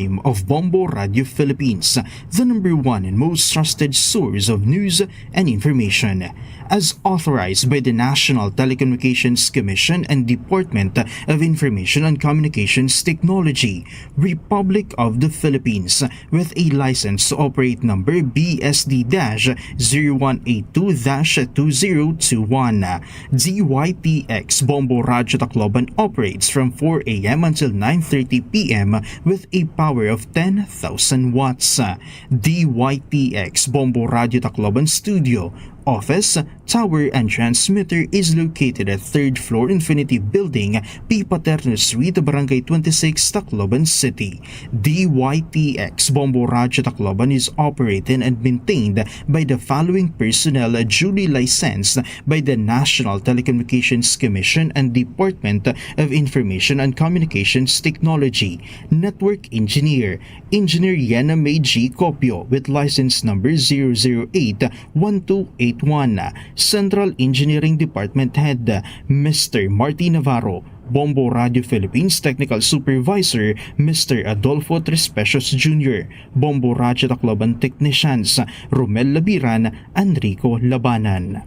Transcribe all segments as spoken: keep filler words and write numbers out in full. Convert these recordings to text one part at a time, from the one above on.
Team of Bombo Radio Philippines, the number one and most trusted source of news and information. As authorized by the National Telecommunications Commission and Department of Information and Communications Technology, Republic of the Philippines, with a license to operate number B S D dash zero one eight two dash two zero two one. D Y T X Bombo Radio Tacloban operates from four a m until nine thirty p m with a power of ten thousand watts. D Y T X Bombo Radio Tacloban studio, office, tower, and transmitter is located at third floor Infinity Building, P. Paterno Street, Barangay twenty-six, Tacloban City. D Y T X Bombo Radio Tacloban is operated and maintained by the following personnel duly licensed by the National Telecommunications Commission and Department of Information and Communications Technology. Network Engineer, Engineer Yana May G. Copio, with license number zero zero eight one two eight one. Central Engineering Department Head, Mister Martin Navarro. Bombo Radio Philippines Technical Supervisor, Mister Adolfo Trespecios Junior, Bombo Radio Tacloban Technicians, Romel Labiran, Enrico Labanan.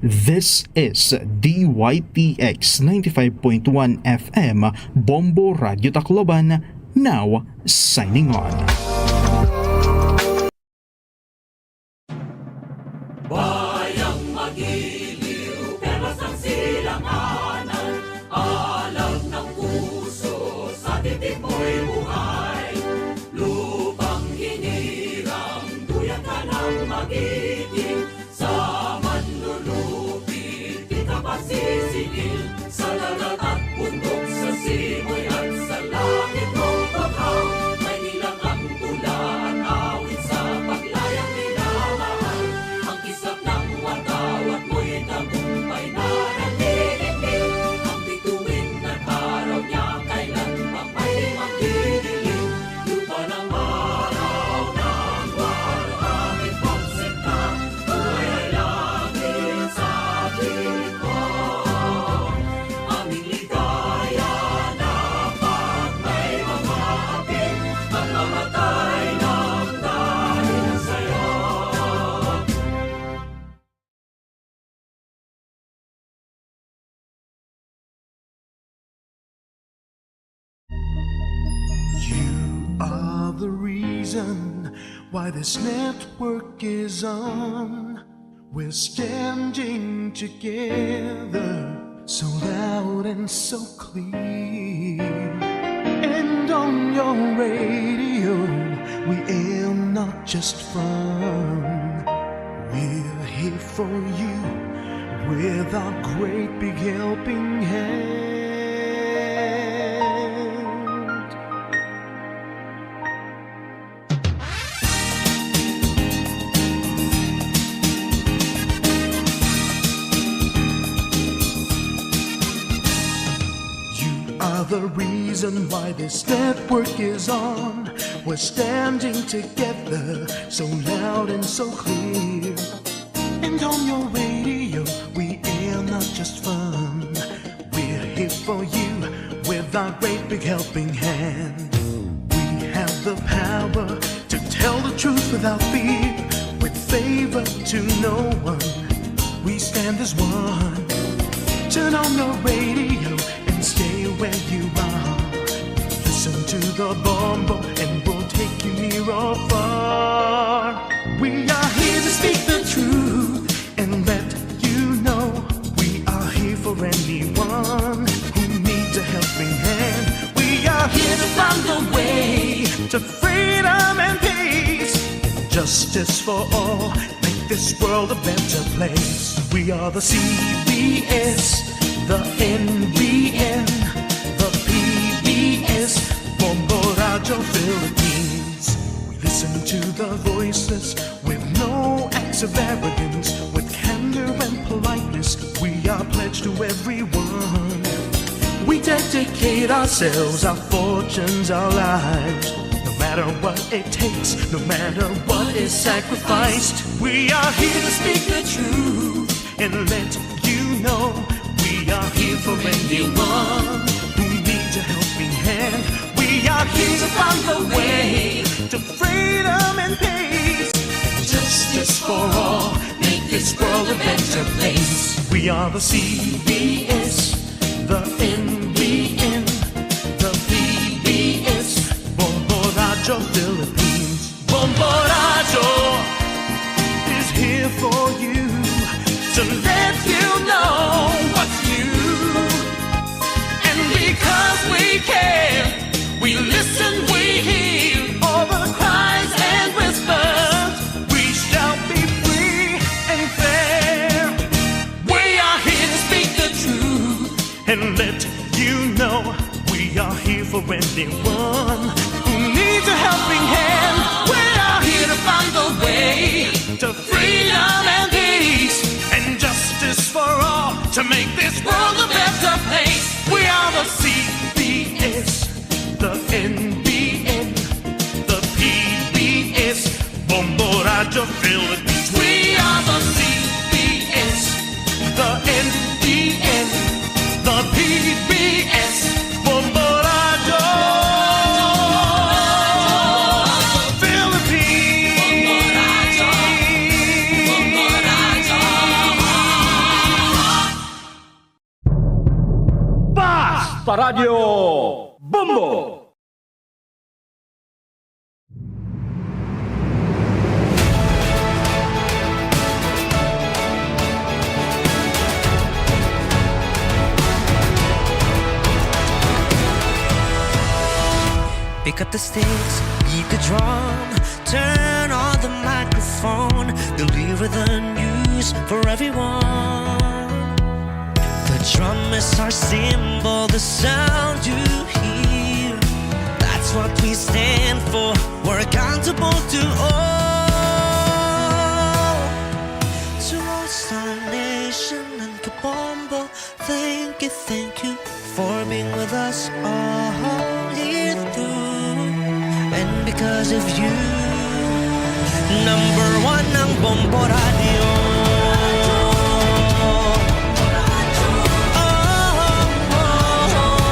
This is D Y T X ninety-five point one F M, Bombo Radio Tacloban, now signing on. Bayang magiliw, perlas ng silanganan, alam ng puso, sa titik mo'y buhay. Lupang hinirang, duyan ka ng magiting, sa manlulupit, di ka pasisingil. Sa dagat at bundok, sa simoy at sa langit mong bakhang, Maynila ang tula at awit sa paglayang minamahal. Ang kislap ng watawat mo'y tagumpay na nanginginig. Ang bituin at araw niya kailan pang may magdidilim. Lupa ng araw ng walang hangin, pagsinta, buhay ay langit sa tingin mo. Aming ligaya na pag may mga hapit, pagmamatay ng dahil sa'yo. You are the reason why this network is on. We're standing together, so loud and so clear. And on your radio, we air not just fun. We're here for you with our great big helping hand. You are the reason why this network is on. We're standing together, so loud and so clear. And on your radio, we air not just fun. We're here for you with our great big helping hand. We have the power to tell the truth without fear, with favor to no one. We stand as one. Turn on your radio and stay where you are. Listen to the Bombo and we'll take you near or far. We are here to speak the truth and let you know we are here for anyone who needs a helping hand. We are here to find the way to freedom and peace, justice for all. Make this world a better place. We are the C B S, the N B N, the P B S, Bombo Radio Philippines. We listen to the voices with no acts of arrogance, with candor and politeness. We are pledged to everyone. We dedicate ourselves, our fortunes, our lives. No matter what it takes, no matter what is sacrificed, we are here to speak the truth and let you know we are here for anyone who needs a helping hand. We We are here to find the way to freedom and peace. Justice for all, make this world a better place. We are the C B S, the N B N, the P B S, Bombo Radyo Philippines. Bombo Radyo is here for you to let you know what's new. And because we care, we listen, we hear all the cries and whispers. We shall be free and fair. We are here to speak the truth and let you know we are here for anyone who needs a helping hand. We are here to find the way to freedom and peace and justice for all to make this world a better place. We are the C B S, the N B N, the P B S, Bombo Radyo Philippines. We are the C B S, the N B N, the P B S, Bombo Radyo Philippines. Basta Radyo Bombo! Pick up the sticks, beat the drum, turn on the microphone, deliver the news for everyone. The drum is our symbol, the sound you hear. That's what we stand for. We're accountable to all. To all Star Nation and Kabombo, thank you, thank you for being with us all year through. And because of you, number one ang Bombo Radyo. Oh, oh, oh.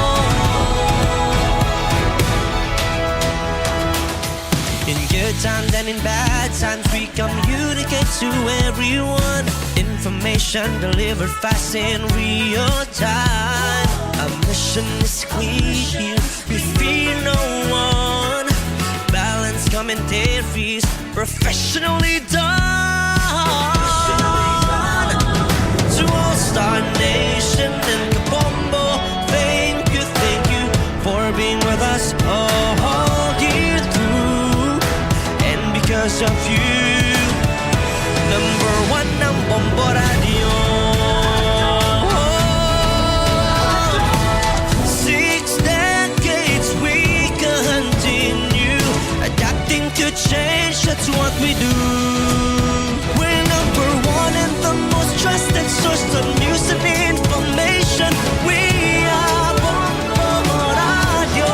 In good times and in bad times, we communicate to everyone. Information delivered fast in real time. Our mission is clear, we fear no one. Balanced commentaries, professionally done. To all Star Nation and Kabombo, thank you, thank you for being with us all year through. And because of you, number one ang Bombo Radyo. Six decades we continue adapting to change, that's what we do. We're number one and the most trusted source of news and information. We are Bombo Radyo.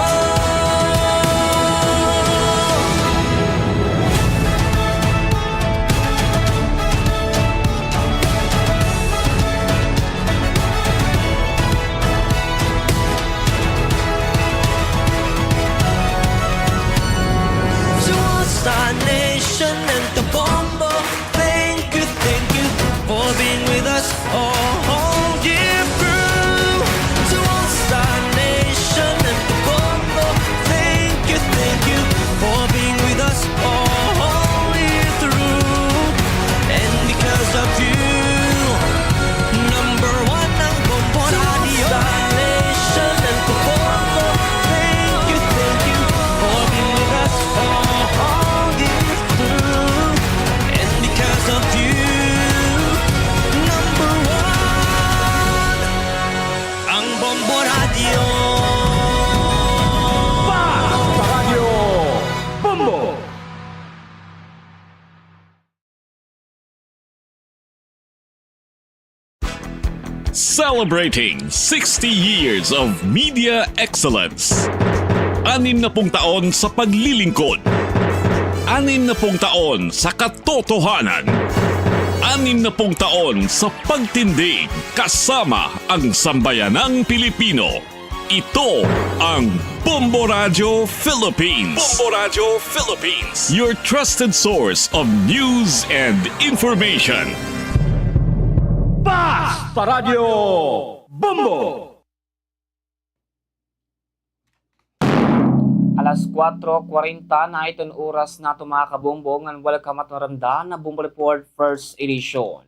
To all Star Nation and Kabombo, thank you, thank you for being with us all year through. To all Star Nation and Kabombo, thank you, thank you for being with us all year through. And because of you, number one ang Bombo Radyo. Star Nation and Kabombo, thank you, thank you for being with us all year through. And because of you, number one ang Bombo Radyo. Basta Radyo Bombo! Celebrating sixty years of media excellence. Anim na pung taon sa paglilingkod. Anim na pung taon sa katotohanan. Anim na pung taon sa pagtindig kasama ang sambayanang Pilipino. Ito ang Bombo Radyo Philippines. Bombo Radyo Philippines, your trusted source of news and information. Basta Radyo Bombo! Alas kuwatro kwarenta na iton oras naton, mga kabombo, ngan welcome ha aton ramdam nga Bombo Report First Edition.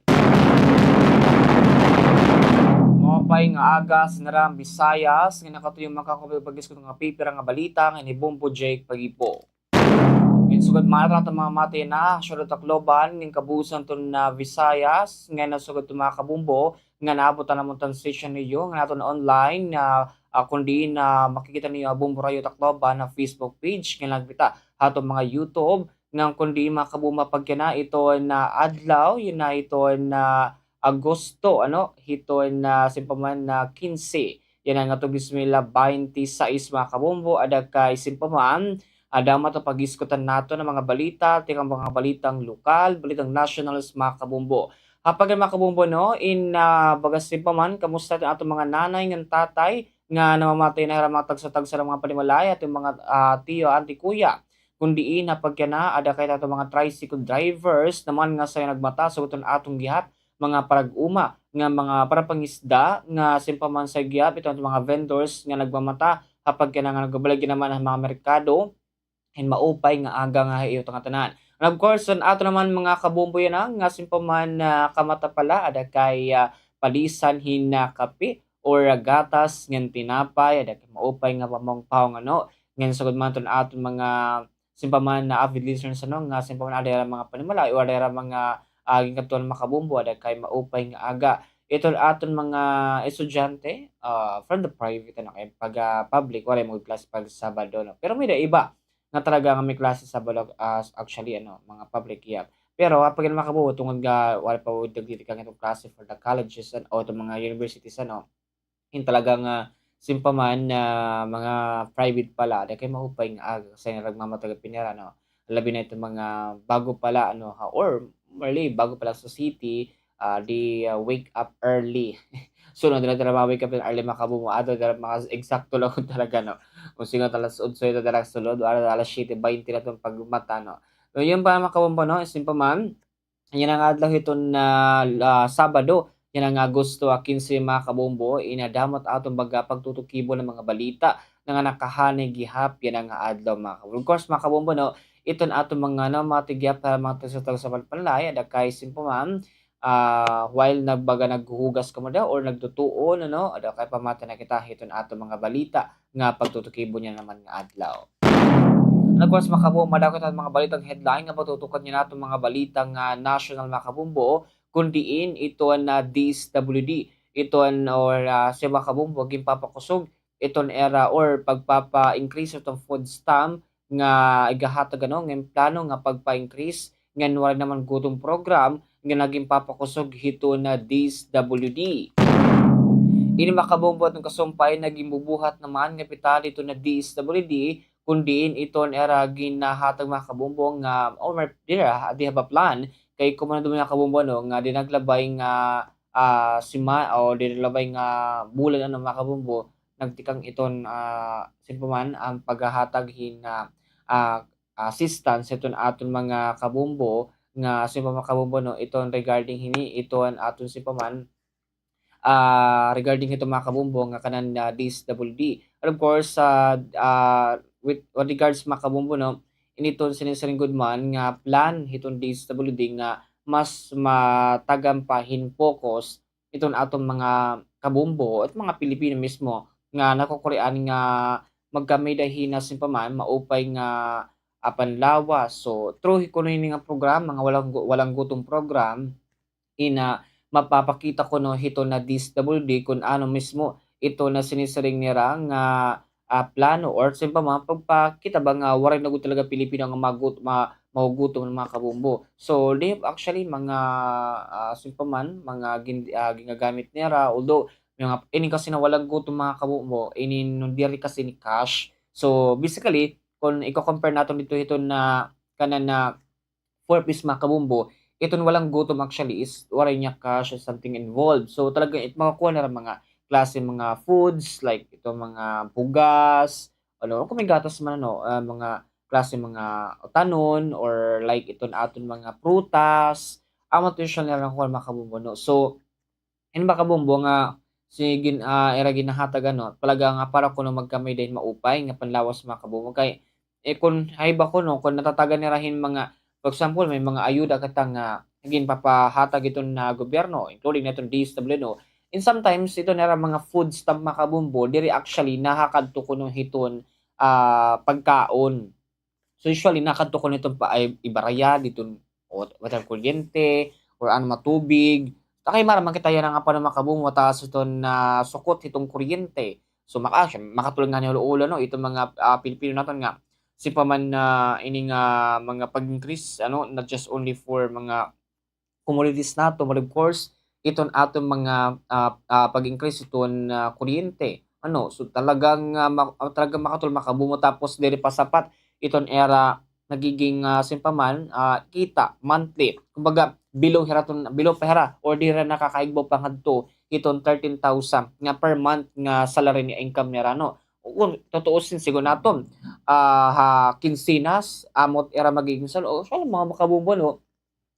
Maupay nga aga sa nira nga Visayas, nga nakatuyo makakupig pag-iskot nga pipira nga balita, ngan hi Bombo Jake Pagipo. Ngan sugad man aton mga mati na, siyudad Tacloban, ngan kabuusan iton, ah, Visayas, ngan sugad iton mga kabombo, nga naabot na namon transition niyo, nga naton online, ah, ah, kon diin, ah, makikita niyo, ah, Bombo Radyo Tacloban na Facebook page, ngan lagi kita ha aton mga YouTube, ngan kon diin mga kabombo pagkana iton, ah, adlaw, yana iton, ah, Agosto, ano, hiton, ah, siring pa man, ah, kinse. Yana nga tuig dos mil baynte sais, mga kabombo, ada kay siring pa man, ah, damo it pag-iiskutan naton nga mga balita, tikang mga balitang lokal, balitang nationals, mga kabombo. Ha pagkana, mga kabombo, no, in, ah, baga siring pa man, kamusta iton aton mga nanay ngan tatay nga namamati na hira mga tagsa-tagsa nga mga panimalay, aton mga, ah, tiyo, auntie, kuya. Kon diin ha pagkana, ada kay aton mga tricycle drivers naman nga sayo nagmata, sugad iton aton gihap, mga parag-uma nga mga parapangisda nga siring pa man sayo gihap iton mga vendors nga nagmamata ha pagkana nga nagbabalay gihap naman ha mga merkado hin maupay nga aga nga ha iyo nga tanan. And of course, an aton naman mga kabombo yana nga siring pa man, ah, kamata pala, ada kay, ah, palisan hin, ah, kape or, ah, gatas ngan tinapay, ada kay maupay nga pamahong-pahong, ano, ngan sugad man iton aton mga siring pa man nga avid listeners, ano, nga siring pa man ada hira mga panimalay o ada hira mga, ah, ginkadtuan, mga kabombo, ada kay maupay nga aga. Iton aton mga estudyante, ah, from the private, ano, kay pag, ah, public, waray man gud klase pag Sabado, no. Pero may-ada iba nga talaga nga may klase Sabado, ah, actually, ano, mga public, iya. Pero, ah, pag mga kabombo, tungod nga waray pa gud nagtitikang iton klase for the colleges, ano, o iton mga universities, ano, hin talaga nga siring pa man na mga private pala, ada kay maupay nga aga, kay sayo nagmamata gihap hira, no? Labi na iton mga bago pala, ano, ha, or really bago pala sa city, ah, they, ah, wake up early. Sulod na hira ma-wake up early, mga kabombo, adto hira mga eksakto la talaga, no? Kon siring nga alas otso, adto hira sulod, alas, alas siyete baynte na iton pagmata, no? So, yana pa, mga kabombo, no? Siring pa man, yana nga adlaw hiton, ah, ah, Sabado, yana nga Agosto, ah, kinse, mga kabombo, in damo it aton baga pagtutukibon nga mga balita nga nakahanay gihap yana nga adlaw, mga kabombo. Of course, mga kabombo, no, iton aton mga, ano, mga tigyap, ah, mga tagsa-tagsa nga panimalay, ada kay siring pa man, ah, while nagbaga naghuhugas kamo da or nagtutuon, ano, ada kay pamati na kita hiton aton mga balita nga pagtutukibon yana naman nga adlaw. And of course, mga kabombo, madako it aton mga balitang headline nga pagtutukan yana aton mga balita nga national, mga kabombo, kon diin iton, ah, D S W D, iton or, ah, siring, mga kabombo, ginpapakusog iton ira or pagpapa-increase iton food stamp nga igahatag, ano, nga plano nga pagpa-increase ngan waray naman gutom program nga ginpapakusog hiton D S W D. Ini, mga kabombo, aton kasumpay nga ginbubuhat naman nga kapital hiton D S W D, kon diin iton ira ginahatag, mga kabombo, nga, o, may, dira, they have a plan, kay kuno man, mga kabombo, no, nga diri na labay nga, ah, sima-, o diri na labay nga bulan, ano, mga kabombo, nagtikang iton, ah, siring pa man an paghahatag hin, ah, ah, assistance hiton aton mga kabombo nga siring pa man, mga kabombo, no, iton regarding hini, iton aton siring pa man, ah, regarding hiton, mga kabombo, nga kanan, ah, D S W D. And of course, ah, ah, with, with regards, mga kabombo, no, ini iton sinisiring gud man nga plan hiton D S W D nga mas matagam pa hin focus iton aton mga kabombo at mga Pilipino mismo nga nakukurian nga magkamay-ada hin siring pa man maupay nga, ah, panlawas. So, through kuno ini nga programa nga walang gu-, walang gutom program, ina mapapakita kuno hiton D S W D kon ano mismo iton sinisiring nira nga, ah, plano or siring pa man pagpakita ba nga waray na gud talaga Pilipino nga magut-, ma-, magugutom, mga kabombo. So, they have actually mga, ah, siring pa man, mga gin-, ah, ginagamit nira, although, mga, ini kasi nga walang gutom, mga kabombo, ini diri kasi ini cash. So, basically, kon iko-compare naton didto hiton kanan nga four Ps, mga kabombo, iton walang gutom actually is waray niya cash or something involved. So, talaga it-, makukuha nira mga klase mga foods, like ito mga bugas, ano, kung may gatas man, ano, ah, mga klase mga utanon, or like iton aton mga prutas, amo to usually nira nakukuha, mga kabombo, no? So, ini, mga kabombo, nga si gin-, ah, ira ginahatag, ano, talaga nga para kuno magkamay dayon maupay nga panlawas, mga kabombo. Kay, eh, kun hay ba kuno, kun natatagan nira hin mga, for example, may mga ayuda kita nga ginpapahatag iton na gobyerno, including na iton D S W D, no? And sometimes, ito nira mga food stamp, mga kabombo, diri actually nakakadto kuno hiton, ah, pagkaon. So, usually, nakadto kuno hiton pa, ay, ibarayad, iton wat-, water, kuryente, or ano, matubig. Kay maaram man kita yana nga panahon, mga kabombo, mataas iton na sukot hiton kuryente. So, maka-, ah, syem-, makatulong ngani ulo-ulo, no, iton mga, ah, Pilipino naton nga, siring pa man na ini nga mga pag-increase, ano, not just only for mga commodities naton, but of course, iton aton mga, ah, ah, pag-increase iton, ah, kuryente. Ano, so talagang, ah, ma-, ah, talagang makatulong, mga kabombo, tapos diri pa sapat iton ira nagiging, ah, siring pa man, ah, kita monthly. Kumbaga, below hira ton, below pa hira, or diri nakakaigbaw pa ngadto hiton thirteen thousand nga per month nga salary ni income nira, no? Kun tutuusin, siring naton, ah, ha kinsenas, amo it ira magiging sal-, o, so, mga kabombo, no?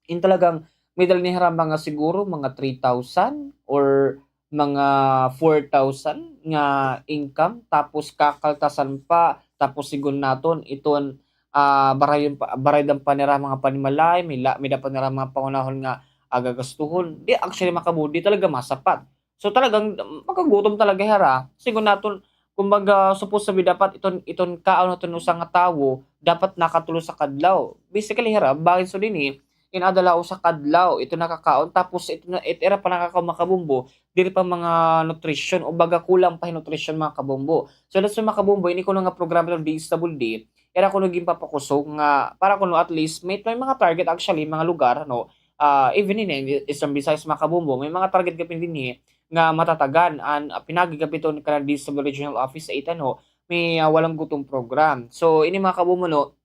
In talagang may dala ni hira mga siguro mga three thousand or mga four thousand nga income, tapos kakaltasan pa, tapos siring naton iton, ah, barayon pa, barayadan pa nira mga panimalay, may la-, may-ada pa nira mga panghunahon nga, ah, gagastuhon. Di, actually, mga kabombo, di talaga masapat. So, talagang makagutom talaga hira. Siring naton, kumbaga, supposed to be dapat iton, iton kaon naton usa nga tawo, dapat nakatulo sa kadlaw. Basically, hira, bangin so dinhi, in adlaw, usa kadlaw, ito nakakaon, tapos ito na, it ira pa nakakaon, mga kabombo, diri pa mga nutrition, o baga kulang pa hin nutrition, mga kabombo. So, that's why, mga kabombo, ini kuno nga programa iton D S W D, ira kuno ginpapakusog nga, para kuno at least, may, may mga target, actually, mga lugar, no? Ah, even in, in Eastern Visayas, mga kabombo, may mga target gihapon dinhi nga matatagan an, ah, pinaagi gihapon hiton kanan D S W D Regional Office eight, ano, may, ah, Walang Gutom Program. So, ini, mga kabombo, no,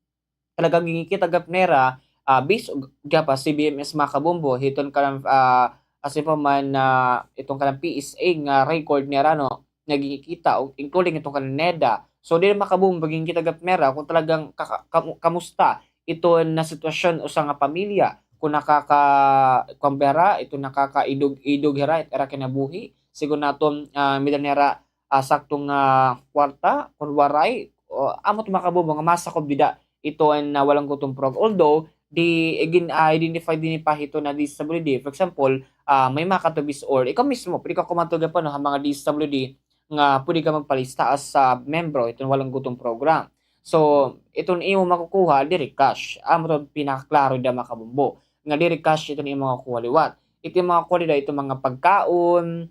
talagang ginkikita gihap nira, ah, based gihap ha C B M S, mga kabombo, hiton kanan, ah, siring pa man, ah, iton kanan P S A nga record nira, no, nga ginkikita, o including iton kanan NEDA. So, diri, mga kabombo, ginkikita gihap nira kon talagang kaka-, kamu-, kamusta iton na sitwasyon usa nga pamilya, kon nakaka-, kuan ba hira, iton nakakaidog-idog hira it ira kinabuhi, siring naton, ah, may-ada nira, ah, sakto nga kwarta, kon waray, o, amo to, mga kabombo, nga masakob dida iton, ah, Walang Gutom Program. Although, di, gin-, ah, identify dinhi pa hiton na D S W D. For example, ah, may mga katubis or ikaw mismo, pwede ka kumadto gihapon, no, ha mga D S W D nga pwede ka magpalista as, ah, membro iton Walang Gutom Program. So, iton imo makukuha, diri cash. Amo to pinakaklaro dida, mga kabombo, nga diri cash iton imo makukuha liwat. Iton makukuha dida, iton mga pagkaon,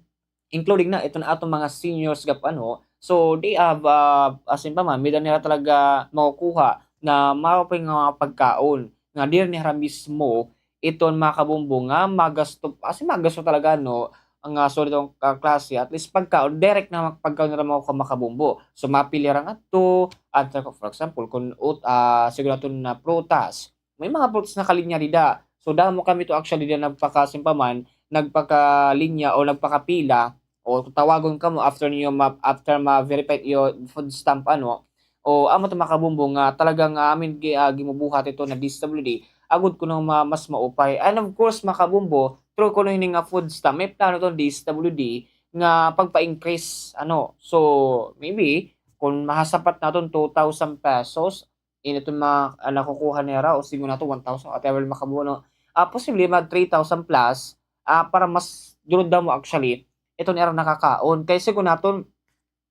including na iton aton mga seniors gihap, ano. So, they have, ah, siring pa man, may-ada nira talaga makukuha na maupay nga mga pagkaon nga diri nira mismo iton, mga kabombo, nga magasto, as in, magasto talaga, no, nga sulit iton ka-, klase, at least pagkaon, direct na pagkaon nira makukuha, mga kabombo. So, mapili hira ngadto, at for example, kon ut-, ah, siring naton na prutas, may mga prutas nakalinya dida. So, damo kami to actually dida nagpaka-, siring pa man, nagpakalinya o nagpakapila, o tawagon kamo after niyo ma-, after ma-verify iyo food stamp, ano, o amo to, mga kabombo, nga talagang, ah, amin gi-, ah, gimubuhat ito na D S W D, agod kuno ma-, mas maupay. And of course, mga kabombo, through kuno hini nga food stamp, may plano iton D S W D nga pagpa-increase, ano. So, maybe, kon mahasapat naton two thousand pesos, ini iton mga, ah, nakukuha nira, o siring naton one thousand, whatever, mga kabombo, no? Ah, posible mag three thousand plus, ah, para mas durod damo actually iton ira nakakaon. Kay siring naton,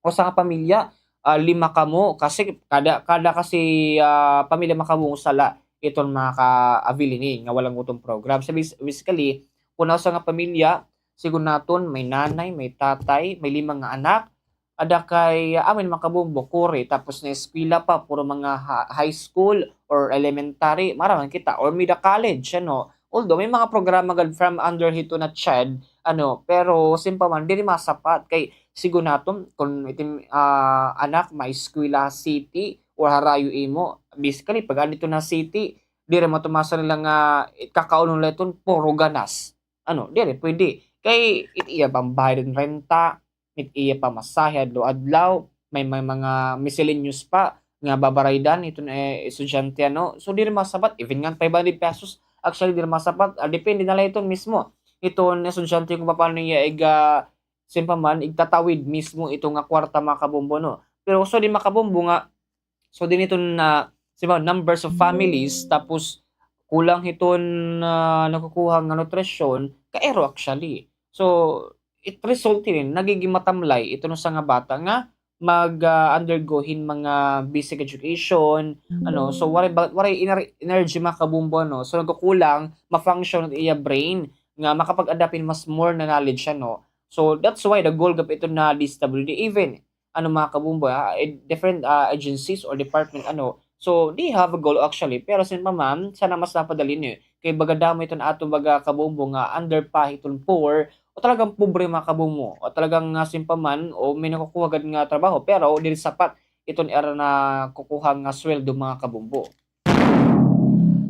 usa nga pamilya, ah, lima kamo, kasi kada, kada kasi, ah, pamilya, mga kabombo, usa la iton makaka-avail hini nga Walang Gutom Program. So, bas-, basically, kon usa nga pamilya, siring naton, may nanay, may tatay, may lima nga anak, ada kay, ah, amin, mga kabombo, kuri, tapos na eskwela pa, puro mga ha-, high school or elementary, maaram man kita, or may-ada college, ano. Although, may mga programa gad from under hito na CHED, ano, pero siring pa man, diri masapat, kay siring naton, kon iton, ah, anak, maeskwela ha city, or harayo imo, basically, pag-adi iton ha city, diri matumasa nila nga, eh, kakaunon la iton, puro ganas. Ano, diri pwede. Kay, it iya pambayad hin renta, it iya pamasahe adlaw-adlaw, may, may mga miscellaneous pa nga babaraydan hiton, eh, estudyante, ano. So, diri masapat, even ngan five hundred pesos, actually, diri masapat, ah, depende na la hiton mismo hiton estudyante kon papaano niya iga-, siring pa man, igtatawid mismo ito nga kwarta, mga kabombo, no. Pero so, di, mga kabombo, nga so, diri hiton na, siring pa, numbers of families, tapos kulang hiton, ah, nakukuha nga nutrisyon, kairo actually. So, it result hini, nagiging matamlay iton usa nga bata nga mag, ah, undergo hin mga basic education, ano, so, waray ba, waray ener-, energy, mga kabombo, ano. So, nagkukulang ma-function it iya brain nga makapag-adapt hin mas more na knowledge, ano. So, that's why the goal gihap ito na D S W D, even ano, mga kabombo, ah, ed-, different, ah, agencies or department, ano. So, they have a goal actually, pero siring pa man, sana mas napadali ini. Kay baga damo iton aton baga kabombo nga under pa hiton poor, o talagang pobre, mga kabombo, o talagang, ah, siring pa man, o may nakukuha gad nga trabaho, pero diri sapat iton ira nakukuha nga sweldo, mga kabombo.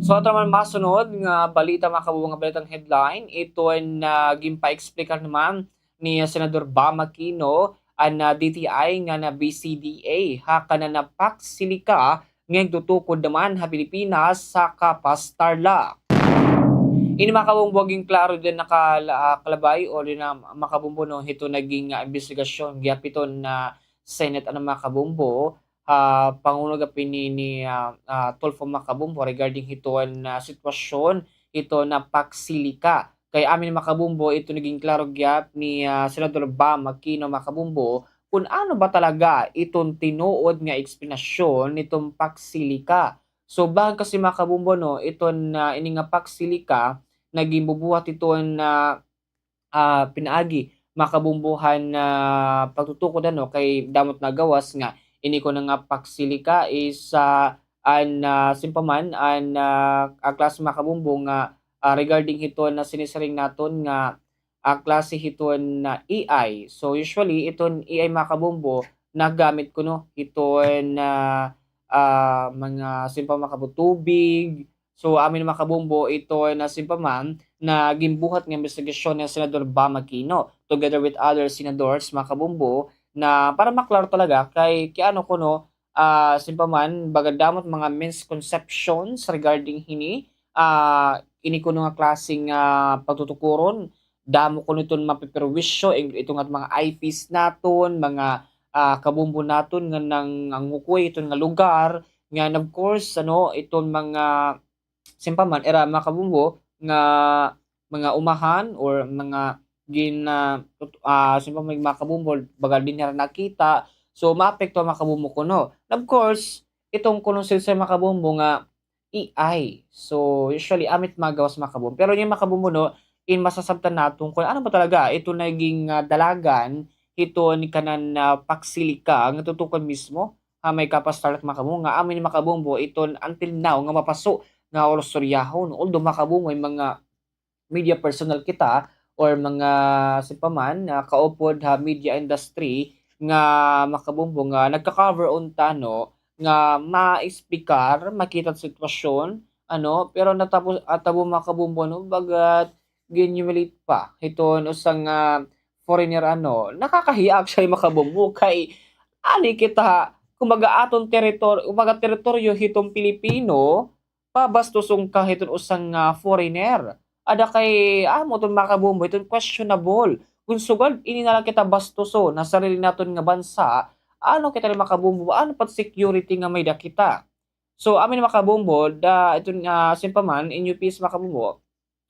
So, ato naman masunod nga balita, mga kabombo, nga balitang headline, iton, ah, ginpa-explicar naman ni Senador Bam Aquino an, ah, D T I ngan an B C D A ha kanan nga PAC Silica nga igtutukod naman ha Pilipinas ha Capas, Tarlac. Ini, mga kabombo, ginklaro dinhi ha kala-, ah, kalabay o dinhi, mga kabombo, no, hiton naging, ah, imbestigasyon gihap hiton, ah, Senate, ano, mga kabombo, ah, pangulo gihap ini ni, ah, ah, Tulfo, mga kabombo, regarding hiton, ah, sitwasyon hiton PAC Silica. Kay amin, mga kabombo, iton naging klaro gihap ni, ah, Senador Bam Aquino, mga kabombo, kon ano ba talaga iton tinuod nga eksplanasyon niton PAC Silica. So, bangod kasi, mga kabombo, no, iton, ah, ini nga PAC Silica, naging bubuhat iton, ah, ah, pinaagi, mga kabombo, han, ah, pagtutukod, ano, kay damo it nagawas nga ini kuno nga PAC Silica is, ah, an, ah, siring pa man, an, ah, ah, klase, mga kabombo, nga, ah, regarding hiton nga sinisiring naton nga, ah, klase hiton nga A I. So, usually, iton A I, mga kabombo, nagamit kuno hiton, ah, ah, mga siring pa, mga kabombo, tubig, So, amin, mga kabombo, iton nga siring pa man nga ginbuhat nga imbestigasyon ni Senador Bam Aquino together with other senators, mga kabombo, na para maklaro talaga kay, kay ano kuno, ah, siring pa man, baga damo it mga misconceptions regarding hini, ah, ini kuno nga klase nga pagtutukuron, damo kuno iton mapeperwisyo, ito nga mga I Ps naton, mga, ah, kabombo naton nga nangangukoy iton nga lugar, ngan of course, ano, iton mga siring pa man, ira mga kabombo nga mga umahan or mga gin-, ah, tut-, ah, siring pa man mga kabombo, baga dinhi hira nakita. So, maapekto mga kabombo kuno. And of course, iton kuno sila mga kabombo nga A I. So, usually, amin it magawas mga kabombo. Pero ini mga kabombo, no, in masasabtan naton kon ano ba talaga iton naging, ah, dalagan hiton kanan, ah, PAC Silica nga tutukod mismo ha may Capas, Tarlac, mga kabombo, nga amin mga kabombo, iton until now nga mapaso nga urusoryahon. Although, mga kabombo, may mga media personnel kita or mga siring pa man, ah, kaupod ha media industry nga, mga kabombo, nga nagka-cover unta, no, nga maespikar, makita it sitwasyon, ano, pero natabo, natabo, mga kabombo, no, baga gin-humiliate pa hiton usa nga foreigner, ano, nakakahiya actually, mga kabombo, kay ani kita, kumbaga, aton teritor-, kumbaga, teritoryo hiton Pilipino, pabastuson ka hiton usa nga foreigner. Ada kay, amo iton mga kabombo, iton questionable. Kon sugad, ini na la kita bastuson ha sarili naton nga bansa, ano kita ini mga kabombo, ano pa it security nga may-ada kita? So, amin mga kabombo, da, iton, ah, siring pa man, in U P S mga kabombo,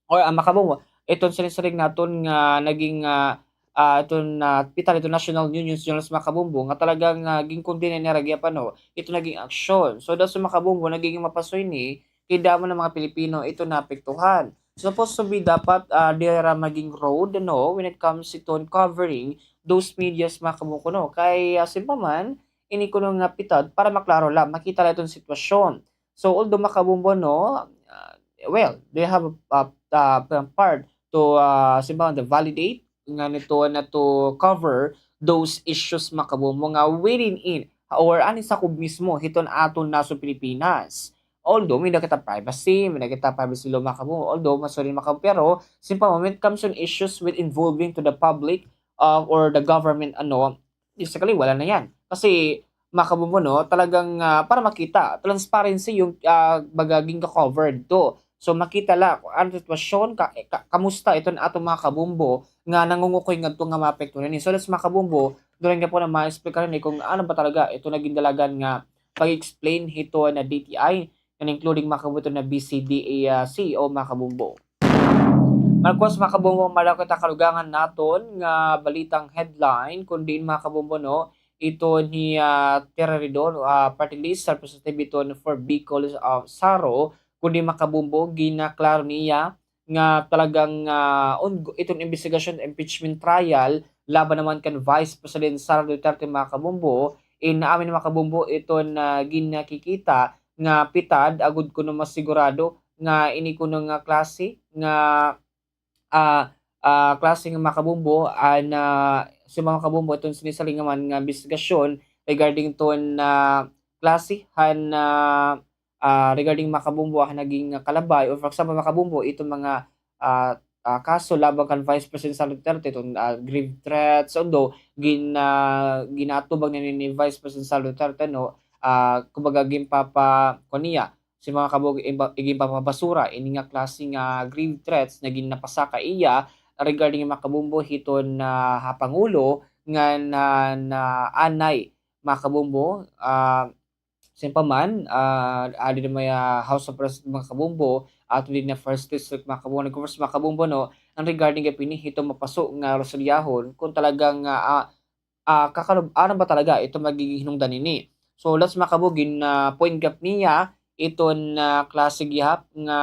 or, ah, mga kabombo, iton sinisiring naton nga naging, ah, ah, iton, ah, kapitan iton National Union Journalist mga kabombo, nga talagang, ah, ginkondena nira gihapon, no, iton naging aksyon. So, that's why mga kabombo, nagiging mapaso ini, kay damo nga mga Pilipino iton naapektuhan. Supposed to be dapat, ah, diri hira maging road, no, when it comes iton covering those medias mga kabombo, no. Kay, ah, siring pa man, ini kuno nga pitad para maklaro la, makita la iton sitwasyon. So, although mga kabombo, no, ah, well, they have a, a, a, a part to, ah, siring pa man, to validate ngan iton nga to cover those issues mga kabombo nga within in or ani sakob mismo hiton aton nasod Pilipinas. Although may-ada kita privacy, may-ada kita privacy law mga kabombo, although masulod mga kabombo, pero siring pa man, when it comes on issues with involving to the public, uh, or the government, ano, basically, wala na yan. Kasi, mga kabombo, no, talagang, ah, para makita, transparency yung, ah, baga ginka-covered to. So, makita la kung ano sitwasyon, ka, ka, kamusta iton aton mga kabombo nga nangungukoy ngadto nga maapektuhan ini. So, that's mga kabombo, during nga po na ma-explain ini kung ano ba talaga ito naging dalagan nga pag-explain hito na D T I, and including mga kabombo na B C D A, ah, C E O, mga kabombo. Marcos, mga kabombo, malakaw ta kadugangan naton nga balitang headline, kundi mga kabombo, no, ito ni, ah, Tirirido, ah, party list representative ito for Bicol, ah, Saro, kundi mga kabombo, ginaklaro niya nga talagang, ah, on-, iton imbestigasyon, impeachment trial, laban naman kan Vice President Sara Duterte, mga kabombo, in amin, mga kabombo, iton, ah, ginakikita nga pitad, agod kuno masigurado nga ini kuno nga klase nga, ah, ah, klase nga, mga kabombo, ah, na, si mga kabombo, iton sinisalingaman nga imbestigasyon regarding ton, ah, klase han, ah, ah, regarding, mga kabombo, han naging, ah, kalabay, or for example, mga kabombo, iton mga, ah, ah, kaso laban kan Vice President Sara Duterte, iton, ah, grave threats, although gin-, ah, ginatubag na ni, ni Vice President Sara Duterte, no, ah, kumbaga, ginpapa-, kuan niya, si mga kabog-, imba-, iginpapabasura ini nga klase nga grave threats nga ginapasaka iya regarding, mga kabombo, hiton, ah, ha Pangulo nga na, na anay, mga kabombo, ah, siring pa man, ah, adi na may, ah, House of Representatives, mga kabombo, ato din na First District, mga kabombo, nag-converse, mga kabombo, no, ang regarding gapini hiton mapaso nga Rosaryahon, kung talagang, ah, ah, ah, kakalub-, ano ba talaga ito magiging hinungdan nini? So, that's, mga kabombo, gin, ah, point gap niya iton, ah, klase gihap nga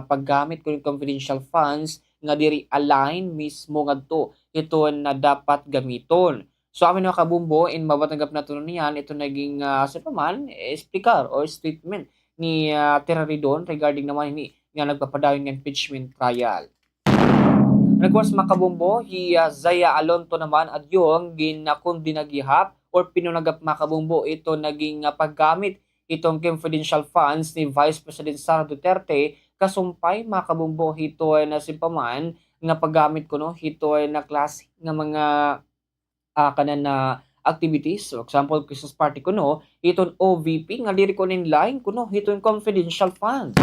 paggamit kun confidential funds nga diri align mismo ngadto iton, ah, dapat gamiton. So, amin, mga kabombo, in mabatanggap naton niyan, ito naging, ah, sa paman, eh, explicar or statement ni, ah, Tirirido regarding naman ini nga nagpapadayon nga impeachment trial. And of course, mga kabombo, hi, ah, Zia Alonto naman adyong ginakundina gihap or pinunagap, mga kabombo, ito naging, ah, paggamit itong confidential funds ni Vice President Sara Duterte, kasumpay, mga kabombo, hito na siring pa man nga paggamit kuno hito na klase nga mga, ah, kanan na activities. For example, Christmas party kuno, hiton O V P nga diri kuno in line kuno hiton confidential fund.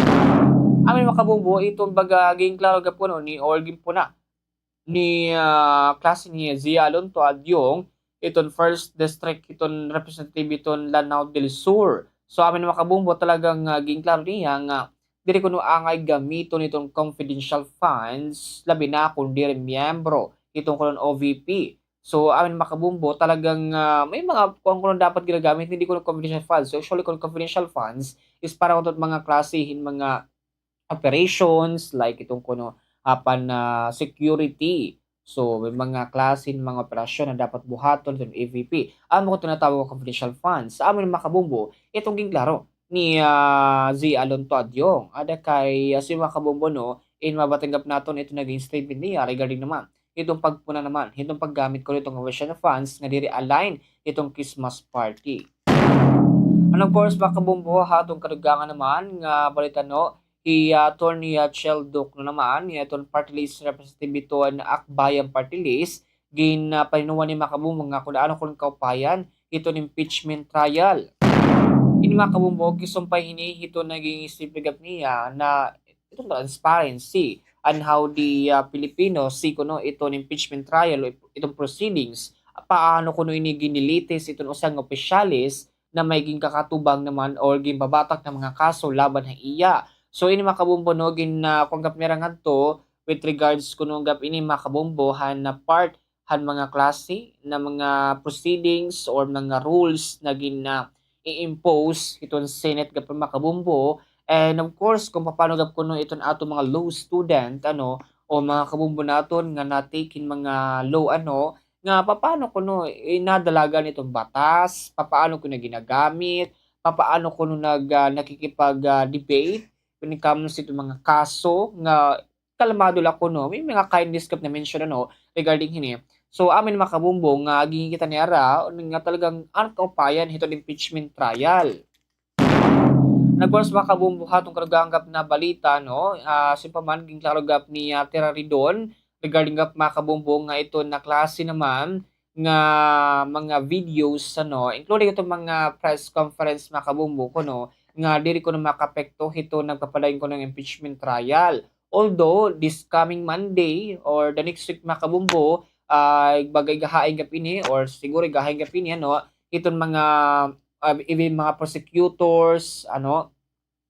Amin, mga kabombo, iton baga ginklaro gihap kuno ni or ginpuna ni, ah, klase ni Zia Alonto adyong iton First District, iton representative iton Lanao del Sur. So, amin, mga kabombo, talagang, ah, ginklaro niya nga diri kuno angay gamiton iton confidential funds, labi na kun diri miyembro iton kuno O V P. So, amin, mga kabombo, talagang, ah, may mga kuan kuno dapat ginagamit, hindi kuno confidential funds. So, usually, kun confidential funds is para kuno mga klase hin mga operations, like iton kuno, ah, pan, ah, security. So, may mga klase hin mga operasyon na dapat buhaton iton O V P. Amo ko tinatawag nga confidential funds. Sa amin, mga kabombo, iton ginklaro ni, ah, Zia Alonto adyong. Ada kay, ah, si mga kabombo, no, in mabatanggap naton ito naging statement niya regarding naman hitong pagpuna naman, hitong paggamit kuno hitong official funds nga diri align hitong Christmas party. And of course, mga kabombo, ha atong kadugangan naman nga balita, no, hi, ah, Attorney, ah, Chel Duc naman, hi aton party list representative hiton Akbayan Party List, gin, ah, paninuan ni, mga kabombo, nga kun ano kun kaupayan hiton impeachment trial. Ini, mga kabombo, gisumpay hini hiton naging statement gihap niya na iton transparency and how the, ah, Filipinos see kuno iton impeachment trial o iton proceedings. Paano kuno ini ginilitis iton usa nga opisyales na may ginkakatubang naman or ginbabatak nga mga kaso laban ha iya. So, ini, mga kabombo, no, gin, ah, kuan gihap nira ngadto with regards kuno gihap ini, mga kabombo, han na part han mga klase na mga proceedings or mga rules na gin, ah, i-impose hiton Senate gihap, mga kabombo. And of course, kung papaano gihap kuno iton aton mga law student, ano, o mga kabombo naton nga na-take hin mga law, ano, nga papaano kuno inadalagan iton batas, papaano kuno ginagamit, papaano kuno nag, ah, nakikipag, ah, debate when it comes to mga kaso nga kalmado la kuno. May mga kindness gihap na mention, ano, regarding hini. So, amin, mga kabombo, nga ginkita niya ra nga talagang an kaupayan hiton impeachment trial. And of course, mga kabombo, ha atong kadugangan gihap na balita, no, ah, siring pa man, ginklaro gihap ni, ah, Tirirido regarding gihap, mga kabombo, nga iton na klase naman nga mga videos, ano, including iton mga press conference, mga kabombo, kuno nga diri kuno makaapekto hiton nagpapadayon kuno nga impeachment trial. Although, this coming Monday or the next week, mga kabombo, ah, baga ighahain gihap ini or siguro ighahain gihap ini, ano, hiton mga, ah, even mga prosecutors, ano,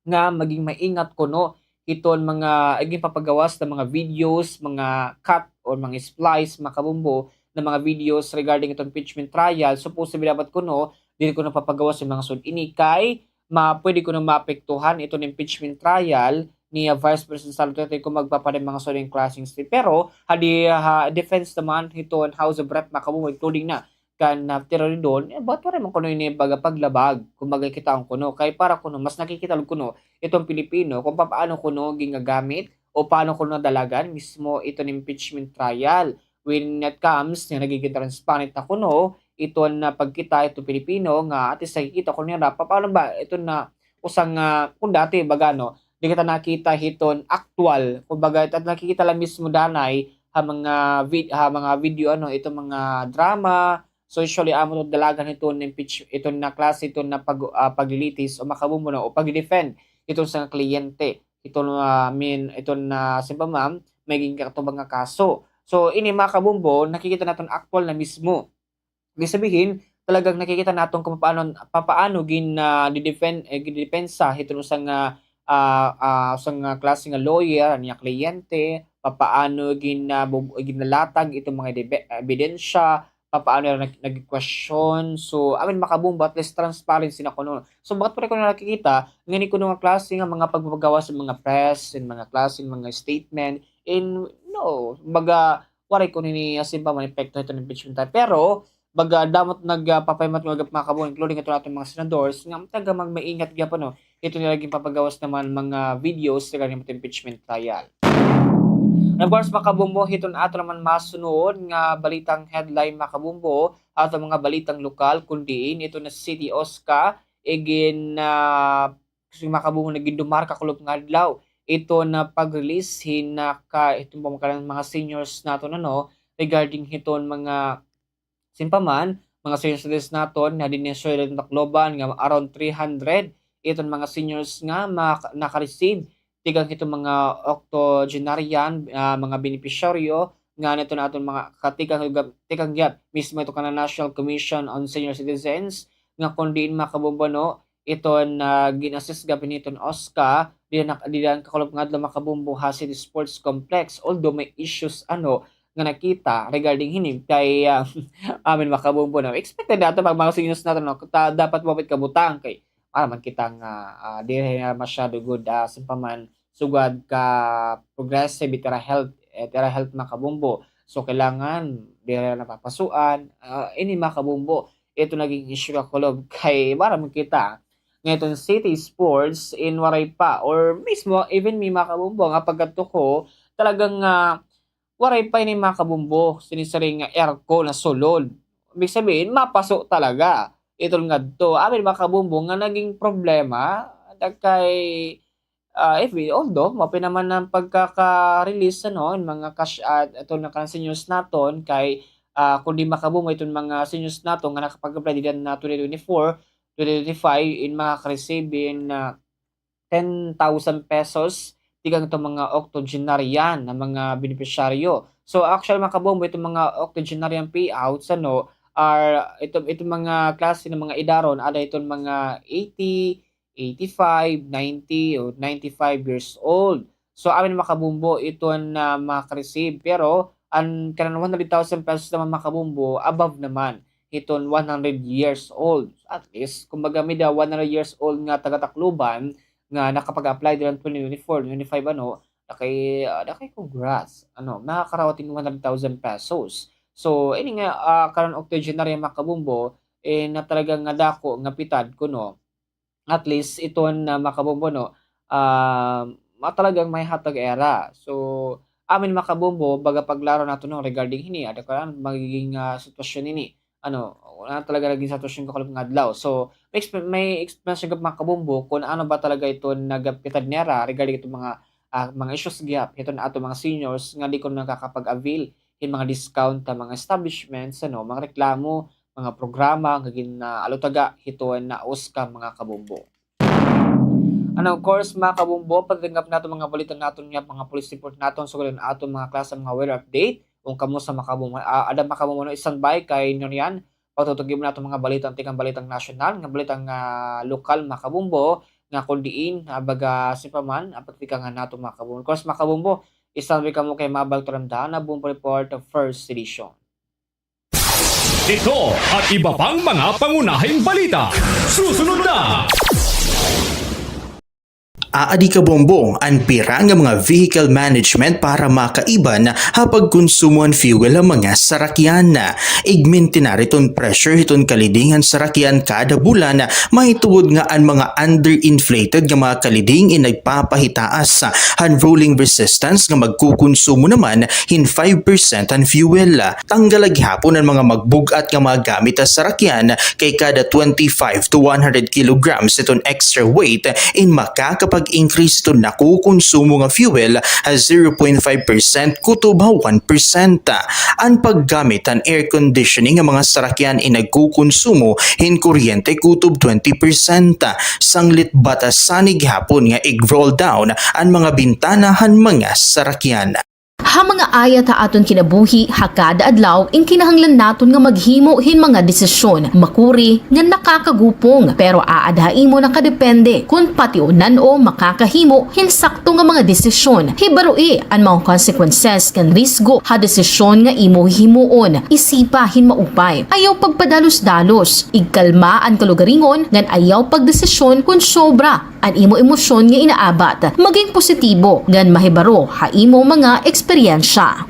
nga maging maingat kuno hiton mga ginpapagawas na mga videos, mga cut or mga splice, mga kabombo, na mga videos regarding iton impeachment trial. So, posible dapat kuno, diri kuno papagawas an mga sugad ini kay ma-, pwede kuno maapektuhan iton impeachment trial ni, ah, Vice President Sara Duterte kon magpapadayon mga sugad klaseng step. Pero, ha di-, ha defense naman hiton House of Rep, mga kabombo, including na kan, ah, Tito Ridon, eh, but waray man kuno ini baga paglabag, kumbaga, kitaon kuno. Kay para kuno, mas nakikita kuno iton Pilipino kon papaano kuno gingagamit o paano kuno nadalagan mismo iton impeachment trial. When it comes nga nagigin transparent na kuno iton, ah, pagkita iton Pilipino nga at least nakikita kuno nira papaano ba iton na usa nga, kon dati baga, no, di kita nakita hiton aktual, kumbaga, it-, nakikita la mismo danay ha mga vid-, ha mga video, ano, iton mga drama. So, usually, amo iton dalagan hiton impeach-, iton na klase, iton na pag-, ah, paglilitis o, mga kabombo, no, o pag-defend hiton usa nga kliyente, iton, ah, I mean, iton na, ah, simba man, may ginkatubang nga kaso. So, ini, mga kabombo, nakikita naton aktual na mismo. Ibig sabihin, talagang nakikita naton kung papaano, papaano gin-, ah, didefen-, eh, gindedepensa hiton usa nga, ah, ah, usa nga klase nga lawyer, an iya kliyente, papaano gin-, ah, bub-, ginalatag iton mga debe-, ebidensya, papaano nag-, nagkwestiyon. So, I mean, mga kabombo, at least transparency na kuno. So, bakit pa rin kuno nakikita, ngani kuno nga klase nga mga pagpapagawas sa mga press, and mga klase, mga statement, and no, baga, waray kuno ini, ah, simba man epekto hiton impeachment trial. Pero, baga, damo it nag-, ah, papahimat nga gihap, mga kabombo, including iton aton mga senadores, nga talaga magmaingat gihap, ano, hiton nira ginpapagawas naman mga videos regarding hiton impeachment trial. And of course, mga kabombo, hiton aton naman masunod nga balitang headline, mga kabombo, aton mga balitang lokal, kun diin iton na City OSCA, igin, ah, Kasi, mga kabombo, nagin dumarka kulop nga adlaw iton na pag-release hin naka-, iton pamakalan mga seniors naton, ano, regarding hiton mga, simpa man, mga senior citizens naton na dinhi ha syudad hiton Tacloban nga around three hundred iton mga seniors nga maka-, naka-receive tikang hiton mga octogenarian, ah, mga benepisyaryo nga niton aton mga katikang, tikang gihap mismo iton kanan National Commission on Senior Citizens nga kun diin, mga kabombo, no, iton, ah, gin-assist gihap hiton OSCA, dida na, dida nakakulop nga adlaw, mga kabombo, ha City Sports Complex. Although may issues, ano, nga nakita regarding hini kay, ah, amin, mga kabombo, no. Expected naton pag mga seniors naton, no, ta-, dapat mapit kabutang kay para man kita nga, ah, diri na masyado gud, ah, simpa man, sugad ka progressive it ira health, it ira health, mga kabombo. So, kailangan diri na papasuan, ah, ini, mga kabombo. Ito naging issue ka kulob kay para makita nga iton City Sports in waray pa or mismo even me, mga kabombo, nga pagkadto ko talagang, ah, waray pa ini, mga kabombo, sinisiring nga aircon na sulod. Ibig sabihin, mapaso talaga. Iton ngadto. Amin, mga kabombo, nga naging problema, da kay, ah, if we, although, mao pa naman an pagkaka-release, ano, an mga cash, ah, aton nga kanan seniors naton, kay, ah, kun di, mga kabombo, iton mga seniors naton nga nakapag-apply dida na twenty twenty-four, twenty twenty-five, in makaka-receive in, ah, ten thousand pesos tikang iton mga octogenarian na mga benepisyaryo. So, actually, mga kabombo, iton mga octogenarian payouts, ano, are, ito, iton mga klase nga mga edaron, ada iton mga eighty, eighty-five, ninety, o ninety-five years old. So, amin, mga kabombo, iton na maka-receive. Pero, an kanan one hundred thousand pesos naman, mga kabombo, above naman hiton one hundred years old. At least, kumbaga, may-ada one hundred years old nga taga-Tacloban nga nakapag-apply dida twenty twenty-four, twenty-five, ano, da kay, ah, da kay congrats. Ano, makakarawat hin one hundred thousand pesos. So, ini nga, ah, kanan octogenarian, mga kabombo, eh, na talaga nga dako nga pitad kuno. At least, iton na, mga kabombo, no, ah, ma-, talagang mahihatag ha ira. So, amin, mga kabombo, baga paglaro naton, no, regarding hini, ada kanan magiging, ah, sitwasyon hini. Ano, wala talaga naging sitwasyon kakulop nga adlaw. So, may exp-, may explanation gihap, mga kabombo, kun ano ba talaga iton nagapitad nira regarding iton mga, ah, mga issues gihap hiton aton mga seniors nga di kuno nakakapag-avail hin mga discount ha mga establishments, ano, mga reklamo, mga programa nga gin-, ah, alutaga hiton naos ka mga kabombo. And of course, mga kabombo, patingkap naton mga balita naton nga mga police report naton, sugad an aton mga klase mga weather update. Kon kamo sa makabombo, ah, ada makabombo, no, standby kay Norian. Patutugi mo naton mga balita, tikang balitang nasyonal, nga balitang, ah, lokal, mga kabombo, nga kon diin, ah, baga, sipa man, ah, patikangan naton, mga kabombo. Of course, mga kabombo, standby kamo kay mabalik turamdahan na Bombo Report, first edition. Ito at iba pang mga pangunahing balita. Susunod na! Aadi kabombo, an pira nga mga vehicle management para makaiban ha pagkonsumo han fuel ha mga sarakyan. Igmintinar iton pressure hiton kaliding han sarakyan kada bulan, mahitungod nga an mga underinflated nga mga kaliding in nagpapahitaas han rolling resistance nga magkukonsumo naman hin five percent han fuel. Tanggala gihapon an mga magbug-at nga mga gamit ha sarakyan kay kada twenty-five to one hundred kilograms iton extra weight in makakapag-increase iton nakukonsumo nga fuel ha zero point five percent kutob ha one percent. An paggamit han air conditioning nga mga sarakyan in nagkukonsumo hin kuryente kutob twenty percent. Sanglit batasan ini gihapon nga ig-roll down an mga bintana han mga sarakyan. Ha mga ayat ha aton kinabuhi ha kada adlaw, in kinahanglan naton nga maghimo hin mga desisyon makuri nga nakakagupong, pero aada ha imo nakadepende kon pationan o makakahimo hin sakto nga mga desisyon. Hibaroi an mga consequences kan risgo ha desisyon nga imo hihimuon. Isipa hin maupay. Ayaw pagpadalos-dalos. Igkalma an kalugaringon ngan ayaw pagdesisyon kon sobra an imo emosyon nga inaabat. Maging positibo ngan mahibaro ha imo mga eksperyensya.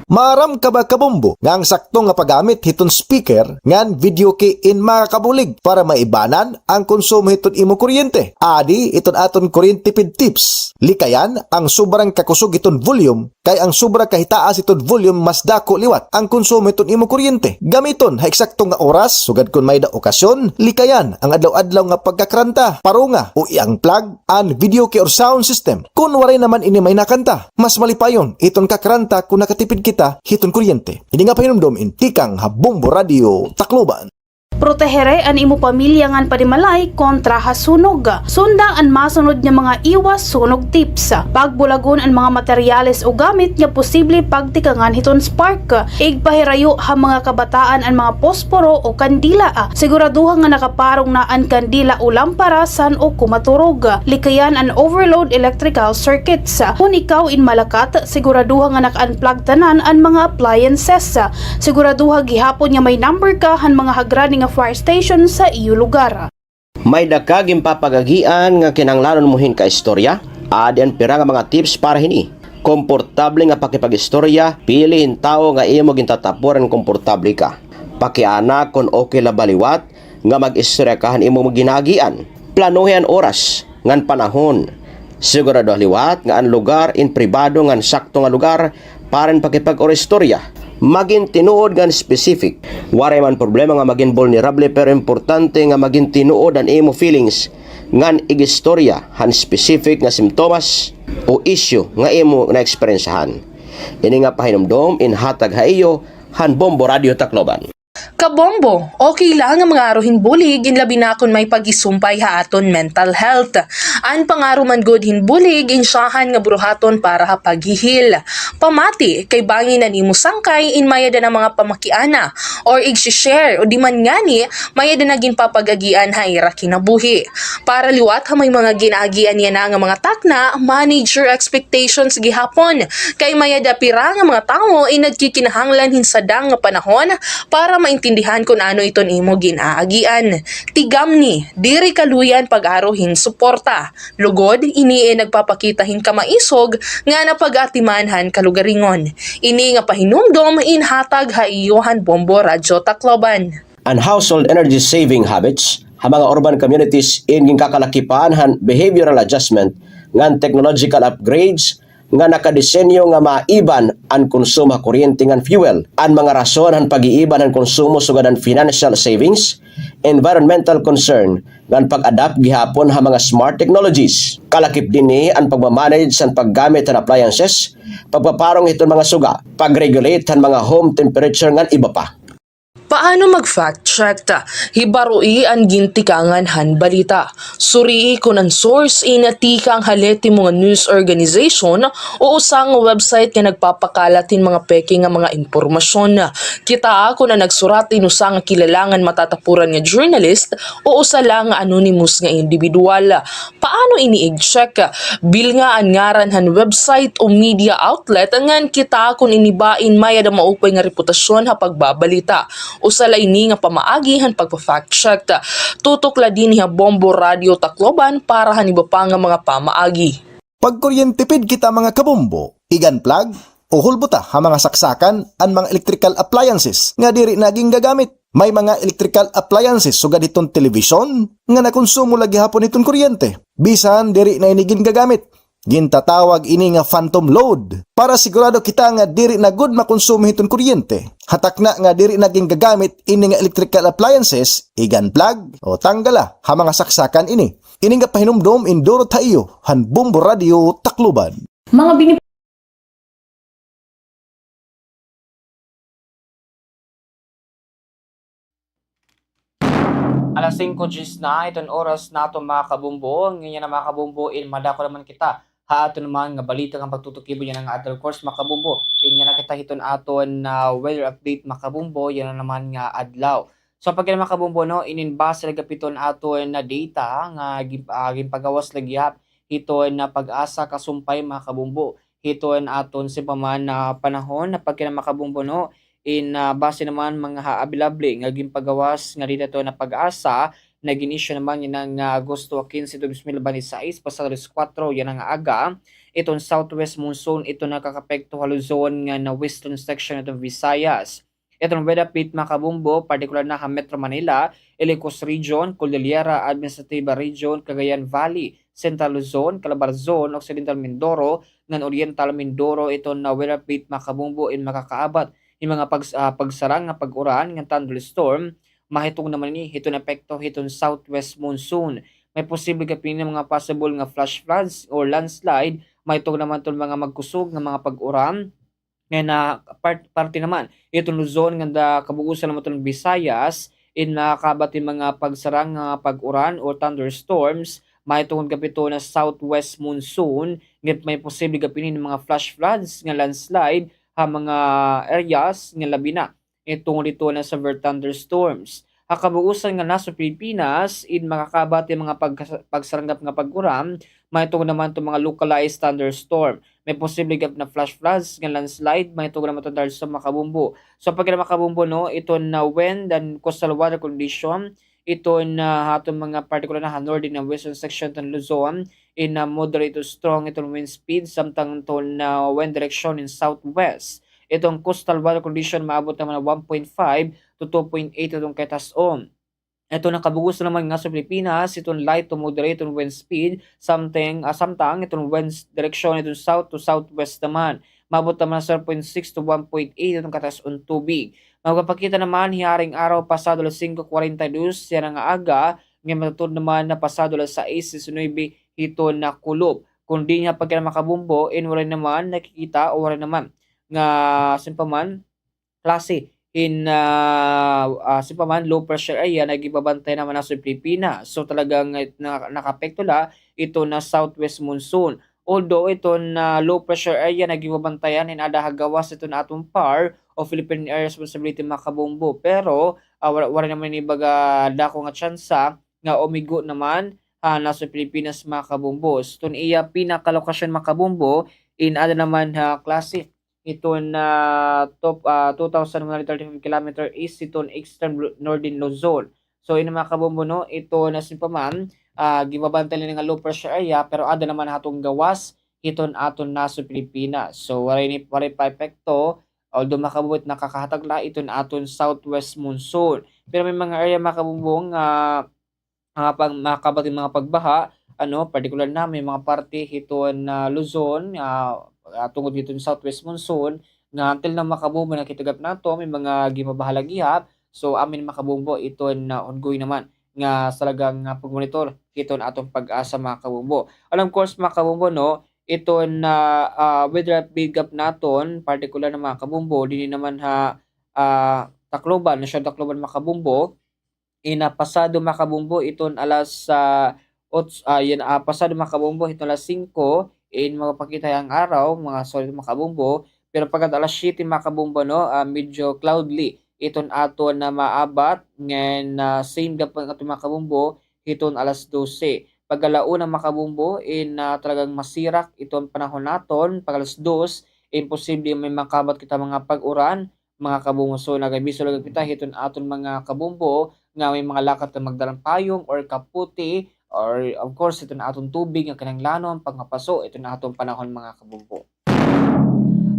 Maaram ka ba, kabombo, nga an sakto nga paggamit hiton speaker ngan video key in makakabulig para maibanan an konsumo hiton imo kuryente? Adi iton aton kuryente tipid tips. Likayan an sobrang kakusog hiton volume, kay an sobra kahitaas hiton volume mas dako liwat an konsumo hiton imo kuryente. Gamiton ha eksakto nga oras, sugad kon may-ada okasyon. Likayan an adlaw-adlaw nga pagkakranta, parunga o i-unplug an video key or sound system kon waray naman ini may nakanta. Mas malipayon iton kakranta kon nakatipid kita hiton kuryente. Ini nga pahinumdom in tikang ha Bombo Radio Tacloban. Protehere an imo pamilya ngan panimalay kontra ha sunog. Sunda an masunod nga mga iwas sunog tips. Pagbulagon an mga materyales o gamit nga posible pagtikangan hiton spark. Igpahirayo ha mga kabataan an mga posporo o kandila. Siguraduha nga nakaparong na an kandila o lampara san-o kumaturog. Likayan an overload electrical circuits. Kon ikaw in malakat, siguraduha nga naka-unplug tanan an mga appliances. Siguraduha gihapon nga may number ka han mga hagrani nga fire station sa iyo lugar. May-ada ka ginpapag-agian nga kinahanglanon mo hin kaistorya? Adi an pira nga mga tips para hini. Komportable nga pakipag-istorya, pili hin tawo nga imo gintatapuran komportable ka. Pakiana kon okay la ba liwat nga mag-istorya ka han imo ginaagian. Planuhi an oras ngan panahon. Siguraduha liwat nga an lugar in pribado ngan sakto nga lugar para hin pakipag-istorya. Magin tinuod ngan specific. Waray man problema nga magin vulnerable, pero importante nga magin tinuod an imo feelings ngan ig-istorya han specific nga simptomas o issue nga imo naeksperyensyahan. Ini nga pahinumdom in hatag ha iyo han Bombo Radio Tacloban. Kabombo, okay la nga mangaro hin bulig, in labi na kon may pag-isumpay ha aton mental health. An pangaro man gud hin bulig in syahan nga buruhaton para ha pag-heal. Pamati, kay bangin an imo sangkay in may-ada na mga pamakiana or igsi-share, o di man ngani may-ada na ginpapag-agian ha ira kinabuhi. Para liwat ha may mga ginaagian yana nga mga takna, manage your expectations gihapon. Kay may-ada pira nga mga tawo in nagkikinahanglan hin sadang nga panahon para maintindihan kon ano iton imo ginaagian. Tigamni, diri kaluy-an pag-aro hin suporta. Lugod, ini in nagpapakita hin kamaisog nga napag-atiman han kalugaringon. Ini nga pahinumdom in hatag ha iyo han Bombo Radyo Tacloban. An household energy saving habits ha mga urban communities in ginkakalakipan han behavioral adjustment ngan technological upgrades nga nakadesenyo nga maiban an konsumo ha kuryente ngan fuel. An mga rason han pag-iiban han konsumo sugad han financial savings, environmental concern, ngan pag-adapt gihapon ha mga smart technologies. Kalakip dinhi an pagma-manage san paggamit han appliances, pagpaparong hiton mga suga, pag-regulate han mga home temperature ngan iba pa. Paano mag-fact check? Hibaroi an gintikangan han balita. Surii kon an source in tikang ha lehitimo nga news organization o usa nga website nga nagpapakalat hin mga peke nga mga impormasyon. Kitaa kon an nagsurat in usa nga kilala ngan matatapuran nga journalist o usa la nga anonymous nga indibidwal. Paano ini i-check? Bilnga an ngaran han website o media outlet ngan kitaa kon ini ba in may-ada maupay nga reputasyon ha pagbabalita. Usa la ini nga pamaagi han pagpa-fact check. Tutok la dinhi ha Bombo Radio Tacloban para han iba pa nga mga pamaagi. Pagkuryentipid kita, mga kabombo, igan plug o hulbota ha mga saksakan an mga electrical appliances nga diri na gingagamit. May mga electrical appliances sugad hiton telebisyon nga nakonsumo la gihapon hiton kuryente bisan diri na ini gingagamit. Gintatawag ini nga phantom load. Para sigurado kita nga diri na gud makonsumo hiton kuryente, ha takna nga diri na gingagamit ini nga electrical appliances, igan plug o tanggala ha mga saksakan ini. Ini nga pahinumdom indurot ha iyo han Bombo Radio Tacloban. Mga bini- Alas singko diyes na iton oras naton, mga kabombo. Ngan yana, mga kabombo, in madako naman kita ha aton naman nga balita ngan pagtutukiban yana nga adlaw. Of course, mga kabombo, in yana kita hiton aton, ah, weather update, mga kabombo, yana naman nga adlaw. So, pag yana, mga kabombo, no, inin base la gihap hiton aton na data nga gin-, ah, ginpagawas la gihap hiton na PAGASA kasumpay, mga kabombo, hiton aton siring pa man na panahon. Na pag yana, mga kabombo, no, in, ah, base naman mga ha-, available nga ginpagawas nga data hiton na PAGASA, nag-in-issue naman yana nga Agosto kinse, dos mil baynte sais, pasado alas kuwatro yana nga aga, iton southwest monsoon, iton nakakaapekto ha Luzon ngan na western section hiton Visayas. Iton weather update, mga kabombo, partikular na ha Metro Manila, Ilocos Region, Cordillera Administrativa Region, Cagayan Valley, Central Luzon, Calabarzon, Occidental Mindoro, ngan Oriental Mindoro, iton na weather update, mga kabombo, in makakaabat hin mga pags-, ah, pagsarang nga pag-uran ngan thunderstorm. Mahitungod naman ini hiton epekto hiton southwest monsoon. May posible gihap ini mga possible nga flash floods or landslide. Mahitungod naman iton mga magkusog nga mga pag-uran. Ngan na part-, parte naman iton Luzon ngan da kabug-osan naman iton Visayas, in makakaabat hin mga pagsarang nga pag-uran or thunderstorms, mahitungod gihap hiton na southwest monsoon, ngan may posible gihap ini hin mga flash floods nga landslide ha mga areas nga labi na iton tungod hiton na severe thunderstorms. Ha kabug-osan nga nasod Pilipinas, in makakaabat hin mga pag-, pagsarang gihap nga pag-uran, mahitungod naman iton mga localized thunderstorm. May posible gihap na flash floods ngan landslide, mahitungod naman iton thunderstorm, mga kabombo. So, pag yana, mga kabombo, no, iton na wind and coastal water condition, iton na ha aton mga partikular na ha northern and western section hiton Luzon, in na moderate to strong iton wind speed, samtang iton na wind direction in southwest. Iton coastal water condition maabot naman na one point five to two point eight iton kaitas-on. Iton ha kabug-osan naman nga nasod Pilipinas, iton light to moderate iton wind speed, samtang, ah, samtang iton wind direction iton south to southwest naman. Maabot naman na zero point six to one point eight iton kaitas-on tubig. Magpapakita naman hiyaring araw pasado alas singko kwarenta y dos yana nga aga, ngan matutuod naman na pasado alas sais disinuybe hiton na kulop. Kon dinhi ha pag yana, mga kabombo, in waray naman nakikita o waray naman nga siring pa man klase hin, ah, ah, siring pa man, low pressure area nga ginbabantayan naman ha nasod Pilipinas. So, talagang, eh, na-, nakaapekto la iton na southwest monsoon. Although iton na low pressure area nga ginbabantayan in aada ha gawas hiton aton PAR o Philippine Area Responsibility, mga kabombo, pero, ah, wara, wara naman ini baga dako nga tsansa nga umigo naman ha nasod Pilipinas, mga kabombo. So, iton iya pinakalokasyon, mga kabombo, in aada naman ha klase hiton, ah, top, ah, two thousand one hundred thirty-five kilometer east hiton eastern Lu-, northern Luzon. So, ini, mga kabombo, no, iton na siring pa man, ah, ginbabantayan la ini nga low pressure area, pero aada naman ha aton gawas hiton aton nasod Pilipinas. So, waray ini, waray pa epekto, although, mga kabombo, nakakahatag la iton aton southwest monsoon. Pero may mga area, mga kabombo, nga ah, pag makakaabat hin mga pagbaha, ano, partikular na may mga parte hiton, ah, Luzon, ah, ah, tungod hiton southwest monsoon, nga until now, mga kabombo, nakita gihap naton may mga ginbabaha la gihap. So, amin, mga kabombo, iton na ongoing naman nga talagang, ah, pagmonitor hiton aton PAGASA, mga kabombo. And of course, mga kabombo, no, iton, ah, ah, weather update gihap naton, partikular na, mga kabombo, dinhi naman ha, ah, Tacloban, National Tacloban, mga kabombo, in, ah, pasado, mga kabombo, iton alas, ah, ots-, ah, yun, ah, pasado, mga kabombo, iton alas singko, in magpapakita ang araw, mga solid, mga kabombo, pero pagkadto alas siyete, mga kabombo, no, ah, medyo cloudly iton aton nga maabat, ngan, ah, same gihapon aton, mga kabombo, hiton alas dose. Pag-ala una, mga kabombo, in, ah, talagang masirak iton panahon naton, pag alas dos, imposible may makabat kita mga pag-uran, mga kabombo. So, nag-abiso la gihap kita hiton aton mga kabombo nga may mga lakat nga magdalang payong or kapote, or of course, hiton aton tubig nga kinahanglanon, pangmapaso, hiton aton panahon, mga kabombo.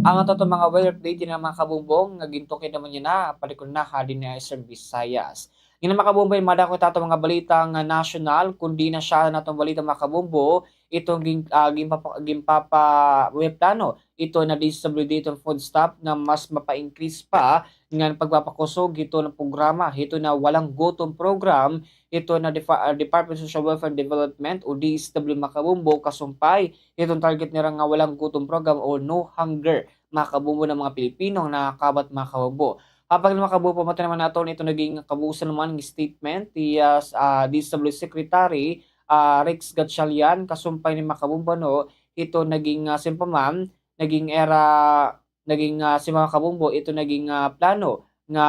Amo ito aton mga weather update nga, mga kabombo, nga gintukod naman niya na, palikod na ha, dinhi ha Eastern Visayas. Ngan, mga kabombo, madako kita aton mga balita nga nasyonal, kundi na siya na aton balita, mga kabombo, iton gin-, ah, ginpapa-, ginpapa-, may plano iton na D S W D iton food stamp nga mas mapa-increase pa ngan pagpapakusog hiton programa, hiton na Walang Gutom Program, hiton na Depa-, ah, Department of Social Welfare and Development o D S W, mga kabombo, kasumpay hiton target nira nga Walang Gutom Program o No Hunger, mga kabombo, nga mga Pilipino nga nakakabat, mga kabombo. Apag, mga kabombo, pamati naman naton iton naging kabuusan naman nga statement ni, ah, s-, ah, D S W Secretary, ah, Rex Gatchalian, kasumpay ni, mga kabombo, no, iton naging, ah, siring pa man, naging era, naging, ah, siring, mga kabombo, iton naging, ah, plano nga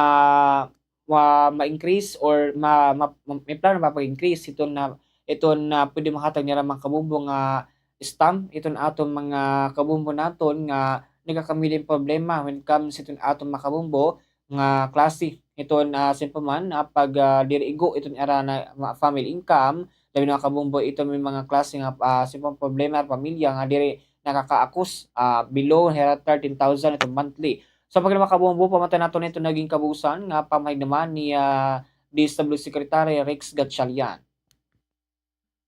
ma-, ma-increase or ma-, ma-, ma-, may plano mapag-increase iton na, iton na pwede mahatag nira, mga kabombo, nga stamp iton aton mga kabombo naton nga nagkakamili hin problema when it comes iton aton, mga kabombo, nga klase. Iton, ah, siring pa man, ah, pag, ah, diri igo iton ira na ma-, family income, labi na, mga kabombo, iton may mga klase nga, ah, siring pa man, problema ha pamilya nga diri nakakaakos, ah, below hira thirteen thousand iton monthly. So, mga kabombo, pamati naton iton naging kabuusan nga pamahayag naman ni, ah, D S W Secretary Rex Gatchalian.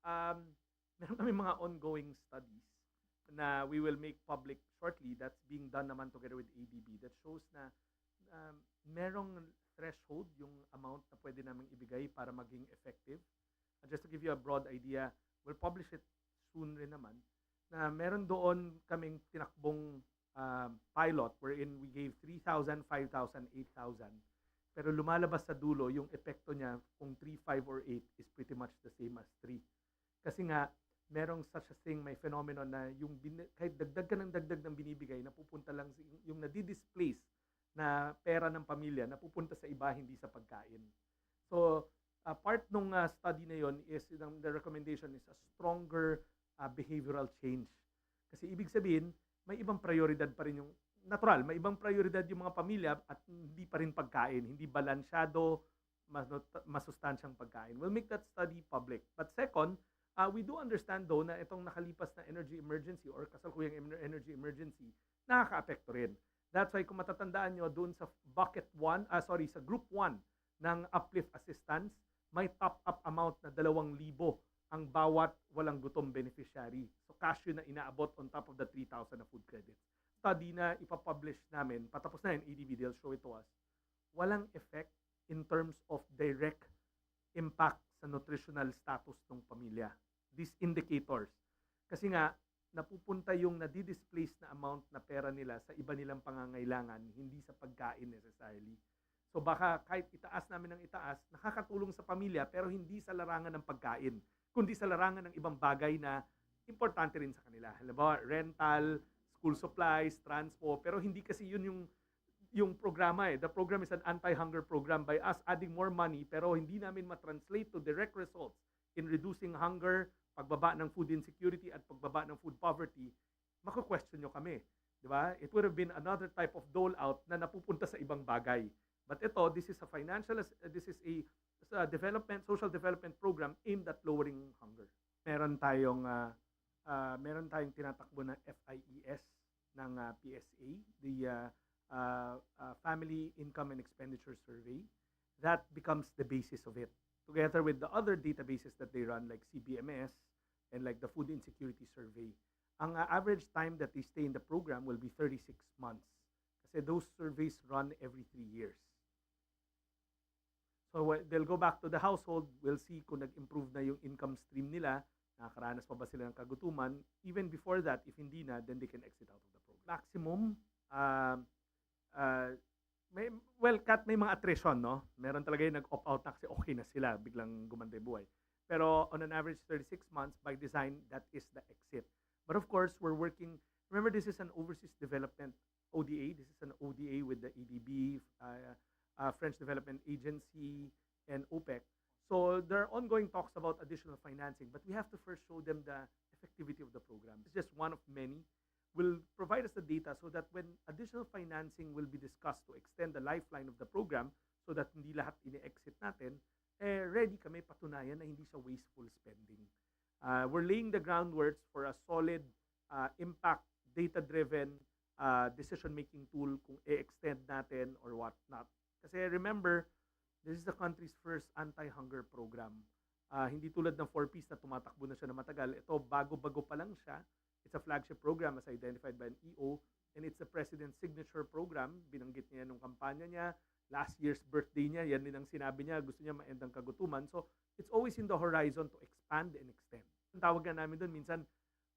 Um, meron kami mga ongoing studies na we will make public shortly that's being done naman together with A D B that shows na, um, merong threshold yung amount na pwede naming ibigay para maging effective. And just to give you a broad idea, we'll publish it soon rin naman, na meron doon kaming tinakbong, um, pilot wherein we gave three thousand, five thousand, eight thousand. Pero lumalabas sa dulo, yung epekto niya kung three, five, or eight is pretty much the same as three. Kasi nga, merong such a thing, may phenomenon na yung bin-, kahit dagdag ka ng dagdag ng binibigay, napupunta lang si-, yung nadi-displace na pera ng pamilya, napupunta sa iba, hindi sa pagkain. So, ah, part nung, ah, study na yon is, yung, the recommendation is a stronger, ah, behavioral change. Kasi ibig sabihin, may ibang prioridad pa rin yung, natural, may ibang prioridad yung mga pamilya at hindi pa rin pagkain, hindi balansyado, mas-, masustansyang pagkain. We'll make that study public. But second, ah, we do understand though na itong nakalipas na energy emergency or kasalukuyang emer-, energy emergency, nakakaapekto rin. That's why kung matatandaan nyo, doon sa bucket one, ah, sorry, sa group one ng uplift assistance, may top-up amount na dalawang libo ang bawat Walang Gutom beneficiary. So, cash yun na inaabot on top of the three thousand na food credits. Study na ipapublish namin, patapos na yun, A D B, they'll show it to us. Walang effect in terms of direct impact sa nutritional status ng pamilya. These indicators. Kasi nga, napupunta yung nadi-displace na amount na pera nila sa iba nilang pangangailangan, hindi sa pagkain necessarily. So baka kahit itaas namin ng itaas, nakakatulong sa pamilya pero hindi sa larangan ng pagkain, kundi sa larangan ng ibang bagay na importante rin sa kanila. Halimbawa, rental, school supplies, transpo, pero hindi kasi yun yung, yung programa eh. The program is an anti-hunger program. By us adding more money, pero hindi namin ma-translate to direct results in reducing hunger, pagbaba ng food insecurity at pagbaba ng food poverty, mako-question nyo kami, di ba? It would have been another type of dole out na napupunta sa ibang bagay. But ito, this is a financial as-, this is a, a development, social development program aimed at lowering hunger. Meron tayong, ah, ah, meron tayong tinatakbo na F I E S ng, ah, P S A, the, ah, ah, ah, Family Income and Expenditure Survey. That becomes the basis of it, together with the other databases that they run, like C B M S and like the Food Insecurity Survey. Ang, ah, average time that they stay in the program will be thirty-six months. Kasi those surveys run every three years. So, wh-, they'll go back to the household, we'll see kung nag-improve na yung income stream nila, nakakaranas pa ba sila ng kagutuman. Even before that, if hindi na, then they can exit out of the program. Maximum, ah, ah, may, well, Kat, may mga attrition, no? Meron talaga yung nag-opt out na kasi okay na sila, biglang gumanda yung buhay. Pero on an average, thirty-six months, by design, that is the exit. But of course, we're working, remember, this is an overseas development, O D A. This is an O D A with the A D B, uh, uh, French Development Agency, and OPEC. So there are ongoing talks about additional financing, but we have to first show them the effectivity of the program. It's just one of many. Will provide us the data so that when additional financing will be discussed to extend the lifeline of the program, so that hindi lahat ini-exit natin, eh, ready kami patunayan na hindi siya wasteful spending. Uh, we're laying the groundwork for a solid, uh, impact, data-driven, uh, decision-making tool kung i-extend natin or what not. Kasi remember, this is the country's first anti-hunger program. Ah, hindi tulad ng four Ps na tumatakbo na siya na matagal. Ito, bago-bago pa lang siya. It's a flagship program as identified by an E O, and it's the president's signature program. Binanggit niya nung kampanya niya, last year's birthday niya, yan din ang sinabi niya, gusto niya ma-end ang kagutuman. So, it's always in the horizon to expand and extend. Ang tawag nga namin doon, minsan,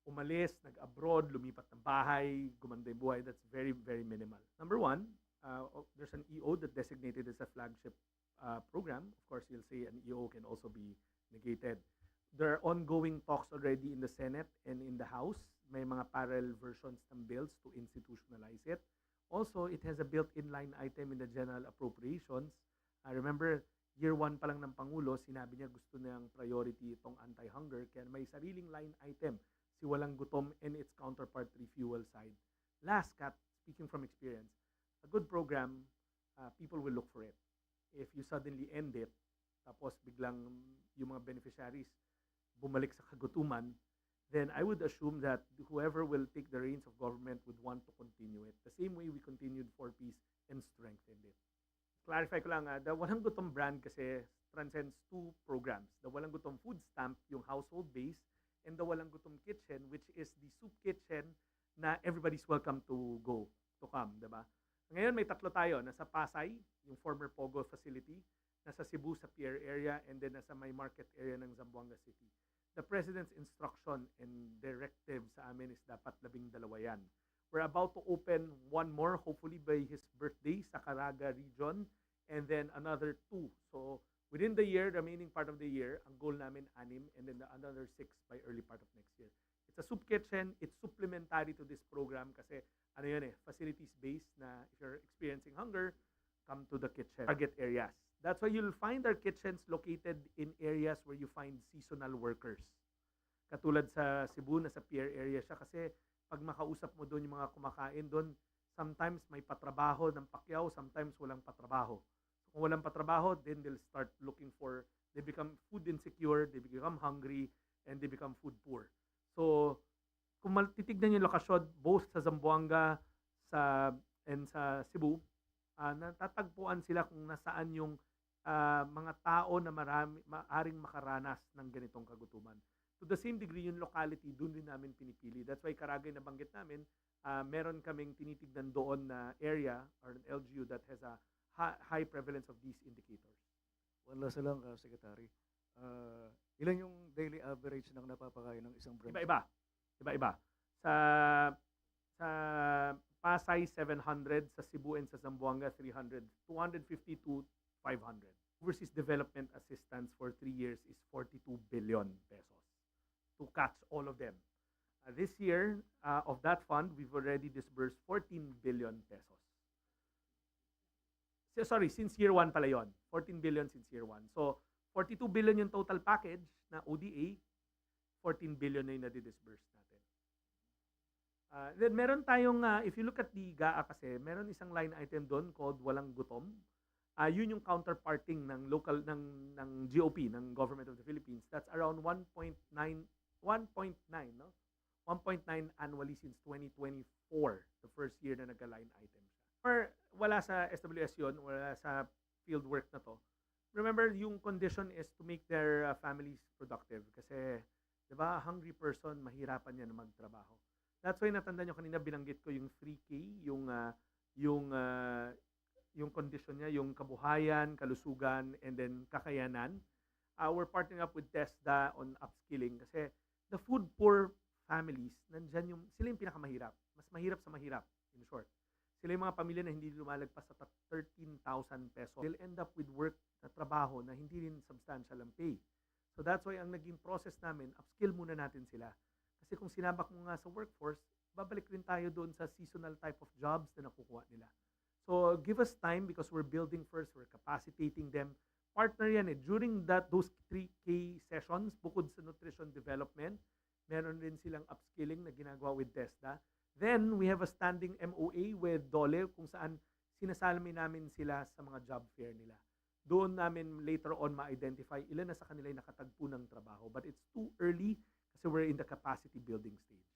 umalis, nag-abroad, lumipat ng bahay, gumanda yung buhay, that's very, very minimal. Number one, uh, o-, there's an E O that designated as a flagship, uh, program. Of course, you'll say an E O can also be negated. There are ongoing talks already in the Senate and in the House. May mga parallel versions ng bills to institutionalize it. Also, it has a built-in line item in the general appropriations. I remember, year one pa lang ng Pangulo, sinabi niya gusto niyang priority itong anti-hunger, kaya may sariling line item si Walang Gutom and its counterpart, refuel side. Last, Kat, speaking from experience, a good program, uh, people will look for it. If you suddenly end it, tapos biglang yung mga beneficiaries bumalik sa kagutuman, then I would assume that whoever will take the reins of government would want to continue it. The same way we continued four Ps and strengthened it. Clarify ko lang, ah, the Walang Gutom brand kasi transcends two programs. The Walang Gutom food stamp, yung household base, and the Walang Gutom kitchen, which is the soup kitchen na everybody's welcome to go, to come, di ba? Ngayon may tatlo tayo, nasa Pasay, yung former Pogo facility, nasa Cebu sa pier area, and then nasa may market area ng Zamboanga City. The President's instruction and directive sa amin is dapat labing dalawa yan. We're about to open one more, hopefully by his birthday, sa Caraga region, and then another two. So, within the year, remaining part of the year, ang goal namin, anim, and then the another six by early part of next year. It's a soup kitchen. It's supplementary to this program kasi, ano yun eh, facilities-based na if you're experiencing hunger, come to the kitchen. Target areas. That's why you'll find our kitchens located in areas where you find seasonal workers. Katulad sa Cebu, nasa pier area siya kasi pag makausap mo doon yung mga kumakain doon, sometimes may patrabaho ng pakyaw, sometimes walang patrabaho. So, kung walang patrabaho, then they'll start looking for, they become food insecure, they become hungry, and they become food poor. So, kung mal-, titignan yung lokasyon, both sa Zamboanga sa, and sa Cebu, ah, natatagpuan sila kung nasaan yung, ah, mga tao na marami, maaring makaranas ng ganitong kagutuman. To the same degree, yung locality, doon din namin pinipili. That's why Caraga yung nabanggit namin, ah, meron kaming tinitignan doon na area or an L G U that has a ha-, high prevalence of these indicators. One last na lang, ah, Secretary. Ah, ilan yung daily average ng napapakain ng isang branch? Iba-iba. Iba-iba. Sa, sa Pasay, seven hundred, sa Cebu and sa Zamboanga, three hundred, two hundred fifty to five hundred. Overseas development assistance for three years is forty-two billion pesos to catch all of them. Uh, this year, uh, of that fund, we've already disbursed fourteen billion pesos. Si-, sorry, since year one pala yon. Fourteen billion since year one. So, forty-two billion yung total package na O D A, fourteen billion na yung nadidisburse natin. Ah, then meron tayong, ah, if you look at the GAA kasi, meron isang line item doon called Walang Gutom. Ah, yun yung counterparting ng local, ng, ng G O P, ng Government of the Philippines. That's around one point nine, one point nine, no? One point nine annually since twenty twenty-four, the first year na nagka-line item siya. Or wala sa S W S yun, wala sa field work na to. Remember, yung condition is to make their, uh, families productive. Kasi, di ba, a hungry person, mahirapan yan magtrabaho. That's why natanda nyo kanina, binanggit ko yung three K, yung, uh, yung, uh, yung condition niya, yung kabuhayan, kalusugan, and then kakayanan. Uh, we're partnering up with TESDA on upskilling kasi the food poor families, nandyan yung, sila yung pinakamahirap. Mas mahirap sa mahirap, in short. Sila yung mga pamilya na hindi lumalagpas sa thirteen thousand pesos. They'll end up with work na trabaho na hindi rin substantial ang pay. So that's why ang naging process namin, upskill muna natin sila. Kasi kung sinabak mo nga sa workforce, babalik rin tayo doon sa seasonal type of jobs na nakukuha nila. So give us time because we're building first, we're capacitating them. Partner yan eh. During that, those three K sessions, bukod sa nutrition development, meron rin silang upskilling na ginagawa with TESDA. Then, we have a standing M O A with DOLE kung saan sinasali namin sila sa mga job fair nila. Doon namin later on ma-identify ilan na sa kanila yung nakatagpo ng trabaho. But it's too early kasi we're in the capacity building stage.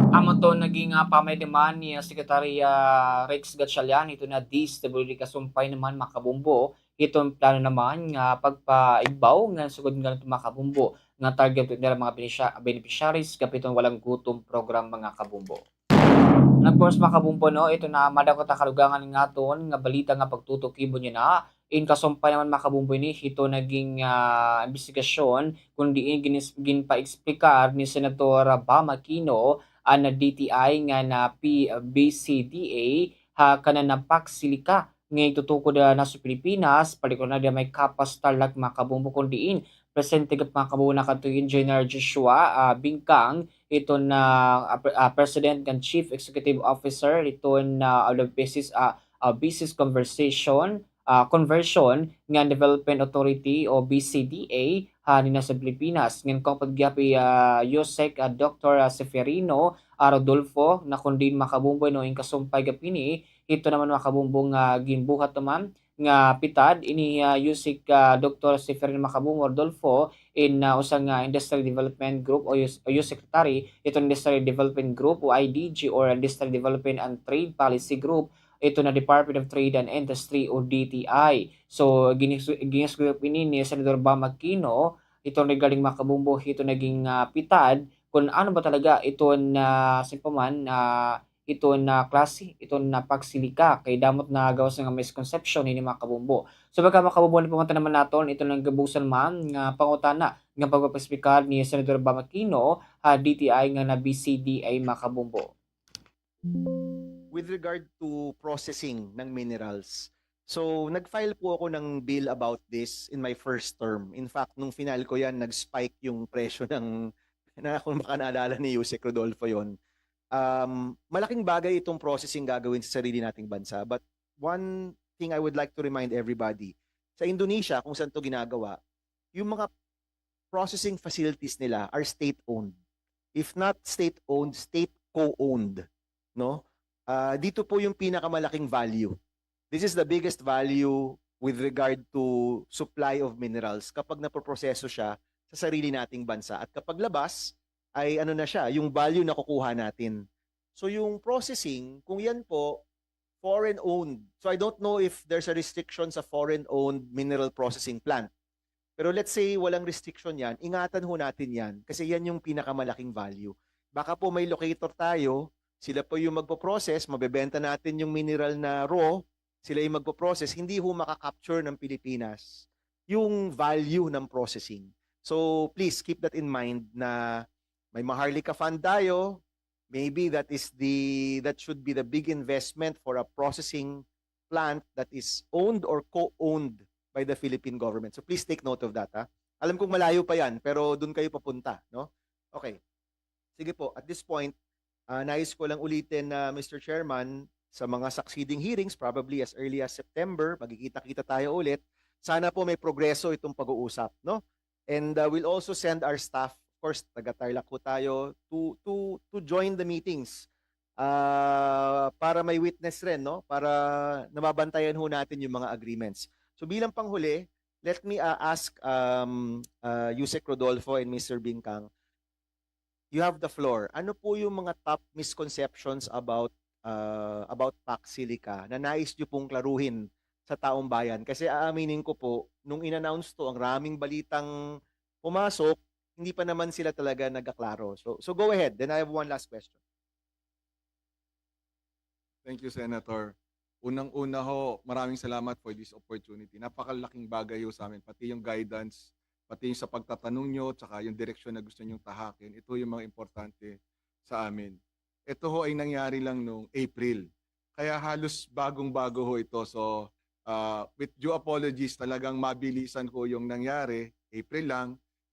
Amo to naging, ah, pamay naman ni, ah, Secretary, ah, Rex Gatchalian, ito na D S W D kasumpay naman, mga kabumbo, iton plano naman nga pagpaigbaw nga sugod nga ito, mga kabumbo, nga target nila mga benepisya-, beneficiaries kapiton walang gutom program, mga kabumbo. And of course, mga kabumbo, no, ito na madako ta kalugangan nga aton nga balita nga pagtutukibo niya na in kasumpay naman, mga kabumbo, ini hito naging, ah, imbestigasyon kun diin ginis-, ginpa-explicar ni Senator Bam Aquino an D T I ngan P-, B C D A ha kanan nga PACT-CILICA nga itutukod, ah, na sa Pilipinas, partikular na dida may Capas, Tarlac, mga kabumbo, kun diin presente gihap, mga kabumbo, nakadto hi Engineer Joshua, ah, Bingkang, iton, ah, ah, pre-, ah, President ngan Chief Executive Officer iton, ah, of the Business, ah, ah, Business Conversation, ah, Conversion ngan Development Authority o B C D A ha dinhi sa Pilipinas. Ngan kuan pa gihap hi, ah, USEC, ah, Doktor, ah, Seferino, ah, Rodolfo, na kun diin, mga kabumbo, no, in kasumpay gihap ini, hito naman, mga kabumbo, nga ginbuhat naman nga pitad ini, ah, USEC, ah, Doktor Seferino, mga kabumbo, Rodolfo, in, ah, usa nga industrial development group o US, o USEC secretary, iton industrial development group o I D G or industrial development and trade policy group, ito na Department of Trade and Industry o D T I. So, ginis-, ginisugod ini ni Senador Bam Aquino, iton regarding, mga kabumbo, hito naging, ah, pitad, kun ano ba talaga iton, ah, simple man, ah, iton, ah, klase, iton, ah, PACT-CILICA, kay damo it nagawas nga misconception ini, mga kabumbo. So, pagka, mga kabumbo, napaman-an naman naton, iton nagkabusan man nga pangutana nga pagpapaspikal ni Senador Bam Aquino ha D T I ngan ha B C D A, mga kabumbo. With regard to processing ng minerals, so nag-file po ako ng bill about this in my first term. In fact, nung final ko yan, nag-spike yung presyo ng, na kung baka naalala ni Usec Rodolfo yon. Um, malaking bagay itong processing gagawin sa sarili nating bansa. But one thing I would like to remind everybody, sa Indonesia, kung saan to ginagawa, yung mga processing facilities nila are state-owned. If not state-owned, state co-owned, no? Ah, dito po yung pinakamalaking value. This is the biggest value with regard to supply of minerals kapag napoproseso siya sa sarili nating bansa. At kapag labas, ay ano na siya, yung value nakukuha natin. So yung processing, kung yan po, foreign-owned. So I don't know if there's a restriction sa foreign-owned mineral processing plant. Pero let's say walang restriction yan, ingatan ho natin yan kasi yan yung pinakamalaking value. Baka po may locator tayo, sila po yung magpo-process, mabebenta natin yung mineral na raw, sila yung magpo-process, hindi ho maka-capture ng Pilipinas yung value ng processing. So please keep that in mind na may Maharlika Fund tayo, maybe that is the, that should be the big investment for a processing plant that is owned or co-owned by the Philippine government. So please take note of that, ha. Alam kong malayo pa yan, pero doon kayo papunta, no? Okay. Sige po, at this point, ah, nais ko lang ulitin na, Mister Chairman, sa mga succeeding hearings, probably as early as September, magkikita-kita tayo ulit. Sana po may progreso itong pag-uusap, no? And, ah, we'll also send our staff, of course, taga Tarlac ho tayo, to, to, to join the meetings, ah, para may witness rin, no? Para nababantayan ho natin yung mga agreements. So bilang panghuli, let me, ah, ask, um, ah, Usec Rodolfo and Mister Bingkang, you have the floor. Ano po yung mga top misconceptions about, ah, about PACT-CILICA na nais niyo pong klaruhin sa taong bayan? Kasi aaminin ko po, nung in-announce to, ang raming balitang pumasok, hindi pa naman sila talaga nagkaklaro. So, so go ahead. Then I have one last question. Thank you, Senator. Unang-una ho, maraming salamat for this opportunity. Napakalaking bagay ho sa amin, pati yung guidance, pati yung sa pagtatanong nyo, tsaka yung direksyon na gusto nyong tahakin. Ito yung mga importante sa amin. Ito ho ay nangyari lang nung April. Kaya halos bagong-bago ho ito. So, ah, with due apologies, talagang mabilisan ho yung nangyari. April lang.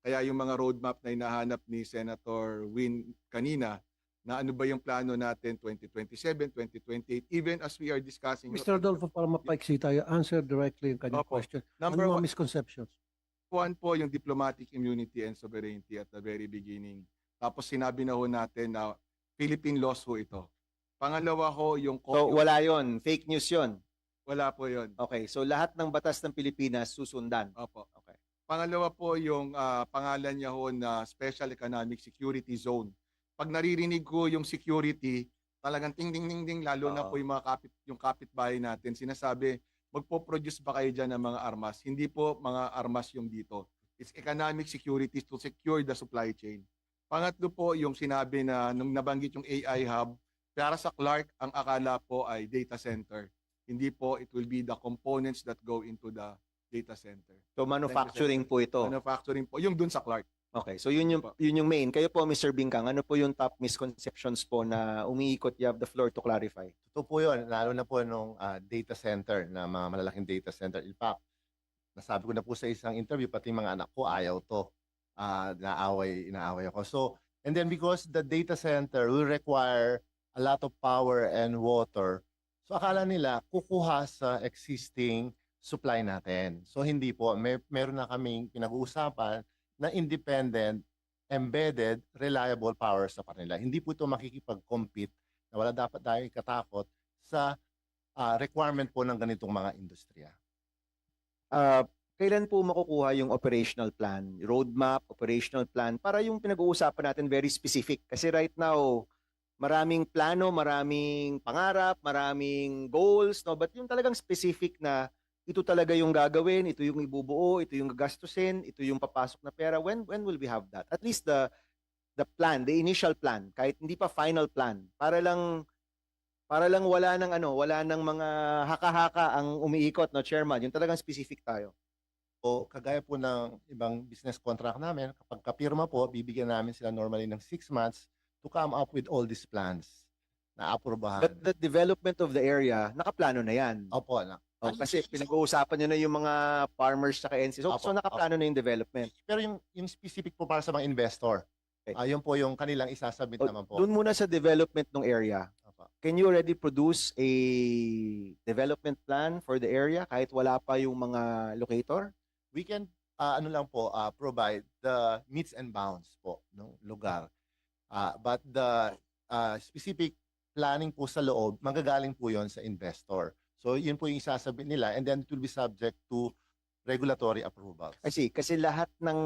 Kaya yung mga roadmap na hinahanap ni Senator Win kanina, na ano ba yung plano natin twenty twenty-seven, twenty twenty-eight, even as we are discussing Mister Rodolfo, para mapaiksi tayo, answer directly yung kanyang Opo. question. Number Ano mga one misconceptions? One po yung diplomatic immunity and sovereignty at the very beginning. Tapos sinabi na ho natin na Philippine laws ho ito. Pangalawa ho yung So, copy of wala yon. Fake news yon. Wala po yon. Okay, so lahat ng batas ng Pilipinas susundan. Opo. Okay. Pangalawa po yung, ah, pangalan niya ho na Special Economic Security Zone. Pag naririnig ko yung security, talagang ting, ting, ting, ting, lalo na Oo. po yung mga kapit-, yung kapitbahay natin, sinasabi, "Magpo-produce ba kayo diyan ng mga armas?" Hindi po mga armas yung dito. It's economic security to secure the supply chain. Pangatlo po, yung sinabi na nung nabanggit yung A I hub, para sa Clark, ang akala po ay data center. Hindi po, it will be the components that go into the data center. So, Thank you, manufacturing Senator. po ito? Manufacturing po. Yung dun sa Clark. Okay, so yun yung, Opo. yun yung main. Kayo po, Mister Bingkang, ano po yung top misconceptions po na umiikot? You have the floor to clarify. Totoo po yun, lalo na po nung, ah, data center, na mga malalaking data center. In fact, nasabi ko na po sa isang interview, pati mga anak ko, ayaw to. Ah, naaway, inaaway ako. So, and then because the data center will require a lot of power and water, so akala nila kukuha sa existing supply natin. So, hindi po. May, meron na kaming pinag-uusapan na independent, embedded, reliable power sa kanila. Hindi po ito makikipag-compete na wala dapat tayong ikatakot sa, ah, requirement po ng ganitong mga industriya. Ah, kailan po makukuha yung operational plan, roadmap, operational plan, para yung pinag-uusapan natin very specific? Kasi right now, maraming plano, maraming pangarap, maraming goals, no? But yung talagang specific na ito talaga yung gagawin, ito yung ibubuo, ito yung gagastusin, ito yung papasok na pera, when, when will we have that? At least the, the plan, the initial plan, kahit hindi pa final plan, para lang, para lang wala ng ano, wala ng mga haka-haka ang umiikot, no, Chairman? Yung talagang specific tayo. O kagaya po ng ibang business contract namin, kapag kapirma po, bibigyan namin sila normally ng six months to come up with all these plans na aprubahan. But the development of the area, nakaplano na yan. Opo, na. Oh, Ano kasi yung pinag-uusapan nyo na yung mga farmers tsaka N C. So, Opo, so nakaplano opo. na yung development. Pero yung, yung specific po para sa mga investor, Okay. ah, yun po yung kanilang isasubmit O, naman po. Doon muna sa development ng area. Opo. Can you already produce a development plan for the area kahit wala pa yung mga locator? We can, ah, ano lang po, ah, provide the meets and bounds po ng lugar. Ah, but the, ah, specific planning po sa loob, manggagaling po yon sa investor. So, yun po yung isasubmit nila, and then it will be subject to regulatory approvals. I see. Kasi lahat ng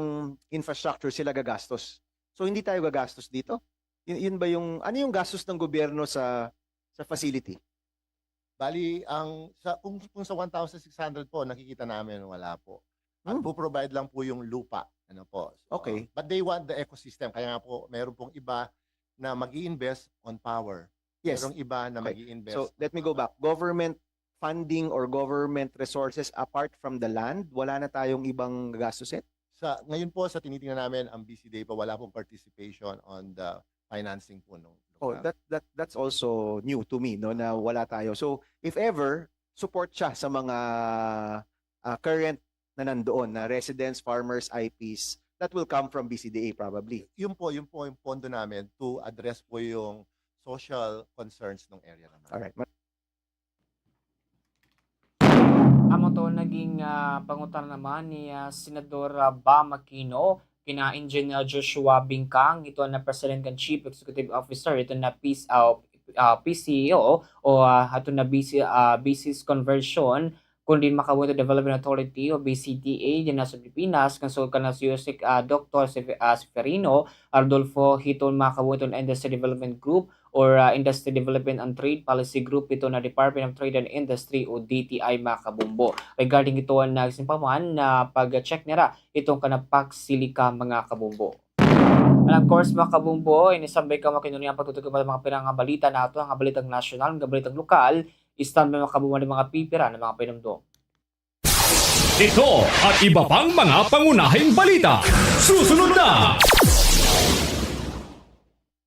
infrastructure sila gagastos. So, hindi tayo gagastos dito? Yun, yun ba yung, ano yung gastos ng gobyerno sa, sa facility? Bali, ang, sa, kung, kung sa one thousand six hundred po, nakikita namin, wala po. At Hmm. po-provide lang po yung lupa. Ano po. So, Okay. but they want the ecosystem. Kaya nga po, meron pong iba na mag-i-invest on power. Yes. Merong iba na Okay. mag-i-invest So, on let me go power. back. Government funding or government resources apart from the land, wala na tayong ibang gastusin? Sa, ngayon po, sa tinitingnan namin, ang B C D A po, wala pong participation on the financing po nung Oh, lugar. that, that, that's also new to me, no, na wala tayo. So, if ever, support siya sa mga, ah, current na nandoon, na residents, farmers, I Ps, that will come from B C D A probably. Yun po, yun po yung pondo namin to address po yung social concerns ng area naman. Alright. Ma- Amo to naging, ah, pangutana naman ni, ah, Senador, ah, Bam Aquino kina Engineer Joshua Bingkang, ito na President and Chief Executive Officer, ito na P C, ah, ah, P C E O o, ah, ito na B C, ah, Business Conversion, kundi Makabuto Development Authority o B C D A, dinha sa Pilipinas, kang sugad kana si Usec, ah, Doktor Sef-, ah, Seferino Rodolfo, hiton Makabuto Industry Development Group, or, ah, Industry Development and Trade Policy Group ito na Department of Trade and Industry o D T I, mga kabombo. Regarding ito, nagsiring pa man na pag-check nira itong kana PAC-SILICA, mga kabombo. And of course, mga kabombo, ini sambay kamo kinunyan pagtutugma mga pira nga balita naton, nga balitang nasyonal, nga balitang lokal, standby mga kabombo, mga pipira nga mga pahinumdom. Ito at iba pang mga pangunahing balita. Susunod na!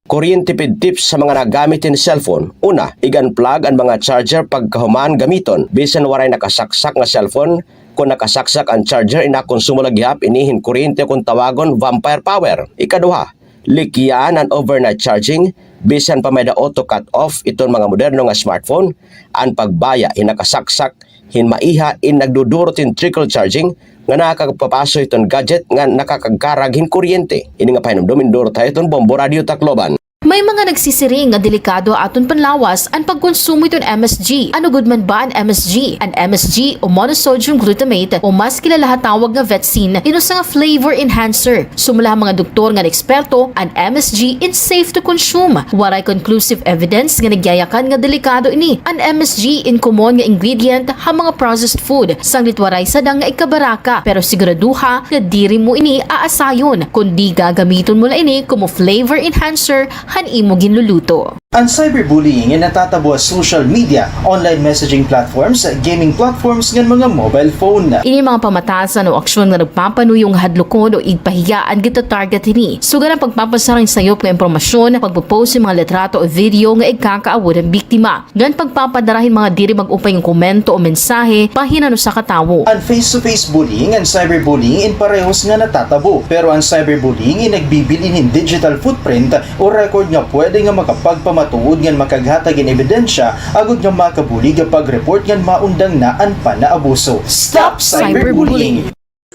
Kuryente pid tips sa mga nagamit hin cellphone. Una, ig-unplug an mga charger pagkahuman gamiton. Bisan waray nakasaksak nga cellphone, kon nakasaksak an charger, inakonsumo la gihap ini hin kuryente, kon tawagon vampire power. Ikaduha, likyan an overnight charging. Bisan pa may-ada auto cut off iton mga moderno nga smartphone, an pagbaya hin nakasaksak hin maiha in nagdudurot hin trickle charging nga nakakapapaso hiton gadget nga nakakagkarag hin kuryente. Ini nga pahinumdom in durot ha iton Bombo Radio Tacloban. May mga nagsisiring nga delikado ha aton panlawas an pagkonsumo hiton M S G. Ano gud man ba an M S G? An M S G o monosodium glutamate o mas kilala ha tawag nga vetsin, in usa nga flavor enhancer. Sumala ha mga doktor ngan eksperto, an M S G in safe to consume. Waray conclusive evidence nga nagyayakan nga delikado ini. An M S G in common nga ingredient ha mga processed food, sanglit waray sadang nga ikabaraka, pero siguraduha nga diri mo ini aasayon, kundi gagamiton mo la ini komo flavor enhancer han imo ginluluto. An cyberbullying in natatabo ha social media, online messaging platforms, gaming platforms, ngan mga mobile phone. Ini mga pamatasan o aksyon nga nagpapanuyo nga hadlukon o igpahiya an gitatarget hini. Sugad an pagpapasara hin sayop nga impormasyon, pagpo-post hin mga litrato o video nga igkakaawod han biktima, ngan pagpapadara hin mga diri mag-upay nga komento o mensahe bahin han usa ka tawo. An face-to-face bullying ngan cyberbullying in parehos nga natatabo, pero an cyberbullying in nagbibilin hin digital footprint o record nga pwede nga makapagpamatuod ngan makaghatag hin ebidensya agod nga makabulig ha pag-report ngan maundang na an panaabuso. Stop cyberbullying!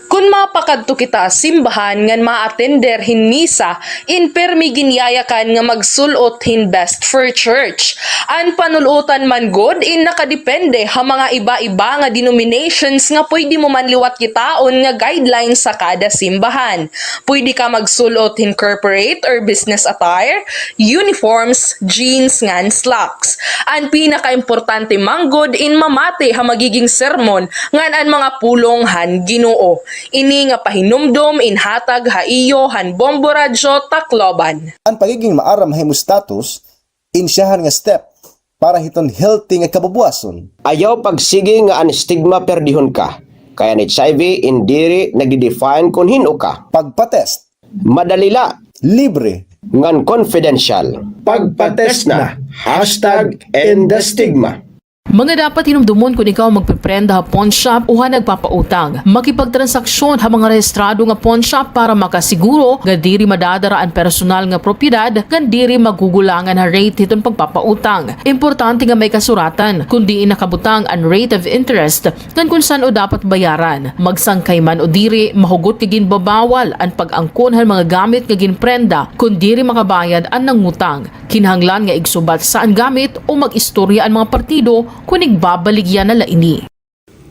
Kon mapakadto kita ha simbahan ngan maatender hin misa, in pirmi ginyayakan nga magsul-ot hin best for church. An panul-otan man gud in nakadepende ha mga iba-iba nga denominations nga pwede mo man liwat kitaon nga guidelines sa kada simbahan. Pwede ka magsul-ot hin corporate or business attire, uniforms, jeans ngan slacks. An pinakaimportante man gud in mamati ha magiging sermon ngan an mga pulong han Ginoo. Ini nga pahinumdom in hatag ha iyo han Bombo Radyo Tacloban. An pagiging maaram ha imo status, in syahan nga step para hiton healthy nga kabubuwason. Ayaw pagsigi nga an stigma perdihon ka, kay an H I V in diri nagde-define kon hin-o ka. Pagpa-test. Madali la. Libre. Ngan confidential. Pagpa-test na. Hashtag end the stigma. Mga dapat hinumdomon kon ikaw magpeprenda ha pawnshop o ha nagpapautang. Makipagtransaksyon ha mga rehistrado nga pawnshop para makasiguro nga diri madadara an personal nga propiedad ngan diri magugulangan ha rate hiton pagpapautang. Importante nga may kasuratan kon diin nakabutang an rate of interest ngan kon san-o dapat bayaran. Magsangkay man o diri, mahugot nga ginbabawal an pag-angkon han mga gamit nga ginprenda kon diri makabayad an nangutang. Kinahanglan nga igsubatsaan gamit o mag-istorya an mga partido kon igbabaligya na la ini.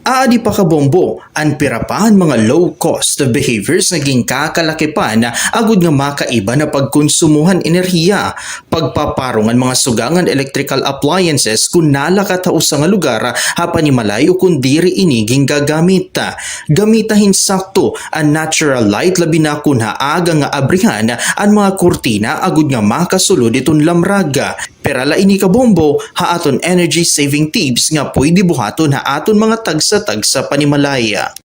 Aadi pa kabombo an pira pa han mga low-cost behaviors nga ginkakalakipan agod nga makaiba na pagkonsumo han enerhiya, pagpaparong han mga suga ngan electrical appliances kon nalakat ha usa nga lugar ha panimalay o kon diri ini gingagamit. Gamita hin sakto an natural light, labi na kon ha aga nga abrihan an mga kurtina agod nga makasulod iton lamrag. Pira la ini kabombo ha aton energy saving tips nga pwede buhaton ha aton mga tagsa-tagsa panimalay.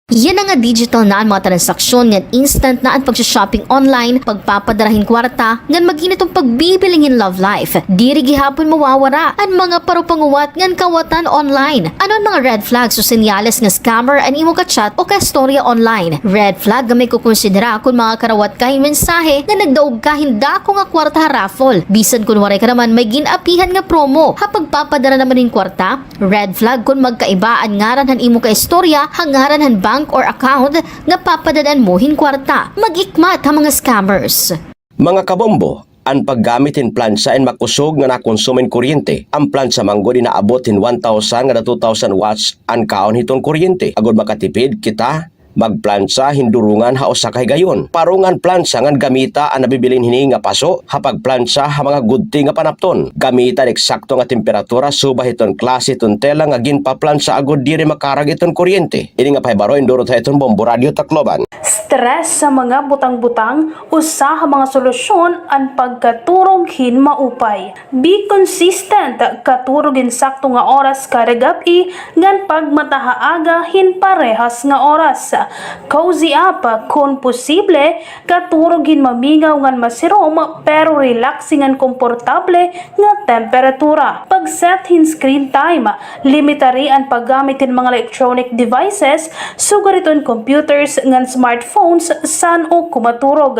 Yana nga digital na an mga transaksyon ngan instant na an pagsha-shopping online, pagpapadara hin kwarta, ngan magin iton pagbibiling hin love life. Diri gihapon mawawara an mga parupanguwat ngan kawatan online. Ano an mga red flags o senyales nga scammer an imo ka-chat o kaistorya online? Red flag nga may kukonsidera kon makakarawat ka hin mensahe nga nagdaog ka hin dako nga kwarta ha raffle, bisan kon waray ka naman may gin-apihan nga promo. Ha pagpapadara naman hin kwarta, red flag kon magkaiba an ngaran han imo kaistorya ha ngaran han bank or account nga papadad-an mo hin kwarta. Mag-ikmat ha mga scammers. Mga kabombo, an paggamit hin plantsa in makusog nga nakonsumo hin kuryente. An plantsa man gud in aabot hin one thousand ngada two thousand watts an kaon hiton kuryente. Agod makatipid kita, Magplantsa hin durungan ha usa ka higayon. Paro ngan plantsa ngan gamita an nabibilin hini nga paso ha pagplantsa ha mga gudti nga panapton. Gamita an eksakto nga temperatura subay hiton klase hiton tela nga ginpaplantsa agod diri makarag iton kuryente. Ini nga pahibaro indurot ha iton Bombo Radyo Tacloban. Stress sa mga butang-butang, usa ha mga solusyon an pagkaturog hin maupay. Be consistent, katurog hin sakto nga oras kada gab-i, ngan pagmata ha aga hin parehas nga oras. Cozy up, kon posible, katurog hin mamingaw ngan masirom, pero relaxing ngan komportable nga temperatura. Pag-set hin screen time, limitari an paggamit hin mga electronic devices, sugad iton computers ngan smartphones, san-o kumaturog.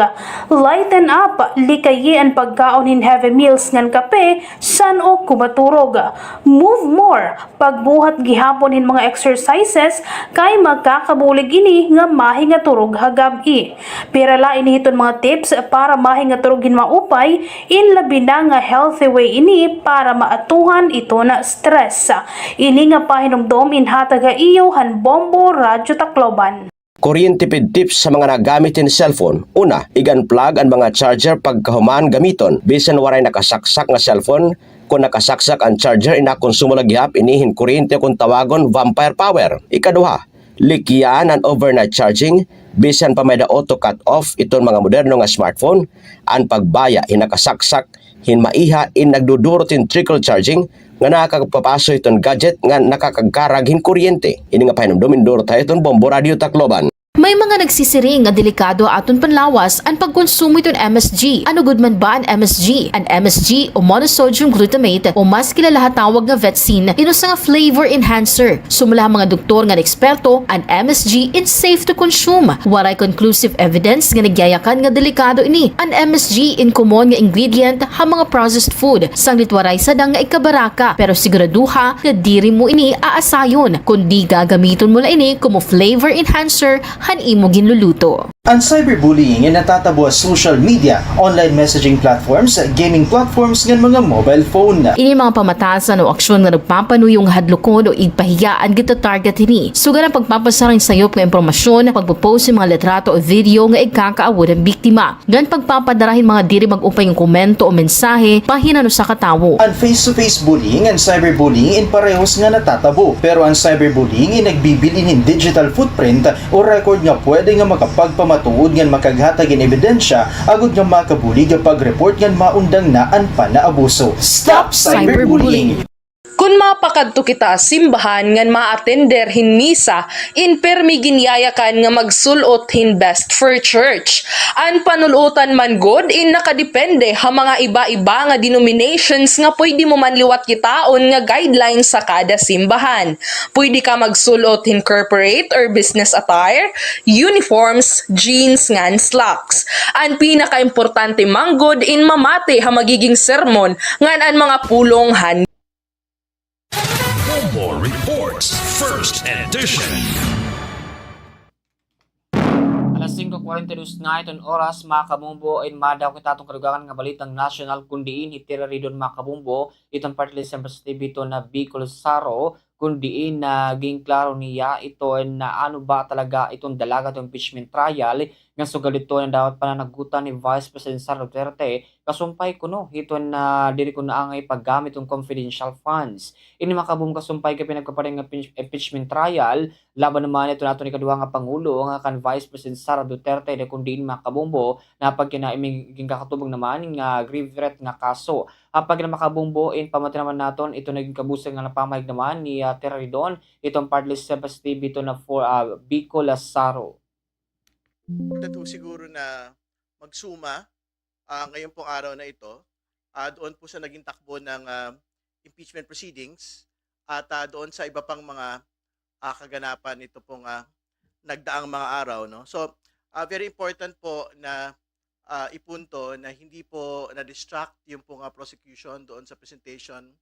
Lighten up, likayi an pagkaon hin heavy meals ngan kape, san-o kumaturog. Move more, pagbuhat gihapon hin mga exercises, kay makakabulig ini nga mahingaturog ha gab-i. Pira la ini hiton mga tips para mahingaturog hin maupay, in labi na nga healthy way ini para maatuhan iton stress. Ini nga pahinumdom in hatag ha iyo han Bombo Radyo Tacloban. Kuryente pid tips sa mga nagamit hin cellphone. Una, ig-unplug an mga charger pagkahuman gamiton. Bisan waray nakasaksak nga cellphone, kon nakasaksak an charger, inakonsumo la gihap ini hin kuryente kon tawagon vampire power. Ikaduha, likyan an overnight charging, bisan pa may-ada auto cut-off iton mga moderno nga smartphone, an pagbaya hin nakasaksak hin maiha in nagdudurot hin trickle charging nga nakakapapaso hiton gadget nga nakakagkarag hin kuryente. Ini nga pahinumdom indurot ha iton Bombo Radyo Tacloban. May mga nagsisiring nga delikado ha aton panlawas an pagkonsumo hiton M S G. Ano gud man ba an M S G? An M S G o monosodium glutamate o mas kilala ha tawag nga vetsin, in usa nga flavor enhancer. Sumala ha mga doktor ngan eksperto, an M S G in safe to consume. Waray conclusive evidence nga nagyayakan nga delikado ini. An M S G in common nga ingredient ha mga processed food, sanglit waray sadang nga ikabaraka, pero siguraduha nga diri mo ini aasayon, kundi gagamiton mo la ini komo flavor enhancer han imo ginluluto. An cyberbullying in natatabo ha social media, online messaging platforms, gaming platforms, ngan mga mobile phone. Ini mga pamatasan o aksyon nga nagpapanuyo nga hadlokon o igpahiya an gitatarget hini. Sugad an pagpapasara hin sayop nga impormasyon, pagpo-post hin mga litrato o video nga igkakaawod han biktima, ngan pagpapadara hin mga diri mag-upay nga komento o mensahe bahin han usa ka tawo. An face-to-face bullying ngan cyberbullying in parehos nga natatabo, pero an cyberbullying in nagbibilin hin digital footprint o record nga pwede nga makapagpamatuod ngan makaghatag hin ebidensya agod nga makabulig ha pag-report ngan maundang na an panaabuso. Stop cyberbullying! Kon mapakadto kita ha simbahan ngan ma-attender hin misa, in pirmi ginyayakan nga magsul-ot hin best for church. An panul-otan man gud in nakadepende ha mga iba-iba nga denominations nga pwede mo man liwat kitaon nga guidelines sa kada simbahan. Pwede ka magsul-ot hin corporate or business attire, uniforms, jeans ngan slacks. An pinakaimportante man gud in mamati ha magiging sermon ngan an mga pulong han Bombo Reports, First Edition. Alas singko kwarenta y dos na iton oras, mga kabombo, in madaw kita aton kadugangan nga balitang nasyonal, kun diin hi Tere Ridon, mga kabombo, iton party list representative hiton Bicol SARO, kun diin nga ginklaro niya iton ano ba talaga iton dalaga iton impeachment trial, nga sugad hito nga dapat pananagutan ni Vice President Sara Duterte, kasumpay kuno hiton diri kuno angay paggamit hin confidential funds. Ini, mga kabombo, kasumpay kan pinagpaparing nga impeach-, impeachment trial laban naman hiton aton ikaduha nga pangulo nga kan Vice President Sara Duterte, nga kun diin, mga kabombo, nga pagkinaiming ginkakatubang naman nga grave threat nga kaso. Apag na, mga kabombo, in pamati naman naton iton naging kabusag nga napamahayag naman ni, ah, Tere Ridon, iton party list representative hiton, ah, for, ah, Bicol SARO. Important ho siguro na magsuma, ah, ngayon pong araw na ito, ah, doon po sa naging takbo ng, ah, impeachment proceedings at, ah, doon sa iba pang mga, ah, kaganapan nito pong, ah, nagdaang mga araw, no? So, ah, very important po na, ah, ipunto na hindi po na-distract yung pong, ah, prosecution doon sa presentation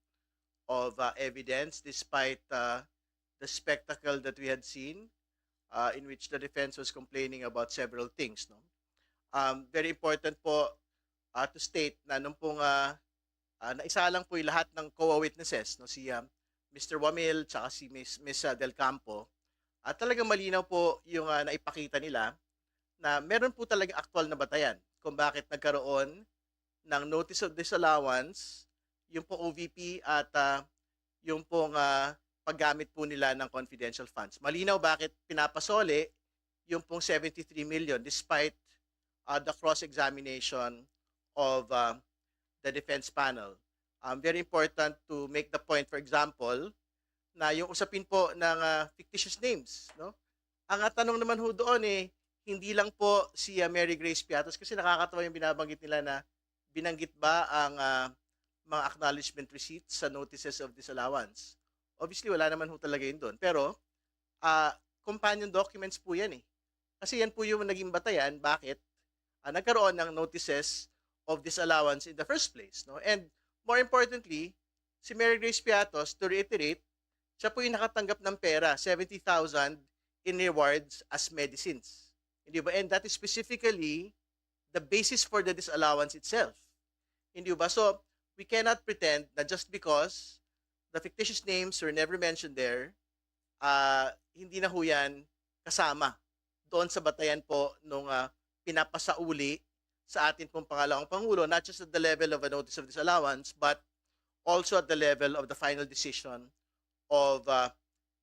of, ah, evidence despite, ah, the spectacle that we had seen, uh, in which the defense was complaining about several things, no? Um, very important po, uh, to state na nung pong, uh, uh, naisalang po yung lahat ng COA witnesses, no? Si, um, Mister Wamil tsaka si Miss, Miss, uh, Del Campo, at talagang malinaw po yung, ah, naipakita nila na meron po talagang aktual na batayan kung bakit nagkaroon ng notice of disallowance yung pong O V P at, ah, yung pong, ah, paggamit po nila ng confidential funds. Malinaw bakit pinapasoli yung pong seventy-three million despite, ah, the cross-examination of, ah, the defense panel. Um, very important to make the point, for example, na yung usapin po ng, ah, fictitious names, no? Ang, ah, tanong naman ho doon, eh, hindi lang po si, ah, Mary Grace Piatos, kasi nakakatawa yung binabanggit nila na binanggit ba ang, ah, mga acknowledgement receipts sa notices of disallowance. Obviously, wala naman ho talaga yun doon. Pero, ah, companion documents po yan, eh. Kasi yan po yung naging batayan bakit, ah, nagkaroon ng notices of disallowance in the first place, no? And more importantly, si Mary Grace Piatos, to reiterate, siya po yung nakatanggap ng pera, seventy thousand in rewards as medicines. Hindi ba? And that is specifically the basis for the disallowance itself. Hindi ba? So, we cannot pretend na just because the fictitious names were never mentioned there, ah, hindi na ho yan kasama doon sa batayan po nung, ah, pinapasauli sa atin pong pangalawang pangulo, not just at the level of a notice of disallowance, but also at the level of the final decision of, ah,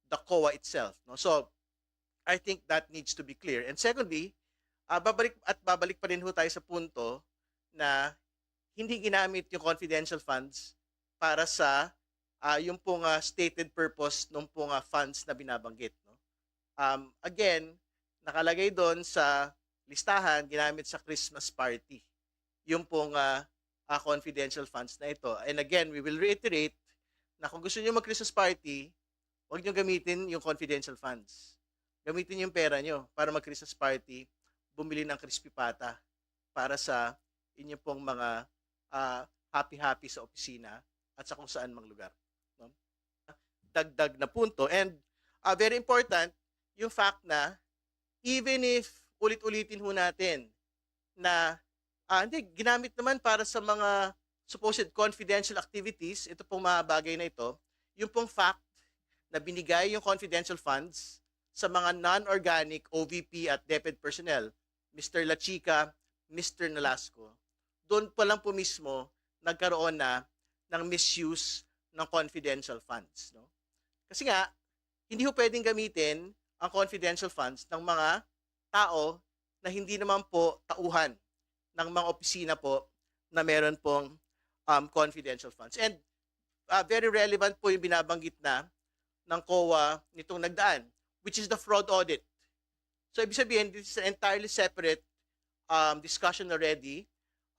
the COA itself, no? So, I think that needs to be clear. And secondly, ah, babalik at babalik pa rin ho tayo sa punto na hindi ginamit yung confidential funds para sa, ah, yung pong, ah, stated purpose nung pong, ah, funds na binabanggit, no? Um, again, nakalagay doon sa listahan, ginamit sa Christmas party yung pong, ah, ah, confidential funds na ito. And again, we will reiterate na kung gusto niyo mag-Christmas party, huwag niyo gamitin yung confidential funds. Gamitin yung pera niyo para mag-Christmas party, bumili ng crispy pata para sa inyo pong mga, ah, happy-happy sa opisina at sa kung saan mang lugar, no? Dagdag na punto. And, ah, very important, yung fact na even if ulit-ulitin ho natin na, ah, hindi, ginamit naman para sa mga supposed confidential activities, ito pong mga bagay na ito, yung pong fact na binigay yung confidential funds sa mga non-organic O V P at DepEd personnel, Mister Lachica, Mister Nolasco, doon pa lang po mismo nagkaroon na ng misuse ng confidential funds, no? Kasi nga, hindi ho pwedeng gamitin ang confidential funds ng mga tao na hindi naman po tauhan ng mga opisina po na meron pong, um, confidential funds. And, ah, very relevant po yung binabanggit na ng COA nitong nagdaan, which is the fraud audit. So, ibig sabihin, this is an entirely separate, um, discussion already,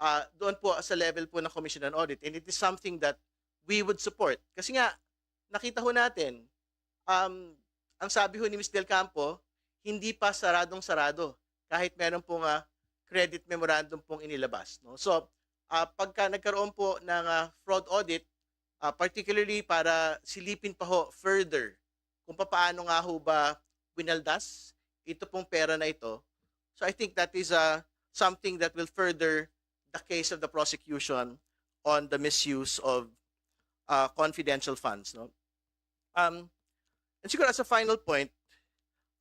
ah, doon po sa level po ng Commission on Audit. And it is something that we would support. Kasi nga, nakita ho natin, um, ang sabi ho ni Miss Del Campo, hindi pa saradong-sarado kahit meron pong, ah, credit memorandum pong inilabas, no? So, ah, pagka nagkaroon po ng, ah, fraud audit, ah, particularly para silipin pa ho further kung papaano nga ho ba winaldas ito pong pera na ito. So I think that is, ah, something that will further the case of the prosecution on the misuse of, ah, confidential funds, no? Um, and siguro as a final point,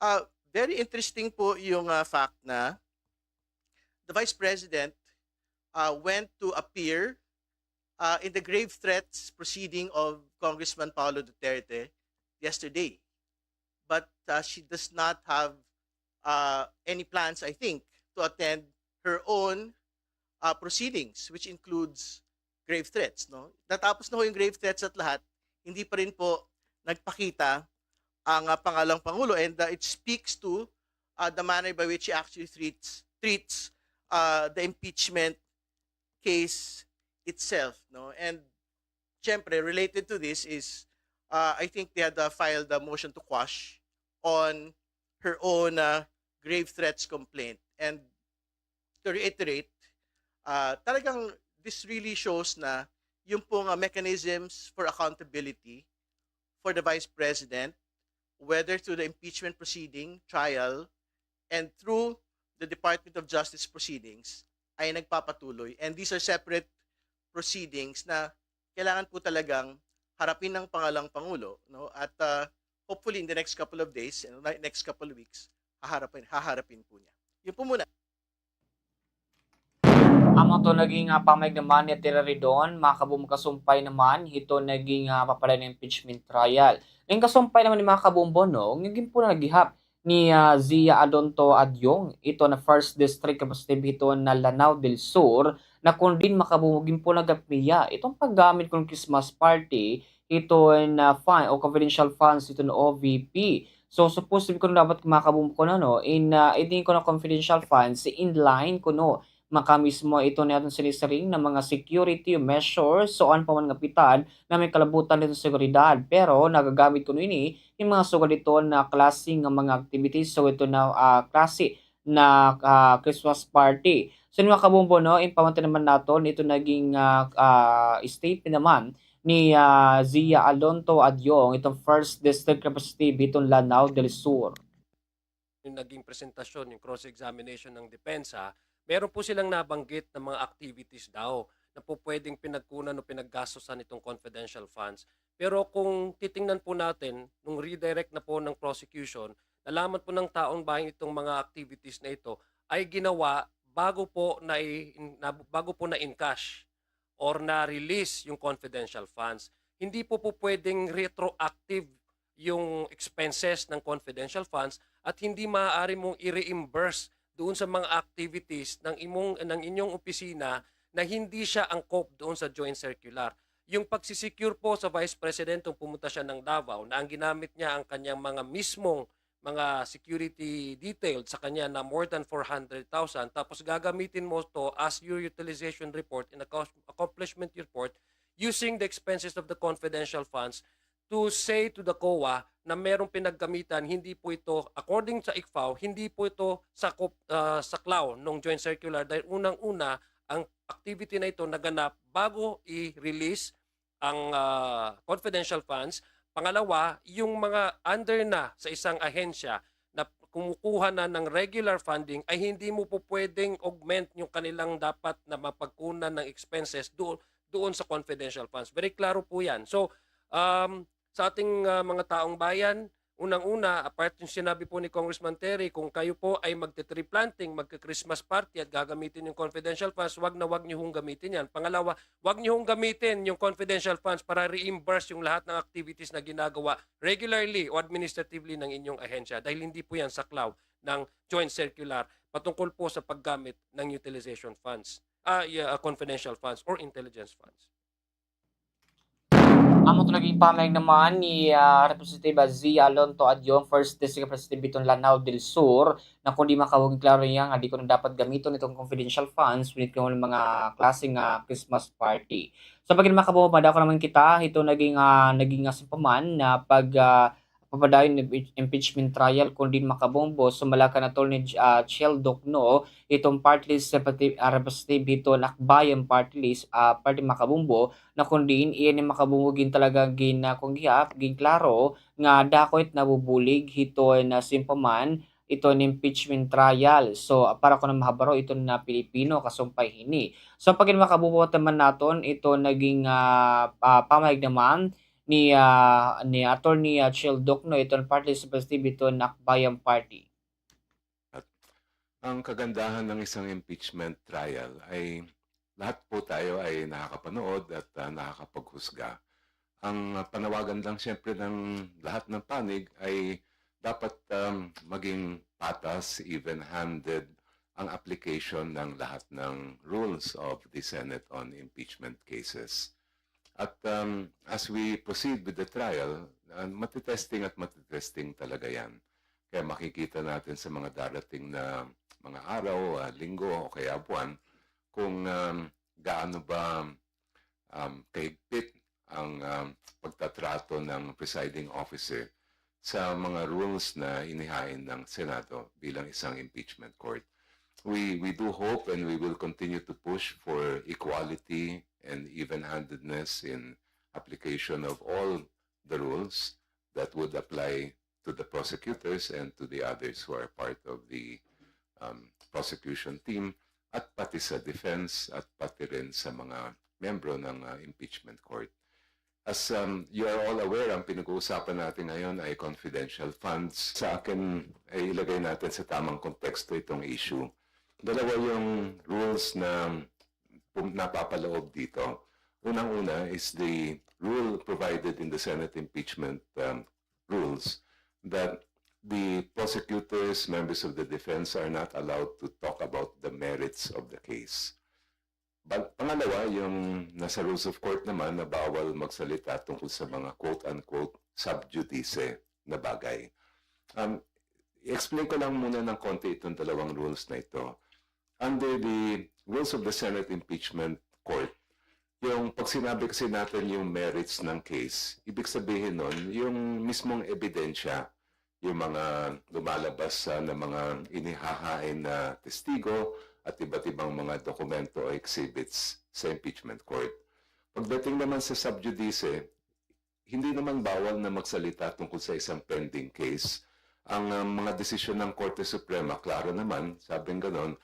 ah, very interesting po yung, ah, fact na the Vice President, ah, went to appear, ah, in the grave threats proceeding of Congressman Paolo Duterte yesterday. But, ah, she does not have, ah, any plans, I think, to attend her own, ah, proceedings, which includes grave threats, no? Natapos na ho yung grave threats at lahat, hindi pa rin po nagpakita ang, ah, pangalawang pangulo, and, ah, it speaks to, ah, the manner by which he actually treats, treats, ah, the impeachment case itself, no? And syempre, related to this is, ah, I think they had, ah, filed a motion to quash on her own, ah, grave threats complaint. And to reiterate, ah, talagang this really shows na yung pong, ah, mechanisms for accountability for the Vice President, whether through the impeachment proceeding, trial, and through the Department of Justice proceedings, ay nagpapatuloy. And these are separate proceedings na kailangan po talagang harapin ng pangalawang pangulo, no? At, ah, hopefully in the next couple of days and the next couple of weeks, haharapin, haharapin po niya. Yun po muna. Amo to naging, ah, pamahayag naman ni Attorney Ridon, mga kabombo, kasumpay naman hito naging, ah, papadayon nga impeachment trial. Naging kasumpay naman ni, mga kabombo, no, naging po na naghihap ni, ah, Zia Alonto Adyong, ito na first district representative hito na Lanao del Sur, na kon diin, mga kabombo, ginpulagap niya iton paggamit kon Christmas party, ito na fund o confidential funds ito na O V P. So, supposed to be kuno dapat, mga kabombo, kuno, no, in, ah, ito kuno confidential funds, in line kuno maka mismo ito na aton sinisiring na mga security measures, so, ano pa man nga pitad na may kalabutan dito sa seguridad. Pero nagagamit kuno ini in mga sugad ito na klase nga mga activities, so ito na, ah, klase na, ah, Christmas party. So, mga kabombo, no, in pamati naman naton, ito naging, ah, ah, statement naman ni, ah, Zia Alonto Adyong, itong first district representative itong Lanao del Sur. Yung naging presentasyon, yung cross-examination ng depensa, meron po silang nabanggit na mga activities daw na po pwedeng pinagkunan o pinaggastusan itong confidential funds. Pero kung titingnan po natin, nung redirect na po ng prosecution, nalaman po ng taong bayan itong mga activities na ito ay ginawa bago po na, na bago po na encash or na-release yung confidential funds. Hindi po po pwedeng retroactive yung expenses ng confidential funds at hindi maaari mong i-reimburse doon sa mga activities ng imong, ng inyong opisina na hindi siya angkop doon sa joint circular. Yung pagsisecure po sa Vice President nung pumunta siya ng Davao, na ang ginamit niya ang kanyang mga mismong mga security detailed sa kanya na more than four hundred thousand, tapos gagamitin mo to as your utilization report and accom-, accomplishment report using the expenses of the confidential funds to say to the COA na merong pinaggamitan, hindi po ito, according sa ICFAO, hindi po ito sakop, ah, saklaw ng joint circular dahil unang-una, ang activity na ito naganap bago i-release ang, ah, confidential funds. Pangalawa, yung mga under na sa isang ahensya na kumukuha na ng regular funding ay hindi mo po pwedeng augment yung kanilang dapat na mapagkunan ng expenses doon, doon sa confidential funds. Very klaro po yan. So, um, sa ating, ah, mga taong bayan, unang-una, apart yung sinabi po ni Congressman Terry, kung kayo po ay magte-tree planting, magka-Christmas party at gagamitin yung confidential funds, wag na wag niyo hong gamitin yan. Pangalawa, wag niyo hong gamitin yung confidential funds para reimburse yung lahat ng activities na ginagawa regularly o administratively ng inyong ahensya dahil hindi po yan saklaw ng joint circular patungkol po sa paggamit ng utilization funds, ah, yeah, ah, confidential funds or intelligence funds. Amo to naging pamahayag naman ni, ah, Representative Zia Alonto Adyong, first District Representative iton Lanao del Sur, na kundi makawag klaro niya nga di kuno dapat gamiton itong confidential funds, when it comes mga klase nga Christmas party. So, pagin makabombo, madako naman kita, ito naging, ah, naging, ah, simpaman na pag, ah, papadayon impeach-, impeachment trial, kundi makabombo, sumala kan Attorney, ah, Chel Docno, iton party list representative, ah, representative hiton Akbayan party list, ah, party makabombo, na kon diin iya ni makabombo gin talaga gin, ah, kon gihap, gin klaro nga dako it nabubulig hiton, ah, simpaman iton impeachment trial. So, ah, para kuno mahabaro iton, ah, Pilipino kasumpay hini. So, pagin makabombo, pamati man naton iton naging, ah, ah, pamahayag naman ni, ah, ni Attorney, ah, Chel Docno, iton party list representative hiton Akbayan party. At ang kagandahan ng isang impeachment trial ay lahat po tayo ay nakakapanood at, ah, nakakapaghusga. Ang, ah, panawagan lang siyempre ng lahat ng panig ay dapat, um, maging patas, even-handed ang application ng lahat ng rules of the Senate on impeachment cases. At, um, as we proceed with the trial, ah, matitesting at matitesting talaga yan. Kaya makikita natin sa mga darating na mga araw, ah, linggo o kaya buwan kung, um, gaano ba, um, kahigpit ang, um, pagtatrato ng presiding officer sa mga rules na inihain ng Senado bilang isang impeachment court. We, we do hope and we will continue to push for equality and even-handedness in application of all the rules that would apply to the prosecutors and to the others who are part of the, um, prosecution team, at pati sa defense, at pati rin sa mga miyembro ng, ah, impeachment court. As, um, you are all aware, ang pinag-uusapan natin ngayon ay confidential funds. Sa akin, ay ilagay natin sa tamang konteksto itong issue. Dalawa yung rules na pum-, napapaloob dito. Unang-una is the rule provided in the Senate impeachment, um, rules that the prosecutors, members of the defense are not allowed to talk about the merits of the case. Ba-, pangalawa, yung nasa rules of court naman na bawal magsalita tungkol sa mga quote-unquote sub judice na bagay. Um, i-explain ko lang muna ng konti itong dalawang rules na ito. Under the rules of the Senate Impeachment Court, yung pag sinabi kasi natin yung merits ng case, ibig sabihin nun, yung mismong ebidensya, yung mga lumalabas, ah, na mga inihahain na testigo at iba't ibang mga dokumento o exhibits sa impeachment court. Pagdating naman sa sub judice, hindi naman bawal na magsalita tungkol sa isang pending case. Ang, ah, mga desisyon ng Korte Suprema, klaro naman, sabing ganon,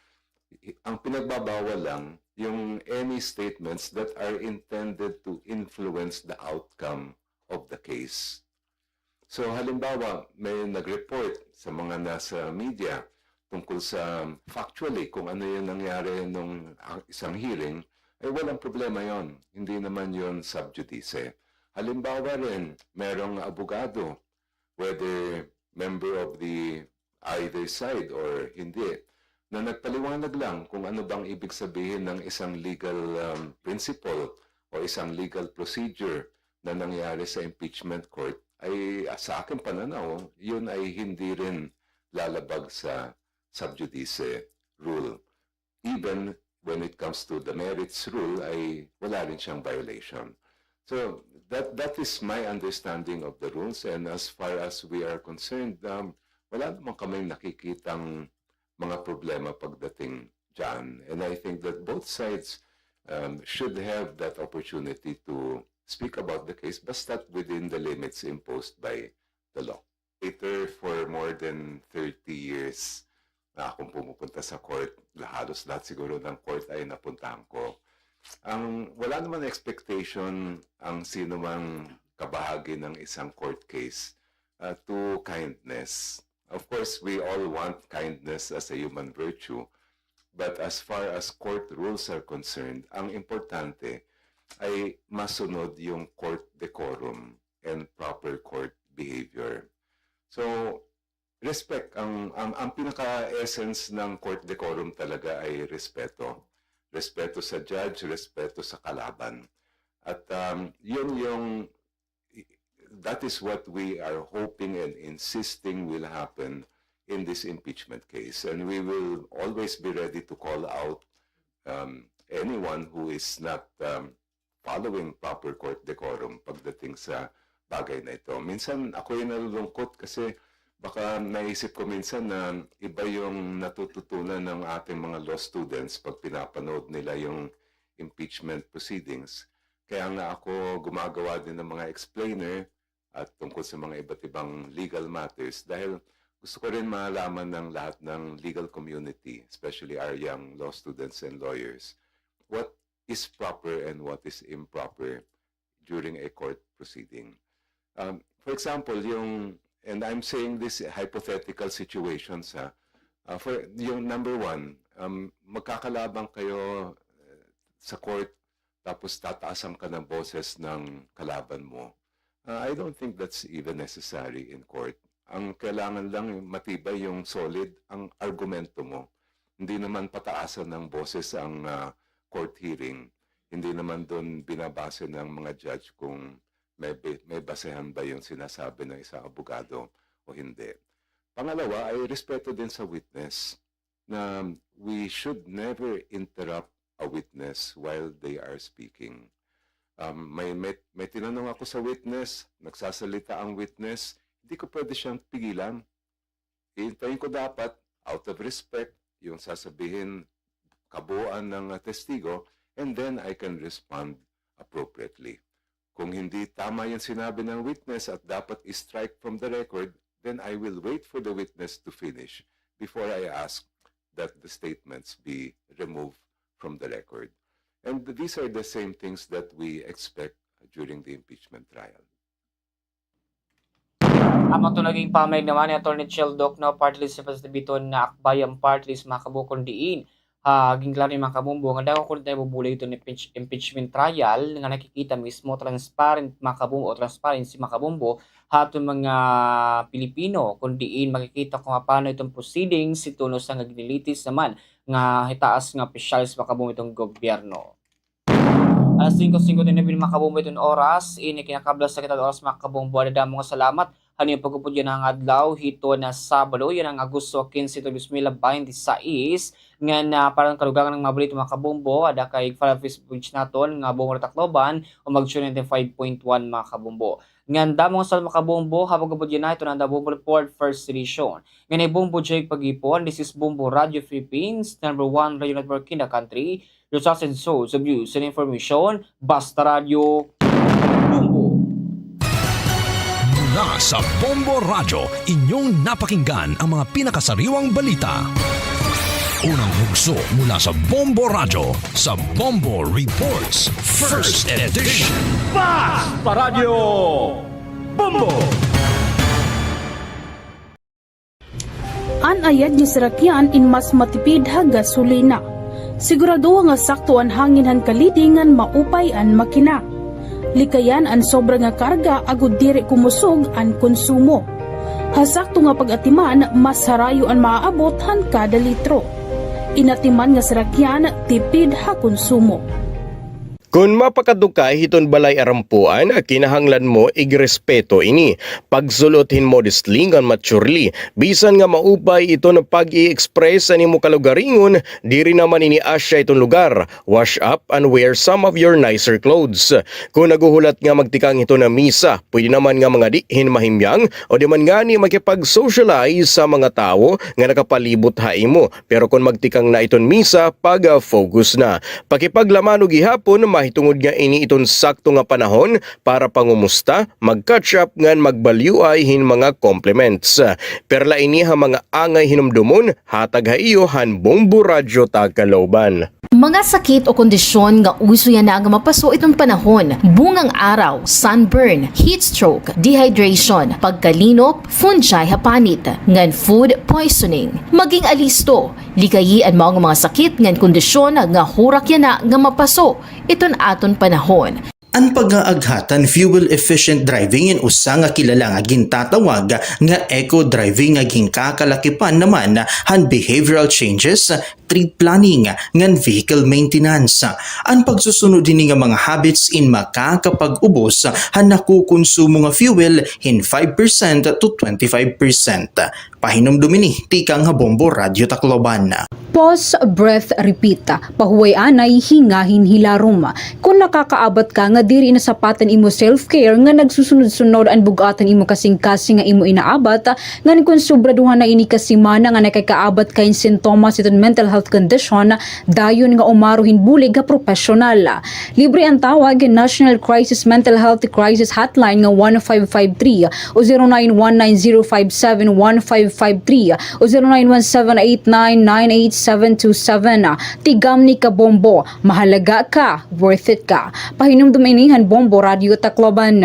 ang pinagbabawal lang yung any statements that are intended to influence the outcome of the case. So, halimbawa, may nag-report sa mga nasa media tungkol sa factually kung ano yung nangyari nung, ah, isang hearing, ay walang problema yon. Hindi naman yon sub judice. Halimbawa rin, merong abogado, whether member of the either side or hindi, na nagpaliwanag lang kung ano bang ibig sabihin ng isang legal, um, principle o isang legal procedure na nangyari sa impeachment court, ay, ah, sa aking pananaw, yun ay hindi rin lalabag sa sub judice rule. Even when it comes to the merits rule, ay wala rin siyang violation. So, that, that is my understanding of the rules, and as far as we are concerned, um, wala naman kaming nakikitang mga problema pagdating dyan. And I think that both sides, um, should have that opportunity to speak about the case, basta't within the limits imposed by the law. Later for more than thirty years na akong pumupunta sa court, halos lahat siguro ng court ay napuntahan ko. Ang, wala naman expectation ang sino mang kabahagi ng isang court case, ah, to kindness. Of course, we all want kindness as a human virtue, but as far as court rules are concerned, ang importante ay masunod yung court decorum and proper court behavior. So, respect, ang, ang, ang pinaka-essence ng court decorum talaga ay respeto. Respeto sa judge, respeto sa kalaban. At, um, yun yung, that is what we are hoping and insisting will happen in this impeachment case. And we will always be ready to call out, um, anyone who is not, um, following proper court decorum pagdating sa bagay na ito. Minsan, ako'y nalulungkot kasi baka naisip ko minsan na iba yung natututunan ng ating mga law students pag pinapanood nila yung impeachment proceedings. Kaya nga ako gumagawa din ng mga explainer at tungkol sa mga iba't ibang legal matters dahil gusto ko rin malaman ng lahat ng legal community, especially our young law students and lawyers, what is proper and what is improper during a court proceeding. Um, for example, yung, and I'm saying this hypothetical situations, ha, uh, for yung number one, um, magkakalaban kayo, uh, sa court, tapos tataasan ka ng boses ng kalaban mo. Uh, I don't think that's even necessary in court. Ang kailangan lang, matibay yung solid ang argumento mo. Hindi naman pataasan ng boses ang, ah, court hearing. Hindi naman doon binabase ng mga judge kung may bi-, may basehan ba yung sinasabi ng isang abogado o hindi. Pangalawa ay respeto din sa witness, na we should never interrupt a witness while they are speaking. Um, may, may, may tinanong ako sa witness, nagsasalita ang witness, hindi ko pwede siyang pigilan. Hihintayin ko dapat, out of respect, yung sasabihin, kabuuan ng, ah, testigo, and then I can respond appropriately. Kung hindi tama yung sinabi ng witness at dapat i-strike from the record, then I will wait for the witness to finish before I ask that the statements be removed from the record. And these are the same things that we expect during the impeachment trial. Amo ito naging pamahayag naman ni Attorney Chel Docno, party list representative hiton Akbayan Party List, mga kabubo, kon diin ha, ginklaro niya, mga kabombo, nga dako kuno it nabubulig hiton impeach-, impeachment trial nga nakikita mismo transparent, mga kabombo, o transparency, mga kabombo, ha aton mga Pilipino, kon diin makikita kon paano iton proceedings hiton usa nga ginilitis naman nga hitaas nga opisyales, mga kabombo, hiton gobyerno. Alas singko singkuenta y nuebe, mga kabombo, hiton oras, ini kinakablas na kita oras, mga kabombo. Ada damo nga salamat han iyo pag-upod yana nga adlaw hiton Sabado, yana nga Agosto kinse, dos mil baynte sais, ngan para han kadugangan nga mga balita, mga kabombo, ada kay follow Facebook page naton nga Bombo Tacloban o mag-tune ninety-five point one, mga kabombo. Ngan damo nga salamat, mga kabombo, ha pag-upod yana hiton Anda Bombo Report, first edition. Ngan hi Bombo Jake Pagipon, this is Bombo Radio Philippines, number one radio network in the country. Your trusted source of news and information, Basta Radyo, Bombo. Mula sa Bombo Radyo, inyong napakinggan ang mga pinakasariwang balita. Unang hugso mula sa Bombo Radyo, sa Bombo Reports, First Edition. Basta Radyo, Bombo! An ayad nga sarakyan in mas matipid ha gasolina. Siguradoha nga sakto an hangin han kaliding ngan maupay an makina. Likayan an sobra nga karga agod diri kumusog an konsumo. Ha sakto nga pag-atiman, mas harayo an maaabot han kada litro. Inatiman nga sarakyan, tipid ha konsumo. Kon mapakadto ka hiton balay arampuan, kinahanglan mo igrespeto ini. Pagsul-ot hin modestly ngan maturely. Bisan nga maupay iton pag-i-express han imo kalugaringon, diri naman ini asya iton lugar. Wash up and wear some of your nicer clothes. Kon naghuhulat nga magtikang hiton misa, pwede naman nga mangadi hin mahimyang o di man ngani makipag-socialize sa mga tawo nga nakapalibot ha imo. Pero kon magtikang na iton misa, pag-focus na. Pakipaglamano gihapon, mahitungod nga ini iton sakto nga panahon para pangumusta, mag-catch up ngan magbalyuay hin mga compliments. Perla ini ha mga angay hinumdomon, hatag ha iyo han Bombo Radyo Tacloban. Mga sakit o kondisyon nga uso yana nga mapaso iton panahon: bungang araw, sunburn, heat stroke, dehydration, pagkalinop, fungi ha panit, ngan food poisoning. Maging alisto. Likayi an mao nga mga sakit ngan kondisyon nga hurak yana nga mapaso iton aton panahon. An pag-aaghat han fuel-efficient driving in usa nga kilala nga gintatawag nga eco-driving nga ginkakalakipan naman han behavioral changes, trip planning, ngan vehicle maintenance. An pagsusunod hini nga mga habits in makakapag-ubos han nakukonsumo nga fuel hin five percent to twenty-five percent. Pahinumdom ini tikang ha Bombo Radyo Tacloban. Pause, breath, repeat. Pahuway anay, hingahin hilarom. Kon nakakaabat ka nga diri na sapat an imo self-care, nga nagsusunod-sunod an bug-at han imo kasingkasing nga imo inaabat, ngan kon sobraduhan na ini ka semana nga nakakaabat ka hin sintomas hiton mental health condition, dayon nga umaro hin bulig ha propesyonal. Libre an tawag ha National Crisis Mental Health Crisis Hotline nga one five five three o zero nine one nine zero five seven one five five three o zero nine one seven eight nine nine eight seven two seven. Tigamni ka, Bombo. Mahalaga ka. Worth it ka. Pahinumdom ini han Bombo Radyo Tacloban.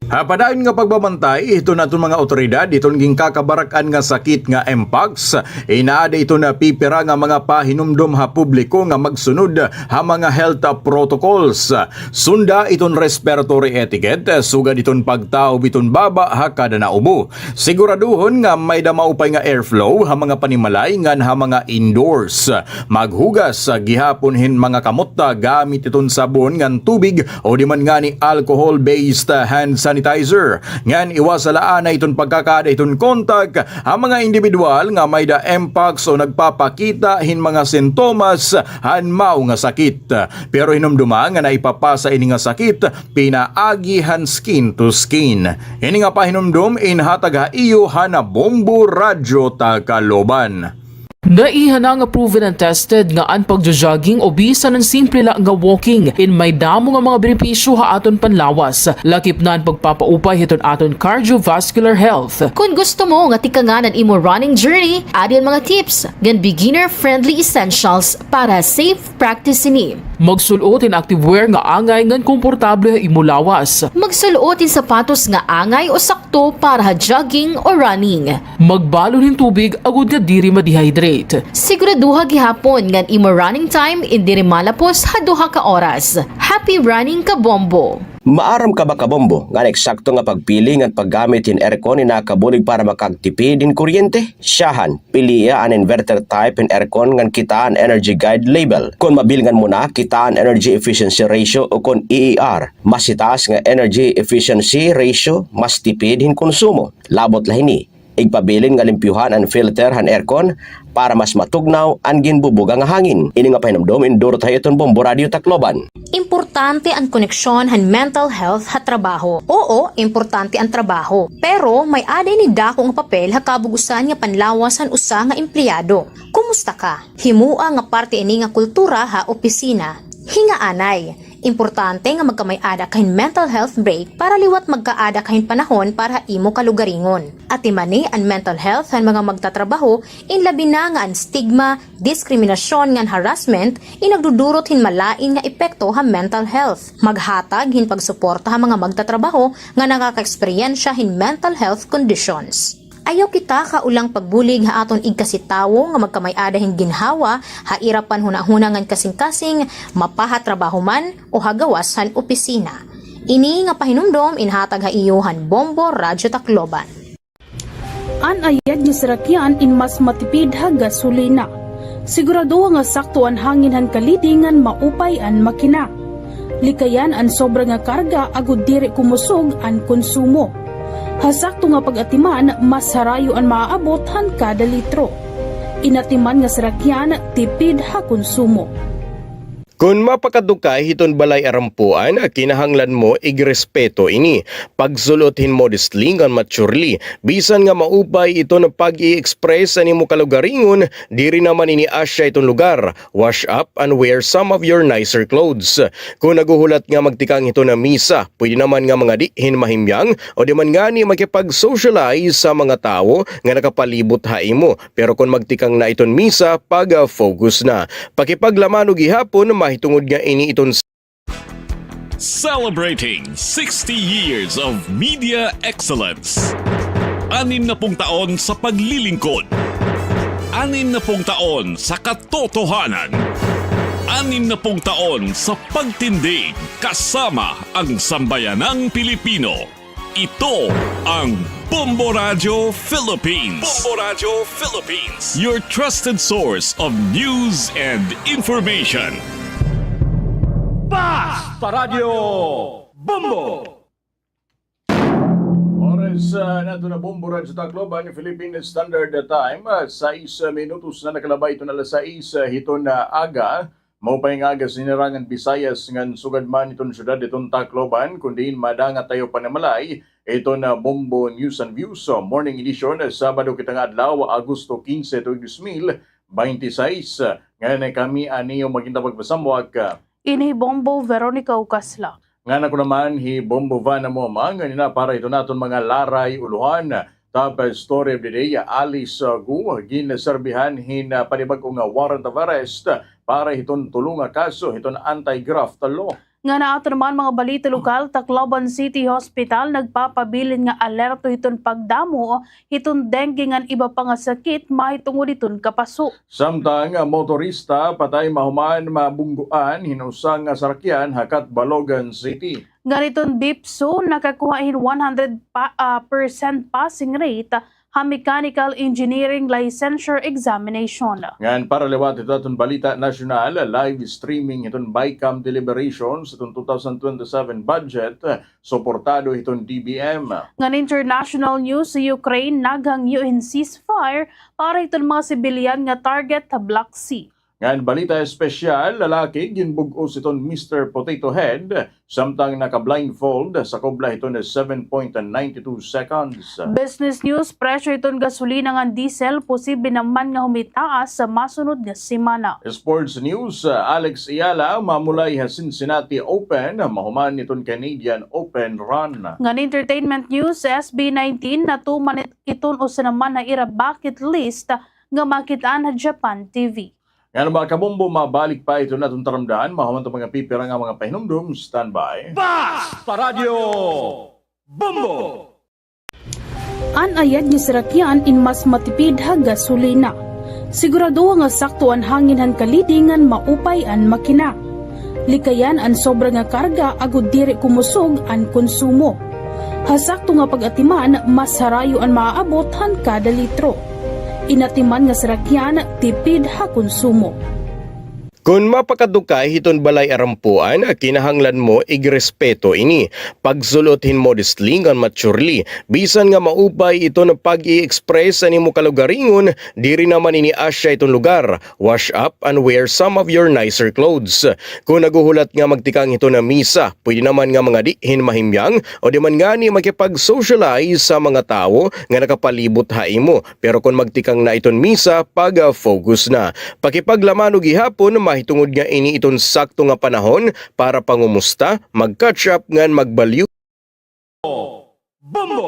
Ha padayon nga pagbabantay hiton aton mga awtoridad hiton ginkakabarak-an nga sakit nga mpox, inaada iton pipira nga mga pahinumdom ha publiko nga magsunod ha mga health protocols. Sunda iton respiratory etiquette, sugad iton pagtaob hiton baba ha kada naubo. Siguraduhon nga may-da maupay nga airflow ha mga panimalay ngan ha mga indoors. Maghugas gihapon hin mga kamot gamit iton sabon ngan tubig o di man ngani alcohol-based hand sanitizer. Ngan iwasa la anay iton pagkakaada hiton kontak ha mga indibidwal nga may-da mpox o nagpapakita hin mga sintomas han mao nga sakit. Pero hinumdoma nga naipapasa ini nga sakit pinaagi han skin to skin. Ini nga pahinumdom inhatag ha iyo han Bombo Radyo Tacloban. Naiha na nga proven and tested nga an pagjo-jogging o bisan an simple la nga walking in may damo nga mga benepisyo ha aton panlawas, lakip na an pagpapaupay hiton aton cardiovascular health. Kon gusto mo nga tikangan an imo running journey, adi an mga tips ngan beginner-friendly essentials para safe practice ini. Magsul-ot hin activewear nga angay ngan komportable ha imo lawas. Magsul-ot hin sapatos nga angay o sakto para ha jogging o running. Magbalon hin tubig agod nga diri ma-dehydrate. Siguraduha gihapon ngan imo running time in diri malapos ha duha ka oras. Happy running, Kabombo! Maaram ka ba, Kabombo, ngan eksakto nga pagpili ngan paggamit hin aircon in nakabulig para makagtipid hin kuryente? Syahan, pilia an inverter type hin aircon ngan kitaa an Energy Guide label. Kon mabilngan mo na, kitaa an Energy Efficiency Ratio ukon E E R. Mas hitaas nga Energy Efficiency Ratio, mas tipid hin konsumo. Labot la hini, igpabilin nga limpyuhan an filter han aircon para mas matugnaw an ginbubuga nga hangin. Ini nga pahinumdom indurot ha iyo hiton Bombo Radyo Tacloban. Importante an koneksyon han mental health ha trabaho. Oo, importante an trabaho. Pero may-ada ini dako nga papel ha kabug-osan nga panlawas han usa nga empleyado. Kumusta ka? Himoa nga parte ini nga kultura ha opisina. Hingaanay, importante nga magkamay-ada ka hin mental health break para liwat magkaada ka hin panahon para ha imo kalugaringon. Atimani an mental health han mga magtatrabaho, in labi na nga an stigma, diskriminasyon ngan harassment in nagdudurot hin malain nga epekto ha mental health. Maghatag hin pagsuporta ha mga magtatrabaho nga nakakaeksperyensya hin mental health conditions. Ayaw kita kaulang pagbulig ha aton igkasi tawo nga magkamay-ada hin ginhawa ha ira panhunahuna ngan kasingkasing mapa ha trabaho man o ha gawas han opisina. Ini nga pahinumdom inhatag ha iyo han Bombo Radyo Tacloban. An ayad nga sarakyan in mas matipid ha gasolina. Siguradoha nga sakto an hangin han kalidi ngan maupay an makina. Likayan an sobra nga karga agod diri kumusog an konsumo. Ha sakto nga pag-atiman, mas harayo an maaabot han kada litro. In atiman nga sarakyan, tipid ha konsumo. Kon mapakadto ka hiton balay arampuan, kinahanglan mo igrespeto ini. Pagsul-ot hin modestly ngan maturely. Bisan nga maupay iton pag-i-express han imo kalugaringon, diri naman ini asya hiton lugar. Wash up and wear some of your nicer clothes. Kon naghuhulat nga magtikang hiton misa, pwede naman nga mangadi hin mahimyang o di man ngani makipag-socialize sa mga tawo nga nakapalibot ha imo. Pero kon magtikang na iton misa, pag-focus na. Pakipaglamano gihapon, mahitungod nga ini iton Celebrating sixty years of media excellence. Anim na pung taon sa paglilingkod. Anim na pung taon sa katotohanan. Anim na pung taon sa pagtindig kasama ang sambayanang Pilipino. Ito ang Bombo Radyo Philippines. Bombo Radyo Philippines, your trusted source of news and information. Basta Radyo Bombo! Oras, ah, naton ha Bombo Radyo Tacloban, Philippine Standard Time, ah, sais minutos na nakalabay iton alas sais, ah, hiton, ah, aga. Maupay nga aga sa Sinirangan Visayas ngan sugad man iton syudad iton Tacloban, kon diin madangat ha iyo panimalay iton, ah, Bombo News and Views, ah, Morning Edition, ah, Sabado kita nga adlaw, Agosto kinse, tuig dos mil binte y seis. Ngan kami an iyo maghinta pagpasamwak, ah, ini hi Bombo Veronica Ucasla. Ngan ako naman hi Bombo Van Amoma, ngan ini na para hiton aton mga laray ulohan. Top story of the day, Alice, uh, Go, ginserbihan hin, uh, panibag-o nga warrant of arrest para hiton tulo nga kaso hiton anti-graft law. Ngan ha aton naman mga balita lokal, Tacloban City Hospital nagpapabilin nga alerto hiton pagdamo hiton dengue ngan iba pa nga sakit mahitungod hiton kapaso. Samtang, uh, motorista patay mahuman mabunggoan hin usa nga sarakyan ha Catbalogan City. Ngan iton BIPSU nakakuha hin one hundred pa-, ah, percent passing rate ha mechanical engineering licensure examination. Ngan para liwat hiton aton balita nasyonal, live streaming hiton BICAM deliberations hiton two thousand twenty-seven budget, suportado hiton D B M. Ngan international news, Ukraine naghangyo hin ceasefire para hiton mga sibilyan nga target ha Black Sea. Ngan balita espesyal, lalaki ginbug-os hiton Mister Potato Head, samtang naka-blindfold, sakob la hiton seven point nine two seconds. Business news, presyo hiton gasolina ngan diesel, posible naman nga humitaas sa masunod nga semana. Sports news, Alex Eala mamulay ha Cincinnati Open, mahuman hiton Canadian Open run. Ngan entertainment news, S B nineteen natuman it-, iton usa naman ha ira bucket list nga makit-an ha Japan T V. Ngan mga kabombo, mabalik pa iton aton taramdan, mahuman iton mga pipira nga mga pahinumdom. Standby. Basta Radyo Bombo! An ayad nga sarakyan in mas matipid ha gasolina. Siguradoha nga sakto an hangin han kalidi ngan maupay an makina. Likayan an sobra nga karga agod diri kumusog an konsumo. Ha sakto nga pag-atiman, mas harayo an maaabot han kada litro. In atiman nga sarakyan, tipid ha konsumo. Kon mapakadto ka hiton balay arampuan, kinahanglan mo igrespeto ini. Pagsul-ot hin modestly ngan maturely. Bisan nga maupay iton pag-i-express han imo kalugaringon, diri naman ini asya iton lugar. Wash up and wear some of your nicer clothes. Kon naghuhulat nga magtikang hiton misa, pwede naman nga mangadi hin mahimyang o di man ngani makipag-socialize ha mga tawo nga nakapalibot ha imo. Pero kon magtikang na iton misa, pag-focus na. Pakipaglamano gihapon, mahitungod nga ini iton sakto nga panahon para pangumusta, mag-catch up ngan magbalyo. Bombo!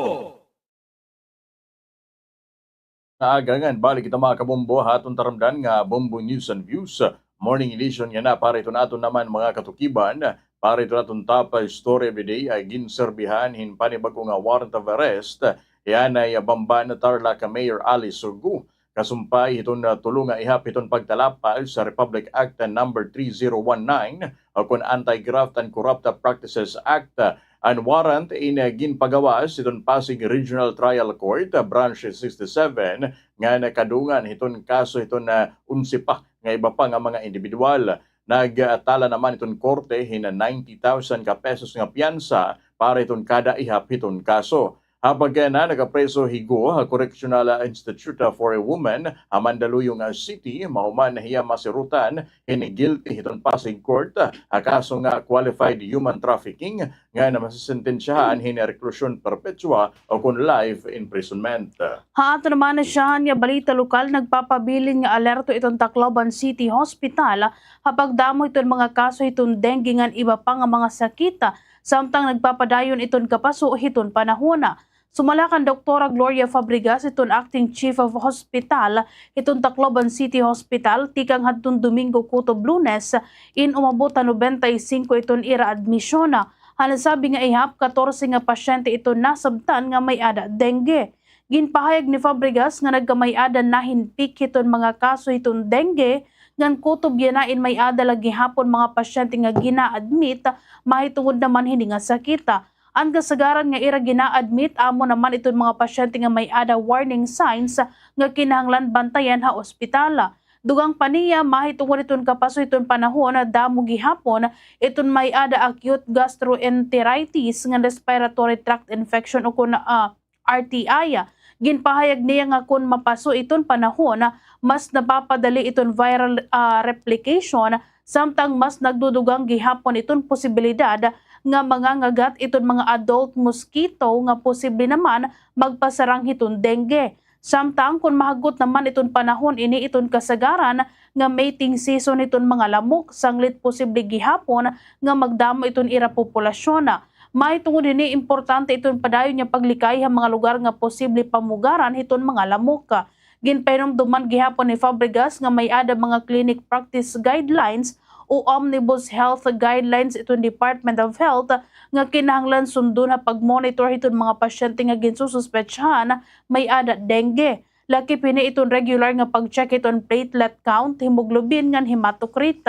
Nga aga ngan balik kita, mga kabombo, ha aton taramdan nga Bombo News and Views Morning Edition yana para iton aton naman mga katukiban, para iton aton top story of the day, ay ginserbihan hin panibag-o nga warrant of arrest yana hi Bamban, Tarlac Mayor Alice Go. Kasumpay hiton, ah, tulo nga ihap hiton pagtalapal sa Republic Act number three zero one nine, o kon Anti-Graft and Corrupt Practices Act, ah, an warrant in, ah, ginpagawas hiton Pasig Regional Trial Court, ah, Branch sixty-seven, nga nakadungan hiton kaso hiton, ah, onse pa nga iba pa nga mga indibidwal. Nagtala naman iton korte hin ninety thousand ka pesos nga piyansa para hiton kada ihap hiton kaso. Ha pagkayana, nagapreso hi Go ha Correctional Institute for a Woman ha Mandaluyong City, mahuman hiya masirutan hin guilty hiton Pasig Court ha kaso nga qualified human trafficking, nga namasisentensyahan hin reklusyon perpetua o kon life imprisonment. Ha aton naman nasyahan nga balita lokal, nagpapabilin nga alerto iton Tacloban City Hospital ha pagdamo hiton mga kaso hiton dengue ngan iba pa nga mga sakit, samtang nagpapadayon iton kapaso hiton panahon. Sumala kan Doktora Gloria Fabregas, iton Acting Chief of Hospital hiton Tacloban City Hospital, tikang hadton Domingo kutob Lunes, in umabot ha nobenta y singko iton ira admisyon. Ha nasabi nga ihap, katorse nga pasyente iton nasabtan nga may-ada dengue. Ginpahayag ni Fabregas nga nagkamay-ada na hin peak hiton mga kaso hiton dengue, ngan kutob yana in may-ada la gihapon mga pasyente nga gina-admit, mahitungod naman hini nga sakit. An kasagaran nga ira gina-admit amo naman iton mga pasyente nga may-ada warning signs nga kinahanglan bantayan ha ospital. Dugang pa niya, mahitungod iton kapaso hiton panahon, damo gihapon iton may-ada acute gastroenteritis ngan respiratory tract infection o kon, ah, R T I. Ginpahayag niya nga kon mapaso iton panahon, mas napapadali iton viral, ah, replication, samtang mas nagdudugang gihapon iton posibilidad nga mangangagat iton mga adult mosquito nga posible naman magpasarang hiton dengue. Samtang kon mahagot naman iton panahon ini, iton kasagaran nga mating season hiton mga lamok, sanglit posible gihapon nga magdamo iton ira populasyon. Mahitungod hini, importante iton padayon nga paglikay ha mga lugar nga posible pamugaran hiton mga lamok. Ginpahinumdom man gihapon ni Fabregas nga may-ada mga clinic practice guidelines o omnibus health guidelines iton Department of Health nga kinahanglan sundon ha pagmonitor hiton mga pasyente nga ginsususpetsahan may-ada dengue. Lakip hini iton regular nga pag-check hiton platelet count, hemoglobin ngan hematocrit.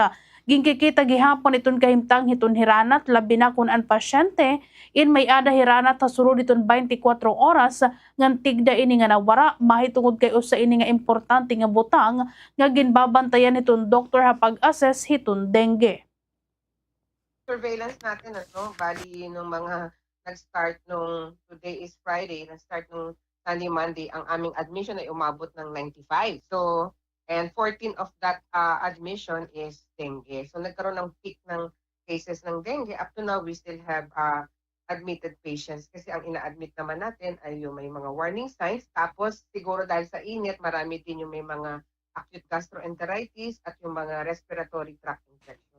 Ginkikita gihapon iton kahimtang hiton hiranat, labi na kon an pasyente in may-ada hiranat ha sulod hiton baynte kwatro oras, ngan tigda ini nga nawara, mahitungod kay usa ini nga importante nga butang nga ginbabantayan hiton doktor ha pag-assess hiton dengue. Surveillance natin, ano, bali, nung mga nag-start nung, today is Friday, nag-start nung Sunday, Monday, ang aming admission ay umabot ng ninety-five. So, and fourteen of that, ah, admission is dengue. So, nagkaroon ng peak ng cases ng dengue. Up to now, we still have, ah, admitted patients kasi ang ina-admit naman natin ay yung may mga warning signs. Tapos, siguro dahil sa init, marami din yung may mga acute gastroenteritis at yung mga respiratory tract infection.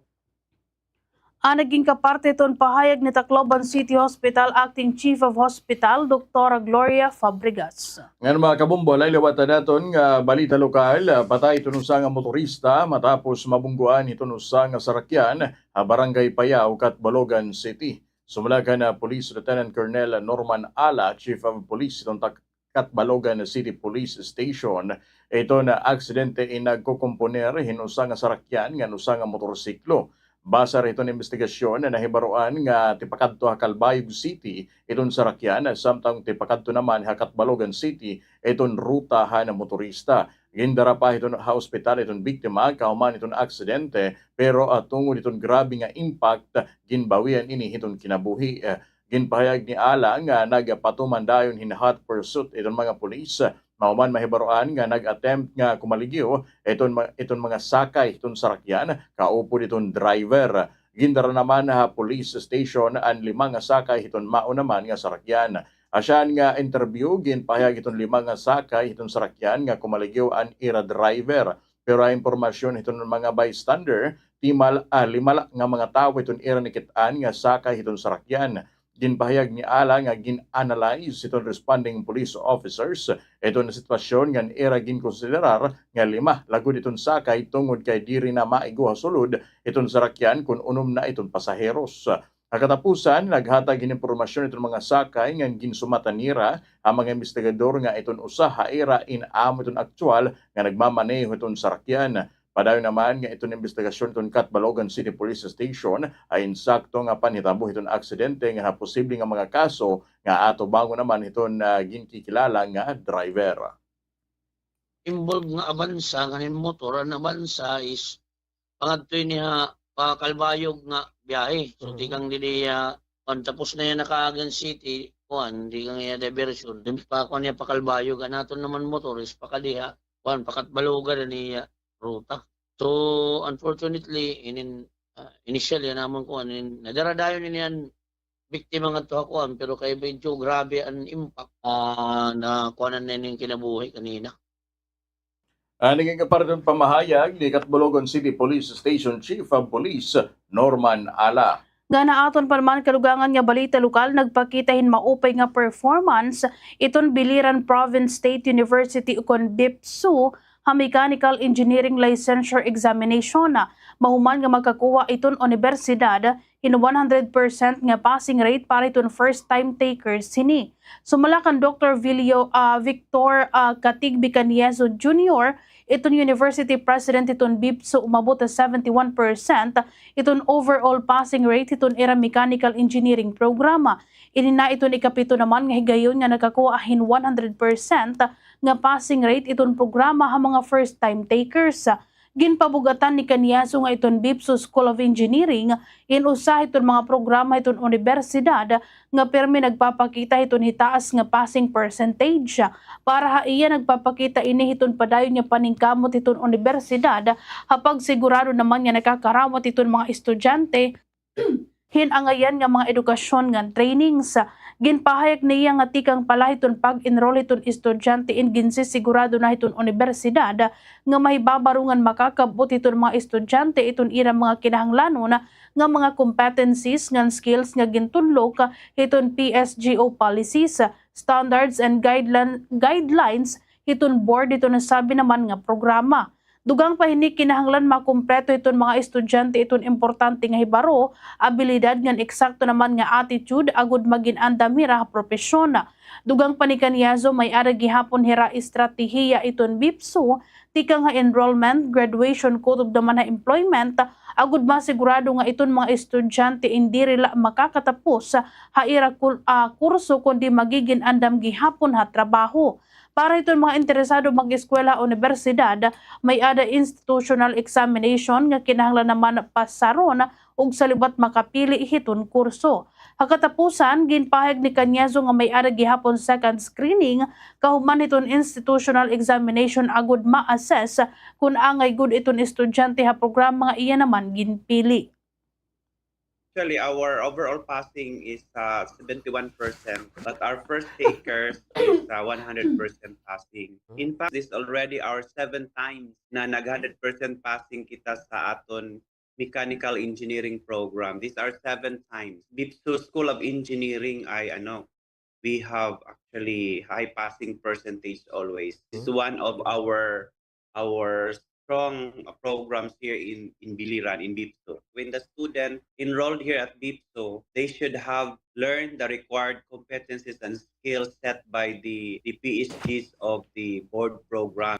An naging kaparte hiton pahayag ni Tacloban City Hospital Acting Chief of Hospital, Doktora Gloria Fabregas. Ngan, mga kabombo, halay liwat naton nga balita lokal, ah, patay iton usa nga motorista matapos mabunggoan hiton usa nga sarakyan ha Barangay Payao, Catbalogan City. Sumala kan, ah, Police Lieutenant Colonel Norman Ala, Chief of Police hiton tak-, Catbalogan City Police Station, iton aksidente in nagkukumponer hin usa nga sarakyan ngan usa nga motorsiklo. Basar hiton imbestigasyon, nahibaroan nga tipakadto ha Calbayog City iton sarakyan, samtang tipakadto naman ha Catbalogan City iton ruta han motorista. Gindara pa hiton ha ospital iton biktima kahuman hiton aksidente, pero, ah, tungod hiton grabe nga impact, ginbawian ini hiton kinabuhi. Ah, Ginpahayag ni Ala nga nagpatuman dayon hin hot pursuit iton mga pulis. Mahuman mahibaroan nga nag-attempt nga kumaligyo iton ma-, iton mga sakay hiton sarakyan, kaupod iton driver. Gindara naman ha police station an lima nga sakay hiton mao naman nga sarakyan. Ha siyahan nga interview, ginpahayag hiton lima nga sakay hiton sarakyan nga kumaligyo an ira driver. Pero ha impormasyon hiton mga bystander, timal, ah, lima la nga mga tawo hiton ira nakit-an nga sakay hiton sarakyan. Ginpahayag ni Ala nga gin-analyze hiton responding police officers iton sitwasyon ngan ira ginkonsiderar nga lima la gud iton sakay tungod kay diri na maigo ha sulod iton sarakyan kon unom na iton pasaheros. Ha katapusan, naghatag hin impormasyon iton mga sakay ngan ginsumatan nira ha mga imbestigador nga iton usa ha ira in amo iton aktuwal nga nagmamaneho hiton sarakyan. Padayon naman nga iton imbestigasyon iton Catbalogan City Police Station ha insakto nga panhitabo hiton aksidente ngan ha posible nga mga kaso nga atubangon naman hiton, ah, ginkikilala nga driver. Involved nga abansa, ngan hin motor, an abansa is pangadto ini ha, pa Calbayog nga biyahe. So, mhm, tikang didi, ah, kuan, tapos na iya Nakaagin City, kuan, tikang iya diversion. Then, pa, kuan niya pa Calbayog, an aton naman motor is pakadiha, kuan, pa Catbalogan an iya ruta. So, unfortunately, inin, ah, initially, an amon kuan, inin, nadaradayon ini an biktima ngadto ha kuan, pero kay medyo grabe an impact, ah, nakuanan na ini hin kinabuhi kanina. An naging parte pamahayag ni Catbalogan City Police Station Chief of Police Norman Ala. Ngan ha aton pa naman kadugangan nga balita lokal, nagpakita hin maupay nga performance iton Biliran Province State University ukon BIPSU ha Mechanical Engineering Licensure Examination. Mahuman nga makakuha iton unibersidad hin one hundred percent nga passing rate para hiton first time takers hini. Sumala kan Doktor Vilio, ah, Victor, ah, Katigbi Caniezo Junior, iton University President hiton BIPSU, umabot ha seventy-one percent iton overall passing rate hiton ira mechanical engineering programa. Ini na iton ikapito naman nga higayon nga nakakuha hin one hundred percent nga passing rate iton programa ha mga first time takers. Ginpabug-atan ni Caniezo nga iton BIPSU School of Engineering in usa hiton mga programa hiton unibersidad nga pirmi nagpapakita hiton hitaas nga passing percentage. Para ha iya, nagpapakita ini hiton padayon nga paningkamot hiton unibersidad ha pagsigurado naman nga nakakarawat hiton mga estudyante hin angayan nga mga edukasyon ngan trainings. Ginpahayag niya nga tikang pa la hiton pag-enroll hiton estudyante in ginsisigurado na hiton unibersidad nga mahibabaro ngan makakab-ot hiton mga estudyante iton ira mga kinahanglanon nga mga competencies ngan skills nga gintudlok hiton P S G O policies, standards and guideline-, guidelines hiton board hiton nasabi naman nga programa. Dugang pa hini, kinahanglan makumpleto hiton mga estudyante iton importante nga hibaro, abilidad ngan eksakto naman nga attitude agod magin andam hira ha propesyon. Dugang pa ni Caniezo, may-ada gihapon hira estratehiya iton BIPSU tikang ha enrollment, graduation, kutob naman ha employment, agod masigurado nga iton mga estudyante in diri la makakatapos ha ira kul-, ah, kurso kundi magigin andam gihapon ha trabaho. Para hiton mga interesado mag-eskwela ha unibersidad, may-ada institutional examination nga kinahanglan naman pasaron ug sa liwat makapili hiton kurso. Ha katapusan, ginpahayag ni Caniezo nga may-ada gihapon second screening kahuman hiton institutional examination agod ma-assess kon angay gud iton estudyante ha programa nga iya naman ginpili. Actually, our overall passing is, uh, seventy-one percent, but our first takers is, uh, one hundred percent passing. In fact, this already our seven times na nag hundred percent passing kita sa aton mechanical engineering program. These are seven times. BEPSU School of Engineering ay ano, we have actually high passing percentage always. It's one of our our strong programs here in in Biliran, in BEPSU. When the student enrolled here at BEPSU, they should have learned the required competencies and skills set by the the PhDs of the board program.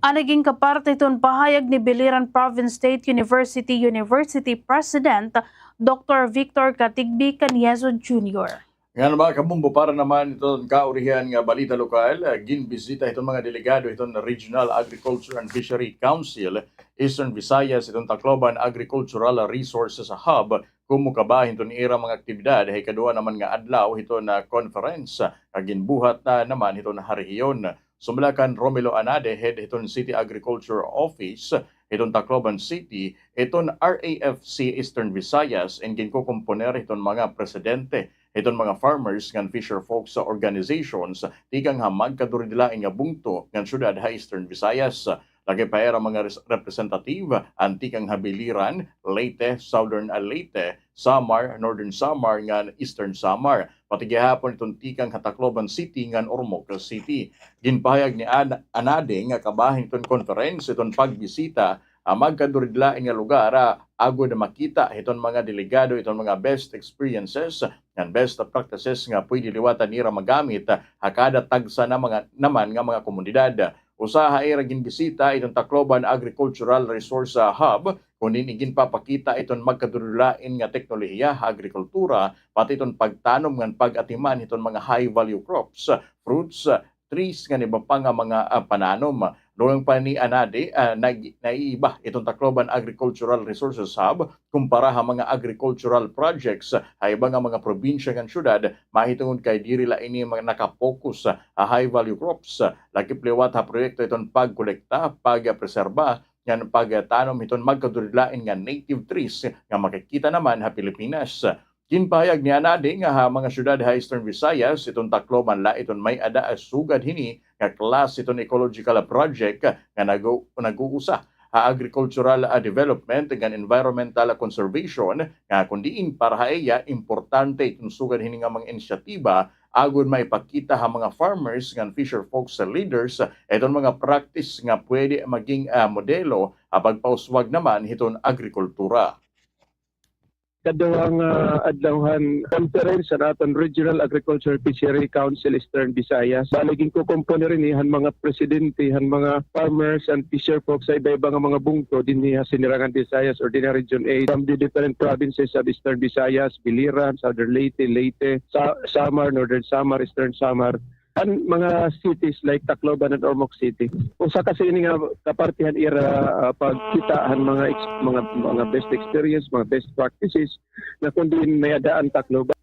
An naging kaparte hiton pahayag ni Biliran Province State University University President Doctor Victor Katigbi Caniezo Junior. Ngan, mga kabombo, para naman hiton kaurihan nga balita lokal, ah, ginbisita hiton mga delegado hiton Regional Agriculture and Fishery Council Eastern Visayas hiton Tacloban Agricultural Resources Hub, komo kabahin hiton ira mga aktibidad ha ikaduha naman nga adlaw hiton, ah, conference, ah, ginbuhat na naman hiton ha rehiyon. Sumala kan Romelo Anade, head hiton City Agriculture Office hiton Tacloban City, hiton RAFC Eastern Visayas, in ginkokomponer hiton mga presidente hiton mga farmers ngan fisher folks organizations tikang ha magkaduridilain nga bungto ngan syudad ha Eastern Visayas. Lagi pa ira mga res-, representative an tikang ha Biliran, Leyte, Southern Leyte, Samar, Northern Samar, ngan Eastern Samar, pati gihapon iton tikang ha Tacloban City ngan Ormoc City. Ginpahayag ni An-, Anade nga kabahin iton conference iton pagbisita, ah, magkaduridilain nga lugar, ah, agod makita hiton mga delegado iton mga best experiences ngan best practices nga pwede liwatan nira magamit, ah, ha kada tagsa na mga, naman nga mga komunidad. Usa ha ira ginbisita iton Tacloban Agricultural Resource, ah, Hub, kon diin ginpapakita iton magkaduridilain nga teknolohiya ha agrikultura, pati iton pagtanom ngan pag-atiman hiton mga high value crops, fruits, trees, ngan iba pa nga mga, ah, pananom. Dugang pa ni Anade, ah, nag-, naiiba iton Tacloban Agricultural Resources Hub kumpara ha mga agricultural projects ha iba nga mga probinsya ngan syudad, mahitungod kay diri la ini mga nakapokus ha high value crops, lakip liwat ha proyekto iton pagkolekta, pagpreserba, ngan pagtanom hiton magkaduridilain nga native trees nga makikita naman ha Pilipinas. Ginpahayag ni Anade nga ha mga syudad ha Eastern Visayas, iton Tacloban la iton may-ada sugad hini nga klase iton ecological project nga nagu-, nag-uusa ha agricultural, ah, development ngan environmental conservation, nga kon diin para ha iya importante iton sugad hini nga mga inisyatiba agod maipakita ha mga farmers ngan fisher folks leaders iton mga practice nga pwede maging, ah, modelo ha pagpauswag naman hiton agrikultura. Kaduha nga, ah, adlaw han conference han aton Regional Agriculture Fishery Council Eastern Visayas. Bali, ginkokomponer ini han mga presidente han mga farmers and fisher folks sa iba-iba nga mga bungto dinhi ha Sinirangan Visayas or dinhi ha Region eight, from the different provinces of Eastern Visayas, Biliran, Southern Leyte, Leyte, Sa-, Samar, Northern Samar, Eastern Samar, and mga cities like Tacloban and Ormoc City. Usa kasi ini nga kaparti han ira, ah, pagkita han mga ex-, mga, mga best experience, mga best practices na kon diin may-ada an Tacloban.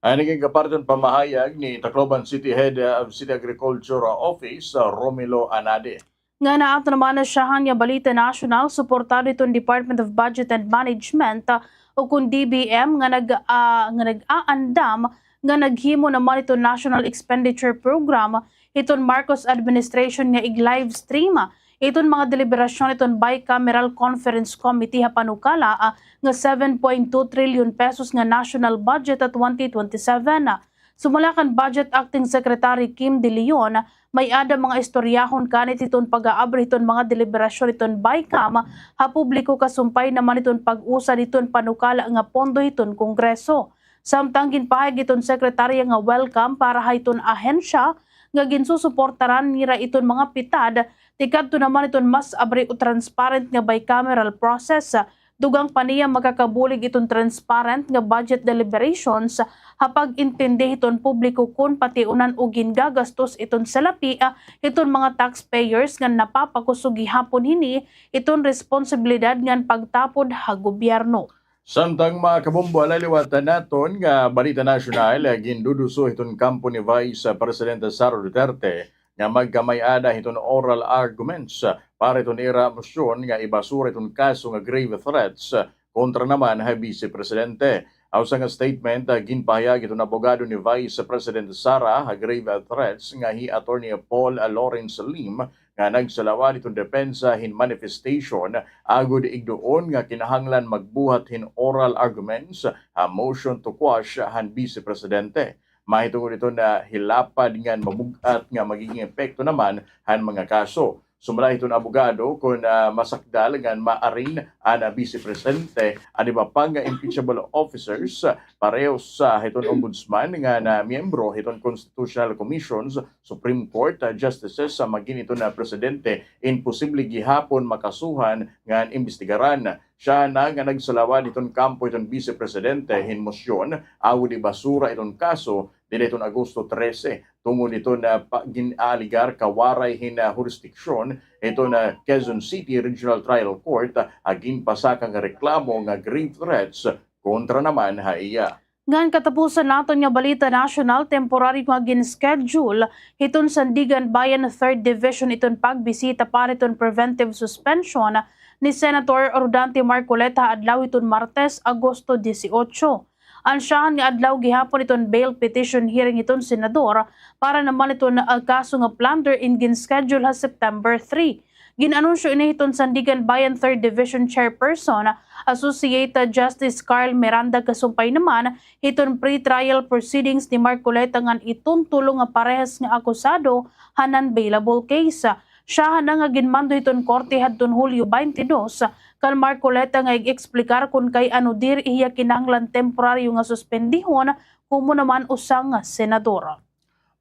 Ini naging kaparti han pamahayag ni Tacloban City Head, ah, of City Agriculture Office, ah, Romelo Anade. Ngan ha aton naman nasyahan nga balita nasyonal, suportado iton Department of Budget and Management, ah, o kon D B M nga nag-, ah, nga nag-aandam nga naghimo naman iton National Expenditure Program hiton Marcos administration nga ig-live stream iton mga deliberasyon iton Bicameral Conference Committee ha panukala, ah, nga seven point two trillion pesos nga national budget ha twenty twenty-seven. Sumala kan Budget Acting Secretary Kim De Leon, may-ada mga istoryahon kanit hiton pag-aabri hiton mga deliberasyon hiton Bicam ha publiko kasumpay naman hiton pag-usa hiton panukala nga pondo hiton Kongreso. Samtang ginpahayag hiton sekretarya nga welcome para ha iton ahensya nga ginsusuportaran nira iton mga pitad tikadto naman hiton mas abri o transparent nga bicameral process. Dugang pa niya makakabulig iton transparent nga budget deliberations ha pag-intindi hiton publiko kon patiunan o gingagastos iton salapi, ah, hiton mga taxpayers nga napapakusog gihapon hini iton responsibilidad ngan pagtapod ha gobyerno. Samtang, mga kabombo, ha liwat naton nga balita nasyonal, ah, ginduduso hiton kampo ni Vice President Sara Duterte nga magkamay-ada hiton oral arguments para hiton ira mosyon nga ibasura iton kaso nga grave threats kontra naman ha Vice Presidente. Ha usa nga statement, ah, ginpahayag hiton abogado ni Vice President Sara ha grave threats nga hi Attorney Paul, ah, Lawrence Lim nga nagsalawan hiton depensa hin manifestation agod igduon nga kinahanglan magbuhat hin oral arguments ha motion to quash han Vice Presidente. Mahitungod hiton hilapad ngan mabug-at nga magiging epekto naman han mga kaso. Sumala hiton abogado, kon, ah, masakdal ngan maarin an, ah, Vice Presidente, an iba pa nga impeachable officers, ah, pareho sa hiton Ombudsman ngan miyembro hiton Constitutional Commissions, Supreme Court, ah, justices, ah, magin hiton, ah, Presidente, imposible gihapon makasuhan ngan imbestigaran. Siya na nga nagsalawan hiton kampo hiton Vice Presidente hin mosyon, agod ibasura hiton kaso, dida hiton Agosto trese, tungod hiton, ah, pa-, gin-aalegar ka waray hin, ah, jurisdiction hiton, ah, Quezon City Regional Trial Court, ah, ginpasaka nga reklamo nga grave threats kontra naman ha iya. Ngan katapusan naton nga balita nasyonal, temporaryo nga gin-schedule hiton Sandiganbayan Third Division iton pagbisita para hiton preventive suspension ni Senator Rodante Marcoleta ha adlaw hiton Martes, Agosto dieciocho. Ansyahan nga adlaw gihapon iton bail petition hearing hiton senador para naman iton, ah, kaso nga plunder in gin-schedule ha September three. Gin-anunsyo ini hiton Sandiganbayan Third Division Chairperson, Associate Justice Carl Miranda, kasumpay naman hiton pre-trial proceedings ni Marcoleta ngan iton tulo nga parehas nga akusado ha non-bailable case. Siya na nga ginmando hiton korte hadton Hulyo twenty-two kan Marcoleta nga ig-eksplicar kon kay ano diri hiya kinahanglan temporaryo nga suspendihon komo naman usa nga senador.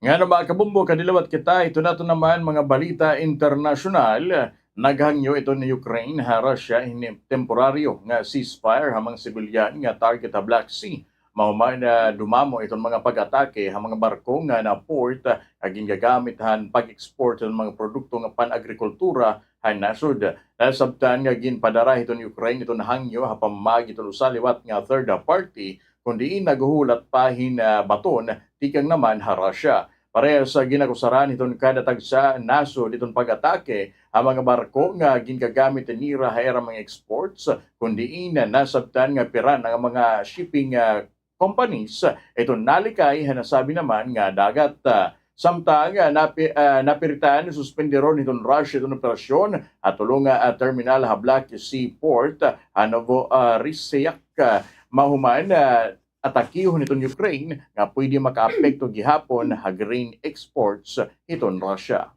Ngano, mga kabombo, kadilawat kita, ito naton naman mga balita internasyonal. Naghangyo iton Ukraine ha Russia hin temporaryo nga ceasefire ha mga sibilyan nga target ha Black Sea. Mahuman nga dumamo iton mga pag-atake ha mga barko nga na port, ah, nga gingagamit han pag-export han mga produkto nga pan-agrikultura han nasod. Nasabtan nga ginpadara hiton Ukraine iton hangyo ha pamamaagi hiton usa liwat nga third party, kon diin naghuhulat pa hin, ah, baton tikang naman ha Russia. Parehas, ah, ginakusaran hiton kada tagsa nasod iton pag-atake ha mga barko nga gingagamit nira ha ira mga exports, kon diin nasabtan nga pira na nga mga shipping, ah, companies, ah, iton nalikay ha nasabi naman nga dagat. Ah, samtang, ah, napi-, ah, napiritan suspenderon hiton Russia iton operasyon ha tulo nga, ah, terminal ha Black Sea port, ah, ha Novorossiysk, ah, mahuman, ah, atakihon hiton Ukraine nga pwede makaapekto gihapon ha grain exports hiton Russia.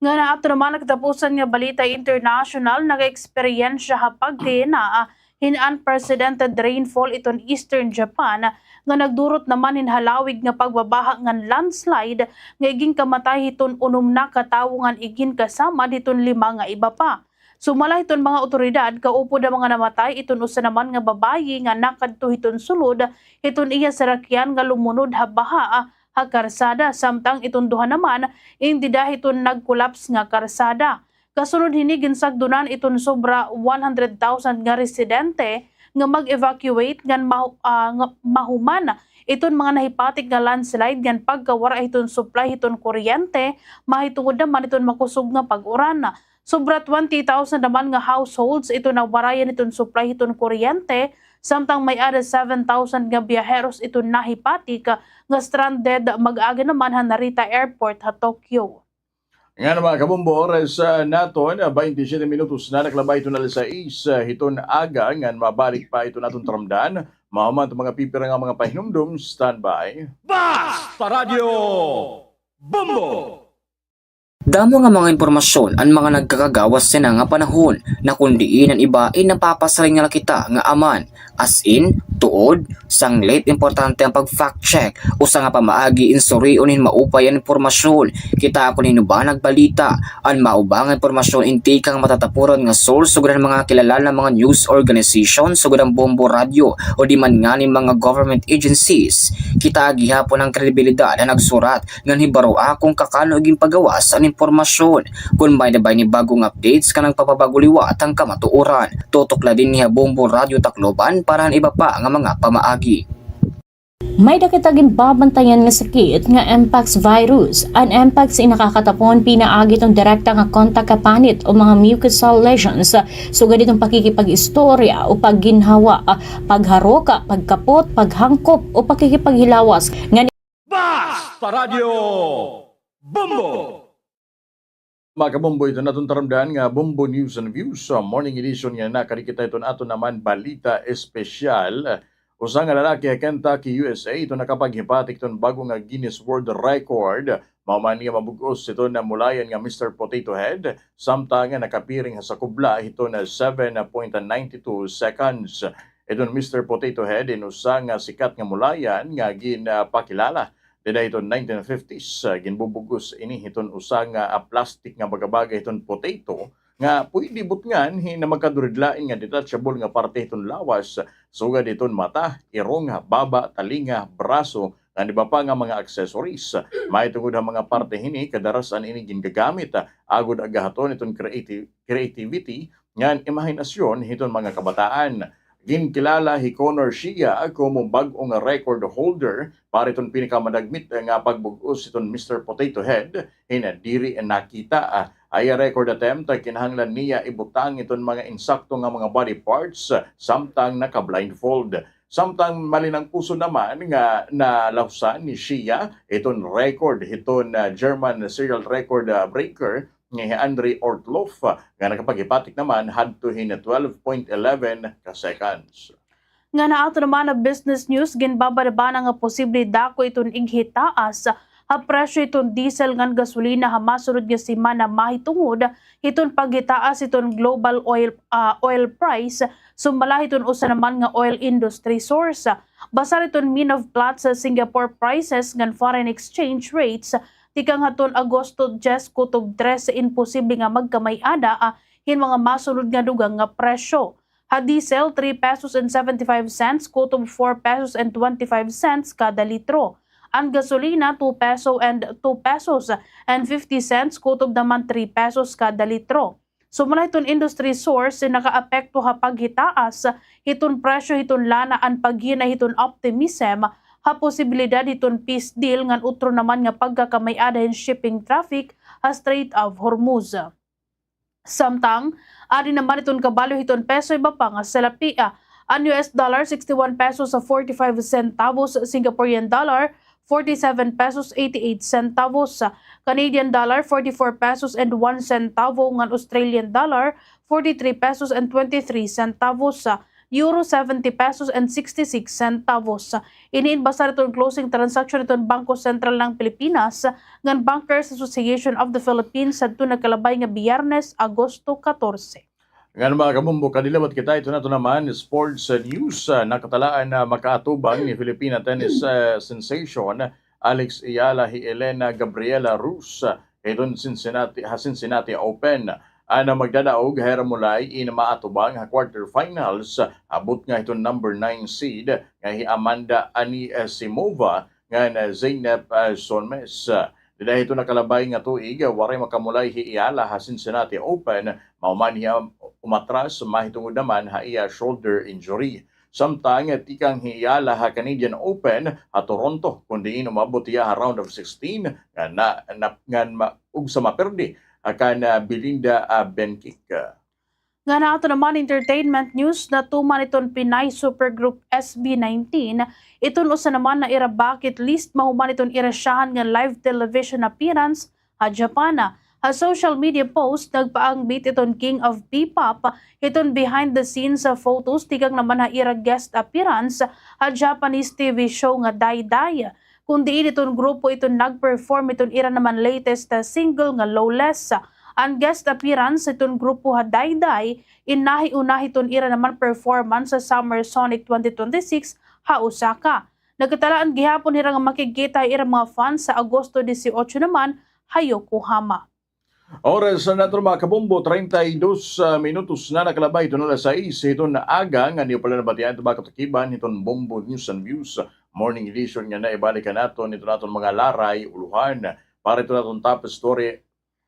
Ngan ha aton naman katapusan nga balita internasyonal, nag-eksperyensya ha pagkahinaa hin unprecedented rainfall iton Eastern Japan nga nagdurot naman hin halawig nga pagbabaha ngan landslide nga iginkamatay hiton unom na ka tawo ngan iginkasamad hiton lima nga iba pa. Sumala hiton mga awtoridad, kaupod an mga namatay iton usa naman nga babaye nga nakadto hiton sulod hiton iya sarakyan nga lumunod ha baha ha karsada, samtang iton duha naman indi dida hiton nag-collapse nga karsada. Kasunod hini, ginsagdonan iton sobra one hundred thousand nga residente nga mag-evacuate ngan mahu-, ah, nga mahuman iton mga nahipatik nga landslide ngan pagkawara hiton supply hiton kuryente, mahitungod naman iton makusog nga pag-uran. Sobra twenty thousand naman nga households iton nawarayan hiton supply hiton kuryente, samtang may-ada seven thousand nga biyaheros iton nahipatik nga stranded mag-agi naman ha Narita Airport ha Tokyo. Ngan, mga kabombo, oras, ah, naton, ah, baynte siyete minutos na nakalabay iton alas sais, ah, hiton aga, ngan mabalik pa iton aton taramdan. Mahuman iton mga pipira nga mga pahinumdom, standby. Basta Radyo Bombo! Damo nga mga impormasyon an mga nagkakagawas yana nga panahon, na kon diin an iba ay napapasiring na la kita nga aman, as in, tuod, sanglit, importante an pag-fact check, usa nga pamaagi in surion hin maupay an impormasyon. Kita kon hin-o ba nagbalita, an mauba nga impormasyon in tikang matatapuran nga source sugad han mga kilala nga mga news organization sugad han Bombo Radyo o di man ngani mga government agencies. Kita gihapon an kredibilidad han nagsurat ngan hibaroa kon kakano ginpagawas an impormasyon. Kon may-ada bay ni bag-ong updates, ngan nagpapabag-o liwat han kamatuoran. Tutok la dinhi ha Bombo Radyo Tacloban para han iba pa nga mga pamaagi. May-ada kita ginbabantayan nga sakit nga mpox virus. An mpox in nakakatapon pinaagi hiton direkta nga kontak ha panit o mga mucosal lesions, sugad hiton pakikipag-istorya o pagginhawa, pagharok, pagkapot, paghangkop o pakikipaghilawas ngan Basta Radyo Bombo! Mga kabombo, ito na aton taramdan nga Bombo News and Views sa morning edition nga nakadikit na iton aton naman balita espesyal. Usa nga lalaki ha Kentucky, U S A, ito nakapaghipatik iton bago nga Guinness World Record. Mao man nga mabug-os iton namulayan nga Mister Potato Head, samtang nga nakapiring ha sakubla hiton seven point nine two seconds. Iton Mister Potato Head in usa nga sikat nga mulayan nga ginpakilala dida hiton nineteen fifties. Ah, ginbubug-os ini hiton usa nga, ah, plastic nga baga-baga hiton potato nga pwede butngan hin magkaduridlain nga detachable nga parte hiton lawas, sugad hiton mata, irong, baba, talinga, braso, ngan iba pa nga mga accessories. Mahitungod ha mga parte hini, kadarasan ini gingagamit, ah, agod agahaton iton creati-, creativity ngan imahinasyon hiton mga kabataan. Ginkilala hi Connor Shia komo bag-o nga record holder para iton pinakamadagmit nga pagbug-os hiton Mister Potato Head hin diri nakita. Ha iya record attempt, kinahanglan niya ibutang iton mga insakto nga mga body parts samtang naka-blindfold. Samtang malinangkuson naman nga nalahusan ni Shia iton record hiton, ah, German serial record, ah, breaker nga hi Andre Ortloff, ah, nga nakapaghipatik naman hadto hin twelve point eleven ka seconds. Ngan ha aton naman nga business news, ginbabanabana nga posible dako iton ighitaas ha presyo iton diesel ngan gasolina ha masunod nga semana mahitungod hiton paghitaas hiton global oil, ah, oil price, sumala hiton usa naman nga oil industry source. Basar hiton Min of Platts Singapore prices ngan foreign exchange rates, tikang hadton Agosto diyes kutob trese in posible nga magkamay-ada, ah, hin mga masunod nga dugang nga presyo. Ha diesel, three pesos and seventy-five cents kutob four pesos and twenty-five cents kada litro. An gasolina, two peso and two pesos and fifty cents kutob naman three pesos kada litro. Sumala hiton industry source, nakaapekto ha paghitaas hiton presyo hiton lana an paghinay hiton optimism ha posibilidad hiton peace deal ngan utro naman nga pagkakamay-ada hin shipping traffic ha Strait of Hormuz. Samtang, adi naman iton kabalyo hiton peso, iba pa nga salapi, ah, an U S dollar, sixty-one pesos forty-five centavos, Singaporean dollar, forty-seven pesos eighty-eight centavos, Canadian dollar, forty-four pesos and one centavo, ngan Australian dollar, forty-three pesos and twenty-three centavos, Euro, seventy pesos and sixty-six centavos. Ini in basar hiton closing transaction hiton Bangko Sentral ng Pilipinas ngan Bankers Association of the Philippines hadto nakalabay nga Biyernes, Agosto katorse. Ngan, mga kabombo, kadilawat kita, ito na ito naman, sports, ah, news. Ah, nakatalaan na makaatubang ni Filipina tennis, ah, sensation Alex Eala hi Elena Gabriela Rus, ah, hiton Cincinnati, ha Cincinnati Open. An magdadaog ha ira mulay in maatubang ha quarterfinals, ah, butnga hiton number nine seed nga hi Amanda Anisimova ngan, ah, Zeynep, ah, Sonmez. Dida hiton nakalabay nga tuig, ah, waray makamulay hi Eala ha Cincinnati Open, mao man hiya umatras mahitungod naman ha iya shoulder injury. Samtang, ah, tikang hi Eala ha Canadian Open ha Toronto, kun diin umabot hiya ha round of sixteen, nga na, na, ngan ma-, ug sa maperde, ah, kan, ah, Belinda, ah, Bencic. Ngan ha aton naman entertainment news, natuman iton Pinay supergroup S B nineteen iton usa naman nga ira bucket list mahuman iton ira syahan nga live television appearance ha Japan. Ha social media post, nagpaangbit iton King of P-pop hiton behind the scenes photos tikang naman ha ira guest appearance ha Japanese T V show nga Daidai. Kun diin iton grupo iton nag-perform iton ira naman latest, ah, single nga Lawless. An guest appearance iton grupo ha Daidai, inahi-unahi iton ira naman performance ha Summer Sonic twenty twenty-six ha Osaka. Nagkatalaan gihapon hira nga makigkita ha ira mga fans sa Agosto dieciocho naman ha Yokohama. Oras na naton, mga kabombo, treinta y dos, ah, minutos na nakalabay hiton alas sais hiton aga, nga niyo pa la nabatian iton mga katukiban hiton Bombo News and Views Morning Edition nga naibalik naton hiton aton mga laray ulohan. Para hiton aton top story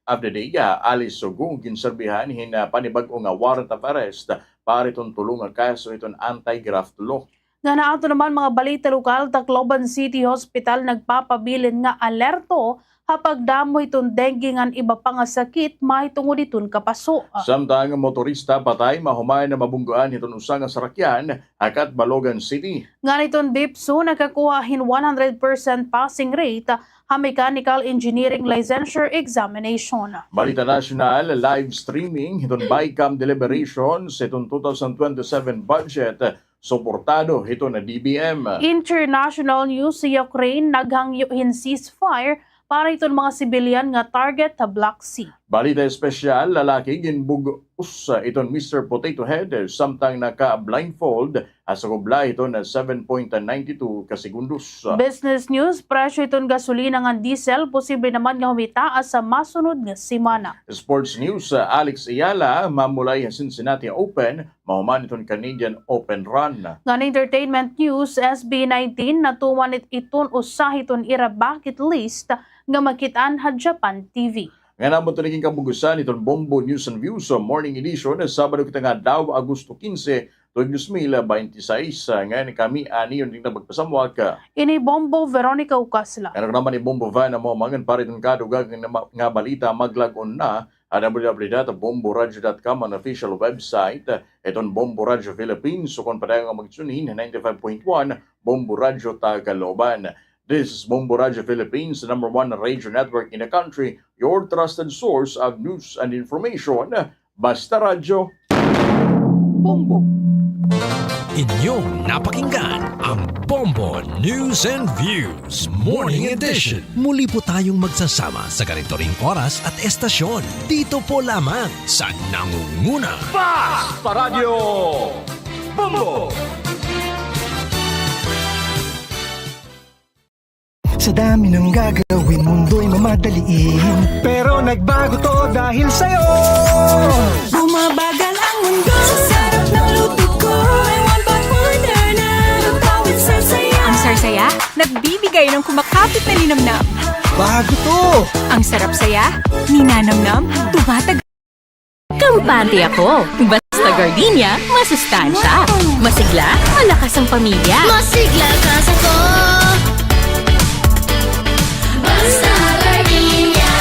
of the day, ah, Alice Sogo ginserbihan hin, ah, panibag-o nga warrant of arrest para hiton tulo nga kaso hiton anti-graft law. Ngan ha aton naman mga balita lokal, Tacloban City Hospital nagpapabilin nga alerto ha pagdamo hiton dengue ngan iba pa nga sakit mahitungod hiton kapaso. Samtang motorista patay mahuman mabunggoan hiton usa nga sarakyan ha Catbalogan City. Ngan hiton BIPSU nakakuha hin one hundred percent passing rate ha mechanical engineering licensure examination. Balita nasyonal, live streaming hiton BICAM deliberations hiton two thousand twenty-seven budget, suportado hiton DBM. International news, Ukraine naghangyo hin ceasefire para hiton mga sibilyan nga target ha Black Sea. Balita espesyal, lalaki ginbug-os hiton Mister Potato Head samtang naka-blindfold ha sugod la hiton seven point nine two ka segundos. Business news, presyo hiton gasolina ngan diesel posible naman nga humitaas ha masunod nga semana. Sports news, Alex Eala mamulay ha Cincinnati Open mahuman hiton Canadian Open run. Ngan entertainment news, SB nineteen natuman it-, iton usa hiton ira bucket list nga makit-an ha Japan TV. Ngan amo ito naging kabug-osan hiton Bombo News and Views Morning Edition, Sabado kita nga adlaw, Agosto quince, tuig dos mil binte y seis. Ngan kami ani hiton nagpasamwak, ini Bombo Veronica Ucasla. Ngan ako naman hi Bombo Van Amo. Ngan para hiton kadugang nga ma-, nga balita, mag-log on na ha W W W dot bombo radio dot com, an official website hiton Bombo Radio Philippines, o kon padayon nga mag-tune in, ninety-five point one Bombo Radio Tacloban. This is Bombo Radio Philippines, the number one radio network in the country, your trusted source of news and information. Basta Radyo, Bombo. Inyong napakinggan ang Bombo News and Views Morning Edition. Muli po tayong magsasama sa ganito ring oras at estasyon. Dito po lamang sa nangunguna. Basta Radyo, Bombo. Sa dami ng gagawin, mundo'y mamadaliin. Pero nagbago 'to dahil sa'yo. Bumabagal ang mundo sa sarap ng luto ko. May one pot order na, lutaw with Sarsaya. Ang Sarsaya, nagbibigay ng kumakapit na linamnam. Bago 'to. Ang sarap saya, ninanamnam, tumatag- Kampante ako. Basta gardenia, masustansya. Masigla, malakas ang pamilya. Masigla ka sa ko. Basta gardenia.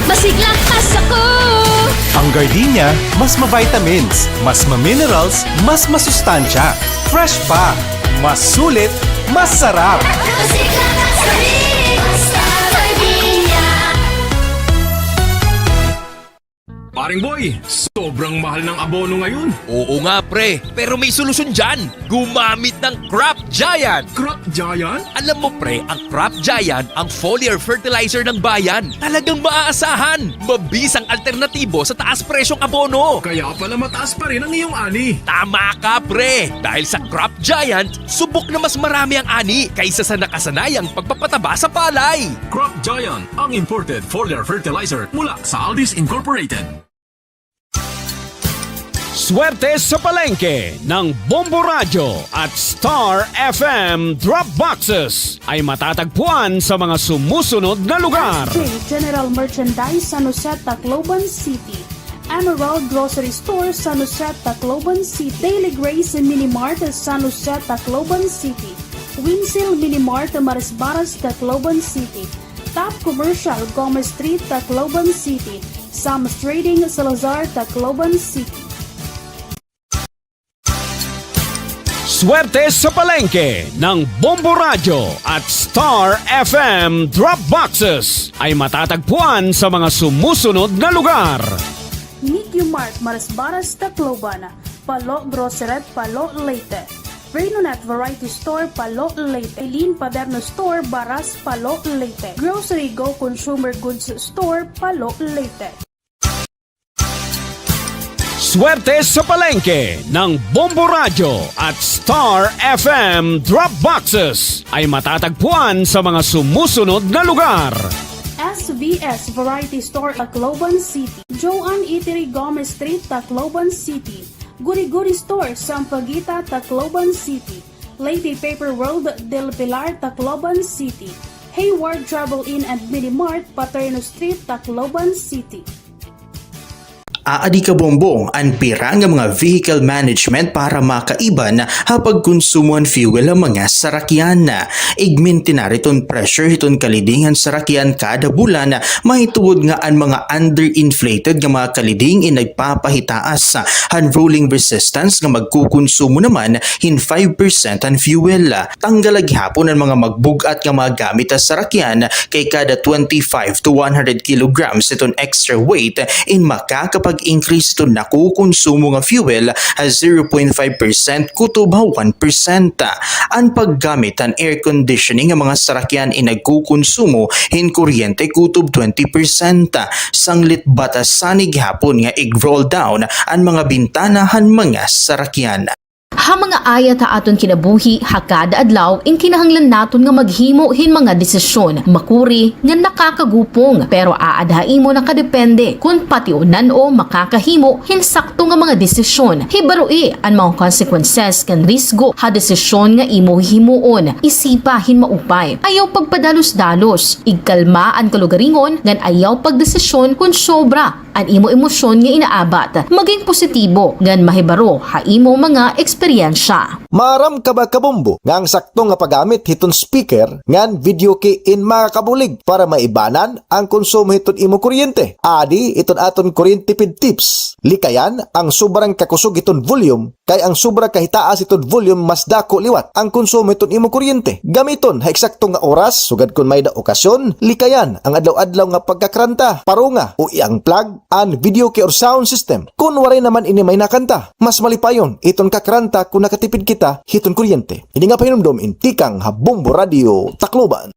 Masigla ka sa ko. Ang gardenia, mas ma-vitamins, mas ma-minerals, mas masustansya. Fresh pa. Mas sulit, mas sarap. Masigla ka sa ko. Basta gardenia. Paring Boy, sobrang mahal ng abono ngayon. Oo nga, pre. Pero may solusyon diyan. Gumamit ng Crop Giant. Crop Giant? Alam mo, pre, ang Crop Giant ang foliar fertilizer ng bayan. Talagang maaasahan. Mabisang alternatibo sa taas presyong abono. Kaya pala mataas pa rin ang iyong ani. Tama ka, pre. Dahil sa Crop Giant, subok na mas marami ang ani kaysa sa nakasanayang pagpapataba sa palay. Crop Giant, ang imported foliar fertilizer mula sa Aldi's Incorporated. Swerte sa palengke ng Bombo Radyo at Star F M Drop Boxes ay matatagpuan sa mga sumusunod na lugar. General Merchandise, San Jose, Tacloban City. Emerald Grocery Store, San Jose, Tacloban City. Daily Grace Mini Mart, San Jose, Tacloban City. Winsil Mini Mart, Marisbaras, Tacloban City. Top Commercial, Gomez Street, Tacloban City. Sam's Trading, Salazar, Tacloban City. Swerte sa palengke ng Bombo Radyo at Star F M Drop Boxes ay matatagpuan sa mga sumusunod na lugar. Nikyo Mart, Marisbaras, Tacloban. Palo Grocery, Palo, Leyte. Renonet Variety Store, Palo, Leyte. Eileen Paderno Store, Baras, Palo, Leyte. Grocery Go Consumer Goods Store, Palo, Leyte. Swerte sa palengke ng Bombo Radyo at Star F M Drop Boxes ay matatagpuan sa mga sumusunod na lugar. S V S Variety Store, Tacloban City. Joanne Eatery, Gomez Street, Tacloban City. Goody Goody Store, Sampaguita, Tacloban City. Lady Paper World, Del Pilar, Tacloban City. Hayward Travel Inn and Mini Mart, Paterno Street, Tacloban City. Aadi kabombo, an pira nga mga vehicle management para makaiban ha pagkonsumo han fuel ha mga sarakyan. Igmintinar iton pressure hiton kaliding han sarakyan kada bulan, mahitungod nga an mga underinflated nga mga kaliding in nagpapahitaas han rolling resistance nga magkukonsumo naman hin five percent han fuel. Tanggal la gihapon an mga magbug-at nga mga gamit ha sarakyan, kay kada twenty-five to one hundred kilograms iton extra weight in makakapag-increase iton nakukonsumo nga fuel ha zero point five percent kutob ha one percent. An paggamit han air conditioning nga mga sarakyan in nagkukonsumo hin kuryente kutob twenty percent. Sanglit batasan ini gihapon nga ig-roll down an mga bintana han mga sarakyan. Ha mga ayat ha aton kinabuhi ha kada adlaw, in kinahanglan naton nga maghimo hin mga desisyon, makuri nga nakakagupong, pero aada ha imo nakadepende kon patuyonan-o makakahimo hin sakto nga mga desisyon. Hibaroi an mga consequences kan risgo ha desisyon nga imo hihimuon. Isipa hin maupay. Ayaw pagpadalos-dalos. Igkalma an kalugaringon ngan ayaw pagdesisyon kon sobra an imo emosyon nga inaabat. Maging positibo ngan mahibaro ha imo mga eksperyensya. Maaram ka ba, kabombo, nga an sakto nga paggamit hiton speaker ngan video key in makakabulig para maibanan an konsumo hiton imo kuryente? Adi iton aton kuryente tipid tips. Likayan an sobra nga kakusog hiton volume, kay an sobra kahitaas hiton volume mas dako liwat an konsumo hiton imo kuryente. Gamiton ha eksakto nga oras, sugad kon may-ada okasyon. Likayan an adlaw-adlaw nga pagkakranta, parunga o i-unplug an video key or sound system kon waray naman ini may nakanta. Mas malipayon iton kakranta kon nakatipid kita hiton kuryente. Ini nga pahinumdom in tikang ha Bombo Radio Tacloban.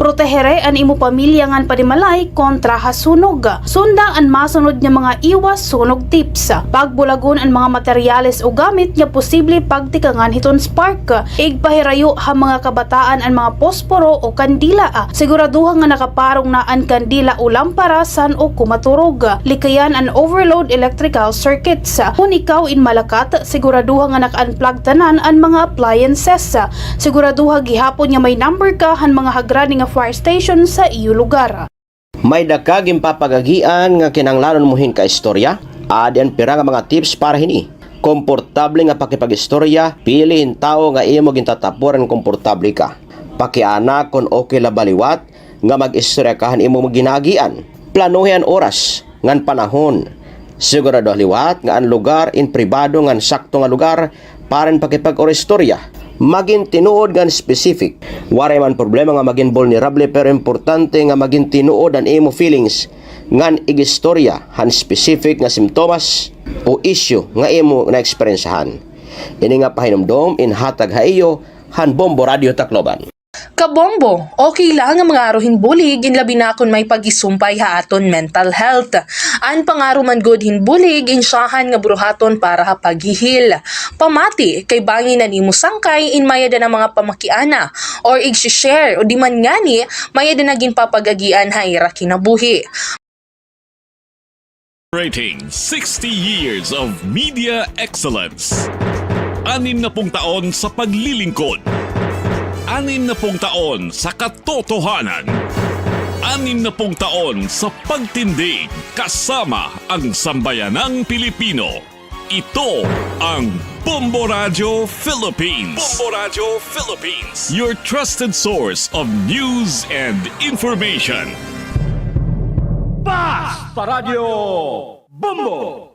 Protehere an imo pamilya ngan panimalay kontra ha sunog. Sunda an masunod nga mga iwas sunog tips. Pagbulagon an mga materyales o gamit nga posible pagtikangan hiton spark. Igpahirayo ha mga kabataan an mga posporo o kandila. Siguraduha nga nakaparong na an kandila o lampara san-o ko maturog. Likayan an overload electrical circuits. Kon ikaw in malakat, siguraduha nga naka-unplug tanan an mga appliances. Siguraduha gihapon nga may number ka han mga hagrani nga fire station sa iyo lugar. May-ada ka ginpapag-agian nga kinahanglanon mo hin kaistorya? Adi an pira nga mga tips para hini. Komportable nga pakipag-istorya, pili hin tawo nga imo gintatapuran komportable ka. Pakiana kon okay la ba liwat nga mag-istorya ka han imo ginaagian. Planuhi an oras ngan panahon. Siguraduha liwat nga an lugar in pribado ngan sakto nga lugar para hin pakipag-istorya. Magin tinuod ngan specific. Waray man problema nga magin vulnerable, pero importante nga magin tinuod an imo feelings ngan ig-istorya han specific nga simptomas o issue nga imo naeksperyensyahan. Ini nga pahinumdom in hatag ha iyo han Bombo Radio Tacloban. Kabombo, okay la nga mangaro hin bulig, in labi na kon may pag-isumpay ha aton mental health. An pangaro man gud hin bulig in syahan nga buruhaton para ha paghihil. Pamati, kay bangin an imo sangkay in may-ada na mga pamakiana or igsi-share, o di man ngani may-ada na ginpapag-agian ha ira kinabuhi. Celebrating sixty years of media excellence. Anim na pung taon sa paglilingkod. Anim na pung taon sa katotohanan. Anim na pung taon sa pagtindig kasama ang sambayanang Pilipino. Ito ang Bombo Radyo Philippines. Bombo Radyo Philippines. Your trusted source of news and information. Basta Radyo Bombo!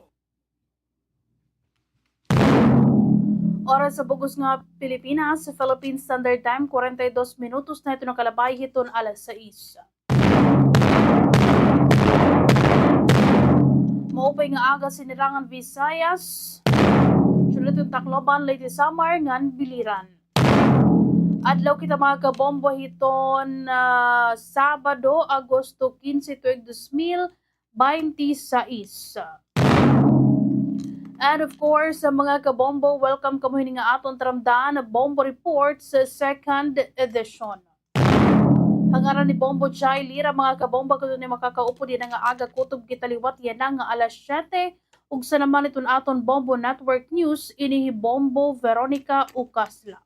Oras sa bug-os nga Pilipinas, Philippine Standard Time, kwarenta y dos minutos na iton nakalabay hiton alas sais. Maupay nga aga, Sinirangan Visayas, Siyudad hiton Tacloban, Leyte, Samar, ngan Biliran. Adlaw kita, mga kabombo, hiton, ah, Sabado, Agosto kinse, tuig dos mil baynte sais. And of course, ah, mga kabombo, welcome kamo hini nga aton taramdan, Bombo Report sa second edition. Ha ngaran ni Bombo Chai Lira, mga kabombo, kadto ni makakaupod yana nga aga, kutob kita liwat yana nga alas siyete. Ug sa naman iton aton Bombo Network News, ini hi Bombo Veronica Ucasla.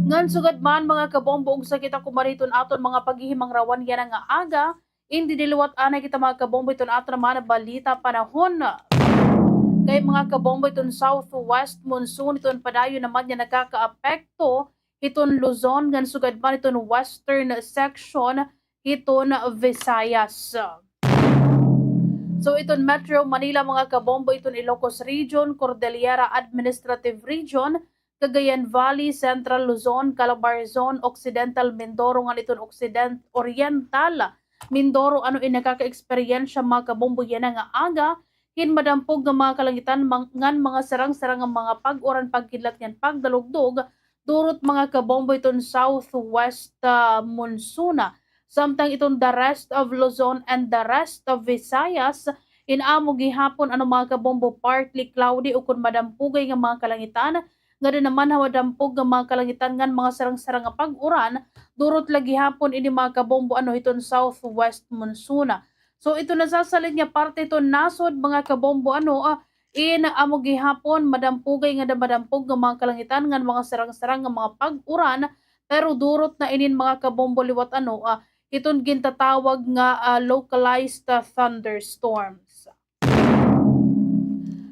Ngan sugad man, mga kabombo, ugsa kita kumari hiton aton mga paghihimangrawan yana nga aga, Indi diri liwat anay kita, mga kabombo, iton aton naman nga balita panahon. Kay, mga kabombo, iton southwest monsoon, iton padayon naman nga nakakaapekto hiton Luzon ngan sugad man iton western section hiton Visayas. So, iton Metro Manila, mga kabombo, iton Ilocos Region, Cordillera Administrative Region, Cagayan Valley, Central Luzon, Calabarzon, Occidental Mindoro, ngan iton Occident-, Oriental Mindoro, ano in nakaka-eksperyensya, mga kabombo, yana nga aga hin madampog nga mga kalangitan mang-, ngan mga sarang-sarang nga mga pag-uran, pagkidlat ngan pagdalugdog, durot, mga kabombo, iton southwest, ah, monsoon. Samtang iton the rest of Luzon and the rest of Visayas, in amo gihapon, ano, mga kabombo, partly cloudy o kon madampogay nga mga kalangitan, ngada naman ha madampog nga mga kalangitan ngan mga sarang-sarang nga pag-uran, durot la gihapon ini, mga kabombo, ano, hiton southwest monsoon. So, iton nasasalin nga parte hiton nasod, mga kabombo, ano, ah, in amo gihapon madampogay ngada madampog nga mga kalangitan ngan mga sarang-sarang nga mga pag-uran, pero durot na inin, mga kabombo, liwat, ano, ah, hiton gintatawag nga, ah, localized, ah, thunderstorms.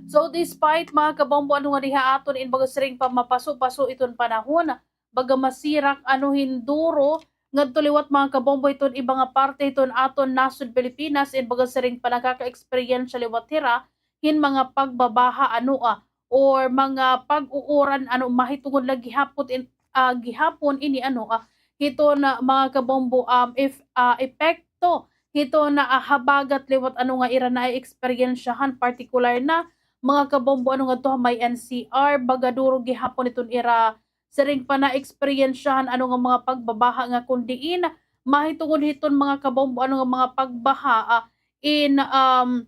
So, despite, mga kabombo, ano, nga diha aton in baga siring pa mapaso-paso iton panahon, baga masirak, ano, hin duro ngadto liwat, mga kabombo, iton iba nga parte hiton aton nasod Pilipinas, in baga siring pa nakaka-eksperyensya liwat hira hin mga pagbabaha, ano, ah, or mga pag-uuran, ano, mahitungod la gihapon in, ah, gihapon ini, ano, ah, hiton, ah, mga kabombo, um, if, ah, epekto hiton, ah, habagat liwat, ano, nga ira na-eksperyensyahan, partikular na, mga kabombo, ano, ngadto ha may N C R, baga duro gihapon iton ira siring pa na-eksperyensyahan, ano, nga mga pagbabaha nga kon diin mahitungod hiton, mga kabombo, ano, nga mga pagbaha, ah, in, um,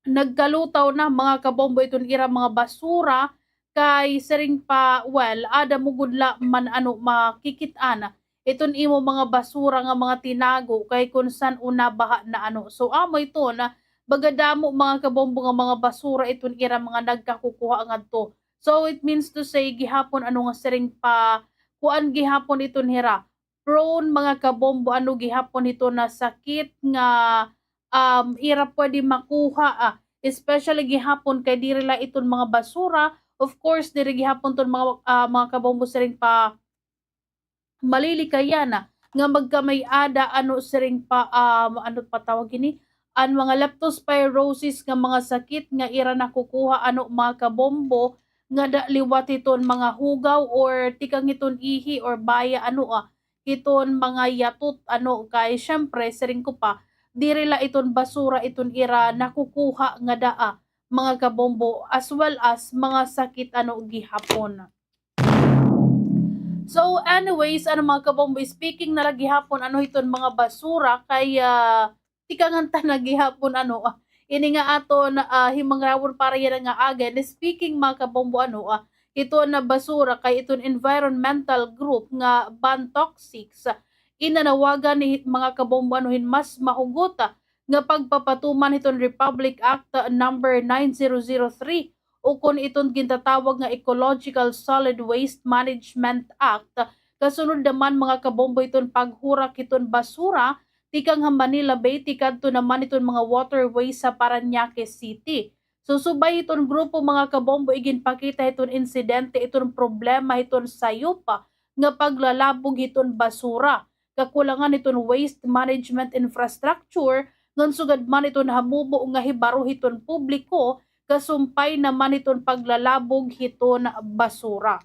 nagkalutaw na, mga kabombo, iton ira mga basura kay siring pa, well, ada mo gud la man, ano, makikit-an iton imo mga basura nga mga tinago kay kon san-o nabaha na, ano. So, amo iton baga damo, mga kabombo, nga mga basura iton ira mga nagkakukuha ngadto. So, it means to say, gihapon, ano, nga siring pa, kuan gihapon iton hira, prone, mga kabombo, ano, gihapon hiton na sakit nga, um, ira pwede makuha, ah, especially gihapon kay diri la iton mga basura. Of course, diri gihapon ton mga, ah, mga kabombo, siring pa, malilikayan nga magkamay-ada, ano, siring pa, um, ano pa tawag ini? An mga leptospirosis nga mga sakit nga ira nakukuha, ano, mga kabombo, ngada liwat hiton mga hugaw or tikang hiton ihi or baya, ano, ah, hiton mga yatot, ano, kay syempre, siring ko pa, diri la iton basura iton ira nakukuha ngada, ah, mga kabombo, as well as mga sakit, ano, gihapon. So, anyways, ano, mga kabombo, speaking na la gihapon, ano, hiton mga basura, kay, ah, tikangan ta na gihapon, ano, ah, ini nga aton, ah, himangrawon para yana nga aga. And speaking, mga kabombo, ano, ah, hiton na basura, kay iton environmental group nga Ban Toxics, ah, inanawagan ni, mga kabombo, ano, hin mas mahugot, ah, nga pagpapatuman hiton Republic Act, ah, number nine zero zero three, ukon iton gintatawag nga Ecological Solid Waste Management Act, kasunod naman, mga kabombo, iton paghurak hiton basura tikang ha Manila Bay tikadto naman iton mga waterways sa Parañaque City. So, subay hiton grupo, mga kabombo, iginpakita hiton insidente iton problema hiton sayop nga paglalabog hiton basura, kakulangan hiton waste management infrastructure, ngan sugad man iton hamubo nga hibaro hiton publiko, kasumpay naman hiton paglalabog hiton basura.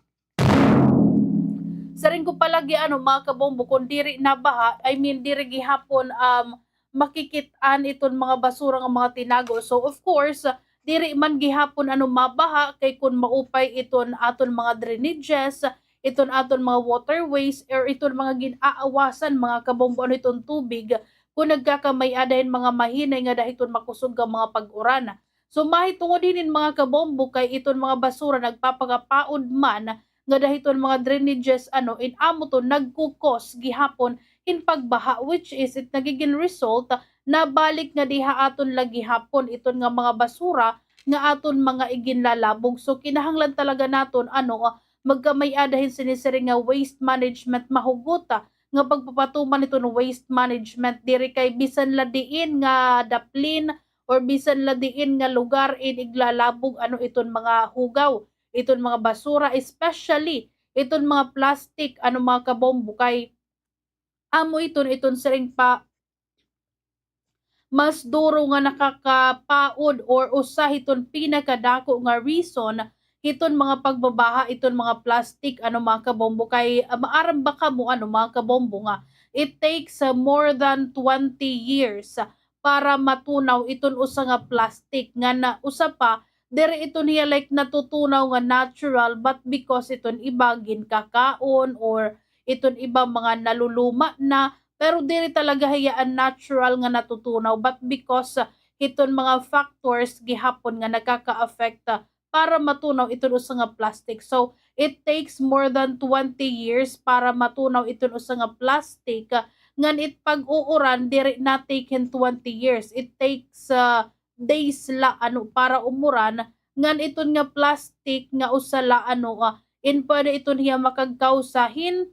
Siring ko pa lagi, ano, mga kabombo, kon diri nabaha, I mean, diri gihapon, um, makikit-an iton mga basura nga mga tinago. So, of course, diri man gihapon, ano, mabaha kay kon maupay iton aton mga drainages, iton aton mga waterways, or iton mga gin-aawasan, mga kabombo, ano, iton tubig, kon nagkakamay-ada hin mga mahinay ngada hiton makusog nga mga pag-uran. So, mahitungod hinin, mga kabombo, kay iton mga basura nagpapakapaod man ngada hiton mga drainages, ano, in amo to nagkukos gihapon hin pagbaha, which is it nagigin result, nabalik nga diha aton la gihapon iton nga mga basura nga aton mga iginlalabog. So, kinahanglan talaga naton, ano, magkamay-ada hin sinisiring nga waste management, mahugot, ah, nga pagpapatuman iton waste management diri kay bisan la diin nga daplin or bisan la diin nga lugar in iglalabog ano iton mga hugaw, iton mga basura, especially iton mga plastic, ano, mga kabombo, kay amo iton, iton siring pa mas duro nga nakakapaod or usa hiton pinakadako nga reason hiton mga pagbabaha iton mga plastic, ano, mga kabombo, kay, ah, maaram ba kamo, ano, mga kabombo, nga it takes, ah, more than twenty years para matunaw iton usa nga plastic nga na, usa pa, diri iton hiya, like, natutunaw nga natural, but because iton iba ginkakaon or iton iba mga naluluma na, pero diri talaga hiya an natural nga natutunaw, but because, ah, hiton mga factors gihapon nga nakaka-affect, ah, para matunaw iton usa nga plastic. So, it takes more than twenty years para matunaw iton usa nga plastic, ah, ngan it pag-uuran diri na take hin twenty years. It takes, ah, days la, ano, para umuran, ngan iton nga plastic nga usa la, ano, ah, in pwede iton hiya makagkawsa hin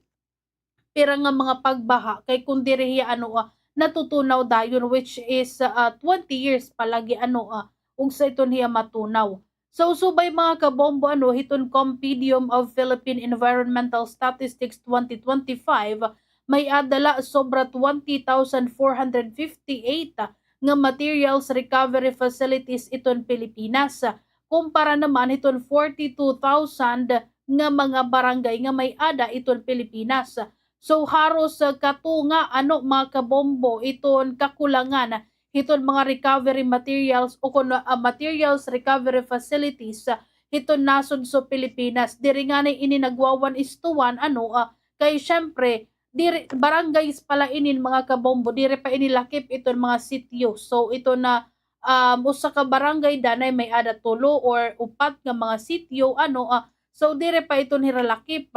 pira nga mga pagbaha, kay kun diri hiya, ano, ah, natutunaw dayon, which is, ah, twenty years pa lagi, ano, ah, ugsa iton hiya matunaw. So, subay, mga kabombo, ano, hiton Compendium of Philippine Environmental Statistics twenty twenty-five, may-ada la sobra twenty thousand four hundred fifty-eight nga materials recovery facilities iton Pilipinas. Kumpara naman hiton forty-two thousand nga mga barangay nga may-ada iton Pilipinas. So, haros, ah, katunga, ano, mga kabombo, iton kakulangan hiton mga recovery materials o kun, ah, materials recovery facilities, ah, hiton nasod sa Pilipinas. Diri ngani ini nagwawan-istuhan, ano, ah, kay syempre, diri, barangays pa la inin, mga kabombo, diri pa ini lakip iton mga sityo. So, ito na, um, usa ka barangay danay may-ada tulo or upat nga mga sityo, ano, ah, so diri pa iton hira lakip.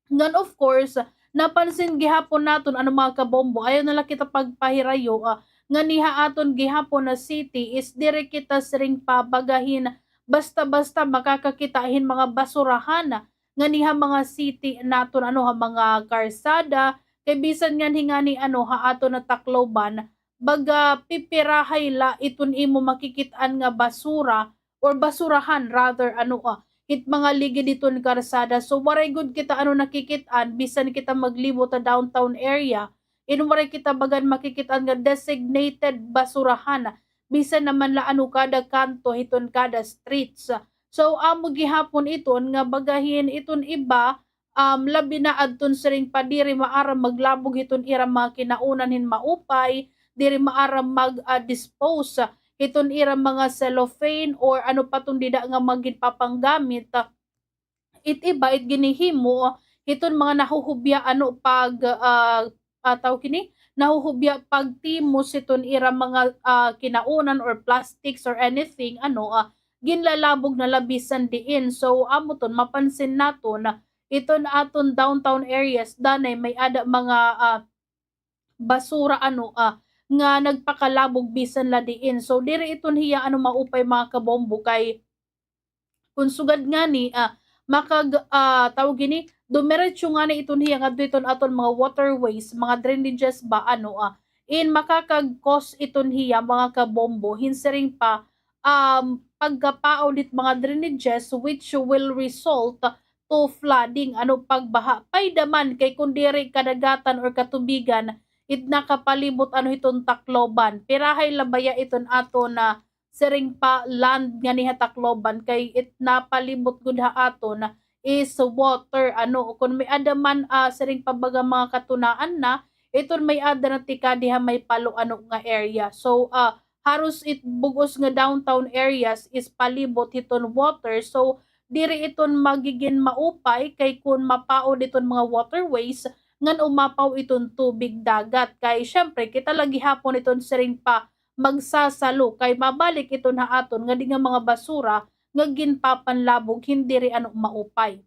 Ngan, of course, napansin gihapon naton, ano, mga kabombo, ayaw na la kita pagpahirayo, ah, ngan ha aton gihapon na city is diri kita siring pa baga hin basta-basta makakakita hin mga basurahan. Ngan ha mga city naton, ano, ha mga karsada, kay bisan nganhi ngani, ano, ha aton na Tacloban, baga pipirahay la iton imo makikit-an nga basura or basurahan rather, ano, ah, hit mga ligid hiton karsada. So, waray gud kita, ano, nakikit-an, bisan kita maglibot ha downtown area, in waray kita bagan makikit-an nga designated basurahan, bisan naman la, ano, kada kanto hiton kada streets. So, amo gihapon iton nga baga hin iton iba, um, labi na adton siring pa diri maaram maglabog hiton ira mga kinaunan hin maupay, diri maaram mag, ah, dispose hiton ira mga cellophane or ano pa ton dida nga mga ginpapanggamit. It iba, it ginhihimo hiton mga nahuhubya, ano, pag, ah, ah, tawag kini, nahuhubya pagtimos hiton ira mga, ah, kinaunan or plastics or anything, ano, ah, ginlalabog na la bisan diin. So, amo ton mapansin naton, iton aton downtown areas, danay may-ada mga, ah, basura, ano, ah, nga nagpakalabog bisan la diin. So, diri iton hiya, ano, maupay, mga kabombo, kay kun sugad ngani, ah, makag-, ah, tawag ini, dumiretso ngani iton hiya ngadto iton aton mga waterways, mga drainages ba, ano, ah, in makakag-cause iton hiya, mga kabombo, hin siring pa, um, pagkapaon hit mga drainages, which will result to flooding, ano, pagbaha. Payda man kay kun diri kadagatan or katubigan it nakapalibot, ano, hiton Tacloban, pirahay la baya iton aton na siring pa land ngani ha Tacloban, kay it napalibot gud ha aton is water, ano, kun may-ada man, ah, siring pa baga mga katunaan na, iton may-ada na tikadi ha may Palo, ano, nga area. So, ah, haros it bug-os nga downtown areas is palibot hiton water. So, diri iton magigin maupay kay kun mapaod iton mga waterways ngan umapaw iton tubig dagat. Kay syempre, kita la gihapon iton siring pa magsasalo kay mabalik iton ha aton ngadi nga mga basura nga ginpapanlabog hin diri, ano, maupay.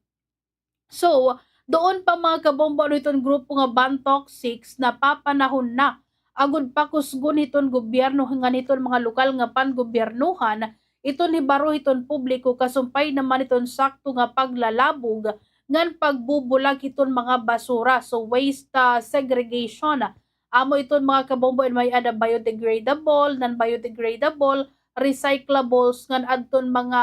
So, duon pa, mga kabombo, ano, iton grupo nga Bantoc Six, napapanahon na agod pakusgon hiton gobyerno ngan hiton mga lokal nga pangobyernohan iton hibaro hiton publiko kasumpay naman hiton sakto nga paglalabog ngan pagbubulag hiton mga basura. So, waste, ah, segregation. Amo iton mga kabombo, and may-ada biodegradable, non-biodegradable, recyclables, ngan adton mga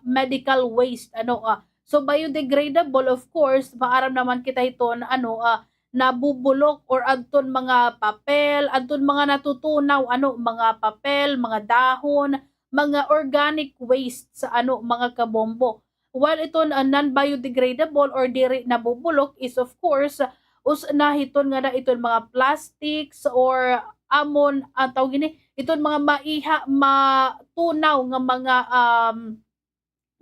medical waste, ano, ah. So, biodegradable, of course, maaram naman kita hiton, ano, ah, nabubulok or adton mga papel, adton mga natutunaw, ano, mga papel, mga dahon, mga organic waste sa, ano, mga kabombo. While iton, ah, non-biodegradable or diri nabubulok is, of course, usna hiton ngada iton mga plastics or amon, ah, tawag ini, iton mga maiha, matunaw nga mga, um,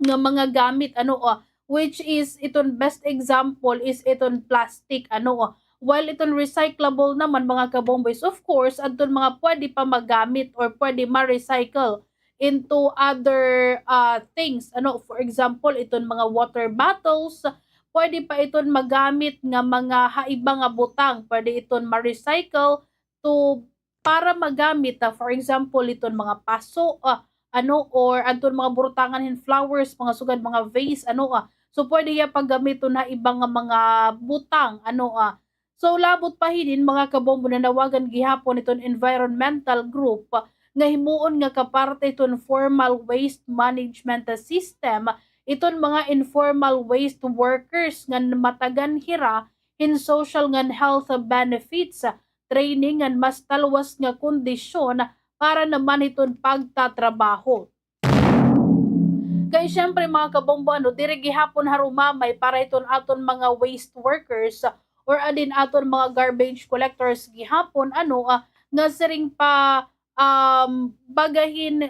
nga mga gamit, ano, ah, which is iton best example is iton plastic, ano, ah. While iton recyclable naman, mga kabombo, is of course adton mga pwede pa magamit or pwede ma-recycle into other, ah, things. Ano, for example, iton mga water bottles, pwede pa iton magamit nga mga ha iba nga butang. Pwede iton ma-recycle to, para magamit, ah, for example, iton mga paso, ah, ano, or adton mga burutangan hin flowers, mga sugad, mga vase, ano, ah. So, pwede hiya paggamiton ha iba nga mga butang, ano, ah. So, labot pa hinin, mga kabombo, nanawagan gihapon iton environmental group nga himuon nga kaparte iton formal waste management system iton mga informal waste workers ngan matagan hira hin social ngan health benefits, training ngan mas talwas nga kondisyon para naman hiton pagtatrabaho. Kay siyempre, mga kabombo, ano, diri gihapon harumamay para hiton aton mga waste workers or adin aton mga garbage collectors gihapon, ano, ah, nga siring pa, um, baga hin,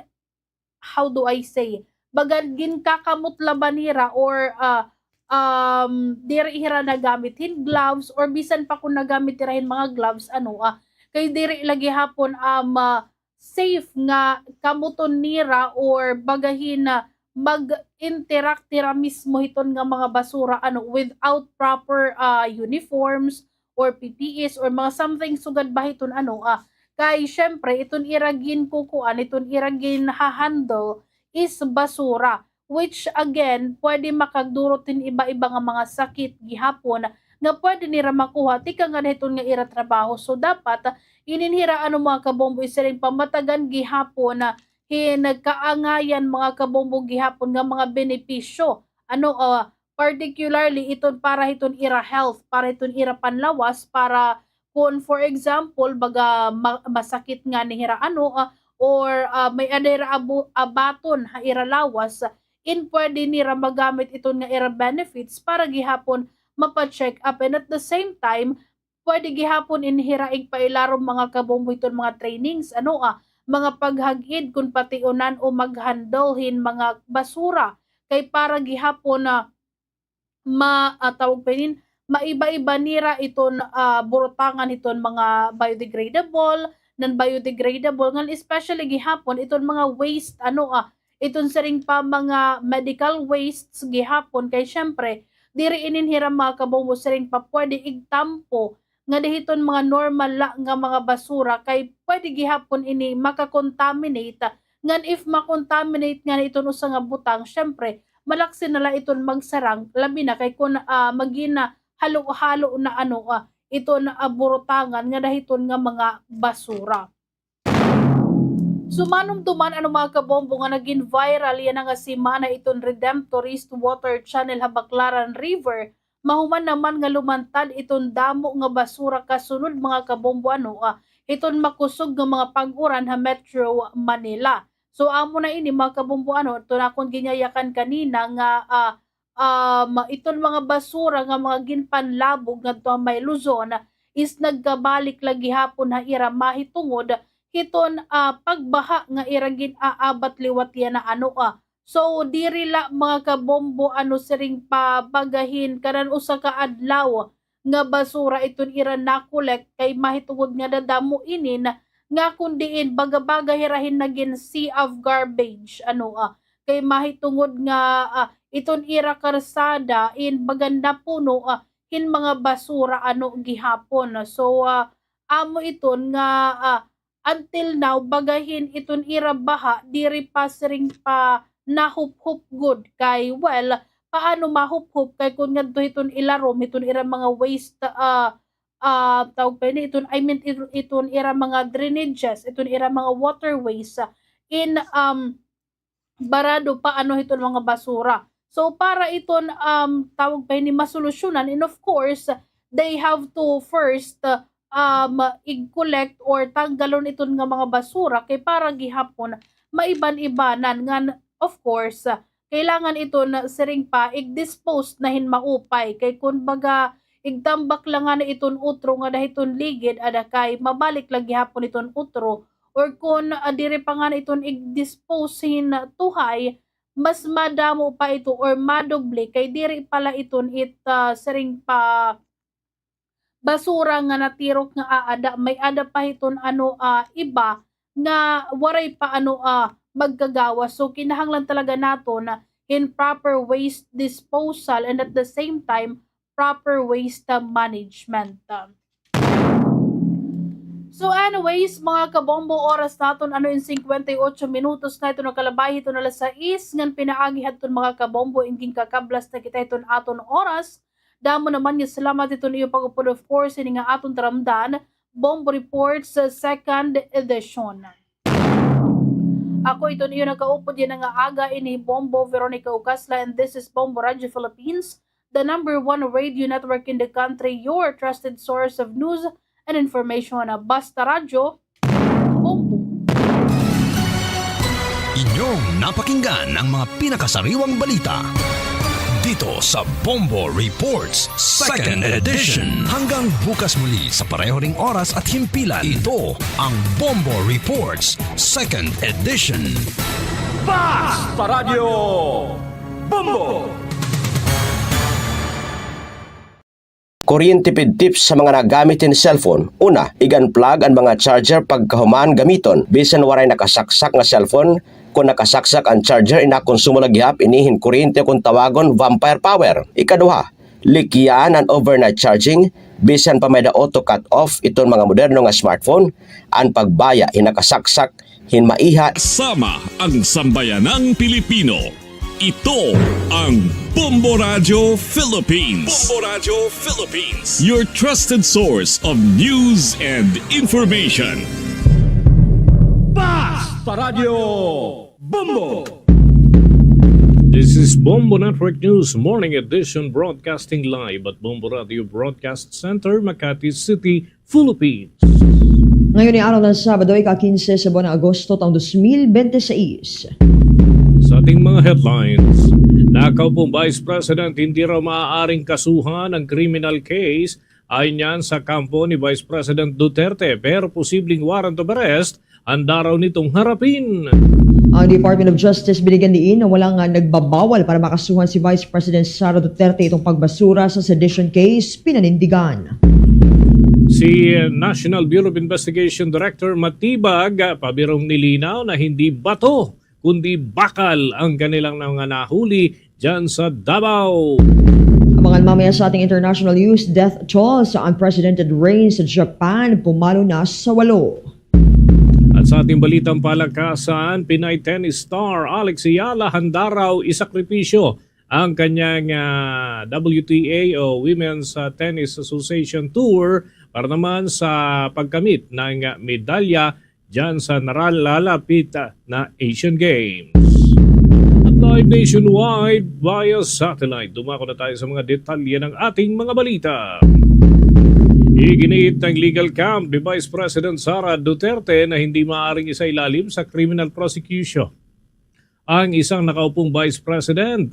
how do I say, baga ginkakamot la ba nira or, ah, um, diri hira nagamit hin gloves or bisan pa kon nagamit hira hin mga gloves, ano, ah, kay diri la gihapon, um, ah, safe nga kamuton nira or baga hin, ah, mag-interact hira mismo hiton nga mga basura, ano, without proper, ah, uniforms or P P Es or mga something sugad ba hiton, ano, ah. Kay siyempre, iton ira ginkukuan, iton ira ginha-handle is basura, which again, pwede makagdurot hin iba-iba nga mga sakit gihapon nga pwede nira makuha tikang ngada hiton nga ira trabaho. So, dapat, ah, inin hira, ano, mga kabombo, is siring pa matagan gihapon, ah, hin kaangayan, mga kabombo, gihapon nga mga benepisyo. Ano, ah, particularly iton para hiton ira health, para hiton ira panlawas, para kon, for example, baga ma-, masakit ngani hira, ano, ah, or, ah, may-ada hira abu-, abaton ha ira lawas, in pwede nira magamit iton nga ira benefits para gihapon mapa-check up, and at the same time, pwede gihapon in hira igpailarom, mga kabombo, hiton mga trainings, ano, ah, mga paghag-id kon pationan o mag-handle hin mga basura. Kay para gihapon na ma-, ah, tawag pa inin, maiba-iba nira iton, ah, burutangan hiton mga biodegradable, non-biodegradable, ngan especially gihapon iton mga waste, ano, ah, iton siring pa mga medical wastes gihapon, kay siyempre, diri inin hira, mga kabombo, siring pa pwede igtampo ngada hiton mga normal la nga mga basura, kay pwede gihapon ini maka-contaminate. Ngan if ma-contaminate ngani iton usa nga butang, siyempre, malaksi na la iton magsarang, labi na kay kon, ah, magin, ah, halo-halo na, ano, ah, iton, ah, burutangan ngada hiton nga mga basura. So, manumduman, ano, mga kabombo, nga nagin viral yana nga semana iton Redemptorist Water Channel ha Baclaran River, mahuman naman nga lumantad iton damo nga basura kasunod, mga kabombo, ano, ah, hiton makusog nga mga pag-uran ha Metro Manila. So, amo na ini, mga kabombo, ano, iton akon ginyayakan kanina nga, ah, um, iton mga basura nga mga ginpanlabog ngadto ha may Luzon is nagkabalik la gihapon ha ira mahitungod hiton, ah, pagbaha nga ira gin-aabat liwat yana, ano, ah. So, diri la, mga kabombo, ano, siring pa baga hin kanan usa ka adlaw nga basura iton ira na-collect kay mahitungod nga dadamo inin nga kon diin baga-baga hira hin nagin sea of garbage, ano, ah, kay mahitungod nga, ah, iton ira karsada in baga napuno, ah, hin mga basura, ano, gihapon. So, ah, amo iton nga, ah, until now, baga hin iton ira baha diri pa siring pa nahuphop gud kay, well, paano mahuphop kay kun ngadto hiton ilarom, hiton ira mga waste, ah, ah, tawag pa ini, iton, I mean, it-, iton ira mga drainages, iton ira mga waterways, ah, in, um, barado pa ano hiton mga basura. So, para iton, um, tawag pa ini, masolusyonan, and of course, they have to first, um, i-collect or tanggalon iton nga mga basura kay para gihapon maiban-ibanan ngan, of course, kailangan iton siring pa, ig-dispose na hin maupay. Kay kun baga, igtambak la ngani iton utro ngada hiton ligid, ada kay mabalik la gihapon iton utro. Or kun, ah, diri pa ngani iton ig-dispose hin tuhay, mas madamo pa ito or madoble kay diri pa la iton it, ah, siring pa basura nga natirok nga aada, may-ada pa hiton ano, ah, iba nga waray pa ano, ah, magkagawas. So, kinahanglan talaga naton hin proper waste disposal and at the same time, proper waste, ah, management. So anyways, mga kabombo, oras naton ano in singkwenta y ocho minutos na iton nakalabay hiton alas sais ngan pinaagi hadton mga kabombo in ginkakablas na kita hiton aton oras. Damo naman nga salamat hiton iyo pag-upod, of course, ini nga aton taramdan, Bombo Reports, uh, second edition. Ako iton iyo nakaupod yana nga aga, ini Bombo Veronica Ucasla, and this is Bombo Radyo Philippines, the number one radio network in the country, your trusted source of news and information. Basta Radyo, Bombo. Inyong napakinggan ang mga pinakasariwang balita dito sa Bombo Reports Second Edition. Hanggang bukas muli sa pareho ring oras at himpilan, ito ang Bombo Reports Second Edition. Basta Radyo Bombo! Kuryente pidtip sa mga nagamit hin cellphone. Una, ig-unplug an mga charger pagkahuman gamiton, bisan waray nakasaksak nga cellphone. Kon nakasaksak an charger, inakonsumo la gihap ini hin kuryente, kon tawagon, vampire power. Ikaduha, likyan an overnight charging, bisan pa may-ada auto cut off iton mga moderno nga smartphone, an pagbaya hin nakasaksak hin maiha. Kasama ang sambayanang Pilipino. Ito ang Bombo Radyo Philippines. Bombo Radyo Philippines, your trusted source of news and information. Basta Radyo Bombo! This is Bombo Network News Morning Edition, broadcasting live at Bombo Radio Broadcast Center, Makati City, Philippines. Ngayon ay araw ng Sabado, ika-kinse sa buwan ng Agosto, taong dos mil bente seis. Sa ating mga headlines, nakaupong Vice President hindi raw maaaring kasuhan ng criminal case. Ayon yan sa kampo ni Vice President Duterte, pero posibleng warrant of arrest handa raw nitong harapin. Ang Department of Justice binigyan diin na walang, ah, nagbabawal para makasuhan si Vice President Sara Duterte itong pagbasura sa sedition case pinanindigan. Si National Bureau of Investigation Director Matibag, ah, pabirong nilinaw na hindi bato kundi bakal ang kanilang mga nahuli diyan sa Davao. Abangan mamaya sa ating international news, death toll sa unprecedented rain sa Japan, pumalo na sa walo. At sa ating balitang palakasan, Pinay tennis star Alex Eala handa raw isakripisyo ang kanyang, ah, W T A o Women's, ah, Tennis Association Tour para naman sa pagkamit ng, ah, medalya diyan sa naralalapit, ah, na Asian Games. At live nationwide via satellite, dumako na tayo sa mga detalye ng ating mga balita. Iginiit ng legal camp ni Vice President Sara Duterte na hindi maaaring isailalim sa criminal prosecution ang isang nakaupong Vice President.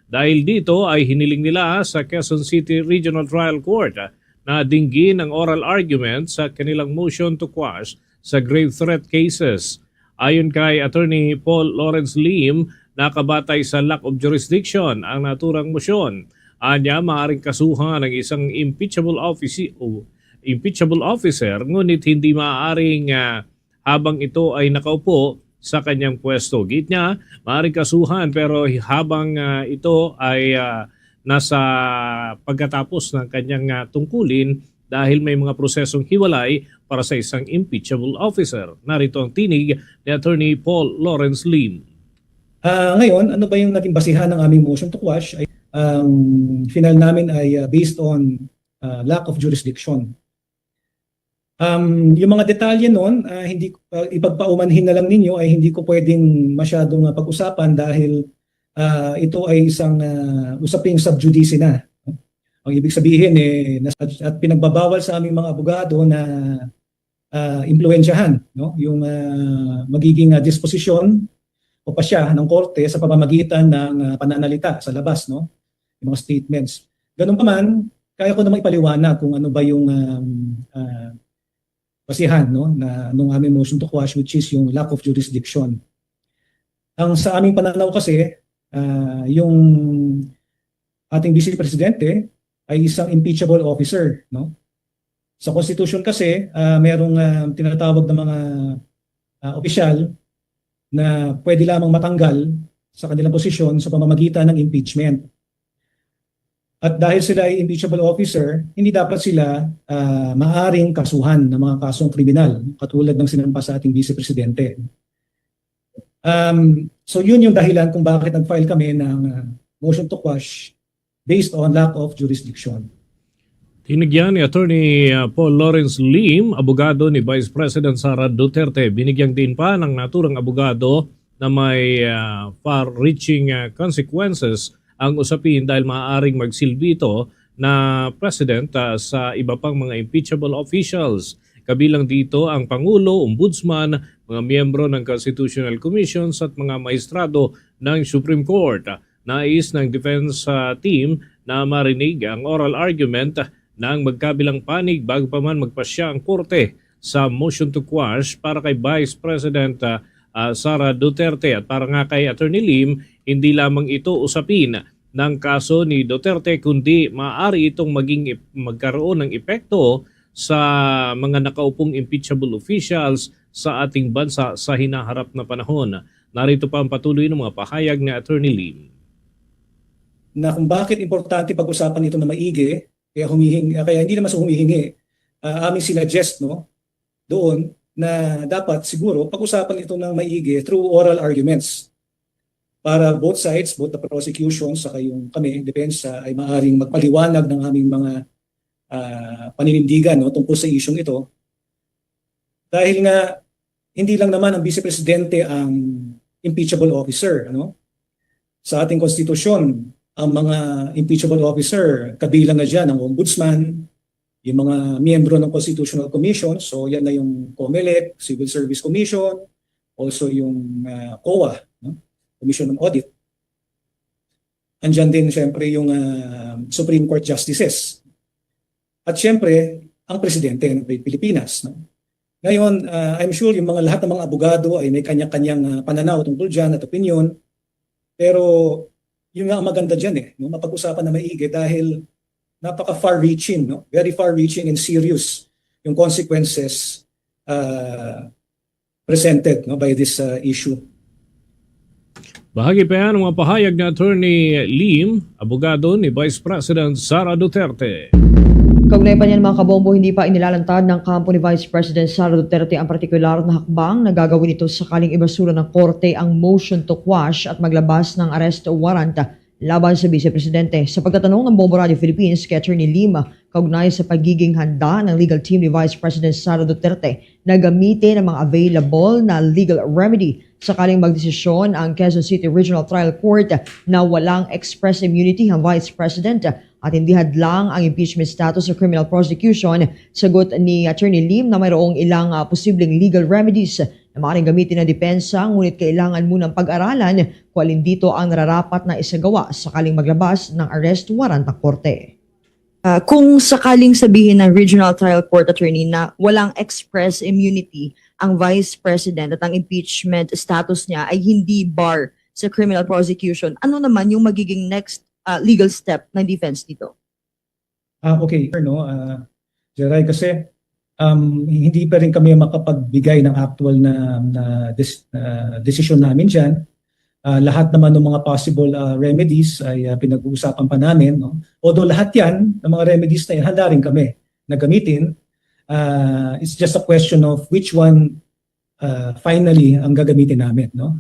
Dahil dito ay hiniling nila sa Quezon City Regional Trial Court na dinggin ang oral argument sa kanilang motion to quash sa grave threat cases. Ayon kay Attorney Paul Lawrence Lim, nakabatay sa lack of jurisdiction ang naturang motion. Anya, maaaring kasuhan ang isang impeachable offici-, o impeachable officer, ngunit hindi maaaring, ah, habang ito ay nakaupo sa kanyang pwesto. Giit niya, maaaring kasuhan, pero habang, ah, ito ay, ah, nasa pagkatapos ng kanyang, ah, tungkulin, dahil may mga prosesong hiwalay para sa isang impeachable officer. Narito ang tinig ni Attorney Paul Lawrence Lim. Ah, ngayon, ano ba yung naging basihan ng aming motion to quash? Ay ang final namin ay, ah, based on, ah, lack of jurisdiction. Um, yung mga detalye nun, ah, hindi, ah, ipagpaumanhin na lang ninyo, ay hindi ko pwedeng masyadong, ah, pag-usapan dahil, ah, ito ay isang, ah, usaping sub judice na. Ang ibig sabihin, eh, nas-, at, at pinagbabawal sa aming mga abogado na, ah, impluwensyahan, no, yung, ah, magiging, ah, disposisyon o pasya ng korte sa pamamagitan ng, ah, pananalita sa labas, no, yung mga statements. Ganun pa man, kaya ko naman ipaliwanag kung ano ba yung, um, ah, basihan, no, na nung aming motion to quash, which is yung lack of jurisdiction. Ang sa aming pananaw kasi, ah, yung ating Vice Presidente ay isang impeachable officer, no? Sa Constitution kasi, ah, merong, ah, tinatawag na mga, ah, opisyal na pwede lamang matanggal sa kanilang posisyon sa pamamagitan ng impeachment. At dahil sila ay impeachable officer, hindi dapat sila, ah, maaring kasuhan ng mga kasong kriminal, katulad ng sinampa sa ating Vice Presidente. Um, so yun yung dahilan kung bakit nag-file kami ng, ah, motion to quash based on lack of jurisdiction. Tinigyan ni Attorney, ah, Paul Lawrence Lim, abogado ni Vice President Sara Duterte. Binigyang diin pa ng naturang abogado na may, ah, far-reaching, ah, consequences ang usapin dahil maaaring magsilbi ito na precedent, ah, sa iba pang mga impeachable officials. Kabilang dito ang Pangulo, Ombudsman, mga miyembro ng Constitutional Commissions at mga maestrado ng Supreme Court. Nais ng defense, ah, team na marinig ang oral argument ng magkabilang panig bago pa man magpasya ang korte sa motion to quash para kay Vice President, ah, ah, Sara Duterte. At para nga kay Attorney Lim, hindi lamang ito usapin ng kaso ni Duterte, kundi maaari itong maging ep-, magkaroon ng epekto sa mga nakaupong impeachable officials sa ating bansa sa hinaharap na panahon. Narito pa ang patuloy ng mga pahayag ni Attorney Lim. Na kung bakit importante pag-usapan ito na maigi, kaya humihing-, kaya hindi naman sa humihingi, ah, aming sinuggest, no, doon na dapat siguro pag-usapan ito ng maigi through oral arguments para both sides, both the prosecution saka yung kami, depensa, ay maaring magpaliwanag ng aming mga, ah, paninindigan, no, tungkol sa isyung ito. Dahil nga, hindi lang naman ang Vice Presidente ang impeachable officer, ano? Sa ating konstitusyon, ang mga impeachable officer, kabilang na diyan ang Ombudsman, yung mga miyembro ng Constitutional Commission, so yan na yung COMELEC, Civil Service Commission, also yung, ah, COA, no? Commission on Audit. Andiyan din, siyempre, yung, ah, Supreme Court Justices. At siyempre, ang presidente ng Pilipinas, no? Ngayon, ah, I'm sure yung mga, lahat ng mga abogado ay may kanya-kanyang, ah, pananaw tungkol diyan at opinyon. Pero yun nga ang maganda diyan, eh, no? Mapag-usapan na maigi dahil napaka-far-reaching, no? Very far-reaching and serious yung consequences, ah, presented, no, by this, uh, issue. Bahagi pa yan ang mga pahayag ni Attorney Lim, abogado ni Vice President Sara Duterte. Kaugnay pa niyan, mga kabombo, hindi pa inilalantad ng kampo ni Vice President Sara Duterte ang partikular na hakbang na gagawin nito sakaling ibasura ng korte ang motion to quash at maglabas ng arrest warrant laban sa Vice Presidente. Sa pagtatanong ng Bombo Radio Philippines kay Attorney Lim kaugnay sa pagiging handa ng legal team ni Vice President Sara Duterte na gamitin ang mga available na legal remedy sakaling magdesisyon ang Quezon City Regional Trial Court na walang express immunity ang Vice President at hindi hadlang ang impeachment status sa criminal prosecution, sagot ni Attorney Lim na mayroong ilang, ah, posibleng legal remedies na maaaring gamitin ng depensa, ngunit kailangan munang pag-aralan kung alin dito ang nararapat na isagawa sakaling maglabas ng arrest warrant ang korte. Ah, kung sakaling sabihin ng Regional Trial Court, Attorney, na walang express immunity ang Vice President at ang impeachment status niya ay hindi bar sa criminal prosecution, ano naman yung magiging next, ah, legal step ng defense dito? Ah, okay, no, ah, Jeray, kasi, um, hindi pa rin kami makapagbigay ng actual na, na des-, na desisyon namin diyan. Ah, lahat naman ng mga possible, ah, remedies ay, ah, pinag-uusapan pa namin, no? Although lahat yan, ng mga remedies na yan, handa rin kami na gamitin. Ah, it's just a question of which one, ah, finally ang gagamitin namin, no?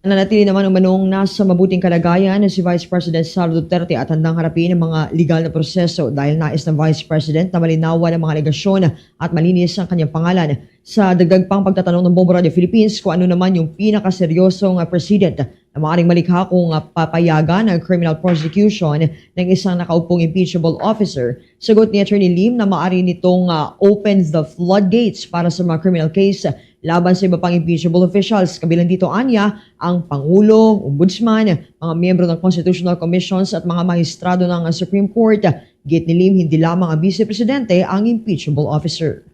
Nanatili naman umanong nasa mabuting kalagayan si Vice President Sara Duterte at handang harapin ang mga legal na proseso dahil nais ng Vice President na malinawan ang mga alegasyon at malinis ang kanyang pangalan. Sa dagdag pang pagtatanong ng Bombo Radio Philippines kung ano naman yung pinakaseryosong, ah, precedent na maaaring malikha kung, ah, papayagan ang criminal prosecution ng isang nakaupong impeachable officer, sagot ni Attorney Lim na maaari nitong, ah, opens the floodgates para sa mga criminal case laban sa iba pang impeachable officials. Kabilang dito, anya, ang Pangulo, Ombudsman, mga miyembro ng Constitutional Commissions at mga mahistrado ng Supreme Court. Giit ni Lim, hindi lamang ang Bise Presidente ang impeachable officer.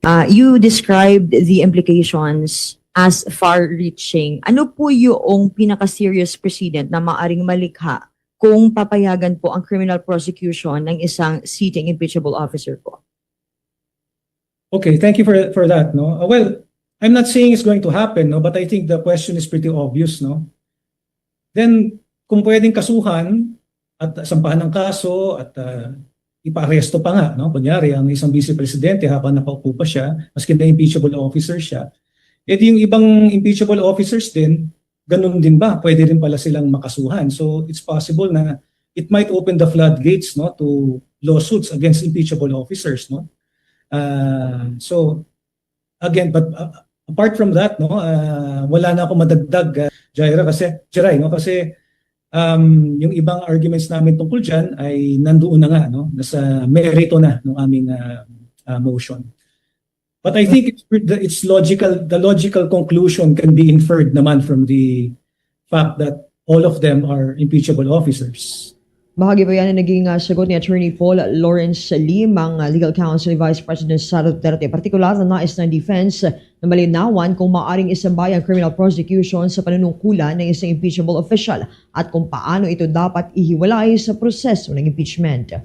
Uh, you described the implications as far-reaching. Ano po yung pinaka-serious precedent na maaring malikha kung papayagan po ang criminal prosecution ng isang sitting impeachable officer po? Okay, thank you for for that, no. Uh, well, I'm not saying it's going to happen, no, but I think the question is pretty obvious, no. Then, kung pwedeng kasuhan at sampahan ng kaso at, ah, ipaaresto pa nga, no, kunyari, ang isang vice presidente habang nakaupo pa siya, maski na impeachable officer siya, eh di yung ibang impeachable officers din, ganun din ba? Pwede rin pala silang makasuhan. So, it's possible na it might open the floodgates, no, to lawsuits against impeachable officers, no. Ah, so, again, but, ah, apart from that, no, ah, wala na ako madagdag, ah, Jaira, kasi, Jiray, no, kasi, um, yung ibang arguments namin tungkol dyan ay nandoon na nga, no, nasa merito na ng aming, ah, ah, motion. But I think it's, it's logical, the logical conclusion can be inferred naman from the fact that all of them are impeachable officers. Bahagi pa yan ang naging, ah, sagot ni Attorney Paul Lawrence Lim, ang, ah, legal counsel ni Vice President Sara Duterte. Partikular na nais ng defense na malinawan kung maaaring isambay ang criminal prosecution sa panunungkulan ng isang impeachable official at kung paano ito dapat ihiwalay sa proseso ng impeachment.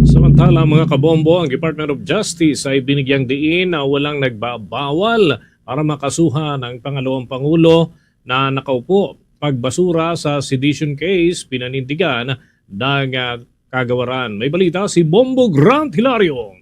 Samantala, mga kabombo, ang Department of Justice ay binigyang diin na walang nagbabawal para makasuhan ang pangalawang pangulo na nakaupo pagbasura sa sedition case pinanindigan ng, ah, kagawaran. May balita si Bombo Grant Hilario.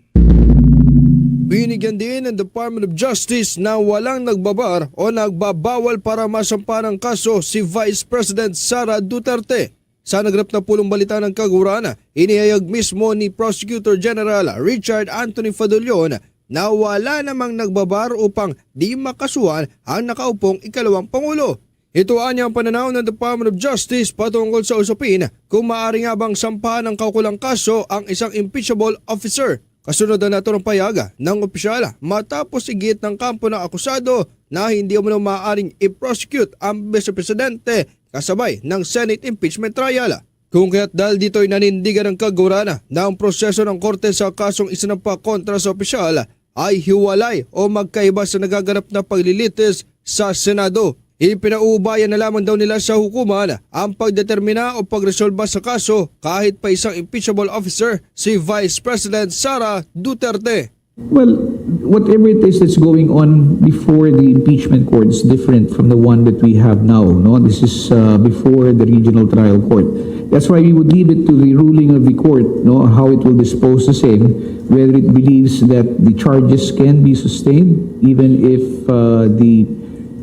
Binigyan din ng Department of Justice na walang nagbabar o nagbabawal para masampa ng kaso si Vice President Sara Duterte. Sa naganap na pulong balita ng kagawaran, inihayag mismo ni Prosecutor General Richard Anthony Fadulyon na wala namang nagbabar upang di makasuhan ang nakaupong ikalawang pangulo. Ito anya ang pananaw ng Department of Justice patungkol sa usapin kung maaari nga bang sampahan ng kaukulang kaso ang isang impeachable officer. Kasunod ng naturang pahayag ng opisyal matapos igiit ng kampo ng akusado na hindi umano maaaring i-prosecute ang Vice Presidente kasabay ng Senate impeachment trial. Kung kaya't dahil dito'y nanindigan ng kagawaran na ang proseso ng korte sa kasong isinampa kontra sa opisyal ay hiwalay o magkaiba sa nagaganap na paglilitis sa Senado. Ipinauubayan na lamang daw nila sa hukuman ang pagdetermina o pagresolba sa kaso kahit pa isang impeachable officer si Vice President Sara Duterte. Well, whatever it is that's going on before the impeachment court is different from the one that we have now, no? This is, uh, before the regional trial court. That's why we would leave it to the ruling of the court, no, how it will dispose the same, whether it believes that the charges can be sustained, even if, uh, the,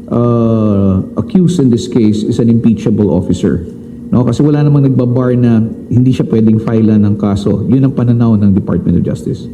uh, accused in this case is an impeachable officer. No? Kasi wala namang nagbabar na hindi siya pwedeng file-an ng kaso. Yun ang pananaw ng Department of Justice.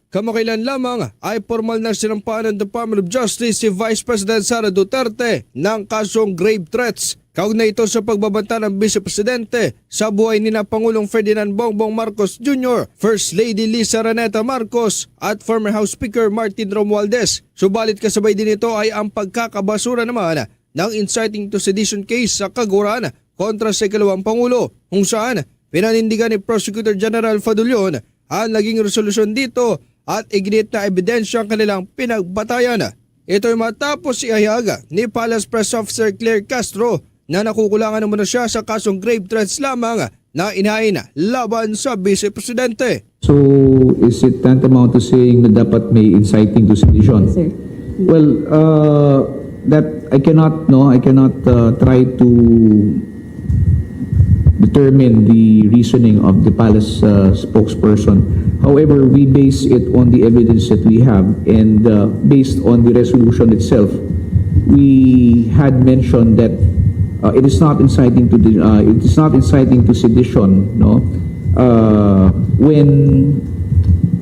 Kamakailan lamang ay pormal na sinampahan ng Department of Justice si Vice President Sara Duterte ng kasong grave threats kaugnay ito sa pagbabanta ng Vice Presidente sa buhay nina Pangulong Ferdinand Bongbong Marcos Junior, First Lady Liza Araneta Marcos at former House Speaker Martin Romualdez. Subalit kasabay din nito ay ang pagkakabasura naman ng inciting to sedition case sa kagawaran kontra sa ikalawang pangulo, kung saan pinanindigan ni Prosecutor General Fadulyon ang naging resolusyon dito at iginit na ebidensya ang kanilang pinagbatayan. Ito'y matapos ihayag ni Palace Press Officer Claire Castro na nakukulangan umano siya sa kasong grave threats lamang na inhain laban sa Vice Presidente. So, is it tantamount to saying na dapat may inciting to sedition? Yes, sir. Well, uh, that I cannot, no, I cannot, uh, try to determine the reasoning of the palace, uh, spokesperson. However, we base it on the evidence that we have and, uh, based on the resolution itself. We had mentioned that, uh, it is not inciting to the, uh, it is not inciting to sedition, no? Uh, when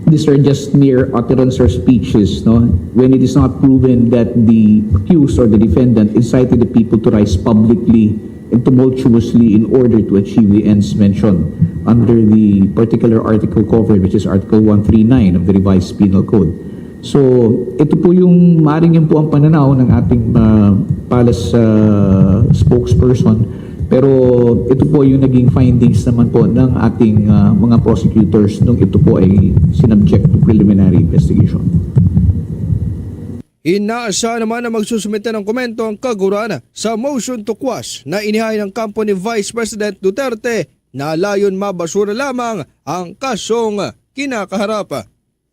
these are just mere utterance or speeches, no? When it is not proven that the accused or the defendant incited the people to rise publicly and tumultuously in order to achieve the ends mentioned under the particular article covered, which is Article one three nine of the Revised Penal Code. So, ito po yung, maaaring yun po ang pananaw ng ating, ah, palace, ah, spokesperson. Pero ito po yung naging findings naman po ng ating, ah, mga prosecutors nung ito po ay sinubject to preliminary investigation. Inaasahan naman na magsusumite ng komento ang kaguran sa motion to quash na inihain ng kampo ni Vice President Duterte na layon mabasura lamang ang kasong kinakaharap.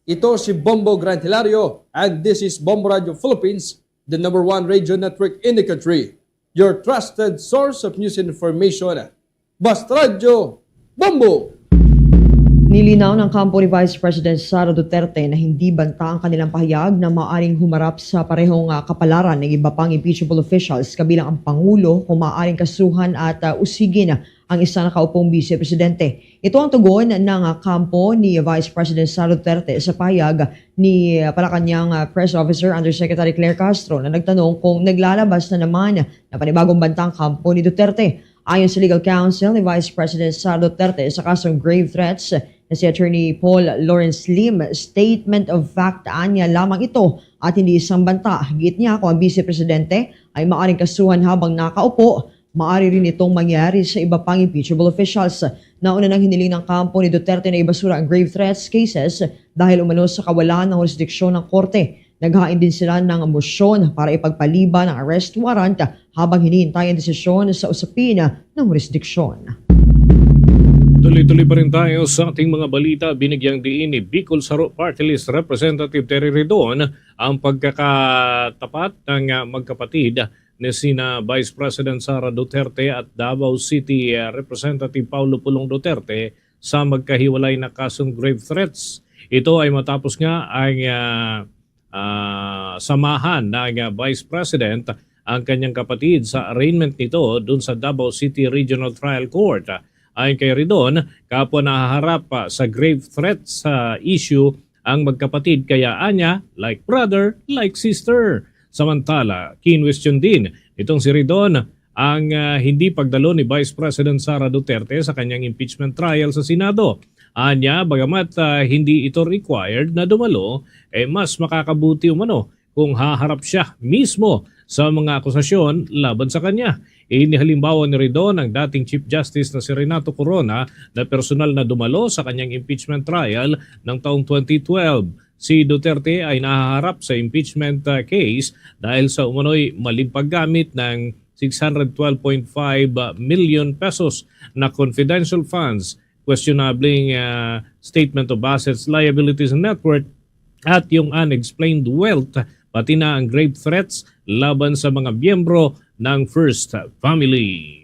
Ito si Bombo Grant Hilario, and this is Bombo Radio Philippines, the number one radio network in the country. Your trusted source of news and information. Basta Radyo, Bombo! Nilinaw ng kampo ni Vice President Sara Duterte na hindi banta ang kanilang pahayag na maaaring humarap sa parehong, ah, kapalaran ng iba pang impeachable officials, kabilang ang Pangulo, kung maaaring kasuhan at, ah, usigin ang isa nakaupong Vice Presidente. Ito ang tugon ng, ah, kampo ni Vice President Sara Duterte sa pahayag ni, ah, Malacañang, ah, Press Officer Undersecretary Claire Castro na nagtanong kung naglalabas na naman ng panibagong banta ang kampo ni Duterte. Ayon sa legal counsel ni Vice President Sara Duterte sa kasong grave threats na si Attorney Paul Lawrence Lim, statement of fact anya lamang ito at hindi isang banta. Giit niya, kung ang Vice Presidente ay maaaring kasuhan habang nakaupo, maaari rin itong mangyari sa iba pang impeachable officials. Nauna nang hiniling ng kampo ni Duterte na ibasura ang grave threats cases dahil umano sa kawalan ng jurisdiksyon ng korte. Naghain din sila ng mosyon para ipagpaliban ang arrest warrant habang hinihintay ang desisyon sa usapin ng jurisdiksyon. Tuloy-tuloy pa rin tayo sa ating mga balita. Binigyang diin ni Bicol Saro Party List Representative Terry Ridon ang pagkakatapat ng, ah, magkapatid ni sina Vice President Sara Duterte at Davao City, ah, Representative Paulo Pulong Duterte sa magkahiwalay na kasong grave threats. Ito ay matapos nga ang, ah, ah, samahan ng, ah, Vice President ang kanyang kapatid sa arraignment nito dun sa Davao City Regional Trial Court. Ayon kay Ridon, kapwa nahaharap, ah, sa grave threats, ah, issue ang magkapatid, kaya anya, like brother, like sister. Samantala, kinwestiyon din nitong si Ridon ang, ah, hindi pagdalo ni Vice President Sara Duterte sa kanyang impeachment trial sa Senado. Anya, bagamat, ah, hindi ito required na dumalo, eh, mas makakabuti umano kung haharap siya mismo sa mga akusasyon laban sa kanya. Inihalimbawa ni Ridon ang dating Chief Justice na si Renato Corona na personal na dumalo sa kanyang impeachment trial ng taong twenty twelve. Si Duterte ay nahaharap sa impeachment, ah, case dahil sa umano'y maling paggamit ng six hundred twelve point five million pesos na confidential funds, questionabling, ah, statement of assets, liabilities, and net worth, at yung unexplained wealth, pati na ang grave threats laban sa mga miyembro ng First Family.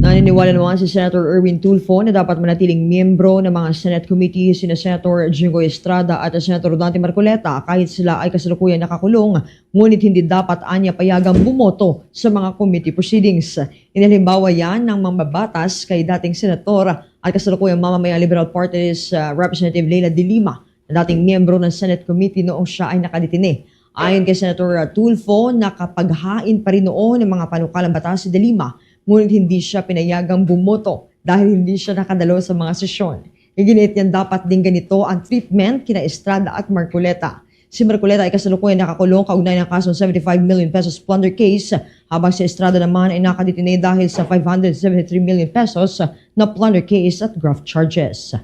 Naniniwala naman si Senator Erwin Tulfo na dapat manatiling miyembro ng mga Senate Committee sina Senator Jinggoy Estrada at Senator Dante Marcoleta kahit sila ay kasalukuyang nakakulong, ngunit hindi dapat anya payagang bumoto sa mga committee proceedings. Inhalimbawa yan ng mambabatas kay dating senator at kasalukuyang mamamayang Liberal Party List, ah, Representative Leila de Lima, na dating miyembro ng Senate Committee noong siya ay nakadetine. Ayon kay Senator Tulfo, nakapaghain pa rin noon ng mga panukalang batas si De Lima, ngunit hindi siya pinayagang bumoto dahil hindi siya nakadalo sa mga sesyon. Iginiit niyang dapat din ganito ang treatment kina Estrada at Marcoleta. Si Marcoleta ay kasalukuyang nakakulong kaugnay ng kasong seventy-five million pesos plunder case, habang si Estrada naman ay nakadetine dahil sa five hundred seventy-three million pesos na plunder case at graft charges.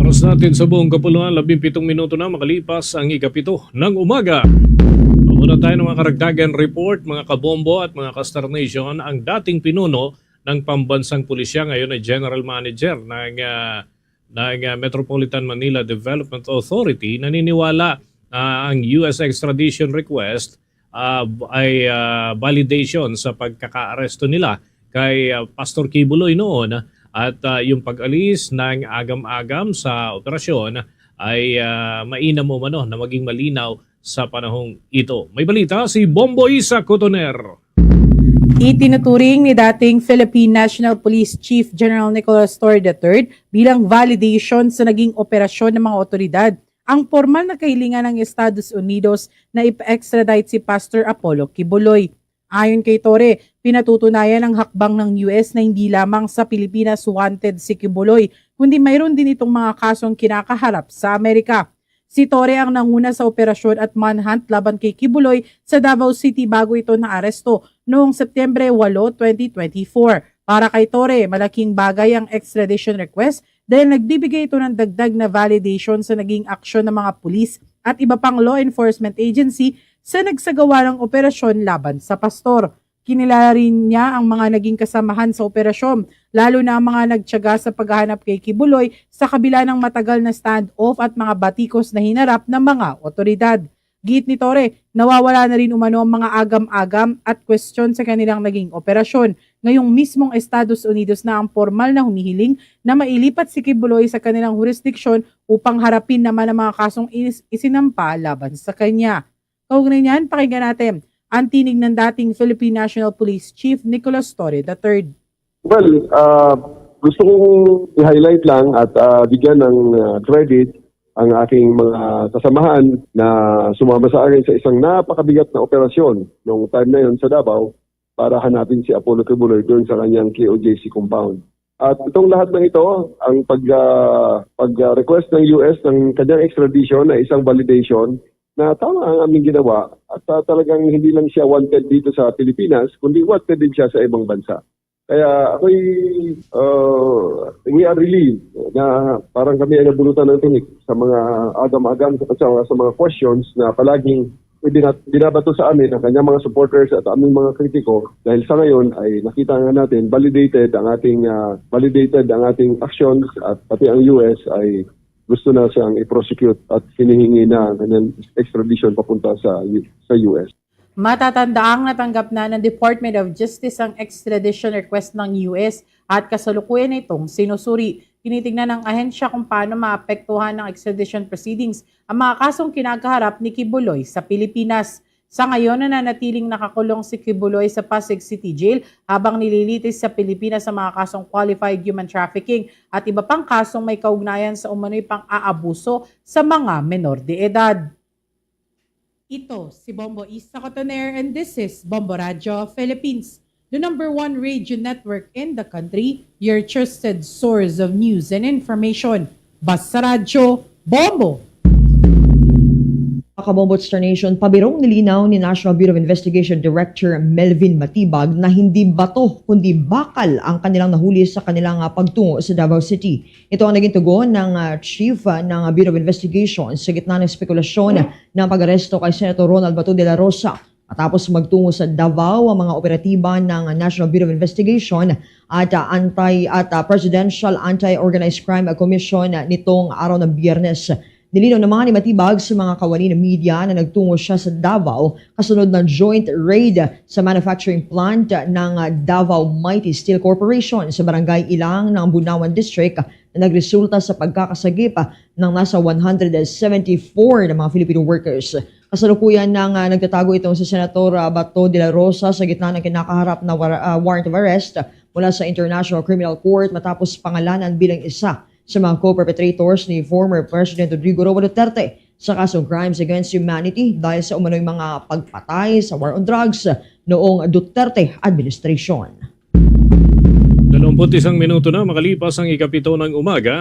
Oras natin sa buong kapuluan, labing pitong minuto na makalipas ang ikapito ng umaga. Muna tayo ng mga karagdagan report, mga kabombo at mga ka-Star Nation. Ang dating pinuno ng pambansang pulisya, ngayon ay general manager ng, ah, ng, ah, Metropolitan Manila Development Authority, naniniwala, ah, ang U S extradition request ah, ay, ah, validation sa pagkakaaresto nila kay, ah, Pastor Kibuloy noon at, ah, yung pag-alis ng agam-agam sa operasyon ay, ah, mainam umano na maging malinaw sa panahong ito. May balita si Bombo Isa Cotoner. Itinuturing ni dating Philippine National Police Chief General Nicolas Torre the third bilang validation sa naging operasyon ng mga otoridad ang pormal na kahilingan ng Estados Unidos na ipa-extradite si Pastor Apollo Quiboloy. Ayon kay Torre, pinatutunayan ng hakbang ng U S na hindi lamang sa Pilipinas wanted si Quiboloy, kundi mayroon din itong mga kasong kinakaharap sa Amerika. Si Torre ang nanguna sa operasyon at manhunt laban kay Quiboloy sa Davao City bago ito naaresto noong Setyembre walo, twenty twenty-four. Para kay Torre, malaking bagay ang extradition request dahil nagbibigay ito ng dagdag na validation sa naging aksyon ng mga pulis at iba pang law enforcement agency sa nagsagawa ng operasyon laban sa pastor. Kinilala rin niya ang mga naging kasamahan sa operasyon, lalo na ang mga nagtiyaga sa paghahanap kay Quiboloy sa kabila ng matagal na standoff at mga batikos na hinarap ng mga otoridad. Giit ni Torre, nawawala na rin umano ang mga agam-agam at kwestiyon sa kanilang naging operasyon. Ngayong mismong Estados Unidos na ang pormal na humihiling na mailipat si Quiboloy sa kanilang hurisdiksyon upang harapin naman ang mga kasong inis-, isinampa laban sa kanya. Kaugnay niyan, pakinggan natin ang tinig ng dating Philippine National Police Chief Nicolas Torre the third. Well, ah, gusto kong i-highlight lang at, ah, bigyan ng, ah, credit ang aking mga kasamahan na sumama sa akin sa isang napakabigat na operasyon noong time na yon sa Davao para hanapin si Apollo Quiboloy doon sa kanyang K O J C compound. At itong lahat ng ito, ang pag, ah, pag, ah, request ng U S ng kanyang extradition ay isang validation na tama ang aming ginawa at, ah, talagang hindi lang siya wanted dito sa Pilipinas, kundi wanted din siya sa ibang bansa. Kaya ako'y, uh, we are relieved na parang kami ay nabulutan ng tinik sa mga agam-agam at sa, sa mga questions na palaging ibinat-, binabato sa amin ng kanyang mga supporters at aming mga kritiko. Dahil sa ngayon ay nakita nga natin, validated ang ating, ah, validated ang ating actions at pati ang U S ay gusto na siyang i-prosecute at hinihingi na ang kanyang extradition papunta sa, sa U S. Matatandaang natanggap na ng Department of Justice ang extradition request ng U S at kasalukuyan itong sinusuri. Tinitingnan ng ahensya kung paano maapektuhan ng extradition proceedings ang mga kasong kinakaharap ni Quiboloy sa Pilipinas. Sa ngayon, nananatiling nakakulong si Quiboloy sa Pasig City Jail habang nililitis sa Pilipinas sa mga kasong qualified human trafficking at iba pang kasong may kaugnayan sa umano'y pang-aabuso sa mga menor de edad. Ito si Bombo Isa Cotoner and this is Bombo Radyo Philippines, the number one radio network in the country, your trusted source of news and information. Basta Radyo, Bombo! Mga kabombo at Star Nation, pabirong nilinaw ni National Bureau of Investigation Director Melvin Matibag na hindi bato kundi bakal ang kanilang nahuli sa kanilang, ah, pagtungo sa Davao City. Ito ang naging tugon ng, ah, chief, ah, ng Bureau of Investigation sa gitna ng espekulasyon ng pag-aresto kay Senator Ronald Bato de la Rosa. Matapos magtungo sa Davao ang mga operatiba ng National Bureau of Investigation at, ah, anti-, at, ah, Presidential Anti-Organized Crime Commission nitong araw ng Biyernes. Nilinaw naman ni Matibag sa mga kawani ng media na nagtungo siya sa Davao kasunod ng joint raid sa manufacturing plant ng, ah, Davao Mighty Steel Corporation sa Barangay Ilang ng Bunawan District na nagresulta sa pagkakasagip, ah, ng nasa one hundred seventy-four na mga Filipino workers. Kasalukuyan nang, ah, nagtatago itong si Senator, ah, Bato de la Rosa sa gitna ng kinakaharap na war-, ah, warrant of arrest mula sa International Criminal Court matapos pangalanan bilang isa sa mga co-perpetrators ni former President Rodrigo Roa Duterte sa kasong crimes against humanity dahil sa umano'y mga pagpatay sa war on drugs noong Duterte administration. Dalawampu't isang minuto na makalipas ang ikapito ng umaga,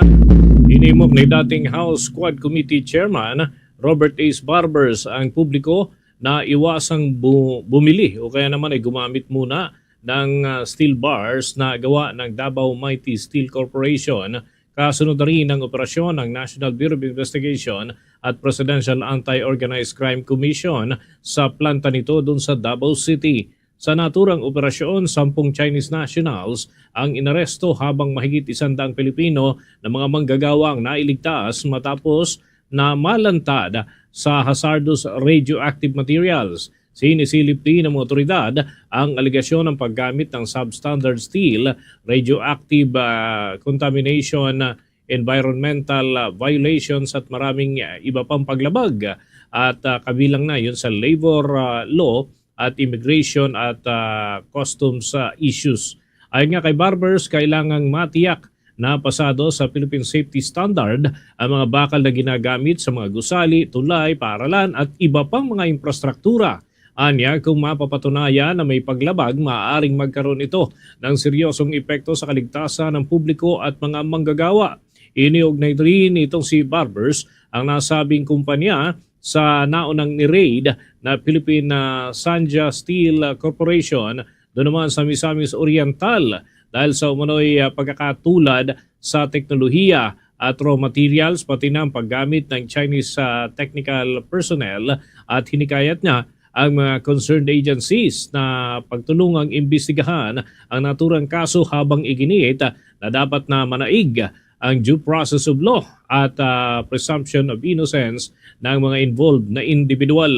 hinimok ni dating House Quad Committee Chairman Robert Ace Barbers ang publiko na iwasang bu-, bumili o kaya naman ay gumamit muna ng, ah, steel bars na gawa ng Davao Mighty Steel Corporation, kasunod na rin ng operasyon ng National Bureau of Investigation at Presidential Anti-Organized Crime Commission sa planta nito dun sa Davao City. Sa naturang operasyon, sampung Chinese nationals ang inaresto habang mahigit isandang Pilipino na mga manggagawa ang nailigtas matapos na malantad sa hazardous radioactive materials. Sinisilip din ng mga otoridad ang alegasyon ng paggamit ng substandard steel, radioactive, ah, contamination, environmental, ah, violations at maraming, ah, iba pang paglabag at, ah, kabilang na 'yon sa labor, ah, law at immigration at, ah, customs, ah, issues. Ayon nga kay Barbers, kailangang matiyak na pasado sa Philippine Safety Standard ang mga bakal na ginagamit sa mga gusali, tulay, paaralan at iba pang mga infrastruktura. Anya, kung mapapatunayan na may paglabag, maaaring magkaroon ito ng seryosong epekto sa kaligtasan ng publiko at mga manggagawa. Iniugnay rin nitong si Barbers ang nasabing kumpanya sa naunang ni-raid na Philippine, ah, Sanja Steel Corporation doon naman sa Misamis Oriental dahil sa umano'y, ah, pagkakatulad sa teknolohiya at raw materials, pati na ang paggamit ng Chinese, ah, technical personnel, at hinikayat niya ang mga concerned agencies na pagtulungang imbestigahan ang naturang kaso habang iginiit na dapat na manaig ang due process of law at, ah, presumption of innocence ng mga involved na individual.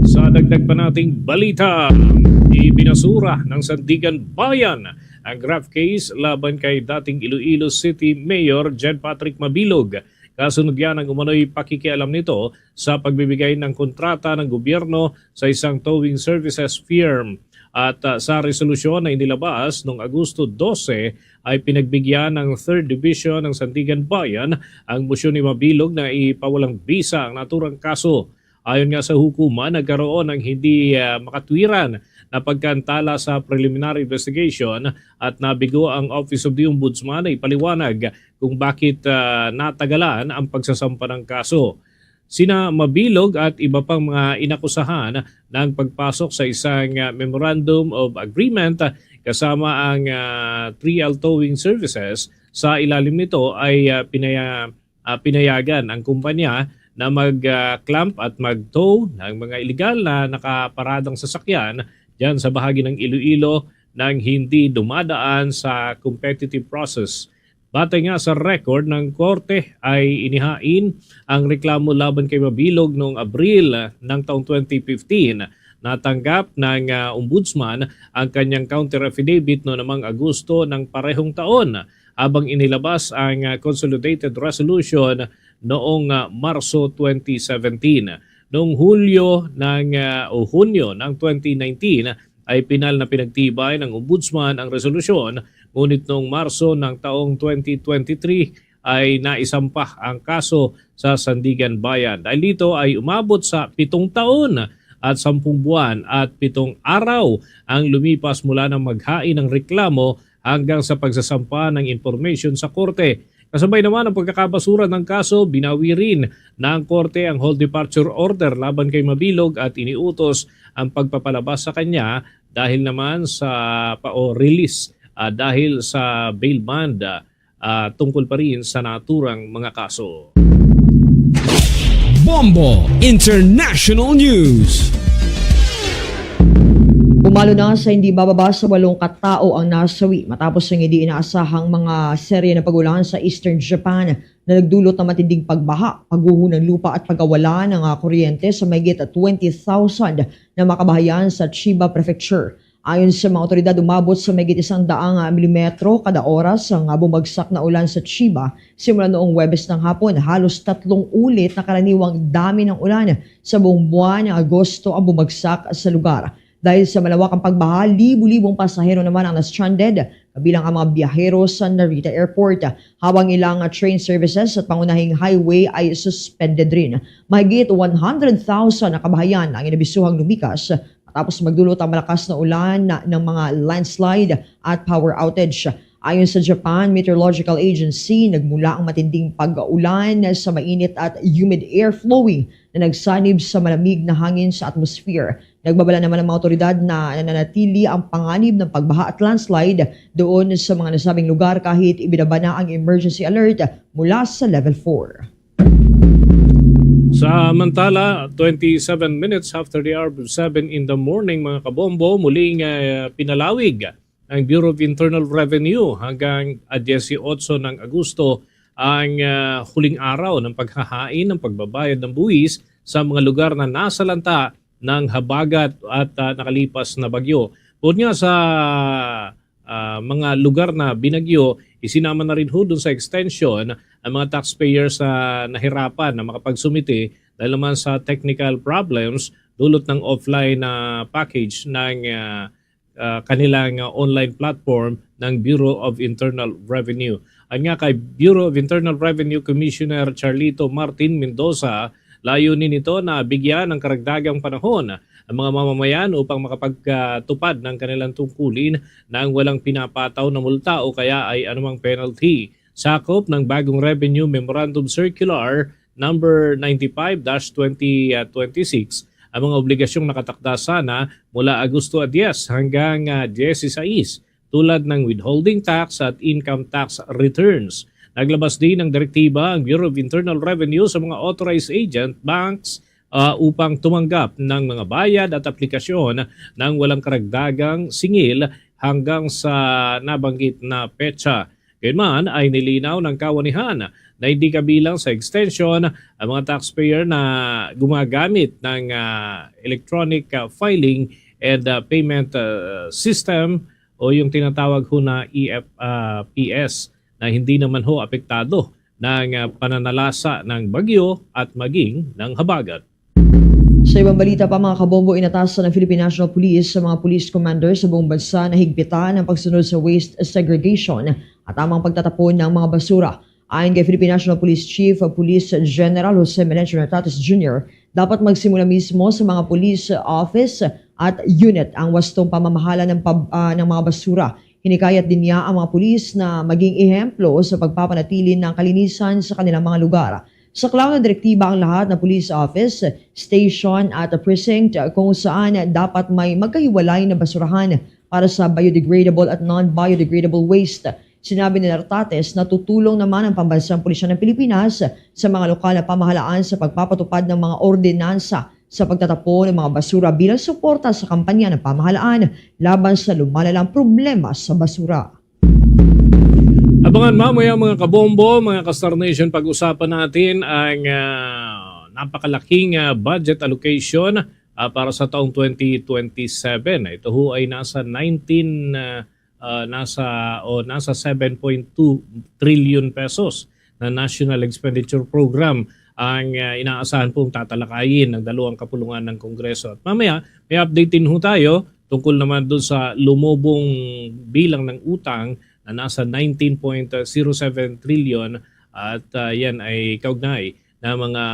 Sa dagdag pa nating balita, ibinasura ng Sandiganbayan ang graft case laban kay dating Iloilo City Mayor Jen Patrick Mabilog. Kasunod yan ang umano'y pakikialam nito sa pagbibigay ng kontrata ng gobyerno sa isang towing services firm. At, ah, sa resolusyon na inilabas noong Agosto dose, ay pinagbigyan ng Third Division ng Sandiganbayan ang motion ni Mabilog na ipawalang bisa ang naturang kaso. Ayon nga sa hukuman, nagkaroon ng hindi, ah, makatwiran na pagkaantala sa preliminary investigation at nabigo ang Office of the Ombudsman na ipaliwanag kung bakit, ah, natagalan ang pagsasampa ng kaso. Sina Mabilog at iba pang mga inakusahan ng pagpasok sa isang, ah, Memorandum of Agreement kasama ang, ah, three L Towing Services. Sa ilalim nito ay, ah, pinaya-, ah, pinayagan ang kumpanya na mag, ah, clamp at mag-tow ng mga iligal na nakaparadang sasakyan diyan sa bahagi ng Iloilo nang hindi dumadaan sa competitive process. Batay nga sa record ng korte ay inihain ang reklamo laban kay Mabilog noong Abril ng taong twenty fifteen. Natanggap ng, ah, Ombudsman ang kanyang counter affidavit noon namang Agosto ng parehong taon, habang inilabas ang, ah, consolidated resolution noong, ah, Marso twenty seventeen. Noong Hulyo ng, ah, o Hunyo ng twenty nineteen ay pinal na pinagtibay ng Ombudsman ang resolusyon, ngunit noong Marso ng taong twenty twenty-three ay naisampa ang kaso sa Sandiganbayan. Dahil dito ay umabot sa pitong taon at sampung buwan at pitong araw ang lumipas mula nang maghain ng reklamo hanggang sa pagsasampa ng impormasyon sa korte. Kasabay naman ng pagkakabasura ng kaso, binawi rin ng korte ang hold departure order laban kay Mabilog at iniutos ang pagpapalabas sa kanya dahil naman sa pa-, o release, ah, dahil sa bail bond, ah, ah, tungkol pa rin sa naturang mga kaso. Bombo International News. Pumalo na sa hindi bababa sa walong katao ang nasawi matapos ang hindi inaasahang mga serye ng pag-ulan sa Eastern Japan na nagdulot ng matinding pagbaha, pagguho ng lupa at pagkawala ng, ah, kuryente sa mahigit twenty thousand na mga kabahayan sa Chiba Prefecture. Ayon sa mga awtoridad, umabot sa mahigit isang daang, ah, milimetro kada oras ang, ah, bumagsak na ulan sa Chiba simula noong Huwebes ng hapon. Halos tatlong ulit na karaniwang dami ng ulan sa buong buwan ng Agosto ang bumagsak sa lugar. Dahil sa malawakang pagbaha, libu-libong pasahero naman ang na-stranded, kabilang ang mga biyahero sa Narita Airport, habang ilang, ah, train services at pangunahing highway ay suspended rin. Mahigit one hundred thousand na kabahayan ang inabisuhang lumikas matapos magdulot ang malakas na ulan na, ng mga landslide at power outage. Ayon sa Japan Meteorological Agency, nagmula ang matinding pag-ulan sa mainit at humid air flowing na nagsanib sa malamig na hangin sa atmosphere. Nagbabala naman ang mga awtoridad na nananatili ang panganib ng pagbaha at landslide doon sa mga nasabing lugar kahit ibinaba na ang emergency alert mula sa level four. Samantala, twenty-seven minutes after the hour of seven in the morning, mga kabombo, muling, ah, pinalawig ng Bureau of Internal Revenue hanggang, ah, dieciocho ng Agosto ang, ah, huling araw ng paghahain ng pagbabayad ng buwis sa mga lugar na nasalanta ng habagat at, ah, nakalipas na bagyo. Bukod nga sa, ah, mga lugar na binagyo, isinama na rin ho dun sa extension ang mga taxpayers na nahirapan na makapagsumite dahil naman sa technical problems dulot ng offline na package ng, ah, ah, kanilang, ah, online platform ng Bureau of Internal Revenue. Ayon nga kay Bureau of Internal Revenue Commissioner Charlito Martin Mendoza, layunin nito na bigyan ng karagdagang panahon ang mga mamamayan upang makapagtupad ng kanilang tungkulin nang walang pinapataw na multa o kaya ay anumang penalty. Sakop ng bagong Revenue Memorandum Circular number ninety-five dash twenty twenty-six ang mga obligasyong nakatakda sana mula Agosto diyes hanggang, ah, diyesisais, tulad ng withholding tax at income tax returns. Naglabas din ng direktiba ang Bureau of Internal Revenue sa mga authorized agent banks, ah, upang tumanggap ng mga bayad at aplikasyon nang walang karagdagang singil hanggang sa nabanggit na petsa. Gayunman ay nilinaw ng kawanihan na hindi kabilang sa extension ang mga taxpayer na gumagamit ng, ah, electronic, ah, filing and, ah, payment, ah, system o yung tinatawag ho na E F, ah, P S na hindi naman ho apektado ng, ah, pananalasa ng bagyo at maging ng habagat. Sa ibang balita pa, mga kabombo, inatasan ng Philippine National Police sa mga police commander sa buong bansa na higpitan ang pagsunod sa waste segregation at tamang pagtatapon ng mga basura. Ayon kay Philippine National Police Chief of Police General Jose Melencio Nartates Junior, dapat magsimula mismo sa mga police office at unit ang wastong pamamahala ng pab-, ah, ng mga basura. Hinikayat din niya ang mga pulis na maging ehemplo sa pagpapanatili ng kalinisan sa kanilang mga lugar. Saklaw ng direktiba ang lahat na police office, station at precinct kung saan dapat may magkahiwalay na basurahan para sa biodegradable at non-biodegradable waste. Sinabi ni Nartates na tutulong naman ang Pambansang Pulisya ng Pilipinas sa mga lokal na pamahalaan sa pagpapatupad ng mga ordinansa sa pagtatapon ng mga basura bilang suporta sa kampanya ng pamahalaan laban sa lumalalang problema sa basura. Abangan mamaya, mga kabombo, mga ka-Star Nation, pag-usapan natin ang, ah, napakalaking, ah, budget allocation, ah, para sa taong twenty twenty-seven. Ito ho ay nasa nineteen, ah, ah, nasa, o nasa seven point two trillion pesos na National Expenditure Program ang, ah, inaasahan pong tatalakayin ng dalawang kapulungan ng Kongreso. At mamaya, may update din ho tayo tungkol naman dun sa lumubong bilang ng utang na nasa nineteen point zero seven trillion at, ah, yan ay kaugnay na mga,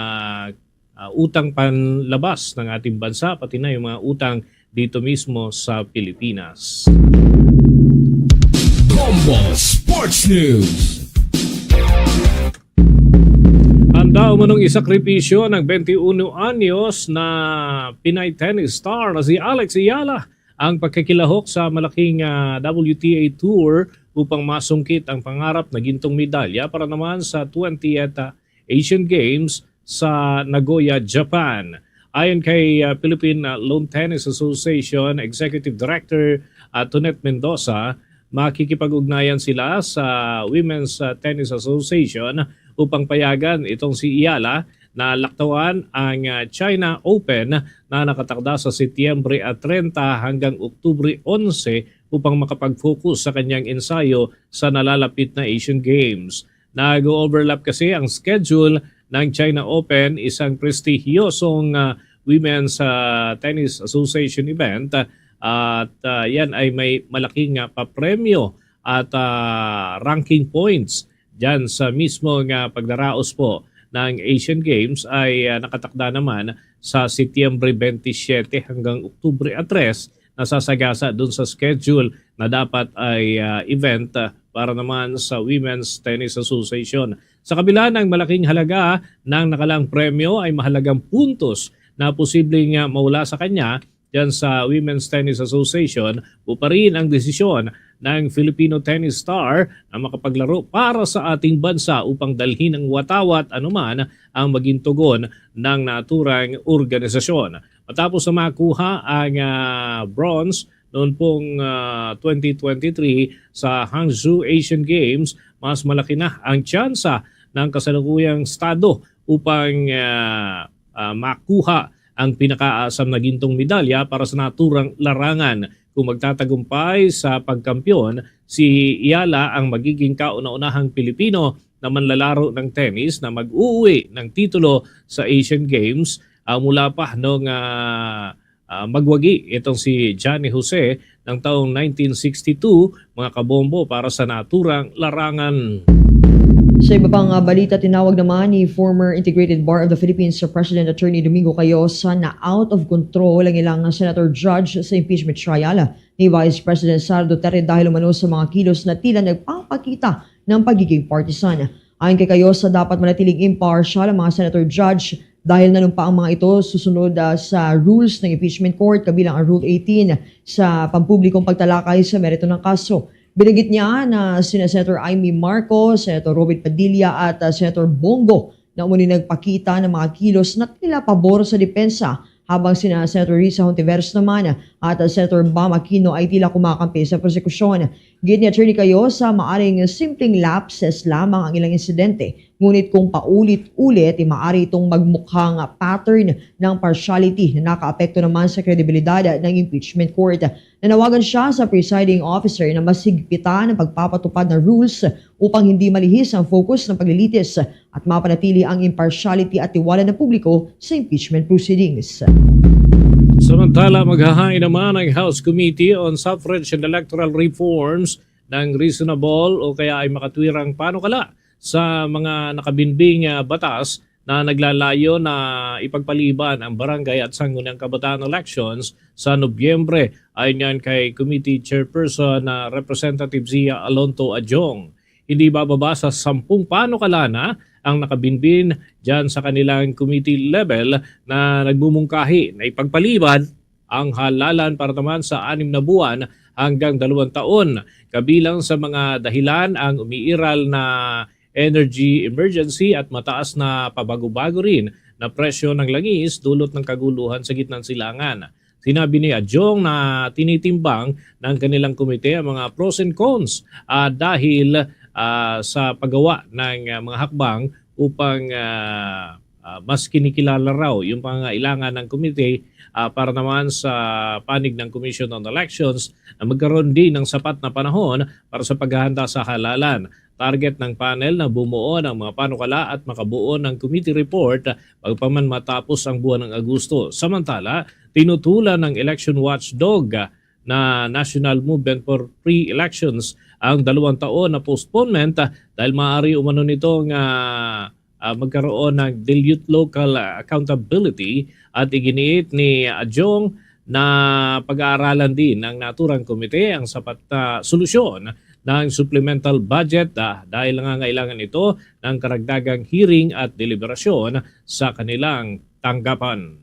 ah, utang panlabas ng ating bansa, pati na yung mga utang dito mismo sa Pilipinas. Bombo Sports News. Handa umanong isakripisyo ng twenty-uno anyos na Pinay tennis star na si Alex Eala ang pagkakilahok sa malaking, ah, W T A Tour upang masungkit ang pangarap na gintong medalya para naman sa twentieth, ah, Asian Games sa Nagoya, Japan. Ayon kay, ah, Philippine, ah, Lawn Tennis Association Executive Director, ah, Tonet Mendoza, makikipag-ugnayan sila sa Women's, ah, Tennis Association upang payagan itong si Eala na laktawan ang, ah, China Open na nakatakda sa Setyembre, ah, trenta hanggang Oktubre onse upang makapag-focus sa kanyang ensayo sa nalalapit na Asian Games. Nag-o-overlap kasi ang schedule ng China Open, isang prestihiyosong, ah, women's, ah, tennis association event, at, ah, yan ay may malaking, ah, papremyo at, ah, ranking points diyan sa mismong, ah, pagdaraos po ng Asian Games ay, ah, nakatakda naman sa Setyembre twenty-seven hanggang Oktubre tres na sasagasa dun sa schedule na dapat ay, ah, event, ah, para naman sa Women's Tennis Association. Sa kabila ng malaking halaga ng nakalaang premyo, ay mahalagang puntos na posibleng, ah, mawala sa kanya diyan sa Women's Tennis Association, o pa rin ang desisyon ng Filipino tennis star na makapaglaro para sa ating bansa upang dalhin ang watawat anuman ang maging tugon ng naturang organisasyon. Matapos na makuha ang, ah, bronze noon pong, ah, twenty twenty-three sa Hangzhou Asian Games, mas malaki na ang tsansa ng kasalukuyang estado upang, ah, ah, makuha ang pinakaasam na gintong medalya para sa naturang larangan. Kung magtatagumpay sa pagkampiyon, si Eala ang magiging kauna-unahang Pilipino na manlalaro ng tennis na mag-uuwi ng titulo sa Asian Games, ah, mula pa nung, ah, ah, magwagi itong si Johnny Jose ng taong nineteen sixty-two, mga kabombo, para sa naturang larangan. Sa iba pang, ah, balita, tinawag naman ni former Integrated Bar of the Philippines President Attorney Domingo Cayosa na out of control ang ilang senator judge sa impeachment trial ni Vice President Sara Duterte dahil umano sa mga kilos na tila nagpapakita ng pagiging partisan. Ayon kay Cayosa, dapat manatiling impartial ang mga senator judge dahil nanumpa ang mga ito susunod, ah, sa rules ng impeachment court, kabilang ang Rule eighteen sa pampublikong pagtalakay sa merito ng kaso. Binanggit niya na sina Senator Imee Marcos, Senator Robin Padilla at, ah, Senator Bong Go na umano'y nagpakita ng mga kilos na tila pabor sa depensa, habang sina Senator Risa Hontiveros naman at, ah, Senator Bam Aquino ay tila kumakampi sa prosekusyon. Giit ni Attorney Cayosa, maaring simpleng lapses lamang ang ilang insidente, ngunit kung paulit-ulit, ay maaari itong magmukhang pattern ng partiality na nakaapekto naman sa kredibilidad ng impeachment court. Nanawagan siya sa presiding officer na mas higpitan ang pagpapatupad ng rules upang hindi malihis ang focus ng paglilitis at mapanatili ang impartiality at tiwala ng publiko sa impeachment proceedings. Samantala, maghahain naman ang House Committee on Suffrage and Electoral Reforms ng reasonable o kaya ay makatwirang panukala sa mga nakabinbing, ah, batas na naglalayo na ipagpaliban ang barangay at sangguniang kabataan elections sa Nobyembre. Ayon yan kay Committee Chairperson na Representative Zia Alonto Adjong. Hindi bababa sa sampung panukala na ang nakabinbin dyan sa kanilang committee level na nagmumungkahi na ipagpaliban ang halalan para naman sa anim na buwan hanggang dalawang taon. Kabilang sa mga dahilan ang umiiral na energy emergency at mataas na pabago-bago rin na presyo ng langis dulot ng kaguluhan sa gitnang silangan. Sinabi ni Adjong na tinitimbang ng kanilang komite ang mga pros and cons, ah, dahil, ah, sa paggawa ng, ah, mga hakbang upang, ah, ah, mas kinikilala raw yung pangangailangan ng komite, ah, para naman sa panig ng Commission on Elections na magkaroon din ng sapat na panahon para sa paghahanda sa halalan. Target ng panel na bumuo ng mga panukala at makabuo ng committee report bago pa man matapos ang buwan ng Agosto. Samantala, tinutulan ng election watchdog na National Movement for Free Elections ang dalawang taon na postponement, ah, dahil maaari umano nitong, ah, ah, magkaroon ng dilute local, ah, accountability at iginiit ni Adjong na pag-aaralan din ng naturang komite ang sapat na solusyon ng supplemental budget, ah, dahil nangangailangan ito ng karagdagang hearing at deliberasyon sa kanilang tanggapan.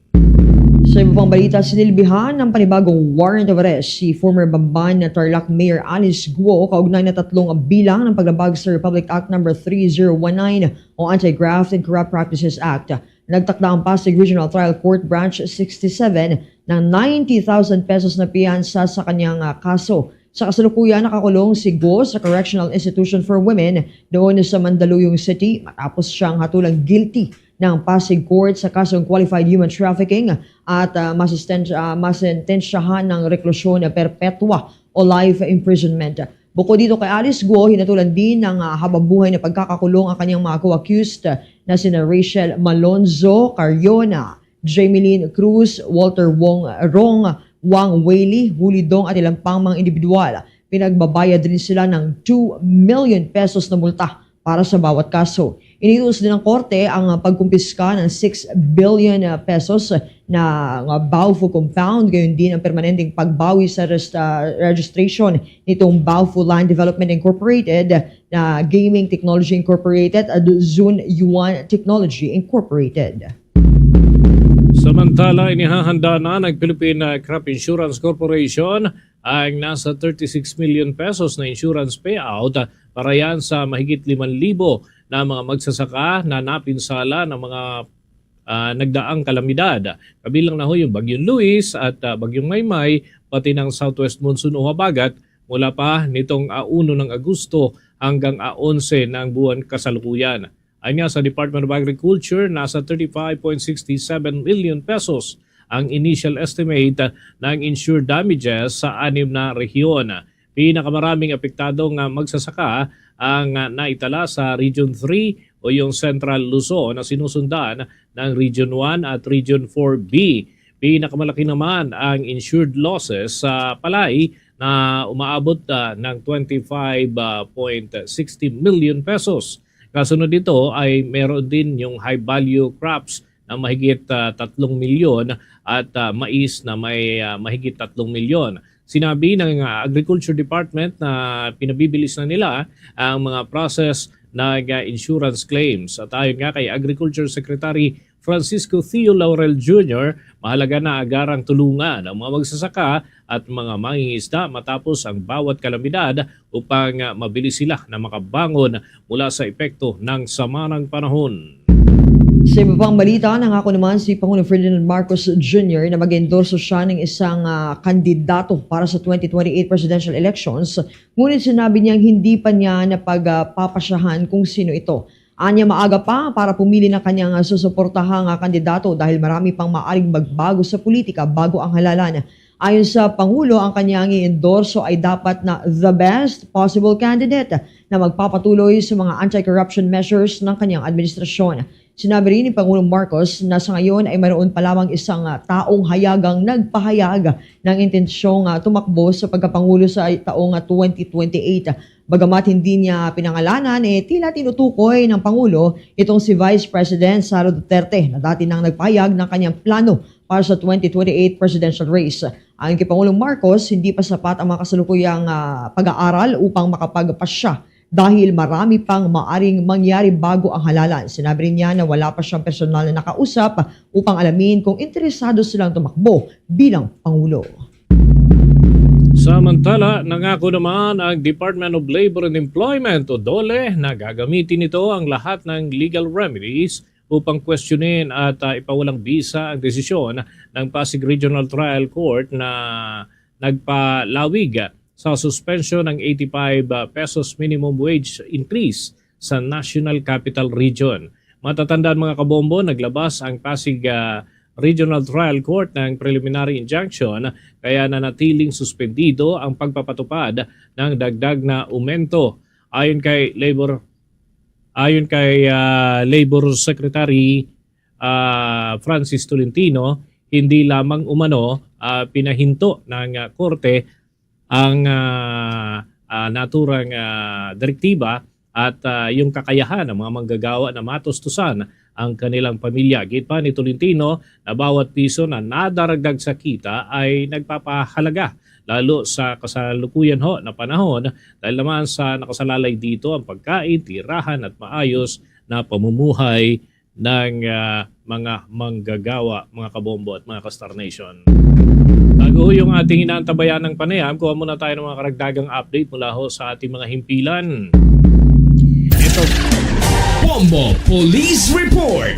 Sa iba pang balita, sinilbihan ng panibagong warrant of arrest si former Bamban na Tarlac Mayor Alice Guo kaugnay na tatlong bilang ng paglabag sa Republic Act number three zero one nine o Anti-Graft and Corrupt Practices Act. Nagtakda ang Pasig Regional Trial Court Branch sixty-seven ng ninety thousand pesos na piyansa sa kanyang, ah, kaso. Sa kasalukuyan, nakakulong si Guo sa Correctional Institution for Women doon sa Mandaluyong City matapos siyang hatulang guilty ng Pasig Court sa kasong qualified human trafficking at, ah, masisten-, ah, masentensyahan ng reklusyon perpetua o life imprisonment. Bukod dito kay Alice Guo, hinatulan din ng, ah, habangbuhay na pagkakakulong ang kanyang mga co-accused na sina Rachel Malonzo Cariona, Jameline Cruz, Walter Wong Rong, Wang Weili, Huli Dong at ilan pang mga indibidwal. Pinagbabayad rin sila ng two million pesos na multa para sa bawat kaso. Iniutos din ng korte ang pagkumpiska ng six billion pesos na, ah, Baofu compound, gayon din ang permanenteng pagbawi sa rest-, ah, registration nitong Baofu Land Development Incorporated na Gaming Technology Incorporated at Zun Yuan Technology Incorporated. Samantala, inihahanda na ng Philippine, ah, Crop Insurance Corporation ang nasa thirty-six million pesos na insurance payout, ah, para yan sa mahigit limang libo na mga magsasaka na napinsala ng mga, ah, nagdaang kalamidad. Kabilang na ho yung Bagyong Luis at, ah, Bagyong Maymay, pati ng Southwest Monsoon o habagat mula pa nitong, ah, uno ng Agosto hanggang, ah, onse ng buwan kasalukuyan. Anya sa Department of Agriculture, nasa thirty-five point six seven million pesos ang initial estimate ng insured damages sa anim na rehiyon. Pinakamaraming apektadong, ah, magsasaka ang, ah, naitala sa Region three o yung Central Luzon na sinusundan ng Region one at Region four B. Pinakamalaki naman ang insured losses sa palay na umaabot, ah, ng twenty-five point sixty million pesos. Kasunod nito ay meron din yung high value crops na mahigit, ah, tatlong milyon at, ah, mais na may, ah, mahigit tatlong milyon. Sinabi ng, ah, Agriculture Department na pinabibilis na nila ang mga process ng, ah, insurance claims. At ayon nga kay Agriculture Secretary Francisco Theo Laurel Junior, mahalaga na agarang tulungan ang mga magsasaka at mga mangingisda matapos ang bawat kalamidad upang, ah, mabilis sila na makabangon mula sa epekto ng sama ng panahon. Sa iba pang balita, nangako naman si Pangulong Ferdinand Marcos Junior na mag-endorso siya ng isang, ah, kandidato para sa twenty twenty-eight presidential elections. Ngunit sinabi niyang hindi pa niya napagpapasyahan kung sino ito. Anya, maaga pa para pumili ng kanyang, ah, susuportahang, ah, kandidato dahil marami pang maaring magbago sa politika bago ang halalan. Ayon sa Pangulo, ang kanyang i-endorso ay dapat na the best possible candidate na magpapatuloy sa mga anti-corruption measures ng kanyang administrasyon. Sinabi rin ni Pangulong Marcos na sa ngayon ay mayroon pa lamang isang, ah, taong hayagang nagpahayag ng intensyong, ah, tumakbo sa pagkapangulo sa taong, ah, twenty twenty-eight. Bagamat hindi niya pinangalanan, eh, tila tinutukoy ng Pangulo itong si Vice President Sara Duterte na dati nang nagpahayag ng kanyang plano para sa twenty twenty-eight presidential race. Ayon kay Pangulong Marcos, hindi pa sapat ang mga kasalukuyang, ah, pag-aaral upang makapagpasya dahil marami pang maaring mangyari bago ang halalan. Sinabi rin niya na wala pa siyang personal na nakausap upang alamin kung interesado silang tumakbo bilang Pangulo. Samantala, nangako naman ang Department of Labor and Employment o DOLE na gagamitin nito ang lahat ng legal remedies upang kwestiyonin at, ah, ipawalang bisa ang desisyon ng Pasig Regional Trial Court na nagpalawig sa suspensyon ng eighty-five pesos minimum wage increase sa National Capital Region. Matatandaan, mga kabombo, naglabas ang Pasig, ah, Regional Trial Court ng preliminary injunction kaya nanatiling suspendido ang pagpapatupad ng dagdag na umento. Ayon kay Labor, ayon kay, ah, Labor Secretary, ah, Francis Tolentino, hindi lamang umano, ah, pinahinto ng, ah, korte ang, ah, ah, naturang, ah, direktiba at, ah, yung kakayahan ng mga manggagawa na matustusan ang kanilang pamilya. Giit pa ni Tolentino na bawat piso na nadaragdag sa kita ay nagpapahalaga, lalo sa kasalukuyan ho na panahon, dahil naman sa nakasalalay dito ang pagkain, tirahan at maayos na pamumuhay ng, ah, mga manggagawa, mga kabombo at mga ka-Star Nation. Bago ho yung ating inaantabayan ng panayam, kuha muna tayo ng mga karagdagang update mula ho sa ating mga himpilan. Ito. Bombo Police Report.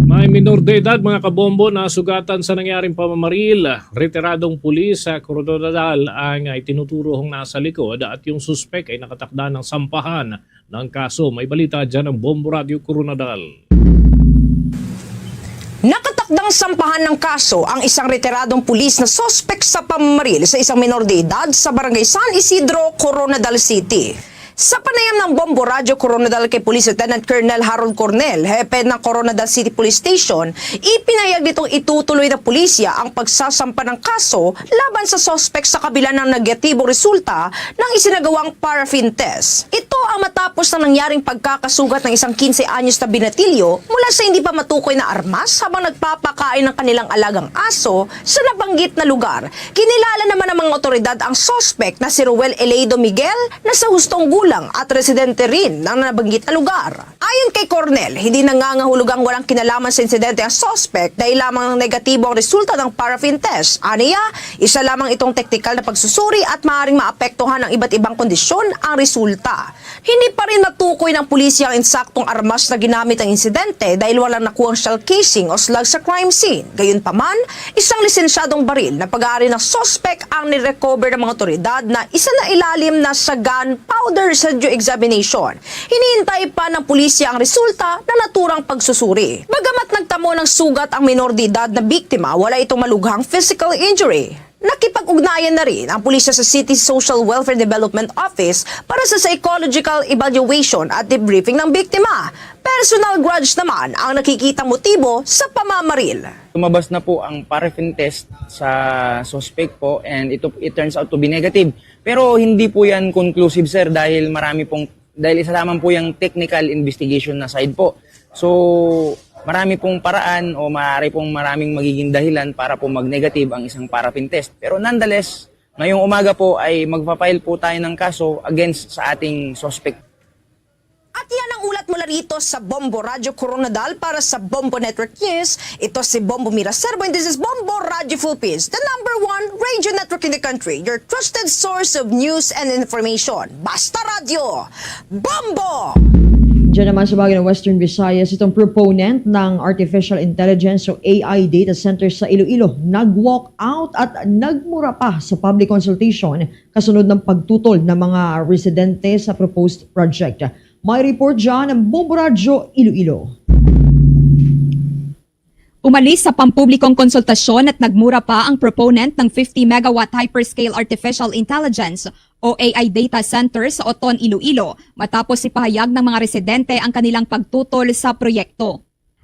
May minor de edad, mga kabombo, na sugatan sa nangyaring pamamaril. Retiradong pulis sa Coronadal ang itinuturo hong nasa likod at yung suspek ay nakatakda ng sampahan ng kaso. May balita dyan ang Bombo Radyo Coronadal. Nakatakdang sampahan ng kaso ang isang retiradong pulis na suspek sa pamamaril sa isang minor de edad sa Barangay San Isidro, Coronadal City. Sa panayam ng Bombo Radyo Coronadal kay Police Lieutenant Colonel Harold Cornel, hepe ng Coronadal City Police Station, ipinahayag nitong itutuloy ng pulisya ang pagsasampa ng kaso laban sa suspek sa kabila ng negatibong resulta ng isinagawang paraffin test. Ito ang matapos ng nangyaring pagkakasugat ng isang kinse anyos na binatilyo mula sa hindi pa matukoy na armas habang nagpapakain ng kanilang alagang aso sa nabanggit na lugar. Kinilala naman ng mga otoridad ang suspek na si Ruel Eleido Miguel na sa hustong gulang at residente rin ng nabanggit na lugar. Ayon kay Cornel, hindi nangangahulugang walang kinalaman sa insidente ang suspek dahil lamang negatibo ang resulta ng paraffin test. Aniya, isa lamang itong teknikal na pagsusuri at maaaring maapektuhan ng iba't ibang kondisyon ang resulta. Hindi pa rin matukoy ng pulisya ang insaktong armas na ginamit ng insidente dahil walang nakuhang shell casing o slug sa crime scene. Gayunpaman, isang lisensyadong baril na pag-aari ng suspek ang nirecover ng mga otoridad na isa na ilalim na sa gunpowder residue examination. Hinihintay pa ng pulisya siya ang resulta ng naturang pagsusuri. Bagamat nagtamo ng sugat ang minor de edad na biktima, wala itong malughang physical injury. Nakipag-ugnayan na rin ang pulisya sa City Social Welfare Development Office para sa psychological evaluation at debriefing ng biktima. Personal grudge naman ang nakikitang motibo sa pamamaril. Lumabas na po ang paraffin test sa suspect po, and ito, it turns out to be negative. Pero hindi po yan conclusive, sir, dahil marami pong, dahil isa lamang po yung technical investigation na side po. So, marami pong paraan o maaari pong maraming magiging dahilan para po mag-negative ang isang paraffin test. Pero nonetheless, ngayong umaga po ay magpa-file po tayo ng kaso against sa ating suspect. At yan ang ulat mula rito sa Bombo Radyo Koronadal para sa Bombo Network News. Ito si Bombo Mira Serbo, and this is Bombo Radyo Philippines, the number one radio network in the country, your trusted source of news and information. Basta Radyo, Bombo! Diyan naman sa bahagi ng Western Visayas, itong proponent ng artificial intelligence o A I data center sa Iloilo nag-walk out at nagmura pa sa public consultation kasunod ng pagtutol ng mga residente sa proposed project. May report dyan ang Bombo Radyo Iloilo. Umalis sa pampublikong konsultasyon at nagmura pa ang proponent ng fifty megawatt hyperscale artificial intelligence o A I data center sa Oton, Iloilo, matapos ipahayag ng mga residente ang kanilang pagtutol sa proyekto.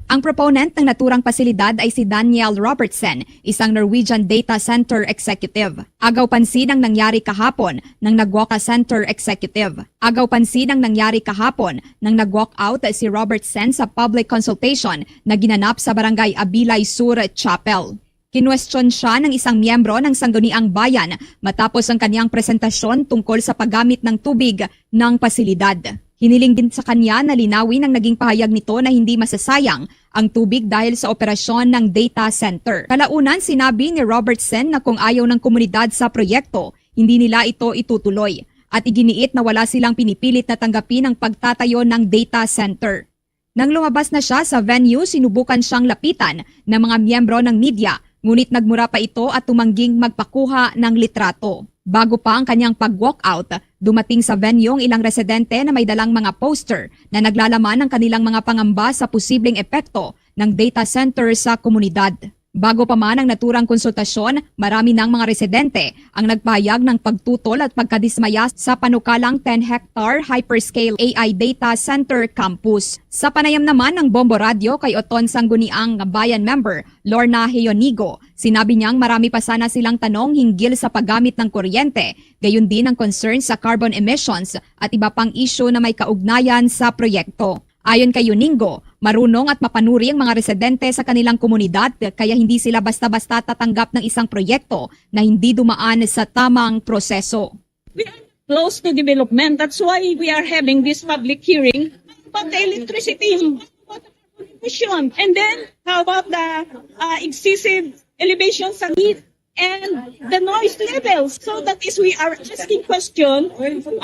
Ang proponent ng naturang pasilidad ay si Daniel Robertson, isang Norwegian data center executive. Agaw pansin ang nangyari kahapon ng nag-walk, center executive. Agaw pansin ang nangyari kahapon nang nag-walk out si Robertson sa public consultation na ginanap sa Barangay Abilay Sur Chapel. Kinwestiyon siya ng isang miyembro ng Sangguniang Bayan matapos ang kaniyang presentasyon tungkol sa paggamit ng tubig ng pasilidad. Hiniling din sa kanya na linawin ang naging pahayag nito na hindi masasayang ang tubig dahil sa operasyon ng data center. Kalaunan, sinabi ni Robertson na kung ayaw ng komunidad sa proyekto, hindi nila ito itutuloy. At iginiit na wala silang pinipilit na tanggapin ang pagtatayo ng data center. Nang lumabas na siya sa venue, sinubukan siyang lapitan ng mga miyembro ng media, ngunit nagmura pa ito at tumangging magpakuha ng litrato. Bago pa ang kanyang pag-walkout, dumating sa venue ang ilang residente na may dalang mga poster na naglalaman ng kanilang mga pangamba sa posibleng epekto ng data center sa komunidad. Bago pa man ang naturang konsultasyon, marami ng mga residente ang nagpahayag ng pagtutol at pagkadismaya sa panukalang ten hectare hyperscale A I data center campus. Sa panayam naman ng Bombo Radyo kay Oton Sangguniang Bayan member Lorna Heonigo, sinabi niyang marami pa sana silang tanong hinggil sa paggamit ng kuryente, gayon din ang concern sa carbon emissions at iba pang isyu na may kaugnayan sa proyekto. Ayon kay Heonigo, marunong at mapanuri ang mga residente sa kanilang komunidad, kaya hindi sila basta-basta tatanggap ng isang proyekto na hindi dumaan sa tamang proseso. We are close to development. That's why we are having this public hearing about the electricity, about the pollution, and then how about the, uh, excessive elevation sa heat and the noise levels. So that is, we are asking question,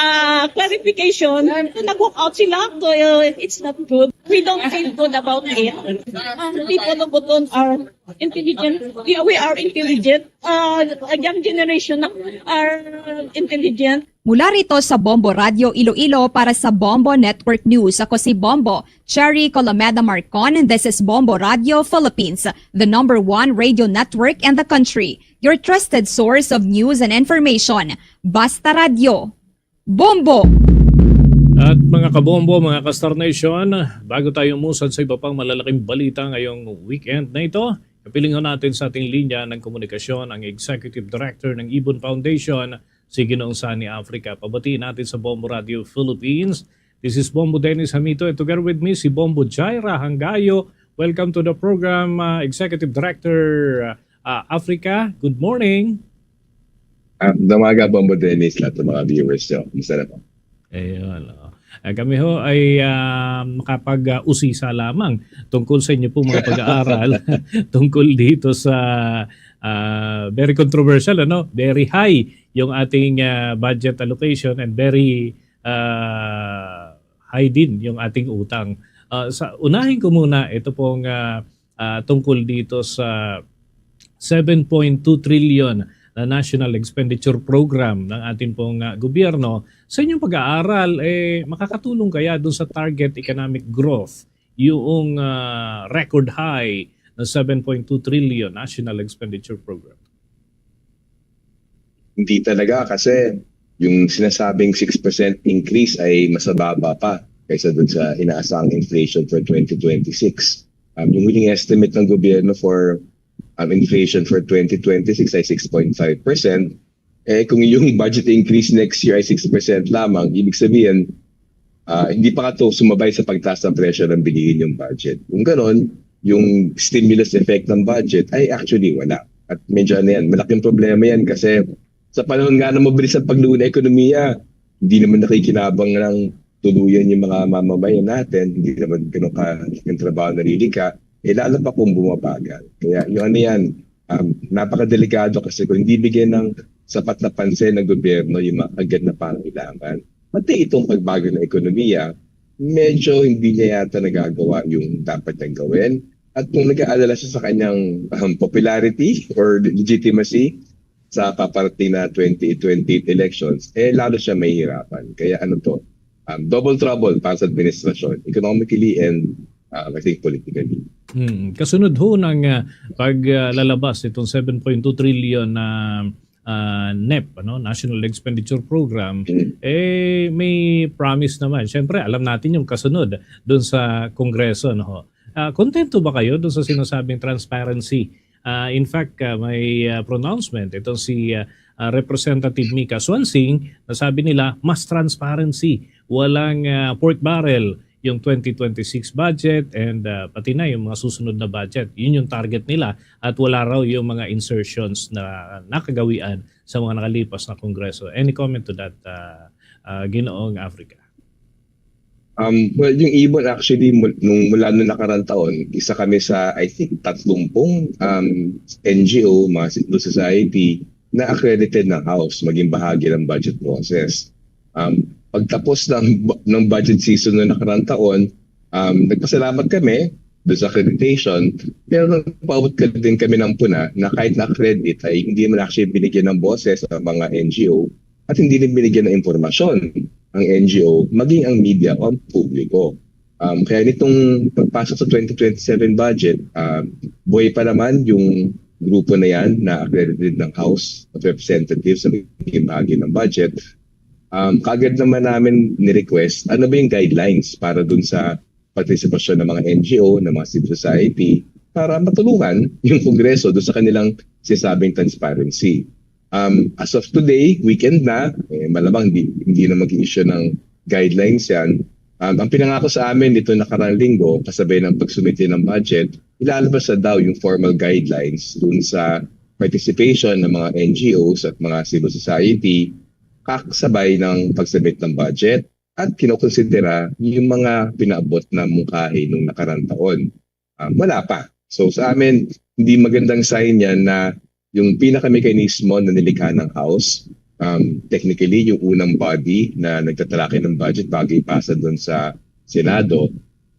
uh, clarification. Nag-walk out sila, so, uh, it's not good. We don't feel good about it. Uh, people of Oton are intelligent. We, we are intelligent. Uh, a young generation are intelligent. Mula rito sa Bombo Radyo Iloilo para sa Bombo Network News, ako si Bombo Cherry Colomeda Marcon, and this is Bombo Radyo Philippines, the number one radio network in the country. Your trusted source of news and information. Basta Radyo. Bombo! At mga kabombo, mga ka-Star Nation, bago tayo umusad sa iba pang malalaking balita ngayong weekend na ito, kapiling ho natin sa ating linya ng komunikasyon ang Executive Director ng Ibon Foundation, si Ginoong Sunny Africa. Pabatiin natin sa Bombo Radio Philippines. This is Bombo Dennis Hamito, and together with me, si Bombo Jaira Hangayo. Welcome to the program, uh, Executive Director, uh, Africa. Good morning. Ah, magandang umaga, Bombo Dennis, lahat ng mga viewers niyo. Kumusta na po? Ayun, oo. Ah, kami ho ay, ah, makapag-usisa lamang tungkol sa inyo pong mga pag-aaral, tungkol dito sa, ah, very controversial, ano? Very high yung ating, ah, budget allocation and very, ah, high din yung ating utang. Ah, sa, unahin ko muna ito pong, ah, ah, tungkol dito sa seven point two trillion na National Expenditure Program ng atin pong, ah, gobyerno. Sa inyong pag-aaral, eh, makakatulong kaya dun sa target economic growth yung, ah, record high na seven point two trillion National Expenditure Program? Hindi talaga kasi yung sinasabing six percent increase ay mas mababa pa kaysa dun sa inaasahang inflation for twenty twenty-six. Um, yung huling estimate ng gobyerno for, um, inflation for twenty twenty-six ay six point five percent. Eh, kung yung budget increase next year ay six percent lamang, ibig sabihin, ah, hindi pa nga ito sumabay sa pagtaas ng presyo ng bilihin yung budget. Kung ganon, yung stimulus effect ng budget ay actually wala. At medyo ano yan, malaking problema yan kasi sa panahon nga ng mabilis ang pagluho ng ekonomiya, hindi naman nakikinabang ng tuluyan yung mga mamamayan natin, hindi naman ganun ka yung trabaho nalilikha, eh, lalo pa kung bumabagal. Kaya yung ano yan, um, napakadelikado kasi kung hindi bigyan ng sapat na pansin ng gobyerno yung mga agad na pangailangan. Pati itong pagbago ng ekonomiya, medyo hindi niya yata nagagawa yung dapat niyang gawin. At kung nag-aalala siya sa kanyang, um, popularity or legitimacy sa paparating na twenty twenty-eight elections, eh lalo siya mahihirapan. Kaya ano to, um, double trouble para sa administrasyon, economically and, uh, I think politically. Hmm. Kasunod ho ng, ah, paglalabas itong seven point two trillion na, ah, nep, ano, National Expenditure Program, eh, may promise naman. Siyempre, alam natin yung kasunod dun sa Kongreso, no? Ah, kontento ba kayo dun sa sinasabing transparency? Ah, in fact, ah, may, ah, pronouncement itong si, ah, ah, Representative Mika Suansing na sabi nila mas transparency, walang, ah, pork barrel yung twenty twenty-six budget and, ah, pati na yung mga susunod na budget. Yun yung target nila at wala raw yung mga insertions na nakagawian sa mga nakalipas na Kongreso. Any comment to that, ah, ah, Ginoong Africa? Um, well, yung ibon actually, mul- nung mula nung nakarang taon, isa kami sa, I think, tatlumpung, um, N G O, mga civil society, na accredited ng House, maging bahagi ng budget process. Um, pagtapos ng, ng budget season nung nakarang taon, um, nagpasalamat kami doon sa accreditation, pero nagpaabot ka din kami ng puna na kahit na-accredit ay hindi man actually binigyan ng boses ang mga N G O at hindi rin binigyan ng impormasyon ang N G O, maging ang media o ang publiko. Um, kaya nitong pagpasok sa twenty twenty-seven budget, um, buhay pa naman yung grupo na yan na accredited ng House of Representatives sa magiging bahagi ng budget. Um, kagad naman namin ni-request, ano ba yung guidelines para dun sa partisipasyon ng mga N G O, ng mga civil society, para matulungan yung Kongreso doon sa kanilang sinasabing transparency. Um, as of today, weekend na, eh, malamang hindi, hindi na mag-i-issue ng guidelines yan. Um, ang pinangako sa amin nito nakarang linggo, kasabay ng pagsumite ng budget, ilalabas na daw yung formal guidelines dun sa participation ng mga N G Os at mga civil society, kasabay ng pagsubmit ng budget at kinokonsidera yung mga pinaabot na mungkahi nung nakarang taon. Ah, wala pa. So, sa amin, hindi magandang sign yan na yung pinakamekanismo na nilikha ng House, um, technically, yung unang body na nagtatalakay ng budget bago ipasa doon sa Senado,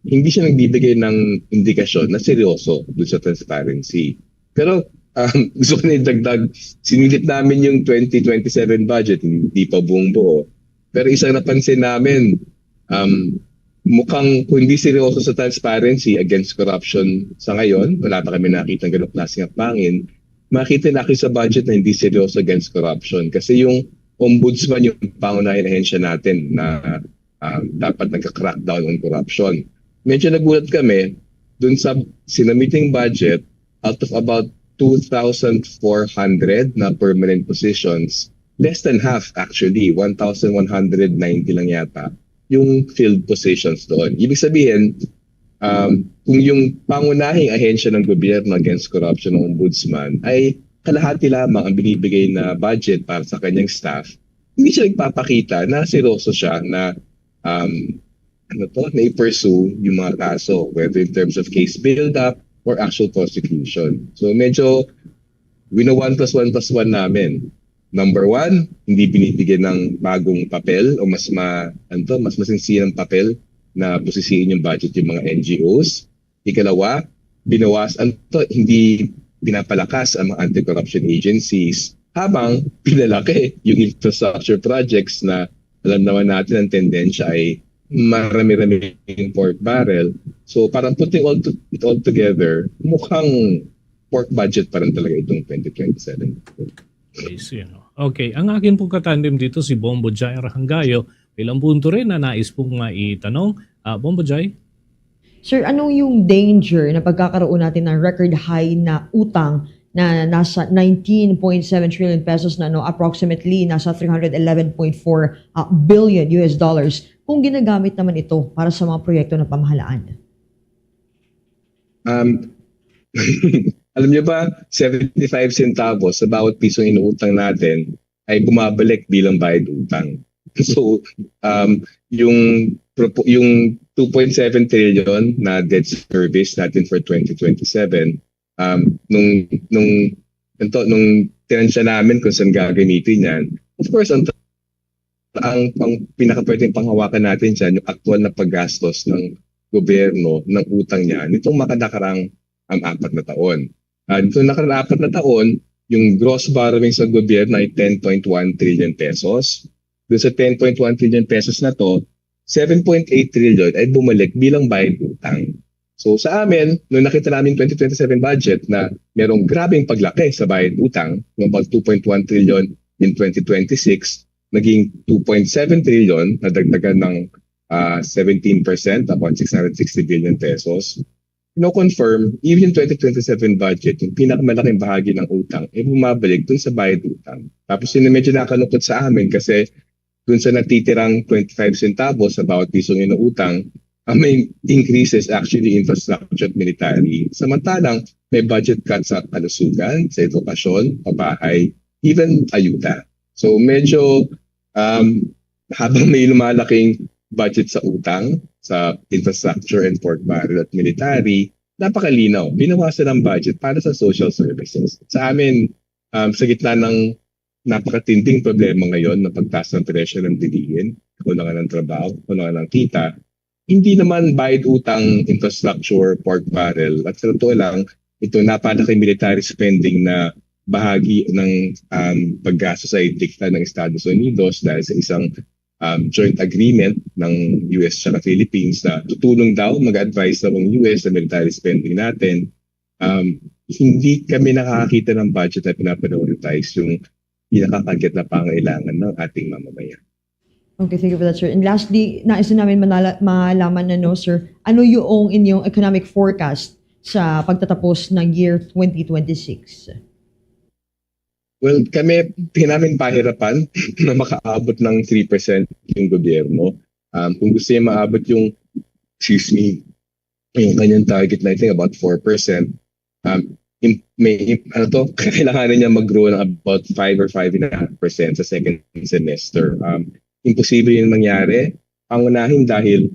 hindi siya nagbibigay ng indikasyon na seryoso doon sa transparency. Pero, um, gusto ko na idagdag, sinilip namin yung twenty twenty-seven budget, hindi pa buong buo. Pero isang napansin namin, um, mukhang kung hindi seryoso sa transparency against corruption sa ngayon, wala pa kami nakita ng ganong klaseng pangin, makita natin sa budget na hindi seryoso against corruption. Kasi yung ombudsman, yung pangunahing ahensya natin na, um, dapat nagka-crackdown on corruption. Medyo nagulat kami, dun sa sinamiting budget, out of about two thousand four hundred na permanent positions, less than half actually, one thousand one hundred ninety lang yata, yung filled positions doon. Ibig sabihin, um, kung yung pangunahing ahensya ng gobyerno against corruption ng ombudsman ay kalahati lamang ang binibigay na budget para sa kanyang staff, hindi siya nagpapakita na seryoso siya na, um, ano to, na i-pursue yung mga kaso, whether in terms of case build-up or actual prosecution. So medyo wino one plus one plus one namin. Number one, hindi binibigyan ng bagong papel o mas ma-, ano to, mas masinsinang papel na busisiin yung budget yung mga N G Os. Ikalawa, binawas-, ano to, hindi pinapalakas ang mga anti-corruption agencies. Habang pinalaki yung infrastructure projects na alam naman natin ang tendensya ay marami-rami yung pork barrel. So parang putting all to, it all together, mukhang pork budget pa rin talaga itong twenty twenty-seven. I see, no? Okay, ang akin pong katandem dito si Bombo Jai Rahangayo. Ilang punto rin na nais pong maitanong. Ah, Bombo Jai? Sir, ano yung danger na pagkakaroon natin ng record high na utang na nasa nineteen point seven trillion pesos na, no, approximately nasa three hundred eleven point four billion U S dollars kung ginagamit naman ito para sa mga proyekto ng pamahalaan? Um, alam niyo ba, seventy-five centavos sa bawat pisong inuutang natin ay bumabalik bilang bayad utang. So, um, yung propo- yung two point seven trillion na debt service natin for twenty twenty-seven, um, nung nung ito, nung tinansya namin kung saan gagamitin yan, of course, ang ang, ang pinakapwedeng panghawakan natin dyan, yung aktual na paggastos ng gobyerno ng utang niya nitong makadakarang ang apat na taon. Uh, nitong nakarang apat na taon, yung gross borrowings ng gobyerno ay ten point one trillion pesos. Doon sa ten point one trillion pesos na to, seven point eight trillion ay bumalik bilang bayad utang. So sa amin, nung nakita namin twenty twenty-seven budget na merong grabing paglaki sa bayad utang, ng about two point one trillion in twenty twenty-six, naging two point seven trillion, nadagdagan ng uh, seventeen percent, about six hundred sixty billion pesos. No-confirm, even yung twenty twenty-seven budget, yung pinakamalaking bahagi ng utang, ay bumabalik dun sa bayad utang. Tapos yun na medyo nakalungkot sa amin kasi dun sa natitirang twenty-five centavos sa bawat pisong inuutang, ang may increases actually infrastructure at military. Samantalang may budget cut sa kalusugan, sa edukasyon, pabahay, even ayuda. So medyo um, habang may lumalaking budget sa utang, sa infrastructure and pork barrel at military, napakalinaw. Binawasan ang budget para sa social services. Sa amin, um, sa gitna ng napakatinding problema ngayon ng pagtaas ng presyo ng bilihin, kakulangan ng trabaho, kakulangan ng kita, hindi naman bayad utang infrastructure, pork barrel, at sa totoo lang, ito napalaki military spending na bahagi ng um, paggastos ay dikta ng Estados Unidos dahil sa isang um, joint agreement ng U S at Philippines na tutulong daw, mag-advise daw ang U S sa military spending natin. Um, hindi kami nakakakita ng budget na pinaprioritize yung pinakakagyat na pangailangan ng ating mamamayan. Okay, thank you for that, sir. And lastly, nais namin manala- malaman na, no, sir, ano yung inyong economic forecast sa pagtatapos ng year twenty twenty-six? Well, kami, pinamin pahirapan na makaabot ng three percent yung gobyerno. Um, kung gusto niya maabot yung, excuse me, yung kanyang target na, I think, about four percent, um, may, ano to, kailangan niya mag-grow ng about five or five and a half percent sa second semester. Um, imposible yun mangyari. Pangunahin dahil,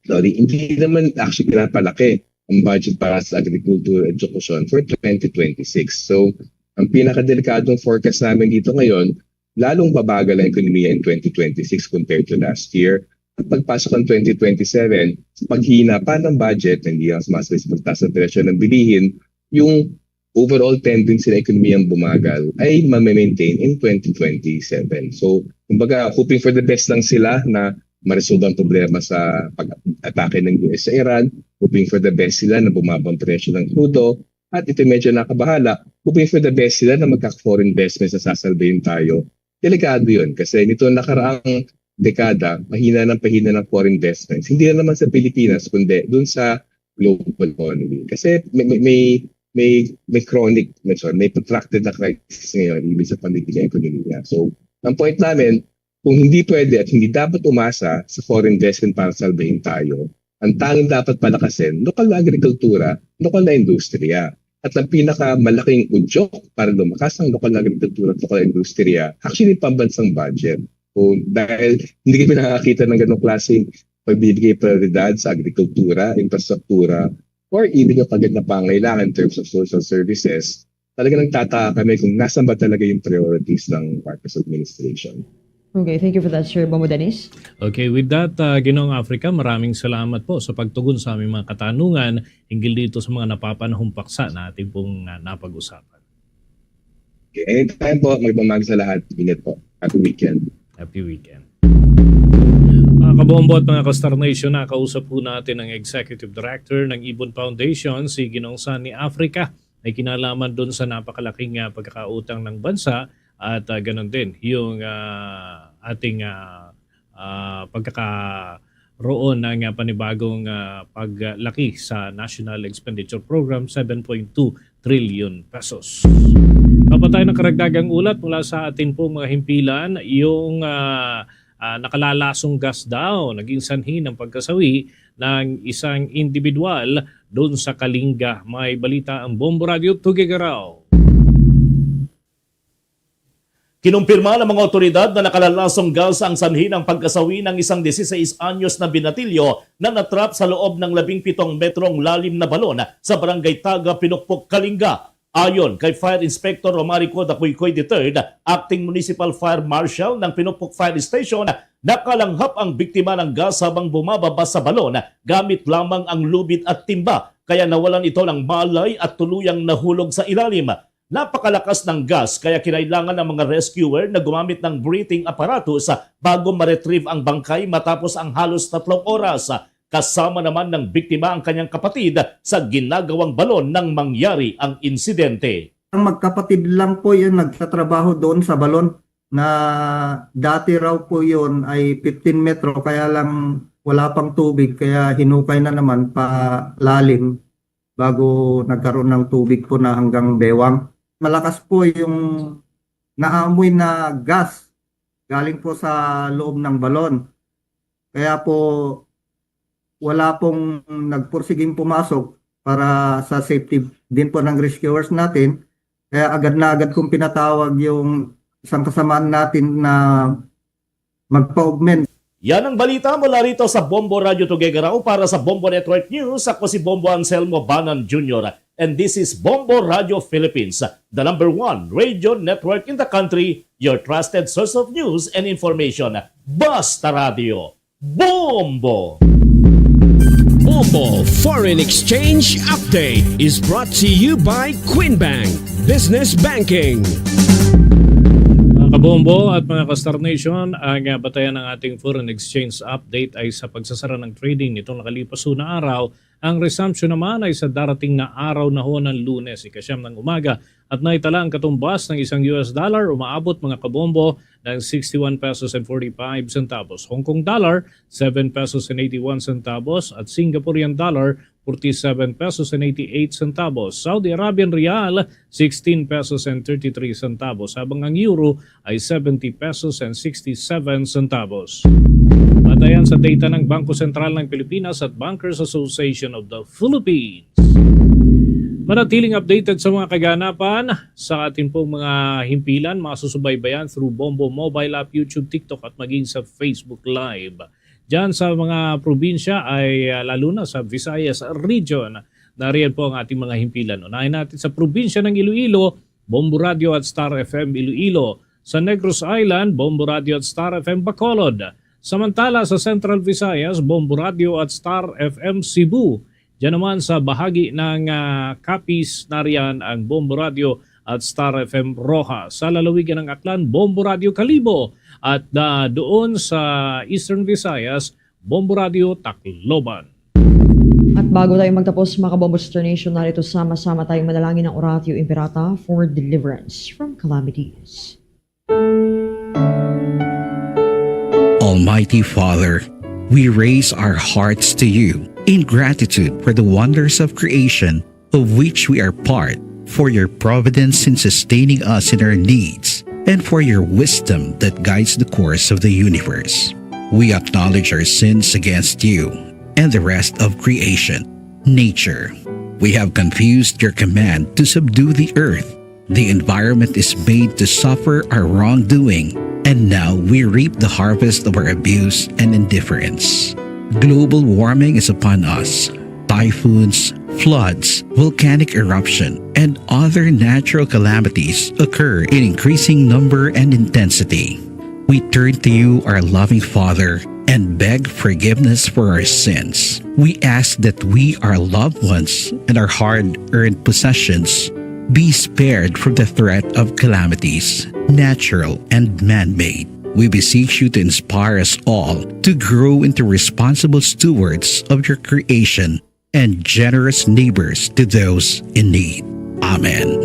sorry, hindi naman actually pinapalaki ang budget para sa agriculture education for twenty twenty-six. So, ang pinakadelikadong forecast namin dito ngayon, lalong babagal ang ekonomiya in twenty twenty-six compared to last year. At pagpasok ng twenty twenty-seven, paghina pa ng budget, hindi lang sumasabay sa pagtaas ng presyo ng bilihin, yung overall tendency ng ekonomiyang bumagal ay mamaintain in twenty twenty-seven. So, kumbaga, hoping for the best lang sila na ma-resolve ang problema sa pag-atake ng U S sa Iran, hoping for the best sila na bumaba ang presyo ng krudo, at ito medyo nakabahala, hoping for the best sila na magkaka-foreign investments na sasalbayin tayo. Delikado yun kasi nitong nakaraang dekada, pahina ng pahina ng foreign investments. Hindi na naman sa Pilipinas, kundi dun sa global economy. Kasi may, may, may, may, may chronic, may, sorry, may protracted na crisis ngayon, even sa pamilya ekonomiya. So, ang point namin, kung hindi pwede at hindi dapat umasa sa foreign investment para salbahin tayo, ang tanging dapat palakasin, lokal na agrikultura, lokal na industriya. At ang pinakamalaking udyok para lumakas ang lokal na agrikultura at lokal na industriya, actually, pambansang budget. O dahil hindi kami nakakita ng ganong klaseng pagbibigay prioridad sa agrikultura, infrastruktura, or even yung kaagad na pangailangan in terms of social services, talaga nagtataka kami kung nasan ba talaga yung priorities ng Marcos administration. Okay, thank you for that, Sir Bombo Dennis. Okay, with that, uh, Ginoong Africa, maraming salamat po sa pagtugon sa aming mga katanungan hinggil dito sa mga napapanahong paksa na ating pong uh, napag-usapan. Okay, anytime po, magandang umaga sa lahat. Ingat po. Happy weekend. Happy weekend. Mga kabombo at mga ka-Star Nation, nakausap po natin ang Executive Director ng Ibon Foundation, si Ginoong Sunny Africa, may kinalaman dun sa napakalaking, ah, pagkakautang ng bansa at, ah, ganun din yung, ah, ating, ah, ah, pagkakaroon ng, ah, panibagong, ah, paglaki sa National Expenditure Program, seven point two trillion pesos. Kapatay ng karagdagang ulat mula sa atin pong mga himpilan, yung, ah, ah, nakalalasong gas daw naging sanhi ng pagkasawi ng isang individual doon sa Kalinga. May balita ang Bombo Radio Tuguegarao. Kinumpirma ng mga awtoridad na nakalalasong gas ang sanhi ng pagkasawi ng isang dieciséis anyos na binatilyo na natrap sa loob ng labing pitong metrong lalim na balon sa Barangay Taga, Pinukpok, Kalinga. Ayon kay Fire Inspector Romarico Dacuycoy the third, Acting Municipal Fire Marshal ng Pinukpok Fire Station, nakalanghap ang biktima ng gas habang bumababa sa balon gamit lamang ang lubid at timba, kaya nawalan ito ng malay at tuluyang nahulog sa ilalim. Napakalakas ng gas kaya kinailangan ng mga rescuer na gumamit ng breathing apparatus bago ma-retrieve ang bangkay matapos ang halos tatlong oras. Kasama naman ng biktima ang kanyang kapatid sa ginagawang balon nang mangyari ang insidente. Ang magkapatid lang po yun nagtatrabaho doon sa balon na dati raw po yun ay fifteen metro, kaya lang wala pang tubig, kaya hinukay na naman palalim bago nagkaroon ng tubig po na hanggang bewang. Malakas po yung naamoy na gas galing po sa loob ng balon. Kaya po, wala pong nagpursiging pumasok para sa safety din po ng rescuers natin. Kaya agad na agad kong pinatawag yung isang kasamaan natin na magpa-augment. Yan ang balita mula rito sa Bombo Radio Tuguegarao. Para sa Bombo Network News, ako si Bombo Anselmo Banan Junior. And this is Bombo Radio Philippines, the number one radio network in the country, your trusted source of news and information. Basta Radio, Bombo! Bombo Foreign Exchange Update is brought to you by Queen Bank Business Banking. Mga kabombo at mga ka-Star Nation, ang, ah, batayan ng ating foreign exchange update ay sa pagsasara ng trading nitong nakalipas na araw. Ang resumption naman ay sa darating na araw na ho ng Lunes, ika-siyam ng umaga, at naitala ang katumbas ng isang U S dollar, umaabot, mga kabombo, ng sixty-one pesos and forty-five centavos. Hong Kong dollar, seven pesos and eighty-one centavos, at Singaporean dollar, forty-seven pesos and eighty-eight centavos. Saudi Arabian riyal, sixteen pesos and thirty-three centavos, habang ang euro ay seventy pesos and sixty-seven centavos. Batayan sa data ng Bangko Sentral ng Pilipinas at Bankers Association of the Philippines. Manatiling updated sa mga kaganapan sa atin pong mga himpilan, masusubaybayan through Bombo Mobile App, YouTube, TikTok at maging sa Facebook Live. Diyan sa mga probinsya ay, ah, lalo na sa Visayas Region, nariyan po ang ating mga himpilan. Unahin natin sa probinsya ng Iloilo, Bombo Radio at Star F M Iloilo. Sa Negros Island, Bombo Radio at Star F M Bacolod. Samantala sa Central Visayas, Bombo Radio at Star F M Cebu. Diyan naman sa bahagi ng, ah, Capiz, nariyan ang Bombo Radio at Star F M Roxas. Sa lalawigan ng Aklan, Bombo Radio Kalibo. At, ah, doon sa Eastern Visayas, Bombo Radio Tacloban. At bago tayo magtapos, mga kabombo, Star Nation, narito, sama-sama tayong manalangin ng Oratio Imperata for deliverance from calamities. Almighty Father, we raise our hearts to you in gratitude for the wonders of creation of which we are part, for your providence in sustaining us in our needs, and for your wisdom that guides the course of the universe. We acknowledge our sins against you and the rest of creation, nature. We have confused your command to subdue the earth. The environment is made to suffer our wrongdoing, and now we reap the harvest of our abuse and indifference. Global warming is upon us. Typhoons, floods, volcanic eruption, and other natural calamities occur in increasing number and intensity. We turn to you, our loving Father, and beg forgiveness for our sins. We ask that we, our loved ones, and our hard-earned possessions be spared from the threat of calamities, natural and man-made. We beseech you to inspire us all to grow into responsible stewards of your creation and generous neighbors to those in need. Amen.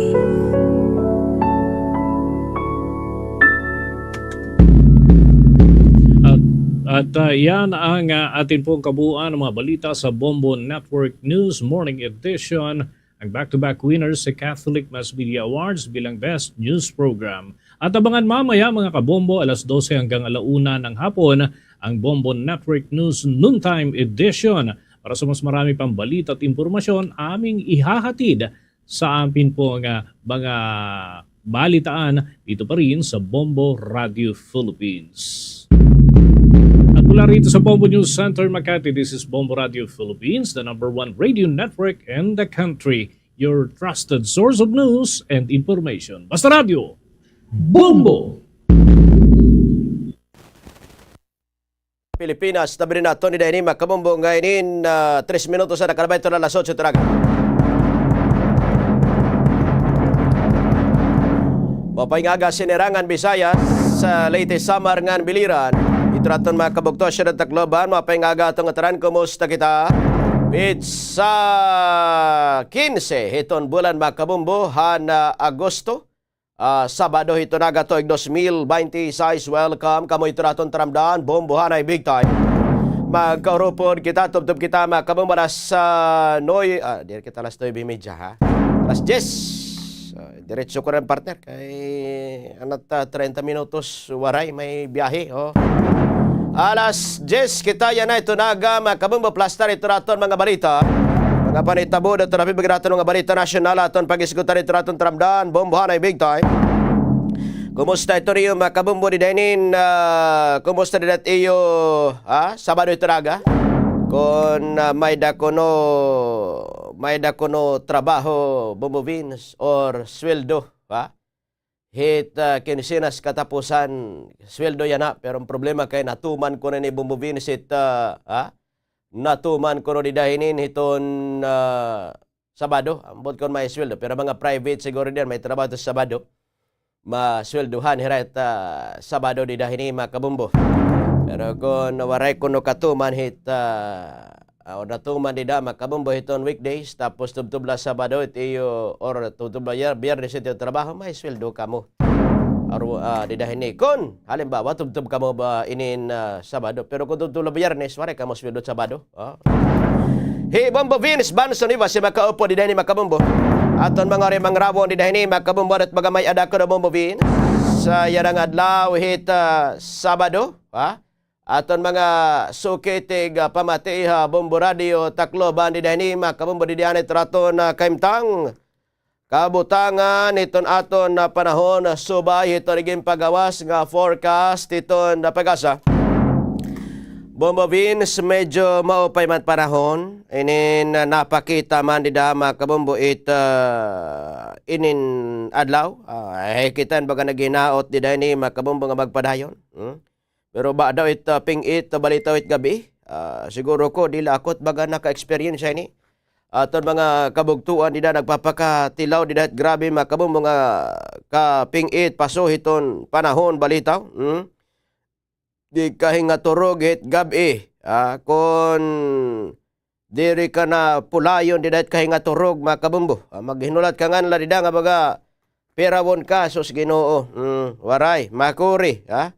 At, at, ah, yan ang, ah, atin pong kabuuan ng mga balita sa Bombo Network News Morning Edition. Ang back-to-back winners sa Catholic Mass Media Awards bilang Best News Program. At abangan mamaya, mga kabombo, alas dose hanggang ala una ng hapon, ang Bombo Network News Noontime Edition. Para sa mas marami pang balita at impormasyon, aming ihahatid sa amin pong, ah, mga balitaan dito pa rin sa Bombo Radio Philippines. At mula rito sa Bombo News Center, Makati, this is Bombo Radio Philippines, the number one radio network in the country. Your trusted source of news and information. Basta Radyo, Bombo! Pilipinas, tabi rin naton dida hini, mga kabombo, nga inin, ah, tres minutos na nakalabay ito na alas otso, taraga. Maupay nga aga, Sinirangan, Visayas, sa Leyte, Samar ngan Biliran. Ito raton mga kabugto, Siyudad Tacloban, maupay nga aga aton ngatanan, kumusta kita? Petsa kinse hiton bulan, mga kabombo, han, ah, Agosto. Ah, Sabado hiton aga tuig dos mil baynte sais. Welcome kamo hito raton taramdan, Bombohanay Big Time. Magkaurupod kita, tubtob kita, mga kabombo, alas, ah, noy-, ah, diri kita alas nuebe y media, ha? Alas dyes. Ah, diretso ko rin, partner, kay anat, ah, treinta minutos waray, may biyahe, oh. Alas dyes kita yana hiton aga, mga kabombo, plastar hito raton mga balita. Mga panitabo, dato na pibig raton mga balita nasyonal, aton pag-isgutan hito raton taramdan, Bombohanay Big Time. Kumusta ito niyo, mga kabombo, dida hinin, ah, kumusta dida it iyo, ah, Sabado hito aga? Kon, ah, may-ada kuno, may-ada kuno trabaho, Bombo Vince, or sweldo, ha? Hit, ah, kinsinas katapusan, sweldo yana, pero an problema kay natuman kuno ni Bombo Vince hit, ah, ha? Natuman kuno dida hinin hiton, ah, Sabado, ambot kon may sweldo, pero mga private siguro diyan, may trabaho hit Sabado. Masweldohan hira hit, ah, Sabado dida hini, mga kabombo. Pero kon waray kuno katuman hit, ah, ah, or natuman dida, mga kabombo, hiton weekdays, tapos tubtob la Sabado it iyo, or tubtob la Bier-, Biyernes it iyo trabaho, may sweldo kamo. Aro, ah, dida hini. Kon, halimbawa, tubtob kamo ba inin, ah, Sabado? Pero kon tubtob la Biyernes, waray kamo sweldo Sabado. Ah. Hi Bombo Vince Banson Iba, si makaupo dida hini, mga kabombo. Aton mga rimangrawon dida hini, mga kabombo, at mga may-ada kuno, Bombo Vince. Sa yana nga adlaw hit, ah, Sabado, ha? Aton mga suki tig, ah, pamati ha Bombo Radio Tacloban dida hini, mga kabombo, dida hini it raton, ah, kahimtang. Kabutangan hiton aton, ah, panahon, ah, subay hiton ginpagawas nga forecast hiton, ah, PAGASA. Bombo Vince, medyo maupay man panahon. Inin, ah, napakita man dida, mga kabombo, it, ah, inin adlaw. Ah, ay, kita baga naghinaot dida hini, mga kabombo, nga magpadayon. Hmm? Pero ba daw it, ah, ping-it, ah, balitaw it gab-i. Ah, siguro ko, diri la ako it baga naka-experience hini. Aton mga kabugtoan dida nagpapakatilaw dida hit grabe, mga kabombo, nga kaping-it, paso hiton panahon, balitaw. Hmm? Di kahingaturog hit gab-i. Ah, kon diri ka na pulayon dida hit kahingaturog, mga kabombo. Ah, maghinulat ka ngan la dida nga baga pirawon ka, sus Ginoo. Mm, waray, makuri, ha?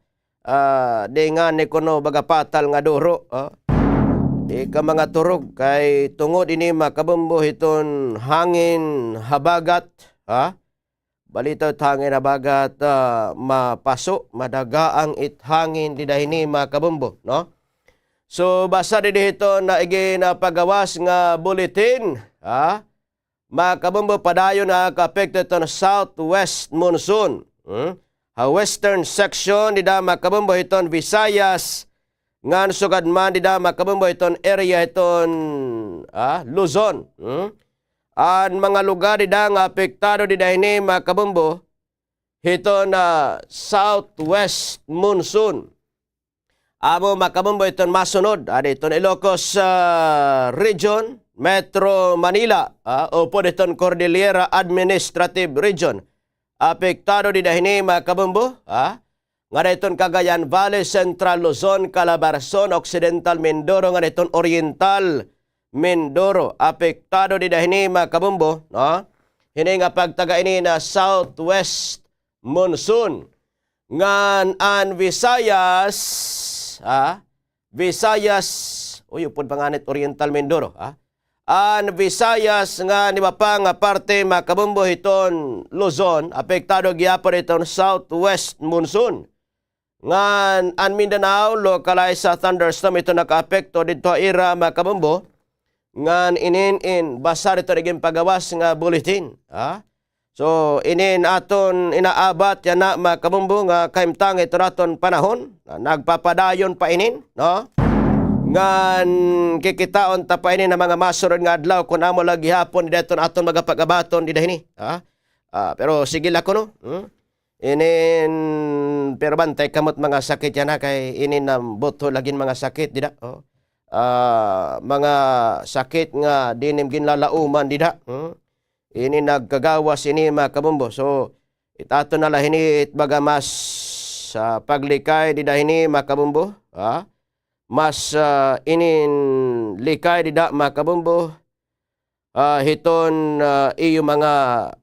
Ah, di ngani kuno baga patal nga duro, ha? Di ka mangaturog kay tungod ini, mga kabombo, hiton hangin habagat, ha? Balitaw it hangin habagat, ah, mapaso, madagaang it hangin dida hini, mga kabombo, no? So, basta didi hiton iginpagawas nga bulletin, ha? Mga kabombo, padayon ha kaapekto hiton southwest monsoon. Hmm? Ha western section dida, mga kabombo, hiton Visayas, ngan sugad man dida, mga kabombo, hiton area hiton, ah, Luzon. Hmm? An mga lugar dida nga apektado dida hini, mga kabombo, hiton, ah, southwest monsoon. Amo, mga kabombo, hiton masunod. Adi hiton Ilocos, ah, region, Metro Manila, ah, upod hiton Cordillera Administrative Region. Apektado dida hini, mga kabombo, ah, ngada hiton Cagayan Valley, Central Luzon, Calabarzon, Occidental Mindoro, ngada hiton Oriental Mindoro. Apektado dida hini, mga kabombo, no? Hini nga pagtaga ini na southwest monsoon. Ngan an Visayas, ah, Visayas, uy, upod pa ngani it Oriental Mindoro, ah. An Visayas ngan iba pa nga parte, mga kabombo, hiton Luzon, apektado gihapon hiton southwest monsoon. Ngan an Mindanao, localized sa thunderstorm hiton nakaapekto didto ha ira, mga kabombo. Ngan inin in basa didto ha ginpagawas nga bulletin, ha? So, inin aton inaabat yana, mga kabombo, nga kahimtang hiton aton panahon, ah, nagpapadayon pa inin, no? Ngan kikitaon ta pa inin ha mga masunod nga adlaw kon amo la gihapon dida iton aton mga pag-abaton dida hini, ha? Ah, pero sige la kuno, hmm? Inin, pero bantay kamo hit mga sakit yana, kay inin na butho la gin mga sakit dida, oh. Ah, mga sakit nga diri ginlalauman dida, hmm? Ini nagkagawas ini, mga kabombo. So, it aton na la hini it baga mas, ah, paglikay dida hini, mga kabombo, ha? Mas, ah, inin likay dida, mga kabombo, ah, hiton, ah, iyo mga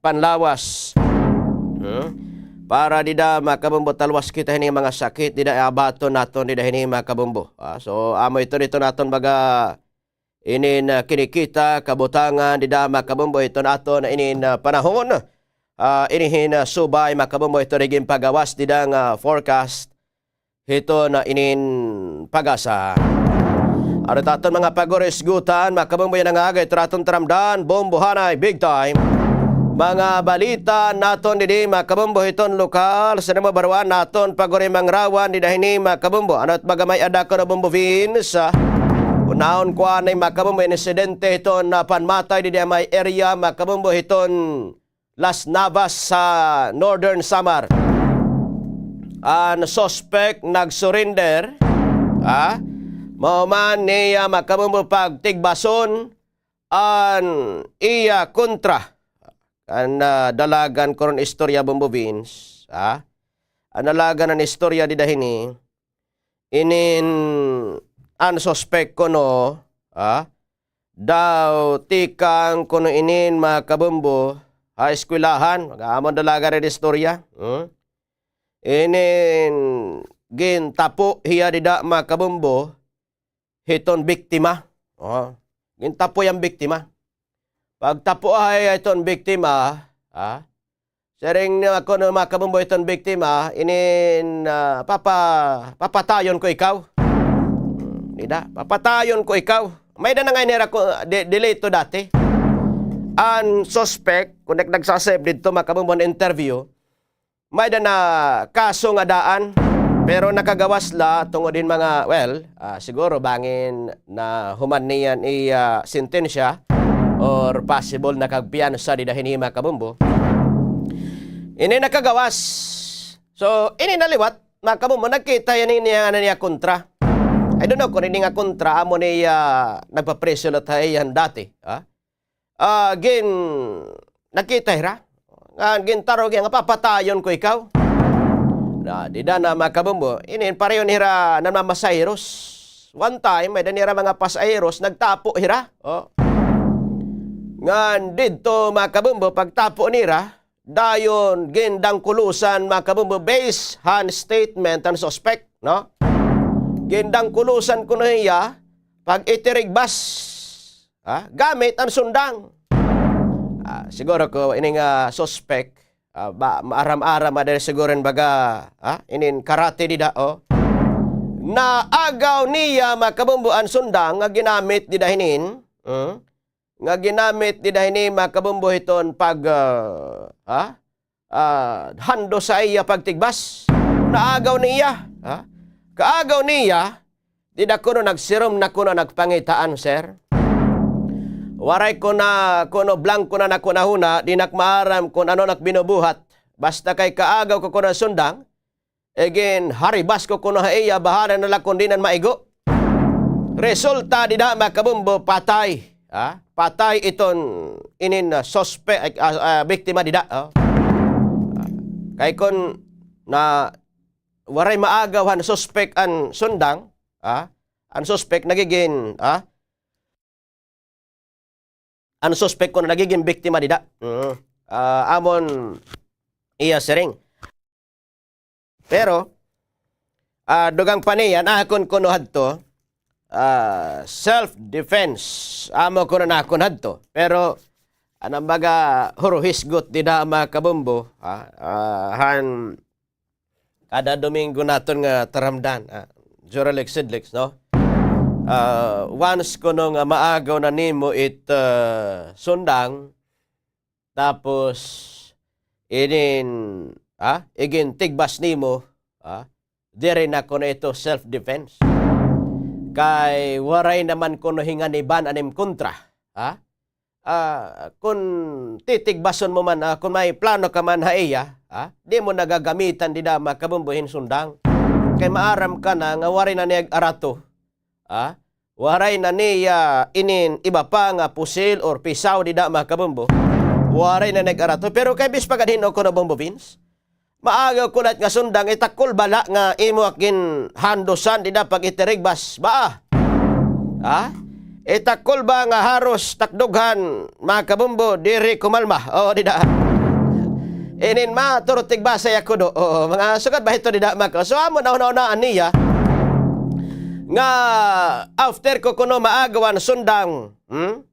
panlawas. Hmm? Para dida, mga kabombo, talwas kita hini mga sakit dida, abaton naton dida hini, mga kabombo. Ah, so, amo ito dito naton baga inin, ah, kinikita, kabutangan dida, mga kabombo, hiton aton inin, ah, panahon. Ah, inin, ah, subay, mga kabombo, ito rin ginpagawas dida nga forecast hiton inin PAGASA. Ano it aton mga pagurisgutan, mga kabombo, yana nga aga, ito aton taramdan, bombohanay, big time. Mga balita naton didi, mga kabombo, hiton lokal, sa namabaruan naton, pagurimangrawan, dida hini, mga kabombo. Ano it baga may-ada kuno, Bombo Vince, ah? Unahon ko anay, mga kabombo, insidente hiton, ah, panmatay didi may area, mga kabombo, hiton Las Navas sa Northern Samar. An suspect nag-surrender, ah, mahuman niya, mga kabombo, pagtigbason an iya kontra. An, ah, dalagan kuno an istorya, Bombo Vince, ah. An dalagan an istorya dida hini, inin an suspect kuno, ah, daw tikang kuno inin, mga kabombo, ha eskwelahan. Mag-aamon dalagan an istorya, hmm? Inin gintapo hiya dida, mga kabombo, hiton biktima. Oh, gintapo hiya han biktima. Pagtapo hiya hiton biktima, ah, siring na kuno, mga kabombo, hiton biktima, inin, ah, papa-, papatayon ko ikaw. Hmm, dida, papatayon ko ikaw. May-ada na ngay-an hira ko, di-, delito dati. An suspect, kon nag-, nagsasayop didto, mga kabombo, han interview, may-ada na kaso nga daan, pero nakagawas la tungod hin mga, well, ah, siguro bangin nahuman niya an iya sentensya or possible nakagpiyansa dida hini, mga kabombo. Ini nakagawas. So, ini na liwat, mga kabombo, nagkita hiya hini nga niya kontra. I don't know kon ini nga kontra amo niya nagpapriso la ha iya dati, ha? Ah, gin-, nagkita hira. Ngan gintarog hiya nga, "Papatayon ko ikaw." Na, dida na, mga kabombo, inin pareho nira namamasaheros. One time, may-ada nira mga pasaheros, nagtapo hira. Oh. Ngan didto, mga kabombo, pagtapo nira, dayon gindangkulusan, mga kabombo, based han statement han suspect, no? Gindangkulusan kuno hiya pag-itirigbas, ha, gamit an sundang. Ah, siguro ko ini nga suspect, ah, ba, maaram-aram ada siguro hin baga, ha, inin karate dida, oh. Naagaw niya, mga kabombo, an sundang nga ginamit dida hinin, hmm? Nga ginamit dida hini, mga kabombo, hiton pag, ah, ha? Ah, handos ha iya pagtigbas. Naagaw niya, ha? Kaagaw niya, dida kuno nagsirom na kuno nagpangitaan, sir. Waray ko na kuno, blanko na an akon hunahuna, diri na ak maaram kon ano an ak binubuhat. Basta kay kaagaw ko kuno an sundang, igin haribas ko kuno ha iya, bahala na la kon diin an maigo. Resulta dida, mga kabombo, patay. ha? Patay iton inin, ah, suspect, ah, ah, biktima dida, oh. Ah, kay kun na waray maagaw han suspect an sundang, ha? An suspect nagigin, ha? An suspect kuno nagigin biktima dida. Mm. Ah, amon iya siring. Pero, ah, dugang pa niya, an akon kuno hadto, ah, self-defense. Amo kuno an akon hadto. Pero, an baga huruhisgot dida, mga kabombo, ha? Ah, han kada Domingo naton nga taramdan, ah, Juralik Sidlix, no? Ah, once kuno nga maagaw na nimo it, ah, sundang, tapos inin, ah, igin tigbas nimo, ah, diri na kuno ito self-defense. Kay waray naman kuno hinganiban an im kontra, ah? Ah, kun titigbason mo man, ah, kun may plano ka man ha iya, ah, di mo na gagamitan dida, mga kabombo, hin sundang. Kay maaram ka na nga waray na niya arato, ah, waray na niya inin iba pa nga pusil or pisaw dida, mga kabombo. Waray na niya arato. Pero kay bis pa gad hin-o kuno, Bombo Vince, maagaw kuno it nga sundang, itakol bala nga imo ak ginhandusan dida pag-itirigbas ba? Ha? Itakol ba nga haros takdoghan, mga kabombo, diri kumalma? Oo, dida. Inin maturog tigbasay ako do. Oo, mga sugad ba ito dida, mga ka-, so, amo na una-unaan niya nga after ko kuno maagaw an sundang, hmm?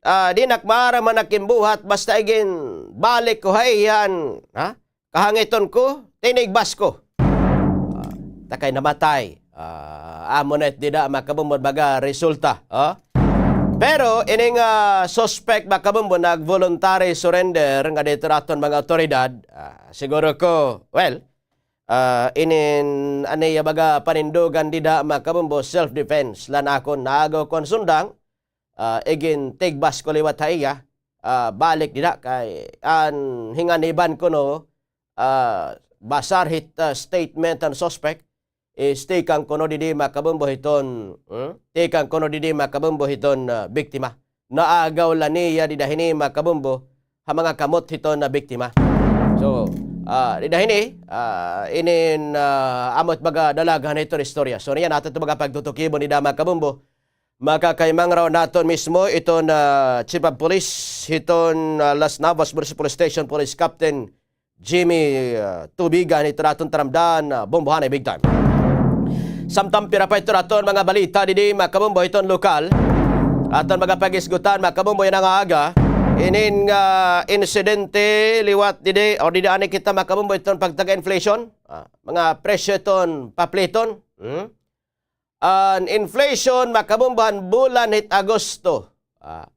Ah, di na ak maaram an ak ginbuhat, basta igin balik ko ha iya an, ha? Kahangiton ko, tinigbas ko. Ah, ta kay namatay. Ah, amo na it dida, mga kabombo, baga resulta, oh. Pero ining, ah, suspect, mga kabombo, nag-voluntary surrender ngada hit aton mga awtoridad. Ah, siguro ko, well, ah, inin, an iya baga panindugan dida, mga kabombo, self-defense. La an akon, naagaw ko an sundang, ah, igin tigbas ko liwat ha iya, ah, balik dida kay an hinganiban kuno, ah, basar hit, ah, statement han suspect, is tikang kuno didi, mga kabombo, hiton, hmm? Tikang kuno didi, mga kabombo, hiton, ah, biktima. Naagaw la niya dida hini, mga kabombo, ha mga kamot hiton nga biktima. So, ah, dida hini, ah, inin, ah, amo it baga dalaghan hiton istorya. So, niyan naton ito baga pagtutukibon dida, mga kabombo. Makakaimangraw naton mismo iton, ah, Chief of Police hiton, ah, Las Navas Municipal Police Station, Police Captain Jimmy, ah, Tubigan, hito aton taramdan, ah, Bombohanay Big Time. Samtang pira pa hito aton mga balita didi, mga kabombo, hiton lokal. Aton magapag-isgutan, mga kabombo, yana nga aga. Inin nga insidente liwat didi, o didi ani kita, mga kabombo, hiton pagtaga inflation. Ah, mga presyo hiton papliton. Hmm? An inflation, mga kabombo, han bulan hit Agosto. Ah,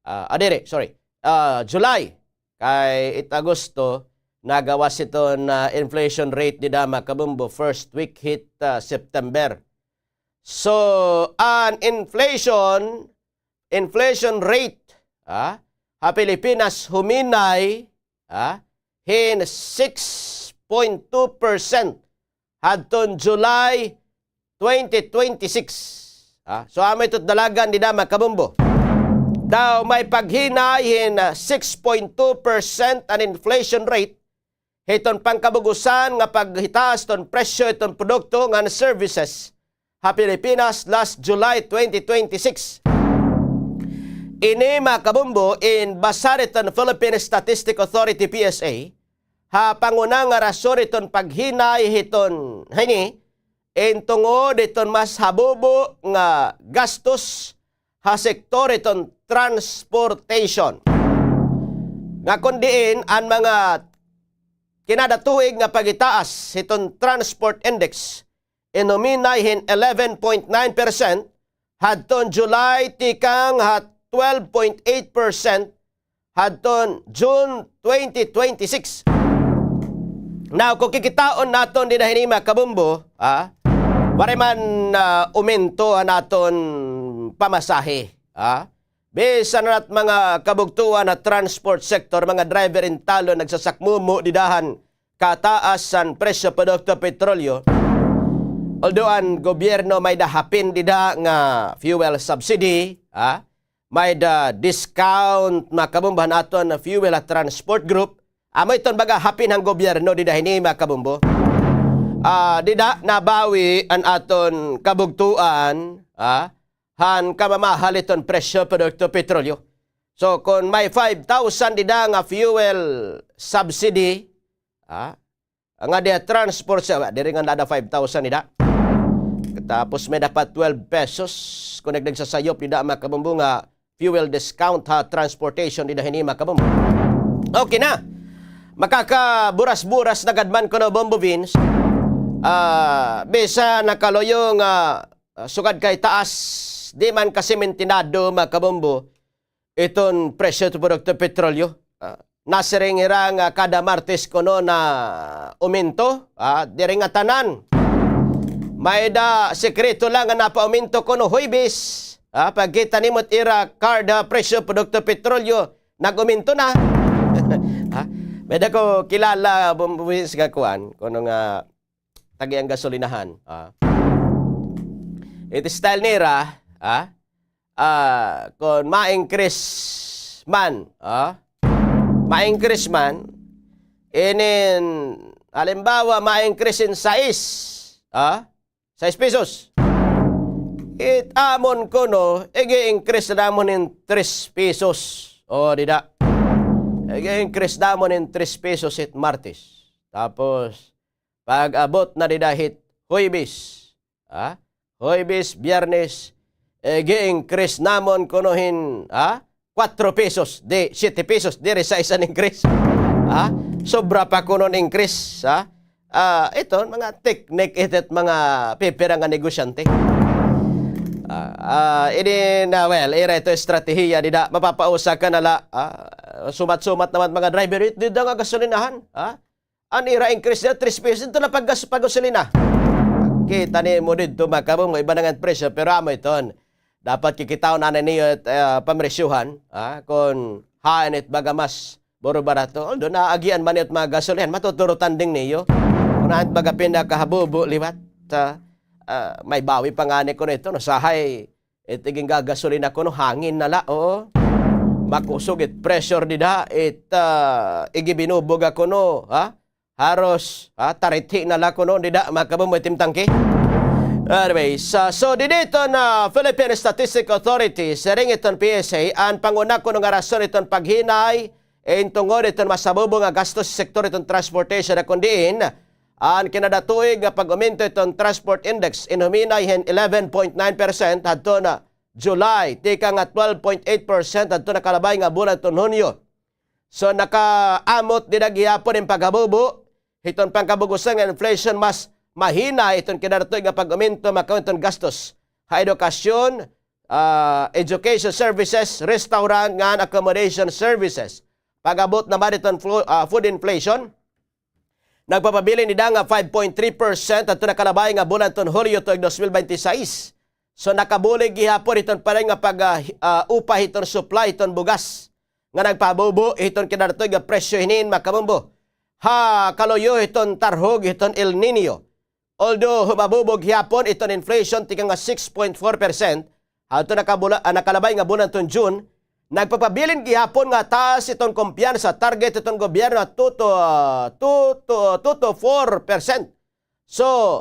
ah, ah, diri, sorry. Ah, July. Kay it Agosto, nagawas iton inflation rate dida, mga kabombo, first week hit, ah, September. So, an inflation, inflation rate, ah, ha Pilipinas huminay, ah, hin six point two percent hadton July twenty twenty-six. Ah, so, amo ito dalagan dida, mga kabombo. Daw may paghinay hin, ah, six point two percent an inflation rate hiton pangkabug-osan nga paghitaas hiton presyo hiton produkto ngan services ha Pilipinas last July twenty twenty-six. Ini, mga kabombo, in basar hiton Philippine Statistic Authority, P S A, ha panguna nga rason hiton paghinay hiton hini, in tungod hiton mas habubo nga gastos ha sektor hiton transportation. Nga kon diin an mga kinada tuig nga paghitaas hiton transport index, in huminay hin eleven point nine percent hadton July tikang ha twelve point eight percent hadton June twenty twenty-six. Now, kung kikitaon naton dida hini, mga kabombo, ah, waray man, ah, umento an aton pamasahe, ah. Bisan na it mga kabugtoan ha transport sector, mga driver in talon, nagsasakmumo dida han kataas han presyo produkto petrolyo. Although an gobyerno may-ada hapin dida nga fuel subsidy, ha? may-ada discount, mga kabombo, han aton fuel ha transport group. Amo iton baga hapin han gobyerno dida hini, mga kabombo. Ah, dida nabawi an aton kabugtoan, ah, han kamamahal iton presyo produkto petrolyo. So, kon may five thousand dida nga fuel subsidy, ah, nga dida transport sa, diri nga nada five thousand dida. Tapos may dapat twelve pesos, kon nagnagsasayop dida, mga kabombo, nga fuel discount ha transportation dida hini, mga kabombo. Okay na. Makakaburas-buras na gad man kuno, Bombo Vince. Ah, bisan nakaluyo nga, ah, sugad kay taas, di man kasi mintinado, mga kabombo, iton presyo iton produkto petrolyo. Ah, nasiring hira nga kada Martes kuno na umento, ah, diri ngatanan. May-ada sekreto la nga napauminto kuno Huwebes. Ah, pagkita nimo it ira card, ah, presyo produkto petrolyo, nag-uminto na. Ah, may-ada ko kilala, Bombo Vince, nga kuan, kuno nga tag-iya han gasolinahan. Ah. It style nira, ah, ah, kon ma-increase man, ah, ma-increase man, inin, halimbawa, ma-increase in sais, ah, sais pesos. It amon kuno, ig-i-increase namon hin tres pesos. O, dida. Ig-i-increase namon hin tres pesos hit Martes. Tapos, pag-abot na dida hit Huwebes, ha? Huwebes, Biyernes, ig-i-increase namon kuno hin, ha? Kuwatro pesos, di, siyete pesos, diri sais an increase. Ha? Sobra pa kuno an increase, ha? Ah, iton mga teknik ito it mga pipira nga negosyante. Ah, ah, ini na, well, ira ito estratehiya, dida, mapapausa ka na la, ah, sumat-sumat naman mga driver, it dida nga gasolinahan, ha? An ira increase nira, tres pesos, ito na paggas-, paggasolina. Kita nimo didto, mga kabombo, iba na nga presyo, pero amo iton. Dapat kikitaon anay niyo it, ah, pamresyohan, ah, kon hain it baga mas buro barato. Although naagian man niyo it mga gasolinahan, matuturutan din niyo. Kon hain it baga pinakahabubo liwat, ah, ah, may bawi pa ngani kuno ito, no? Usahay, it igin gagasolina kuno, hangin na la, oo. Makusog it pressure dida, it, ah, igibinubuga kuno, ha? Haros, ha, tarithi na la kuno dida, mga kabombo, it im tangke. Anyways, ah, so didi iton Philippine Statistics Authority, siring iton P S A, an panguna kuno nga rason iton paghinay, in tungod iton mas habubo nga gasto sa sektor iton transportation, na kon diin an kinadatuig nga pag-umento iton transport index in huminay hin eleven point nine percent hadto na July, tikang ha twelve point eight percent hadto nakalabay nga bulan iton Hunyo. So, nakaamot dida gihapon in paghabubo hiton pangkabug-osan nga inflation, mas mahina hiton kinadatuig nga pag-umento, mga kabombo, hiton gastos ha edukasyon, ah, education services, restaurant, ngan accommodation services. Pag-abot naman hiton flu-, ah, food inflation, nagpapabilin dida nga five point three percent hadto nakalabay nga bulan hiton Hulyo tuig dos mil bente seis. So, nakabulig gihapon hiton pareho nga pag, ah, hi-, ah, upa hiton supply hiton bugas nga nagpahabubo hiton kinadatuig nga presyo hinin, mga kabombo, ha kaluyo hiton tarhog hiton El Niño. Although humabubo gihapon iton inflation tikang ha six point four percent hadto nakabula-, ah, nakalabay nga bulan hiton June, nagpapabilin gihapon nga taas iton kumpiyansa, target hiton gobyerno ha two to, ah, two to, two to four percent. So,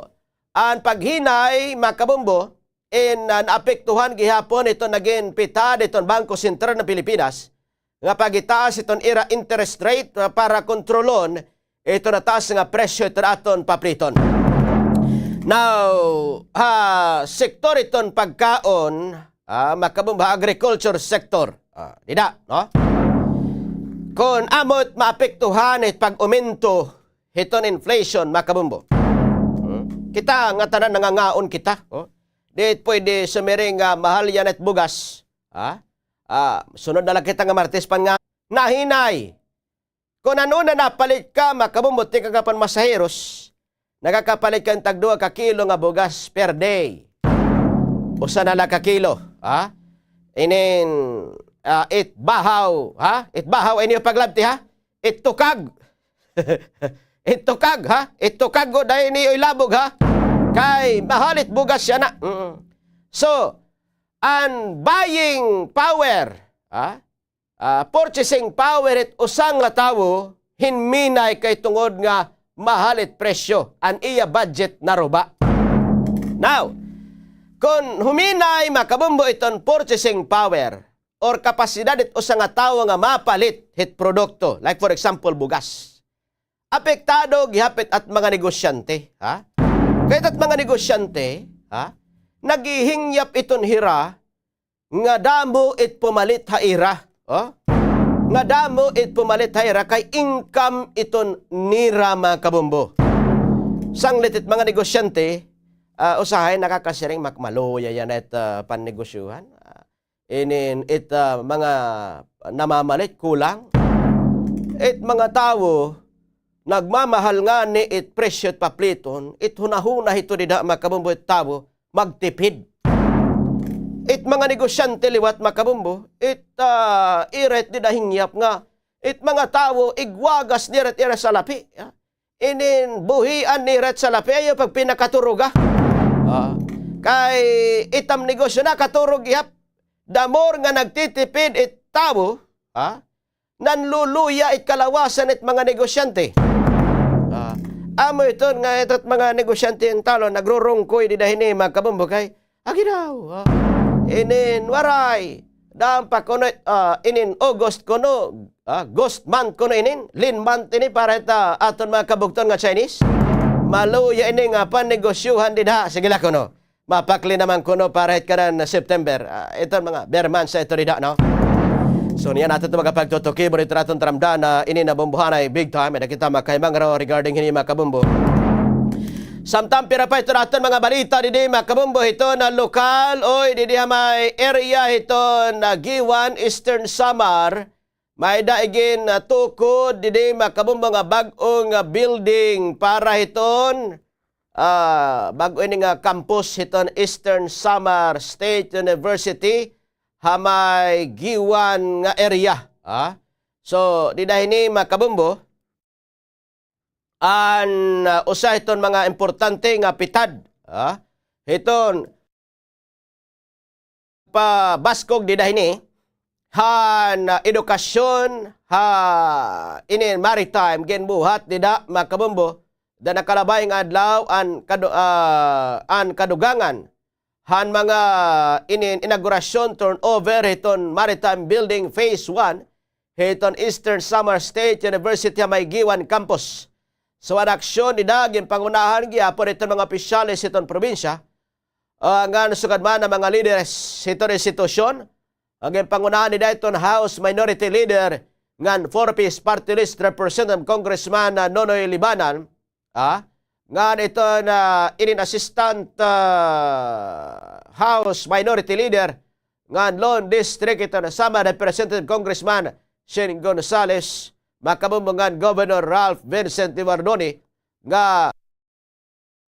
an paghinay, mga kabombo, in, ah, naapektuhan gihapon iton nagin pitad iton Bangko Sentral ng Pilipinas nga pag-itaas iton ira interest rate, ah, para kontrolon iton nataas nga presyo iton aton papliton. Now, ha sektor iton pagkaon, ah, mga kabombo, ha agriculture sector, ah, dida, no? Kon amo it maapektuhan it pag-umento hiton inflation, mga kabombo. Hmm? Kita ngatanan nangangaon kita, oh. Di pwede sumiring nga mahal yana it bugas, ha? Ah, sunod na la kita nga Martes pa nga nahinay. Kon an una napalit ka, mga kabombo, tikang ka pa han masaheros, nakakapalit ka hin tagduha ka kilo nga bugas per day. Usa na la ka kilo, ha? Inin, ah, it bahaw, ha? It bahaw, ini it paglabti, ha? It tukag. It tukag, ha? It tukag gud, diri ini ilabog, ha? Kay mahal it bugas yana. Mm. So, an buying power, ha? Ah, purchasing power hit usa nga tawo hinminay kay tungod nga mahal it presyo, an iya budget naruba. Now, kon huminay, mga kabombo, iton purchasing power or kapasidad hit usa nga tawo nga mapalit hit produkto, like for example, bugas, apektado gihap it at mga negosyante, ha? Kay it at mga negosyante, ha? Naghihingyap iton hira nga damo it pumalit ha ira, oh? Nga damo it pumalit ha ira kay income iton nira, mga kabombo. Sanglit it mga negosyante, ah, usahay nakakasiring, mak-, maluya yana it, ah, pannegosyuhan. Ah, inin it, ah, mga namamalit kulang. It mga tawo nagmamahal ngani it presyo it papliton, it hunahuna hito dida, mga kabombo, it tawo magtipid. It mga negosyante liwat, mga kabombo, it, ah, ira it dida hingyap nga it mga tawo igwagas nira it ira salapi, ah. Inin buhian nira it salapi, ayaw pagpinakaturoga. Ah, kay itam negosyo nakaturog gihap. The more nga nagtitipid it tawo, ha? Nanluluya it kalawasan it mga negosyante. Ah, amo iton nga itat mga negosyante in talon nagrurungkoy dida hini, mga kabombo, kay agi daw, ha? Inin waray. Daan pa kuno it, ah, inin August kuno, ah, ghost month kuno inin, lean month ini para it, ah, aton mga kabugton nga Chinese. Maluya ini nga pannegosyuhan dida. Sige la kuno. Mapakli naman kuno para hit kanan September. Ah, iton mga berman sa ito dida, no? So, niyan aton ito magapagtutuki, bonito naton taramdan na ini nabumbuhanay big time. May nakita makahimangro regarding hini, mga kabumbo. Samtang pira pa ito naton mga balita didi, mga kabumbo, ito na lokal, oy, didi ha may area ito na Guiuan, Eastern Samar. May-ada igin, ah, tukod didi, mga kabumbo, nga bag-o nga building para hiton, ah, bag-o ini nga campus hiton Eastern Samar State University ha may Guiuan nga area, ha? So, dida hini, mga kabumbo, an, ah, usa hiton mga importante nga pitad, ha? Hiton pabaskog dida hini han, ah, edukasyon ha inin maritime ginbuhat dida, mga kabumbo, da nakalabay nga adlaw an kadu-, ah, an kadugangan han mga inin inaugurasyon, turnover hiton Maritime Building Phase one hiton Eastern Samar State University ha may Guiuan Campus. So, an aksyon dida ginpangunahan gihapon hiton mga opisyales hiton probinsya, ah, ngan sugad man an mga lideres hiton institusyon, an ginpangunahan dida hiton House Minority Leader ngan Four Ps Party List Representative Congressman, ah, Nonoy Libanan, ah, ngan iton, ah, inin Assistant, ah, House Minority Leader ngan Lone District hiton Samar Representative Congressman Shane Gonzales, mga kabumbo, ngan Governor Ralph Vincent Evardone, nga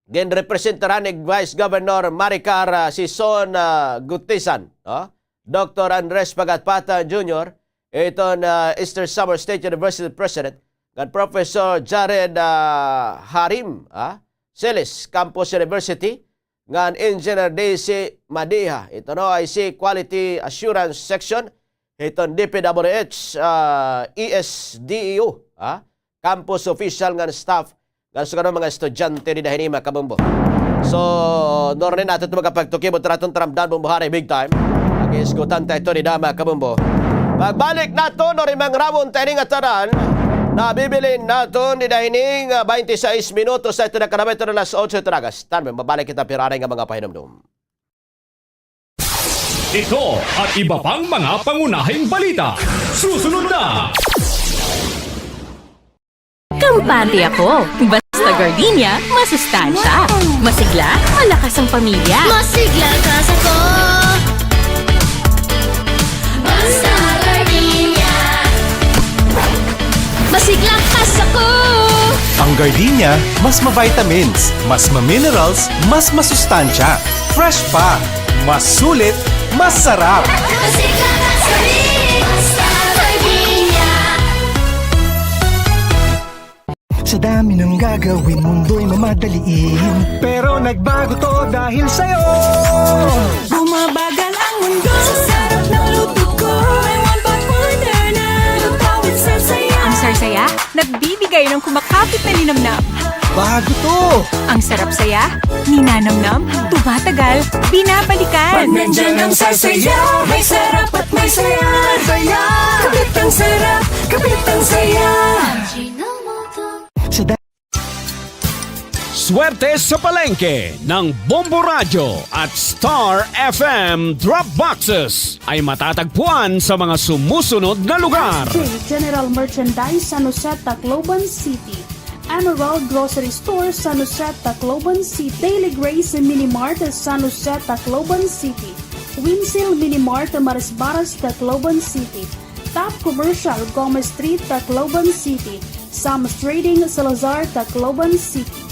ginrepresentaran ni Vice Governor Maricar, ah, Sison, ah, Gutizan, no? Doctor Andres Pagatpatan Junior, iton, ah, Eastern Samar State University President, ngan Professor Jared, ah, Harim, ah, Celis, Campus University, ngan Engineer D C Madiha, iton O I C Quality Assurance Section hiton D P W H, ah, E S D E O, ah, campus official ngan staff, ngan sugad man mga estudyante dida hini, mga kabumbo. So, nornin aton ito magapagtuki, bonito naton taramdan, bumbuhanay big time. Ag-iisgutan ta ito dida, mga kabumbo. Pagbalik naton, nornin mangrawon ta ini nga tanan, nabibilin naton dida hini nga baynte sais minutos ha ito nakalabay, ito na alas otso ito na agas. Tan, mabalik kita pira anay nga mga pahinumdom. Ito at iba pang mga pangunahing balita. Susunod na. Kampante ako. Basta gardenia, masustansya. Masigla, malakas ang pamilya. Masigla ka sa ko. Basta gardenia. Masigla ka sa ko. Ang gardenia, mas ma-vitamins, mas ma-minerals, mas masustansya. Fresh pa, mas sulit, mas sarap. Masigla ka sa ko. Basta gardenia. Sa dami ng gagawin, mundo'y mamadaliin. Pero nagbago 'to dahil sa'yo. Bumabagal ang Saya, nagbibigay ng kumakapit na linamnam. Bago 'to! Ang sarap saya, ninanamnam, tumatagal, binabalikan. Pag nandiyan ang Sasaya, may sarap at may saya. Saya! Kapit ang sarap, kapit ang saya. Sa da- Swerte sa Palengke ng Bombo Radyo at Star F M Drop Boxes ay matatagpuan sa mga sumusunod na lugar. General Merchandise, San Jose, Tacloban City. Emerald Grocery Store, San Jose, Tacloban City. Daily Grace Mini Mart, San Jose, Tacloban City. Winsil Mini Mart, Marisbaras, Tacloban City. Top Commercial, Gomez Street, Tacloban City. Sam's Trading, Salazar, Tacloban City.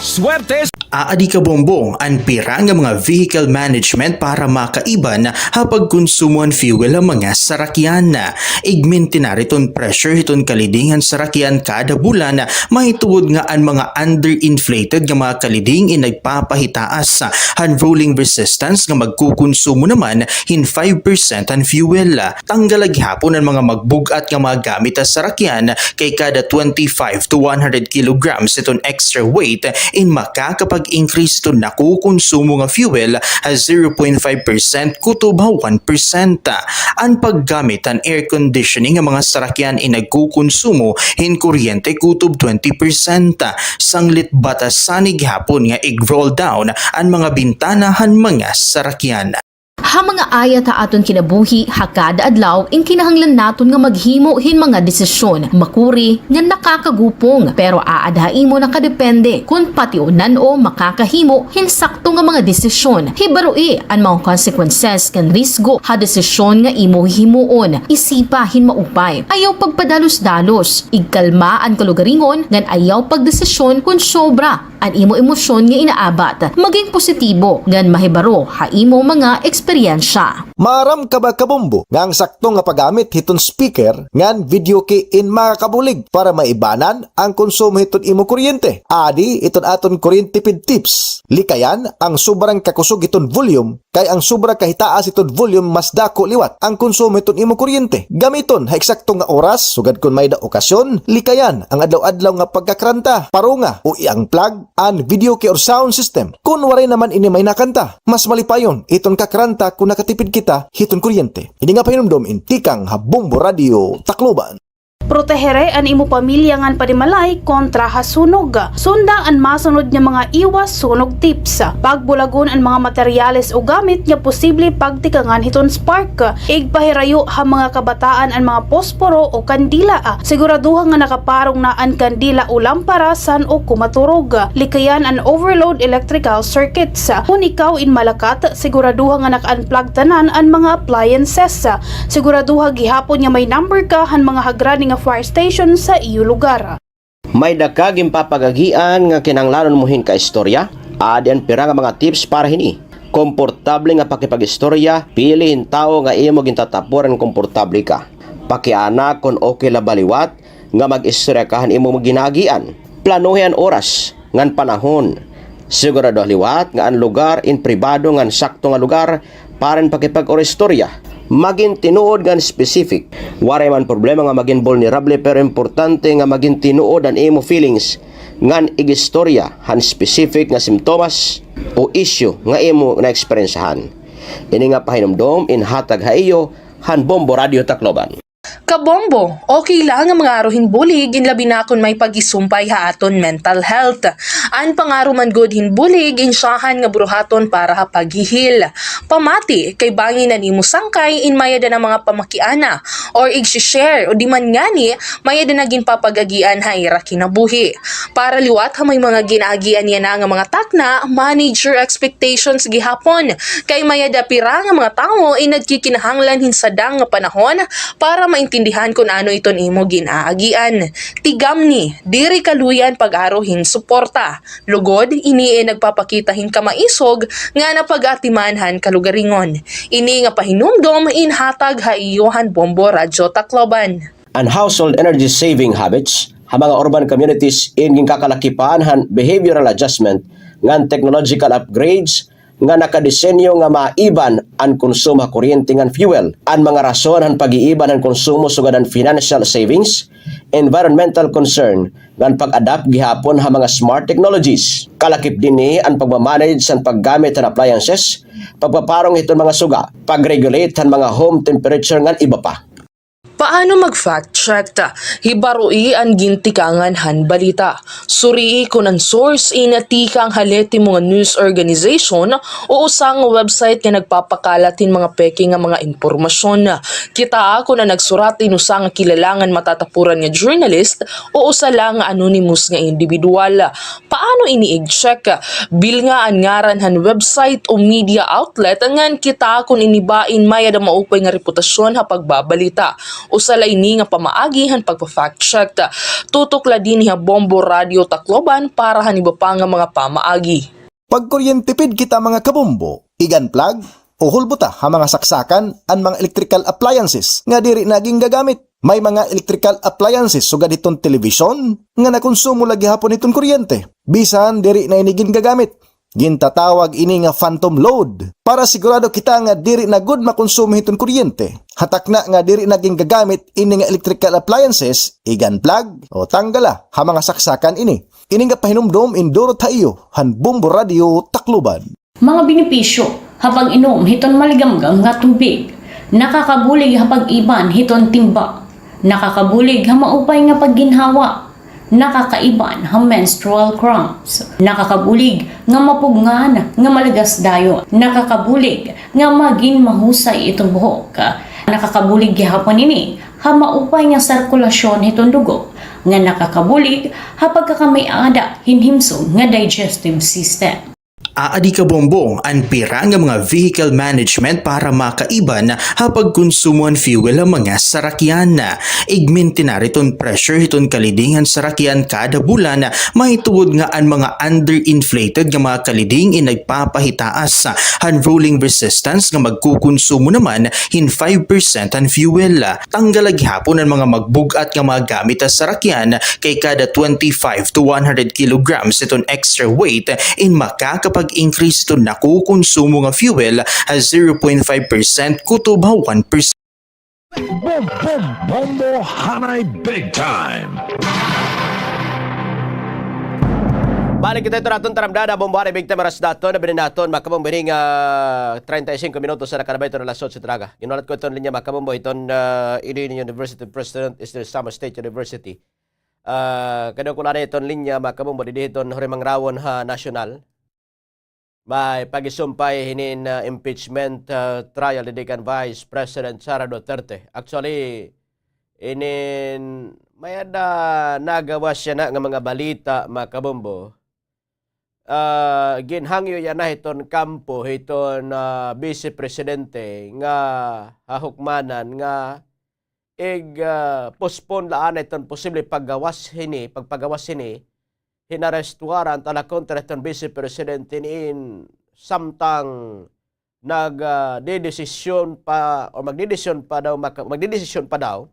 Swerte! Aadi kabombo, an pira nga mga vehicle management para makaiban ha pagkonsumo han fuel ha mga sarakyan. Igmintinar iton pressure hiton kaliding han sarakyan kada bulan, mahitungod nga an mga underinflated nga mga kaliding in nagpapahitaas han rolling resistance nga magkukonsumo naman hin five percent han fuel. Tanggal la gihapon an mga magbug-at nga mga gamit ha sarakyan, kay kada twenty-five to one hundred kilograms iton extra weight in makakapag-increase iton nakukonsumo nga fuel ha zero point five percent kutob ha one percent. An paggamit han air conditioning ha mga sarakyan in nagkukonsumo hin kuryente kutob twenty percent. Sanglit batasan ini gihapon nga ig-roll down an mga bintana han mga sarakyan. Ha mga ayat ha aton kinabuhi ha kada adlaw, in kinahanglan naton nga maghimo hin mga desisyon, makuri nga nakakagupong, pero aada ha imo nakadepende kon pationan o makakahimo hin sakto nga mga desisyon. Hibaroi an mga consequences kan risgo ha desisyon nga imo hihimuon. Isipa hin maupay. Ayaw pagpadalos-dalos. Igkalma an kalugaringon ngan ayaw pagdesisyon kon sobra an imo emosyon nga inaabat. Maging positibo ngan mahibaro ha imo mga eksperyensya. Maaram ka ba, kabombo, nga ang sakto nga paggamit hiton speaker ngan video key in makakabulig para maibanan ang konsumo hiton imo kuryente? Adi iton aton kuryente tipid tips. Likayan ang sobrang kakusog hiton volume, kay ang sobra kahitaas hiton volume mas dako liwat ang konsumo hiton imo kuryente. Gamiton ha eksakto nga oras, sugad kon may-ada okasyon. Likayan ang adlaw-adlaw nga pagkakranta, parunga o i-unplug an video key or sound system. Kon waray naman ini may nakanta, mas malipayon iton kakranta kon nakatipid kita hiton kuryente. Ini nga pahinumdom in tikang ha Bombo Radio Tacloban. Protehere an imo pamilya ngan panimalay kontra ha sunog. Sunda an masunod nga mga iwas sunog tips. Pagbulagon an mga materyales o gamit nga posible pagtikangan hiton spark. Igpahirayo ha mga kabataan an mga posporo o kandila. Siguraduha nga nakaparong na an kandila o lampara san-o kumaturog. Likayan an overload electrical circuits. Kon ikaw in malakat, siguraduha nga naka-unplug tanan an mga appliances. Siguraduha gihapon nga may number ka han mga hagrani nga fire station sa iyo lugar. May-ada ka ginpapag-agian nga kinahanglanon mo hin kaistorya? Adi an pira nga mga tips para hini. Komportable nga pakipag-istorya, pili hin tawo nga imo gintatapuran nga komportable ka. Pakiana kon okay la ba liwat nga mag-istorya ka han imo ginaagian. Planuhi an oras ngan panahon. Siguraduha liwat nga an lugar in pribado ngan sakto nga lugar para hin pakipag-istorya. Magin tinuod ngan specific. Waray man problema nga magin vulnerable, pero importante nga magin tinuod an imo feelings ngan ig-istorya han specific nga simptomas o issue nga imo naeksperyensyahan. Ini nga pahinumdom in hatag ha iyo han Bombo Radio Tacloban. Kabombo, okay la nga mangaro hin bulig, in labi na kon may paghisumpay ha aton mental health. An pangaro man gud hin bulig in syahan nga buruhaton para ha paghihil. Pamati, kay bangin an imo sangkay in may-ada na mga pamakiana or igsi-share, o di man ngani may-ada na ginpapag-agian ha ira kinabuhi. Para liwat ha may mga ginaagian yana nga mga takna, manage your expectations gihapon. Kay may-ada pira nga mga tawo in nagkikinahanglan hin sadang nga panahon para maintindihan kon ano iton imo ginaagian. Tigamni, diri kaluyan pag-aro hin suporta. Lugod, ini in nagpapakita hin kamaisog nga napag-atiman han kalugaringon. Ini nga pahinumdom in hatag ha iyo han Bombo Radyo Tacloban. An household energy saving habits ha mga urban communities in ginkakalakipan han behavioral adjustment ngan technological upgrades nga nakadesenyo nga maiban an konsumo ha kuryente ngan fuel. An mga rason han pag-iiban han konsumo sugad an financial savings, environmental concern, ngan pag-adapt gihapon ha mga smart technologies. Kalakip dinhi an pagmamanage han paggamit han appliances, pagpaparong hiton mga suga, pag-regulate han mga home temperature ngan iba pa. Paano mag-fact check? Hibaroi an gintikangan han balita. Surii kon an source in tikang ha lehitimong news organization o usa nga website nga nagpapakalat hin mga peke nga mga impormasyon. Kitaa kon an nagsurat in usa nga kilala ngan matatapuran nga journalist o usa la nga anonymous nga indibidwal. Paano ini ig-check? Bilnga an ngaran han website o media outlet ngan kitaa kon ini ba in may-ada maupay nga reputasyon ha pagbabalita. Usa la ini nga pamaagi han pagpa-fact check. Tutok la dinhi ha Bombo Radio Tacloban para han iba pa nga mga pamaagi. Pagkuryente pid kita, mga kabombo, ig-unplug o hulbota ha mga saksakan an mga electrical appliances nga diri na gingagamit. May mga electrical appliances sugad hiton telebisyon nga nakonsumo la gihapon hiton kuryente bisan diri na ini gingagamit. Gintatawag ini nga phantom load. Para sigurado kita nga diri na gud makonsumo hiton kuryente, ha takna nga diri na gingagamit ini nga electrical appliances, ig-unplug o tanggala ha mga saksakan ini. Ini nga pahinumdom indurot ha iyo han Bombo Radio Tacloban. Mga benepisyo ha pag-inom hiton maligamgam nga tubig. Nakakabulig ha pag-iban hiton timba. Nakakabulig ha maupay nga pagginhawa. Nakakaiban ha menstrual cramps. Nakakabulig nga mapugngan nga malagas dayon. Nakakabulig nga magin mahusay iton buhok. Nakakabulig gihapon ini ha maupay nga sirkulasyon hiton dugo, nga nakakabulig ha pagkakamay-ada hin himsog nga digestive system. Aadi kabombo, an pira nga mga vehicle management para makaiban ha pagkonsumo han fuel ha mga sarakyan. Igmintinar iton pressure hiton kaliding han sarakyan kada bulan, mahitungod nga an mga underinflated nga mga kaliding in nagpapahitaas han rolling resistance nga magkukonsumo naman hin five percent han fuel. Tanggal la gihapon an mga magbug-at nga mga gamit ha sarakyan, kay kada twenty-five to one hundred kilograms iton extra weight in makakapag-increase iton nakukonsumo nga fuel ha zero point five percent kutob ha one percent. Boom, boom, Bombo Hanay Big Time! Balik kita ito naton taramdada, Bombo Hanay Big Time, oras naton, nabinin naton, mga kabombo, ini nga treinta y cinco minutos na nakalabay ito na alas otso talaga. Ginulat ko iton linya, mga kabombo, iton, ah, Iloilo University President, Eastern Samar State University. Ah, kadungkulan na iton linya, mga kabombo, didi iton Hurimangrawan ha National. May pagisumpay hinin, ah, impeachment, ah, trial didi kan Vice President Sara Duterte. Actually, inin may-ada nagawas yana nga mga balita, mga kabombo. Ah, ginhangyo yana hiton kampo hiton, ah, Vice Presidente nga hahukmanan nga ig, ah, postpone la anay iton posible paggawas hini, pagpagawas hini hin arrest warrant ala kontra hiton Vice Presidente niin samtang nag, ah, didesisyon pa o magdedesisyon pa daw, maka-, magdedesisyon pa daw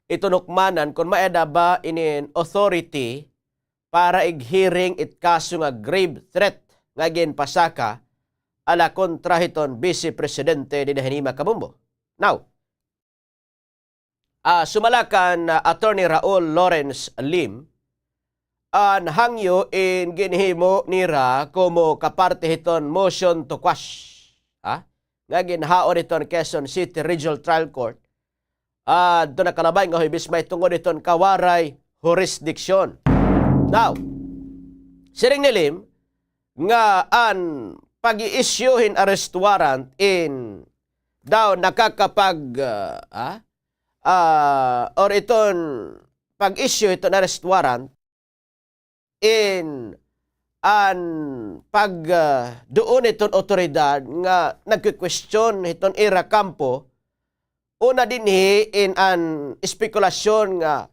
iton hukmanan kon may-ada ba inin authority para ig-hearing it kaso nga grave threat nga ginpasaka ala kontra hiton Vice Presidente dida hini, mga kabombo. Now, ah, sumala kan, ah, Attorney Raul Lawrence Lim, an hangyo in ginhimo nira komo kaparte hiton motion to quash, ha? Nga ginhaon hiton Quezon City Regional Trial Court, ah, adto nakalabay nga Huwebes mahitungod hiton kawaray jurisdiction. Now, siring ni Lim nga an pag-i-issue hin arrest warrant in daw nakakapag, ah, ah, ah, or iton pag-issue hiton arrest warrant in an pag, ah, duon hiton awtoridad nga nagkukwestiyon hiton ira kampo, una dinhi in an espekulasyon nga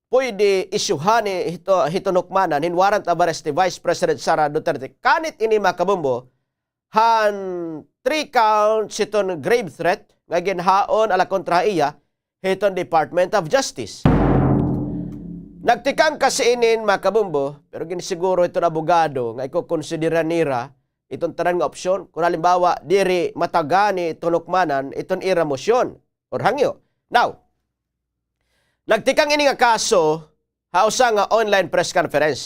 pwede isyuhan ni hito, hiton hukmanan hin warrant of arrest ni Vice President Sara Duterte. Kanit ini, mga kabombo, han three counts hiton grave threat nga ginhaon ala kontra ha iya hiton Department of Justice. Nagtikang kasi inin, mga kabombo, pero ginsiguro hiton abogado nga ikokonsidera nira iton tanan nga opsyon, kon halimbawa, diri matagani tunokmanan iton ira mosyon or hangyo. Now, nagtikang ini nga kaso ha usa nga online press conference.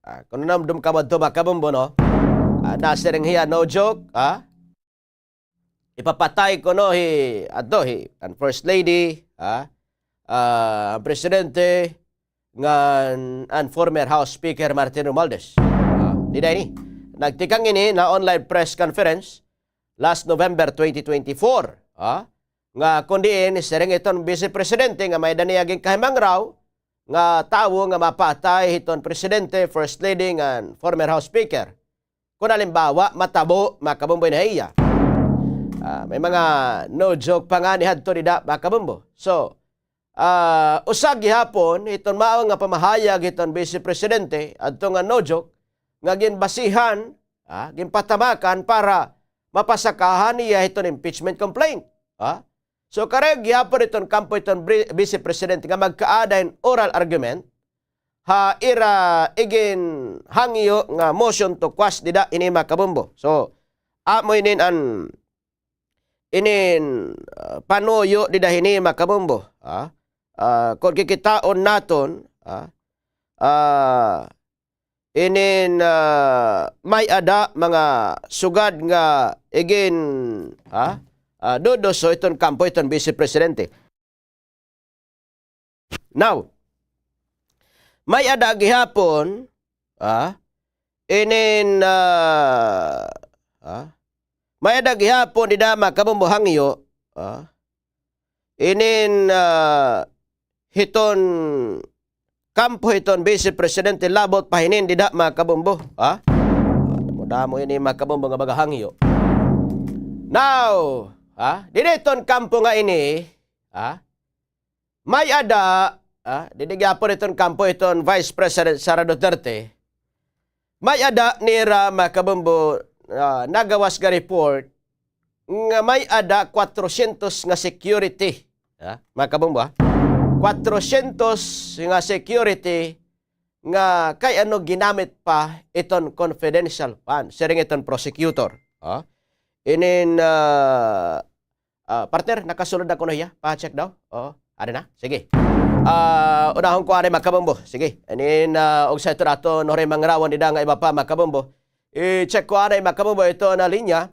Ah, kon nanumdom kamo adto, mga kabombo, no? Ah, nasiring hiya, no joke, ah? Ipapatay kuno hi, adto hi, an First Lady, ah, ah, an Presidente, ngan an former House Speaker Martin Romualdez. Ah, dida ini. Nagtikang ini na online press conference last November twenty twenty-four. Ah, nga kon diin, siring iton Vice Presidente nga may-ada niya ginkahimangraw nga tawo nga mapatay hiton Presidente, First Lady, ngan former House Speaker. Kon halimbawa, matabo, mga kabombo, ini ha iya. Ah, may mga no joke pa ngani hadto dida, mga kabombo. So, ah, usa gihapon hiton mao nga pamahayag hiton Vice Presidente, adto nga no joke, nga ginbasihan, ah, ginpatamakan para mapasakahan niya hiton impeachment complaint. Ah? So, karuyag gihapon hiton kampo hiton Bri-, Vice Presidente nga magkaada hin oral argument ha ira iginhangyo nga motion to quash dida ini, mga kabombo. So, amo inin an inin, ah, panuyo dida hini, mga kabombo, ah. Ah, kon kikitaon naton, ah, ah, inin, ah, may-ada mga sugad nga igin, ah, ah, duduso iton kampo iton Vice Presidente. Now, may-ada gihapon, ah, inin, ah, ah, may-ada gihapon dida, mga kabombo, hangyo, ah, inin, ah, hiton kampo hiton Vice Presidente labot pa hinin dida, mga kabombo, ah. Damo-damo ini, mga kabombo, nga baga hangyo. Now, ah, dida hiton kampo nga ini, ah, may-ada, ah, didi gihapon iton kampo iton Vice President Sara Duterte. May-ada nira, mga kabombo, ah, nagawas nga report nga may-ada kwatrosyentos nga security. Ah, mga kabombo, ah. Kwatrosyentos nga security nga kay ano ginamit pa iton confidential fund. Siring iton prosecutor. Ah. Inin, ah, Ah, partner, nakasulod na kuno hiya. Pa-check daw. Oo, ada na. Sige. Ah, unahon ko anay, mga kabombo. Sige. Inin, ah, ugsa ito naton hurimangrawan dida nga iba pa, mga kabombo. I-check ko anay, mga kabombo, ito na linya.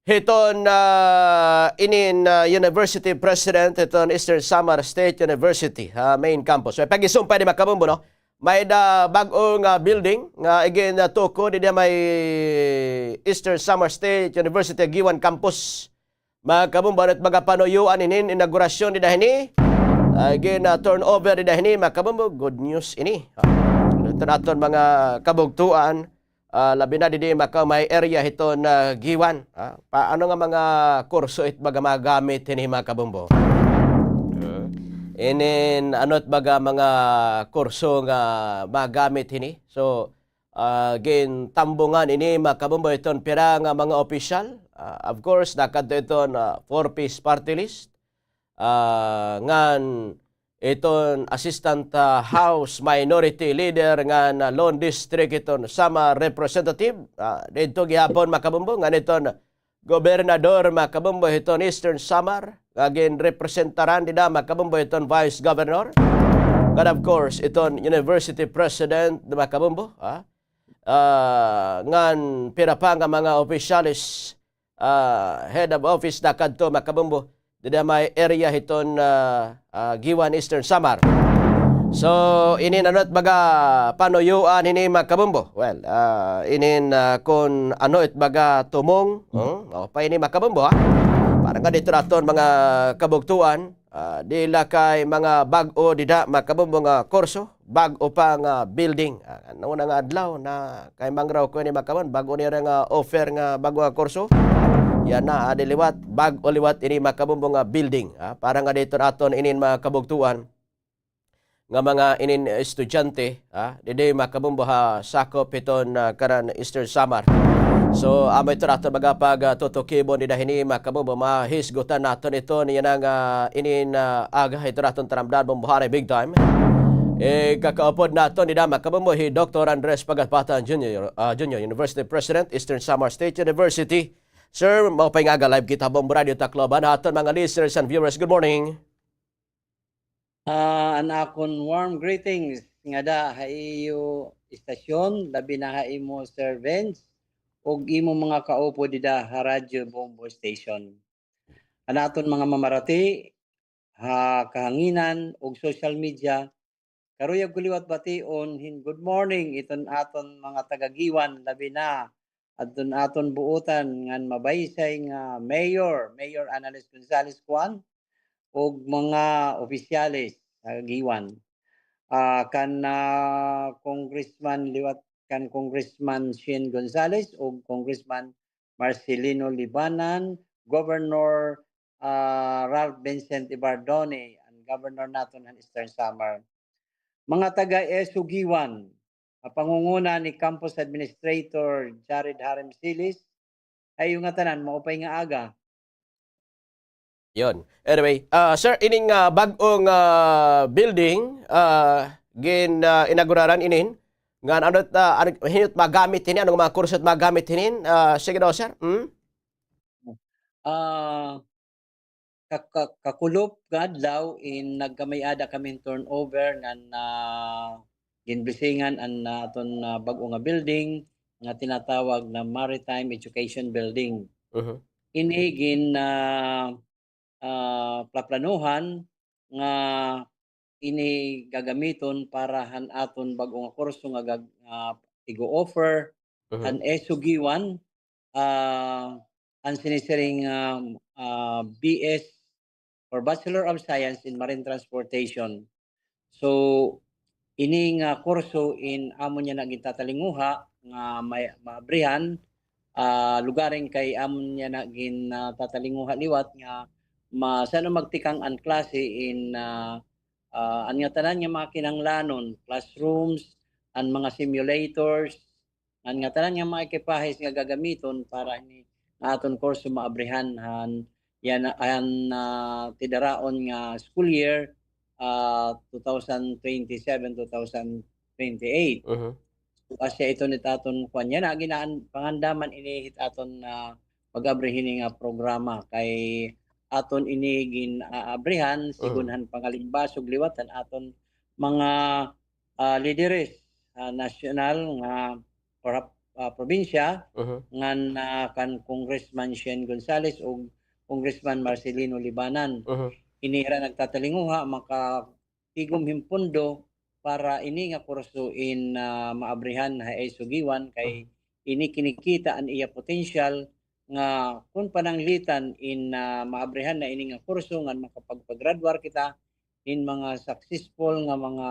Hiton, ah, inin, ah, university president, hiton Eastern Samar State University, ah, main campus. So, pag-isumpay ni, mga kabombo, no? May-ada bag-o nga building nga igin, ah, tuko dida may Eastern Samar State University Guiuan Campus. Mga kabombo, ano it baga panuyuan hinin inaugurasyon dida hini? Ah, igin, ah, turnover dida hini, mga kabombo. Good news ini. Ah, ito naton mga kabugtuan, ah, labi na didi, mga ka-, may area hiton, ah, Guiuan. Ah, pa-, ano nga mga kurso it baga magamit hini, mga kabombo? Inin, ano it baga mga kurso nga magamit hini? So, ah, gintambungan ini, mga kabombo, iton pira nga mga opisyal. Ah, of course, nakadto iton, ah, Four Ps party list. Ah, ngan iton Assistant, ah, House Minority Leader ngan, ah, Lone District iton Samar Representative. Ah, didto gihapon, mga kabombo, ngan iton Gobernador, mga kabombo, hiton Eastern Samar, nga ginrepresentaran dida, mga kabombo, hiton Vice Governor. Ngan, of course, iton University President, mga kabombo, ha? Ah, ngan pira pa nga mga opisyales, ah, head of office nakadto, mga kabombo, dida may area hiton, ah, ah, Guiuan, Eastern Samar. So, inin ano it baga panuyuan hini, mga kabombo? Well, ah, inin, ah, kon ano it baga tumong, hmm, o, pa ini, mga kabombo, ha? Para nga didto naton mga kabugtuan, ah, dida kay mga bag-o dida, mga kabombo, nga kurso, bag-o pa nga building. Ah, ano na nga adlaw na kay mangraw ko ini, mga kabombo, bag-o nira nga offer nga bag-o nga kurso. Yana, adi liwat, bag-o liwat ini, mga kabombo, nga building. Ah, para nga didto naton inin mga kabugtuan nga mga inin estudyante, ah, didi, mga kabombo, ha sakop hiton, ah, kanan Eastern Samar. So, amo ito naton mga pag, ah, tutukibon dida hini, mga kabombo, mahisgutan naton ito niyan nga, ah, inin, ah, aga ito naton taramdan, Bombohanay Big Time. Ikakaupod naton dida, mga kabombo, hi Doktor Andres Pagapatan Junior, ah, Junior, University President, Eastern Samar State University. Sir, maupay nga aga, live kita ha Bombo Radio Tacloban. Ha aton mga listeners and viewers, good morning. Ah, an akon warm greetings ngada ha iyo istasyon, labi na ha imo, Sir Vince, ug imo mga kaupod dida ha Radyo Bombo Station. An aton mga mamarati ha kahanginan ug social media, karuyag ko liwat bation hin good morning iton aton mga taga-Guiuan, labi na adton aton buotan ngan mabaysay nga mayor, Mayor Annalise Gonzalez Cuan, ug mga opisyales sa Guiuan. Ah, kan, ah, Congressman liwat, kan Congressman Sheen Gonzalez ug Congressman Marcelino Libanan, Governor, ah, Ralph Vincent Evardone, an governor naton han Eastern Samar. Mga taga-S O Guiuan, ha pangunguna ni Campus Administrator Jared Harem Silis, ha iyo ngatanan, maupay nga aga. Yon. Anyway, ah, sir, ining, ah, bag-ong, ah, building, ah, gin, ah, inauguraran inin, ngan ano, ah, ano, hin-o it magamit hini, ano nga mga kurso it magamit hinin, ah, sige daw, sir. Hmm? Ah, ka-, ka-, kakulop nga adlaw in nagkamay-ada kami hin turnover ngan, ah, ginblessingan an, ah, aton, ah, bag-o nga building nga tinatawag na Maritime Education Building. Mhm. Ini gin, ah, ah, plaplanuhan nga ini gagamiton para han aton bag-o nga kurso nga gag-, ah, igo-offer Mhm. han S O Guiuan, ah, an sinisiring, ah, ah, B S or Bachelor of Science in Marine Transportation. So, ini nga kurso in amon yana gintatalinguha nga may, maabrihan, ah, lugaring kay amon yana gin, ah, tatalinguha liwat nga ma-, san-o magtikang an klase in, ah, ah, an ngatanan nga mga kinahanglanon, classrooms, an mga simulators, an ngatanan nga mga ekipahes nga gagamiton para ini nga aton kurso maabrihan han yana, han, ah, tidaraon nga school year, ah, two thousand twenty-seven, two thousand twenty-eight. Mhm. So, asya iton it aton kuan yana, ginaan-, pangandaman ini hit aton, ah, pag-abri hini nga programa kay aton ini gin-aabrihan sigon Mhm. han pangalimbasog liwat han aton mga, ah, lideres, ah, nasyonal nga or, ah, probinsya, Mhm. ngan, ah, kan Congressman Sheen Gonzalez ug Congressman Marcelino Libanan. Mhm. Ini hira nagtatalinguha makatigom hin pondo para ini nga kurso in, ah, maabrihan ha S O Guiuan kay Mhm. ini kinikita an iya potensyal nga kon pananglitan in, ah, maabrihan na ini nga kurso ngan makapagpa-graduar kita hin mga successful nga mga,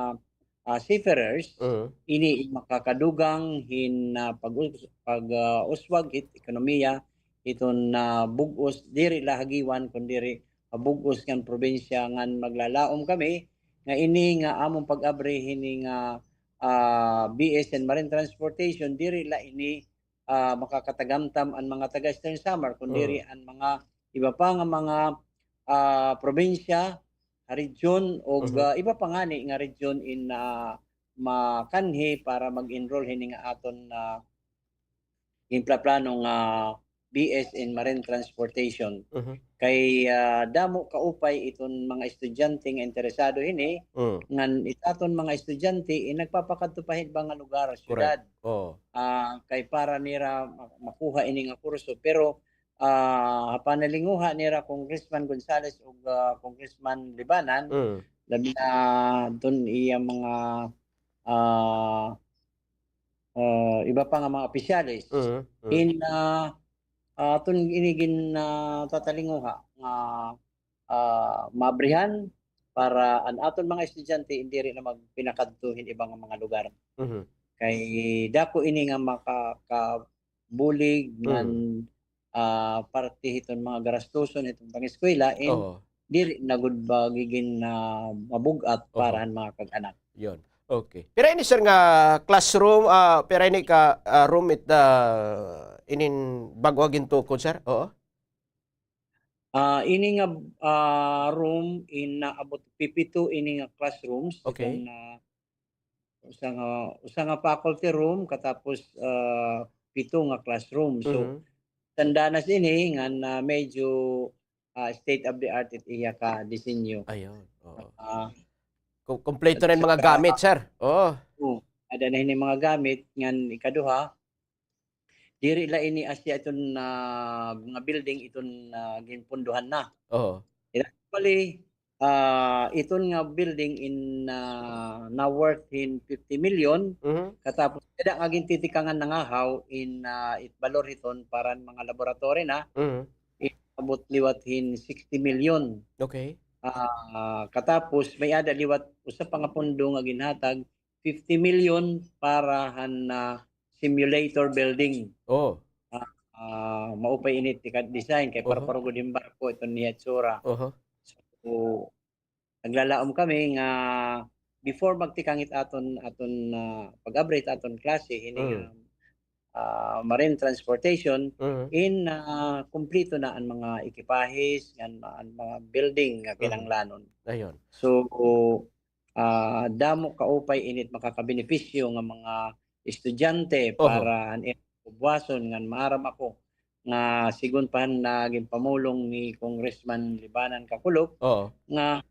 ah, seafarers, Mhm. ini makakadugang hin, ah, pag-us-, pag, ah, uswag hit ekonomiya hiton, ah, bug-os diri la ha Guiuan kun diri ha bug-os ngan probinsya ngan maglalaom kami nga ini nga amon pag-abri hini nga, ah, B S in Marine Transportation diri la ini ah, makakatagamtam an mga taga Eastern Samar, kun diri Mm. an mga iba pa nga mga, ah, probinsya, ha region, ug, Mhm. ah, iba pa ngani nga region in, ah, makanhi para mag-enroll hini nga aton, ah, ginplaplano nga B S in Marine Transportation. Mhm. Kay, ah, damo kaupay iton mga estudyante nga interesado hini, Mm. ngan it aton mga estudyante, eh, nagpapakadto pa hin iba nga lugar, Correct. syudad. Oo. Ah, kay para nira ma-, makuha ini nga kurso. Pero, ah, ha panalinguha nira Congressman Gonzales ug, ah, Congressman Libanan, Mm. labi na adton iya mga, ah, ah, iba pa nga mga opisyales, Mm, mm. in, ah, ah, aton ini gin, ah, tatalinguha nga, ah, maabrihan para an aton mga estudyante diri na magpinakadto hin iba nga mga lugar. Mhm. Kay dako ini nga makakabulig Mm. ngan, ah, parte hiton mga garastuson hiton pang-eskwela, in Oo. diri na gud ba gigin, ah, mabug-at Oho. para han mga kag-anak. Yun. Okay. Pira ini, sir, nga classroom, ah, pira ini ka, ah, room it, ah, inin bag-o nga gintukod, sir? Oo. Ah, ini nga, ah, room in naabot pipito ini nga classrooms, Okay. itong, ah, usa nga, usa nga faculty room, katapos, ah, pito nga classroom. So, mhm, sanda na sini nga na medyo, ah, state of the art it iya ka disenyo. Ayun, oo. Ah, kompleto na hin mga gamit, sir. Oo. Oo, ada na hini mga gamit. Ngan ikaduha, diri la ini asya iton, ah, mga building iton, ah, ginpundohan na. Oo. Actually, ah, iton nga building in, ah, na worth hin fifty million, mhm, katapos ada nga gintitikangan nangahaw in, ah, it balor hiton para mga laboratory na, mhm, abot liwat hin sixty million. Okay. Ah, katapos may-ada liwat usa pa nga pundo nga ginhatag, fifty million para han, ah, simulator building. Oh. Ah, ah, maupay ini it ika-design kay para, oho, para gud hin barko iton niya itsura. Oho. So, naglalaom kami nga before magtikang it aton, aton, ah, pag-abri it aton klase hini, mm, nga, ah, marine transportation, mm, in, ah, kumplito na an mga ekipahes, ngan an mga building nga, mm, kinahanglanon. Ayun. So, ah, damo kaupay ini it makakabenepisyo nga mga estudyante, oho, para an ira buwason ngan maaram ako nga sigon pa han, ah, ginpamulong ni Congressman Libanan Kakulop, oo, nga,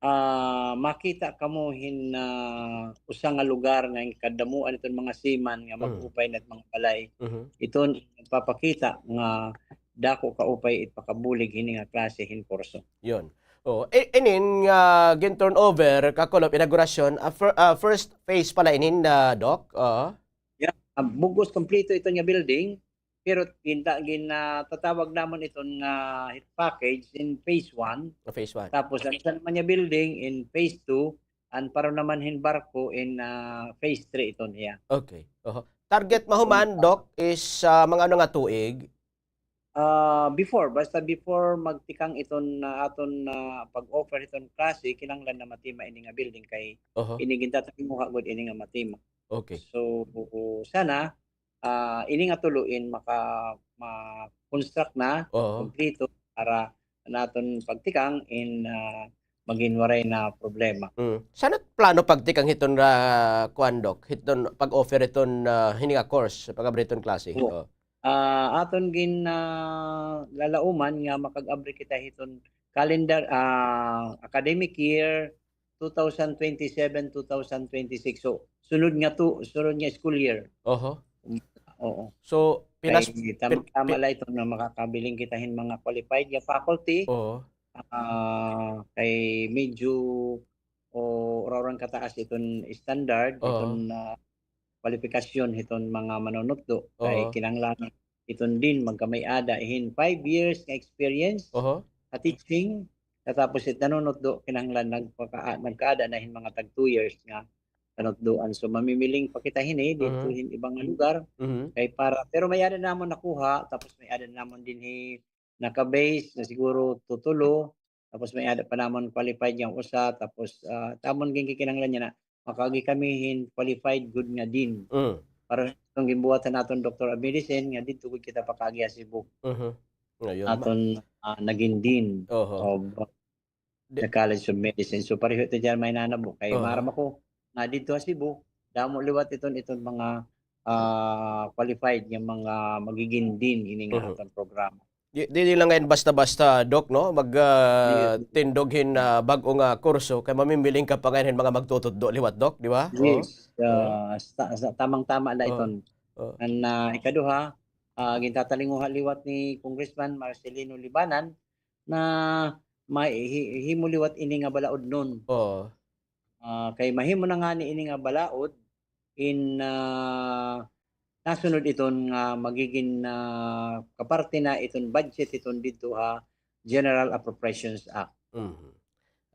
ah, makita kamo hin, ah, usa nga lugar nga hin kadamuan iton mga seaman nga, mm, mag-upay na it mga balay. Mhm. Iton nagpapakita nga dako kaupay it pakabulig hini nga klase hin kurso. Yun. Oh, i-, inin nga gin-turnover, Kakulop, inaugurasyon, ah, fir-, ah, first phase pala inin, ah, Doc? Oo. Yeah, ah, bug-os kompleto ito nga building, pero ginta-, gin-, ah, tatawag namon iton nga package in phase one. Oh, phase one. Tapos, an isa naman nga building in phase two, an pareho naman hin barko in, ah, phase three iton iya. Okay. Oho. Target mahuman, Doc, is, ah, mga ano nga tuig? Ah, before, basta before magtikang iton, ah, aton, ah, pag-offer hiton klase, kinahanglan na matima ini nga building kay, oho, ini gintatalinguha gud ini nga matima. Okay. So, sana, ah, ini nga tulo in maka-, ma-construct na, oo, kompleto para an aton pagtikang in, ah, magin waray na problema. Mm. San-o it plano pagtikang hiton, ah, kuan, Doc? Hiton pag-offer hiton, ah, hini nga course, pag-abri hiton klase? Oo. Oo. Ah, aton gin, ah, lalauman nga makag-abri kita hiton calendar, ah, academic year two thousand twenty-seven, two thousand twenty-six. So, sunod nga tu-, sunod nga school year. Oho. Um, oo. So, pinas-, kay tam-, pin-, tama pin-, la ito nga makakabiling kita hin mga qualified nga faculty. Oo. Ah, kay medyo, o, ura-ura nga kataas iton standard, oo, iton, ah, kwalipikasyon hiton mga manunutdo. Kay, oo, kinahanglan iton din magkamay-ada hin five years nga experience, oho, sa teaching, katapos it nanunutdo, kinahanglan nagpaka-, nagkaada na hin mga tag two years nga panutdoan. So, mamimiling pa kita hini didto, mhm, hin iba nga lugar. Mhm. Kay para, pero may-ada namon nakuha, tapos may-ada namon dinhi naka-base na siguro tutulo, tapos may-ada pa namon qualified nga usa, tapos, ah, it amon ginkikinahanglan yana, makaagi kami hin qualified gud nga dean. Mm. Para sa ginbuhat han aton Doctor of Medicine, nga didto gud kita pakaagi ha Cebu. Mhm. Ngayon, ma- Aton, ah, naging dean, oho, of the College of Medicine. So, pareho ito dyan may nanabo. Kay, oho, maaram ako, nga didto ha Cebu, damo liwat iton, iton mga, ah, qualified nga mga magiging dean ini nga, mhm, aton programa. Di, di, di la ngay-an basta-basta, Doc, no? Mag, ah, yes, tindog hin, ah, bag-o nga kurso, kay mamimiling ka pa ngay-an hin mga magtututdo liwat, Doc, di ba? Oo. Yes. Ah, sa, sa tamang-tama la iton. Oo. An, ah, ikaduha, ah, gintatalinguha liwat ni Congressman Marcelino Libanan na may hi-, himo liwat ini nga balaodnon. Oo. Ah, kay mahimo na ngani ini nga balaod in, ah, nasunod iton nga magigin, ah, kaparte na iton budget iton didto ha General Appropriations Act. Mhm.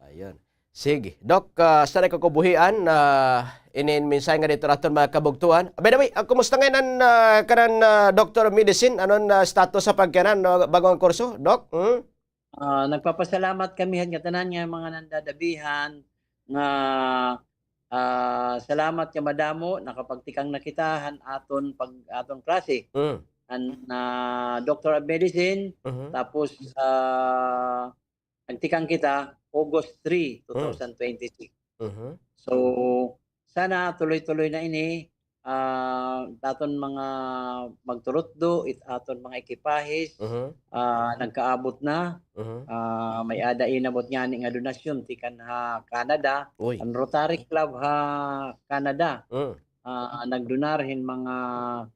Ayun. Sige. Doc, ah, hasta na ikaw kabuhian, ah, inin mensahe nga didto ha aton mga kabugtoan. By the way, ah, kumusta ngay-an an, ah, kanan, ah, Doctor of Medicine? Ano an, ah, status sa pagkianan, no, bag-o nga kurso, Doc? Hmm? Ah, nagpapasalamat kami han ngatanan nga mga nandadabihan nga, ah, salamat nga madamo nakapagtikang na kita han aton pag-, aton klase. Mm. Han, ah, Doctor of Medicine, mhm, tapos, ah, nagtikang kita August three, mm, two thousand twenty-six. Mhm. So, sana tuloy-tuloy na ini, ah, it aton mga magturutdo, it aton mga ekipahis, Mhm. ah, nagkaabot na. Mhm. Ah, may-ada inabot ngani nga donasyon tikang ha Canada, Uy. an Rotary Club ha Canada. Mm. Ah, nagdonar hin mga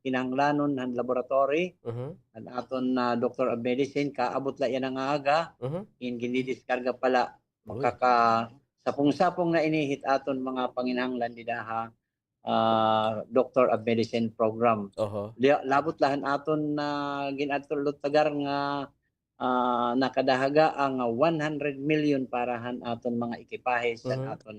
kinahanglanon han laboratory, Mhm. an aton, ah, Doctor of Medicine, kaabot la yana nga aga, Mhm. in gindidiskarga pa la, Uy. makakasapong-sapong na ini hit aton mga panginahanglan dida ha, ah, Doctor of Medicine program. Oho. Dia, labot la han aton, ah, gin-adto lutagan nga, ah, nakadahaga nga one hundred million para han aton mga ekipahis han Mhm. aton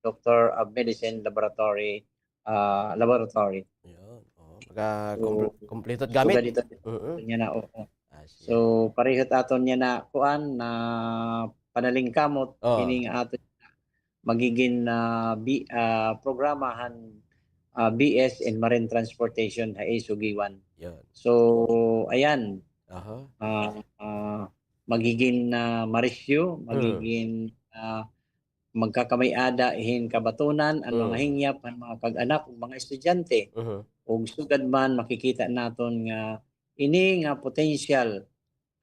Doctor of Medicine Laboratory, ah, laboratory. Yun. Oo. Pagka So, kumpl-, kumpleto it gamit. Sugad ito. Mm-mm. Niya na, oo. Ah, siya. So, pareho it aton niya na kuan, na panalingkamot, Oo. ini nga aton magiging, ah, B-, ah, programa han, ah, B S in Marine Transportation ha Sugiwan. Yun. So, ayan. Aha. Ah, ah, magiging, ah, marisyo, Mm. magiging, ah, magkakamay-ada hin kabatonan an mga Mm. hingyap han mga kag-anak ug mga estudyante. Mhm. Ug sugad man, makikita naton nga ini nga potensyal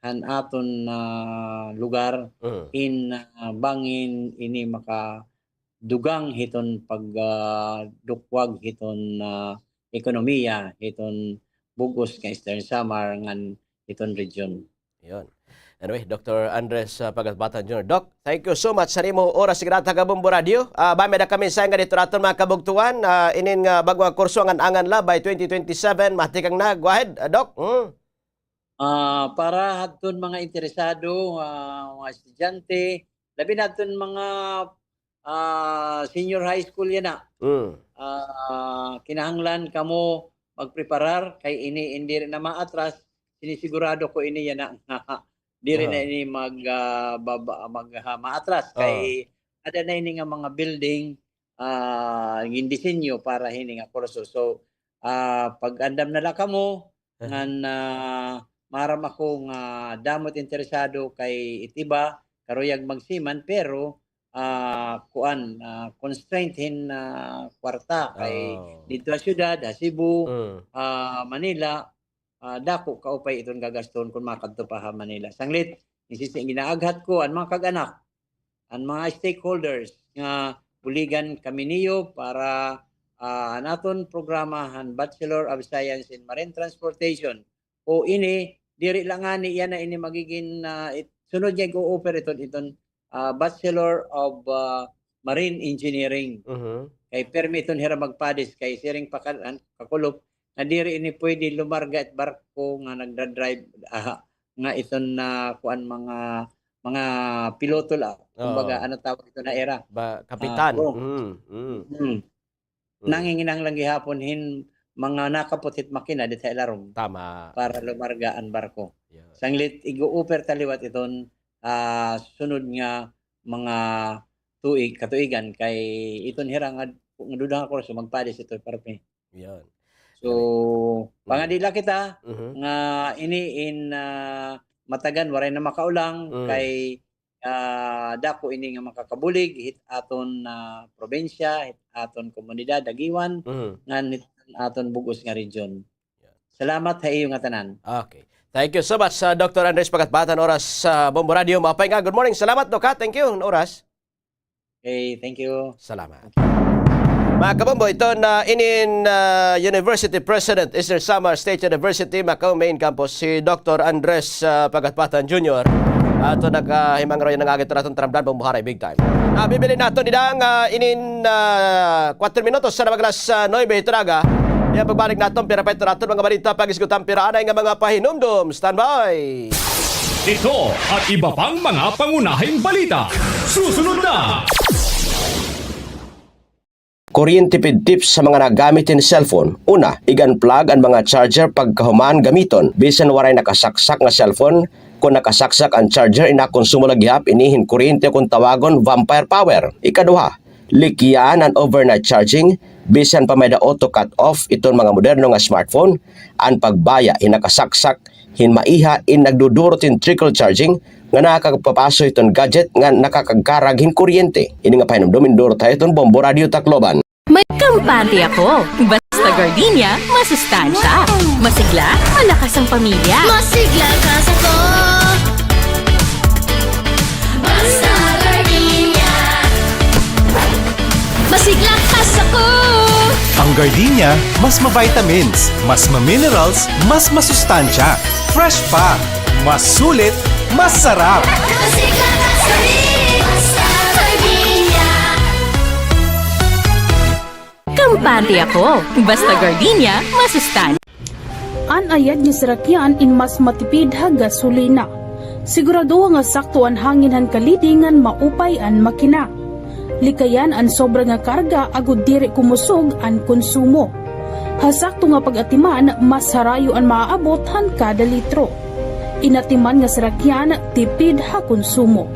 han aton, ah, lugar Mm. in, ah, bangin ini makadugang hiton pag, ah, dukwag hiton, ah, ekonomiya hiton bug-os nga Eastern Samar ngan hiton region. Yun. Anyway, Doctor Andres, ah, Pagatpatan Junior. Doc, thank you so much sa imo oras nga ginhatag ha Bombo Radio. Ah, bangin may-ada ka mensahe ngadto ha aton mga kabugtoan, ah, inin nga bag-o nga kurso ngan angan la by twenty twenty-seven, matikang na. Go ahead, ah, Doc. Mm. Ah, para hadton mga interesado, ah, mga estudyante, labi na hadton mga ah, senior high school yana. Mm. Ah, kinahanglan kamo magpreparar kay ini, in diri na maatras, sinisigurado ko ini yana nga diri na Aha. ini mag, ah, baba, mag, ah, maatras Oo. kay ada na ini nga mga building, ah, gindisenyo para hini nga kurso. So, ah, pag-andam na la kamo, Aha. ngan, ah, maaram ako nga damo it interesado kay it iba, karuyag magseaman, pero, ah, kuan, ah, constraint hin, ah, kwarta kay Oh. didto ha syudad, ha Cebu, Mm. ah, Manila, ah, dako kaupay iton gagaston kon makadto pa ha Manila. Sanglit, insisi ginaaghat ko an mga kag-anak, an mga stakeholders nga buligan kami niyo para, ah, an aton programa han Bachelor of Science in Marine Transportation. O ini, diri la ngani yana ini magigin, ah, it-, sunod niya ig-o-offer iton, iton, ah, Bachelor of, ah, Marine Engineering. Mhm. Kay permi iton hira magpadis kay siring pa ka-, an, kakulop nga diri ini pwede lumarga it barko nga nagdadrive, ah, nga iton na kuan mga, mga piloto la. Kumbaga, Oo. ano tawag ito na era? Ba, kapitan. Ah, crew. Mm, mm. Mm. Mm. Nanginginahanglan gihapon hin mga nakapot hit makina didto ha ilarom Tama. para lumarga an barko. Yeah. Sanglit, ig-o-offer ta liwat iton, ah, sunod nga mga tuig, katuigan, kay iton hira nga, nga duda nga kurso, magpadis ito, parte. Yan. So, Gani. pangadi la kita Mhm. nga ini in, ah, matagan, waray na makaulang, Mm. kay, ah, dako ini nga makakabulig hit aton, ah, probinsya, hit aton komunidad, Dagiwan, Mhm. ngan hit aton bug-os nga region. Yan. Salamat ha iyo ngatanan. Okay. Thank you so much, ah, Doctor Andres Pagatpatan, oras sa Bombo Radio. Maupay nga good morning. Salamat, Doc, ha? Thank you, oras. Okay, thank you. Salamat. Mga kabombo, iton inin, ah, University President, Eastern Samar State University, Macau Main Campus, hi Doctor Andres, ah, Pagatpatan Junior. Aton nakahimang rayo nga agi iton aton taramdan, Bombo Haray Big Time. Ah, bibilin naton dida nga inin, ah, kuwatro minutos sa nabag alas, ah, nuebe hiton aga. Iya pagbalik naton, pira pa iton aton mga balita, pag-isgutan, pira anay nga mga pahinumdom. Standby! Ito at iba pang mga pangunahing balita. Susunod na! Kuryente pid tips sa mga nagamit hin cellphone. Una, ig-unplug an mga charger pagkahuman gamiton. Bisan waray nakasaksak nga cellphone, kon nakasaksak an charger, inakonsumo la gihap ini hin kuryente kon tawagon vampire power. Ikaduha, likyan an overnight charging, bisan pa may-ada auto cut off iton mga moderno nga smartphone, an pagbaya hin nakasaksak hin maiha in nagdudurot hin trickle charging nga nakakapapaso hiton gadget nga nakakagkarag hin kuryente. Ini nga pahinumdom indurot ha iton Bombo Radio Tacloban. May kampante ako. Basta gardenia, masustansya. Masigla, malakas ang pamilya. Masigla ka sa ko. Basta gardenia. Masigla ka sa ko. Ang gardenia, mas ma-vitamins, mas ma-minerals, mas masustansya. Fresh pa. Mas sulit, mas sarap. Masigla ka sa ko. Basta gardenia. Kampante ako. Basta gardenia, masustansya. An ayad nga sarakyan in mas matipid ha gasolina. Siguraduha nga sakto an hangin han kalidi ngan maupay an makina. Likayan an sobra nga karga agod diri kumusog an konsumo. Ha sakto nga pag-atiman, mas harayo an maaabot han kada litro. In atiman nga sarakyan, tipid ha konsumo.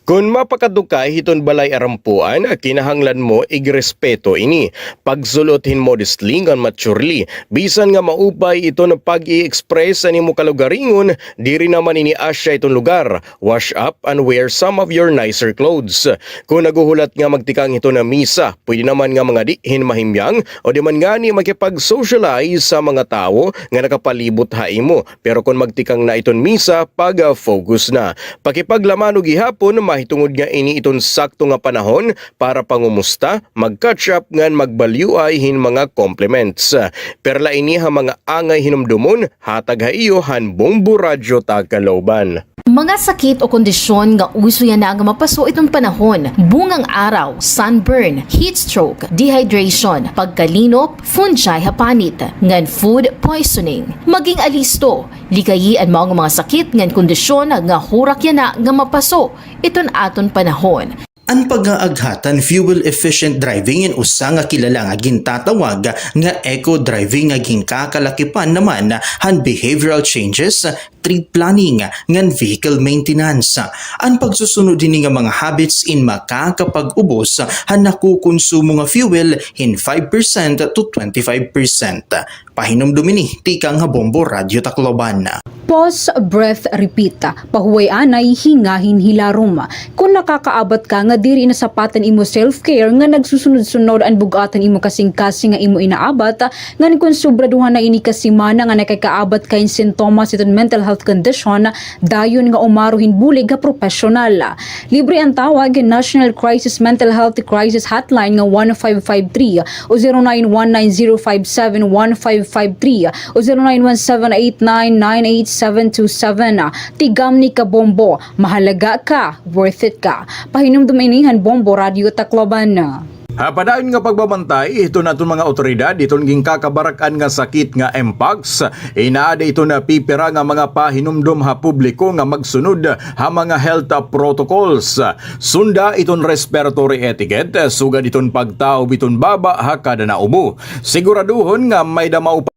Kon mapakadto ka hiton balay arampuan, kinahanglan mo igrespeto ini. Pagsul-ot hin modestly ngan maturely. Bisan nga maupay iton pag-i-express han imo kalugaringon, diri naman ini asya iton lugar. Wash up and wear some of your nicer clothes. Kon naghuhulat nga magtikang hiton misa, pwede naman nga mangadi hin mahimyang o di man ngani makipag-socialize sa mga tawo nga nakapalibot ha imo. Pero kon magtikang na iton misa, pag-focus na. Pakipaglamano gihapon, mahitungod nga ini iton sakto nga panahon para pangumusta, mag-catch up ngan magbalyuay hin mga compliments. Perla ini ha mga angay hinumdomon, hatag ha iyo han Bombo Radyo Tacloban. Mga sakit o kondisyon nga uso yana nga mapaso iton panahon, bungang araw, sunburn, heat stroke, dehydration, pagkalinop, fungi ha panit, ngan food poisoning. Maging alisto, likayi an mao nga mga sakit ngan kondisyon nga hurak yana nga mapaso iton aton panahon. An pag-aaghat han fuel-efficient driving in usa nga kilala nga gintatawag nga eco-driving nga ginkakalakipan naman han behavioral changes, trip planning, ngan vehicle maintenance. An pagsusunod hini nga mga habits in makakapag-ubos han nakukonsumo nga fuel hin five percent to twenty-five percent. Pahinumdom ini tikang ha Bombo Radyo Tacloban. Pause, breath, repeat. Pahuway anay, hingahin hilarom. Kon nakakaabat ka nga diri nasapat an imo self-care, nga nagsusunod-sunod an bug-at han imo kasingkasing nga imo inaabat, ngan kon sobraduhan na ini ka semana nga nakakaabat ka hin sintomas hiton mental health condition, dayon nga umaro hin bulig ha propesyonal. Libre an tawag hin National Crisis Mental Health Crisis Hotline nga one five five three o zero nine one nine zero five seven one five five three o zero nine one seven eight nine nine eight seven two seven. Tigamni ka Bombo, mahalaga ka, worth it ka. Pahinumdom ini han Bombo Radyo Tacloban. Ha padayon nga pagbabantay hiton aton mga awtoridad hiton ginkakabarak-an nga sakit nga mpox, inaada iton pipira nga mga pahinumdom ha publiko nga magsunod ha mga health protocols. Sunda iton respiratory etiquette, sugad iton pagtaob iton baba ha kada naubo. Siguraduhon nga may-ada maupay.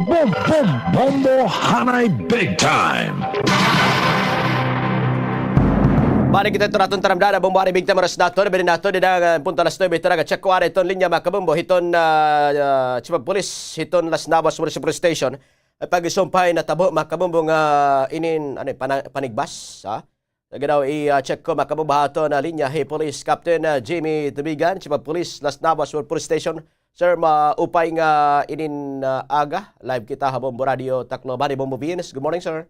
Bom, bom, bombo, hanay big time. Balik kita ito naton taramdana, bombo, hanay big time, oras naton, binin naton, dida nga punta alas nuebe, tara, check ko, ari, iton linya, mga kabombo, hiton, ah, ah, Chief of Police, hiton Las Navas Municipal Police Station, ay pag-isumpay natabo, mga kabombo, nga inin, ano, pana-, panigbas, ha? Sige daw, i-, ah, check ko, mga kabombo, ha aton linya hi Police Captain, ah, Jimmy Tubigan, Chief of Police, Las Navas Sur Police Station. Sir, maupay nga inin, ah, aga. Live kita ha Bombo Radio Tacloban, ni Bombo Vince. Good morning, sir.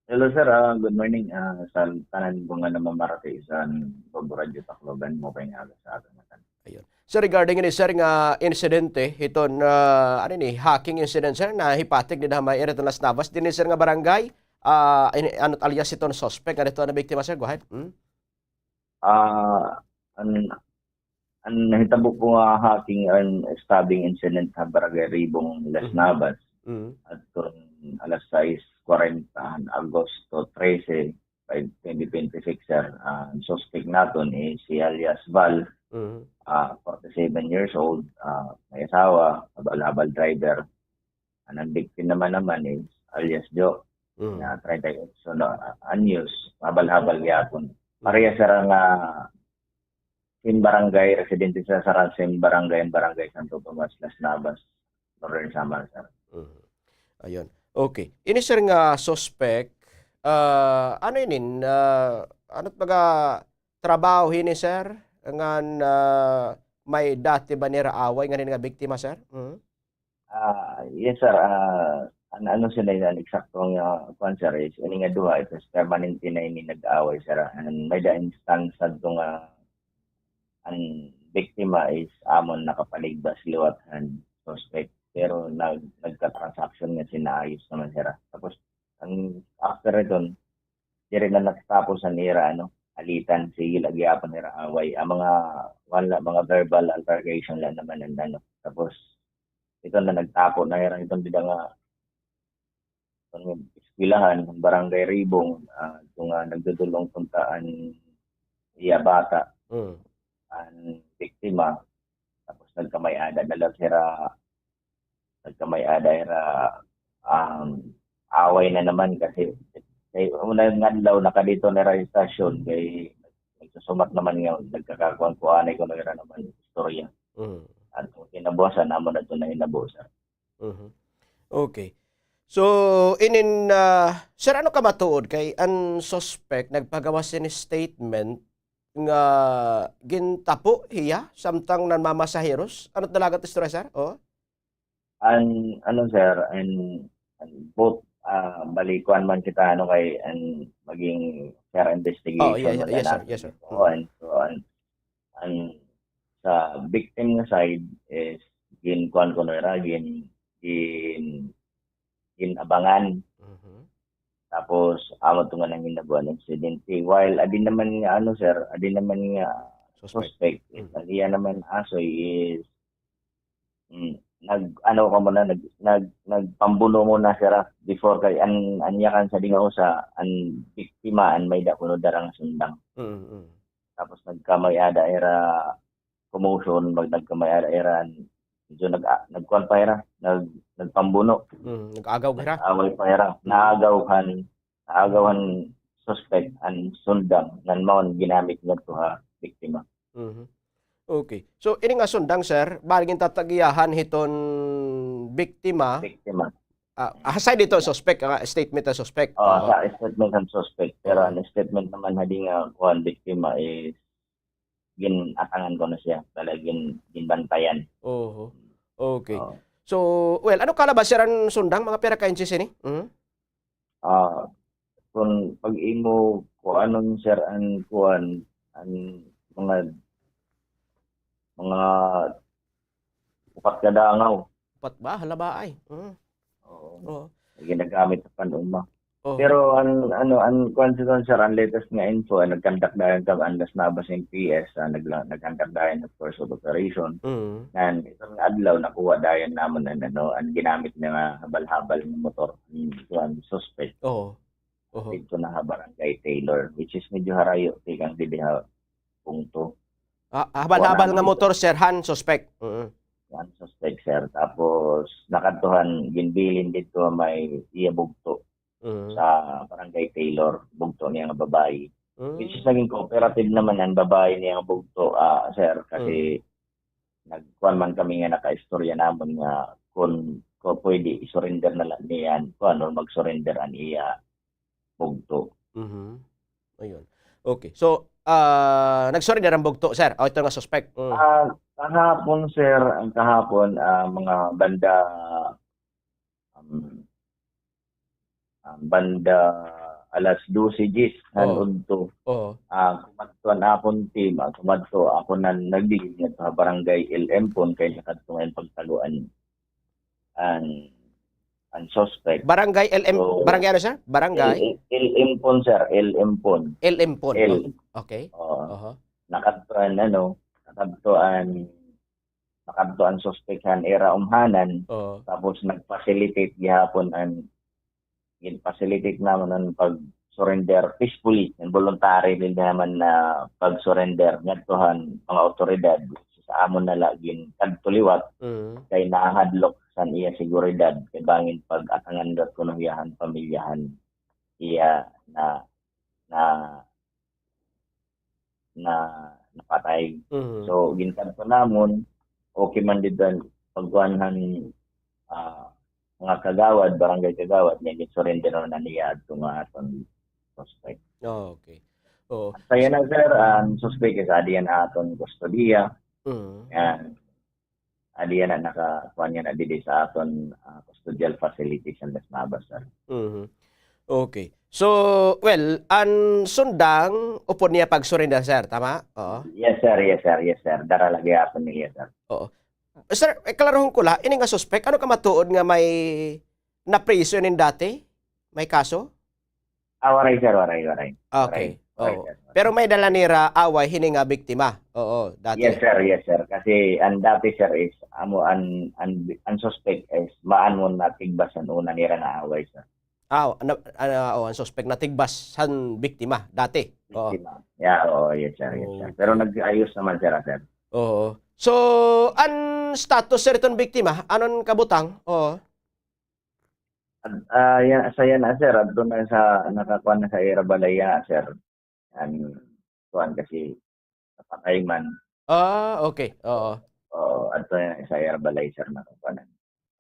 Hello, sir. Ah, good morning. Ah, sa tanan po nga namamarati sa Bombo Radio Tacloban, maupay nga aga sa aton. Ayun. Sir, regarding ini, sir, nga insidente, hiton, ah, ano ini, hacking incident, sir, nahipatik dida ha may area hiton Las Navas, dinhi, sir, nga barangay, ah, ini, ano, alias hiton suspect, ano ito, ano, biktima, sir? Go ahead. Hmm? Ah, an, an nahitabo po nga hacking and stabbing incident ha Barangay Ribong, Las Navas, adton alas sais kwarenta han Agosto trese, twenty twenty-six, sir. Ah, an suspect naton is si alias Val, ah, forty-seven years old, ah, may asawa, habal-habal driver. An, an victim naman naman is alias Joe, na treinta y ocho na anyos, habal-habal gihapon. Pareha sira nga same barangay, residente sira sa same barangay, an Barangay Santo Tomas, Las Navas, Northern Samar, sir. Mhm. Ayun. Okay. Ini, sir, nga suspect, ah, ano inin, ah, ano't baga trabaho hini, sir? ngan, ah, may dati ba nira away ngan ini nga biktima, sir? Mm. Ah, yes, sir. Ah, an-, ano sila, an eksakto nga kuan, sir, is ini nga duha, it is permanente na ini nag-away, sir. An may-ada instance adto nga an biktima is amon nakapaligbas liwat han suspect. Pero nag-, nagka-transaction nga sinaayos naman, sir. Tapos, an after iton, diri na natatapos an ira, ano, alitan, sige la gihapon ira away. An mga, kuan la, mga verbal altercation la naman an, ano. Tapos, ito na nagtapo na ira, itong dida nga, itong eskwelahan, Barangay Ribong, ah, ito nga nagdudulong punta an iya bata, Mm. an biktima. Tapos nagkamay-ada na la sira, nagkamay-ada ira, um, away na naman kasi, kay una nga adlaw, nakadto na ira istasyon, kay nagsusumat naman nga, nagkakakuan-kuanay kuno ira naman istorya. Mm. An kinabuwasan, amo na ito nahinabo, sir. Mhm. Okay. So, inin, ah, sir, ano ka matuod kay an suspect nagpagawas sini statement nga gintapo hiya samtang nanmamasaheros? Ano talaga it istorya, sir? Oh? An, ano, sir, an, an both, ah, bali, kuan man kita, ano, kay an maging fair Oh, investigation yeah, yeah, man yes, sir. Yes, sir. Oo, Mm. an, so, an, an sa victim nga side is gin-, kuan kuno ira, gin-, gin-, gin-abangan. Mhm. Tapos, amo to nga nanghinabuan insidente. While, adi naman nga, ano, sir, adi naman nga Suspect. suspect, Mm. an iya naman asoy is, mm, nag-, ano ka muna, nag-, nag-, nagpambuno muna sira before kay an, an yakan sa dinga usa, an biktima, an may-ada kuno dara nga sundang. Mm, mm. Tapos nagkamay-ada ira commotion, mag-, nagkamay-ada ira, medyo nag-, ah, nagkuan pa ira, nag-, nagpambuno. Mm, nag-agaw hira. Nag-away pa ira. Mm. Naagaw han, naagaw han suspect an sundang ngan mao an ginamit ngadto ha biktima. Mhm. Okay. So, ini nga sundang, sir, bali gintatag-iyahan hiton biktima. Biktima. Ah, aside dito, suspect, ah, statement han suspect. Oh, Oo. Sa statement han suspect. Pero Oo. an statement naman ha dinga kuan biktima is gin-atangan kuno siya, talagang ginbantayan. Oho. Okay. Oo. So, well, ano kalabas, sir, an sundang? Mga pira ka inches ini? Mhm. Ah, kun pag-imo, kuanon, sir, an kuan, an mga, mga upat ka dangaw. Upat ba? Hala ba ay? Mm. Oo. Oo. Ginagamit sa panuma. Oo. Pero an, ano, an kuan sa, sir, an latest nga info, an nag-conduct dayon kami, an Las Navas M P S, ah, nagla-, nag-conduct dayon, of course, of operation. Mm. Ngan, itong adlaw, nakuha dayon namon an, ano, an ginamit nga habal-habal nga motor, an kuan, suspect. Oo. Oho. Didto na ha Barangay Taylor, which is medyo harayo tikang didi ha bungto. Ah, habal-habal nga motor, sir, han suspect. Mm. Han suspect, sir. Tapos, nakadto han ginbilin didto may iya bugto Mm. sa Barangay Taylor, bugto niya nga babayi. Mm. Which is naging cooperative naman an babayi niya nga bugto, ah, sir, kasi Mm. nagkuan man kami nga nakaistorya namon nga kun, kun pwede, i-surrender na la niya an kuan or mag-surrender an iya bugto. Mhm. Ayun. Okay. So, ah, nag-surrender an bugto, sir? O, ito nga suspect. Mm. Ah, kahapon, sir, an kahapon, ah, mga banda, um, ah, banda alas dose diyes han Oo. udto. Oo. Ah, kumadto an akon team, ah, kumadto, ako na nagdigid ngadto ha Barangay L M pon kay nakadto ngay-an pagtago an, an, an suspect. Barangay L M, So, barangay ano, sir? Barangay? L-, L-, L M pon, sir. L M pon. L M pon. L. Okay. Oo. Aha. Nakadto an, ano, nakadto an, nakadto an suspect han ira umhanan. Oo. Tapos nag-facilitate gihapon an gin-facilitate namon an pag-surrender peacefully, an voluntary din naman na pag-surrender ngadto han mga awtoridad. Sa amon na la ginkadto liwat, Mm. kay nahadlok san iya seguridad, kay bangin pag-atangan gad kuno hiya han pamilya han iya na, na na napatay. Mhm. So, ginkadto namon, okay man didto an pagkuan han, ah, mga kagawad, barangay kagawad, nga gin-surrender na niya adto nga aton suspect. Oh, okay. Oo. Sa yana, sir, an suspek is adi yana ha aton kustodiya. Mm. Yan. Adi yana naka-, kuan yana didi sa aton, ah, custodial facility sa Las Navas, sir. Mhm. Okay. So, well, an sundang upod niya pag-surrender, sir, tama? Oo. Yes, sir. Yes, sir. Yes, sir. Dara la gihapon niya, sir. Oo. Sir, eh, klarohon ko la, ini nga suspek, ano ka matuod nga may napriso ini dati? May kaso? Ah, waray, sir, waray, waray. Okay. Waray, waray, sir, waray. Pero may dala nira away hini nga biktima. Oo, dati. Yes, sir, yes, sir. Kasi an dati, sir, is amo an, an, an suspect is maan mo natigbas an una nira nga away, sir. Ah, na, ah, oh, an suspect natigbas han biktima dati. Oo. Biktima. Yeah, oo, yes, sir, yes, sir. Okay. Pero nag-ayos naman sila, sir. Oo. So, an status, sir, iton biktima, ano an kabutang? Oo. Ad-, ah, ya-, sa yana, sir, adto na sa, nakakuan na sa ira balay yana, sir. An kuan kasi napatay man. Ah, okay. Oo. Oo, adto na sa ira balay, sir, nakakuan na.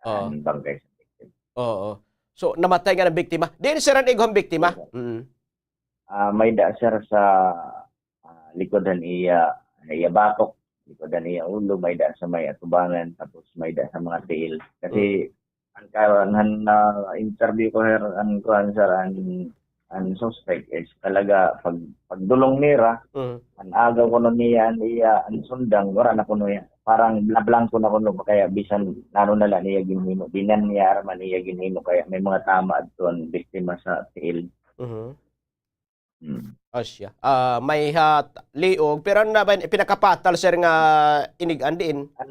Oo. An bangkay sa victim. Oo. So, namatay nga an biktima. Diin, sir, an ig-o han biktima? Yes, sir. Mm. Ah, may-ada, sir, sa ah, likod han iya, han iya batok, likod han iya ulo, may-ada sa may atubangan, tapos may-ada sa mga tiil. Kasi, mm, an ka-, han, ah, interview ko, sir, an kuan, sir, an, an suspect is talaga pag, pagdulong nira, mm, an agaw kuno niya, an iya, an sundang, wara na kuno niya. Parang nablangko na kuno, kaya bisan nano na la niya ginhimo, di na niya aram an iya ginhimo, kaya may mga tama adto an biktima sa tiil. Mhm. Hmm. Asya. Ah, may ha t-, liog, pero ano na ba, pinakapatal, sir, nga inig-an diin? An,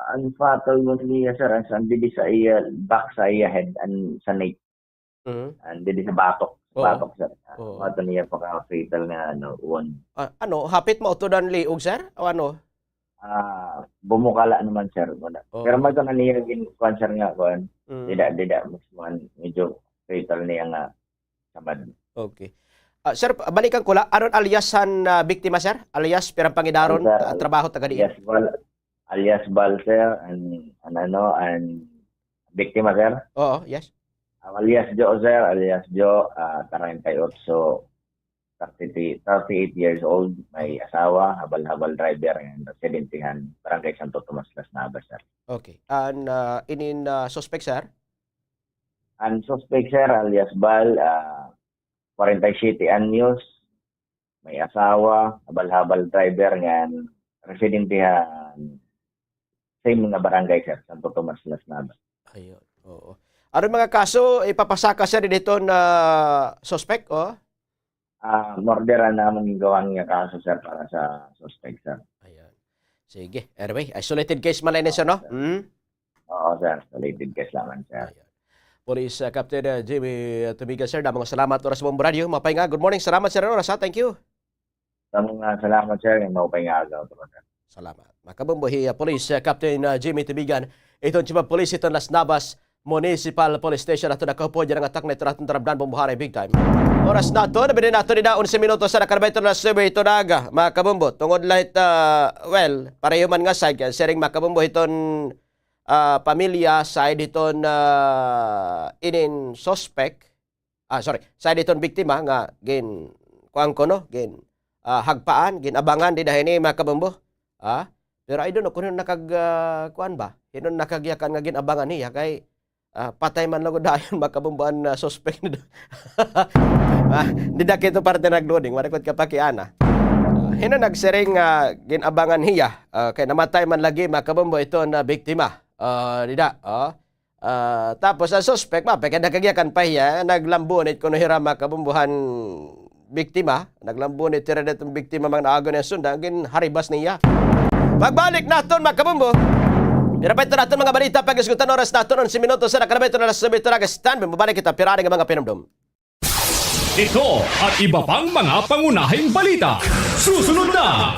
an fatal mo niya, sir, an, an didi sa iya, back sa iya head, an sa neck. Mhm. An didi sa batok, oo, batok, sir. Oo. Ato niya paka-fatal nga, ano, wound. Ah, ano, hapit mautod an liog, sir? O ano? Ah, bumukala naman, sir, wala. Oo. Pero may kuan niya gin-, kuan, sir, nga, kuan. Mm. Dida, dida, mas kuan, medyo fatal niya nga samad. Okay. Ah, sir, balikan ko la, ano an alias han, ah, biktima, sir? Alias, pira an pangidaron, sir, ta-, trabaho, taga diin? Alias Bal, alias Bal, sir, an, an ano, an biktima, sir? Oo, yes. Ang alias Jo, sir, alias Jo, ah, treinta y ocho, thirty, thirty-eight years old, may asawa, habal-habal driver, and residente han Barangay Santo Tomas, Las Navas, sir. Okay. An, ah, inin, ah, suspect, sir? An suspect, sir, alias Bal, ah, kwarenta y siyete anyos, may asawa, habal-habal driver, ngan residente han same nga barangay, sir, Santo Tomas, Las Navas. Ayun, oo. Ano mga kaso ipapasaka, sir, didto nga suspect, o? Ah, murder an amon gingawan nga kaso, sir, para sa suspect, sir. Ayan. Sige. Anyway, isolated case man la ini, sir, no? Oo, sir. Mm? Oo, sir. Isolated case lamang, sir. Ayan. Police, ah, Captain, ah, Jimmy, ah, Tubigan, sir, damo nga salamat oras mo radyo. Maupay nga. Good morning. Salamat, sir, oras, ha. Thank you. Damo nga salamat, sir. Maupay nga aga, sir. Salamat. Mga kabombo, hi, ah, Police, ah, Captain, ah, Jimmy Tubigan. Iton Chief of Police iton Las Navas Municipal Police Station aton nakaupod yana nga attack na iton aton tarabdan, bombohanay big time. Oras naton, nabidi naton dida onse minutos na nakalabay iton alas nuebe iton aga, mga kabombo. Tungod la hit, ah, well, pareho man nga side, kay siring, mga kabombo, hiton, ah, pamilya, side hiton, ah, inin suspect, ah, sorry, side hiton biktima nga gin-, kuan kuno, gin-, ah, hagpaan, gin-abangan dida hini, mga kabombo. Ah, pero I don't know kon hin-o nakag-, ah, kuan ba? Hin-o nakagyakan nga gin-abangan hiya kay, ah, patay man lugod dayon, mga kabombo, an, ah, suspect. Ah, dida kay iton parte nag-loading, waray ko kapakiana. Ah, hin-o nagsiring nga gin-abangan hiya, ah, kay namatay man lagi, mga kabombo, iton biktima. Ah, dida, ah. Ah, tapos an suspect, maupay kay nakagyakan pa hiya, naglambunit kuno hira, mga kabombo, han biktima, naglambunit hira didto han biktima, mga naagod an sundang, ginharibas niya. Pagbalik naton, mga kabombo, pira pa iton aton mga balita, pag-isgot an oras naton, onse minutos na nakalabay iton alas nuebe iton aga. Standby, mabalik kita, pira nga mga pahinumdom. Ito at iba pang mga pangunahing balita. Susunod na!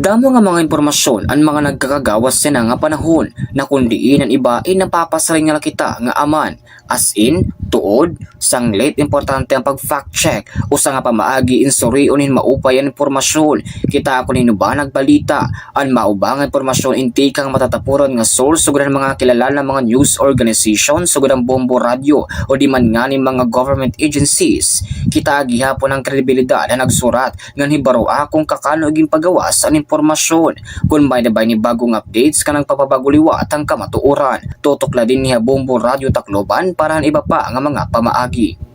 Damo nga mga impormasyon an mga nagkakagawas yana nga panahon, na kon diin an iba ay napapasiring na la kita nga aman. As in, tuod, sanglit importante an pag-fact check. Usa nga pamaagi in surion hin maupay an impormasyon. Kita kon hin-o ba nagbalita. An mauba nga impormasyon in tikang matatapuran nga source sugad han mga kilala nga mga news organization sugad han Bombo Radyo o di man ngani mga government agencies. Kita gihapon an kredibilidad han nagsurat ngan hibaroa kon kakano ginpagawas an impormasyon. Kon may-ada ba ini bag-ong updates nga nagpapabag-o liwat han kamatuoran, tutok la dinhi ha Bombo Radyo Tacloban para han iba pa nga mga pamaagi.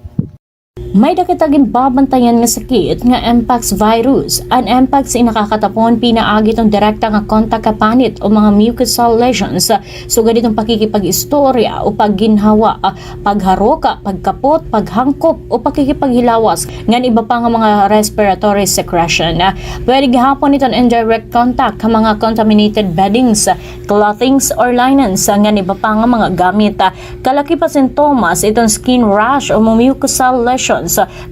May-ada kita ginbabantayan nga sakit nga mpox virus. An mpox in nakakatapon pinaagi hiton direkta nga kontak ha panit o mga mucosal lesions, sugad hiton pakikipag-istorya o pagginhawa, pagharok, pagkapot, paghangkop o pakikipaghilawas, ngan iba pa nga mga respiratory secretion. Pwede gihapon iton indirect contact ha mga contaminated beddings, clothings or linens, ngan iba pa nga mga gamit. Kalakip ha sintomas iton skin rash o mucosal lesions,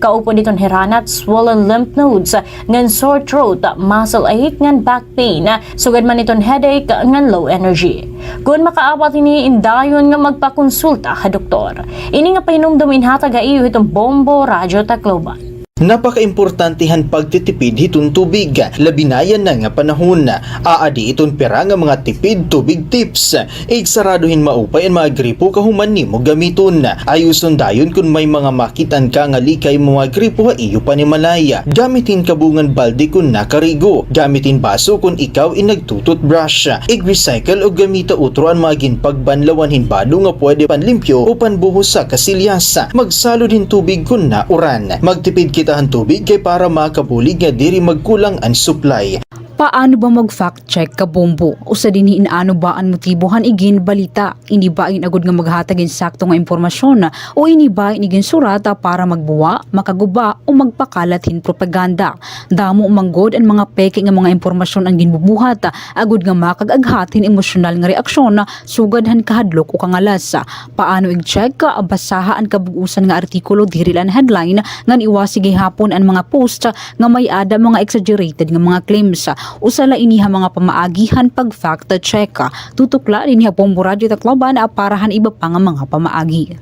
kaupod iton hiranat, swollen lymph nodes, ngan sore throat, muscle ache, ngan back pain, sugad man iton headache ngan low energy. Kon makaabat hini, indayon nga magpakonsulta ha doktor. Ini nga pahinumdom inhatag ha iyo hiton Bombo Radyo Tacloban. Napakaimportante han pagtitipid hiton tubig, labi na yana nga panahon. Aadi iton pira nga mga tipid tubig tips. Igsarado hin maupay an mga gripo kahuman nimo gamiton. Ayuson dayon kon may mga makit-an ka nga lika imo mga gripo ha iyo panimalay. Gamit hin kabungan balde kon nakarigo. Gamit hin baso kon ikaw in nagtu-toothbrush. Ig-recycle o gamita utro an mga ginpagbanlawan hin bado nga pwede panlimpyo o panbuhos ha kasilyas. Magsalod hin tubig kon nauran. Magtipid kita han tubig kay para makabulig nga diri magkulang an supply. Paano ba mag-fact check, kabombo? Usa dinhi in ano ba an motibo han iginbalita. Ini ba in agod nga maghatag hin sakto nga impormasyon, o ini ba in iginsurat para magbuwa, makaguba, o magpakalat hin propaganda? Damo man gud an mga peke nga mga impormasyon an ginbubuhat, agod nga makag-aghat hin emosyonal nga reaksyon, sugad han kahadlok o kangalas. Paano ig-check? Basaha an kabug-osan nga artikulo, diri la an headline, ngan iwasi gihapon an mga post nga may-ada mga exaggerated nga mga claims. Usa la ini ha mga pamaagi han pag-fact check. Tutok la dinhi ha Bombo Radyo Tacloban, ah, para han iba pa nga mga pamaagi.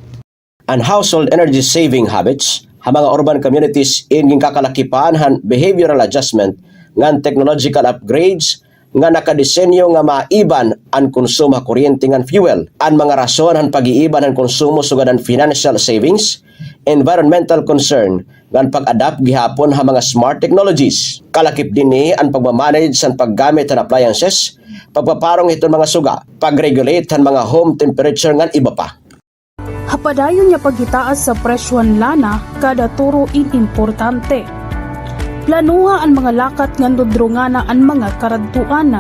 An household energy saving habits ha mga urban communities in ginkakalakipan han behavioral adjustment ngan technological upgrades nga nakadesenyo nga maiban an konsumo ha kuryente ngan fuel. An mga rason han pag-iiban han konsumo sugad han financial savings, environmental concern, ngan pag-adapt gihapon ha mga smart technologies. Kalakip dinhi an pagma-manage han paggamit han appliances, pagpaparong hiton mga suga, pag-regulate han mga home temperature ngan iba pa. Ha padayon nga paghitaas sa presyo han lana kada turo in importante. Planoha an mga lakat ngan dudrongana an mga karadtuan.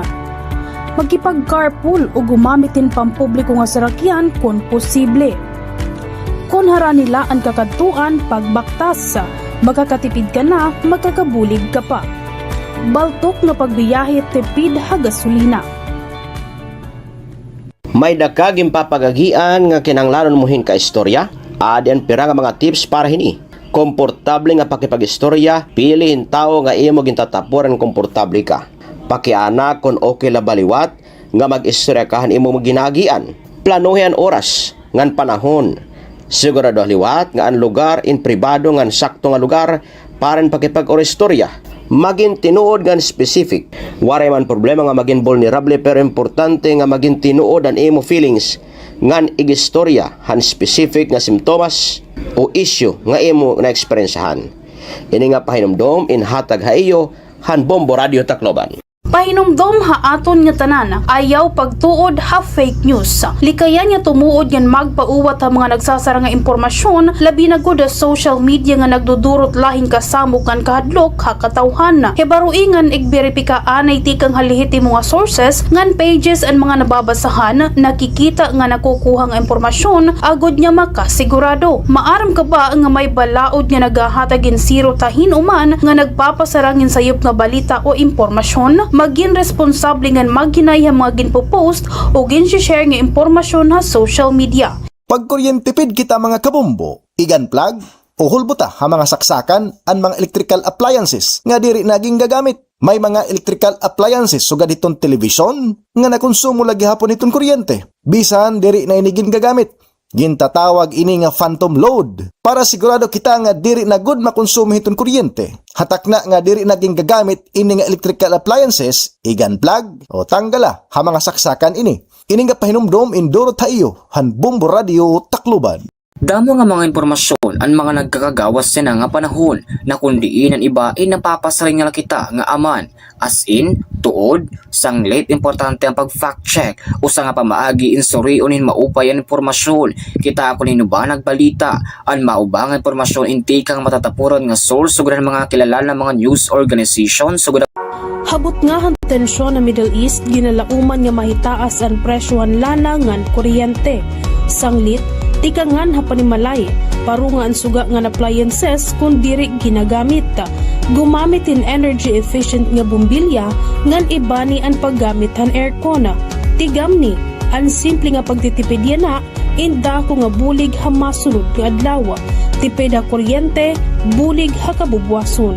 Makipag-carpool o gumamit hin pampubliko nga sarakyan kon posible. Kon harani la an kakadtuan, pagbaktas. Makakatipid ka na, makakabulig ka pa. Baltok nga pagbiyahe, tipid ha gasolina. May-ada ka ginpapagagian nga kinahanglanon mo hin kaistorya? Adi an pira nga mga tips para hini. Komportable nga pakipag-istorya, pili hin tawo nga imo gintatapuran nga komportable ka. Pakiana kon okay la ba liwat nga mag-istorya ka han imo ginaagian. Planohi an oras ngan panahon. Siguradoha liwat nga an lugar in pribado ngan sakto nga lugar para hin pakipag-istorya. Magin tinuod ngan specific. Waray man problema nga magin vulnerable, pero importante nga magin tinuod an imo feelings ngan ig-istorya han specific nga simptomas o issue nga imo naeksperensiyahan. Ini nga pahinumdom inhatag ha iyo han Bombo Radyo Tacloban. Pahinumdom ha aton nga tanan, ayaw pagtuod ha fake news. Likayan nga tumuod ngan magpauwat ha mga nagsasara nga impormasyon, labi na gud ha social media nga nagdudurot la hin kasamok ngan kahadlok ha katawhan. Hibaroi ngan igberipika anay tikang ha lehitimo nga sources ngan pages an mga nababasahan, nakikita ngan nakukuha nga impormasyon, agod nga makasigurado. Maaram ka ba nga may balaod nga naghahatag hin sirot ha hin-o man nga nagpapasarang hin sayop nga balita o impormasyon? Magin responsable ngan maghinay ha mga ginpo-post o ginshi-share nga impormasyon ha social media. Pagkuryentipid kita, mga kabombo, ig-unplug o hulbota ha mga saksakan an mga electrical appliances nga diri na gingagamit. May mga electrical appliances sugad hiton telebisyon nga nakonsumo la gihapon hiton kuryente, bisan diri na ini gingagamit. Gintatawag ini nga phantom load para sigurado kita nga diri na gud makonsumo hiton kuryente. Ha takna nga diri na gingagamit ini nga electrical appliances, igan plug o tanggala ha mga saksakan ini. Ini nga pahinumdom in duro ha iyo han Bombo Radio Tacloban. Damo nga mga impormasyon an mga nagkakagawas yana nga panahon, na kon diin an iba in napapasiring na la kita nga aman. As in, tuod, sanglit importante an pag-fact check. Usa nga pamaagi in surion hin maupay an impormasyon. Kita kon hin-o ba nagbalita. An mao ba nga impormasyon in tikang matatapuran nga source sugad han mga kilala nga mga news organization sugad. Ha butnga han tensyon ha Middle East, ginalauman nga mahitaas an presyo han lana ngan kuryente. Sanglit, tikangan ha panimalay, paro nga an suga ngan appliances kon diri ginagamit. Gumamit hin energy efficient nga bombilya ngan ibani an paggamit han aircon. Tigamni, an simple nga pagtitipid yana in dako nga bulig ha masunod nga adlaw. Tipid ha kuryente, bulig ha kabubuwason.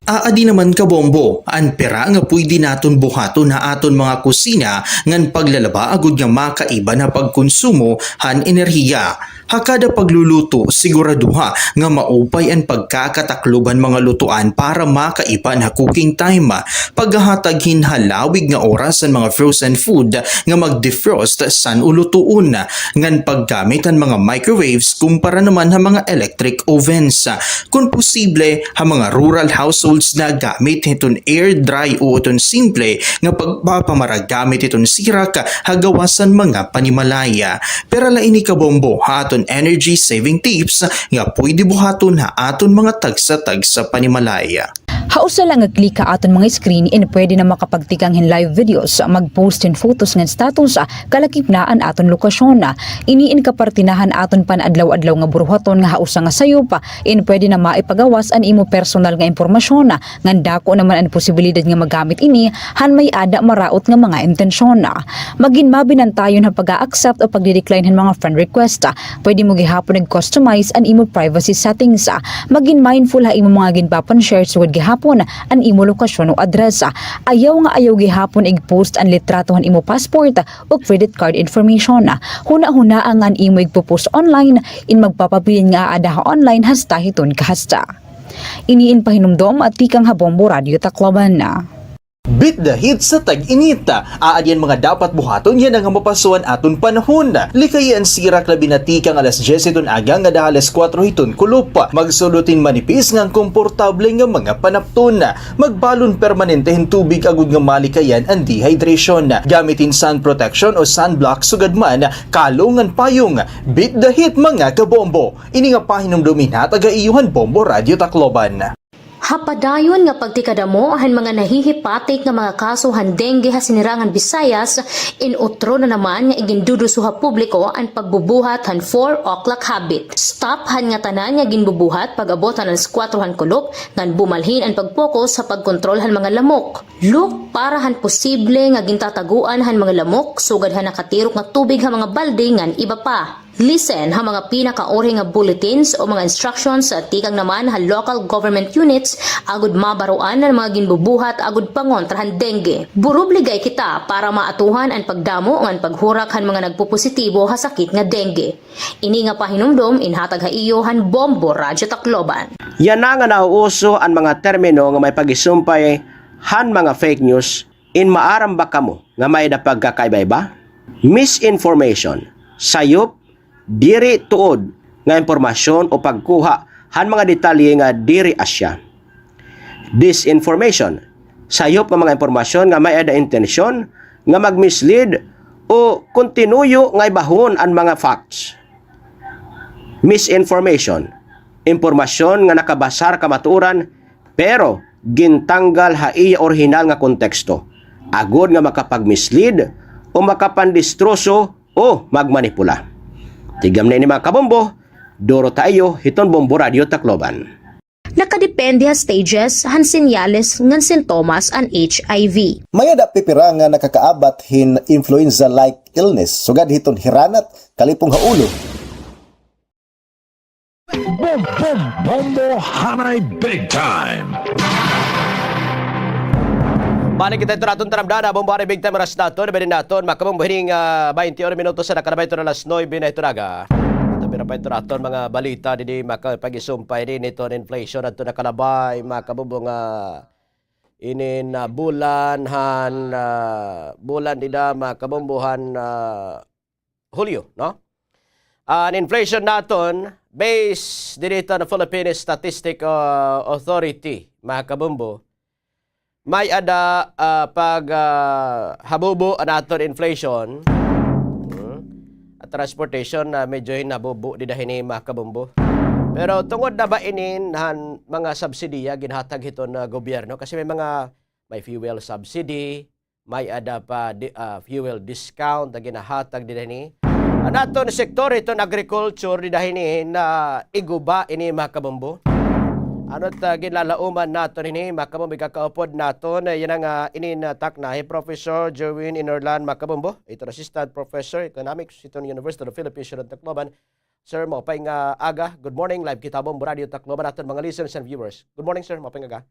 Aadi naman, kabombo, an pira nga pwede naton buhaton ha aton mga kusina ngan paglalaba agod nga makaiban ha pagkonsumo han enerhiya. Ha kada pagluluto, siguraduha nga maupay an pagkakataklob han mga lutoan para makaiban ha cooking time. Paghahatag hin halawig nga oras han mga frozen food nga mag-defrost san-o lutoon, ngan paggamit han mga microwaves kumpara naman ha mga electric ovens. Kon posible, ha mga rural households, nagamit hiton air dry o hiton simple nga pagpapamara gamit hiton sirak ha gawas han mga panimalay. Pira la ini, kabombo, ha aton energy saving tips nga pwede buhaton ha aton mga tagsa-tagsa panimalay. Ha usa la nga click ha aton mga screen in pwede na makapagtikang hin live videos, mag-post hin photos ngan status, kalakip na an aton lokasyon. Ini in kaparte na han aton pan-adlaw-adlaw nga buruhaton nga ha usa nga sayop, in pwede na maipagawas an imo personal nga impormasyon, ngan dako naman an posibilidad nga magamit ini han may-ada maraot nga mga intensyon. Magin mabinantayon ha pag-a-accept o pagdi-decline han mga friend request. Pwede mo gihapon ig-customize an imo privacy settings. Magin mindful ha imo mga ginpapan-share sugad gihapon an imo lokasyon o address. Ayaw nga ayaw gihapon ig-post an litrato han imo passport o credit card information. Hunahunaa nga an imo igpo-post online in magpapabilin nga aada ha online hasta hiton kahasta. Ini in pahinumdom tikang ha Bombo Radio Tacloban. Beat the heat sa tag-init. Aadi an mga dapat buhaton yana nga mapaso an aton panahon. Likayi an sirak labi na tikang alas dyes hiton aga ngada ha alas kuwatro hiton kulop. Magsulod hin manipis ngan komportable nga mga panapton. Magbalon permanente hin tubig agod nga malikayan an dehydration. Gamit hin sun protection o sunblock sugad man, kalong ngan payong. Beat the heat, mga kabombo. Ini nga pahinumdom in hatag ha iyo han Bombo Radio Tacloban. Ha padayon nga pagtikadamo han mga nahihipatik nga mga kaso han dengue ha Sinirangan Visayas, in utro na naman nga iginduduso ha publiko an pagbubuhat han four o'clock habit. Stop han ngatanan nga ginbubuhat pag-abot han alas kuwatro han kulop, ngan bumalhin an pag-focus ha pagkontrol han mga lamok. Look para han posible nga gintatagoan han mga lamok sugad han nakatirok nga tubig ha mga balde ngan iba pa. Listen ha mga pinakauri nga bulletins o mga instructions tikang naman ha local government units agod mabaroan an mga ginbubuhat agod pangontra han dengue. Burubligay kita para maatuhan an pagdamo ngan paghurak han mga nagpopositibo ha sakit nga dengue. Ini nga pahinumdom in hatag ha iyo han Bombo Radyo Tacloban. Yana nga nauuso an mga termino nga may pagisumpay han mga fake news, in maaram ba kamo nga may-ada pagkakaiba-iba? Misinformation, sayop, diri tuod nga impormasyon o pagkuha han mga detalye nga diri asya. Disinformation, sayop nga mga impormasyon nga may-ada intensyon nga mag-mislead o kon tinuyo nga ibahon an mga facts. Misinformation, impormasyon nga nakabasar ha kamatuoran pero gintanggal ha iya orihinal nga konteksto, agod nga makapag-mislead o makapandistroso o magmanipula. Tigamni ini, mga kabombo, duro ha iyo hiton Bombo Radyo Tacloban. Nakadepende ha stages han senyales ngan sintomas an H I V. May-ada pipira nga nakakaabat hin influenza-like illness, sugad hiton hiranat, kalipong ha ulo. Bom, bom, bombo, hanay big time. Balik kita ito naton taramdana, bombo ari big time oras naton, bali naton, mga kabombo, hining, ah, baynte uno minutos na nakalabay ito na alas nuebe na ito naga. Ito, pira pa ito naton mga balita, didi makapag-isumpay din ito, inflation, ato nakalabay, mga kabombo nga, inin, ah, bulan, han, ah, bulan dida, mga kabombo, han, ah, Hulyo, no? An inflation naton, based didi han Philippine Statistic, uh, Authority, mga kabombo, may-ada, uh, pag, uh, habubo an aton inflation. Hmm. At transportation na medyo hinabubo dida hini, mga kabombo. Pero tungod na ba inin han mga subsidiya ginhatag hiton, uh, gobyerno? Kasi may mga, may fuel subsidy, may-ada pa di, ah, fuel discount na ginahatag dida hini. An aton sektor hiton agriculture dida hini na iguba ini, mga kabombo. Ano ta ginlalauman naton hini, mga kabombo, ikakaupod naton, eh, yana nga, ah, inin, ah, takna hi Professor Jerwin Inorlan, mga kabombo. Ito an Assistant Professor Economics hiton University of the Philippines, Tacloban. Sir, maupay nga aga. Good morning. Live kita, Bombo Radio Tacloban, aton mga listeners and viewers. Good morning, sir. Maupay nga aga.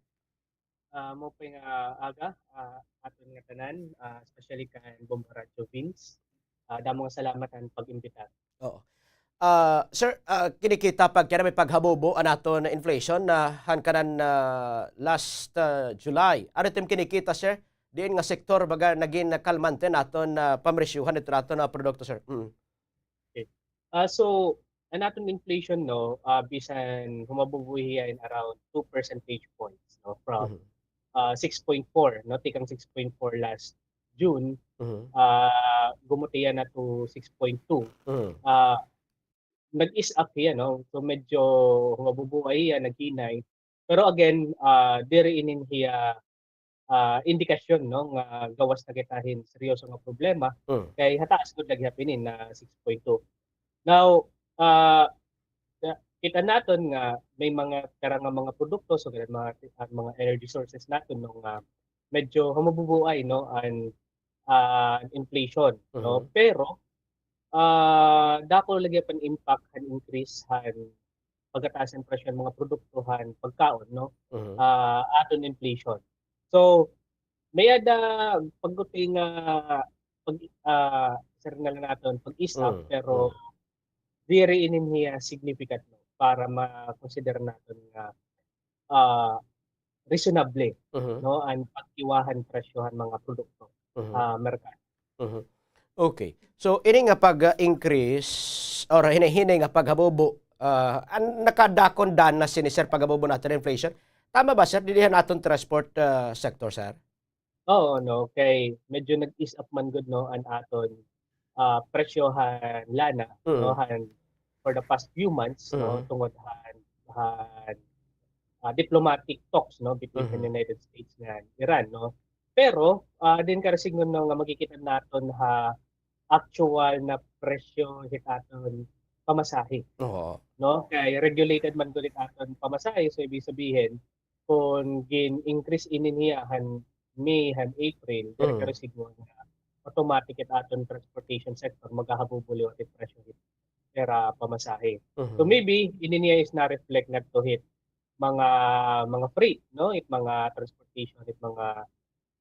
Ah, maupay nga aga, ah, aton ngatanan, ah, especially kan Bombo Radyo Vince. Ah, damo nga salamat han pag-imbita. Oo. Ah, sir, ah, kinikita pa kay may paghabubo an aton inflation na han kanan, ah, last, ah, July. Ano it im kinikita, sir? Diin nga sektor baga nagin kalmante an aton, ah, pamresyuhan hit aton, ah, produkto, sir? Mm. Okay. Ah, so, an aton inflation, no, ah, bisan humabubo hiya in around two percentage points, no, from, mhm, ah, six point four, no, tikang six point four last June, mhm, ah, gumuti yana to six point two. Mhm. Ah, nag-ease up hiya, no? So, medyo humabubo hiya, naghinay. Pero again, ah, diri inin hiya, ah, indikasyon, no, nga gawas na kita hin seryoso nga problema, mm, kay hataas gud la gihap inin na six point two. Now, ah, na-, kita naton nga may mga pira nga mga produkto, so, ganun, mga, ah, mga energy sources naton, no, nga medyo humububuay, no, an, ah, inflation, no? Mhm. Pero, ah, dako la gihap an impact han increase han pagkataas han presyo han mga produkto han pagkaon, no? Mhm. Ah, aton inflation. So, may-ada pagguti nga pag, ah, sir na lang naton, pag-ease up, mm, pero, mm, diri inin hiya significant, no, para ma-consider naton nga, ah, reasonable, mhm, no, an pagtiwa han presyo han mga produkto, mhm, ah, merkado. Mhm. Okay. So, ini nga pag, ah, increase or hini-, hini nga paghabubo, ah, an nakadakon danas sini, sir, paghabubo naton inflation. Tama ba, sir? Didi han aton transport, ah, sector, sir? Oo, no, kay medyo nag-ease up man gud, no, an aton, ah, presyo han lana, no, mm, han for the past few months, no, mm, tungod han, han, ah, diplomatic talks, no, between, mhm, an United States ngan Iran, no. Pero, ah, diin kara sidngon, no, nga makikita naton ha actual na presyo hit aton pamasahe. Oo. No, kay regulated man gud it aton pamasahe, so ibig sabihin, kon gin-increase inin hiya han May, han April, diri, mm, kara sidngon nga automatic it aton transportation sector, maghahabubo liwat it presyo hit ira pamasahe. So, mhm, maybe, inin hiya is na-reflect ngadto hit mga, mga freight, no? It mga transportation, it mga,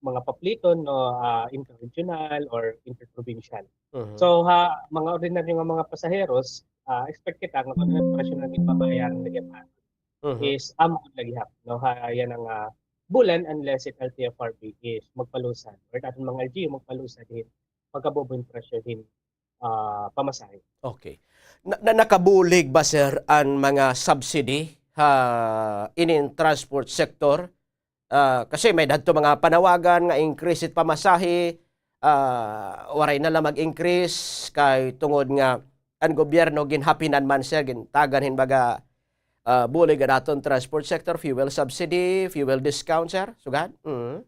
mga papliton, no? Ah, interregional or interprovincial. Mhm. So, ha mga ordinaryo nga mga pasaheros, ah, expect kita nga kon ano it presyo nga ginbabayaran nira, mhm, is amo gud la gihap, no, ha yana nga bulan, unless it L T F R B is magpalusad or it aton mga L G U magpalusad hin paghabubo hin presyo hin, ah, pamasahe. Okay. Na, na, nakabulig ba, sir, an mga subsidy ha inin transport sector? Ah, kasi may-ada hadto mga panawagan nga increase it pamasahe, ah, waray na la mag-increase kay tungod nga an gobyerno ginhapinan man, sir, gintagan hin baga, ah, bulig an aton transport sector, fuel subsidy, fuel discount, sir? Sugad? Mm.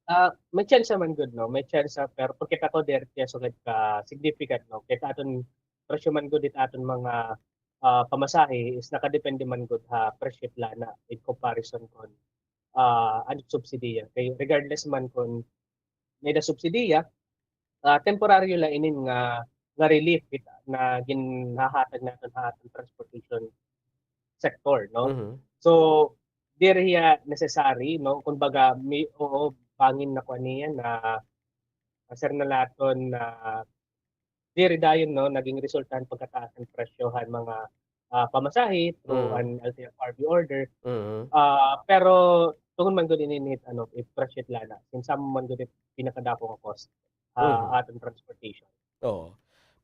Ah, may tsansa man gud, no? May tsansa, pero pagkita ko, diri hiya sugad ka significant, no? Kay it aton presyo man gud, it aton mga, ah, pamasahe is nakadepende man gud ha presyo hit lana in comparison kon ah, ano, subsidiya. Kay regardless man kon may-ada subsidiya, ah, temporaryo la inin nga, nga relief it, na ginhahatag naton ha aton transportation sector, no? Mhm. So, diri hiya necessary, no? Kumbaga, may, oo, bangin na kuan niya na, ah, sir, na laton na diri dayon, no, naging resulta han pagkataas han presyo han mga, ah, pamasahe through an L T F R B order. Ah, pero tungod man gud ini hit, ano, hit presyo hit lana, since amo man gud it pinakadako nga cost, ah, aton transportation. Oo.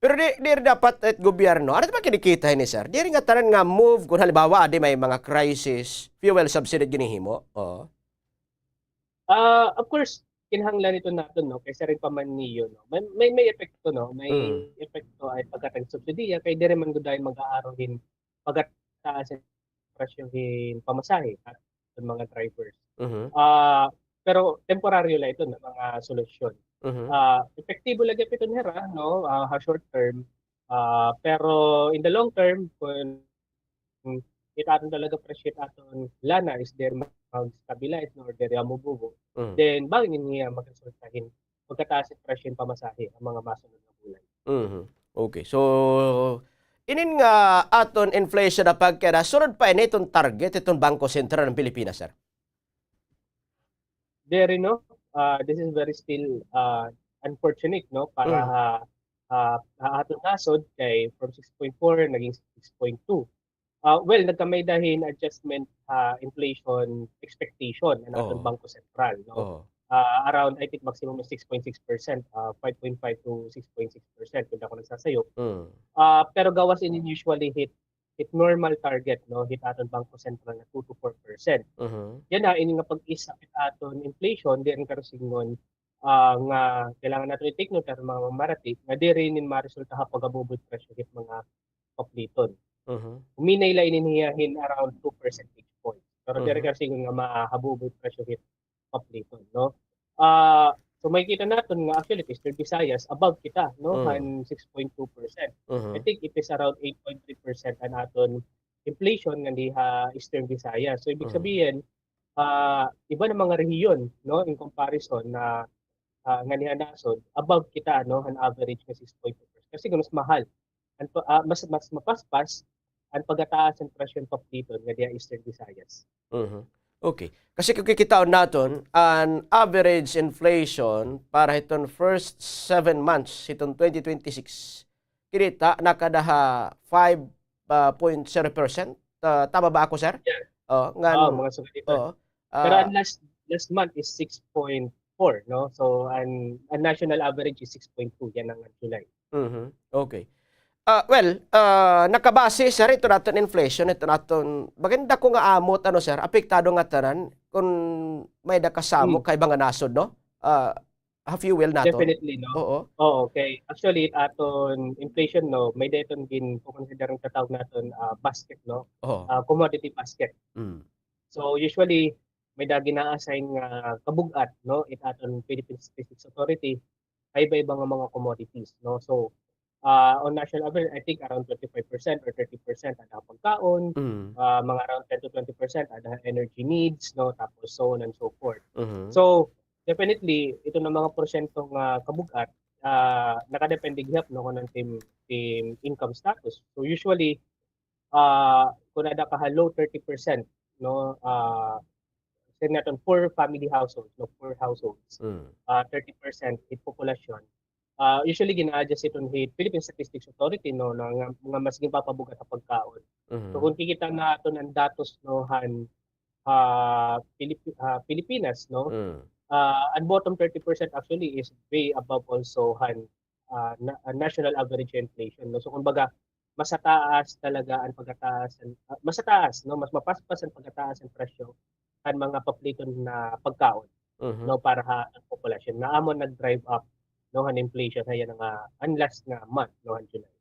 Pero di, diri dapat it gobyerno, ano it mga kinikita hini, sir? Diri nga tanan nga move, kun halimbawa, adi may mga crisis, fuel subsidy ginhihimo. Oo. Ah, of course, kinahanglan ito naton, no, kay siring pa man niyo, no, may, may, may epekto, no, may epekto an pagkatag subsidiya, kay diri man gud dayon mag-aaro hin pagkataas hin presyo hin pamasahe aton mga drivers. Ah, pero temporaryo la ito nga mga solusyon. Ah, epektibo la gihap iton hira, no, ah, ha short term. Ah, pero in the long term, kun it aton talaga presyo it aton lana is diri mag-stabilize, no, or diri mabubo, then bangin ini nga magresulta hin pagkataas it presyo hin pamasahe han mga masunod nga bulan. Okay. So, inin nga aton inflation na pagkada, sunod pa ini iton target iton Bangko Sentral han Pilipinas, sir? Diri, no? Ah, this is very still, ah, unfortunate, no? Para ha, ha, ha aton nasod kay from six point four naging six point two. Ah, well, nagkamay-ada hin adjustment, ah, inflation expectation an aton Bangko Sentral, no? Ah, around, I think, maximum is six point six percent, ah, five point five to six point six percent, kun di ako nagsasayop. Ah, pero gawas inin usually hit, hit normal target, no? Hit aton Bangko Sentral nga two to four percent. Yana, ini nga pag-isa hit aton inflation, diri karon sidngon, ah, nga kailangan naton i-take note aton mga mamamarati nga diri inin maresulta ha paghabubo hit presyo hit mga papliton. Huminay la inin hiya hin around two percentage points. Pero diri karon sidngon nga mahabubo hit presyo hit papliton, no? Ah, so makikita naton nga actually Eastern Visayas above kita, no, han six point two percent. I think it is around eight point three percent an aton inflation nganhi ha Eastern Visayas. So ibig sabihin, ah, iba nga mga rehiyon, no, in comparison na, ah, nganhi ha nasod, above kita, no, han average nga six point two percent. Kasi kun mas mahal, an pa-, ah, mas, mas mapaspas an pagkataas han presyo han papliton nganhi ha Eastern Visayas. Okay. Kasi kun kikitaon naton, an average inflation para hiton first seven months hiton twenty twenty-six, kinita nakada ha five, ah, point zero percent. Ah, tama ba ako, sir? Yeah. Oo, ngan-, oo, mga sugad ito. Oo. Pero an last, last month is six point four, no? So, an, an national average is six point two. Yana nga July. Okay. Ah, well, ah, nakabase, sir, iton aton inflation, iton aton, baga dako nga amot, ano, sir, apektado ngatanan kun may-ada kasamo ha iba nga nasod, no? Ah, ha fuel naton. Definitely, no? Oo. Oo, okay. Actually, aton inflation, no, may-ada iton gin-, kukonsidera nga tinatawag naton, ah, basket, no? Oo. Ah, commodity basket. So, usually, may-ada gin-a-assign nga kabug-at, no, it aton Philippine Statistics Authority ha iba-iba nga mga commodities, no? So, ah, on national average, I think around twenty-five percent or thirty percent ada ha pagkaon, ah, mga around ten to twenty percent ada ha energy needs, no? Tapos so on and so forth. So, definitely, ito nga mga porsyento nga kabug-at, ah, nakadepende gihap, no, kun ano it im, it im income status. So, usually, ah, kun ada ka ha low thirty percent, no, ah, say naton four family households, no, four households, ah, thirty percent it populasyon, ah, usually gina-adjust iton hit Philippine Statistics Authority, no, na nga, nga mas ginpapabug-at ha pagkaon. So, kun kikita naton an datos, no, han, ah, Pilip-, ah, Pilipinas, no, ah, an bottom thirty percent actually is way above also han, ah, na-, ah, national average inflation, no. So, kumbaga, mas mataas talaga an pagkataas, ah, mas mataas, no, mas mapaspas an pagkataas an presyo han mga papliton nga pagkaon, no, para ha populasyon. Nga amo nag-drive up, no, han inflation ha yana nga, an last nga month, no, han July.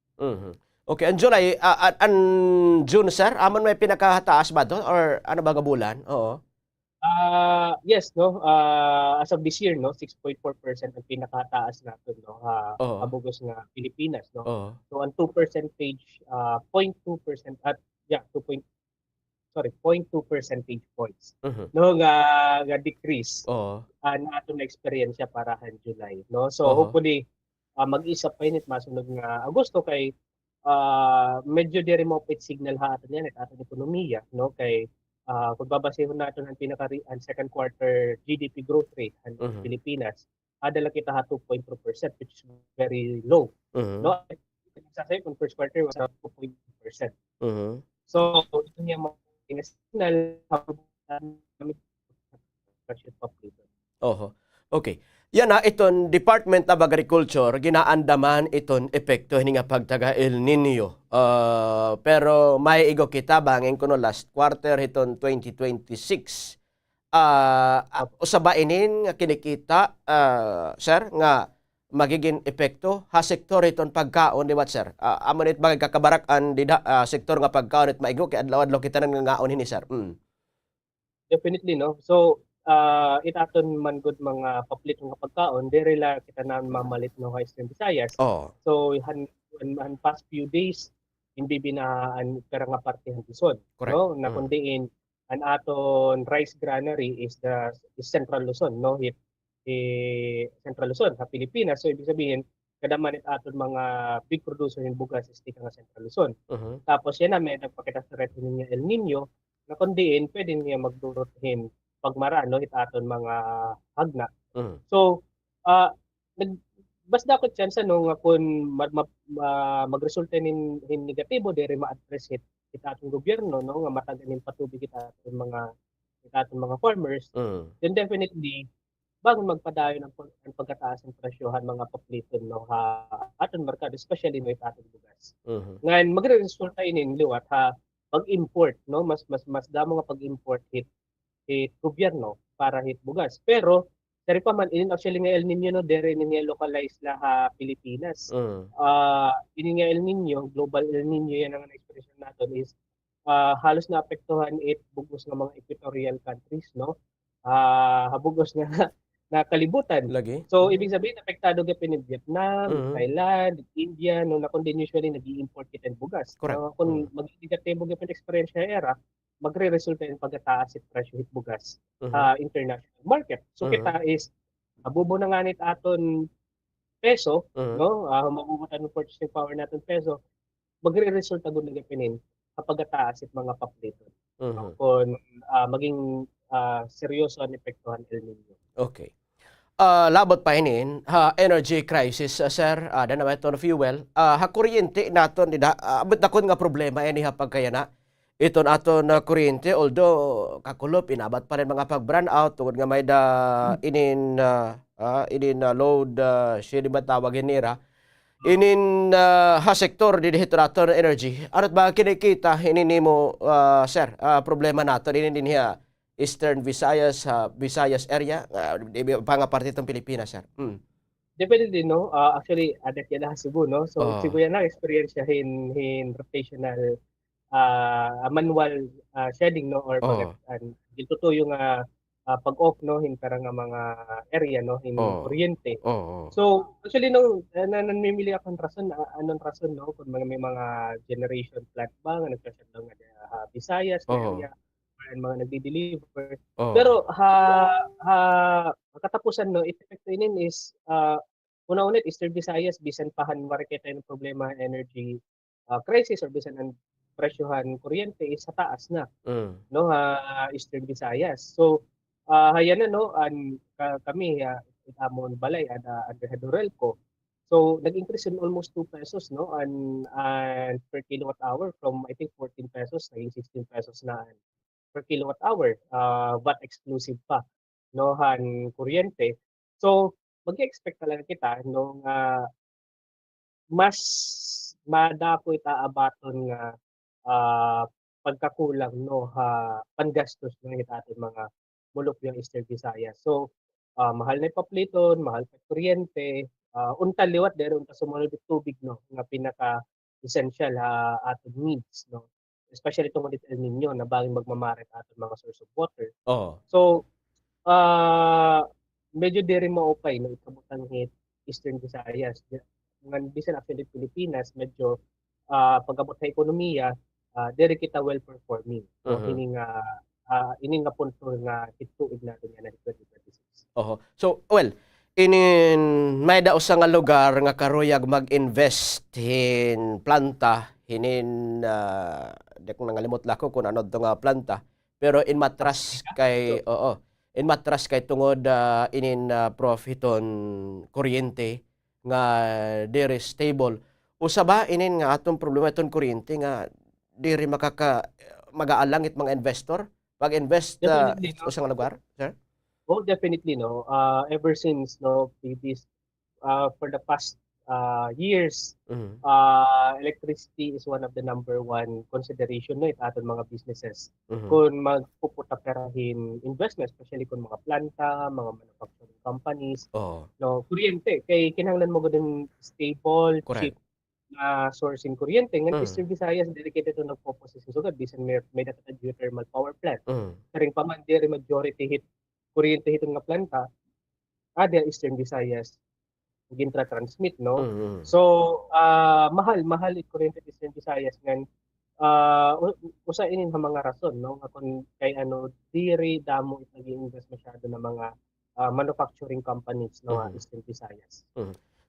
Okay, an July, ah, an, an June, sir, amo may pinakataas ba to? Or ano ba nga bulan? Oo. Ah, yes, no. Ah, as of this year, no, six point four percent an pinakataas naton, no, ha, ha bug-os nga Pilipinas, no. So, an two percentage, ah, point two percent at, yeah, two point, sorry, point two percentage points, no, nga, nga decrease an aton na-eksperyensya para han July, no. So, hopefully, ah, mag-ease up pa ini hit masunod nga Agosto kay, ah, medyo diri maupay it signal ha aton yana, it aton ekonomiya, no, kay, ah, kung babasehon naton an pinaka-, an second quarter G D P growth rate han Mhm. Pilipinas, ada la kita ha two point three percent, which is very low. Mhm. No? Sa second, first quarter was two point two percent. Mhm. So, ito niya mga signal sa Oho. Okay. Yana, iton Department of Agriculture, ginaandaman iton epekto hini nga pagtaga El Niño. Ah, pero may igo kita, bangin kuno last quarter hiton twenty twenty-six. Ah, ah, usa ba inin nga kinikita, ah, sir, nga magigin epekto ha sektor hiton pagkaon, di ba, sir? Ah, amo nit bagay kakabarak-an dida, ah, sektor nga pagkaon it maigo, kay adlaw-adlaw kita nangangaon hini, sir. Mm. Definitely, no? So, ah, it aton man gud mga papliton nga pagkaon, diri la kita namamalit, no, ha Eastern Visayas. Oo. So, han, han, han past few days, in bibi na an pira nga parte han Luzon, Correct. no? Na Mm. kun diin, an aton rice granary is the, is Central Luzon, no? It, eh, Central Luzon, ha Pilipinas. So, ibig sabihin, kada man it aton mga big producer hin bugas is tikang ha Central Luzon. Mhm. Tapos yana, may nagpakita sa threat hini nga El Niño, na kun diin, pwede niya magdurot hin pagmara, no, hit aton mga hagna. Mhm. So, ah, nag-, mas dako it tsansa, no, nga kun ma-, ma-, ma-, magresulta hin, hin negatibo, diri ma-address hit, hit aton gobyerno, no, nga matag-an hin patubig hit aton mga, hit aton mga farmers, Mhm. then definitely, bangin magpadayon an pag-, an pagkataas han presyo han mga papliton, no, ha aton merkado, especially, no, hit aton bugas. Mhm. Ngan, magreresulta inin liwat ha pag-import, no, mas, mas, mas damo nga pag-import hit, hit gobyerno para hit bugas. Pero, sari pa man, inin actually nga El Niño, no, diri inin nga localized la ha Pilipinas. Mhm. Ah, inin nga El Niño, global El Niño, yana nga na-expression naton is, ah, halos naapektuhan it bug-os nga mga equatorial countries, no? Ah, ha bug-os nga, nga kalibutan. Lagi. So, Mhm. ibig sabihin, apektado gihapon it Vietnam, Mhm. Thailand, India, no, na kun diin usually nag-i-import kita hin bugas. Correct. So, kun Mhm. maging negatibo gihapon eksperyensya nira, magreresulta in pagkataas it presyo hit bugas, Mhm. ah, international market. So, Mhm. kita is, mabubo na ngani it aton peso, Mhm. no? Ah, mabubo it aton purchasing power naton peso, magreresulta gud na gihapon inin ha pagkataas it mga papliton. Mhm. Kun, ah, maging, ah, seryoso an epekto han El Niño. Okay. Ah, labot pa inin, ha energy crisis, ah, sir, ah, ada na ba iton fuel? Ah, ha kuryente naton dida, ah, abot dakon nga problema ini ha pagkayana. Iton aton, ah, kuryente, although kakulop, inabat pa rin mga pag-brownout tungod nga may-ada inin, ah, ah, inin, ah, load, ah, shedding ba tawag nira? Inin, ah, ha sektor didi hiton aton energy. Ano it ba kinikita hinin nimo, ah, sir? Ah, problema naton inin dinhi ha Eastern Visayas, ha Visayas area, ah, di ba, pa nga parte hiton Pilipinas, sir? Mm. Definitely, no? Ah, actually, ada kita ha Cebu, no? So, Oh. Cebu yana, eksperyensya hin, hin rotational, ah, manual, ah, shedding, no? Or Oh. pag-, an, gintutuyo nga, ah, pag-off, no? Hin pira nga mga area, no? Hin Oh. kuryente. Oh, oh. So, actually, no, ah, na-, namimili ako hin rason, ah, ano an rason, no? Kun mga, may mga generation plant ba nga nagsa-shutdown nga, ah, Visayas, Oh. area, or an mga nagdi-deliver. Oh. Pero ha, ha katapusan, no, it epekto inin is, ah, una-una, Eastern Visayas, bisan pa han waray kita hin problema energy, ah, crisis or bisan an presyo han kuryente is ha taas na, Mm. no, ha Eastern Visayas. So, ah, ha yana, no, an ka-, kami, ah, it amon balay, ada, ada ha Dorelco. So, nag-increase hin almost two pesos, no, an, an per kilowatt hour from, I think, fourteen pesos, naging sixteen pesos na an per kilowatt hour, ah, V A T exclusive pa, no, han kuryente. So, mag-expect talaga kita, no, nga mas madako it aabaton nga, ah, pagkakulang, no, ha panggastos, no, hit aton mga mulupyo nga Eastern Visayas. So, ah, mahal na it papliton, mahal pa it kuryente, ah, unta liwat diri unta sumunod it tubig, no, nga pinaka-essential ha aton needs, no. Especially tungod it El Niño na bangin magmamara it aton mga source of water. Oo. So, ah, medyo diri maupay, no, it kabutangan hit Eastern Visayas. Ngan bisan actually Pilipinas, medyo, ah, pag-abot ha ekonomiya, ah, diri kita well performing. So, Mhm. hini nga, ah, ini nga punto nga hit tuig naton yana, hit twenty twenty-six. Oho. So, well, inin may-ada usa nga lugar nga karuyag mag-invest hin planta, hinin, ah, di ko nangalimot la ko kun ano adto nga planta, Pero in matras kay, oo, in matras kay tungod, ah, inin, ah, Prof, hiton kuryente nga diri stable. Usa ba inin nga aton problema hiton kuryente nga diri makaka-, mag-aalang it mga investor pag-invest, ah, usa nga lugar, sir? Oh, definitely, no. Ah, ever since, no, previous, ah, for the past, ah, years, ah, electricity is one of the number one consideration, no, it aton mga businesses. Kon magpuput up hira hin investment, especially kon mga planta, mga manufacturing companies, no, kuryente, kay kinahanglan mo gud hin stable, cheap na source hin kuryente. Ngan Eastern Visayas, diri kita ito nagpo-possess hin sugad, bisan may, may-ada kita geothermal power plant. Siring pa man, diri majority hit kuryente hiton nga planta, adi ha Eastern Visayas gintra-transmit, no? So, ah, mahal, mahal it kuryente ha Eastern Visayas ngan, ah, u-, usa inin ha mga rason, no, nga kon kay ano, diri damo it nag-i-invest masyado na mga, ah, manufacturing companies, no, ha Eastern Visayas.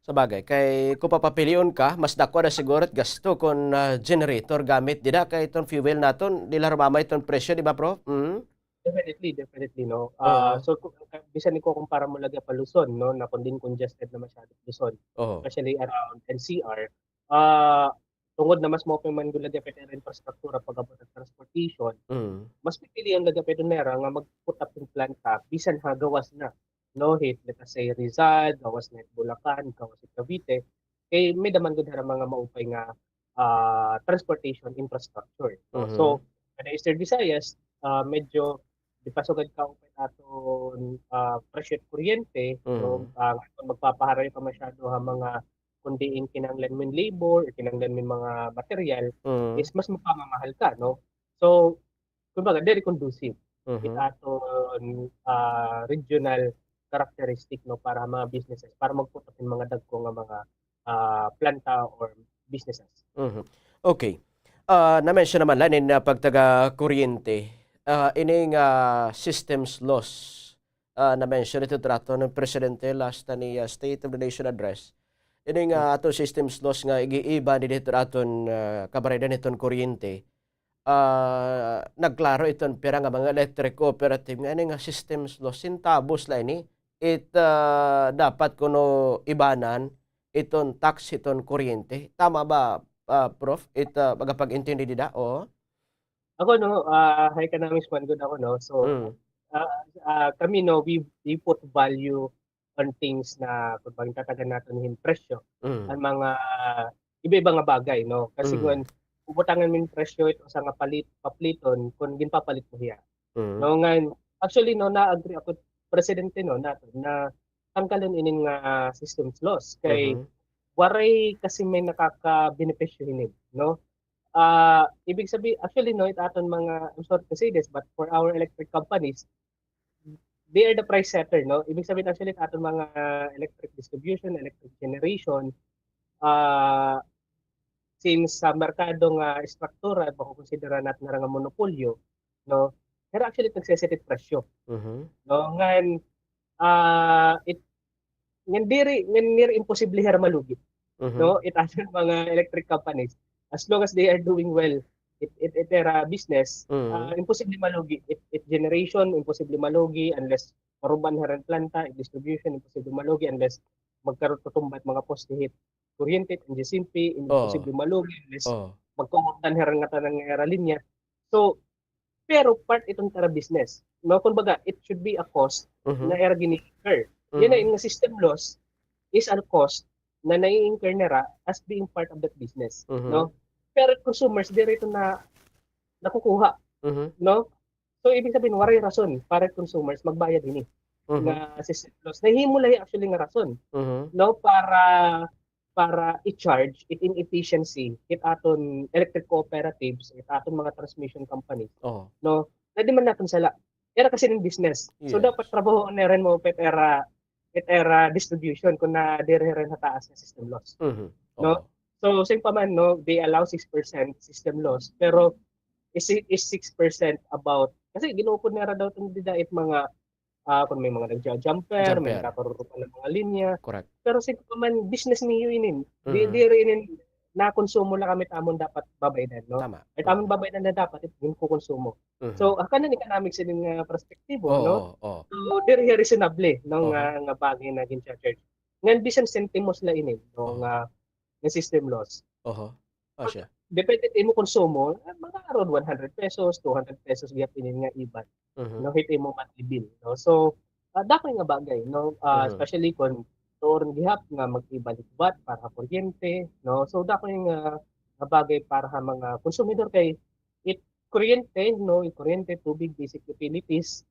Sabagay, kay kon papapilion ka, mas dako na siguro it gasto kon, ah, generator gamit dida kay iton fuel naton, diri la humamay iton presyo, di ba, Prof? Definitely, definitely, no? Ah, so, ku-, ka-, bisan ikukumpara mo lagi pa Luzon, no, na kon din congested na masyado Luzon, especially around N C R, ah, tungod na mas maupay man gud lagi pa it ira infrastruktura pag-abot han transportation, mas pipilion lagi pa ito nira nga mag-put up hin planta bisan ha gawas na, no, hit, let us say, Rizal, gawas na hit Bulacan, gawas hit Cavite, kay may-ada man gud hira mga maupay nga ah, transportation infrastructure, no? So, kada Eastern Visayas, ah, medyo di pa sugad kaupay aton, ah, presyo hit kuryente, no? Ah, kon magpapaharayo ka masyado ha mga kon diin kinahanglan mo hin labor, kinahanglan mo hin mga material, is mas magpamamahal ka, no? So, kumbaga, diri conducive it aton, ah, regional characteristic, no, para ha mga businesses, para mag-put up hin mga dagko nga mga, ah, planta or businesses. Okay. Ah, na-mention naman la inin, ah, pagtaga kuryente. Ah, ining, ah, systems loss, ah, na-mention ito trato ni Presidente last na ni, ah, State of the Nation Address. Ining, ah, aton systems loss nga ig-iiba didi hito aton, ah, kabaredan hiton kuryente. Ah, nagklaro iton pira nga mga electric cooperative nga ini nga systems loss, sentabos la ini it, ah, dapat kuno ibanan iton tax hiton kuryente. Tama ba, ah, Prof? It, ah, pagkapag-intindi dida? Oo. Ako, no, ah, ha economics man gud ako, no? So, ah, ah, kami, no, we, we put value on things na, kumbaga, tatagan naton hin presyo, an mga iba-iba nga bagay, no? Kasi kon bubutangan mo hin presyo it usa nga palit, papliton, kon ginpapalit mo hiya. No, ngan, actually, no, na-agree ako, Presidente, no, naton, na tanggalon inin nga, ah, systems loss. Kay waray kasi may nakakabenepisyo hini, no? Ah, ibig sabi, actually, no, it aton mga, I'm sorry to say this, but for our electric companies, they are the price setter, no? Ibig sabihin, actually, it aton mga electric distribution, electric generation, ah, since sa merkado nga estruktura, makokonsidera naton hira nga monopolyo, no? Hira actually it nagse-set it presyo. No? Ngan, ah, it, ngan diri, ngan near imposible hira malugi. No? It aton mga electric companies, as long as they are doing well, it, it, it ira business, ah, imposible malugi. It, it generation, imposible malugi unless maruba an hira planta, it distribution, imposible malugi unless magkaroon tutumba it mga poste hit kuryente, it N G C M P, imposible malugi unless magkaungdan hira ngatanan nga ira linya. So, pero part iton ira business. No, kumbaga, it should be a cost na ira gini-incur. Yana, in nga system loss is a cost na nai-incur nira as being part of that business, no? Pero consumers, diri ito na nakukuha, no? So, ibig sabihin, waray rason para consumers magbayad hini nga system loss. Nahimo la hi actually nga rason, no, para, para i-charge it inefficiency it aton electric cooperatives, it aton mga transmission companies, no? Na di man naton sala. Ira kasi inin business. So, dapat trabahoon nira hin maupay it ira, it ira distribution kon naa diri hira ha taas nga system loss. No? So, same pa man, no, they allow six percent system loss, pero is, is six percent about, kasi gin-uupod nira daw iton dida it mga, ah, kon may mga nagja-jumper, may nakarurupa nga mga linya. Pero same pa man, business niyo inin. Di, diri inin, nakonsumo la kami it amon dapat babaydan, no? Tama. It amon babaydan la dapat, it ginkokonsumo. Mhm. So, ha kanan economics ini nga perspektibo, no? Oo, oo. So, diri hiya reasonable, no, nga, nga bagay nga gin-charge. Ngan bisan sentimos la ini, no, nga, nga system loss. Oho. Ah, siya. Depende sa imo konsumo, ah, mga around one hundred pesos, two hundred pesos gihap ini nga iban, no, hit imo monthly bill, no? So, ah, dako nga bagay, no? Ah, especially kon tuon gihap nga mag-iban hit V A T para ha kuryente, no? So, dako nga, nga bagay para ha mga konsumidor kay it kuryente, no? It kuryente, tubig, basic utilities,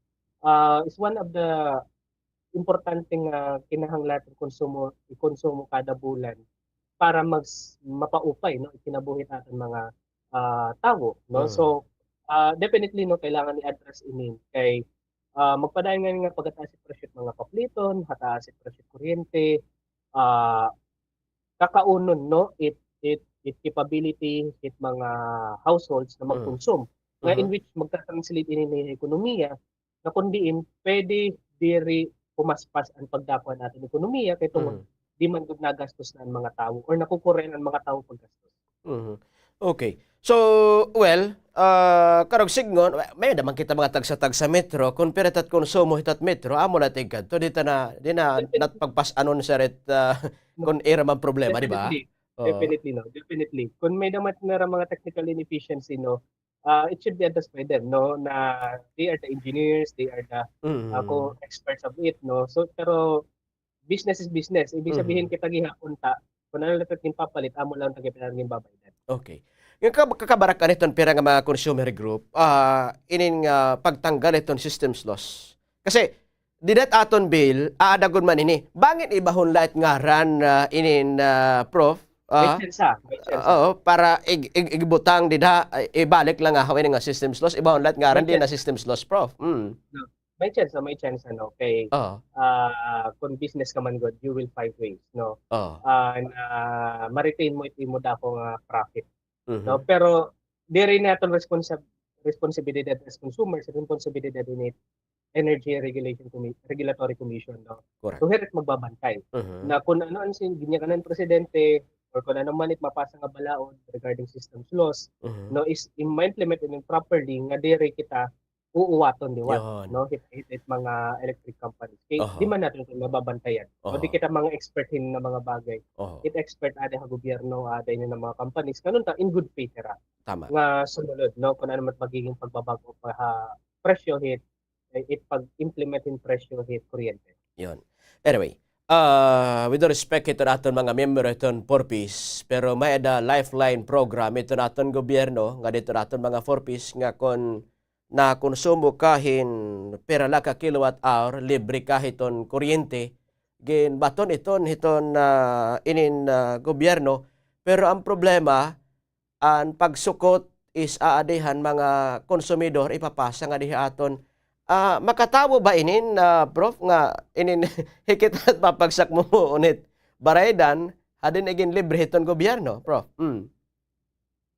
ah, is one of the importante nga kinahanglan naton konsumo, ikonsumo kada bulan para mas mapaupay, no, ikinabuhi hit aton mga, ah, tawo, no? So, ah, definitely, no, kailangan i-address ini kay, ah, magpadayon ngani nga pagtaas it presyo hit mga papliton, hataas it presyo hit kuryente, ah, kakaunon, no, it, it, it capability hit mga households na magkonsume. Nga in which magta-translate ini ha ekonomiya, na kon diin pwede diri pumaspas an pagdako han aton ekonomiya kay tungod di man gud nagastos na an mga tawo or nakukuren an mga tawo paggastos. Mhm. Okay. So, well, ah, karuyag sidngon, may-ada man kita mga tagsa-tagsa metro, kon pira it at konsumo hit at metro, amo la tigkadto, di ta na, di na, nat pagpas-anon sa ret, ah, kon ira man problema, di ba? Definitely. Oo. Definitely, no? Definitely. Kon may-ada man nira mga technical inefficiency, no? Ah, it should be addressed by them, no, na they are the engineers, they are the, ah, ko-, experts of it, no. So, pero business is business. Ibig sabihin, kita gihapon ta, kon ano la it ginpapalit, amo la unta gihapon it ginbabaydan. Okay. Ngan kab-, kakabarakan hiton pira nga mga consumer group, ah, inin nga pagtanggal hiton systems loss. Kasi, dida it aton bill, aada gud man ini. Bangin ibahon la it ngaran, ah, inin, ah, Prof? Ah, may tsansa, may tsansa. Oo, para ig-, ig-, igbutang dida, ah, ibalik la nga, haw ini nga systems loss, ibahon la it ngaran, di na systems loss, Prof. Mm. No. May tsansa, may tsansa, no? Kay, ah, kon business ka man gud, you will find ways, no? Oo. Ah, na ma-retain mo it imo dako nga profit, no? Pero, diri naton responsab-, responsibilidad as consumers, responsibilidad ini Energy Regulation Commi-, Regulatory Commission, no? Correct. So, hira it magbabantay. Mhm. Na kon ano an sin-, ginyanganan presidente, or kon ano man it mapasa nga balaod regarding systems loss, no, is i-, ma-implement ini properly nga diri kita uuwaton liwat, no? Hit, hit, hit mga electric companies. Kay, di man naton ito mababantayan. No? Di kita mga expert hin nga mga bagay. It expert ada ha gobyerno, ada ini nga mga companies. Nganun ta, in good faith hira. Tama. Nga sumulod, no? Kon ano man magiging pagbabag-o pa ha presyo hit, eh, it pag-implement hin presyo hit kuryente. Yun. Anyway, ah, with all respect hiton aton mga miyembro hiton Four Ps, pero may-ada lifeline program hiton aton gobyerno, nga didto ha aton mga Four Ps, nga kon nakonsumo ka hin pira la ka kilowatt hour, libre ka hiton kuryente, ginbaton iton hiton, ah, inin, ah, gobyerno. Pero an problema, an pagsukot is aadi han mga konsumidor, ipapasa ngadi ha aton. Ah, makatawo ba inin, ah, Prof, nga inin hikit at papagsakmumoon hit baraydan, hadin iginlibre hiton gobyerno, Prof? Mm.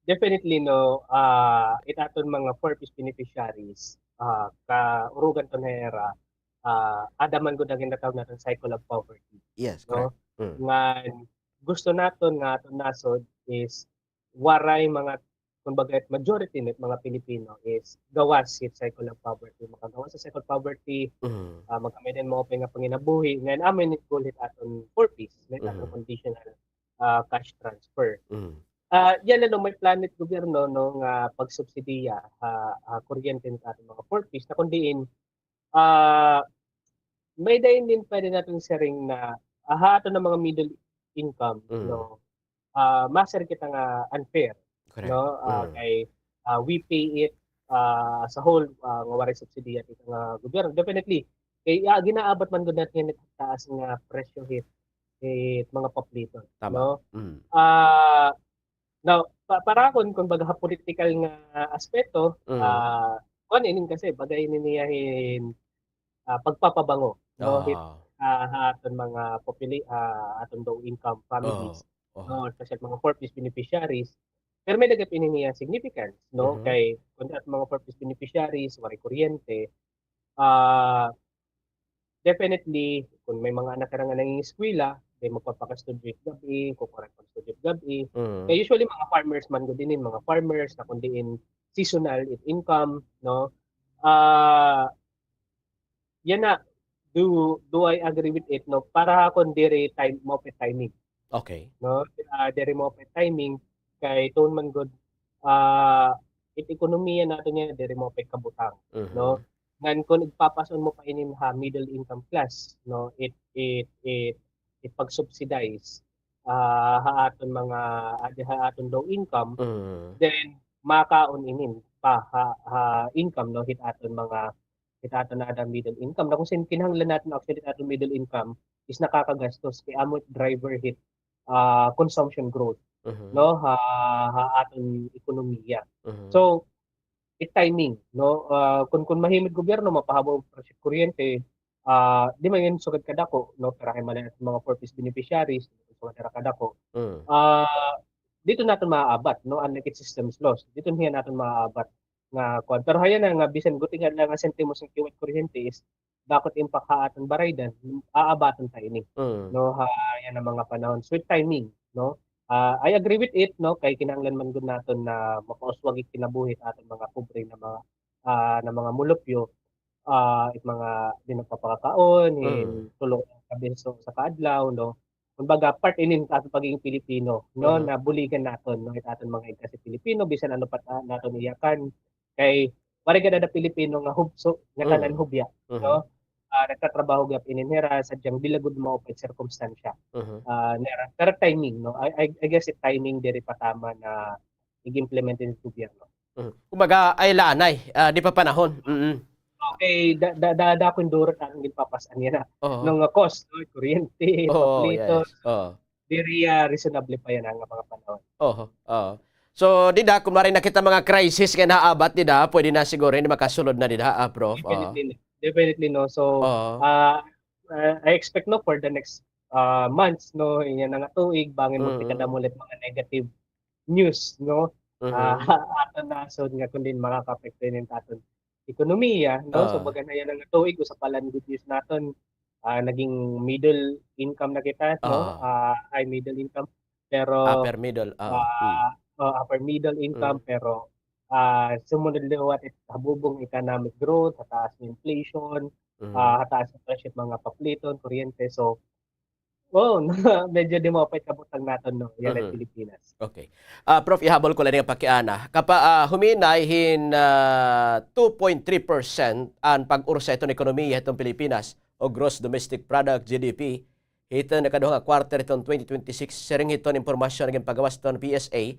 Definitely, no, ah, it aton mga Four Ps beneficiaries, ah, kaurugan ton hira, ah, ada man gud an ginatawag naton cycle of poverty, no? Yes, correct. Mm. Ngan gusto naton nga aton nasod is waray mga, kumbaga, majority nit mga Pilipino is gawas hit cycle of poverty. Makagawas ha cycle of poverty, ah, magkamay-ada hin maupay nga panginabuhi. Ngan amo ini it goal hit aton Four Ps, hit aton conditional, ah, cash transfer. Ah, yana, no, may plano it gobyerno, no, nga pagsubsidiya ha, ha kuryente hit aton mga Four Ps, na kon diin, ah, may-ada ini pwede naton siring na, ah, ha aton nga mga middle income, no, ah, masir kita nga unfair, no? Ah, kay, ah, we pay it, ah, as a whole, ah, nga waray subsidiya kita nga gobyerno. Definitely, kay, ah, ginaabat man gud naton ini taas nga presyo hit, hit mga papliton, no? Tama. Mm. Ah, Now, pa-, para akon, kumbaga, ha political nga aspeto, ah, kuan inin kasi, bagay ini niya hin, ah, pagpapabango, no? Hit, ah, ha aton mga populi-, ah, aton low income families, no? Especially mga Four Ps beneficiaries. Pero may-ada gihap ini niya significance, no? Kay, kun aton mga Four Ps beneficiaries, waray kuryente, ah, definitely, kun may mga anak ka nga nangingiskwela, kay magpapakastudyo it gab-i, kukuha it pagstudyo it gab-i. Mm. Kay usually, mga farmers man gud inin, mga farmers na kun diin seasonal it income, no? Ah, yana, do, do I agree with it, no? Para ha akon, diri time, maupay timing. Okay. No? Ah, diri maupay timing, kay tungod man gud, ah, it ekonomiya naton yana, diri maupay kabutang, mhm, no? Ngan kun igpapas-on mo pa inin ha middle income class, no? It, it, it, it pag-subsidize, ah, ha aton mga, ah, ha aton low income, mm, then makaon inin pa ha, ha income, no, hit aton mga, hit aton ada middle income. Na kung sin kinahanglan naton, actually, hit aton middle income is nakakagastos, kay amo it driver hit, ah, consumption growth, mhm, no, ha, ha aton ekonomiya. Mhm. So, it timing, no? Ah, kun, kun mahimo it gobyerno, mapahabo it presyo kuryente, ah, di man yan sugad kadako, no? Pero hay man an mga four Ps beneficiaries, sugad dira kadako. Mm. Ah, didto naton maaabat, no? Unlike it systems loss, didto hiya naton maaabat nga kuan. Pero hayan na nga, bisan guti nga lang nga sentimos an kiwa it kuryente is dako it impact ha aton baraydan, aabaton ta ini, mm, no, ha yana nga mga panahon. So, it timing, no? Ah, I agree with it, no, kay kinahanglan man gud naton na mapauswag it kinabuhi it aton mga pobre nga mga, ah, nga mga mulupyo, ah, it mga di nagpapakakaon, hin, mm, tulo ka beses sa kaadlaw, no? Kumbaga, part inin sa aton pagiging Pilipino, no, mm, na buligan naton, no, it aton mga igkasi Pilipino, bisan ano pa ta-, naton iyakan, kay waray gad ada Pilipino nga hubso, nga, mm, tanan hubya, mhm, no? Ah, nagtatrabaho gihap inin hira, sadyang diri la gud maupay it sirkumstansya, mhm, ah, nira. Pero timing, no? I, I, I guess it timing diri pa tama na ig-implement hin gobyerno. Mhm. Kumbaga, ay la anay, ah, di pa panahon. Mm. Okay, da, da, da, dako hin duro it aton ginpapas-an yana. Oo. Nga cost, no? Kuryente, oo, papliton. Yes. Oo. Diri, ah, reasonable pa yana nga mga panahon. Oho, oo. So, dida, kun waray na kita mga crisis nga naabat, dida, pwede na siguro, hindi makasulod na dida, ah, Prof. Oo. Definitely, definitely, no. So, oo, ah, ah, I expect, no, for the next, ah, months, no, yana nga tuig, bangin, mm, magtikadamo ulit mga negative news, no? Mhm. Ah, aton nasod nga kun diin makakaapekto ini ha aton ekonomiya, no? So, ah, baga na yana nga tuig, usa pa la nga good news naton, ah, naging middle income na kita, no? Ah. Ah, ay, middle income, pero, upper middle, ah, hmm, ah, oh, upper middle income, hmm, pero, ah, sumunod liwat it habubong economic growth, hataas nga inflation, mhm, ah, hataas nga presyo mga papliton, kuryente. So, oo, medyo di maupay kabutang naton, no, yana, mhm, Pilipinas. Okay. Ah, Prof, ihabol ko la ini nga pakiana. Kapa-, ah, huminay hin, ah, two point three percent an pag-ursa hiton ekonomiya hiton Pilipinas o gross domestic product, G D P, hiton ikaduha nga quarter hiton twenty twenty-six, siring hiton impormasyon nga ginpagawas hiton P S A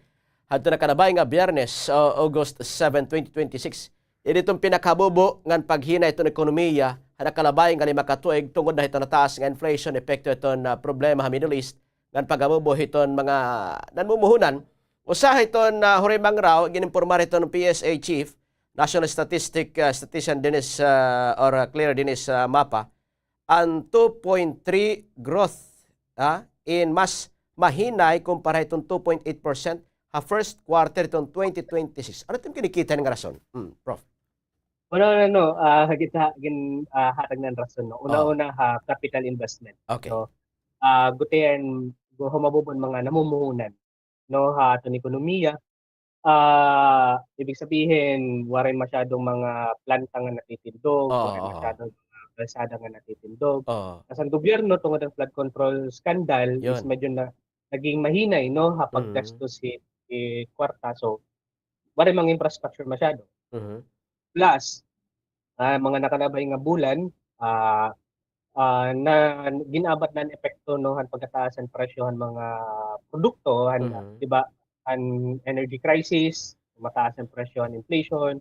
hadto nakalabayi nga Biyernes, o, August seven, twenty twenty-six. Ini iton pinakahabubo ngan paghinay hiton ekonomiya ha nakalabayi nga lima ka tuig tungod na hiton nataas nga inflation, epekto hiton, ah, problema ha Middle East, ngan paghabubo hiton mga nanmumuhunan. Usa hiton, ah, hurimang raw, gin-impormar hiton P S A chief, National Statistic, ah, Statistician Dennis, ah, or, ah, Claire Dennis, ah, Mapa, an two point three growth, ha, in mas mahinay kumpara hiton two point eight percent ha first quarter hiton twenty twenty-six. Ano it im kinikita nga rason? Hmm, Prof. Una-una, no, ah, kita gin-, ah, hatag na an rason, no. Una-una, ha capital investment. Okay. So, ah, gutian, gu-, humabubo an mga namumuhunan, no, ha aton ekonomiya. Ah, ibig sabihin, waray masyadong mga planta nga natitindog, waray masyadong mga kalsada nga natitindog. Tas an gobyerno, tungod han flood control scandal, is medyo na, naging mahinay, no, ha paggastos hin, hin kwarta. So, waray mga infrastructure masyado. Plus, ah, mga nakalabay nga bulan, ah, ah, na gin-abat na an epekto, no, han pagkataas han presyo han mga produkto, han, di ba, han energy crisis, mataas an presyo han inflation,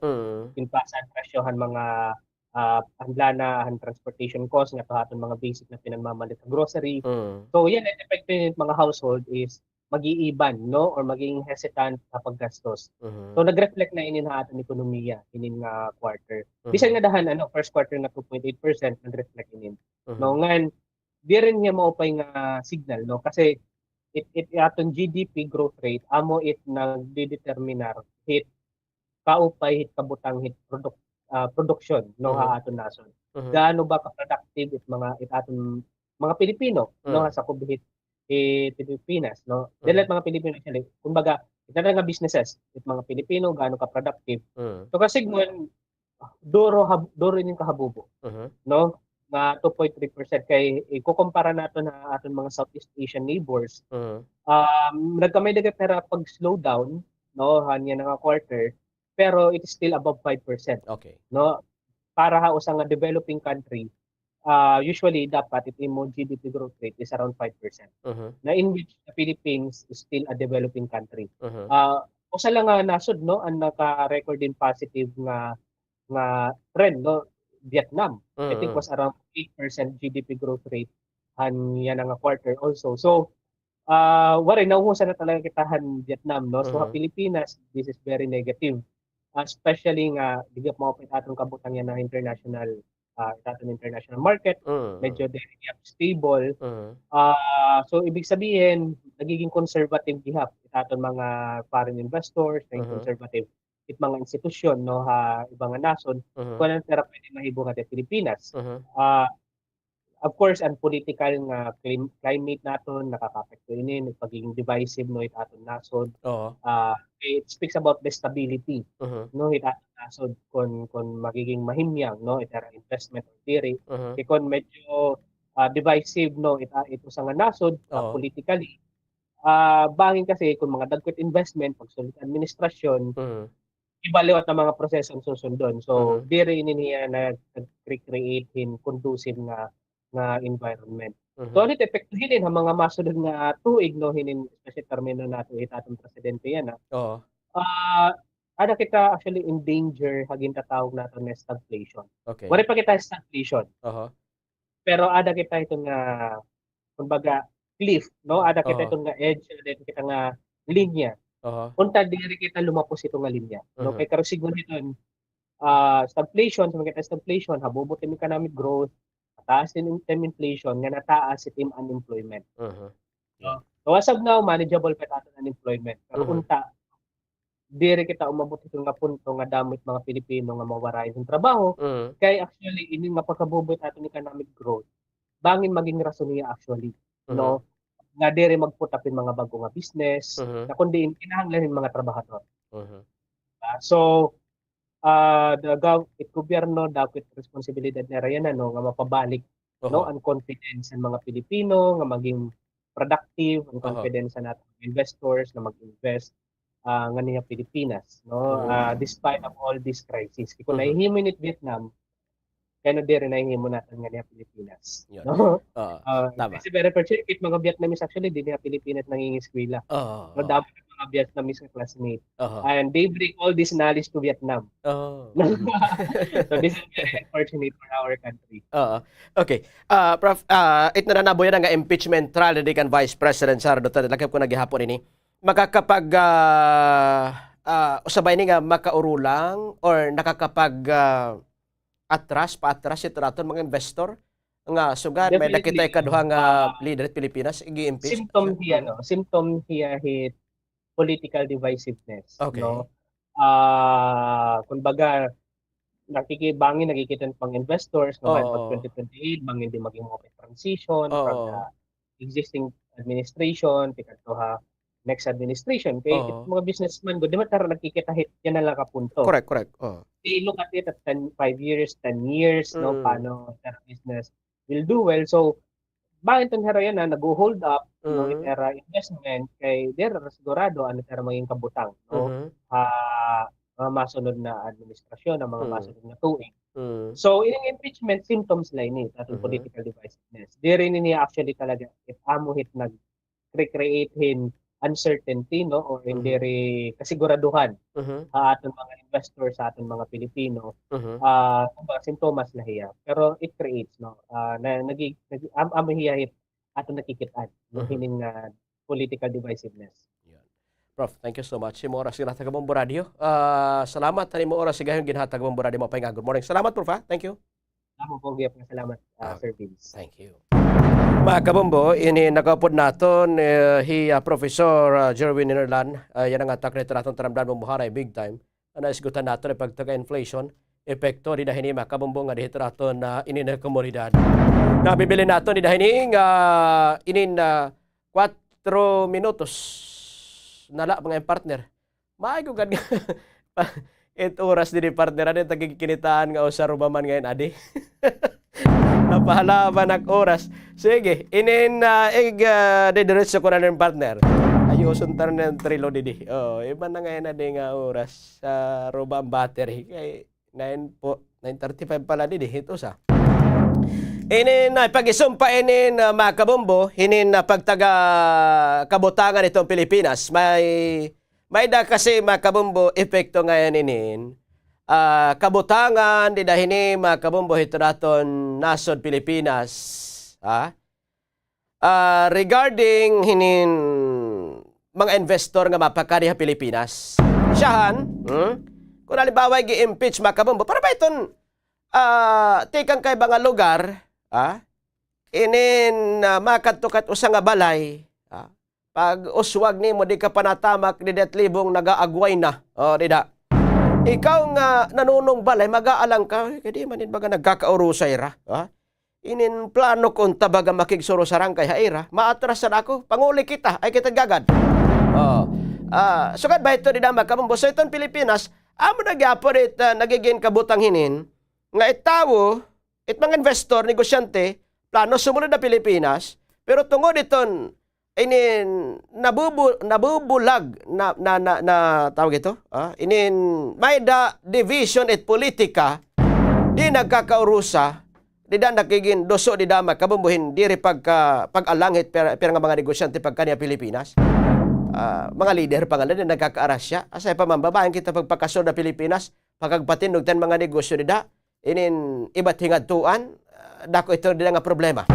gintaas an presyo han mga, ah, han lana, han transportation cost ngadto ha aton mga basic na pinamamalit ha grocery. So, yana, an epekto hin mga household is mag-iiban, no? Or magiging hesitant ha paggastos. So, nag-reflect na inin ha aton ekonomiya, inin nga quarter. Bisan ngada han, ano, first quarter nga two point eight percent, nag-reflect inin. No? Ngan, diri hiya maupay nga signal, no? Kasi it, it, aton G D P growth rate, amo it nagdedeterminar hit kaupay hit kabutang hit produk-, ah, produksyon, no, ha aton nasod. Gaano ba ka-productive it mga, it aton mga Pilipino, no, ha sakob hit, eh, Pilipinas, no? Dili la it mga Pilipino, actually, kumbaga, it na nga businesses, it mga Pilipino, gaano ka-productive. So, kasigmon, duro, hab-, duro ini nga kahabubo, no? Nga two point three percent kay ikukumpara naton ha aton mga Southeast Asian neighbors. Um, nagkamay dagat hira pag-slow down, no, ha niyan nga quarter, pero it is still above five percent. Okay. No? Para ha usa nga developing country, ah, usually dapat it imo G D P growth rate is around five percent. Na in which the Philippines is still a developing country. Ah, usa la nga nasod, no, an naka-record hin positive nga, nga trend, no, Vietnam. I think was around eight percent G D P growth rate han yana nga quarter also. So, ah, waray, nauhusan na talaga kita han Vietnam, no? So, ha Pilipinas, this is very negative. Ah, especially nga, di gihap maupay it aton kabutang yana international, ah, it aton international market. Medyo diri gihap stable. Ah, so, ibig sabihin, nagiging conservative gihap it aton mga foreign investors, nagiging conservative it mga institusyon, no, ha iba nga nasod, kon ano it ira pwede mahimo ha Pilipinas. Ah, of course, an political nga clim-, climate naton, nakakaapekto ini, nagpagiging divisive, no, it aton nasod. Ah, it speaks about the stability, no, it aton nasod, kon, kon magiging mahimyang, no, it ira investment or diri. Kay kon medyo, ah, divisive, no, it, ah, it usa nga nasod, ah, politically, ah, bangin kasi kon mga dagko it investment, pagsulod administrasyon, iba liwat nga mga proseso an susundon. So, diri ini niya nag-, nag-recreate hin conducive nga, nga environment. So, ano it epekto hinin ha mga masunod nga tuig, no, hinin, especially termino nato it aton presidente yana, ah? Ah, ada kita actually in danger ha gintatawag naton nga stagflation. Okay. Waray pa kita stagflation. Pero ada kita hito nga, kumbaga, cliff, no? Ada kita hito nga edge, ada kita nga linya. Unta diri kita lumapos hito nga linya, no? Kay karuyag siguro hiton, ah, stagflation, sa mga stagflation, habubo it im economic growth, mataas it im inflation, nga nataas it im unemployment. No? So, as of now, manageable pa it aton unemployment. Pero unta, diri kita umabot hito nga punto nga damo it mga Pilipino nga mawarayan hin trabaho. Kay actually, ini nga pagkahabubo it aton economic growth, bangin maging rason hiya actually, no? Nga diri mag-put up hin mga bag-o nga business, na kundi kinahanglan hin mga trabahador. Ah, so, ah, the gov-, it gobyerno, dako it responsibilidad nira yana, no, nga mapabalik, no, an confidence han mga Pilipino, nga maging productive, an confidence han aton investors nga mag-invest, ah, nganhi ha Pilipinas, no? Ah, despite of all this crisis. Kay kon nahihimo ini it Vietnam, kay ano diri nahihimo naton nganhi ha Pilipinas, no? Ah, tama. Kasi very fortunate, it mga Vietnamese actually dinhi ha Pilipinas nangingeskwela. No, damo it mga Vietnamese nga classmate. And they bring all this knowledge to Vietnam. So this is very unfortunate for our country. Okay. Ah, Prof, ah, it nananabo yana nga impeachment trial dinhi kan Vice President Sara Duterte, lakip ko na gihapon ini. Makakapag, ah, ah, usa ba ini nga makaurulang or nakakapag, ah, atras, paatras hito aton mga investor nga sugad may-ada kita ikaduha nga leader hit Pilipinas, ig-impeach? Symptom hiya, no? Symptom hiya hit political divisiveness, no? Ah, kumbaga, nakiki-, bangin nakikita hin mga investors nga bangin pag twenty twenty-eight, bangin di maging maupay transition from the existing administration tikadto ha next administration. Kay it mga businessman gud, di man it ira nakikita hit yana la nga punto. Correct, correct. They look at it at ten, five years, ten years, no? Paano it ira business will do well. So, bangin it ira yana nag-hold up, no, it ira investment kay diri ira sigurado ano it ira maging kabutang, no? Ha mga masunod na administrasyon, ha mga masunod nga tuig. So, ining impeachment, symptoms la ini it aton political divisiveness. Diri ini actually talaga it amo hit nag-recreate hin uncertainty, no, or hin diri kasiguraduhan ha aton mga investors, ha aton mga Pilipino. Ah, kumbaga, sintomas la hiya. Pero it creates, no, ah, na, nagi-, nagi-, am-, amo hiya hit aton nakikit-an, no, hinin nga political divisiveness. Prof, thank you so much. Imo oras ginhatag ha Bombo Radyo. Ah, salamat han imo oras higayon ginhatag ha Bombo Radyo. Maupay nga good morning. Salamat, Prof, ha? Thank you. Amo po, gihap nga salamat, ah, Sir Vince. Thank you. Mga kabombo, ini nakaupod naton, eh, hi, ah, Professor, ah, Jerwin Inerlan, ah, yana nga takna hit aton Taramdam Bombo Haray, big time. An nahisgutan naton it pagtag ha inflation, epekto dida hini, mga kabombo, nga dida hito aton, ah, inin nga komunidad. Nabibilin naton dida hini nga inin, ah, kuwatro minutos na la, mga partner. Maayo gad nga pa-, it oras didi, partner, adi ta gigkinitaan nga usa ruba man ngay-an adi. Napahalaban ak oras. Sige, inin, ah, ig, ah, didiretso ko na inin, partner. Ayuson ta na inin relo didi. O, iba na ngay-an adi nga oras. Sa ruba an battery. Kay nine po, nine thirty-five pala didi, it usa. Inin, ah, pag-isumpa inin, ah, mga kabombo, hinin, ah, pagtaga kabutangan hiton Pilipinas. May, may-ada kasi, mga kabombo, epekto ngay-an inin, ah, kabutangan dida hini, mga kabombo, hito aton nasod Pilipinas. Ha? Ah, regarding hinin mga investor nga mapakadi ha Pilipinas. Siyahan, hmm? Kon halimbawa, gi-impeach, mga kabombo, para ba iton, ah, tikang kay mga lugar, ah, inin, ah, makadto ka ha usa nga balay, ah, pag-uswag nimo, di ka pa natamak, dida it libong nagaagway na. O, dida. Ikaw nga nanunong balay, mag-aalang ka, "Uy, kay di man in baga nagkakaurusa ira," ah? Inin plano ko unta baga makigsurusarangkay ha ira, maatras na ako, panguli kita, ay kita gagad. O. Ah, sugad ba ito dida, mga kabombo? So, iton Pilipinas, amo na gihapon it, ah, nagigin kabutang hinin, nga it tawo, it mga investor, negosyante, plano sumulod ha Pilipinas, pero tungod iton inin nabubu-, nabubulag na, na, na, na, tawag ito? Ah, inin may-ada division it politika, di nagkakaurusa, dida nakiginduso dida, mga kabombo, hin diri pagka-, pag-alang hit pira, pira nga mga negosyante pagkadi ha Pilipinas. Ah, mga lider pa ngani, di nagkakaarasya. Asya pa man ba, bangin kita pagpakasulod ha Pilipinas, pakagpatindog ta hin mga negosyo dida. Inin iba it hingadtuan, ah, dako ito dida nga problema.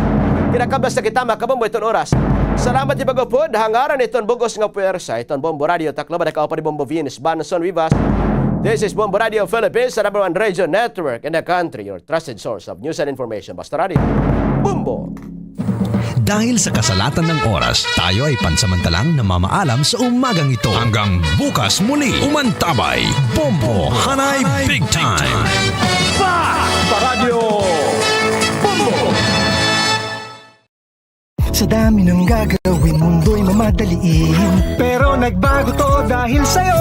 Kinakablas na kita, mga kabombo, iton oras. Salamat ha pag-upod, ha ngaran hiton bug-os nga puwersa hiton Bombo Radio Tacloban, nakaupat ni Bombo Venus Banson Vivas. This is Bombo Radio Philippines, the number one radio network in the country, your trusted source of news and information. Basta Radio Bombo. Dahil sa kasalatan ng oras, tayo ay pansamantalang namamaalam sa umagang ito. Hanggang bukas muli, umantabay, Bombo Hanay Big Time. Sa Radyo Bombo! Sa dami ng gagawin, mundo'y mamadaliin. Pero nagbago 'to dahil sa'yo.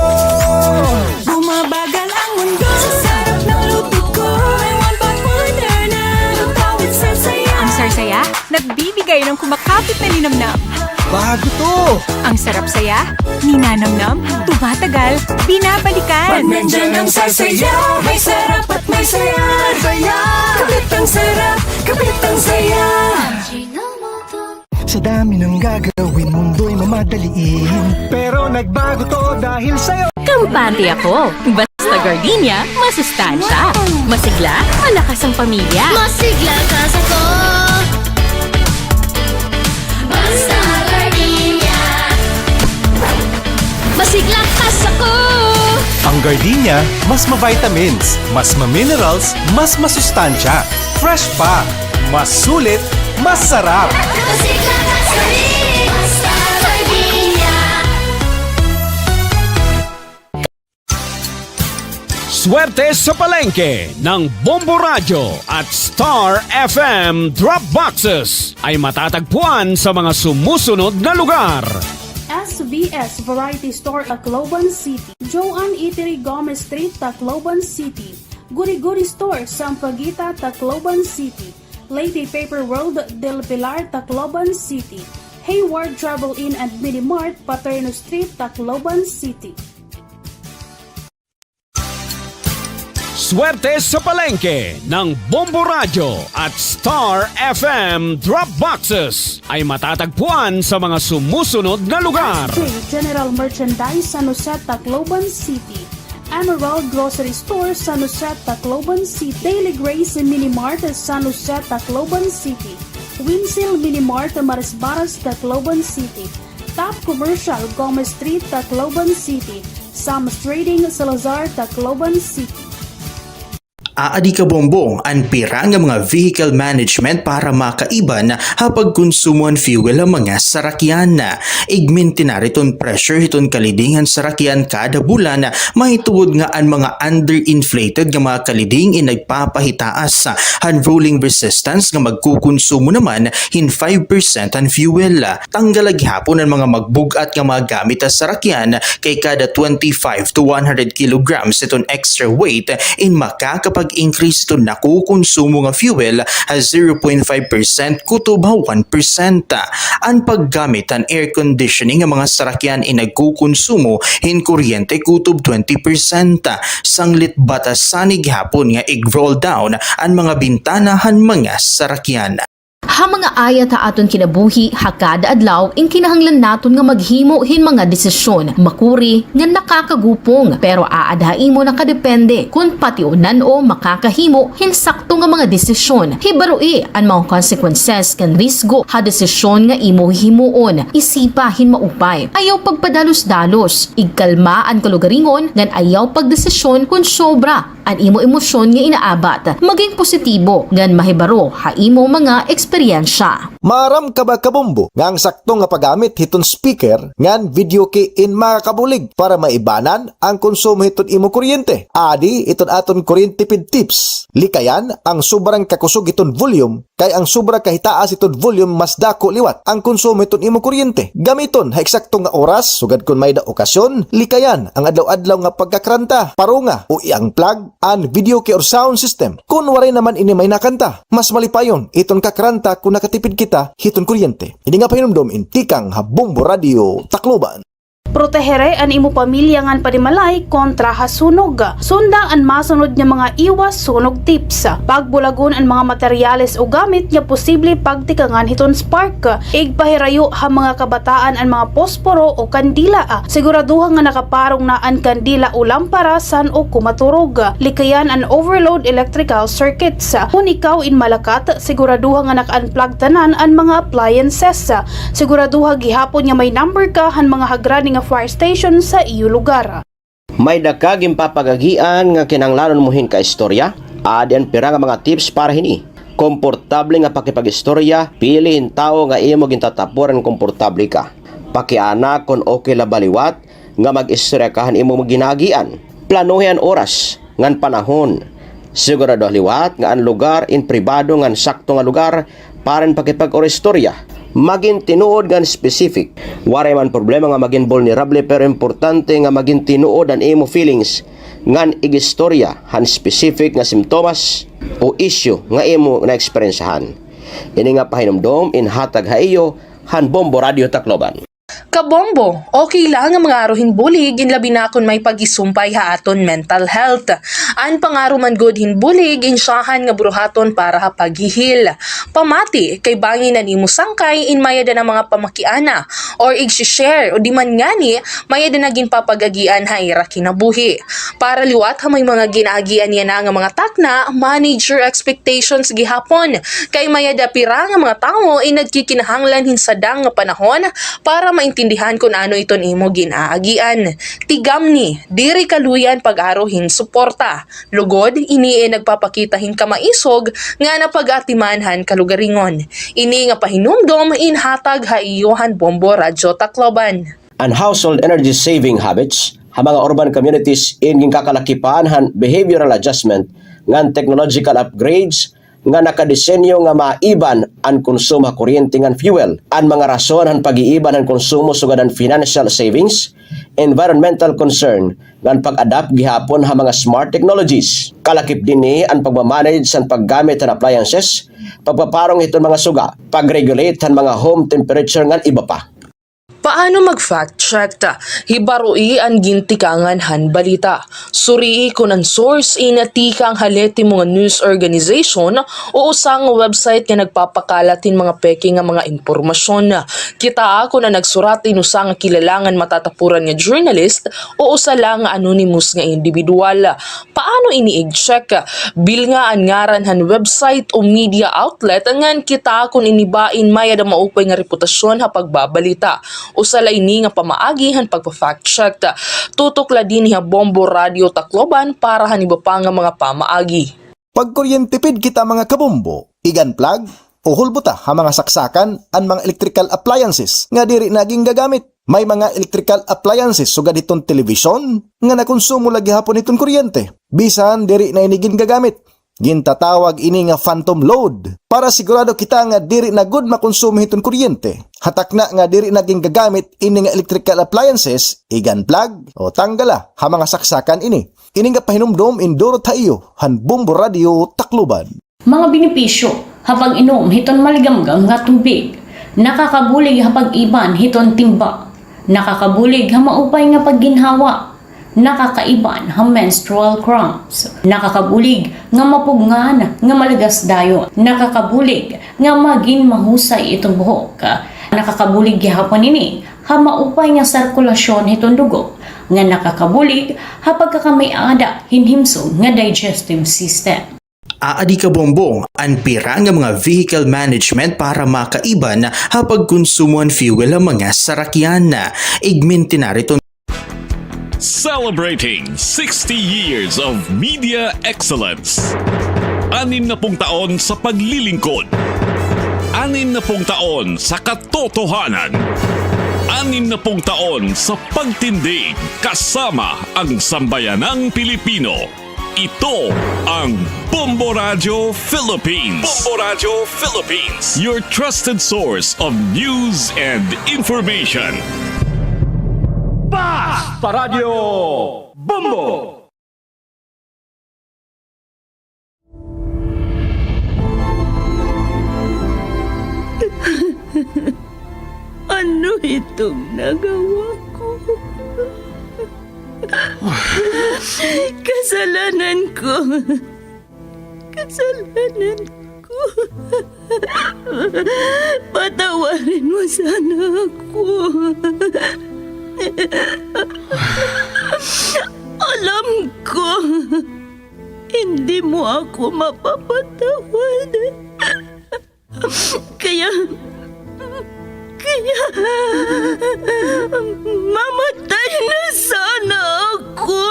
Bumabagal ang mundo sa sarap ng luto ko. May one pot wonder na lutawin sa saya. Ang Sarsaya, nagbibigay ng kumakapit na linamnam. Bago 'to! Ang sarap saya, ninanamnam, tumatagal, binabalikan. Pag nandiyan ang Sarsaya, may sarap at may saya. Saya! Kapit ang sarap, kapit ang saya. Sa dami ng gagawin, mundo'y mamadaliin. Pero nagbago 'to dahil sa'yo. Kampante ako. Basta gardenia, masustansya. Masigla, malakas ang pamilya. Masigla kasako. Basta gardenia. Masigla kasako. Ang gardenia, mas ma-vitamins, mas ma-minerals, mas masustansya. Fresh pa. Mas sulit, mas sarap. Masigla kasako. Basta gardenia. Swerte sa palengke ng Bombo Radyo at Star F M Drop Boxes ay matatagpuan sa mga sumusunod na lugar. S V S Variety Store, Tacloban City. Joan Eatery, Gomez Street, Tacloban City. Guri Guri Store, Sampaguita, Tacloban City. Lady Paper World, Del Pilar, Tacloban City. Hayward Travel Inn and Mini Mart, Paterno Street, Tacloban City. Swerte sa palengke ng Bombo Radyo at Star F M Drop Boxes ay matatagpuan sa mga sumusunod na lugar. General Merchandise, San Jose, Tacloban City. Emerald Grocery Store, San Jose, Tacloban City. Daily Grace Mini Mart, San Jose, Tacloban City. Winsil Mini Mart, Marisbaras, Tacloban City. Top Commercial, Gomez Street, Tacloban City. Sam's Trading, Salazar, Tacloban City. Aadi kabombo, an pira nga mga vehicle management para makaiban ha pagkonsumo han fuel ha mga sarakyan. Igmintinar iton pressure hiton kaliding han sarakyan kada bulan, mahitungod nga an mga underinflated nga mga kaliding in nagpapahitaas han rolling resistance nga magkukonsumo naman hin five percent han fuel. Tanggal la gihapon an mga magbug-at nga mga gamit ha sarakyan, kay kada twenty-five to one hundred kilograms iton extra weight in makakapag-increase iton nakukonsumo nga fuel ha zero point five percent kutob ha one percent. An paggamit han air conditioning nga mga sarakyan in nagkukonsumo hin kuryente kutob twenty percent. Sanglit batasan ini gihapon nga ig-roll down an mga bintana han mga sarakyan. Ha mga ayat ha aton kinabuhi ha kada adlaw, in kinahanglan naton nga maghimo hin mga desisyon, makuri nga nakakagupong, pero aada ha imo nakadepende kon pation o makakahimo hin sakto nga mga desisyon. Hibaroi an mga consequences kan risgo ha desisyon nga imo hihimuon. Isipa hin maupay. Ayaw pagpadalos-dalos. Igkalma an kalugaringon ngan ayaw pagdesisyon kon sobra an imo emosyon nga inaabat. Maging positibo ngan mahibaro ha imo mga eksperyensya. Maaram ka ba, kabombo, nga an sakto nga paggamit hiton speaker ngan video key in makakabulig para maibanan an konsumo hiton imo kuryente? Adi iton aton kuryente tipid tips. Likayan an sobra nga kakusog hiton volume, kay an sobra kahitaas hiton volume mas dako liwat an konsumo hiton imo kuryente. Gamiton ha eksakto nga oras, sugad kon may-ada okasyon. Likayan an adlaw-adlaw nga pagkakranta, parunga o i-unplug an video key or sound system kon waray naman ini may nakanta. Mas malipayon iton kakranta kon nakatipid kita hiton kuryente. Ini nga pahinumdom in tikang ha Bombo Radio Tacloban. Protehere an imo pamilya ngan panimalay kontra ha sunog. Sunda an masunod nga mga iwas sunog tips. Pagbulagon an mga materyales o gamit nga posible pagtikangan hiton spark. Igpahirayo ha mga kabataan an mga posporo o kandila. Siguraduha nga nakaparong na an kandila o lampara san-o ko maturog. Likayan an overload electrical circuits. Kon ikaw in malakat, siguraduha nga naka-unplug tanan an mga appliances. Siguraduha gihapon nga may number ka han mga hagrani nga fire station sa iyo lugar. May-ada ka ginpapag-agian nga kinahanglanon mo hin kaistorya? Adi an pira nga mga tips para hini. Komportable nga pakipag-istorya, pili hin tawo nga imo gintatapuran komportable ka. Pakiana kon okay la ba liwat nga mag-istorya ka han imo ginaagian. Planuhi an oras ngan panahon. Sigurado liwat nga an lugar in pribado ngan sakto nga lugar para hin pakipag-istorya. Magin tinuod ngan specific. Waray man problema nga magin vulnerable, pero importante nga magin tinuod an imo feelings ngan ig-istorya han specific nga simptomas o issue nga imo naeksperyensyahan. Ini nga pahinumdom in hatag ha iyo han Bombo Radio Tacloban. Kabombo, okay la nga mangaro hin bulig, in labi na kon may pag-isumpay ha aton mental health. An pangaro man gud hin bulig in syahan nga buruhaton para ha paghihil. Pamati, kay bangin an imo sangkay in may-ada na mga pamakiana or igsi-share, o di man ngani may-ada na ginpapag-agian ha ira kinabuhi. Para liwat ha may mga ginaagian yana nga mga takna, manage your expectations gihapon. Kay may-ada pira nga mga tawo in nagkikinahanglan hin sadang nga panahon para maintindihan kon ano iton imo ginaagian. Tigamni, diri kaluy-an pag-aro hin suporta. Lugod, ini in nagpapakita hin kamaisog nga napag-atiman han kalugaringon. Ini nga pahinumdom in hatag ha iyo han Bombo Radyo Tacloban. An household energy saving habits ha mga urban communities in ginkakalakipan han behavioral adjustment ngan technological upgrades nga nakadesenyo nga maiban an konsumo ha kuryente ngan fuel. An mga rason han pag-iiban han konsumo sugad han financial savings, environmental concern, ngan pag-adapt gihapon ha mga smart technologies. Kalakip dinhi an pagmamanage han paggamit han appliances, pagpaparong hiton mga suga, pag-regulate han mga home temperature ngan iba pa. Paano mag-fact check? Hibaroi an gintikangan han balita. Surii kon an source in tikang ha lehitimo nga news organization o usa nga website nga nagpapakalat hin mga peke nga mga impormasyon. Kitaa kon an nagsurat in usa nga kilala ngan matatapuran nga journalist o usa la nga anonymous nga indibidwal. Paano ini ig-check? Bilnga an ngaran han website o media outlet ngan kitaa kon ini ba in may-ada maupay nga reputasyon ha pagbabalita. Usa la ini nga pamaagi han pagpa-fact check. Tutok la dinhi ha Bombo Radyo Tacloban para han iba pa nga mga pamaagi. Pagkuryentipid kita, mga kabombo, ig-unplug o hulbota ha mga saksakan an mga electrical appliances nga diri na gingagamit. May mga electrical appliances sugad hiton telebisyon nga nakonsumo la gihapon hiton kuryente, bisan diri na ini gingagamit. Gintatawag ini nga phantom load. Para sigurado kita nga diri na gud makonsumo hiton kuryente, ha takna nga diri na gingagamit ini nga electrical appliances, ig-unplug o tanggala ha mga saksakan ini. Ini nga pahinumdom indurot ha iyo han Bombo Radyo Tacloban. Mga benepisyo ha pag-inom hiton maligamgam nga tubig. Nakakabulig ha pag-iban hiton timba. Nakakabulig ha maupay nga pagginhawa. Nakakaiban ha menstrual cramps. Nakakabulig nga mapugngan nga malagas dayon. Nakakabulig nga magin mahusay iton buhok. Nakakabulig gihapon ini ha maupay nga sirkulasyon hiton dugo, nga nakakabulig ha pagkakamay-ada hin himsog nga digestive system. Aadi, kabombo, an pira nga mga vehicle management para makaiban ha pagkonsumo han fuel ha mga sarakyan. Igmintinar iton. Celebrating sixty years of media excellence. Anim na pung taon sa paglilingkod. Anim na pung taon sa katotohanan. Anim na pung taon sa pagtindig kasama ang sambayanang Pilipino. Ito ang Bombo Radyo Philippines. Bombo Radyo Philippines, your trusted source of news and information. Basta Radyo Bombo! Ano itong nagawa ko? Kasalanan ko. Kasalanan ko. Patawarin mo sana ako. Alam ko, hindi mo ako mapapatawad. Kaya, kaya, mamatay na sana ako.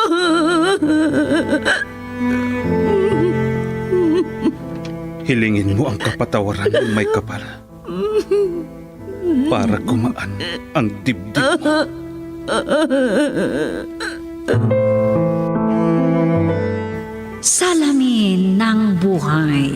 Hilingin mo ang kapatawaran mo, may kapal, para gumaan ang dibdib mo. Salamin ng buhay.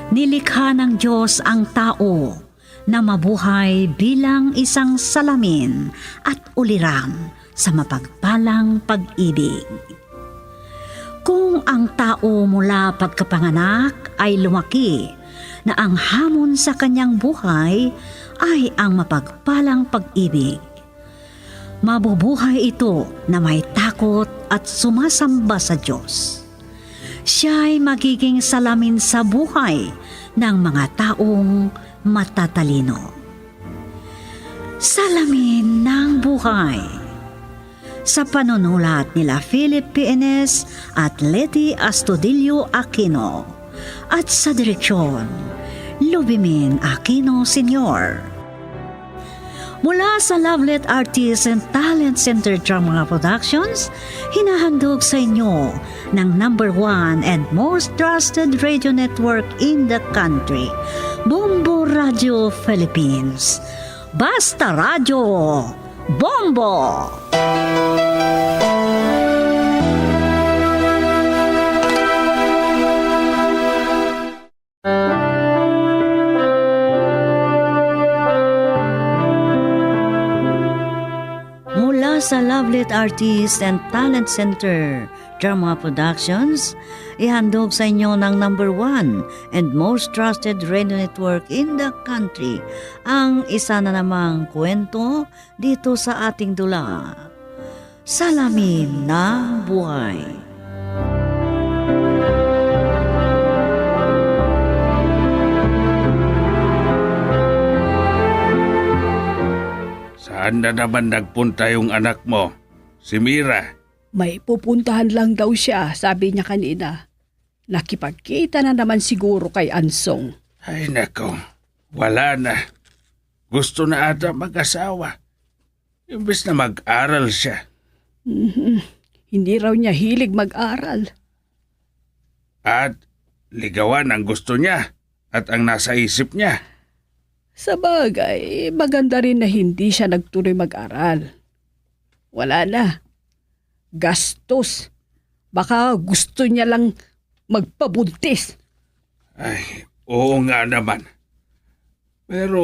Nilikha ng Diyos ang tao na mabuhay bilang isang salamin at uliram sa mapagpalang pag-ibig. Kung ang tao mula pagkapanganak ay lumaki na ang hamon sa kanyang buhay ay ang mapagpalang pag-ibig, mabubuhay ito na may takot at sumasamba sa Diyos. Siya'y magiging salamin sa buhay ng mga taong matatalino. Salamin ng buhay. Sa panunulat nila Philip P N S at Leti Astudillo Aquino, at sa direksyon, Lubimin Aquino Senior. Mula sa Lovelet Artists and Talent Center Drama Productions, hinahandog sa inyo ng number one and most trusted radio network in the country, Bombo Radio Philippines. Basta Radyo, Bombo! Mula sa Lovelet Artist and Talent Center Drama Productions, ihandog sa inyo ng number one and most trusted radio network in the country, ang isa na namang kwento dito sa ating dula, Salamin ng Buhay. Saan na naman nagpunta yung anak mo, si Mira? May pupuntahan lang daw siya, sabi niya kanina. Nakipagkita na naman siguro kay Ansong. Ay, nako. Wala na. Gusto na ata mag-asawa. Imbes na mag-aral siya. Mhm. Hindi raw niya hilig mag-aral. At ligawan ang gusto niya at ang nasa isip niya. Sabagay, maganda rin na hindi siya nagtuloy mag-aral. Wala na. Gastos. Baka gusto niya lang magpabuntis. Ay, oo nga naman. Pero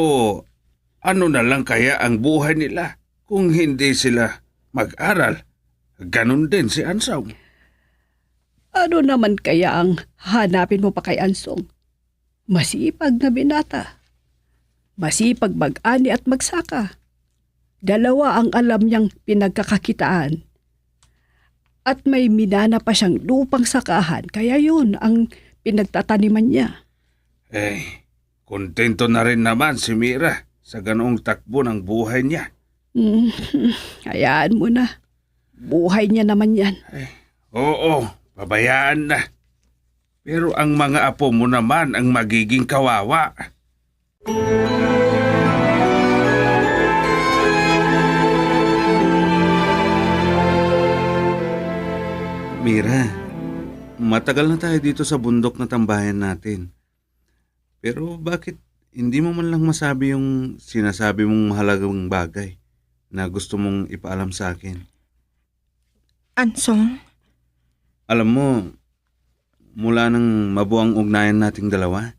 ano na lang kaya ang buhay nila kung hindi sila mag-aral? Ganun din si Ansong. Ano naman kaya ang hanapin mo pa kay Ansong? Masipag na binata. Masipag mag-ani at magsaka. Dalawa ang alam niyang pinagkakakitaan. At may minana pa siyang lupang sakahan, kaya yun ang pinagtataniman niya. Eh, kontento na rin naman si Mira sa ganoong takbo ng buhay niya. Hmm, hayaan mo na. Buhay niya naman yan. Eh, oo, pabayaan na. Pero ang mga apo mo naman ang magiging kawawa. Mira, matagal na tayo dito sa bundok na tambayan natin. Pero bakit hindi mo man lang masabi yung sinasabi mong mahalagang bagay na gusto mong ipaalam sa akin? Ansong? Alam mo, mula nang mabuo ang ugnayan nating dalawa,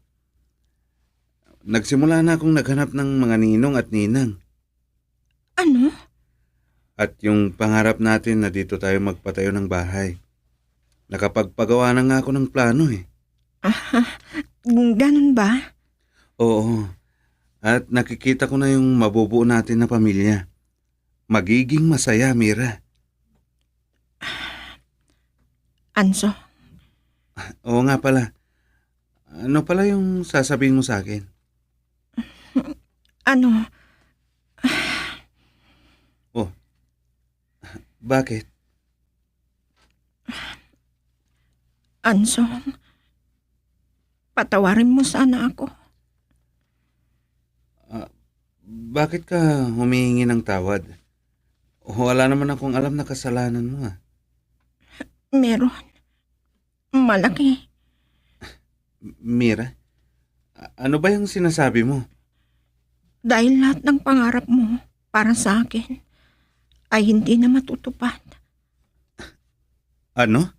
nagsimula na akong naghanap ng mga ninong at ninang. Ano? At yung pangarap natin na dito tayo magpatayo ng bahay. Nakapagpagawa na nga ako ng plano eh. Ah, ganun ba? Oo. At nakikita ko na yung mabubuo natin na pamilya. Magiging masaya, Mira. Anso? Oo nga pala. Ano pala yung sasabihin mo sa akin? Ano? Oh, bakit? Ansong, patawarin mo sana ako. Ah, bakit ka humihingi ng tawad? Wala naman akong alam na kasalanan mo, ah. Meron. Malaki. Mira, a-, ano ba yung sinasabi mo? Dahil lahat ng pangarap mo para sa akin ay hindi na matutupad. Ano?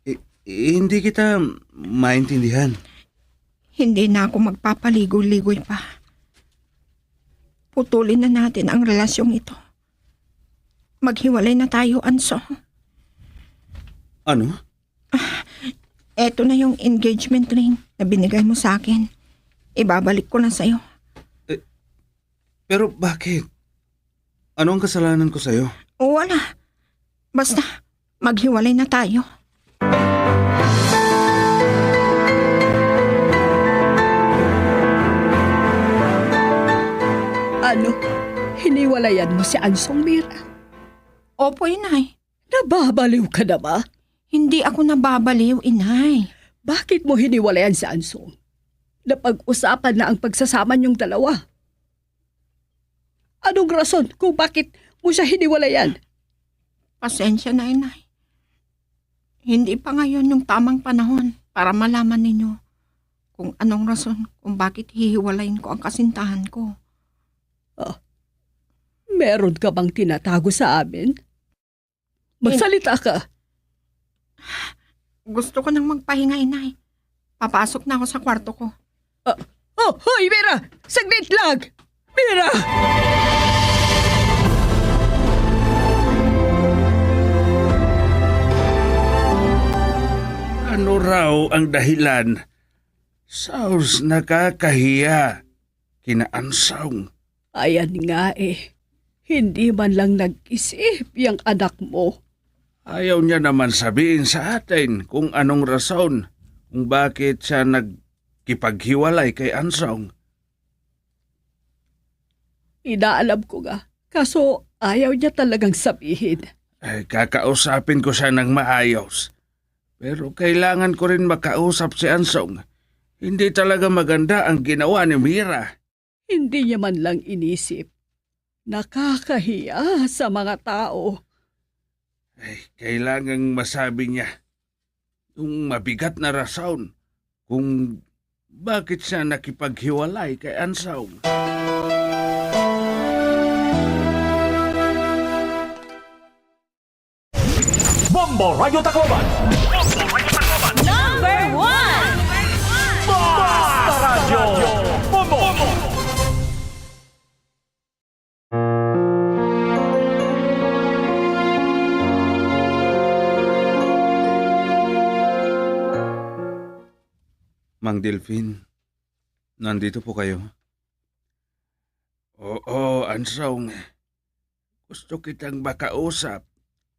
I-, i-, hindi kita maintindihan. Hindi na ako magpapaligoy-ligoy pa. Putulin na natin ang relasyong ito. Maghiwalay na tayo, Anso. Ano? Eto na yung engagement ring na binigay mo sa akin. Ibabalik ko na sa'yo. Eh, pero bakit? Ano ang kasalanan ko sa'yo? Wala. Basta, maghiwalay na tayo. Ano? Hiniwalayan mo si Ansong, Mira? Opo, Inay. Nababaliw ka na ba? Hindi ako nababaliw, Inay. Bakit mo hiniwalayan si Ansong? Napag-usapan na ang pagsasama niyong dalawa. Anong rason kung bakit mo siya hiniwalayan? Pasensya na, Inay. Hindi pa ngayon yung tamang panahon para malaman ninyo kung anong rason kung bakit hihiwalayin ko ang kasintahan ko. Ah, meron ka bang tinatago sa amin? Magsalita ka. Gusto ko nang magpahinga, Inay. Papasok na ako sa kwarto ko. Ah, oh, hoy, Mira! Saglit lang! Mira! Ano raw ang dahilan? Sus, nakakahiya. Kina Ansong. Ayan nga eh. Hindi man lang nag-isip yang anak mo. Ayaw niya naman sabihin sa atin kung anong rason kung bakit siya nagkipaghiwalay kay Ansong. Inaalam ko nga, kaso ayaw niya talagang sabihin. Ay, kakausapin ko siya ng maayos. Pero kailangan ko rin makausap si Ansong. Hindi talaga maganda ang ginawa ni Mira. Hindi niya man lang inisip. Nakakahiya sa mga tao. Ay, kailangang masabi niya yung mabigat na rason kung bakit siya nakipaghiwalay kay Ansong. Bombo Radyo Tacloban. Number one. Basta Radyo Bombo. Mang Delfin, nandito po kayo? Oo, Ansong. Gusto kitang makausap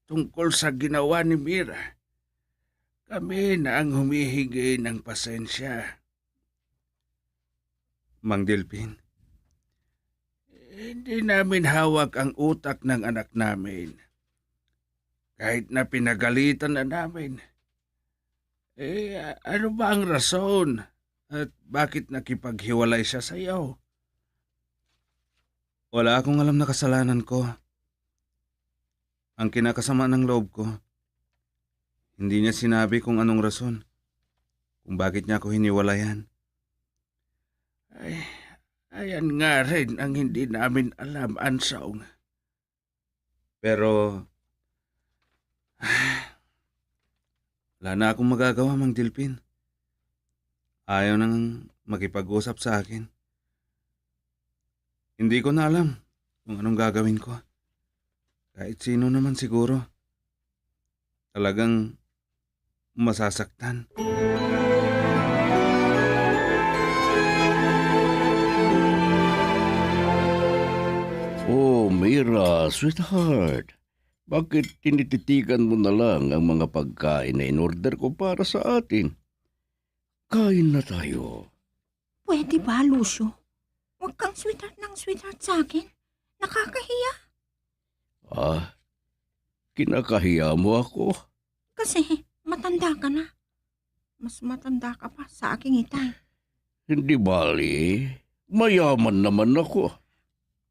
tungkol sa ginawa ni Mira. Kami na ang humihingi ng pasensya. Mang Delfin, hindi namin hawak ang utak ng anak namin. Kahit na pinagalitan na namin. Eh, a-, ano ba ang rason at bakit nakipaghiwalay siya sa iyo? Wala akong alam na kasalanan ko. Ang kinakasama ng loob ko, hindi niya sinabi kung anong rason kung bakit niya ako hiniwalayan. Ay, ayan nga rin ang hindi namin alam, Ansong. Pero, wala na akong magagawa, Mang Delfin. Ayaw nang makipag-usap sa akin. Hindi ko na alam kung anong gagawin ko. Kahit sino naman siguro. Talagang masasaktan. Oh, Mira, sweetheart. Bakit tinititigan mo na lang ang mga pagkain na in-order ko para sa atin? Kain na tayo. Pwede ba, Lucio? Huwag kang sweetheart ng sweetheart sa akin. Nakakahiya. Ah, kinakahiya mo ako? Kasi matanda ka na. Mas matanda ka pa sa aking itay. Hindi bali. Mayaman naman ako.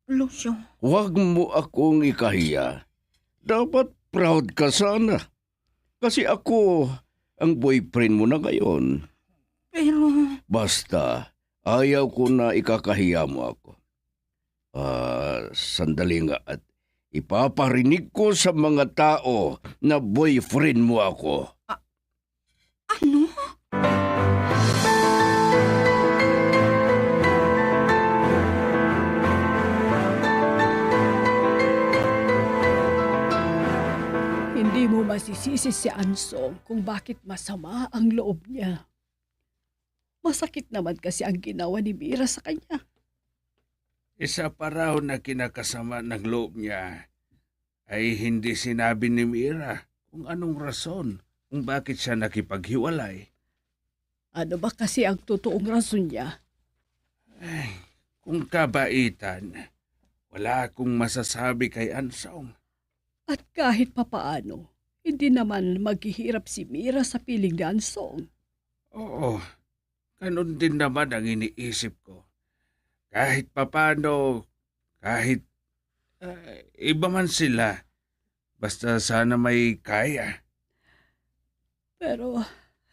Lucio. Huwag mo akong ikahiya. Dapat proud ka sana. Kasi ako ang boyfriend mo na ngayon. Pero basta, ayaw ko na ikakahiya mo ako. Ah, sandali nga at ipaparinig ko sa mga tao na boyfriend mo ako. A-, ano? Hindi mo masisisi si Ansong kung bakit masama ang loob niya. Masakit naman kasi ang ginawa ni Mira sa kanya. Isa pa raw na kinakasama ng loob niya ay hindi sinabi ni Mira kung anong rason kung bakit siya nakipaghiwalay. Ano ba kasi ang totoong rason niya? Ay, kung kabaitan, wala akong masasabi kay Ansong. At kahit papaano, hindi naman maghihirap si Mira sa piling ni Ansong. Oo, ganun din naman ang iniisip ko. Kahit papaano, kahit, ah, iba man sila, basta sana may kaya. Pero,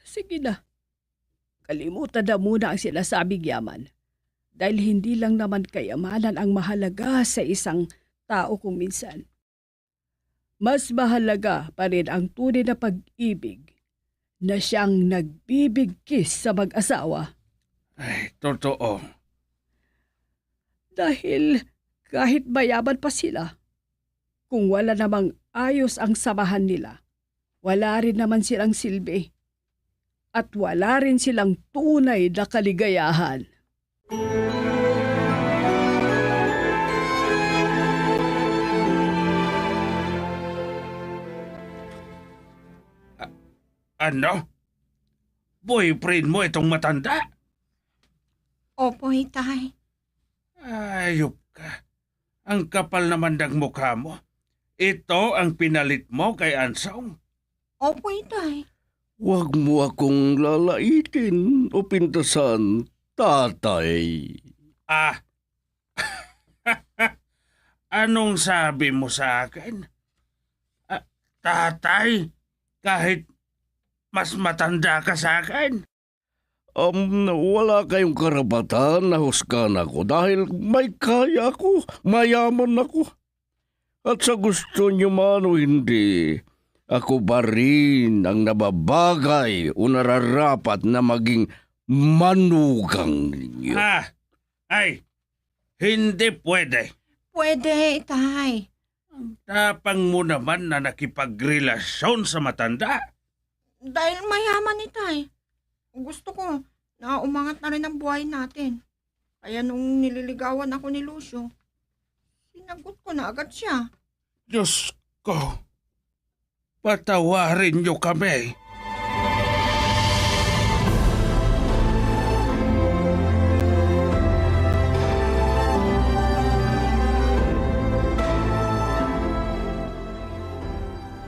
sige na. Kalimutan na muna ang sinasabing yaman. Dahil hindi lang naman kayamanan ang mahalaga sa isang tao kung minsan. Mas mahalaga pa rin ang tunay na pag-ibig na siyang nagbibigkis sa mag-asawa. Ay, totoo. Dahil kahit mayaman pa sila, kung wala namang ayos ang samahan nila, wala rin naman silang silbi. At wala rin silang tunay na kaligayahan. A-, ano? Boyfriend mo itong matanda? Opo, itay. Ayop ka. Ang kapal naman ng mukha mo. Ito ang pinalit mo kay Ansong? Opo, itay. Huwag mo akong lalaitin o pintasan, tatay. Ah. Anong sabi mo sa akin? Ah, tatay, kahit mas matanda ka sa akin? Um, wala kayong karapatan na husgahan ako dahil may kaya ako, mayaman ako. At sa gusto niyo man o hindi, ako pa rin ang nababagay o nararapat na maging manugang ninyo. Ah, ay, hindi pwede. Pwede, Itay. Ang tapang mo naman na nakipagrelasyon sa matanda. Dahil mayaman, Itay. Gusto ko na umangat na rin ang buhay natin. Kaya nung nililigawan ako ni Lucio, sinagot ko na agad siya. Diyos ko, patawarin niyo kami.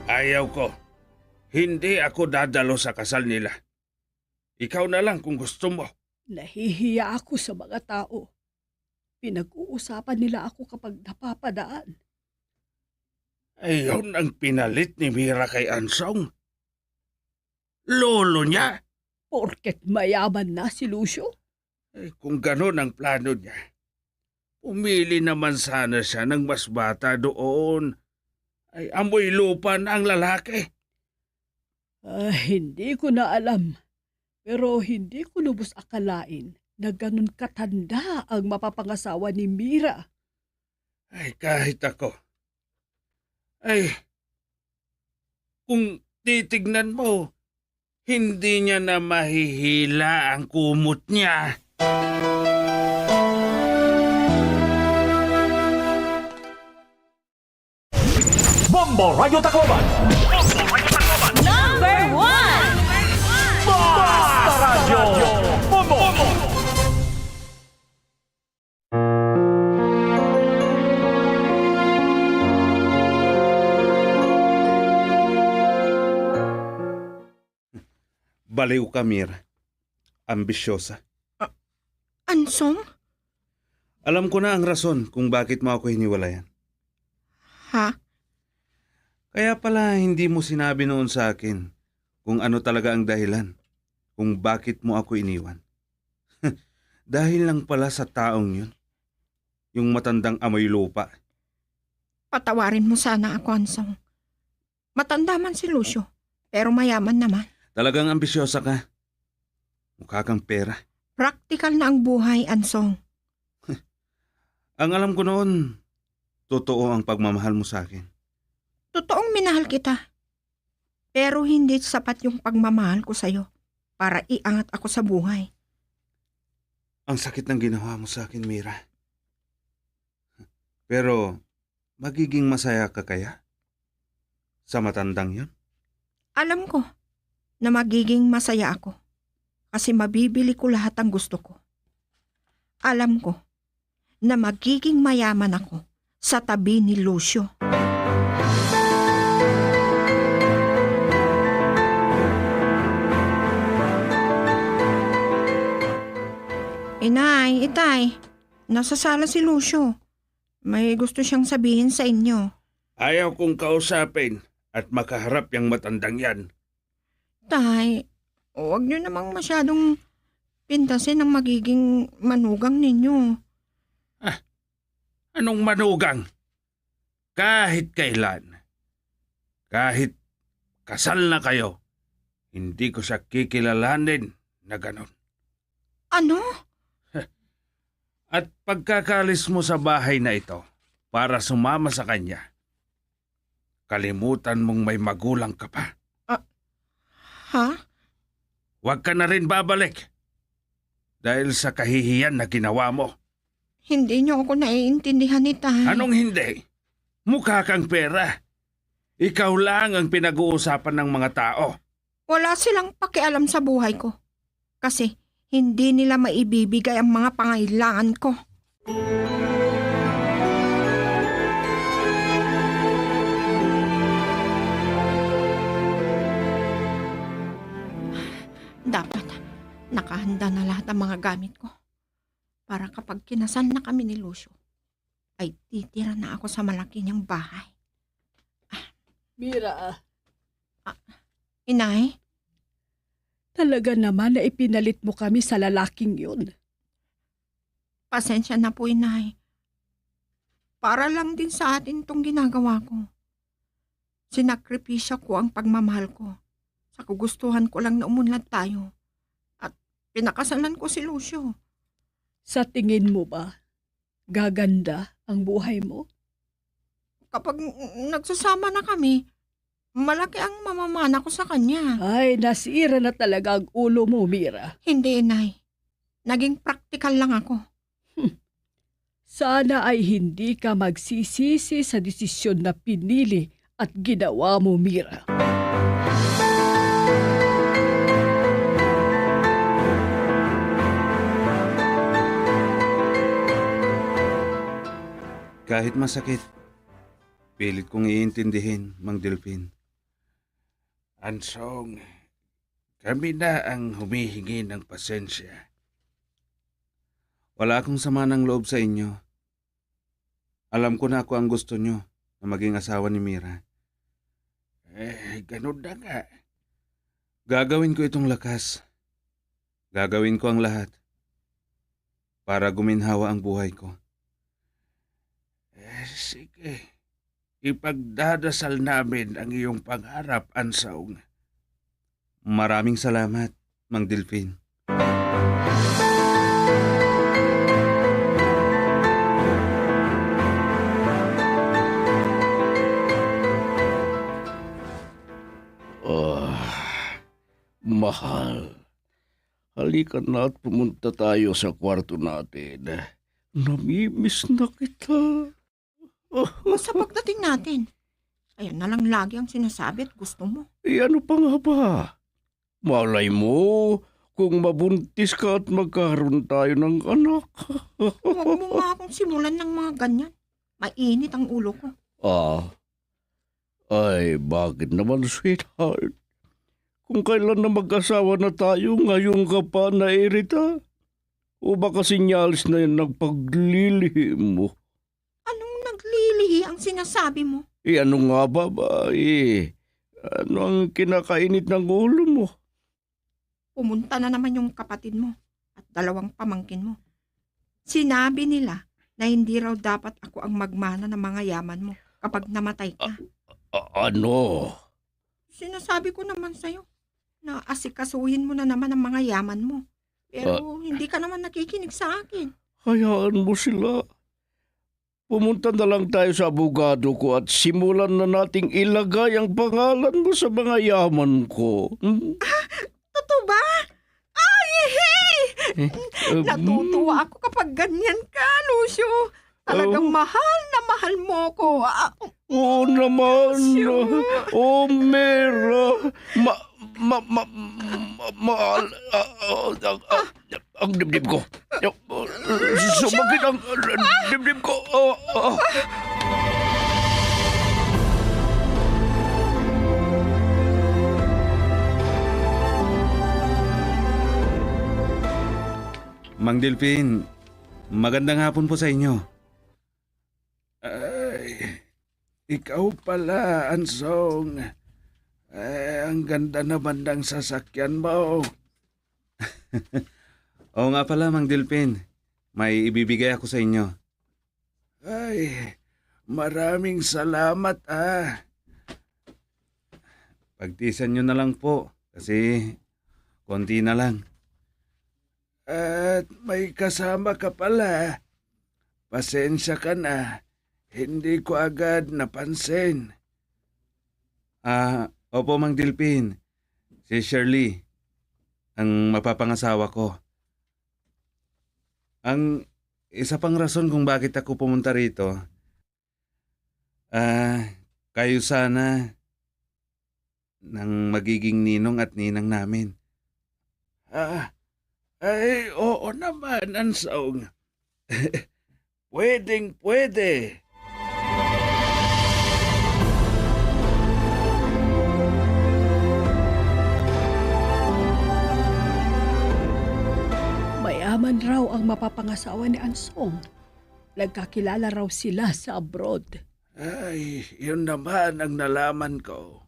Ayaw ko. Hindi ako dadalo sa kasal nila. Ikaw na lang kung gusto mo. Nahihiya ako sa mga tao. Pinag-uusapan nila ako kapag napapadaan. Ayun ang pinalit ni Mira kay Ansong. Lolo niya? Porket mayaman na si Lucio? Ay, kung ganun ang plano niya, pumili naman sana siya ng mas bata doon. Ay, amoy lupa na ang lalaki. Ah, hindi ko na alam. Pero hindi ko lubos akalain na ganun katanda ang mapapangasawa ni Mira. Ay, kahit ako. Ay, kung titignan mo, hindi niya na mahihila ang kumot niya. Bombo Radyo Tacloban. Number one. Basta Radyo Bombo. Baliw ka, Mira. Ambisyosa. Ah, Ansong? Alam ko na ang rason kung bakit mo ako hiniwalayan. Ha? Kaya pala hindi mo sinabi noon sa akin kung ano talaga ang dahilan kung bakit mo ako iniwan. Dahil lang pala sa taong yun, yung matandang amoy lupa. Patawarin mo sana ako, Ansong. Matanda man si Lucio, pero mayaman naman. Talagang ambisyosa ka. Mukha kang pera. Praktikal na ang buhay, Ansong. Ang alam ko noon, totoo ang pagmamahal mo sa akin. Totoong minahal kita. Pero hindi sapat yung pagmamahal ko sa'yo para iangat ako sa buhay. Ang sakit ng ginawa mo sa akin, Mira. Pero magiging masaya ka kaya sa matandang yun? Alam ko na magiging masaya ako kasi mabibili ko lahat ang gusto ko. Alam ko na magiging mayaman ako sa tabi ni Lucio. Inay, Itay, nasa sala si Lucio. May gusto siyang sabihin sa inyo. Ayaw kong kausapin at makaharap yang matandang yan. Tay, huwag niyo namang masyadong pintasin ang magiging manugang ninyo. Ah, anong manugang? Kahit kailan, kahit kasal na kayo, hindi ko siya kikilalanin na ganon. Ano? At pagkakaalis mo sa bahay na ito para sumama sa kanya, kalimutan mong may magulang ka pa. Ah, ha? Huwag ka na rin babalik dahil sa kahihiyan na ginawa mo. Hindi niyo ako naiintindihan, Itay. Anong hindi? Mukha kang pera. Ikaw lang ang pinag-uusapan ng mga tao. Wala silang pakialam sa buhay ko. Kasi hindi nila maibibigay ang mga pangailangan ko. Dapat nakahanda na lahat ang mga gamit ko para kapag kinasal na kami ni Lucio, ay titira na ako sa malaki niyang bahay. Ah. Mira, ah, Inay? Talaga naman na ipinalit mo kami sa lalaking yun. Pasensya na po, Inay. Para lang din sa atin 'tong ginagawa ko. Sinakripisyo ko ang pagmamahal ko. Sa kagustuhan ko lang na umunlad tayo. At pinakasalan ko si Lucio. Sa tingin mo ba, gaganda ang buhay mo? Kapag n-, nagsasama na kami, malaki ang mamamana ko sa kanya. Ay, nasira na talaga ang ulo mo, Mira. Hindi, Inay. Naging praktikal lang ako. Hmm. Sana ay hindi ka magsisisi sa desisyon na pinili at ginawa mo, Mira. Kahit masakit, pilit kong iintindihin, Mang Delfin. Ansong, kami na ang humihingi ng pasensya. Wala akong sama ng loob sa inyo. Alam ko na ako ang gusto nyo na maging asawa ni Mira. Eh, ganun na nga. Gagawin ko itong lakas. Gagawin ko ang lahat para guminhawa ang buhay ko. Eh, sige. Ipagdadasal namin ang iyong pangarap, Ansong. Maraming salamat, Mang Delfin. Ah, mahal. Halika na at pumunta tayo sa kwarto natin. Namimiss na kita. Basta pagdating natin, ayan na lang lagi ang sinasabi at gusto mo. Eh, ano pa nga ba? Malay mo, kung mabuntis ka at magkaroon tayo ng anak. Huwag mo nga akong simulan ng mga ganyan. Mainit ang ulo ko. Ah. Ay, bakit naman, sweetheart? Kung kailan na mag-asawa na tayo, ngayon ka pa naiirita? O baka sinyalis na yan ng paglilihi mo? Anong naglilihi ang sinasabi mo? Eh, ano nga ba, ba, eh? Ano ang kinakainit ng ulo mo? Pumunta na naman yung kapatid mo at dalawang pamangkin mo. Sinabi nila na hindi raw dapat ako ang magmana ng mga yaman mo kapag namatay ka. A-, a-, ano? Sinasabi ko naman sa'yo na asikasuhin mo na naman ang mga yaman mo. Pero hindi ka naman nakikinig sa akin. Hayaan mo sila. Pumunta na lang tayo sa abogado ko at simulan na nating ilagay ang pangalan mo sa mga yaman ko. Hmm? Ah, totoo ba? Ay, hey! Eh, eh, natutuwa ako kapag ganyan ka, Lucio. Talagang mahal na mahal mo ko. Ah, oo naman. Lucio. Oh, Mira. Ma-, ma-, ma-, ma-, mahal. Ah, ah, ah, ah. Ang dibdib ko. Sumakit ang dibdib ko. Ah, ah. Mang Delfin, magandang hapon po sa inyo. Ay, ikaw pala, Ansong. Eh, ang ganda naman ng sasakyan mo. Oo nga pala, Mang Delfin. May ibibigay ako sa inyo. Ay, maraming salamat, ah. Pagtiisan niyo na lang po, kasi konti na lang. At may kasama ka pala. Pasensya ka na, hindi ko agad napansin. Ah, opo, Mang Delfin. Si Shirley, ang mapapangasawa ko. Ang isa pang rason kung bakit ako pumunta rito, ah, kayo sana ng magiging ninong at ninang namin. Ah, ay, oo naman, Ansong. Pwedeng-pwede. Mayaman raw ang mapapangasawa ni Ansong. Nagkakilala raw sila sa abroad. Ay, yun naman ang nalaman ko.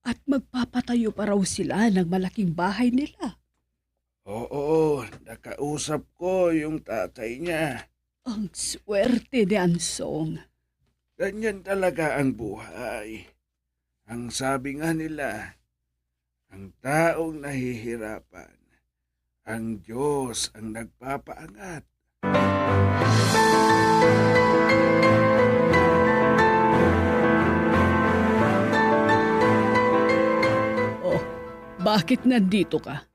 At magpapatayo pa raw sila ng malaking bahay nila. Oo, nakausap ko yung tatay niya. Ang swerte ni Ansong. Ganyan talaga ang buhay. Ang sabi nga nila, ang taong nahihirapan, ang Diyos ang nagpapaangat. Oh, bakit nandito ka?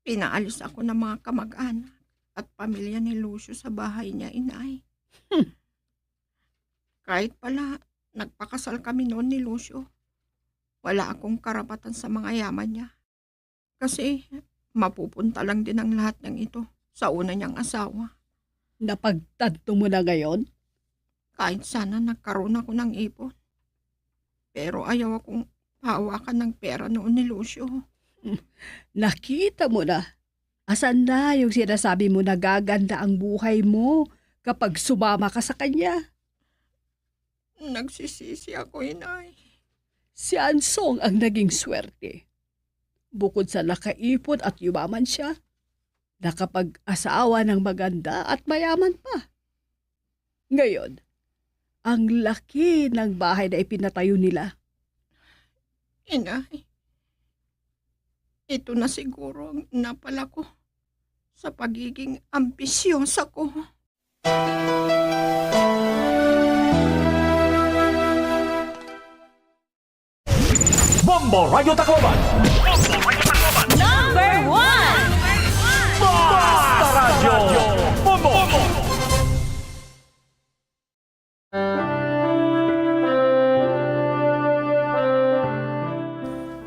Pinaalis ako ng mga kamag-anak at pamilya ni Lucio sa bahay niya, Inay. Hmm. Kahit pala nagpakasal kami noon ni Lucio, wala akong karapatan sa mga yaman niya. Kasi mapupunta lang din ang lahat ng ito sa una niyang asawa. Napagtanto mo na ngayon? Kahit sana nagkaroon ako ng ipon. Pero ayaw akong pahawakan ng pera noon ni Lucio. Nakita mo na. Asan na yung sinasabi mo na gaganda ang buhay mo kapag sumama ka sa kanya? Nagsisisi ako, Inay. Si Ansong ang naging swerte. Bukod sa nakaipon at yumaman siya, nakapag-asawa ng maganda at mayaman pa. Ngayon, ang laki ng bahay na ipinatayo nila. Inay, ito na siguro ang napala ko sa pagiging ambisyosa ko. Bombo Radyo Tacloban. Number one. Basta Radyo Bombo.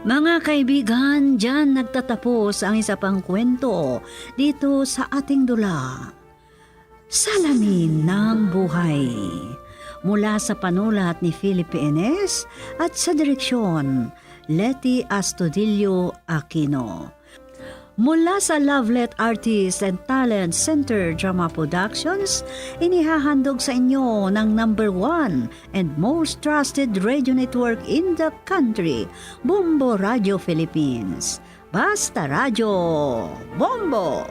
Mga kaibigan, diyan nagtatapos ang isa pang kwento dito sa ating dula. Salamin ng Buhay. Mula sa panulat ni Philip Enes at sa direksyon, Leti Astudillo Aquino. Mula sa Lovelet Artist and Talent Center Drama Productions, inihahandog sa inyo ng number one and most trusted radio network in the country, Bombo Radio Philippines. Basta Radyo Bombo!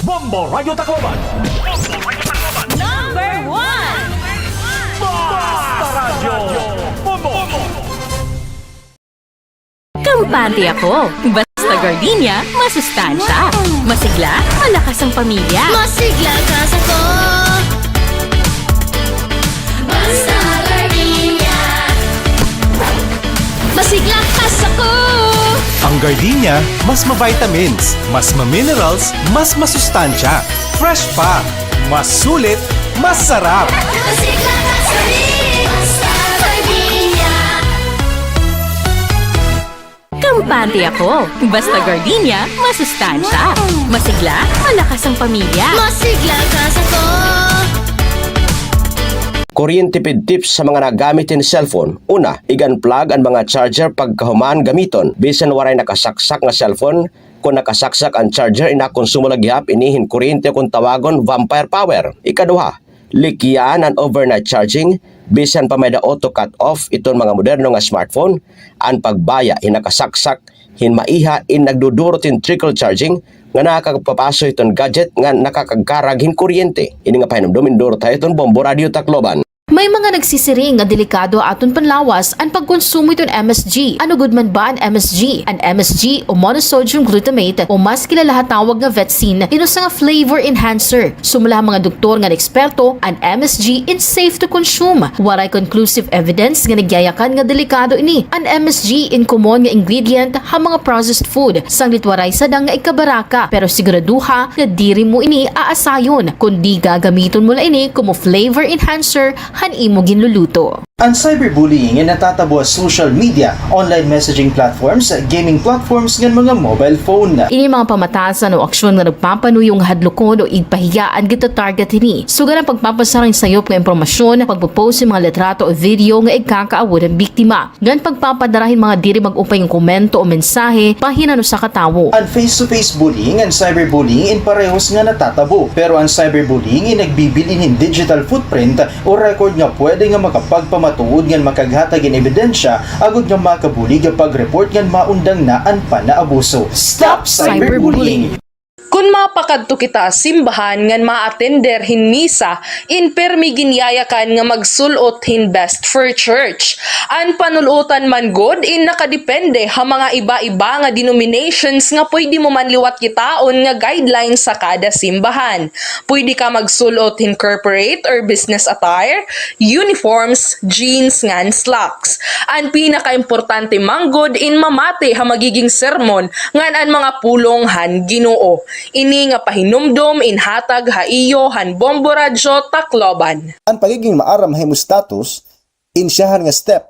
Bombo Radyo Tacloban. Number one! Basta Radyo Bombo! Kampante ako. Basta gardenia, masustansya. Masigla, malakas ang pamilya. Masigla ka sa ko. Basta gardenia. Masigla ka sa ko. Ang gardenia, mas ma-vitamins, mas ma-minerals, mas masustansya. Fresh pa, mas sulit, mas sarap. Masigla ka sa ko. Basta gardenia. Kampante ako. Basta gardenia, masustansya. Masigla, malakas ang pamilya. Masigla ka sa ko. Kuryente pid tips sa mga nagamit hin cellphone. Una, ig-unplug an mga charger pagkahuman gamiton. Bisan waray nakasaksak nga cellphone, kon nakasaksak an charger, inakonsumo la gihap ini hin kuryente kon tawagon vampire power. Ikaduha, likian an overnight charging, bisan pa may-ada auto cut off iton mga moderno nga smartphone, an pagbaya hin nakasaksak hin maiha in nagdudurot hin trickle charging nga nakakapapaso hiton gadget nga nakakagkarag hin kuryente. Ini nga pahinumdom indurot ha iyo hiton Bombo Radyo Tacloban. May mga nagsisiring nga delikado ha aton panlawas an pagkonsumo hiton M S G. Ano gud man ba an M S G? An M S G o monosodium glutamate o mas kilala ha tawag nga vetsin, in usa nga flavor enhancer. Sumala ha mga doktor ngan eksperto, an M S G in safe to consume. Waray conclusive evidence nga nagyayakan nga delikado ini. An M S G in common nga ingredient ha mga processed food, sanglit waray sadang nga ikabaraka, pero siguraduha nga diri mo ini aasayon, kundi gagamiton mo la ini komo flavor enhancer han imo ginluluto. An cyberbullying in natatabo ha social media, online messaging platforms, gaming platforms ngan mga mobile phone. Ini mga pamatasan o aksyon nga nagpapanuyo nga hadlukon o igpahiya an gita-target hini. Sugad an pagpapasara hin sayop nga impormasyon, pagpo-post hin mga litrato o video nga igkakaawod han biktima, ngan pagpapadara hin mga diri mag-upay nga komento o mensahe bahin han usa ka tawo. An face-to-face bullying ngan cyberbullying in parehos nga natatabo, pero an cyberbullying in nagbibilin hin digital footprint o record nga pwede nga makapagpamatuod ngan makaghatag hin ebidensya agod nga makabulig ha pag-report ngan maundang na an panaabuso. Stop cyberbullying! Kon mapakadto kita ha simbahan ngan ma-attender hin misa, in pirmi ginyayakan nga magsul-ot hin best for church. An panul-otan man gud in nakadepende ha mga iba-iba nga denominations nga pwede mo man liwat kitaon nga guidelines ha kada simbahan. Pwede ka magsul-ot hin corporate or business attire, uniforms, jeans ngan slacks. An pinakaimportante man gud in mamati ha magiging sermon ngan an mga pulong han Ginoo. Ini nga pahinumdom in hatag ha iyo han Bombo Radyo Tacloban. An pagiging maaram ha imo status, in siyahan nga step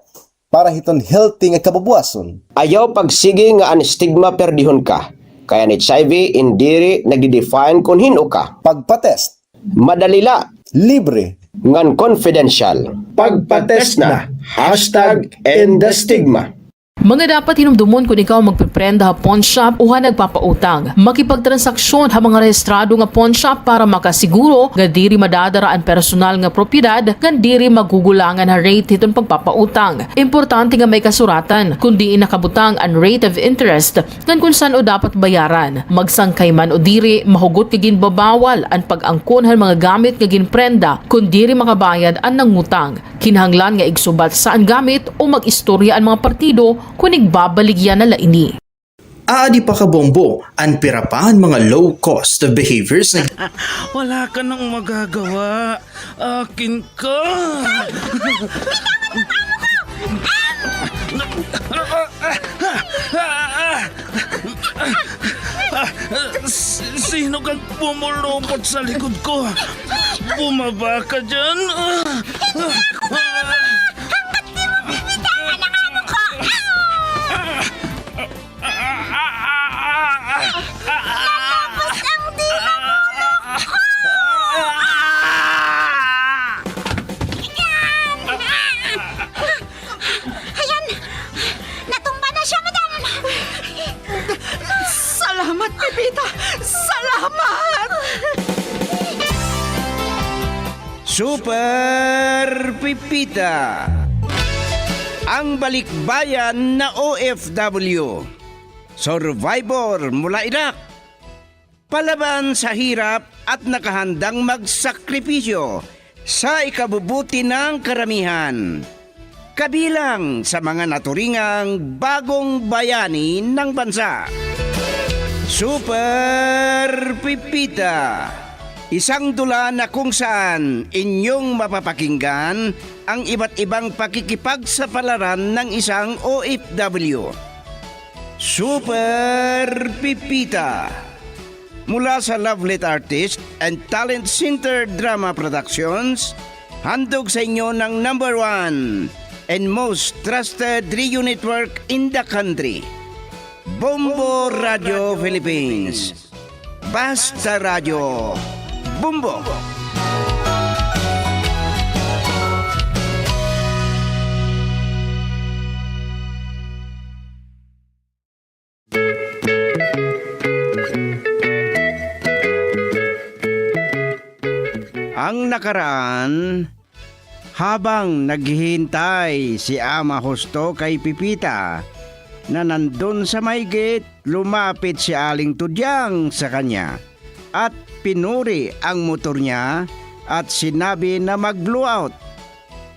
para hiton healthy nga kabubuwason. Ayaw pagsigi nga an stigma perdihon ka, kay an H I V in diri nagde-define kon hin-o ka. Pagpa-test. Madali la. Libre. Ngan confidential. Pagpa-test na. Hashtag end the stigma. Mga dapat hinumdomon kon ikaw magpeprenda ha pawnshop o ha nagpapautang. Makipagtransaksyon ha mga rehistrado nga pawnshop para makasiguro nga diri madadara an personal nga propiedad ngan diri magugulangan ha rate hiton pagpapautang. Importante nga may kasuratan kon diin nakabutang an rate of interest ngan kon san-o dapat bayaran. Magsangkay man o diri, mahugot nga ginbabawal an pag-angkon han mga gamit nga ginprenda kon diri makabayad an nangutang. Kinahanglan nga igsubatsang gamit o mag-istorya an mga partido kon igbabaligya na la ini. Aadi pa, kabombo, an pira pa han mga low cost of behaviors nga... Wala ka nang magagawa. Akin ka. S-, sino kang pumulupot sa likod ko? Bumaba ka dyan. Hanggat di mo bibitawan ang amo ko. Natapos ang di mamuno ko! Ayan! Ayan! Natumba na siya, madam! Salamat, Pepita! Salamat! Super Pepita, ang balikbayan na O F W. Survivor mula Iraq. Palaban sa hirap at nakahandang magsakripisyo sa ikabubuti ng karamihan. Kabilang sa mga naturingang bagong bayani ng bansa. Super Pepita, isang dula na kung saan inyong mapapakinggan ang iba't ibang pakikipagsapalaran ng isang O F W. Super Pepita. Mula sa Lovelet Artist and Talent Center Drama Productions, handog sa inyo ng number one and most trusted radio network in the country, Bombo Radio Philippines. Basta Radyo, Bombo! Ang nakaraan, habang naghihintay si Ama Justo kay Pepita na nandun sa may gate, lumapit si Aling Tudyang sa kanya at pinuri ang motor niya at sinabi na mag-blowout.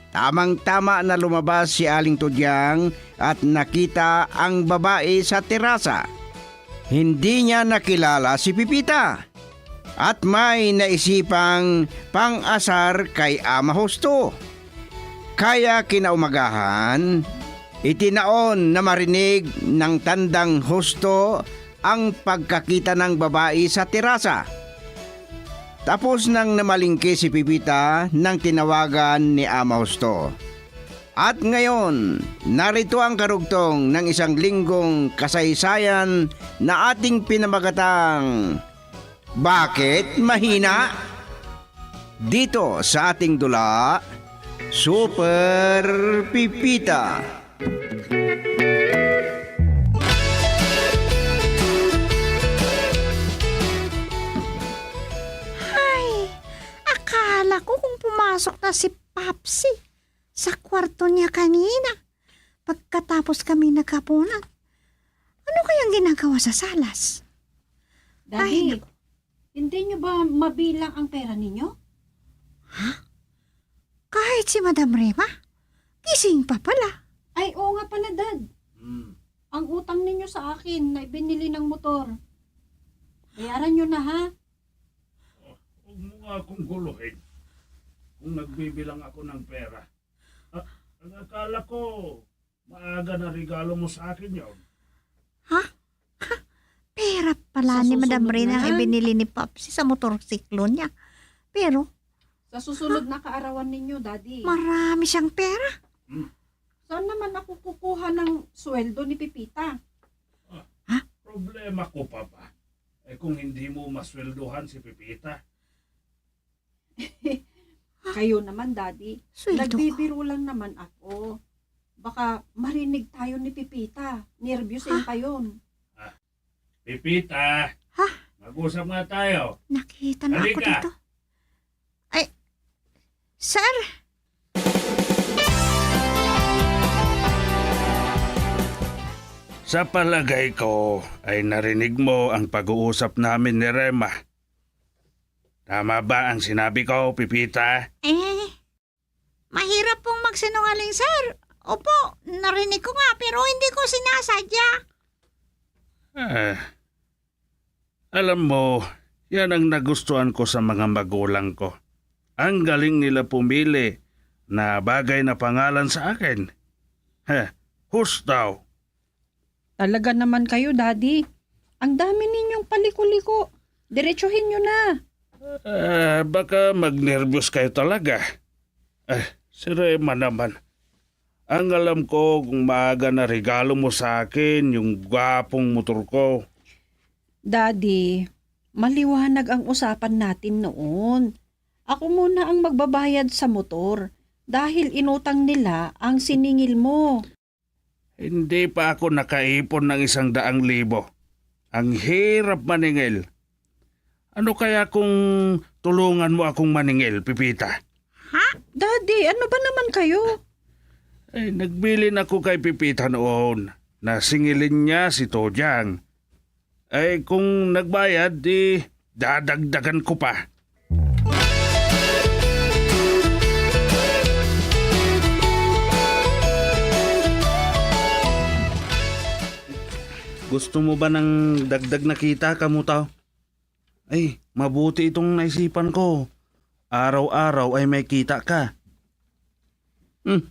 Tamang-tama na lumabas si Aling Tudyang at nakita ang babae sa terasa. Hindi niya nakilala si Pepita at may naisipang pang-asar kay Ama Justo. Kaya kinaumagahan, itinaon na marinig ng Tandang Justo ang pagkakita ng babae sa terasa. Tapos nang namalengke si Pepita nang tinawagan ni Ama Husto. At ngayon, narito ang karugtong ng isang linggong kasaysayan na ating pinamagatang Bakit Mahina? Dito sa ating dula, Super Pepita. Hay, akala ko kung pumasok na si Papsi sa kwarto niya kanina, pagkatapos kami naghapunan. Ano kayang ginagawa sa salas? Ay, Daddy, naku. Hindi niyo ba mabilang ang pera ninyo? Ha? Kahit si Madam Rema? Gising pa pala. Ay, oo nga pala, Dad. Hmm. Ang utang ninyo sa akin na ibinili ng motor. Bayaran niyo na, ha? Oh, huwag mo nga akong guluhin kung nagbibilang ako ng pera. Ah, ang akala ko, maaga na regalo mo sa akin yon. Ha? Pera pala ni Madam Rina ang ibinili ni Papsi sa motorsiklo niya. Pero, sa susunod na kaarawan ninyo, Daddy. Marami siyang pera. Hmm. Saan naman ako kukuha ng sweldo ni Pepita? Ah, ha? Problema ko pa ba? Eh, kung hindi mo masweldohan si Pepita? Kayo naman, Daddy. Sweldo ko. Nagbibiro lang naman ako. Baka marinig tayo ni Pepita. Nerbyos pa yun. Ah, Pepita. Ha? Mag-usap nga tayo. Nakita na ako dito. Halika. Ay, sir. Sa palagay ko ay narinig mo ang pag-uusap namin ni Rema. Tama ba ang sinabi ko, Pepita? Eh, mahirap pong magsinungaling, sir. Opo, narinig ko nga, pero hindi ko sinasadya. Ah, alam mo, yan ang nagustuhan ko sa mga magulang ko. Ang galing nila pumili na bagay na pangalan sa akin. Heh, husto. Talaga naman kayo, Daddy. Ang dami ninyong paliko-liko. Diretsuhin niyo na. Ah, baka magnerbiyos kayo talaga. Ah, si Rema naman. Ang alam ko kung maaga na regalo mo sa akin yung gwapong motor ko. Daddy, maliwanag ang usapan natin noon. Ako muna ang magbabayad sa motor dahil inutang nila ang siningil mo. Hindi pa ako nakaipon ng isang daang libo. Ang hirap maningil. Ano kaya kung tulungan mo akong maningil, Pepita? Ha? Daddy, ano ba naman kayo? Ay, nagbilin ako kay Pepita noon na singilin niya si Tojang. Ay, kung nagbayad, di dadagdagan ko pa. Gusto mo ba ng dagdag na kita, Kamuto? Ay, mabuti itong naisipan ko. Araw-araw ay may kita ka. Hmm.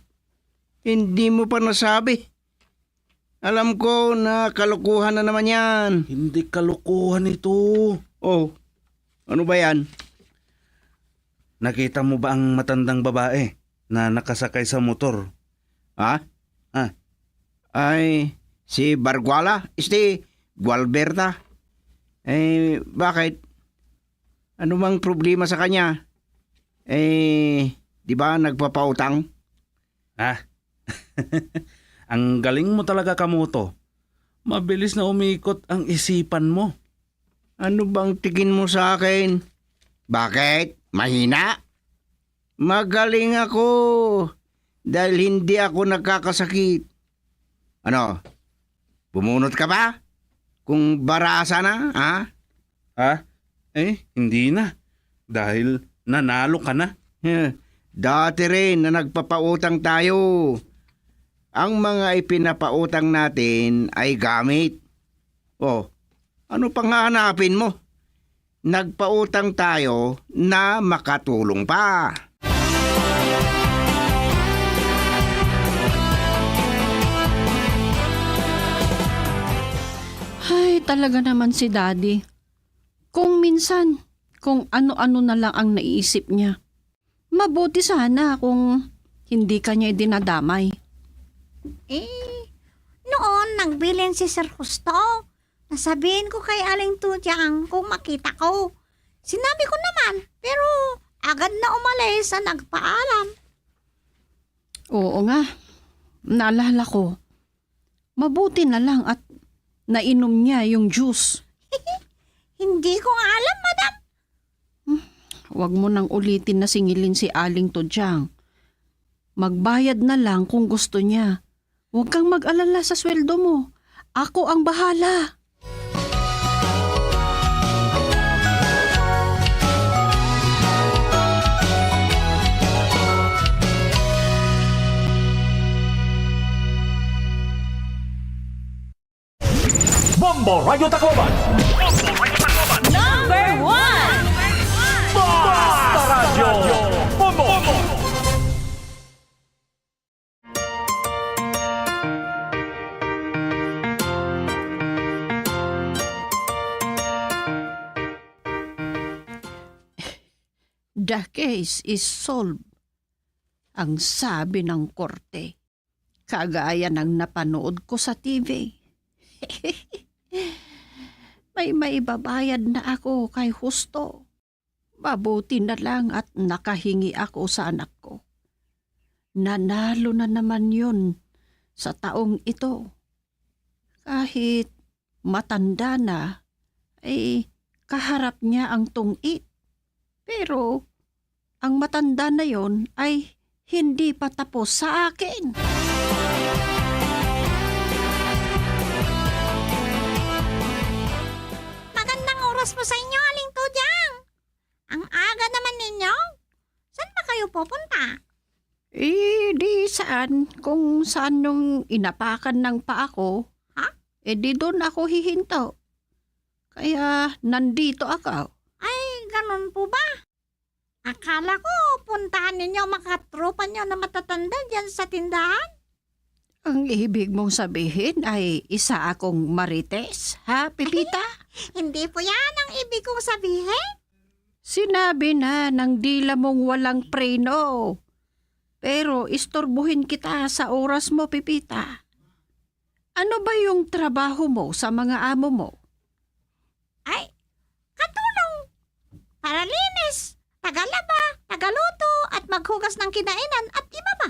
Hindi mo pa nasabi. Alam ko na kalokohan na naman yan. Hindi kalokohan ito. Oh, ano ba yan? Nakita mo ba ang matandang babae na nakasakay sa motor? Ha? Ah. Ay, si Barguala? Este, Gualberta? Eh, bakit? Ano bang problema sa kanya? Eh, di ba nagpapautang? Ha? Ang galing mo talaga, Kamuto. Mabilis na umikot ang isipan mo. Ano bang tingin mo sa akin? Bakit? Mahina? Magaling ako dahil hindi ako nagkakasakit. Ano? Bumunot ka ba? Kung barasa na, ha? Ha? Eh, hindi na. Dahil nanalo ka na. Heh, dati rin na nagpapautang tayo. Ang mga ipinapautang natin ay gamit. Oh, ano pang hahanapin mo? Nagpautang tayo na makatulong pa. Hay, talaga naman si Daddy. Kung minsan, kung ano-ano na lang ang naiisip niya. Mabuti sana kung hindi ka niya idinadamay. Eh, noon nagbilin si Sir Justo. Nasabihin ko kay Aling Tudyang kung makita ko. Sinabi ko naman, pero agad na umalis sa nagpaalam. Oo nga, naalala ko. Mabuti na lang at nainom niya yung juice. Hindi ko nga alam, madam. Hmm, wag mo nang ulitin na singilin si Aling Tudyang. Magbayad na lang kung gusto niya. Huwag kang mag-alala sa sweldo mo. Ako ang bahala. Bombo Radyo Tacloban. Number one. Basta Radyo Bombo. The case is solved, ang sabi ng korte. Kagaya ng napanood ko sa T V. May maibabayad na ako kay Justo. Mabuti na lang at nakahingi ako sa anak ko. Nanalo na naman yun sa taong ito. Kahit matanda na, ay kaharap niya ang tungit. Pero ang matanda na yon ay hindi pa tapos sa akin. Magandang oras po sa inyo, Aling Tudyang. Ang aga naman ninyo. Saan ba kayo pupunta? Eh, di saan, kung saan yung inapakan ng paa ko. Ha? Eh, di doon ako hihinto. Kaya nandito ako. Ay, ganun po ba? Akala ko, puntahan ninyo ang mga katropa nyo na matatanda dyan sa tindahan. Ang ibig mong sabihin ay isa akong marites, ha, Pipita? Hindi po yan ang ibig kong sabihin. Sinabi na ng dila mong walang preno. Pero istorbohin kita sa oras mo, Pipita. Ano ba yung trabaho mo sa mga amo mo? Ay, katulong, paralinis, tagalaba, tagaluto, at maghugas ng kinainan at iba pa.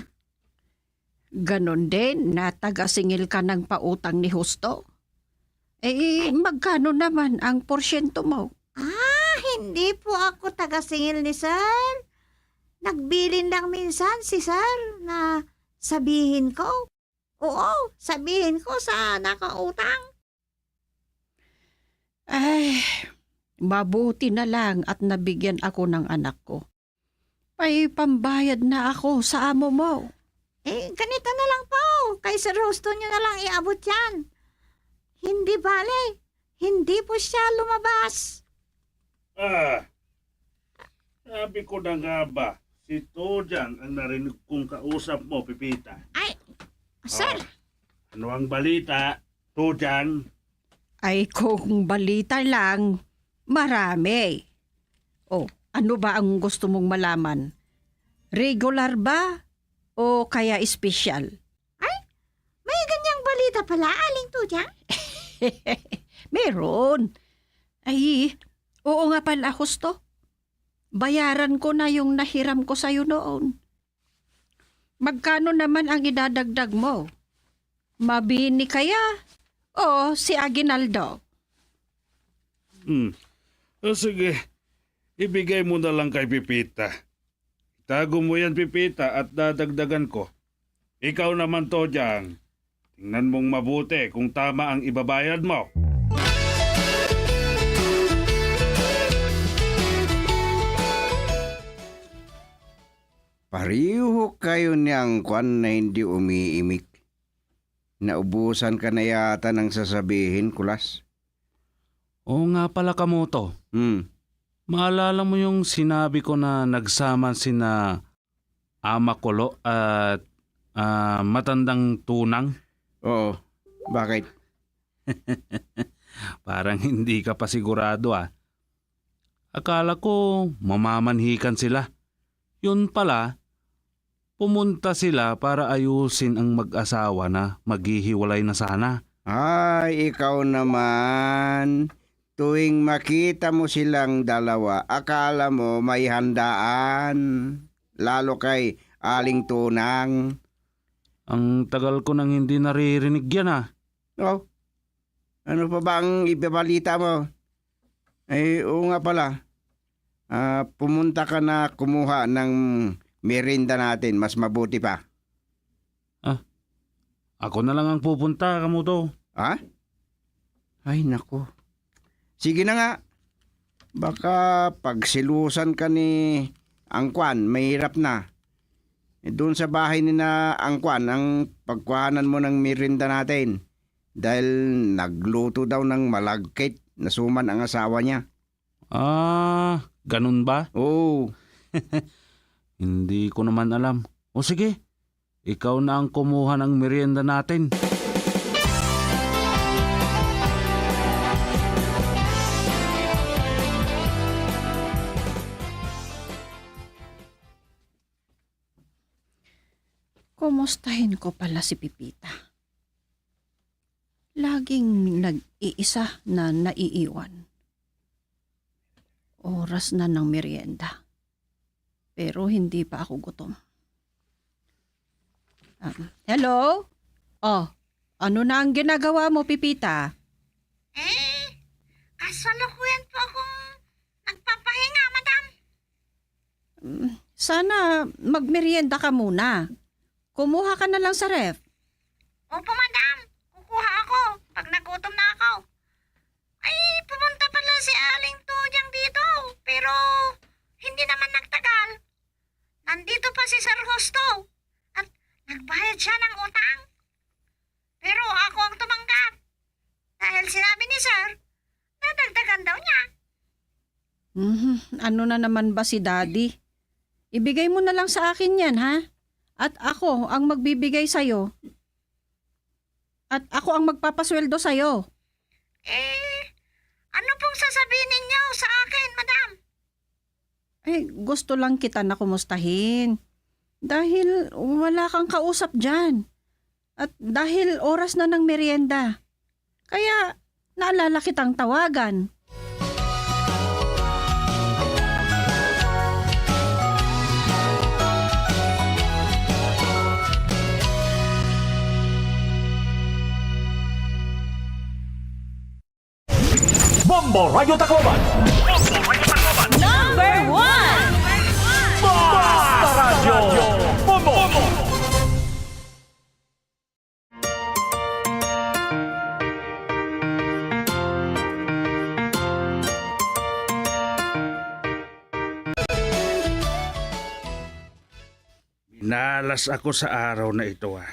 Ganon din na tagasingil ka ng pautang ni Justo? Eh, magkano naman ang porsyento mo? Ah, hindi po ako tagasingil ni Sir. Nagbilin lang minsan si Sir na sabihin ko. Oo, sabihin ko sa nakautang. Ay, mabuti na lang at nabigyan ako ng anak ko. May pambayad na ako sa amo mo. Eh, ganito na lang po. Kay Sir Justo niyo na lang iabot yan. Hindi bale. Hindi po siya lumabas. Ah, sabi ko na nga ba, si Tojang ang narinig kong kausap mo, Pipita. Ay, sir. Oh, ano ang balita, Tojang? Ay, kung balita lang, marami. Oh, ano ba ang gusto mong malaman? Regular ba o kaya espesyal? Ay, may ganyang balita pala, Aling Tudyang? Meron. Ay, oo nga pala, Justo. Bayaran ko na yung nahiram ko sa'yo noon. Magkano naman ang idadagdag mo? Mabini kaya o si Aguinaldo? Hmm. O sige, ibigay mo na lang kay Pipita. Itago mo yan, Pipita, at dadagdagan ko. Ikaw naman, Tojang, tingnan mong mabuti kung tama ang ibabayad mo. Pareho kayo niyang kwan na hindi umiimik. Naubusan ka na yata ng sasabihin, Kulas. Oo nga pala, Kamoto. Hmm. Maalala mo yung sinabi ko na nagsama sina Ama Kulo at, ah, Matandang Tunang? Oo. Bakit? Parang hindi ka pa sigurado, ah. Akala ko mamamanhikan sila. Yun pala, pumunta sila para ayusin ang mag-asawa na maghihiwalay na sana. Ay, ikaw naman. Tuwing makita mo silang dalawa, akala mo may handaan. Lalo kay Aling Tunang. Ang tagal ko nang hindi naririnig yan, ah. Oh, ano pa ba ang ibabalita mo? Ay, oo nga pala. Ah, pumunta ka na kumuha ng merienda natin, mas mabuti pa. Ah, ako na lang ang pupunta, kamo to. Ha? Ay, naku. Sige na nga. Baka pagsilusan ka ni Angkwan, mahirap na. Eh, doon sa bahay ni na Angkwan ang pagkuhanan mo ng merienda natin. Dahil nagluto daw ng malagkit na suman ang asawa niya. Ah, ganun ba? Oo. Hindi ko naman alam. O sige, ikaw na ang kumuha ng merienda natin. Kumustahin ko pala si Pipita. Laging nag-iisa na naiiwan. Oras na ng merienda. Pero hindi pa ako gutom. Um, hello? Oh, ano na ang ginagawa mo, Pipita? Eh, kasalukuyan po akong nagpapahinga, madam. Mm, sana magmerienda ka muna. Kumuha ka na lang sa ref. Opo, madam. Kukuha ako pag nagutom na ako. Ay, pumunta pala si Aling Tuyang dito, pero hindi naman nagtagal. Nandito pa si Sir Justo. At nagbayad siya ng utang. Pero ako ang tumanggap. Dahil sinabi ni Sir, dadagdagan daw niya. Mhm, ano na naman ba si Daddy? Ibigay mo na lang sa akin yan, ha? At ako ang magbibigay sa'yo. At ako ang magpapasweldo sa'yo. Eh, ano pong sasabihin ninyo sa akin, madam? Eh, gusto lang kita na kumustahin. Dahil wala kang kausap dyan. At dahil oras na ng merienda. Kaya naalala kitang tawagan. Bombo Radyo Tacloban. Number one. Basta Radyo Bombo. Minalas ako sa araw na ito, ah.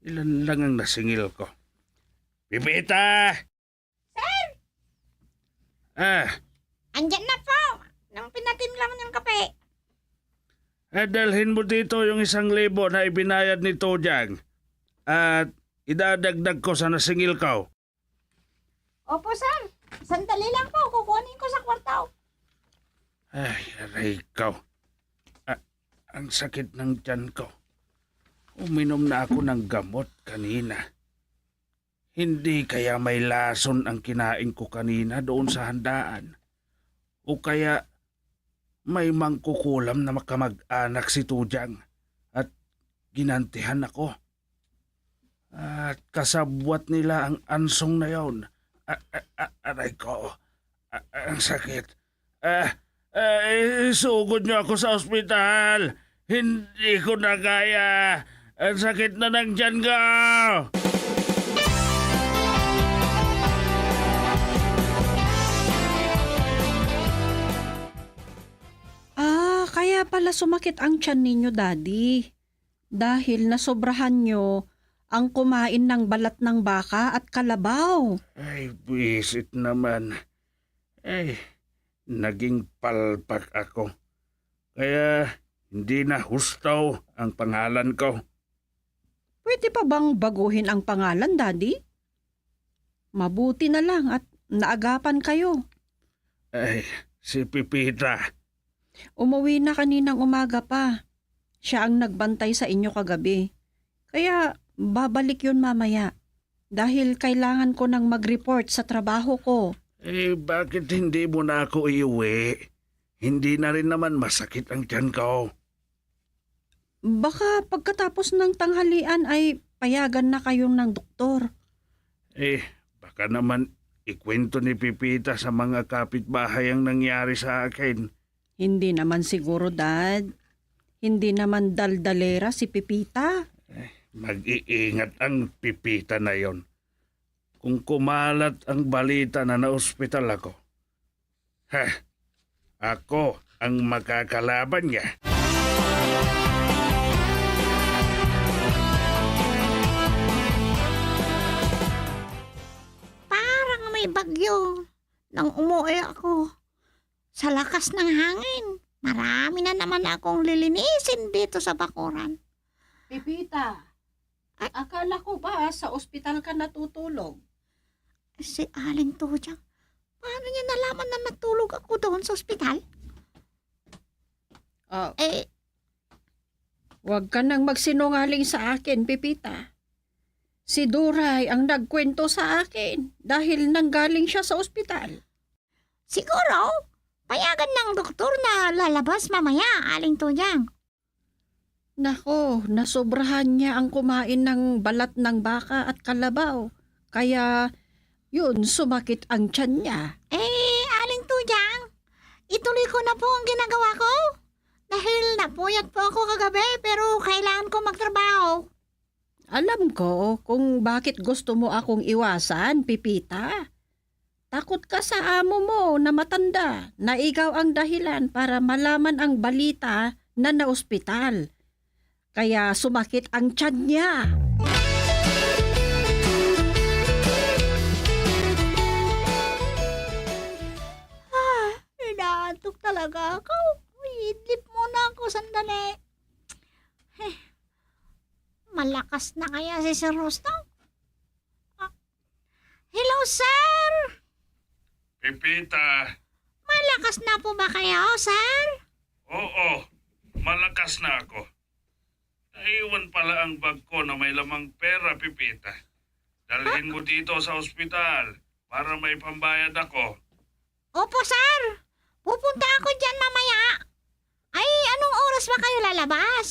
Ilan lang ang nasingil ko. Pipita! Sir! Ah. Andiyan na po. Nang pinatimpla mo ng kape. Eh, dalhin mo dito yung isang libo na ibinayad ni Tojang. At idadagdag ko sa nasingil ko. Opo, sir. Sandali lang po. Kukunin ko sa kwarto. Ay, aray ko. Ah, ang sakit ng tiyan ko. Uminom na ako ng gamot kanina. Hindi kaya may lason ang kinain ko kanina doon sa handaan? O kaya may mangkukulam na kamag-anak si Tujang at ginantihan ako? At kasabwat nila ang ansong na yon. A-, a-, a-, aray ko. A-, ang sakit. Ah, ah, isugod niyo ako sa ospital. Hindi ko na kaya. Ang sakit na ng tiyan ko. Ah, kaya pala sumakit ang tiyan ninyo, Daddy. Dahil nasobrahan niyo ang kumain ng balat ng baka at kalabaw. Ay, buwisit naman. Ay, naging palpak ako. Kaya hindi na Husto ang pangalan ko. Pwede pa bang baguhin ang pangalan, Daddy? Mabuti na lang at naagapan kayo. Ay, si Pepita? Umuwi na kaninang umaga pa. Siya ang nagbantay sa inyo kagabi. Kaya babalik 'yon mamaya. Dahil kailangan ko nang mag-report sa trabaho ko. Eh, bakit hindi mo na ako iuwi? Hindi na rin naman masakit ang tiyan ko. Baka pagkatapos ng tanghalian ay payagan na kayong ng doktor. Eh, baka naman ikwento ni Pepita sa mga kapitbahay ang nangyari sa akin. Hindi naman siguro, Dad. Hindi naman daldalera si Pepita. Eh, mag-iingat ang Pepita na 'yon. Kung kumalat ang balita na naospital ako, ha, ako ang makakalaban niya. Parang may bagyo nang umuwi ako. Sa lakas ng hangin, marami na naman akong lilinisin dito sa bakuran. Pepita, ay, akala ko ba sa ospital ka natutulog? Si Aling Tujang, paano niya nalaman na natulog ako doon sa ospital? Ah, eh, huwag ka nang magsinungaling sa akin, Pepita. Si Duray ang nagkwento sa akin dahil nanggaling siya sa ospital. Siguro, payagan ng doktor na lalabas mamaya, Aling Tujang. Nako, nasobrahan niya ang kumain ng balat ng baka at kalabaw. Kaya, 'yun, sumakit ang tiyan niya. Eh, Aling Tujang, ituloy ko na po ang ginagawa ko. Dahil napuyat po ako kagabi, pero kailangan ko magtrabaho. Alam ko kung bakit gusto mo akong iwasan, Pepita. Takot ka sa amo mo na matanda na ikaw ang dahilan para malaman ang balita na naospital. Kaya sumakit ang tiyan niya. Ah, inaantok talaga ako. Uy, idlip muna ako sandali. Eh, malakas na kaya si Sir Rostong? Ah, hello, sir! Pepita! Malakas na po ba kayo, sir? Oo, malakas na ako. Naiwan pala ang bag ko na may lamang pera, Pepita. Dalhin mo dito sa ospital para may pambayad ako. Opo, sir. Pupunta ako diyan mamaya. Ay, anong oras ba kayo lalabas?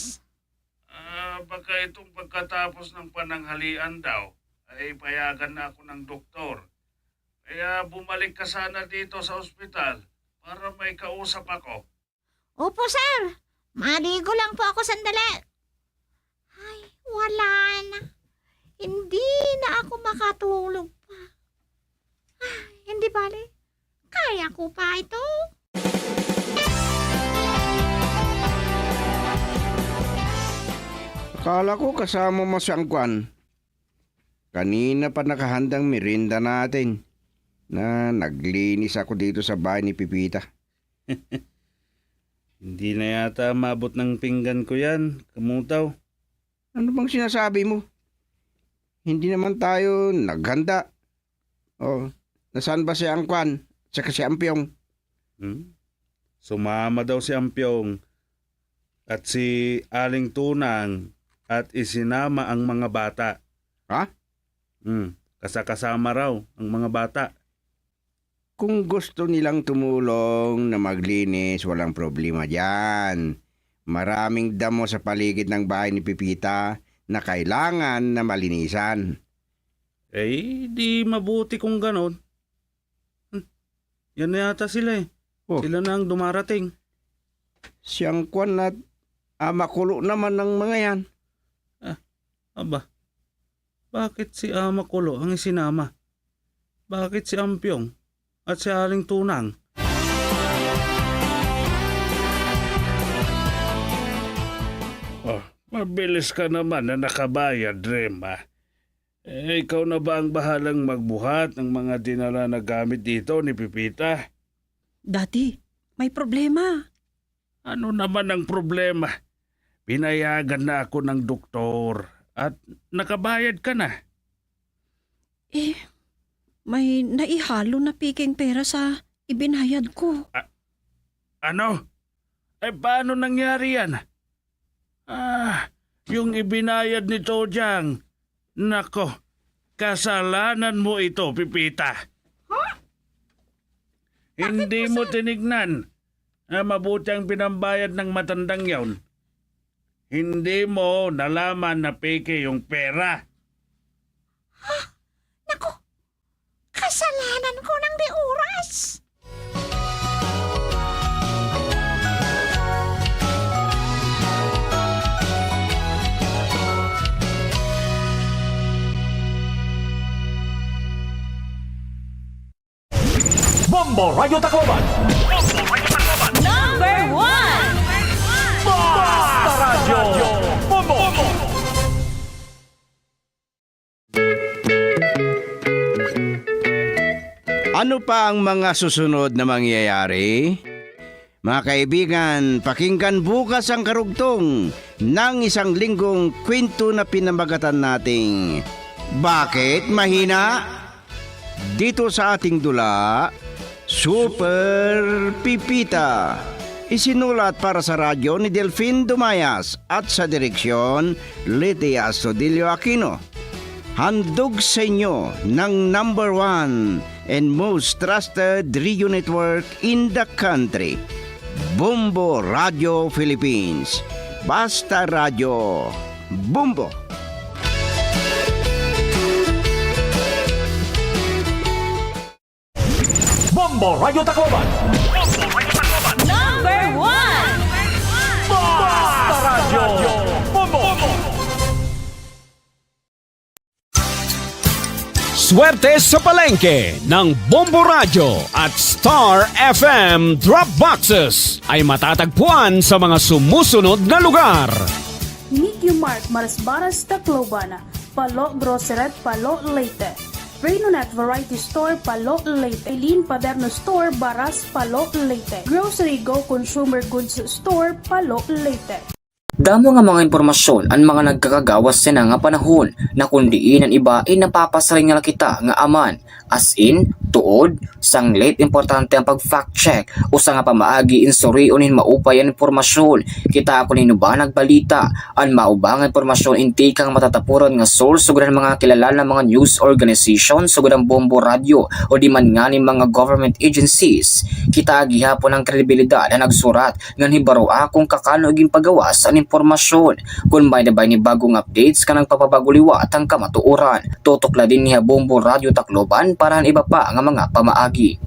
Ah, baka itong pagkatapos ng pananghalian daw, ay payagan na ako ng doktor. Kaya bumalik ka sana dito sa ospital para may kausap ako. Opo, sir. Maligo lang po ako sandali. Ay, wala na. Hindi na ako makatulog pa. Ay, hindi bale. Kaya ko pa ito. Akala ko kasama mo si Angkwan. Kanina pa nakahandang merienda natin na naglinis ako dito sa bahay ni Pepita. Hindi na yata maabot ng pinggan ko yan, Kamutaw. Ano bang sinasabi mo? Hindi naman tayo naghanda. Oh, nasaan ba si Angkwan? Tsaka si Ampyong? Hmm? Sumama daw si Ampyong at si Aling Tunang at isinama ang mga bata. Ha? Hmm, kasakasama raw ang mga bata. Kung gusto nilang tumulong na maglinis, walang problema diyan. Maraming damo sa paligid ng bahay ni Pepita na kailangan na malinisan. Eh, di mabuti kung ganon. Hmm, yan na yata sila eh. Oh. Sila na ang dumarating. Si Angkwan at Ama Kulo naman ang mga yan. Ah, aba. Bakit si Ama Kulo ang isinama? Bakit si Ampyong at si Aling Tunang? Oh, mabilis ka naman na nakabayad, Rema. Eh, ikaw na ba ang bahalang magbuhat ng mga dinala na gamit dito ni Pepita? Daddy, may problema. Ano naman ang problema? Pinayagan na ako ng doktor at nakabayad ka na. Eh, may naihalo na piking pera sa ibinayad ko. Ah, Ano? Ay, paano nangyari yan? Ah, yung ibinayad ni Tojang. Nako, kasalanan mo ito, Pipita. Huh? Hindi mo tinignan na mabuti ang pinambayad ng matandang yon. Hindi mo nalaman na peke yung pera. Huh? Nako, kasalanan ko ng di oras. Bombo Radyo Tacloban. Number one. Basta Radyo Bombo. Ano pa ang mga susunod na mangyayari? Mga kaibigan, pakinggan bukas ang karugtong ng isang linggong kwento na pinamagatan nating Bakit Mahina? Dito sa ating dula, Super Pipita. Isinulat para sa radyo ni Delfin Dumayas at sa direksyon, Lydia Sodilio Aquino. Handog sa inyo ng number one and most trusted radio network in the country, Bombo Radio Philippines. Basta Radyo, Bombo! Bombo Radyo Tacloban. Number one. Basta Radyo Bombo. Swerte sa palengke ng Bombo Radyo at Star F M Drop Boxes ay matatagpuan sa mga sumusunod na lugar. Nikki Mark, Marasbaras, Tacloban. Palo Grocery, Palo, Leyte. Renonet Variety Store, Palo, Leyte. Eileen Paderno Store, Baras, Palo, Leyte. Grocery Go Consumer Goods Store, Palo, Leyte. Damo nga mga impormasyon an mga nagkakagawas yana nga panahon, na kon diin an iba in napapasiring na la kita nga aman. As in, tuod, sanglit, importante an pag-fact check. Usa nga pamaagi in surion hin maupay an impormasyon. Kitaa kon hin-o ba nagbalita. An mao ba nga impormasyon in tikang matatapuran nga source sugad han mga kilala nga mga news organization sugad han Bombo Radyo o di man ngani mga government agencies. Kitaa gihapon an kredibilidad han nagsurat ngan hibaroa kon kakano ginpagawas an impormasyon. Kon may na ba ini bag-o nga updates nga nagpapabago liwat han kamatuoran, tutok la dinhi ha Bombo Radyo Tacloban para han iba pa nga mga pamaagi.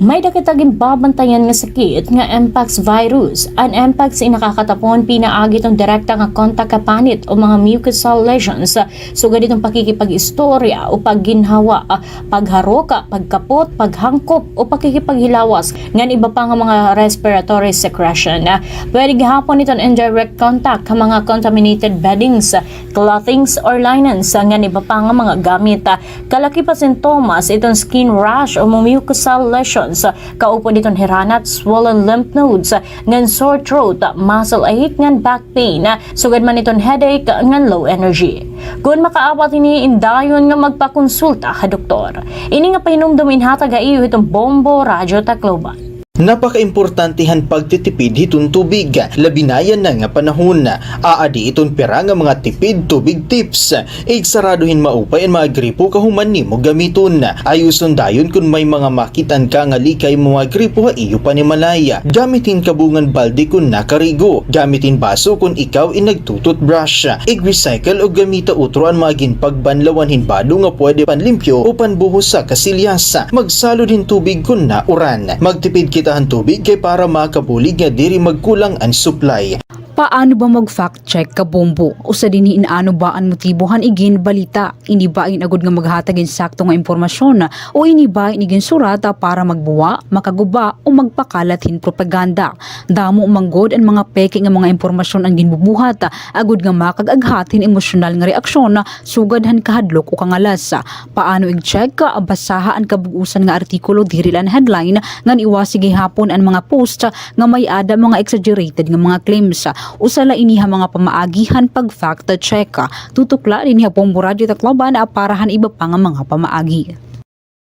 May-ada kita ginbabantayan nga sakit nga mpox virus. An mpox in nakakatapon pinaagi iton direkta nga kontak ha panit o mga mucosal lesions, sugad iton pakikipag-istorya o pagginhawa, pagharok, pagkapot, paghangkop, o pakikipaghilawas, ngan iba pa nga mga respiratory secretion. Pwede gihapon iton indirect contact ha mga contaminated beddings, clothings or linens, ngan iba pa nga mga gamit. Kalakip ha sintomas iton skin rash o mucosal lesions, kaupod iton hiranat, swollen lymph nodes, ngan sore throat, muscle ache, ngan back pain, sugad man iton headache ngan low energy. Kon makaapat ini, indayon nga magpakonsulta ha doktor. Ini nga pahinumdom inhatag ha iyo hiton Bombo Radyo Tacloban. Napakaimportante han pagtitipid hiton tubig, labi na yana nga panahon. Aadi iton pira nga mga tipid tubig tips. Igsarado hin maupay an mga gripo kahuman nimo gamiton. Ayoson dayon kon may mga makit-an ka nga likay mga gripo ha iyo panimalay. Gamit hin kabungan balde kon nakarigo. Gamit hin baso kon ikaw in nagtu-toothbrush. Ig-recycle o gamita utro an mga ginpagbanlawan hin bado nga pwede panlimpyo o panbuhos ha kasilyas. Magsalod hin tubig kon nauran. Magtipid kita han tubig kay para makabulig nga diri magkulang an supply. Paano ba mag-fact check, Kabombo? Usa dinhi in ano ba an motibo han iginbalita. Ini ba in agod nga maghatag hin sakto nga impormasyon, o ini ba in iginsurat para magbuwa, makaguba, o magpakalat hin propaganda? Damo man gud an mga peke nga mga impormasyon an ginbubuhat, agod nga makag-aghat hin emosyonal nga reaksyon, sugad han kahadlok o kangalas. Paano ig-check? Basaha an kabug-osan nga artikulo, diri la an headline, ngan iwasi gihapon an mga post nga may-ada mga exaggerated nga mga claims. Usa la ini ha mga pamaagi han pag-fact check. Tutok la dinhi ha Bombo Radyo Tacloban para han iba pa nga mga pamaagi.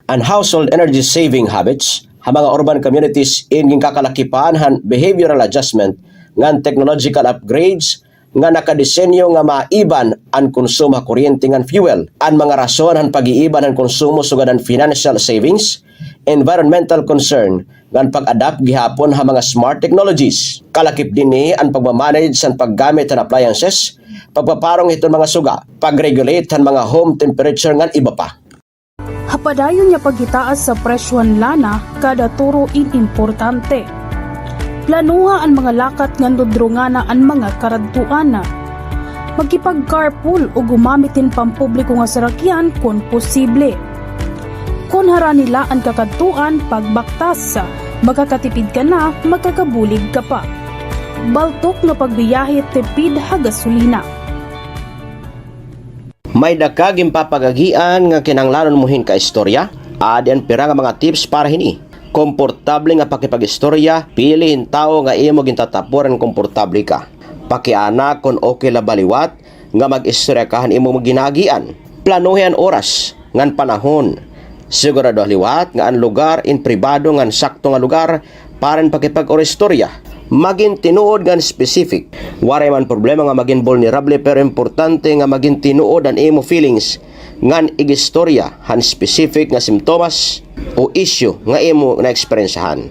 An household energy saving habits ha mga urban communities in ginkakalakipan han behavioral adjustment ngan technological upgrades nga nakadesenyo nga maiban an konsumo ha kuryente ngan fuel. An mga rason han pag-iiban han konsumo sugad han financial savings, environmental concern, ngan pag-adapt gihapon ha mga smart technologies. Kalakip dinhi an pagmamanage han paggamit han appliances, pagpaparong hiton mga suga, pag-regulate han mga home temperature ngan iba pa. Ha padayon nga paghitaas sa presyo han lana, kada turo in importante. Planoha an mga lakat ngan dudrungana an mga karadtuan. Makipag-carpool o gumamit hin pampubliko nga sarakyan kon posible. Kon harani la an kakadtuan, pagbaktas, makakatipid ka na, makakabulig ka pa. Baltok nga pagbiyahe, tipid ha gasolina. May-ada ka ginpapag-agian nga kinahanglanon mo hin kaistorya? Adi an pira nga mga tips para hini. Komportable nga pakipag-istorya, pili hin tawo nga imo gintatapuran, komportable ka. Pakiana kon okay la ba liwat nga mag-istorya ka han imo ginaagian. Planohi an oras ngan panahon. Sigurado liwat nga an lugar in pribado ngan sakto nga lugar para hin pakipag-istorya. Magin tinuod ngan specific. Waray man problema nga magin vulnerable, pero importante nga magin tinuod an imo feelings ngan ig-istorya han specific nga simptomas o issue nga imo naeksperyensyahan.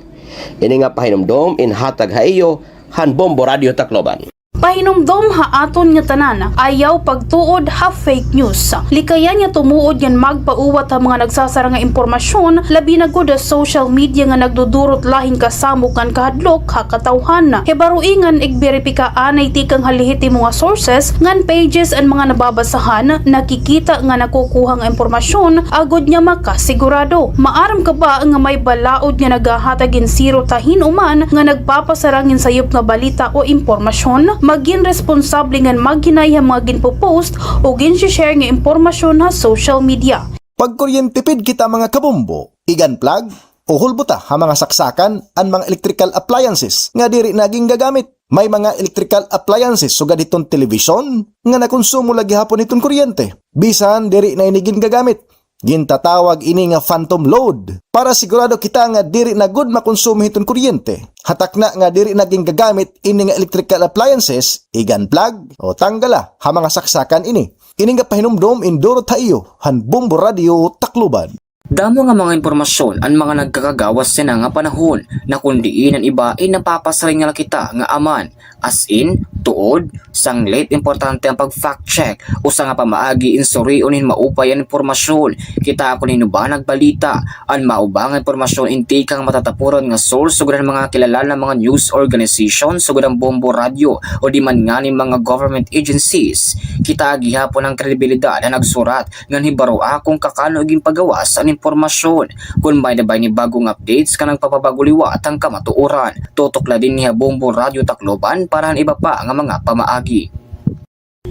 Ini nga pahinumdom in hatag ha iyo han Bombo Radyo Tacloban. Pahinumdom ha aton nga tanan, ayaw pagtuod ha fake news. Likayan nga tumuod ngan magpauwat ha mga nagsasara nga impormasyon, labi na gud ha social media nga nagdudurot la hin kasamok ngan kahadlok ha katawhan. Hibaroi ngan igberipika anay tikang ha lehitimo nga sources ngan pages an mga nababasahan, nakikita ngan nakukuha nga impormasyon, agod nga makasigurado. Maaram ka ba nga may balaod nga naghahatag hin sirot ha hin-o man nga nagpapasarang hin sayop nga balita o impormasyon? Magin responsable ngan maghinay ha mga ginpo-post o ginshi-share nga impormasyon ha social media. Pagkuryentipid kita, mga kabombo, ig-unplug o hulbota ha mga saksakan an mga electrical appliances nga diri na gingagamit. May mga electrical appliances sugad hiton telebisyon nga nakonsumo la gihapon hiton kuryente bisan diri na ini gingagamit. Gintatawag ini nga phantom load. Para sigurado kita nga diri na gud makonsumo hiton kuryente, ha takna nga diri na gingagamit ini nga electrical appliances, ig-unplug o tanggala ha mga saksakan ini. Ini nga pahinumdom in durot ha iyo han Bombo Radyo Tacloban. Damo nga mga impormasyon an mga nagkakagawas yana nga panahon, na kon diin an iba in napapasiring la kita nga aman, as in, tuod, sanglit, importante an pag-fact check. Usa nga pamaagi in surion hin maupay an impormasyon. Kita kon hin-o ba nagbalita. An mao ba nga impormasyon in tikang matatapuran nga source sugad han mga kilala nga mga news organization sugad han Bombo Radyo o di man ngani mga government agencies. Kita gihapon an kredibilidad han nagsurat ngan hibaroa kon kakano ginpagawas an impormasyon. Kon may-ada ba ini bag-ong updates nga nagpapabag-o liwat han kamatuoran, tutok la dinhi ha Bombo Radyo Tacloban para han iba pa nga mga pamaagi.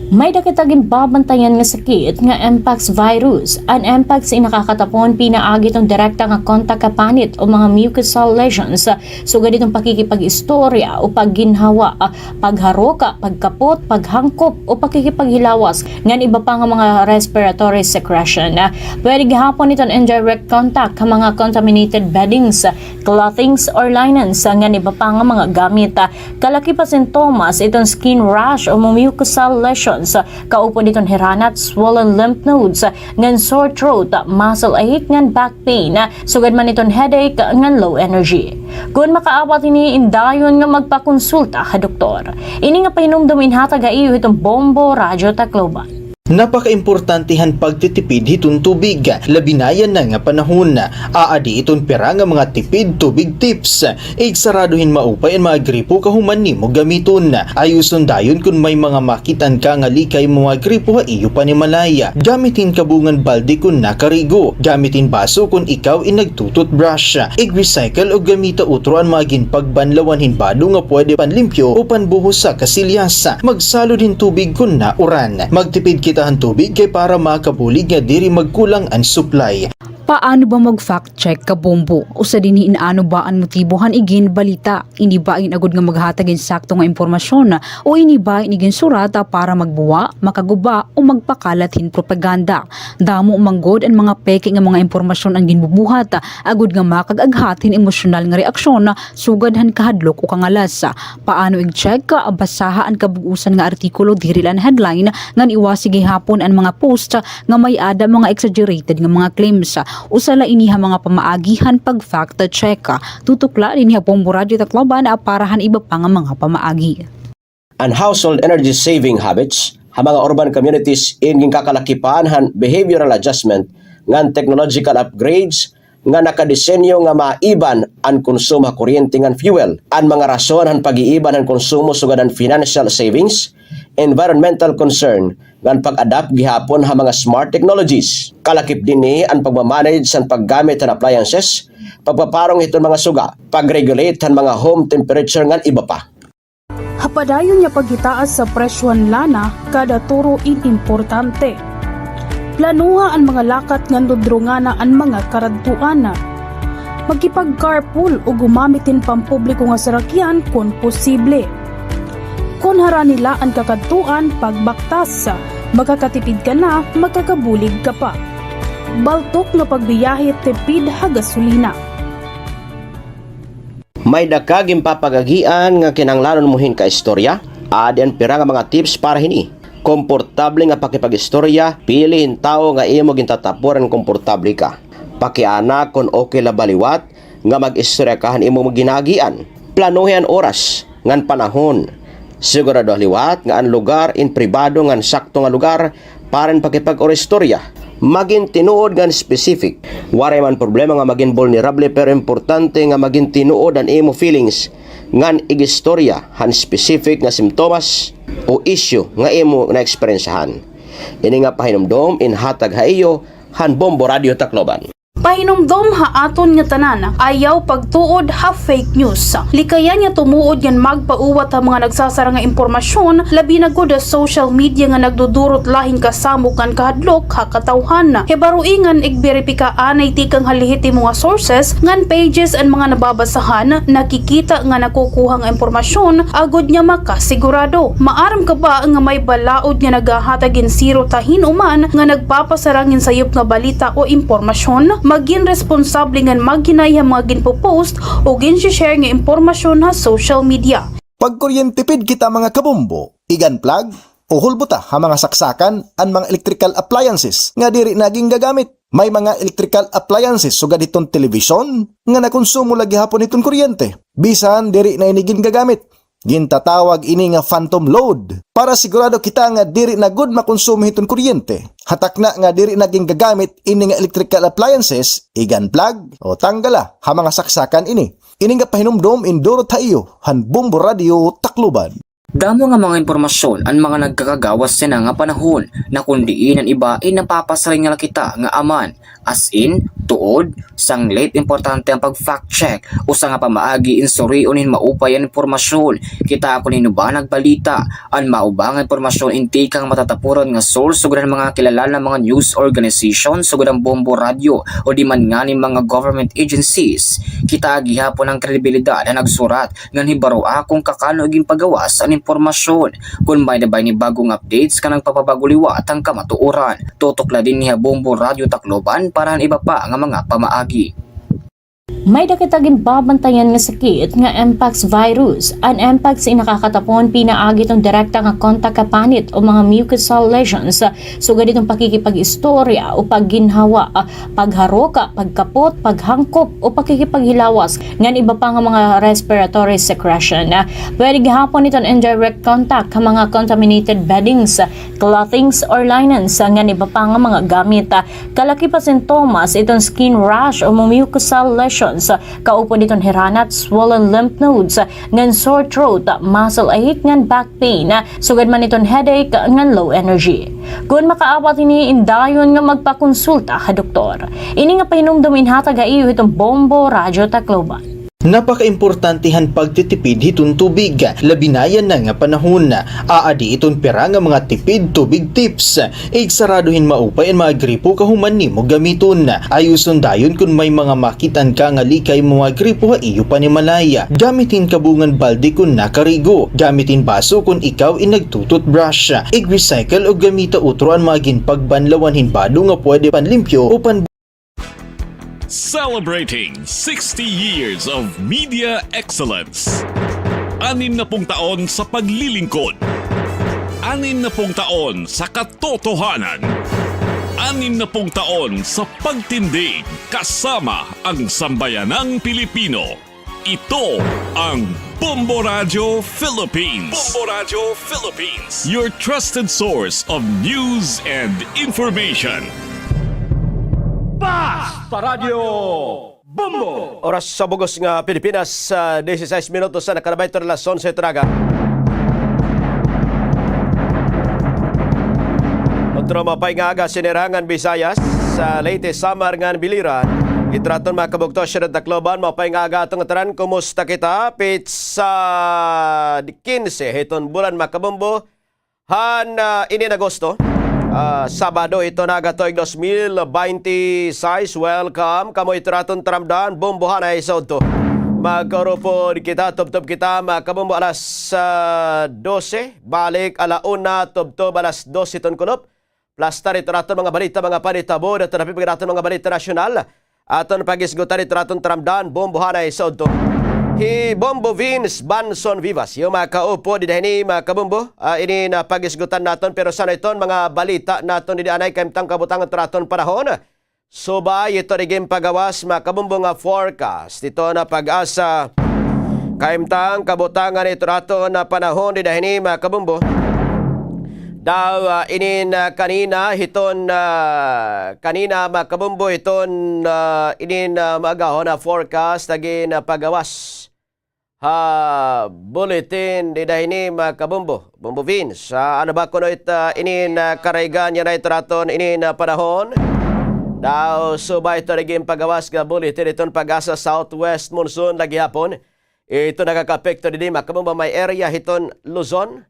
May-ada kita ginbabantayan nga sakit nga mpox virus. An mpox in nakakatapon pinaagi hiton direkta nga kontak ha panit o mga mucosal lesions, sugad hiton pakikipag-istorya o pagginhawa, pagharok, pagkapot, paghangkop o pakikipaghilawas, ngan iba pa nga mga respiratory secretion. Pwede gihapon iton indirect contact ha mga contaminated beddings, clothings or linens, ngan iba pa nga mga gamit. Kalakip ha sintomas iton skin rash o mucosal lesions, kaupod iton hiranat, swollen lymph nodes, ngan sore throat, muscle ache, ngan back pain, sugad man iton headache ngan low energy. Kon makaawat ini, indayon nga magpakonsulta ha doktor. Ini nga pahinumdom in hatag ha iyo hiton Bombo Radyo Tacloban. Napakaimportante han pagtitipid hiton tubig, labi na yana nga panahon. Aadi iton pira nga mga tipid tubig tips. Igsarado hin maupay an mga gripo kahuman nimo gamiton. Ayuson dayon kon may mga makit-an ka nga likay mga gripo ha iyo panimalay. Gamit hin kabungan balde kon nakarigo. Gamit hin baso kon ikaw in nagtu-toothbrush. Ig-recycle o gamita utro an mga ginpagbanlawan hin bado nga pwede panlimpyo o panbuhos sa kasilyas. Magsalod hin tubig kon nauran. Magtipid kita han tubig kay para makabulig nga diri magkulang an supply. Paano ba mag-fact check, kabombo? Usa dinhi in ano ba an motibo han iginbalita. Ini ba in agod nga maghatag hin sakto nga impormasyon, o ini ba in iginsurat para magbuwa, makaguba, o magpakalat hin propaganda? Damo man gud an mga peke nga mga impormasyon an ginbubuhat, agod nga makag-aghat hin emosyonal nga reaksyon, sugad han kahadlok o kangalas. Paano ig-check? Basaha an kabug-osan nga artikulo, diri la an headline, ngan iwasi gihapon an mga post nga may-ada mga exaggerated nga mga claims. Usa la ini ha mga pamaagi han pag-fact check. Tutok la dinhi ha Bombo Radyo Tacloban para han iba pa nga mga pamaagi. An household energy saving habits ha mga urban communities in ginkakalakipan han behavioral adjustment ngan technological upgrades nga nakadesenyo nga maiban an konsumo ha kuryente ngan fuel. An mga rason han pag-iiban han konsumo sugad han financial savings, environmental concern, ngan pag-adapt gihapon ha mga smart technologies. Kalakip dinhi an pagma-manage han paggamit han appliances, pagpaparong hiton mga suga, pag-regulate han mga home temperature ngan iba pa. Ha padayon nga paghitaas sa presyo han lana kada turo in importante. Planuha an mga lakat ngan dudrungana an mga karadtuan. Makipag-carpool o gumamit hin pampubliko nga sarakyan kon posible. Kon harani la an kakadtuan, pagbaktas, makakatipid ka na, makakabulig ka pa. Baltok nga pagbiyahe, tipid ha gasolina. May-ada ka ginpapag-agian nga kinahanglanon mo hin kaistorya? Adi an pira nga mga tips para hini. Komportable nga pakipag-istorya, pili hin tawo nga imo gintatapuran, komportable ka. Pakiana kon okay la ba liwat nga mag-istorya ka han imo ginaagian. Planuhi an oras ngan panahon. Sigurado liwat nga an lugar in pribado ngan sakto nga lugar para hin pakipag-istorya. Magin tinuod ngan specific. Waray man problema nga magin vulnerable, pero importante nga magin tinuod an imo feelings ngan ig-istorya han specific nga simptomas o issue nga imo naeksperyensyahan. Ini nga pahinumdom in hatag ha iyo han Bombo Radyo Tacloban. Pahinumdom ha aton nga tanan, ayaw pagtuod ha fake news. Likayan nga tumuod ngan magpauwat ha mga nagsasara nga impormasyon, labi na gud ha social media nga nagdudurot la hin kasamok ngan kahadlok ha katawhan. Hibaroi ngan igberipika anay tikang ha lehitimo nga sources ngan pages an mga nababasahan, nakikita ngan nakukuha nga impormasyon, agod nga makasigurado. Maaram ka ba nga may balaod nga naghahatag hin sirot ha hin-o man nga nagpapasarang hin sayop nga balita o impormasyon? Magin responsable ngan maghinay ha mga ginpo-post o ginshi-share nga impormasyon ha social media. Pagkuryentipid kita, mga kabombo, ig-unplug o hulbota ha mga saksakan an mga electrical appliances nga diri na gingagamit. May mga electrical appliances sugad hiton telebisyon nga nakonsumo la gihapon hiton kuryente bisan diri na ini gingagamit. Gintatawag ini nga phantom load. Para sigurado kita nga diri na gud makonsumo hiton kuryente, ha takna nga diri na gingagamit ini nga electrical appliances, ig-unplug o tanggala ha mga saksakan ini. Ini nga pahinumdom in durot ha iyo han Bombo Radyo Tacloban. Damo nga mga impormasyon an mga nagkakagawas yana nga panahon, na kon diin an iba in napapasarang la kita nga aman, as in, tuod, sanglit. Importante an pag-fact check, usa nga pamaagi in surion hin maupay an impormasyon. Kitaa kon hin-o ba nagbalita. An mauba nga impormasyon in tikang matatapuran nga source, sugad han mga kilala nga mga news organization, sugad han Bombo Radyo, o di man ngani mga government agencies. Kitaa gihapon an kredibilidad han nagsurat ngan hibaroa kon kakano ginpagawas an impormasyon. Kon may-ada ba ini bag-o nga updates, ngan nagpapabag-o liwat an kamatuoran, tutok la dinhi ha Bombo Radyo Tacloban para han iba pa nga mga pamaagi. May-ada kita ginbabantayan nga sakit nga mpox virus. An mpox in nakakatapon pinaagi hiton direkta nga kontak ha panit o mga mucosal lesions, sugad hiton pakikipag-istorya o pagginhawa, pagharok, pagkapot, paghangkop o pakikipaghilawas, ngan iba pa nga mga respiratory secretion. Pwede gihapon iton indirect contact ha mga contaminated beddings, clothings or linens, ngan iba pa nga mga gamit. Kalakip ha sintomas iton skin rash o mucosal lesions, kaupod iton hiranat, swollen lymph nodes, ngan sore throat, muscle ache, ngan back pain, sugad man iton headache ngan low energy. Kon makaawat ini, indayon nga magpakonsulta ha doktor. Ini nga pahinumdom in hatag ha iyo hiton Bombo Radyo Tacloban. Napakaimportante han pagtitipid hiton tubig, labi na yana nga panahon. Aadi iton pira nga mga tipid tubig tips. Igsarado hin maupay an mga gripo kahuman nimo gamiton. Ayuson dayon kon may mga makit-an ka nga lika imo mga gripo ha iyo panimalay. Gamit hin kabungan balde kon nakarigo. Gamit hin baso kon ikaw in nagtu-toothbrush. Ig-recycle o gamita utro an mga ginpagbanlawan hin bado nga pwede panlimpyo o pan Celebrating sixty years of media excellence. Anim na pung taon sa paglilingkod. Anim na pung taon sa katotohanan. Anim na pung taon sa pagtindig kasama ang sambayanang Pilipino. Ito ang Bombo Radyo Philippines. Bombo Radyo Philippines. Your trusted source of news and information. Basta Radyo Bombo! Oras sa bug-os nga Pilipinas, ah, dise-sais minutos na nakalabay to alas onse traga. Otro maupay nga aga, Sinirangan Visayas, sa Leyte, Samar ngan Biliran. Ito raton mga kabugto, Siyudad Tacloban, maupay nga aga aton ngatanan. Kumusta kita? Petsa kinse hiton bulan, mga kabombo. Han, ah, inin Agosto, ah, Sabado, ito nga tuig dos mil baynte sais. Welcome kamo ito raton taramdan, Bombohanay sa udto. Magkaurupod kita, tubtob kita, mga kabombo, alas, ah, dose, balik ala una, tubtob alas dos hiton kulop. Plastar ito raton mga balita, mga panitabo, dato dapit mga raton mga balita nasyonal. Aton pag-isgutan ito raton taramdan, Bombohanay sa udto. Hi Bombo Vince Banson Vivas, iyo makaupo dida hini, mga kabombo. Ah, ini na pag-isgutan naton, pero san-o iton mga balita naton didi anay, kahimtang kabutangan ito raton panahon. Subay ito rin ginpagawas, mga kabombo, nga forecast ito nga PAGASA. Kahimtang kabutangan ito raton panahon dida hini, mga kabombo. Daw, ah, inin, ah, kanina hiton, ah, kanina, mga kabombo, hiton, ah, inin, ah, maagahon nga forecast nga ginpagawas ha bulletin dida hini, mga kabombo. Bombo Vince, ah, ano ba kuno it, ah, inin, ah, karaygan yana ito raton inin, ah, panahon? Daw subay ito rin ginpagawas nga bulletin hiton PAGASA, southwest monsoon la gihapon. Ito nakakaapekto didi, mga kabombo, may area hiton Luzon,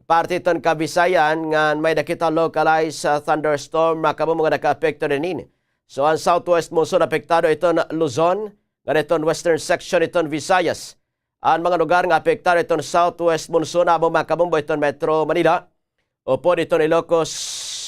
parte hiton Kabisayan, ngan may-ada kita localized, ah, thunderstorm, mga kabombo, nga nakaapekto didi. So, an southwest monsoon apektado hiton Luzon, ngan hiton western section hiton Visayas. An mga lugar nga apektado hiton southwest monsoon, amo, mga kabombo, hiton Metro Manila, upod hiton Ilocos,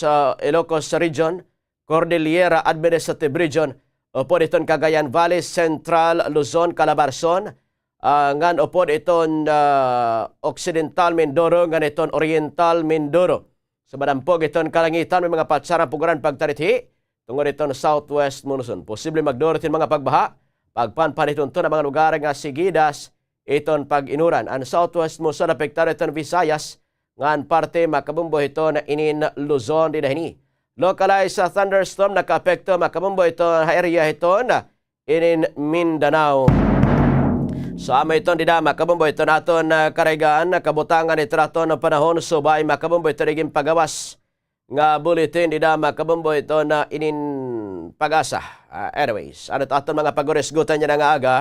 ah, Ilocos Region, Cordillera Administrative Region, upod hiton Cagayan Valley, Central Luzon, Calabarzon, ah, ngan upod hiton, ah, Occidental Mindoro, ngan hiton Oriental Mindoro. So, madampog hiton kalangitan, may mga patsaran puguran pagtarithi tungod hiton southwest monsoon. Posible magdurot hin mga pagbaha, pagpanpan hiton tuna mga lugar nga sigidas hiton pag-inuran. An southwest monsoon apektado hiton Visayas, ngan parte, mga kabombo, hiton inin Luzon dida hini. Localized, ah, thunderstorm nakaapekto, mga kabombo, hiton ha area hiton inin Mindanao. So, amo iton dida, mga kabombo, iton aton, ah, karaygan, ah, kabutangan ito raton panahon, subay, mga kabombo, ito rin ginpagawas nga bulletin dida, mga kabombo, ito nga inin PAGASA. Ah, anyways, ano it aton mga paghurisgutan yana nga aga?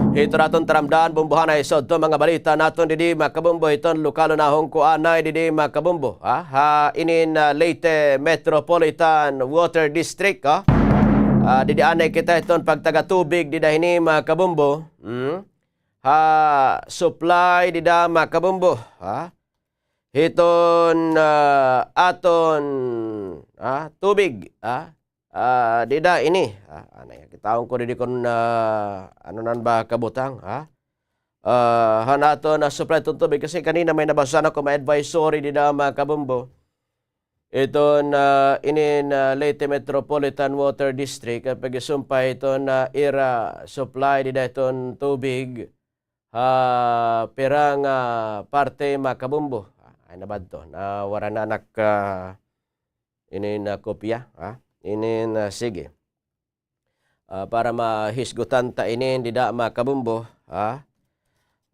Ito raton taramdan, Bombohanay sa udto mga balita naton didi, mga kabombo, hiton lokal nga hungkuanay didi, mga kabombo, ha? Ha inin, ah, Leyte Metropolitan Water District, ha? Ah, didi anay kita hiton pagtaga tubig dida hini, mga kabombo. Hmm? Ha supply dida, mga kabombo, ha? Hiton, ah, aton, ah, tubig, ah, ah, dida ini, ah, anay, kitaon ko didi kon, ah, ano nan ba kabutang, ha? Ah, han aton, ah, supply hiton tubig, kasi kanina may nabasa na ko, may advisory dida, mga kabombo. Iton, ah, inin, ah, Leyte Metropolitan Water District, ah, pagisumpay iton, ah, ira supply dida iton tubig ha pira nga parte, mga kabombo. Ay, nabadto. Nawara na an ak, ah, inin, ah, kopya, ha? Inin, ah, sige. Ah, para mahisgutan ta inin dida, mga kabombo, ha?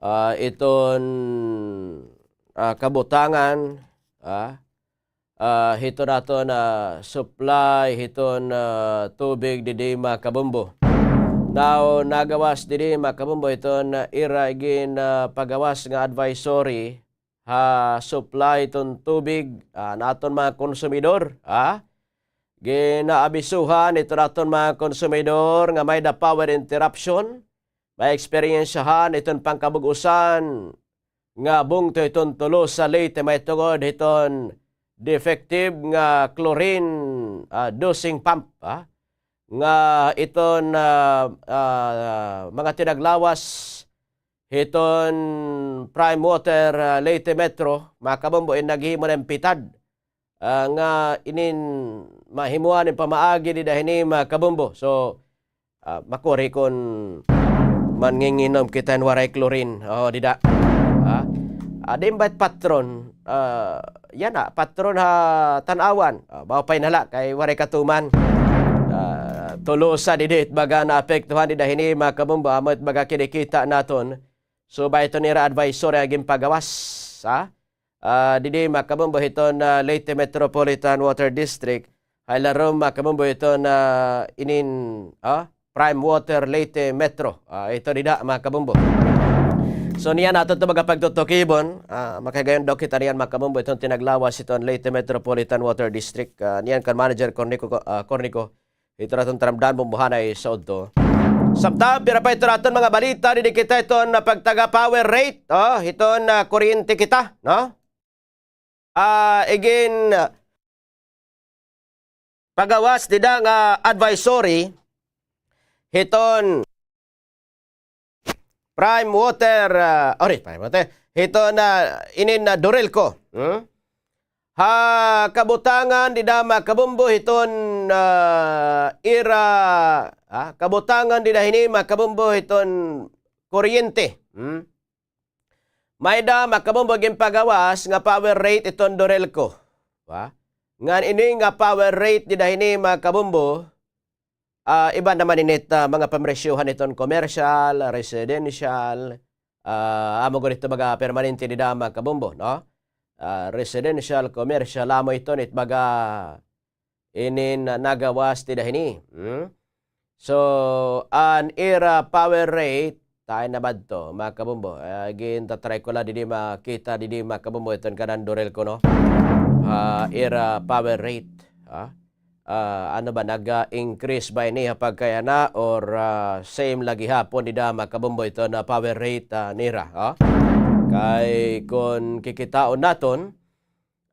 Ah, iton, ah, kabutangan, ha? Ah, hiton aton, ah, supply hiton, ah, tubig didi, mga kabombo. Now, nagawas didi, mga kabombo, iton, ah, ira gin, ah, pagawas nga advisory ha supply iton tubig, ah, han aton mga konsumidor, ha? Ginaabisuhan iton aton mga konsumidor nga may-ada power interruption, may eksperyensyahan iton pangkabug-osan nga bungto hiton Tolosa, Leyte, mahitungod hiton defective nga chlorine, ah, dosing pump, ah, nga iton, ah, ah, mga tinaglawas hiton Prime Water, ah, Leyte Metro, mga kabombo, in naghimo na hin pitad, ah, nga inin mahimuan hin pamaagi dida hini, mga kabombo. So, ah, makuri kon mannginginom kita hin waray chlorine. O, dida. Ah, adi in ba it patron, ah, yana, patron ha Tanauan. Ah, baw pa in hala, kay waray katuman. Ah, Tolosa didi it baga naapektuhan dida hini, mga kabombo, amo it baga kinikita naton. So, ba iton ira advisory nga ginpagawas, ha? Ah, didi, mga kabombo, hiton, ah, Leyte Metropolitan Water District, ha ilarom, mga kabombo, hiton, ah, inin, ah, Prime Water Leyte Metro. Ah, ito dida, mga kabombo. So, niyan aton ito baga pagtutukibon. Ah, makahigayon daw kita niyan, mga kabombo, iton tinaglawas hiton Leyte Metropolitan Water District. Ah, niyan kan Manager Cornico, ah, Cornico. Ito na iton taramdan mo buhanay sa udto. Samtang pira pa ito naton mga balita, didi kita iton pagtaga power rate, o, hiton, ah, kuryente kita, no? Ah, igin, ah, pagawas dida nga advisory hiton Prime Water, ah, ori, Prime Water. Hiton, ah, inin, ah, Dorelco. Hmm? Ha kabutangan dida, mga kabombo, hiton, ah, ira, ha kabutangan dida hini, mga kabombo, hiton kuryente. Hmm? May-ada, mga kabombo, ginpagawas nga power rate iton Dorelco. Ha? Ngan ini nga power rate dida hini, mga kabombo, ah, iba naman ini it, ah, mga pamresyohan hiton commercial, residential, ah, amo gud ito baga permanente dida, mga kabombo, no? Ah, residential, commercial, amo iton it baga inin nagawas dida hini. Hmm? So, an ira power rate, tayo na ba ito, mga kabombo? Ah, gintatry ko la didi makita didi, mga kabombo, iton kanan Dorelco, no? Ah, ira power rate, ha? Ah, ano ba, nag-increase ba ini ha pagkayana or, ah, same la gihapon dida, mga kabombo, iton power rate, ah, nira, ha? Kay kon kikitaon naton,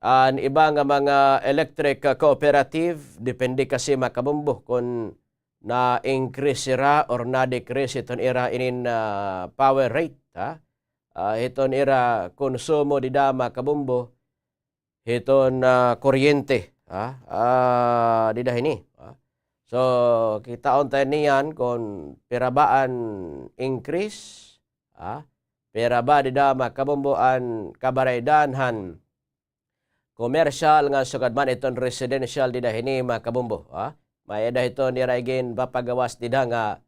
an iba nga mga electric, ah, cooperative, depende kasi, mga kabombo, kon na-increase hira or na-decrease hiton ira inin, ah, power rate, ha? Ah, hiton ira konsumo dida, mga kabombo, hiton, ah, kuryente, ha? Ah, dida hini, ha? So, kitaon ta niyan kon pira ba an increase, ha? Pira ba dida, mga kabombo, an kabaraydan han commercial ngan sugad man iton residential dida hini, mga kabombo, ha? May-ada hiton ira ginpapagawas dida nga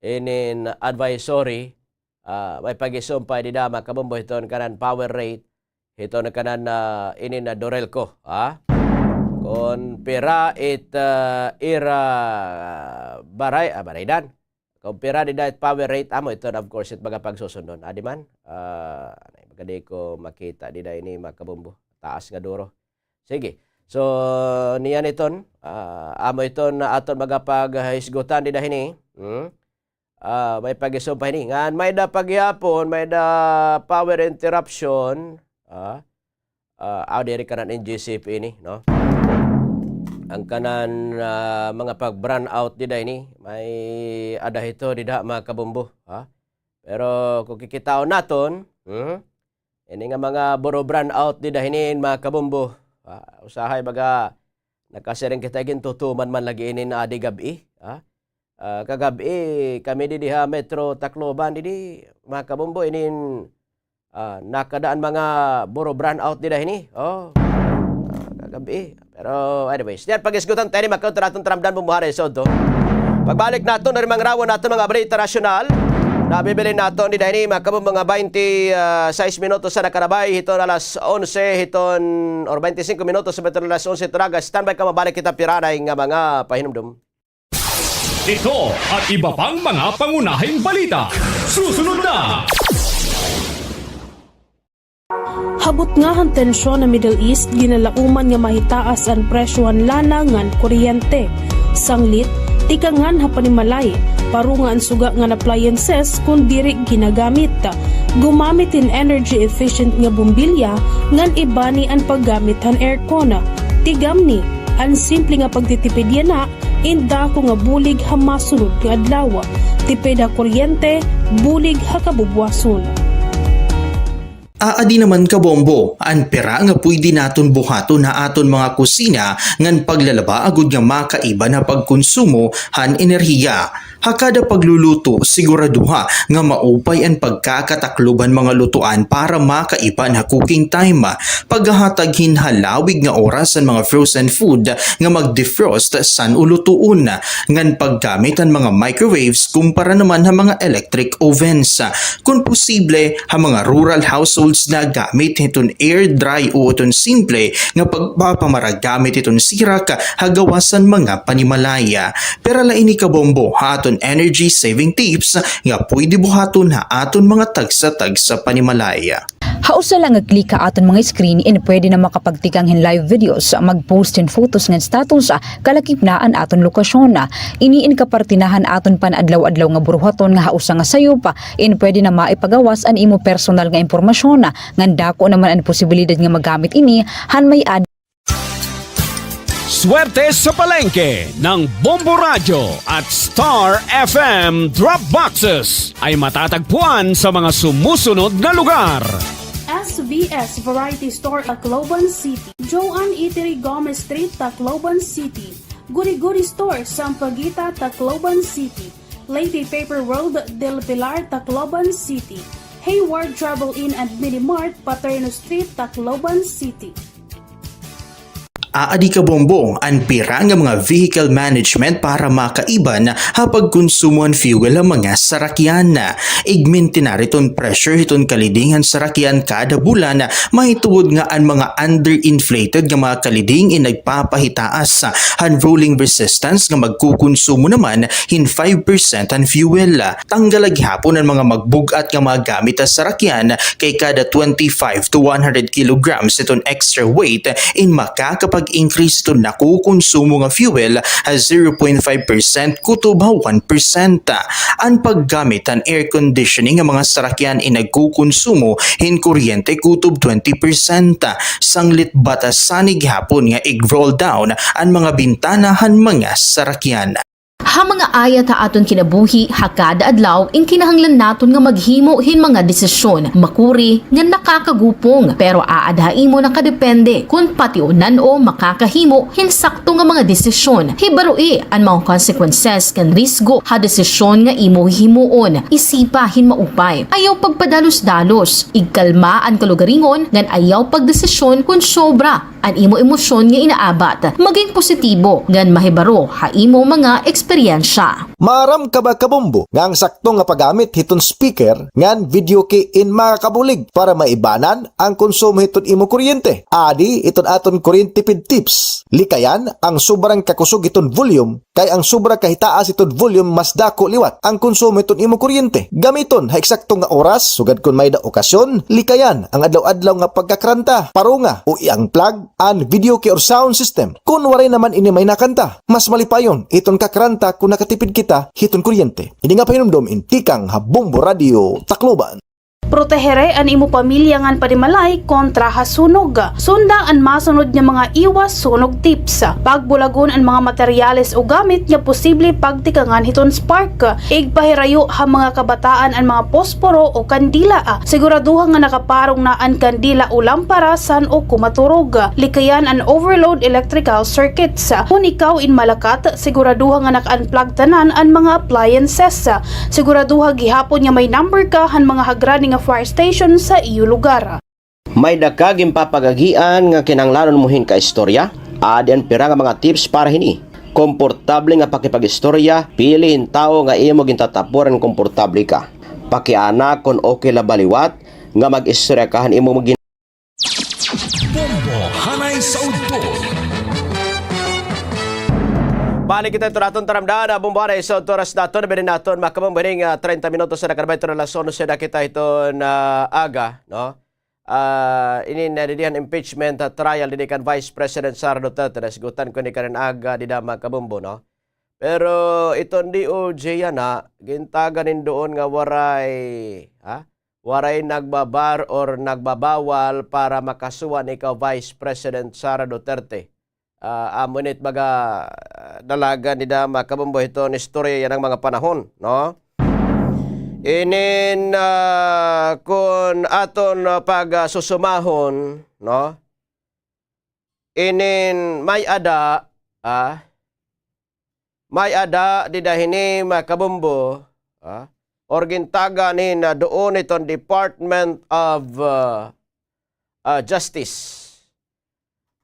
inin advisory, ah, may pag-isumpay dida, mga kabombo, hiton kanan power rate, hiton kanan, ah, inin, ah, Dorelco, ha? Kon pira it, ah, ira baray-, ah, baraydan. Kon pira dida it power rate, amo iton, of course, it baga pagsusundon. Adi man, ah, anay, baga di ko makita dida ini, mga kabombo. Taas nga duro. Sige. So, niyan iton, ah, amo iton aton baga paghisgutan dida hini. Hmm? Ah, may pag-isumpay hini. Ngan may-ada pa gihapon, may-ada power interruption. Ah, ah, aw, diri kanan N G C P ini, no? An kanan, ah, mga pag-brownout dida ini, may-ada hito dida, mga kabombo, ha? Pero kon kikitaon naton, hmm? Ini nga mga buro-brownout dida hini, mga kabombo, ha? Usahay baga nakasiring kita, gintutuman man lagi ini nga adi gab-i, ha? Ah, kagab-i, kami didi ha Metro Tacloban didi, mga kabombo, inin, ah, nakadaan mga buro-brownout dida hini. O. Ah, kagab-i. Pero, anyways, niyan pag-isgutan ta ini, mga kabombo, aton taramdan bumbuharay sa udto. Pagbalik naton, diri mangrawon naton mga balita nasyonal. Nabibilin naton dida hini, mga kabombo, mga baynte, ah, sais minutos an nakarabay hiton alas onse, hiton, or baynte singko minutos hiton alas onse hiton aga. Standby ka, mabalik kita pira anay nga mga pahinumdom. Ito at iba pang mga pangunahing balita. Susunod na! Ha butnga han tensyon ha Middle East, ginalauman nga mahitaas an presyo han lana ngan kuryente. Sanglit, tikangan ha panimalay, paronga an suga ngan appliances kon diri ginagamit. Gumamit hin energy efficient nga bombilya ngan ibani an paggamit han aircon. Tigamni, an simple nga pagtitipid yana in dako nga bulig ha masunod nga adlaw. Tipid ha kuryente, bulig ha kabubuwason. Aadi naman, kabombo, an pira nga pwede naton buhaton ha aton mga kusina ngan paglalaba agod nga makaiban ha pagkonsumo han enerhiya. Ha kada pagluluto, siguraduha nga maupay an pagkakataklob han mga lutuan para makaiban ha cooking time. Paghahatag hin halawig nga oras han mga frozen food nga mag-defrost san-o lutuon, ngan paggamit han mga microwaves kumpara naman ha mga electric ovens. Kon posible, ha mga rural households na, gamit hiton air dry o hiton simple nga pagpapamara gamit hiton sirak ha gawas han mga panimalay. Pira la ini, kabombo, ha aton energy saving tips nga pwede buhaton ha aton mga tagsa-tagsa panimalay. Ha usa la nga click ha aton mga screen in pwede na makapagtikang hin live videos, mag-post hin photos ngan status, kalakip na an aton lokasyon. Ini in kaparte na han aton pan-adlaw-adlaw nga buruhaton nga ha usa nga sayop, in pwede na maipagawas an imo personal nga impormasyon, ngan dako naman an posibilidad nga magamit ini han may-ada. Swerte sa Palengke ng Bombo Radyo at Star F M Drop Boxes ay matatagpuan sa mga sumusunod na lugar. S V S Variety Store, Tacloban City. Joan Eatery, Gomez Street, Tacloban City. Guri Guri Store, Sampaguita, Tacloban City. Leyte Paper World, Del Pilar, Tacloban City. Hayward Travel Inn and Mini Mart, Paterno Street, Tacloban City. Aadi, kabombo, an pira nga mga vehicle management para makaiban ha pagkonsumo han fuel ha mga sarakyan. Igmintinar hiton pressure hiton kaliding han sarakyan kada bulan, mahitungod nga an mga underinflated nga mga kaliding in nagpapahitaas han rolling resistance nga magkukonsumo naman hin five percent han fuel. Tanggal la gihapon an mga magbug-at nga mga gamit ha sarakyan, kay kada twenty-five to one hundred kilograms hiton extra weight in makakapag-increase hiton nakukonsumo nga fuel ha zero point five percent kutob ha one percent. An paggamit han air conditioning nga mga sarakyan in nagkukonsumo hin kuryente kutob twenty percent. Sanglit, batasani gihapon nga ig-roll down an mga bintana han mga sarakyan. Ha mga ayat ha aton kinabuhi ha kada adlaw, in kinahanglan naton nga maghimo hin mga desisyon, makuri ngan nakakagupong, pero aada ha imo nakadepende kon pationan-o makakahimo hin sakto nga mga desisyon. Hibaroi an mga consequences ngan risgo ha desisyon nga imo hihimuon. Isipa hin maupay. Ayaw pagpadalos-dalos. Igkalma an kalugaringon ngan ayaw pagdesisyon kon sobra an imo emosyon nga inaabat. Maging positibo ngan mahibaro ha imo mga eksperyensya. Maaram ka ba, kabombo, nga an sakto nga paggamit hiton speaker ngan video key in makakabulig para maibanan an konsumo hiton imo kuryente? Adi iton aton kuryente tipid tips. Likayan an sobrang kakusog hiton volume, kay an sobra kahitaas hiton volume mas dako liwat an konsumo hiton imo kuryente. Gamiton ha eksakto nga oras, sugad kon may-ada okasyon. Likayan an adlaw-adlaw nga pagkakranta, paronga o i-unplug an video key or sound system kon waray naman ini may nakanta. Mas malipayon iton kakranta kon nakatipid kita hiton kuryente. Ini nga pahinumdom in tikang ha Bombo Radio Tacloban. Protehere an imo pamilya ngan panimalay kontra ha sunog. Sunda an masunod nga mga iwas sunog tips. Pagbulagon an mga materyales o gamit nga posible pagtikangan hiton spark. Igpahirayo ha mga kabataan an mga posporo o kandila. Siguraduha nga nakaparong na an kandila o lampara san-o kumaturog. Likayan an overload electrical circuits. Kon ikaw in malakat, siguraduha nga naka-unplug tanan an mga appliances. Siguraduha gihapon nga may number ka han mga hagrani nga fire station sa iyo lugar. May-ada ka ginpapagagian nga kinahanglanon mo hin kaistorya? Adi an pira nga mga tips para hini. Komportable nga pakipag-istorya, pili hin tawo nga imo gintatapuran nga komportable ka. Pakiana kon okay la ba liwat nga mag-istorya ka han imo gin- Bombo Hanay sa Udto. Balik kita hito aton taramdan, ah, bombohan, ah, isugad oras naton, binin naton, mga kabombo, ini nga, ah, treinta minutos na nakalabay hito alas onse na kita hito nga aga, no? Ah, ini nga didi han impeachment, ah, trial didi kan Vice President Sara Duterte, nahisgutan ko ini kanan aga dida, mga kabombo, no? Pero iton D O J yana, gintagan hin duon nga waray, ha? Waray nagbabar or nagbabawal para makasuhan ikaw Vice President Sara Duterte. Ah, amo ini it baga, ah, dalagan dida, mga kabombo, hiton istorya yana nga mga panahon, no? Inin, ah, kun aton, ah, pagsusumahon, no? Inin may-ada, ah, may-ada dida hini, mga kabombo, ah, or gintagan hin, ah, duon hiton Department of, ah, ah, Justice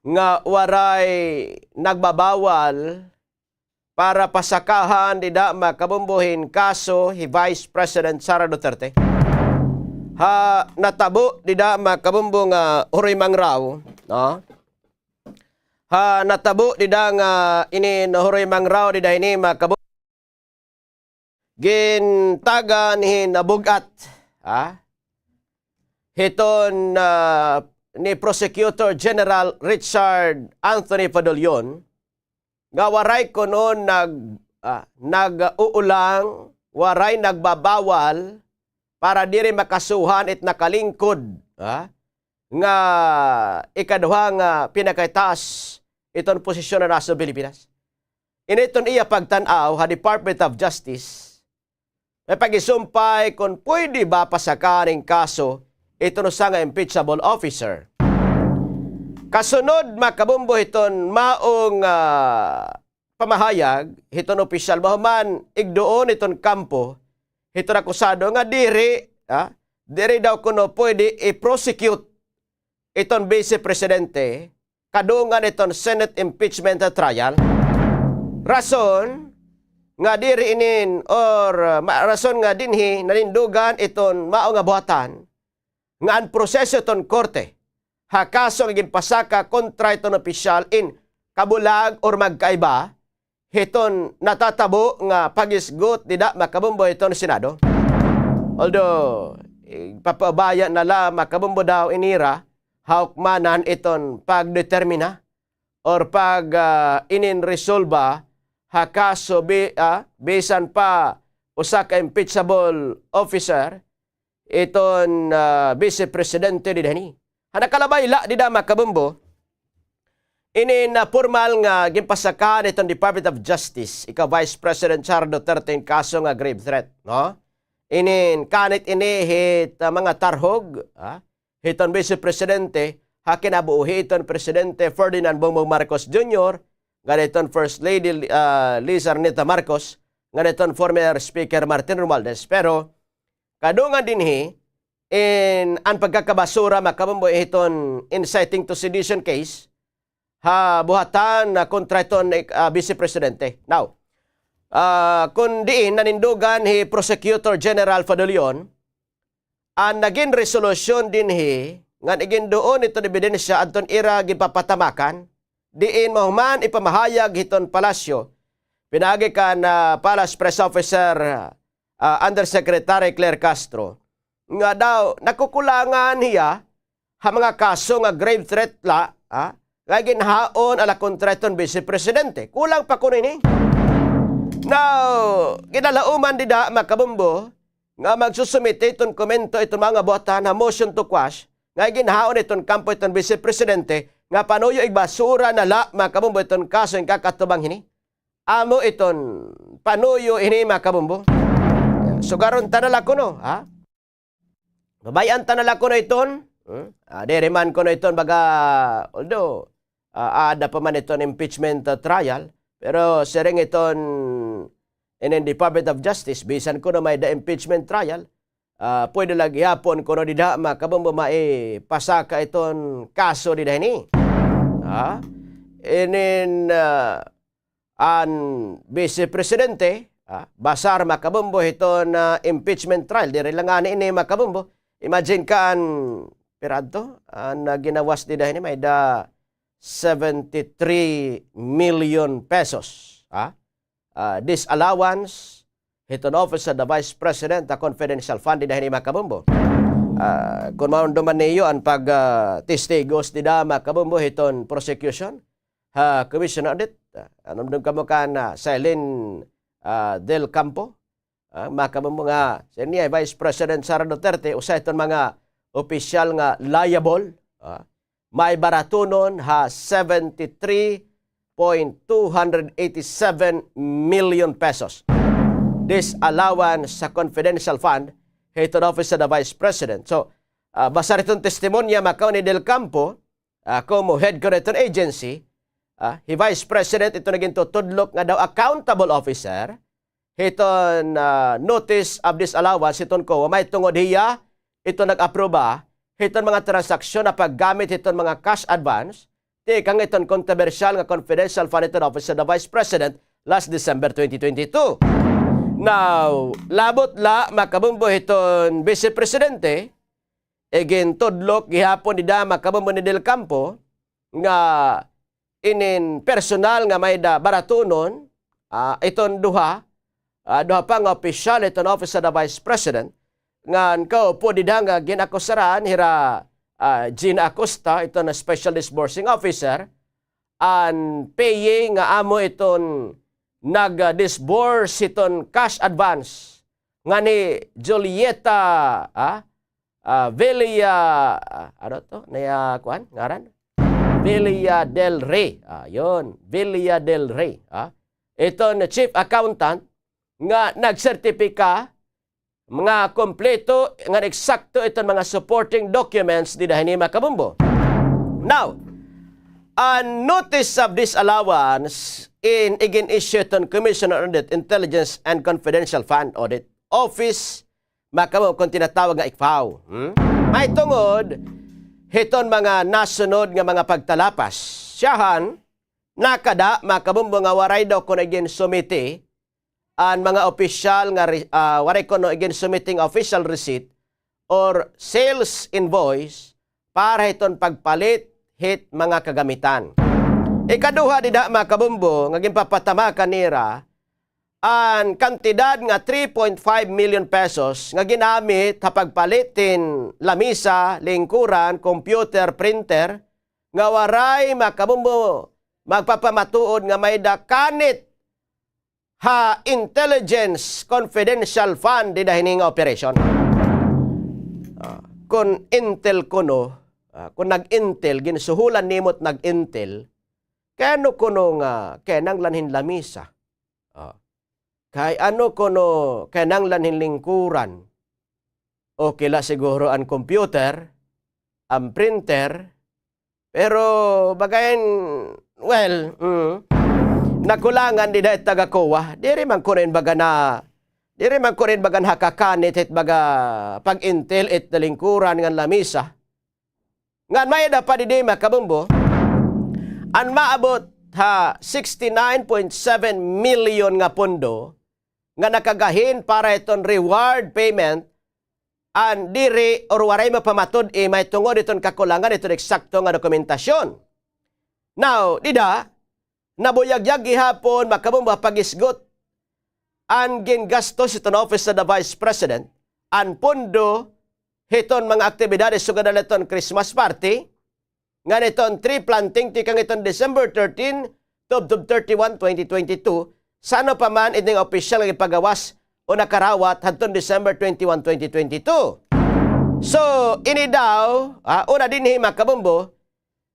nga waray nagbabawal para pasakahan dida, mga kabombo, hin kaso hi Vice President Sara Duterte. Ha natabo dida, mga kabombo, nga Huroy Mangraw, no? Ha natabo dida nga ini Huroy Mangraw dida hini, mga kabombo, gintagan hin bug-at, ha? Hiton, ah, ni Prosecutor General Richard Anthony Fadolyon, nga waray kuno nag-, ah, nag-uulang, waray nagbabawal para diri makasuhan it nakalingkod, ha? Nga ikaduha nga pinakaitaas iton posisyon han nasod Pilipinas. Ini iton iya pagtan-aw ha Department of Justice, may pagisumpay kon pwede ba pasakahan hin kaso iton usa nga impeachable officer. Kasunod, mga kabombo, hiton maong, ah, pamahayag hiton opisyal, mahuman igduon hiton kampo hiton akusado nga diri, ah, diri daw kuno pwede i-prosecute iton Vice Presidente kadungan iton Senate impeachment trial. Rason nga diri inin or, uh, ma-, rason nga dinhi nanindugan iton mao nga buhatan nga an proseso iton korte ha kaso nga ginpasaka kontra iton opisyal in kabulag or magkaiba hiton natatabo nga paghisgot dida, mga kabombo, hiton Senado. Although, eh, papabaya na la, mga kabombo, daw ini ira ha hukmanan iton pagdetermina or pag, ah, inin resolba ha kaso bi-, ah, bisan pa usa ka impeachable officer, iton, ah, Vice Presidente dida hini. Ha nakalabay la dida, mga kabombo, inin formal nga ginpasakahan hiton Department of Justice ika Vice President Sara Duterte in kaso nga grave threat, no? Inin kanit ini hit, ah, mga tarhog, ha? Hiton Vice Presidente, ha kinabuhi hiton Presidente Ferdinand Bongbong Marcos Junior, ngan hiton First Lady, ah, Liza Arneta Marcos, ngan hiton former Speaker Martin Romualdez. Pero kadungan dinhi, in an pagkakabasura, mga kabombo, hiton inciting to sedition case ha buhatan na kontra hiton, ah, Vice Presidente. Now, ah, kon diin nanindugan hi Prosecutor General Fadolyon, an nagin resolusyon dinhi ngan iginduon hiton ebidensya adton ira ginpapatamakan, diin mahuman ipamahayag hiton palasyo, pinaagi kan, ah, Palace Press Officer, ah, Undersecretary Claire Castro, nga daw nakukulangan hiya ha mga kaso nga grave threat la, ha, nga ginhaon ala kontra hiton Vice Presidente. Kulang pa kuno ini. Now, ginalauman dida, mga kabombo, nga magsusumite hiton komento hiton mga buhatan ha motion to quash nga ginhaon hiton kampo hiton Vice Presidente nga panuyo igbasura na la, mga kabombo, hiton kaso nga kakatubang hini. Amo iton panuyo ini, mga kabombo. Sugaron ta na la kuno, ha? Babay-an ta na la kuno iton. Hmm? Ah, diri man kuno iton baga, although, ah, aada pa man iton impeachment, ah, trial, pero siring iton inin Department of Justice, bisan kuno may-ada impeachment trial, ah, pwede la gihapon kuno dida, mga kabombo, maipasaka iton kaso dida hini. Ha? Inin, ah, an Vice Presidente, ah, basar, mga kabombo, hiton, ah, impeachment trial. Diri la ngani ini, mga kabombo. Imagine ka an, pira adto? An, ah, ginawas dida hini, may-ada seventy-three million pesos. ah, ah, disallowance hiton Office of the Vice President ha confidential fund dida hini, mga kabombo. Ah, kon maundoman niyo an pag, ah, testigos dida, mga kabombo, hiton prosecution ha Commission on Audit, ah, an umdom kamo kan, ah, Celine, ah, Del Campo, ah, mga kabombo, nga siring niya hi Vice President Sara Duterte usa hiton mga opisyal nga liable, ah, may baratunon ha seventy-three point two hundred eighty-seven million pesos disallowance sa confidential fund hiton Office of the Vice President. So, ah, basar hiton testimonya, mga kabombo, ni Del Campo, ah, komo head kuno hiton agency, ah, hi Vice President iton nagin tutudlok nga daw accountable officer hiton, ah, notice of disallowance hiton COA, mahitungod hiya iton nag-aproba hiton mga transaksyon ha paggamit hiton mga cash advance tikang hiton kontrobersyal nga confidential fund hiton Office of the Vice President last December twenty twenty-two. Now, labot la, mga kabombo, hiton Vice Presidente, igintudlok gihapon dida, mga kabombo, ni Del Campo nga inin personal nga may-ada baratunon, ah, iton duha, ah, duha pa nga opisyal iton Office of the Vice President, ngan kaupo dida nga gin-akusaran hira, ah, Gina Acosta, iton Special Disbursing Officer, an P A nga amo iton nag-disburse hiton cash advance ngan hi Julieta, ah, ah, Villa, ah, ano to? Naya, kuan, ngaran? Villa del Rey. Ah, yun. Villa del Rey. Ah. Iton chief accountant nga nagsertipika nga kompleto ngan eksakto iton mga supporting documents dida hini, mga kabombo. Now, an notice of disallowance in igin-issue hiton Commission on Audit, Intelligence and Confidential Fund Audit Office, mga kabombo, kon tinatawag nga ICFAO. Hmm? Mahitungod hiton mga nasunod nga mga pagtalapas. Siyahan, nakada, mga kabombo, nga waray daw kuno igin-sumiti an mga opisyal nga re-, ah, waray kuno igin-sumiting official receipt or sales invoice para hiton pagpalit hit mga kagamitan. Ikaduha dida, mga kabombo, nga ginpapatama kanira an kantidad nga three point five million pesos nga ginamit ha pagpalit hin lamisa, lingkuran, computer, printer, nga waray, mga kabombo, magpapamatuod nga may-ada kanit ha intelligence confidential fund dida hini nga operation. Ah, kon intel kuno, ah, kon nag-intel, ginsuhulan nimo it nag-intel, kay ano kuno nga kinahanglan hin lamisa? Ah, kay ano kuno kinahanglan hin lingkuran? Okay la siguro an computer, an printer, pero baga hin, well, mm, nakulangan dida it taga-COA. Diri man kuno in baga na, diri man kuno in baga nakakanit hit baga pag-intel it lingkuran ngan lamisa. Ngan may-ada pa didi, mga kabombo, an maabot ha sixty-nine point seven million nga pondo nga nakagahin para hiton reward payment, an diri or waray mapamatud-i mahitungod hiton kakulangan hiton eksakto nga dokumentasyon. Now, dida, nabuyagyag gihapon, mga kabombo, ha paghisgot an gingastos hiton Office of the Vice President, an pondo hiton mga aktibidades sugad na la hiton Christmas party, ngan hiton tree planting tikang hiton December thirteen tubtob thirty-one, twenty twenty-two, san-o pa man ini nga opisyal nga ginpagawas o nakarawat hadton December twenty-one, twenty twenty-two. So, ini daw, ah, una dinhi, mga kabombo,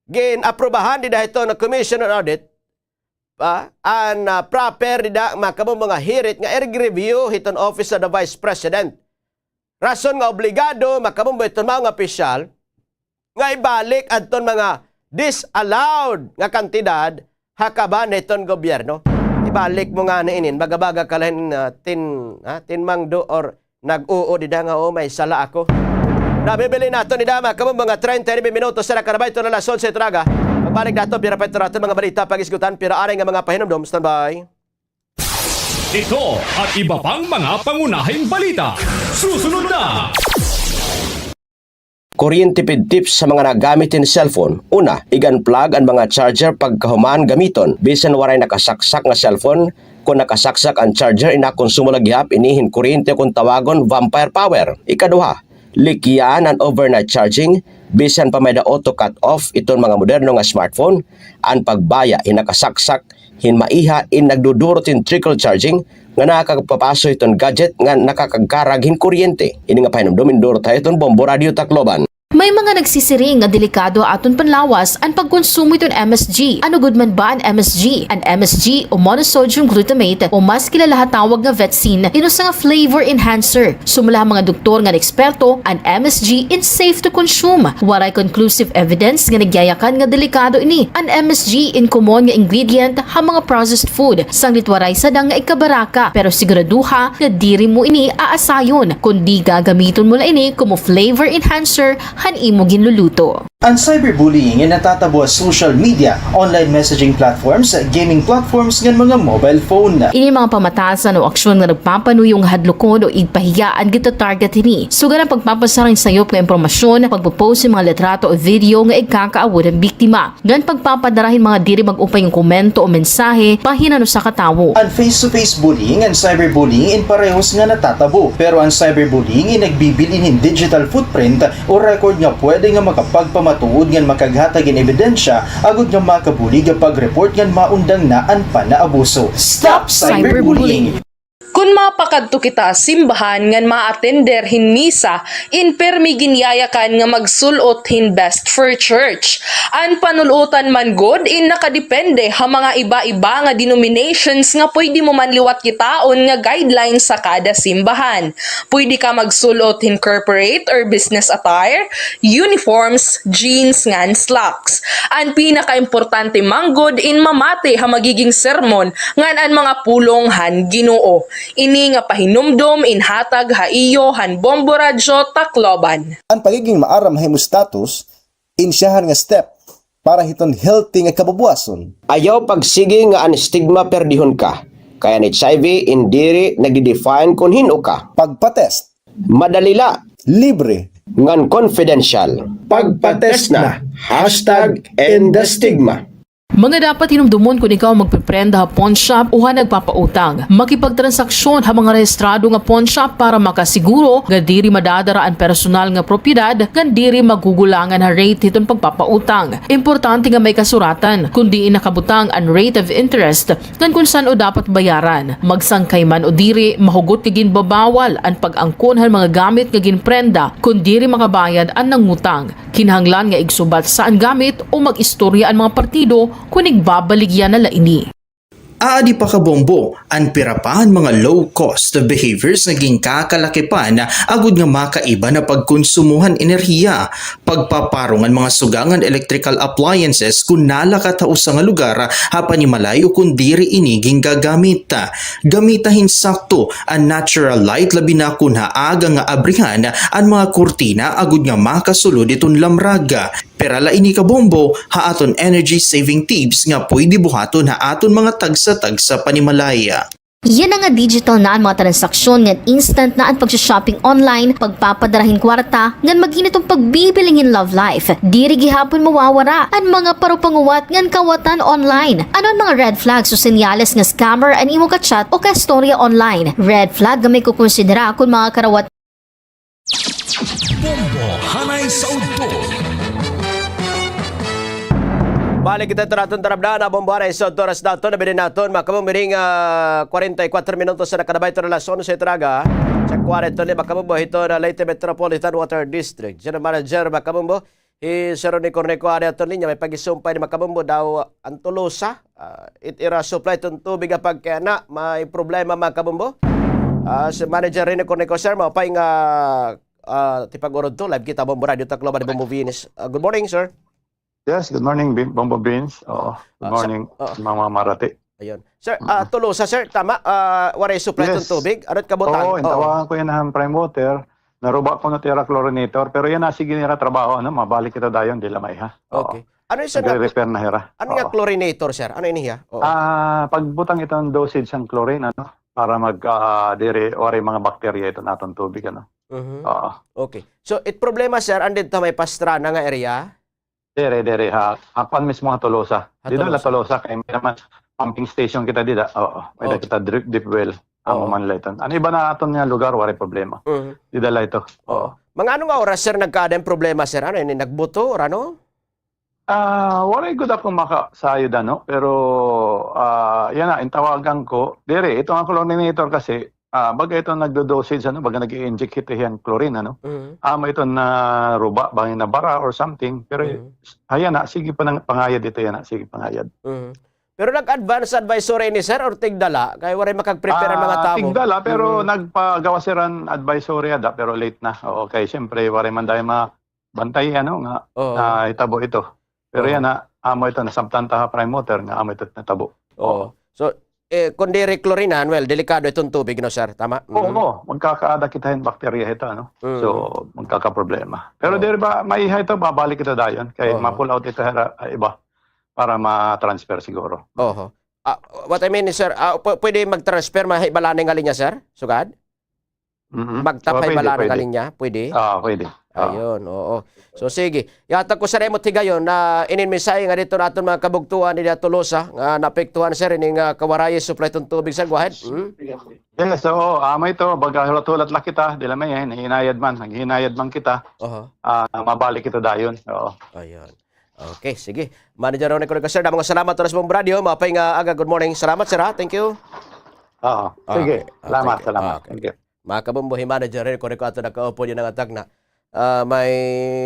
gin-aprubahan dida hiton Commission on Audit, ah, an, ah, proper dida, mga kabombo, nga hirit nga ig-review hiton Office of the Vice President. Rason nga obligado, mga kabombo, iton mao nga opisyal nga ibalik adton mga disallowed nga kantidad ha kaban hiton gobyerno. Ibalik mo ngani inin, baga-baga ka la hin, ah, tin-, ah, tinmangdo or nag-oo dida nga, "Oo, may sala ako." Nabibilin naton dida, mga kabombo, nga treinta y nuebe minutos na nakalabay iton alas onse hiton aga. Pagbalik naton, pira pa iton aton mga balita, paghisgutan, pira anay nga mga pahinumdom. Standby. Ito at iba pang mga pangunahing balita. Susunod na. Kuryente pid tips ha mga nagamit hin cellphone. Una, ig-unplug an mga charger pagkahuman gamiton. Bisan waray nakasaksak nga cellphone, kon nakasaksak an charger, inakonsumo la gihap ini hin kuryente kon tawagon vampire power. Ikaduha, likyan an overnight charging. Bisan pa may-ada auto cut off iton mga moderno nga smartphone, an pagbaya hin nakasaksak hin maiha in nagdudurot hin trickle charging nga nakakapapaso hiton gadget nga nakakagkarag hin kuryente. Ini nga pahinumdom indurot ha iton Bombo Radyo Tacloban. May mga nagsisiring nga delikado ha aton panlawas an pagkonsumo hiton M S G. Ano gud man ba an M S G? An M S G o monosodium glutamate o mas kilala ha tawag nga vetsin, in usa nga flavor enhancer. Sumala ha mga doktor ngan eksperto, an M S G in safe to consume. Waray conclusive evidence nga nagyayakan nga delikado ini. An M S G in common nga ingredient ha mga processed food, sanglit waray sadang nga ikabaraka, pero siguraduha nga diri mo ini aasayon, kundi gagamiton mo la ini komo flavor enhancer han imo ginluluto. An cyberbullying in natatabo ha social media, online messaging platforms, gaming platforms, ngan mga mobile phone. Ini mga pamatasan o aksyon nga nagpapanuyo nga hadlukon o igpahiya an gita-target hini. Sugad an pagpapasara hin sayop nga impormasyon, pagpo-post hin mga litrato o video nga igkakaawod han biktima, ngan pagpapadara hin mga diri mag-upay nga komento o mensahe bahin han usa ka tawo. An face-to-face bullying ngan cyberbullying in parehos nga natatabo, pero an cyberbullying in nagbibilin hin digital footprint o record nga pwede nga makapagpamatuod ngan makaghatag hin ebidensya agod nga makabulig ha pag-report ngan maundang na an panaabuso. Stop cyberbullying! Kon mapakadto kita ha simbahan ngan maatender hin misa, in pirmi ginyayakan nga magsul-ot hin best for church. An panul-otan man gud in nakadepende ha mga iba-iba nga denominations nga pwede mo man liwat kitaon nga guidelines ha kada simbahan. Pwede ka magsul-ot hin corporate or business attire, uniforms, jeans, ngan slacks. An pinakaimportante man gud in mamati ha magiging sermon ngan an mga pulong han Ginoo. Ini nga pahinumdom in hatag ha iyo han Bombo Radyo Tacloban. An pagiging maaram ha imo status, in siyahan nga step para hiton healthy nga kabubuwason. Ayaw pagsigi nga an stigma perdihon ka. Kay an H I V in diri nagde-define kon hin-o ka. Pagpa-test. Madali la. Libre. Ngan confidential. Pagpa-test na. Hashtag end the stigma. Mga dapat hinumdomon kon ikaw magpeprenda ha pawnshop o ha nagpapautang. Makipagtransaksyon ha mga rehistrado nga pawnshop para makasiguro nga diri madadara an personal nga propiedad ngan diri magugulangan ha rate hiton pagpapautang. Importante nga may kasuratan kon diin nakabutang an rate of interest ngan kon san-o dapat bayaran. Magsangkay man o diri, mahugot nga ginbabawal an pag-angkon han mga gamit nga ginprenda kon diri makabayad an nangutang. Kinahanglan nga igsubatsay an gamit o mag-istorya an mga partido kon igbabaligya na la ini. Aadi pa, kabombo, an pira pa han mga low-cost behaviors nga ginkakalakipan agod nga makaiba na pagkonsumo han enerhiya, pagpaparong han mga suga ngan electrical appliances kon nalakat ha usa nga lugar ha panimalay o kon diri ini gingagamit. Gamita hin sakto an natural light, labi na kon ha aga nga abrihan an mga kurtina agod nga makasulod hiton lamrag. Pira la ini, kabombo, ha aton energy saving tips nga pwede buhaton ha aton mga tagsa-tagsa panimalay. Yana nga digital na an mga transaksyon ngan instant na an pag-shopping online, pagpapadara hin kwarta, ngan mag-init an pagbibiling hin love life. Diri gihapon mawawara an mga parupanguwat ngan kawatan online. Ano an mga red flags o senyales nga scammer an imo ka-chat o ka-istorya online? Red flag nga may kukonsidera kon mga karawat Bombo Hanay sa Udto. Balik kita hito ha aton tarabdan, Bombo Hanay sa Udto. Oras naton, nabidin naton, mga kabombo, ini nga, ah, kwarenta y kuwatro minutos na nakadabay hito han alas onse hito nga aga. Sa kuwarto ni, mga kabombo, hito ha Leyte Metropolitan Water District General Manager, mga kabombo, hi Sir Nico Nico, adi ha aton linya, may pag-isumpay ni, mga kabombo, daw an Tolosa, ah, it ira supply hiton tubig ha pagkaina, may problema, mga kabombo. Ah, si Manager Rene Corneco, sir, maupay nga, ah, tipag-urudto, live kita, Bombo Radyo Tacloban, Bombo Venus. Ah, good morning, sir. Yes, good morning, Bin-, Bombo Beans. Oo, good morning, mga marati. Ayun. Sir, ah, Tolosa, sir, tama? Ah, waray supply hiton tubig? Ano it kabutangan? Oo, intawagan ko yana han Prime Water. Naruba kuno it ira chlorinator, pero yana, sige nira trabaho, ano, mabalik kita dayon, diri la maiha. Oo. Okay. Ano it, sir, nagre-repair na hira. Ano nga chlorinator, sir? Ano ini hiya? Oo. Ah, pagbutang hiton dosage han chlorine, ano, para mag, ah, diri, waray mga bakterya hiton aton tubig, ano. Mhm. Oo. Okay. So, it problema, sir, an didto ha may Pastrana nga area? Diri, diri, ha, ha kuan mismo ha Tolosa. Ha Dida la Tolosa. Tolosa, kay may naman pumping station kita dida. Oo, may Oo. kita drip, deep well. Amo Oo. man la iton. An iba nga aton nga lugar, waray problema. Mhm. Dida la ito. Oo. Oo. Mga ano nga oras, sir, nagkaada hin problema, sir? Ano, ini nagbuto or ano? Ah, waray gud ako makasayod, ano, pero, ah, yana, intawagan ko. Diri, ito nga coordinator kasi, ah, baga ito nagdo-dosage, ano, baga nag-i-inject hito hiya hin chlorine, ano. Mhm. Amo ito naruba, bangin nabara or something. Pero, Mhm. ayan na, sige pa nang pangayad ito, yana, sige pangayad. Mhm. Pero nag-advance advisory ini, sir, or tigda la? Kay waray makag-prepare an mga Ah, tawo. tigda la, pero Mhm. nagpagawas hira hin advisory ada, pero late na. Oo, kay siyempre, waray man dayon ma-, bantay, ano, nga, Oo. ah, hitabo ito. Pero Oo. yana, amo ito, nasabtan ta ha prime water, nga amo ito natabo. Oo. Oo. So, eh, kon diri chlorinahan, well, delikado iton tubig, no, sir? Tama? Oo, Mhm. oo. Magkakaada kita hin bakterya hito, ano? Mhm. So, magkakaproblema. Pero Oo. diri ba, maiha ito, babalik ito dayon. Kay Oo. ma-pull out ito, hira, ah, iba, para ma-transfer siguro. Oho. Ah, what I mean is, sir, ah, pu-, pwede mag-transfer, mahibalaan nga linya, sir? Sugad? Mhm. Magtapay Oh, pwede, bala nga pwede. linya? Pwede? Ah, pwede. Ah. Ayun, oo. So, sige. Yata ko sa remote higayon na inin mensahe nga didto ha aton mga kabugtoan dida ha Tolosa nga naapektuhan, sir, ini nga Kawarayes supply iton tubig, sir. Go ahead. Hmm? Yes, oo. Amo ito, baga hulat-hulat la kita, diri la may, hinayad man, naghinayad man kita. Oho. Ah, mabalik ito dayon. Oo. Ayun. Okay, sige. Manager Ronnie Corico, sir, damo nga salamat oras mo radyo. Maupay nga aga, good morning. Salamat, sir, ha? Thank you. Oo. Sige. Okay. Ah, Salamat, thank you. salamat. Ah, okay. Thank you. Mga kabombo, hi Manager Rico, Rico ato nakaupo niya nga tagna. Ah, may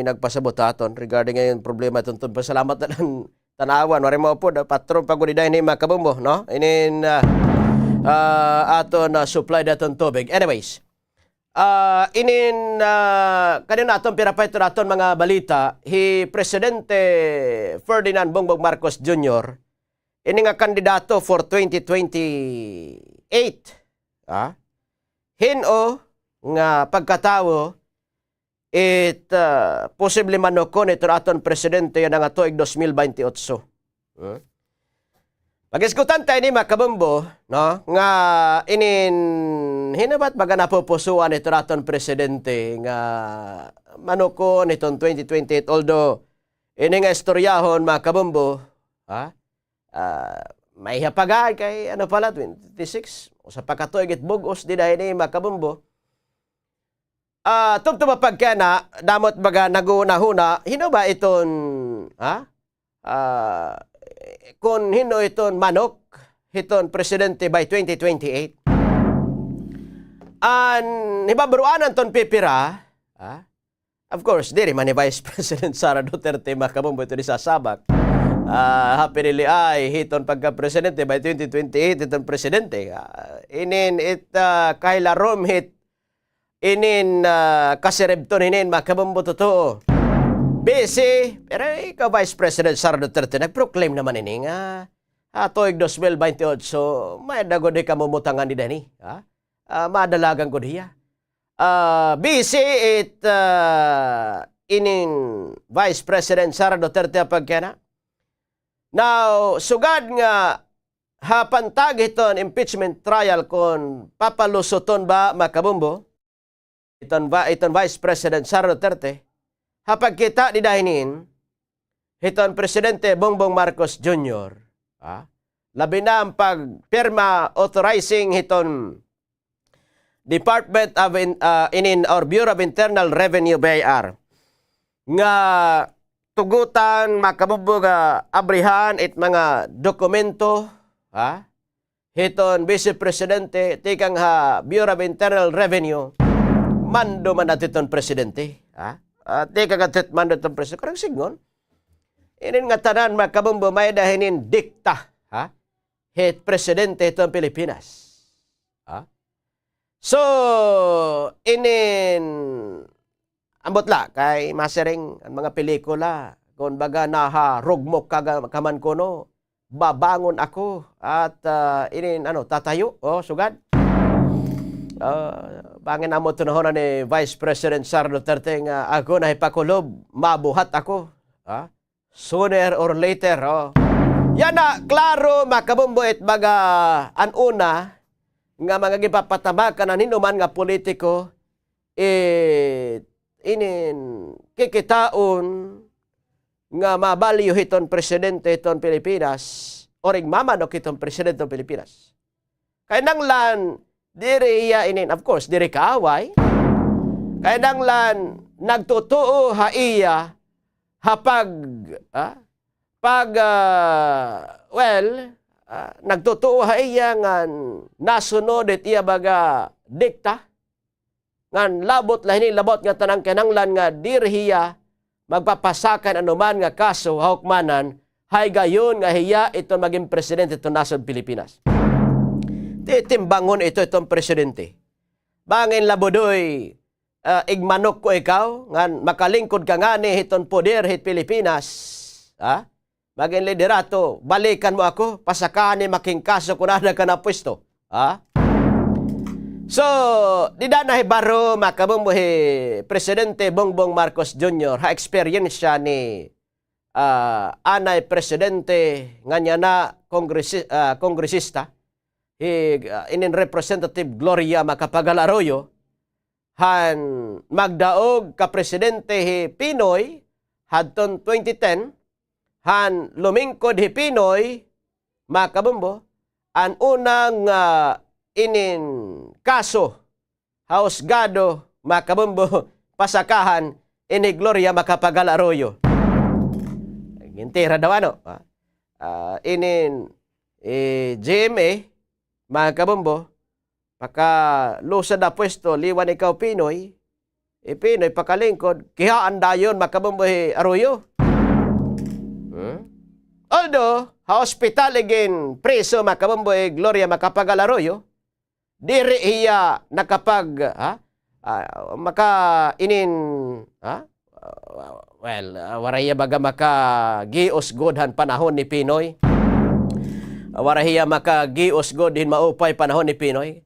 nagpasabot ha aton regarding ngayon problema iton tubig. Pasalamat na lang tan-awan. Waray maupo, da, patron pa gud dida ini, mga kabombo, no? Inin, ah, ah, aton, ah, supply da aton tubig. Anyways, ah, inin, ah, kanina aton pira pa ito aton mga balita, hi Presidente Ferdinand Bongbong Marcos Junior, ini nga kandidato for twenty twenty-eight, ah, hin-o nga pagkatawo it, ah, posible manukon iton aton presidente yana nga tuig dos mil baynte otso. Hmm? Pag-isgutan ta ini, mga kabombo, no, nga inin, hin-o ba it baga napupusuan iton aton presidente nga manukon iton twenty twenty-eight, although ini nga istoryahon, mga kabombo, ha? Ah, maiha pa gad kay, ano pala, twenty twenty-six, usa pa ka tuig it bug-os dida hini, mga kabombo. Ah, tubtob ha pagkana, damo it baga naghunahuna, hin-o ba iton, ha? Ah, kon hin-o iton manok hiton presidente by twenty twenty-eight. An hibabaroanan ton pipira, ha? Of course, diri man hi Vice President Sara Duterte, mga kabombo, iton isasabak. Ah, ha pinili ay hiton pagka-presidente by twenty twenty-eight, hiton presidente. Ah, inin it, ah, kahilarom hit inin, ah, kasiribton hinin, mga kabombo, totoo. Busy, pero ikaw, Vice President Sara Duterte, nag-proclaim naman ini nga, ah, tuig dos mil baynte otso, may-ada gud hi kamumutangan dida hini, ha? Ah, madalagan gud hiya. Ah, busy it, ah, inin Vice President Sara Duterte ha pagkana. Now, sugad nga ha pantag hiton impeachment trial kon papalusoton ba, mga kabombo, iton va-, iton Vice President Sara Duterte, ha pagkita dida hinin hiton Presidente Bongbong Marcos Junior, ha? Labi na an pagpirma authorizing hiton Department of In-, ah, inin or Bureau of Internal Revenue, B I R, nga tugotan, mga kabombo, nga abrihan it mga dokumento, ha? Hiton Vice Presidente, tikang ha Bureau of Internal Revenue, mando man adto hiton presidente, ha? Ah, tikang adto hit mando hiton presidente. Karuyag sidngon, inin ngatanan, mga kabombo, may-ada hinin dikta, ha? Hit presidente hiton Pilipinas. Ha? So, inin, ambot la, kay masiring an mga pelikula, kon baga naharugmok ka ga-, ka man kuno, babangon ako, at, ah, inin, ano, tatayo, o, sugad. Ah, bangin amo tunahon ni Vice President Sara Duterte nga ako na hipakulob, mabuhat ako. Ha? Sooner or later, o. Yana, klaro, mga kabombo, it baga an una nga mga ginpapatamakan han hin-o man nga politiko, it inin kikitaon nga mabalyo hiton presidente hiton Pilipinas, uring mamanok hiton presidente hiton Pilipinas. Kinahanglan diri hiya inin, of course, diri kaaway. Kinahanglan nagtutuo ha iya ha pag, ah, pag, ah, well, ah, nagtutuo ha iya nga nasunod it iya baga dikta, ngan labot la hini, labot ngatanan kinahanglan nga diri hiya magpapasaka hin anuman nga kaso ha hukmanan, ha higayon nga hiya iton magin presidente hiton nasod Pilipinas. Titimbangon ito iton presidente. Bangin la, Budoy, ah, igmanok ko ikaw, ngan makalingkod ka ngani hiton poder hit Pilipinas, ha? Magin liderato, balikan mo ako, pasakahan hin makingkaso kon ada ka napwesto. Ha? So, dida nahibaro, mga kabombo, hi Presidente Bongbong Marcos Junior, ha eksperyensya ni, ah, anay presidente ngan yana kongresi-, ah, kongresista, hi, ah, inin Representative Gloria Macapagal Arroyo, han magdaog ka presidente hi Pinoy hadton twenty ten, han lumingkod hi Pinoy, mga kabombo, an una nga inin kaso ha husgado, mga kabombo, pasakahan ini Gloria Macapagal Arroyo. Gintira daw ano, ha? Ah, inin, eh, G M A, mga kabombo, pakalusad ha pwesto, liwan ikaw Pinoy, eh, Pinoy pakalingkod, kihaan dayon, mga kabombo, hi Arroyo. Hmm? Although, ha ospital igin preso, mga kabombo, hi Gloria Macapagal Arroyo, diri hiya nakapag, ha? Ah, maka inin, ha? Ah, well, ah, waray hiya baga makagios gud han panahon ni Pinoy. Ah, waray hiya makagios gud hin maupay panahon ni Pinoy.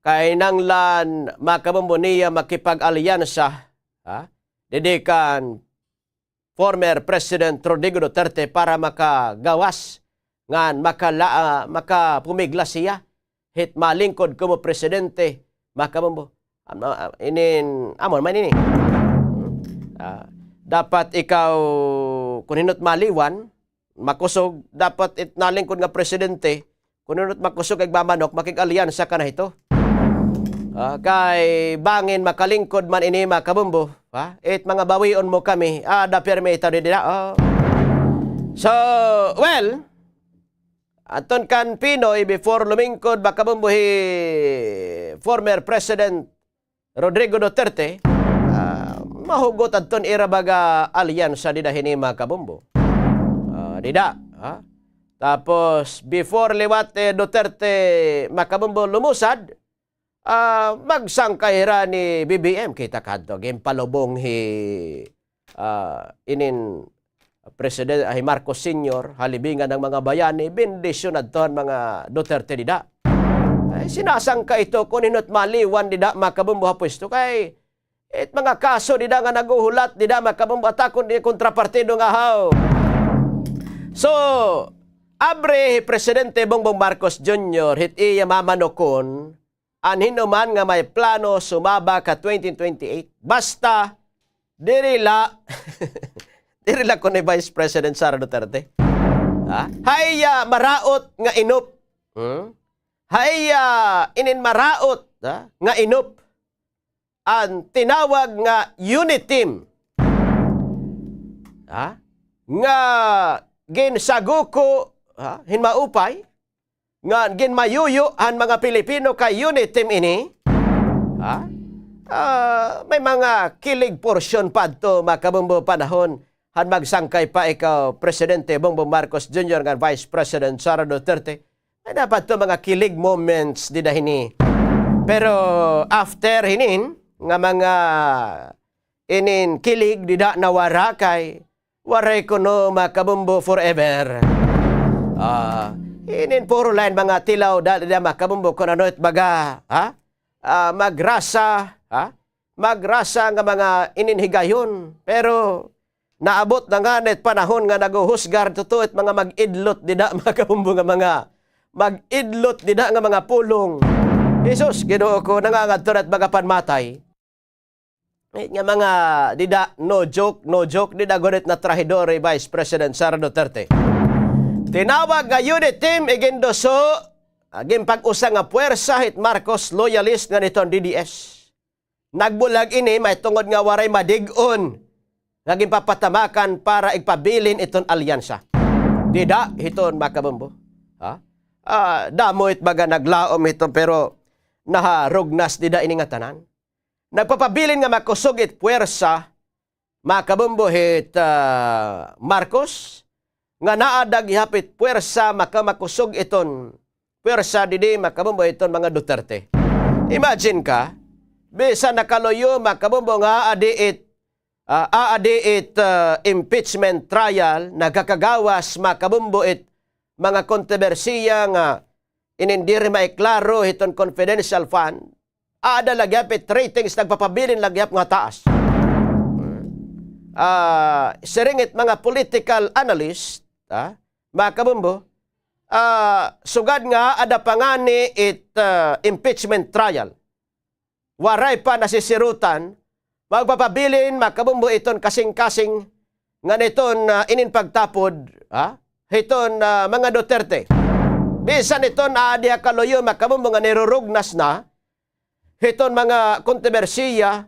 Kinahanglan, mga kabombo, niya makipag-alyansa, ha? Didi kan former President Rodrigo Duterte para makagawas ngan makala-, ah, makapumiglas hiya hit malingkod komo presidente, mga kabombo. Am-, ah, inin, amo man ini. Ah, dapat ikaw, kon hin-o it maliwan, makusog, dapat it nalingkod nga presidente, kon hin-o it makusog kag mamanok, makig-alyansa ka na hito. Ah, kay bangin makalingkod man ini, mga kabombo, ha? It mga bawion mo kami, ada pirmi itaw dida, oh. So, well, adton kan Pinoy, before lumingkod, mga kabombo, hi former President Rodrigo Duterte, ah, mahugot adton ira baga alyansa dida hini, mga kabombo. Ah, dida, ha? Tapos, before liwat, eh, Duterte, mga kabombo, lumusad, ah, magsangkay hira ni B B M. Kita ka adto, ginpalubong hi, ah, inin President, ah, hi Marcos Senior, ha libingan han mga bayani, bendisyon adto han mga Duterte dida. Ay, sinasangka ito kon hin-o it maliwan dida, mga kabombo, ha pwesto, kay it mga kaso dida nga naghuhulat dida, mga kabombo, atakon dida kontrapartido nga haw. So, abre hi Presidente Bongbong Marcos Junior hit iya mamanokon an hin-o man nga may plano sumabak ha twenty twenty-eight. Basta, diri la, diri la kuno hi Vice President Sara Duterte. Ha? Ha iya maraot nga inop. Hmm? Ha iya inin maraot, ha? Nga inop. An tinawag nga UNITIM. Ha? Nga ginsaguko, ha? Hin maupay. Nga ginmayuyo han mga Pilipino kay UNITIM ini, ha? Ah, may mga kilig porsyon pa adto, mga kabombo, panahon han magsangkay pa ikaw Presidente Bongbong Marcos Junior ngan Vice President Sara Duterte. May dapat to mga kilig moments dida hini. Pero after hinin, nga mga inin kilig dida nawara kay waray kuno, mga kabombo, forever. Ah, inin puro la hin mga tilaw da, da, mga kabombo, kon ano it baga, ha? Ah, magrasa, ha? Magrasa nga mga inin higayon. Pero naabot na ngani it panahon nga naghuhusga tutuo it mga mag-idlot dida, mga kabombo, nga mga mag-idlot dida nga mga pulong. Jesus, Ginoo ko, nangangadto na it mga panmatay. Nga mga dida, no joke, no joke, dida gud it natrahedor hi Vice President Sara Duterte. Tinawag nga unit team, iginduso, ah, ginpag-usa nga puwersa hit Marcos loyalist ngan hiton D D S. Nagbulag ini mahitungod nga waray madig-on nga ginpapatamakan para igpabilin iton alyansa. Dida hiton, mga kabombo. Ha? Ah, damo it baga naglaom hiton, pero naharugnas dida ini ngatanan. Nagpapabilin nga makusog it puwersa, mga kabombo, hit, ah, Marcos, nga naada gihap it puwersa, maka-, makusog iton puwersa didi, mga kabombo, hiton mga Duterte. Imagine ka, bisan nakaluyo, mga kabombo, nga aadi it, ah, aadi it, ah, impeachment trial, nagakagawas, mga kabombo, it mga kontrobersiya nga inin diri maiklaro hiton confidential fund, aada la gihap it ratings, nagpapabilin la gihap nga taas. Ah, siring it mga political analyst, ah, mga kabombo, ah, sugad nga aada pa ngani it, ah, impeachment trial, waray pa nasisirutan, magpapabilin, mga kabombo, iton kasingkasing ngan iton, ah, inin pagtapod, ha? Hiton, ah, mga Duterte. Bisan iton aadi ha kaluyo, mga kabombo, nga nirurugnas na hiton mga kontrobersiya,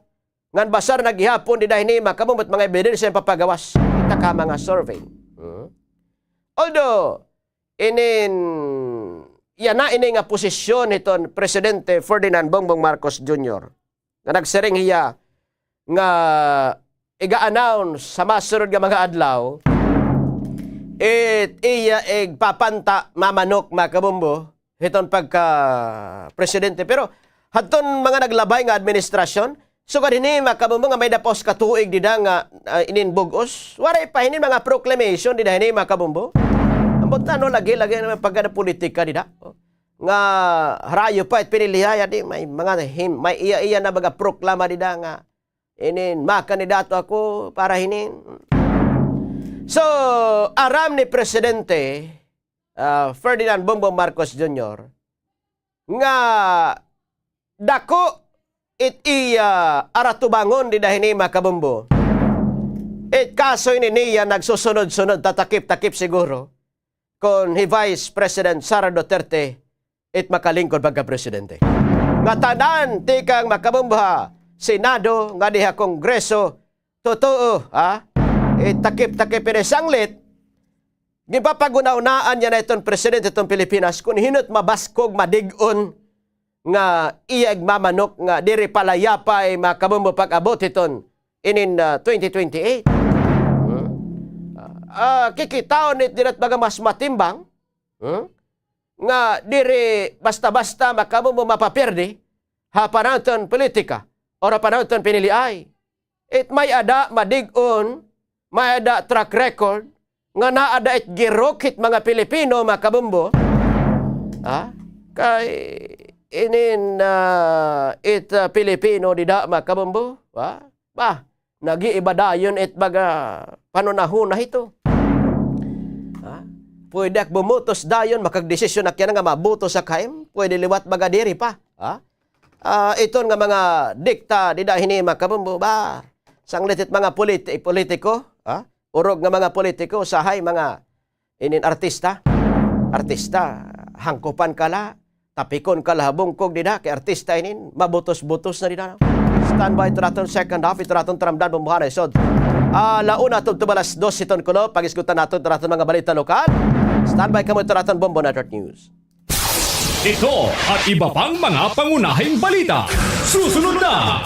ngan basar na gihapon dida hini, mga kabombo, it mga ebidensya nga papagawas. Kita ka mga survey. Hmm? Although, inin, yana ini nga posisyon hiton Presidente Ferdinand Bongbong Marcos Junior, nga nagsiring hiya nga iga-announce sa masunod nga mga adlaw, it iya igpapanta, mamanok, mga kabombo, hiton pagka-presidente. Pero hadton mga naglabay nga administrasyon, sugad hini, mga kabombo, nga may-ada pa usa ka tuig dida nga, ah, inin bug-os, waray pa hini mga proclamation dida hini, mga kabombo. Ambot na, no, lagi-lagi na pagkada politika dida. Nga harayo pa it pinili hiya, di, may mga him-, may iya-iya na baga proklama dida nga inin makandidato ako para hinin. So, aram ni Presidente, ah, Ferdinand Bongbong Marcos Junior, nga dako it iya aratubangon dida hini, mga kabombo. It kaso ini niya nagsusunod-sunod, tatakip-takip siguro, kon hi Vice President Sara Duterte it makalingkod pagka-presidente. Ngatanan tikang, mga kabombo, ha Senado, ngadi ha Kongreso, totoo, ha? Itakip-takip ini sanglit. Ginpapaghunahunaan yana iton presidente hiton Pilipinas kon hin-o it mabaskog, madig-on nga iya igmamanok nga diri palayapay, mga kabombo, pag-abot hiton inin, ah, twenty twenty-eight. Hmm? Ah, kikitaon it dida it baga mas matimbang. Hmm? Nga diri basta-basta, mga kabombo, mapapirdi ha panahon hiton politika o ha panahon hiton piniliay. It may-ada madig-on, may-ada track record, nga naada it girok hit mga Pilipino, mga kabombo. Ha? Kay inin, ah, it, ah, Pilipino dida, mga kabombo, ha? Ba, nag-iiba dayon it baga panhunahuna hito. Ha? Pwede ak bumutos dayon, makagdesisyon ak yana nga mabutos ak ha im. Pwede liwat baga diri pa. Ha? Ah, iton nga mga dikta dida hini, mga kabombo, ba, sanglit it mga politi-, politiko, ha? Urog nga mga politiko, usahay mga inin artista. Artista, hangkupan ka la, tapikon ka la ha bungkog dida, kay artista inin, mabutos-butos na dida. Standby it aton second half, it aton taramdan, bombohan ha isod. Ala una tubtob alas dos hiton kulop, pag-isgutan naton it aton mga balita lokal. Standby kamo it aton Bombo Network News. Ito at iba pang mga pangunahing balita. Susunod na!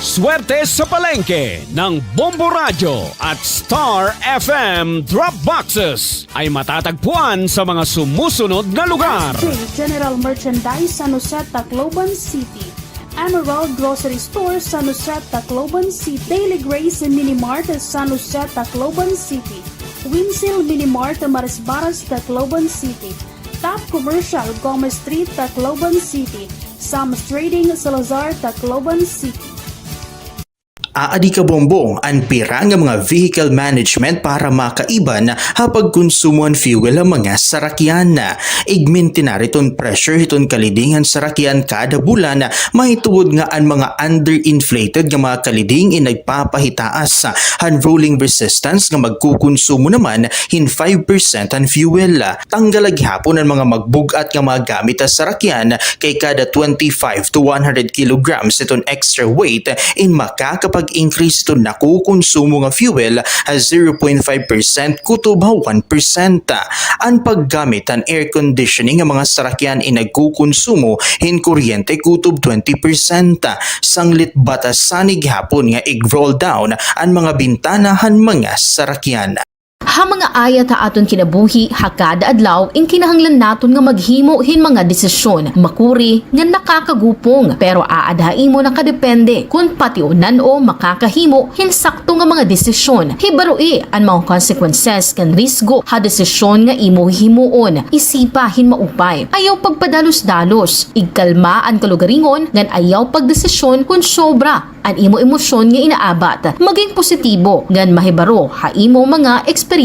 Swerte sa palengke ng Bombo Radyo at Star F M Drop Boxes ay matatagpuan sa mga sumusunod na lugar. General Merchandise, San Jose, Tacloban City. Emerald Grocery Store, San Jose, Tacloban City. Daily Grace Mini Mart, San Jose, Tacloban City. Winsil Mini Mart, Marisbaras, Tacloban City. Top Commercial, Gomez Street, Tacloban City. Sam's Trading, Salazar, Tacloban City. Aadi kabombo, an pira nga mga vehicle management para makaiban ha pagkonsumo han fuel ha mga sarakyan. Igmintinar iton pressure hiton kaliding han sarakyan kada bulan, mahitungod nga an mga underinflated nga mga kaliding in nagpapahitaas han rolling resistance nga magkukonsumo naman hin five percent han fuel. Tanggal la gihapon an mga magbug-at nga mga gamit ha sarakyan, kay kada twenty-five to one hundred kilograms iton extra weight in makakapag-increase iton nakukonsumo nga fuel ha zero point five percent kutob ha one percent. An paggamit han air conditioning nga mga sarakyan in nagkukonsumo hin kuryente kutob twenty percent. Sanglit batasan ini gihapon nga ig-roll down an mga bintana han mga sarakyan. Ha mga ayat ha aton kinabuhi ha kada adlaw, in kinahanglan naton nga maghimo hin mga desisyon, makuri ngan nakakagupong, pero aada ha imo nakadepende kon pationan-o makakahimo hin sakto nga mga desisyon. Hibaroi an mga consequences ngan risgo ha desisyon nga imo hihimuon. Isipa hin maupay. Ayaw pagpadalos-dalos. Igkalma an kalugaringon ngan ayaw pagdesisyon kon sobra an imo emosyon nga inaabat. Maging positibo ngan mahibaro ha imo mga eksperyensya.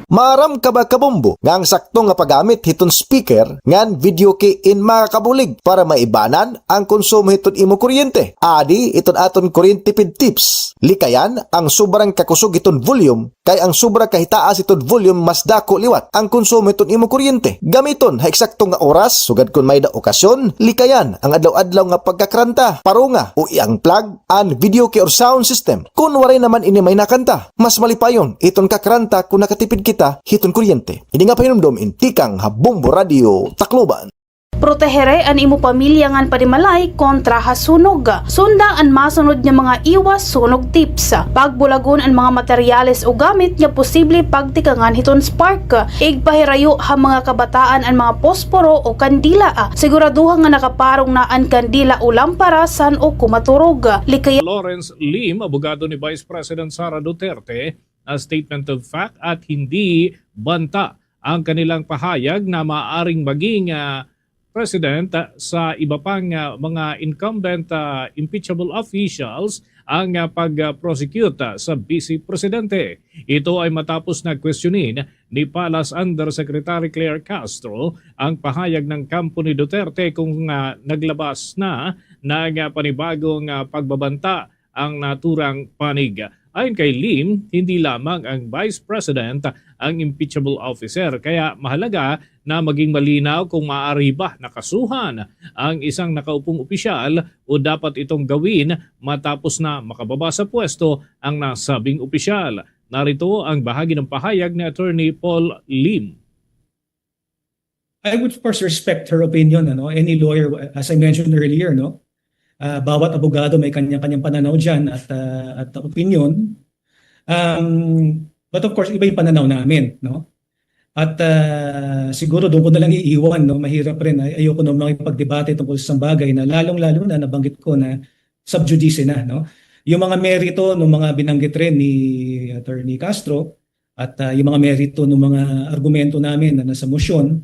Maaram ka ba, kabombo, nga an sakto nga paggamit hiton speaker ngan videoke in makakabulig para maibanan an konsumo hiton imo kuryente? Adi iton aton kuryente tipid tips. Likayan an sobrang kakusog hiton volume, kay an sobra kahitaas hiton volume mas dako liwat an konsumo hiton imo kuryente. Gamiton ha eksakto nga oras, sugad kon may-ada okasyon. Likayan an adlaw-adlaw nga pagkakranta, parunga o i-unplug an videoke or sound system kon waray naman ini may nakanta. Mas malipayon iton kakranta kon nakatipid kita hiton kuryente. Ini nga pahinumdom in tikang ha Bombo Radio Tacloban. Protehere an imo pamilya ngan panimalay kontra ha sunog. Sunda an masunod nga mga iwas sunog tips. Pagbulagon an mga materyales o gamit nga posible pagtikangan hiton spark. Igpahirayo ha mga kabataan an mga posporo o kandila. Siguraduha nga nakaparong na an kandila o lampara san-o ko maturog. Likaya Lawrence Lim, abogado ni Vice President Sara Duterte, na statement of fact at hindi banta ang kanilang pahayag na maaaring maging, ah, president, ah, sa iba pang, ah, mga incumbent, ah, impeachable officials ang, ah, pag-prosecute, ah, sa Vice Presidente. Ito ay matapos na kwestiyonin ni Palace Undersecretary Claire Castro ang pahayag ng kampo ni Duterte kung, ah, naglabas na ng, ah, panibagong, ah, pagbabanta ang naturang panig. Ayon kay Lim, hindi lamang ang Vice President ang impeachable officer, kaya mahalaga na maging malinaw kung maaari ba na kasuhan ang isang nakaupong opisyal o dapat itong gawin matapos na makababa sa pwesto ang nasabing opisyal. Narito ang bahagi ng pahayag ni Attorney Paul Lim. I would, of course, respect her opinion, ano, any lawyer, as I mentioned earlier, no? Ah, bawat abogado may kanya-kanyang pananaw diyan at, ah, at opinion. Um, but of course, iba yung pananaw namin, no? At, ah, siguro doon ko na lang iiwan, no? Mahirap rin, ay-, ayoko na makipagdebate tungkol sa isang bagay na lalong-lalo na nabanggit ko na sub judice na, no? Yung mga merito ng mga binanggit rin ni Attorney Castro, at, ah, yung mga merito ng mga argumento namin na nasa motion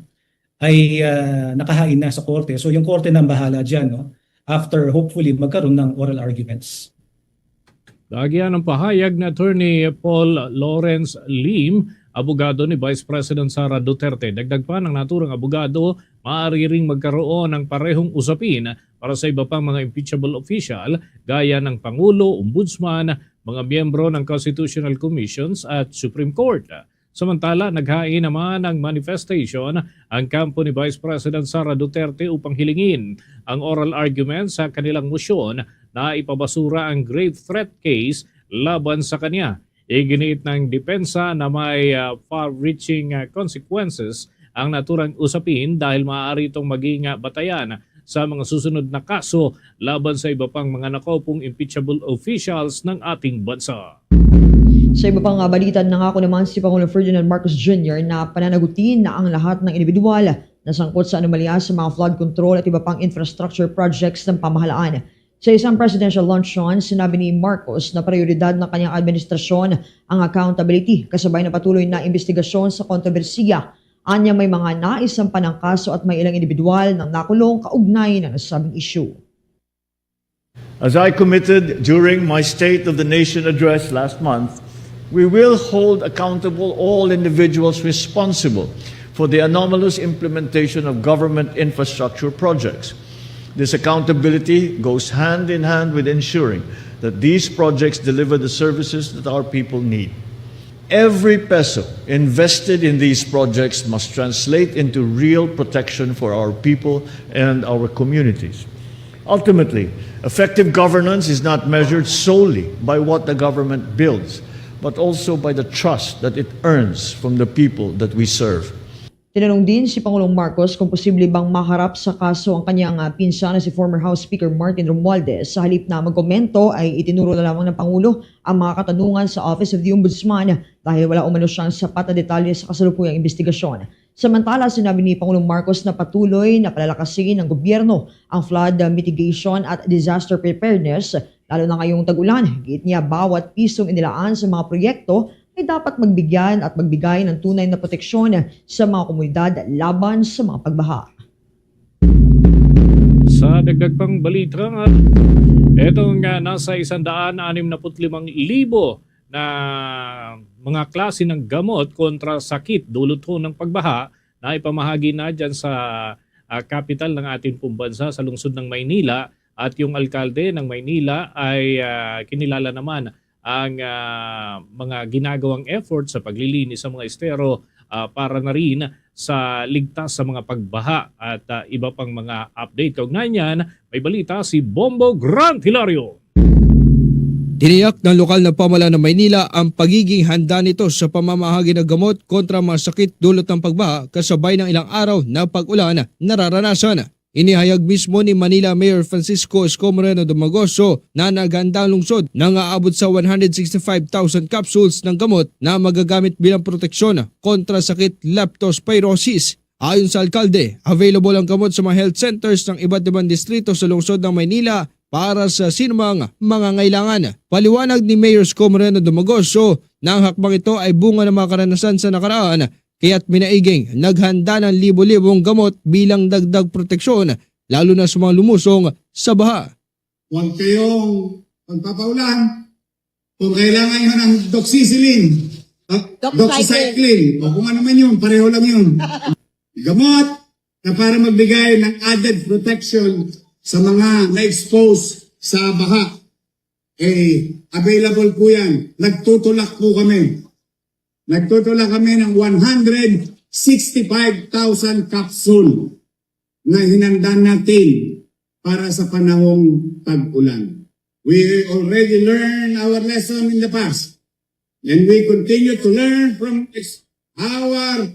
ay, ah, nakahain na sa korte. So, yung korte na ang bahala diyan, no? After, hopefully, magkaroon ng oral arguments. Dagyan ang pahayag ni Attorney Paul Lawrence Lim, abogado ni Vice President Sara Duterte. Dagdag pa ng naturang abogado, maaari ring magkaroon ng parehong usapin para sa iba pang mga impeachable official gaya ng Pangulo, Ombudsman, mga miyembro ng Constitutional Commissions at Supreme Court. Samantala, naghain naman ng manifestation ang kampo ni Vice President Sara Duterte upang hilingin ang oral argument sa kanilang motion na ipabasura ang grave threat case laban sa kanya. Iginiit ng depensa na may, ah, far-reaching, ah, consequences ang naturang usapin dahil maaari itong maging, ah, batayan sa mga susunod na kaso laban sa iba pang mga nakaupong impeachable officials ng ating bansa. Sa iba pang, ah, balita, nangako naman si Pangulong Ferdinand Marcos Junior na pananagutin na ang lahat ng indibidwal na sangkot sa anomalya sa mga flood control at iba pang infrastructure projects ng pamahalaan. Sa isang presidential luncheon, sinabi ni Marcos na prayoridad ng kanyang administrasyon ang accountability, kasabay ng patuloy na imbestigasyon sa kontrobersiya. Anya, may mga naisampa ng kaso at may ilang indibidwal na nakulong kaugnay ng nasabing issue. As I committed during my State of the Nation address last month, we will hold accountable all individuals responsible for the anomalous implementation of government infrastructure projects. This accountability goes hand in hand with ensuring that these projects deliver the services that our people need. Every peso invested in these projects must translate into real protection for our people and our communities. Ultimately, effective governance is not measured solely by what the government builds, but also by the trust that it earns from the people that we serve. Tinanong din si Pangulong Marcos kung posible bang maharap sa kaso ang kanyang, ah, pinsan na si former House Speaker Martin Romualdez. Sa halip na magkomento ay itinuro na lamang ng Pangulo ang mga katanungan sa Office of the Ombudsman dahil wala umano siyang sapat na detalye sa kasalukuyang imbestigasyon. Samantala, sinabi ni Pangulong Marcos na patuloy na palalakasin ng gobyerno ang flood, ah, mitigation at disaster preparedness, lalo na ngayong tag-ulan. Giit niya, bawat pisong inilaan sa mga proyekto ay dapat magbigyan at magbigay ng tunay na proteksyon sa mga komunidad laban sa mga pagbaha. Sa dagdag pang balita, etong, ah, nasa isang daan anim na put limang libo na mga klase ng gamot kontra sakit dulot ho ng pagbaha na ipamahagi na dyan sa, ah, kapital ng ating pong bansa, sa lungsod ng Maynila, at yung alkalde ng Maynila ay, ah, kinilala naman ang, ah, mga ginagawang effort sa paglilinis sa mga estero, ah, para na rin sa ligtas sa mga pagbaha at, ah, iba pang mga update. Kaugnay niyan, may balita si Bombo Grant Hilario. Tiniyak ng lokal na pamahalaan ng Maynila ang pagiging handa nito sa pamamahagi ng gamot kontra mga sakit dulot ng pagbaha kasabay ng ilang araw na pag-ulan na nararanasan. Inihayag mismo ni Manila Mayor Francisco Escomoreno Dumagoso na naghanda ang lungsod ng aabot sa one hundred sixty-five thousand capsules ng gamot na magagamit bilang proteksyon kontra sakit leptospirosis. Ayon sa alkalde, available ang gamot sa mga health centers ng iba't ibang distrito sa lungsod ng Maynila para sa sinumang mangangailangan. Paliwanag ni Mayor Escomoreno Dumagoso na ang hakbang ito ay bunga ng mga karanasan sa nakaraan, kaya't minaiging naghanda ng libo-libong gamot bilang dagdag proteksyon, lalo na sa mga lumusong sa baha. Huwag kayong magpapaulan. Kung kailangan nyo ng doxycycline, ah, doxycycline, o kung ano man yun, pareho lang yun. Gamot na para magbigay ng added protection sa mga na-expose sa baha. Eh, available po yan. Nagtutulak po kami. Nagtutulak kami ng one hundred sixty-five thousand capsule na hinanda natin para sa panahong tag-ulan. We already learned our lesson in the past, and we continue to learn from ex-, our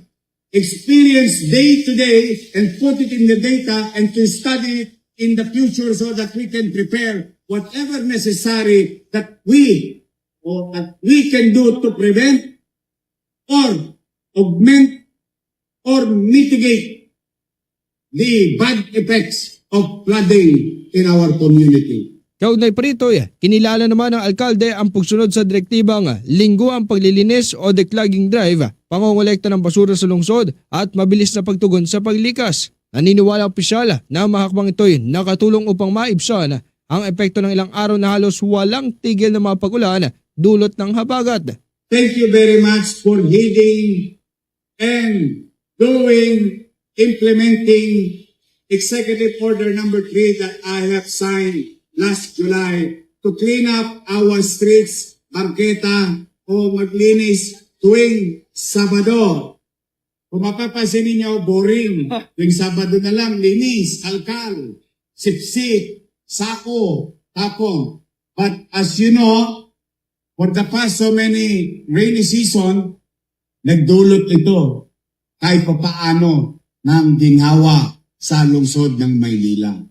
experience day to day and put it in the data and to study it in the future so that we can prepare whatever necessary that we, or that we can do to prevent or augment or mitigate the bad effects of flooding in our community. Kaugnay pa rito, kinilala naman ng alkalde ang pagsunod sa direktibang lingguang paglilinis o declogging drive, pangongolekta ng basura sa lungsod at mabilis na pagtugon sa paglikas. Naniniwala ang opisyal na ang mga hakbang ito'y nakatulong upang maibsan ang epekto ng ilang araw na halos walang tigil na mga pag-ulan dulot ng habagat. Thank you very much for heeding and doing, implementing Executive Order number three that I have signed last July to clean up our streets, bangketa, o maglinis tuwing Sabado. Kung mapapansin ninyo, boring. Tuwing Sabado na lang, linis, kalkal, sipsip, sako, tapon. But as you know, for the past so many rainy season, nagdulot ito kahit papaano ng ginhawa sa lungsod ng Maynila.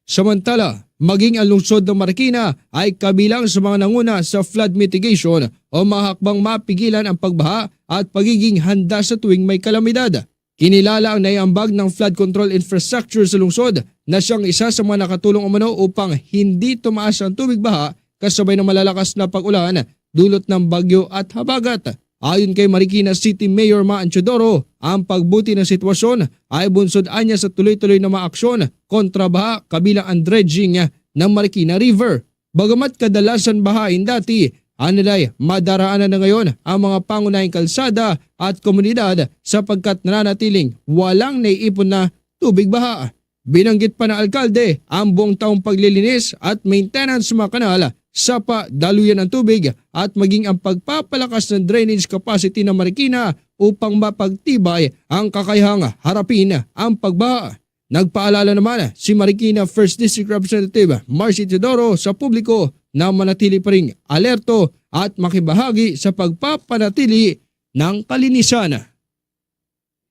Samantala, maging ang lungsod ng Marikina ay kabilang sa mga nanguna sa flood mitigation o mga hakbang mapigilan ang pagbaha at pagiging handa sa tuwing may kalamidad. Kinilala ang naiambag ng flood control infrastructure sa lungsod na siyang isa sa mga nakatulong umano upang hindi tumaas ang tubig baha kasabay ng malalakas na pag-ulan dulot ng bagyo at habagat. Ayon kay Marikina City Mayor Maan Teodoro, ang pagbuti ng sitwasyon ay bunsod anya sa tuloy-tuloy na mga aksyon kontra baha kabilang ang dredging ng Marikina River. Bagamat kadalasan bahain dati, aniday madaraanan na ngayon ang mga pangunahing kalsada at komunidad sapagkat nananatiling walang naiipon na tubig baha. Binanggit pa ng alkalde ang buong taong paglilinis at maintenance sa mga kanal, sapa, daluyan ng tubig at maging ang pagpapalakas ng drainage capacity ng Marikina upang mapagtibay ang kakayahang harapin ang pagbaha. Nagpaalala naman si Marikina First District Representative Marcy Teodoro sa publiko na manatili pa ring alerto at makibahagi sa pagpapanatili ng kalinisan.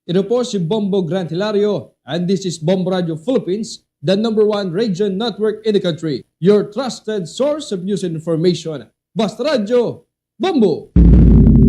Ito po si Bombo Grant Hilario, and this is Bombo Radio Philippines, the number one radio network in the country, your trusted source of news and information. Basta Radyo, Bombo!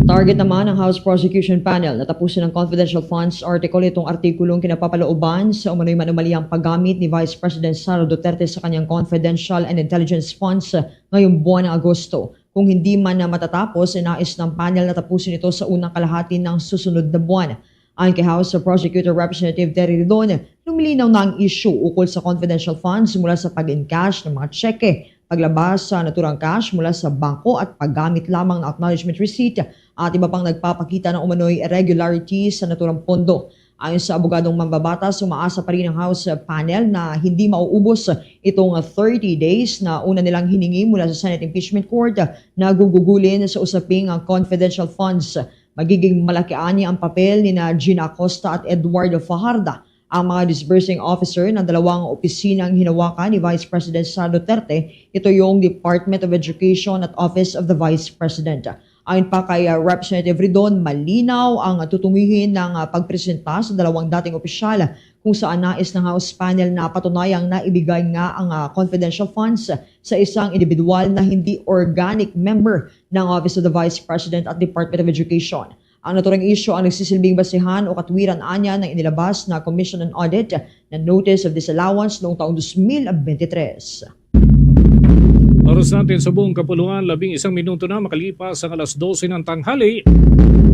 Target naman ng House Prosecution Panel na tapusin ang confidential funds article, itong artikulong kinapapalooban sa umano'y manumalihang paggamit ni Vice President Sara Duterte sa kanyang confidential and intelligence funds ngayong buwan ng Agosto. Kung hindi man na matatapos, nais ng panel na tapusin ito sa unang kalahati ng susunod na buwan. Ayon kay House Prosecutor Representative Terry Ridon, lumilinaw na ang issue ukol sa confidential funds mula sa pag-encash ng mga tseke, paglabas sa naturang cash mula sa bangko at paggamit lamang ng acknowledgement receipt at iba pang nagpapakita ng umano'y irregularities sa naturang pondo. Ayon sa abogadong mambabatas, umaasa pa rin ang House panel na hindi mauubos itong thirty days na una nilang hiningi mula sa Senate Impeachment Court na gugugulin sa usaping ang confidential funds. Magiging malaki anya ang papel nina Gina Acosta at Eduardo Fajarda, ang mga disbursing officer ng dalawang opisinang hinawakan ni Vice President Sara Duterte, ito yung Department of Education at Office of the Vice President. Ayon pa kay, ah, Representative Ridon, malinaw ang tutungihin ng, ah, pagpresenta sa dalawang dating opisyal kung saan nais ng House panel na patunayang naibigay nga ang, ah, confidential funds sa isang individual na hindi organic member ng Office of the Vice President at Department of Education. Ang naturang isyu ang nagsisilbing basehan o katwiran anya ng inilabas na Commission on Audit na Notice of Disallowance noong taong dos mil bente tres. Oras natin sa buong kapuluan, labing isang minuto na makalipas ang alas dose ng tanghali.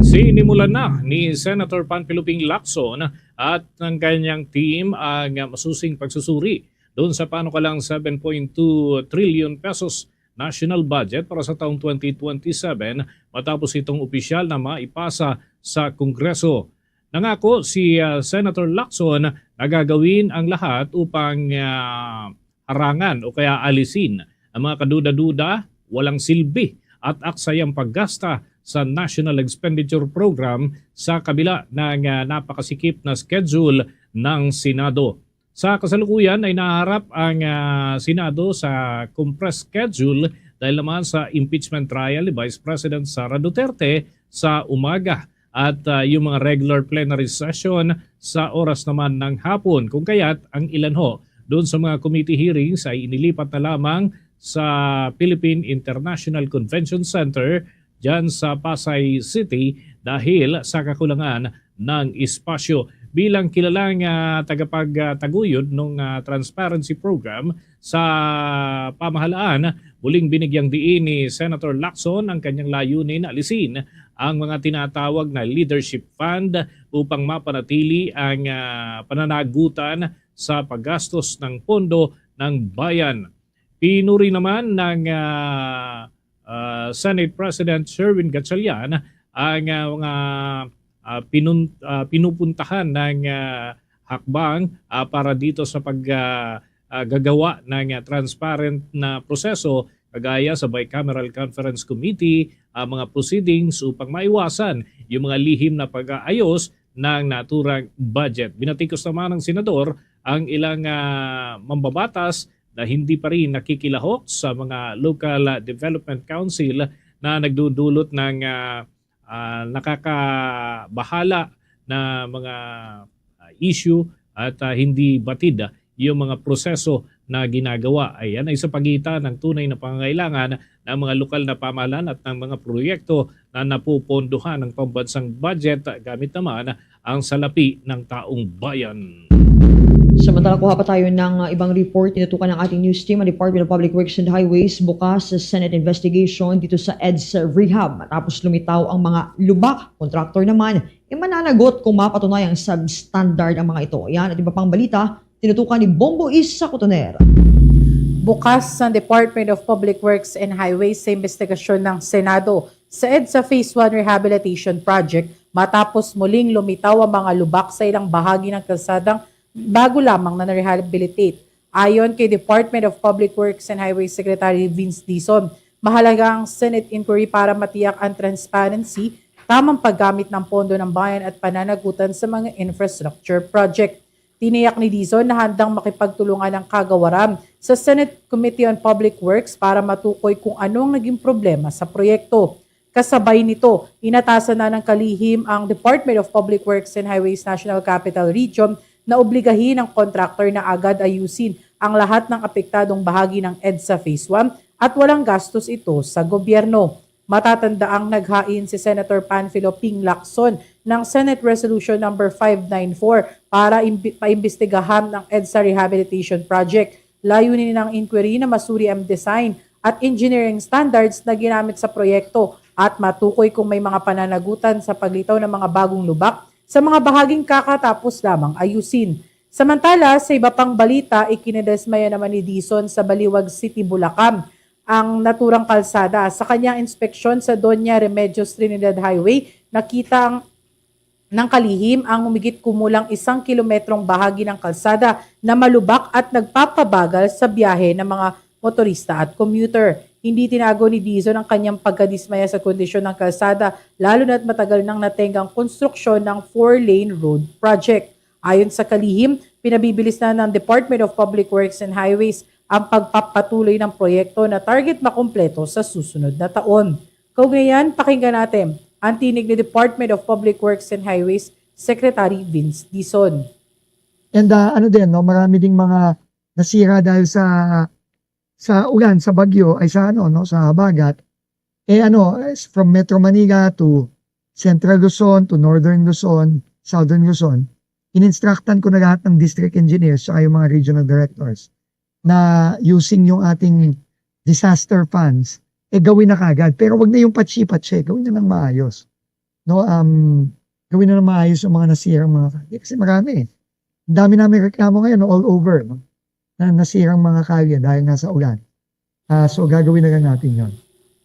Sinimulan na ni Senator Panfilo Ping Lacson at ng kanyang team ang masusing pagsusuri doon sa panukalang seven point two trillion pesos national budget para sa taong twenty twenty-seven matapos itong opisyal na maipasa sa Kongreso. Nangako si, ah, Senator Lacson na gagawin ang lahat upang, ah, harangan o kaya alisin ang mga kaduda-duda, walang silbi at aksayang paggasta sa National Expenditure Program sa kabila ng, ah, napakasikip na schedule ng Senado. Sa kasalukuyan ay nahaharap ang, ah, Senado sa compressed schedule dahil naman sa impeachment trial ni Vice President Sara Duterte sa umaga at, ah, yung mga regular plenary session sa oras naman ng hapon. Kung kaya't ang ilan ho doon sa mga committee hearings ay inilipat na lamang sa Philippine International Convention Center diyan sa Pasay City dahil sa kakulangan ng espasyo. Bilang kilalang, ah, tagapagtaguyod nung, ah, transparency program sa pamahalaan, muling binigyang diin ni Senator Lacson ang kanyang layunin na alisin ang mga tinatawag na leadership fund upang mapanatili ang, ah, pananagutan sa paggastos ng pondo ng bayan. Pinuri naman ng, ah, ah, Senate President Sherwin Gatchalian ang, ah, mga, ah, pinun-, ah, pinupuntahan ng, ah, hakbang, ah, para dito sa pag, ah, ah, gagawa ng, ah, transparent na proseso kagaya sa Bicameral Conference Committee, ah, mga proceedings upang maiwasan yung mga lihim na pag-aayos ng naturang budget. Binatikos naman ng Senador ang ilang, ah, mambabatas na hindi pa rin nakikilahok sa mga local, ah, development council na nagdudulot ng, ah, ah, nakakabahala na mga, ah, issue at, ah, hindi batid, ah, yung mga proseso na ginagawa. Ayan ay sa pagitan ng tunay na pangangailangan ng mga lokal na pamahalaan at ng mga proyekto na napupondohan ng pambansang budget gamit naman ang salapi ng taong bayan. Samantala, kuha pa tayo ng, uh, ibang report. Tinutukan ng ating news team ang Department of Public Works and Highways bukas sa Senate investigation dito sa EDSA rehab matapos lumitaw ang mga lubak. Kontraktor naman, eh, mananagot kung mapatunayang substandard ang mga ito. Yan at iba pang balita, tinutukan ni Bombo Isa Cotoner. Bukas ang Department of Public Works and Highways sa imbestigasyon ng Senado sa EDSA Phase one Rehabilitation Project matapos muling lumitaw ang mga lubak sa ilang bahagi ng kalsadang bago lamang na na-rehabilitate. Ayon kay Department of Public Works and Highways Secretary Vince Dizon, mahalaga ang Senate inquiry para matiyak ang transparency, tamang paggamit ng pondo ng bayan at pananagutan sa mga infrastructure project. Tiniyak ni Dizon na handang makipagtulungan ang kagawaran sa Senate Committee on Public Works para matukoy kung ano ang naging problema sa proyekto. Kasabay nito, inatasan na ng kalihim ang Department of Public Works and Highways National Capital Region na obligahin ang contractor na agad ayusin ang lahat ng apektadong bahagi ng EDSA Phase one at walang gastos ito sa gobyerno. Matatanda ang naghain si Senator Panfilo Ping Lacson ng Senate Resolution Number five nine four para imbi-, paimbestigahan ang EDSA Rehabilitation Project. Layunin ng inquiry na masuri ang design at engineering standards na ginamit sa proyekto at matukoy kung may mga pananagutan sa paglitaw ng mga bagong lubak sa mga bahaging kakatapos lamang ayusin. Samantala, sa iba pang balita, ikinadismaya naman ni Dizon sa Baliwag City, Bulacan, ang naturang kalsada. Sa kanyang inspeksyon sa Doña Remedios Trinidad Highway, nakita ang, ng kalihim ang humigit kumulang isang kilometrong bahagi ng kalsada na malubak at nagpapabagal sa biyahe ng mga motorista at commuter. Hindi tinago ni Dizon ang kanyang pagkadismaya sa kondisyon ng kalsada, lalo na't matagal nang natenggang konstruksyon ng four-lane road project. Ayon sa kalihim, pinabibilis na ng Department of Public Works and Highways ang pagpapatuloy ng proyekto na target makumpleto sa susunod na taon. Kaugnayan, pakinggan natin ang tinig ni Department of Public Works and Highways Secretary Vince Dizon. And, ah, ano din, no, marami ding mga nasira dahil sa, sa ulan, sa bagyo, ay sa ano, no, sa habagat. Eh, ano, eh, from Metro Manila to Central Luzon, to Northern Luzon, Southern Luzon, in-instructan ko na lahat ng district engineers tsaka yung mga regional directors na using yung ating disaster funds, eh, gawin na kagad. Pero wag na yung patsi-patsi, gawin na ng maayos. No, um, gawin na ng maayos yung mga nasirang mga kalye. Kasi marami eh. Ang dami namin reklamo ngayon, no, all over, no? Na nasirang mga kalye dahil nga sa ulan. Ah, so, gagawin na lang natin yun.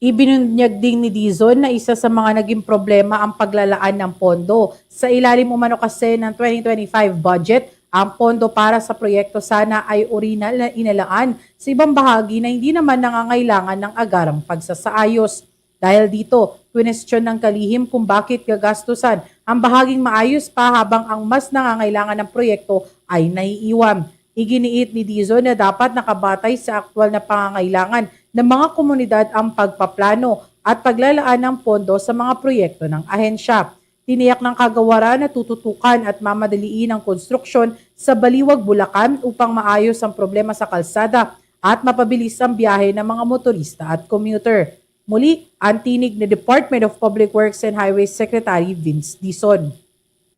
Ibinunyag din ni Dizon na isa sa mga naging problema ang paglalaan ng pondo. Sa ilalim umano kasi ng twenty twenty-five budget, ang pondo para sa proyekto sana ay uri na inalaan sa ibang bahagi na hindi naman nangangailangan ng agarang pagsasaayos. Dahil dito, kwinestiyon ng kalihim kung bakit gagastusan ang bahaging maayos pa habang ang mas nangangailangan ng proyekto ay naiiwan. Iginiit ni Dizon na dapat nakabatay sa aktual na pangangailangan ng mga komunidad ang pagpaplano at paglalaan ng pondo sa mga proyekto ng ahensya. Tiniyak ng kagawaran na tututukan at mamadaliin ang konstruksyon sa Baliwag, Bulacan upang maayos ang problema sa kalsada at mapabilis ang biyahe ng mga motorista at commuter. Muli, ang tinig ni Department of Public Works and Highways Secretary Vince Dizon.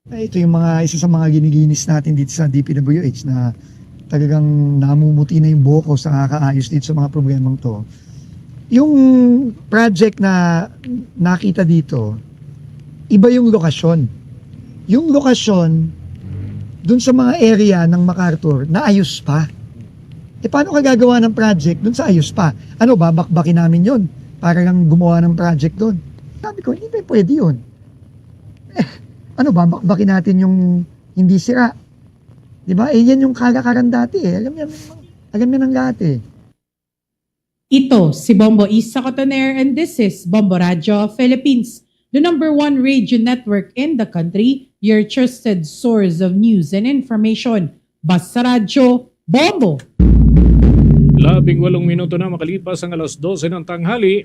Ay, ito yung mga, isa sa mga ginilinis natin dito sa D P W H na talagang namumuti na yung buhok ko sa kakaayos dito sa mga problemang to. Yung project na nakita dito, iba yung lokasyon. Yung lokasyon, dun sa mga area ng MacArthur, naayos pa. Eh, paano ka gagawa ng project dun sa ayos pa? Ano, babakbakin namin yun para lang gumawa ng project dun? Sabi ko, hindi pwede yun. Eh, ano, babakbakin natin yung hindi sira? Di ba? Eh, yan yung kalakaran dati eh. Alam niya, alam niya ng lahat eh. Ito si Bombo Isa Cotoner, and this is Bombo Radyo Philippines, the number one radio network in the country, your trusted source of news and information. Basta Radyo, Bombo! Labing walong minuto na makalipas ang alas dose ng tanghali,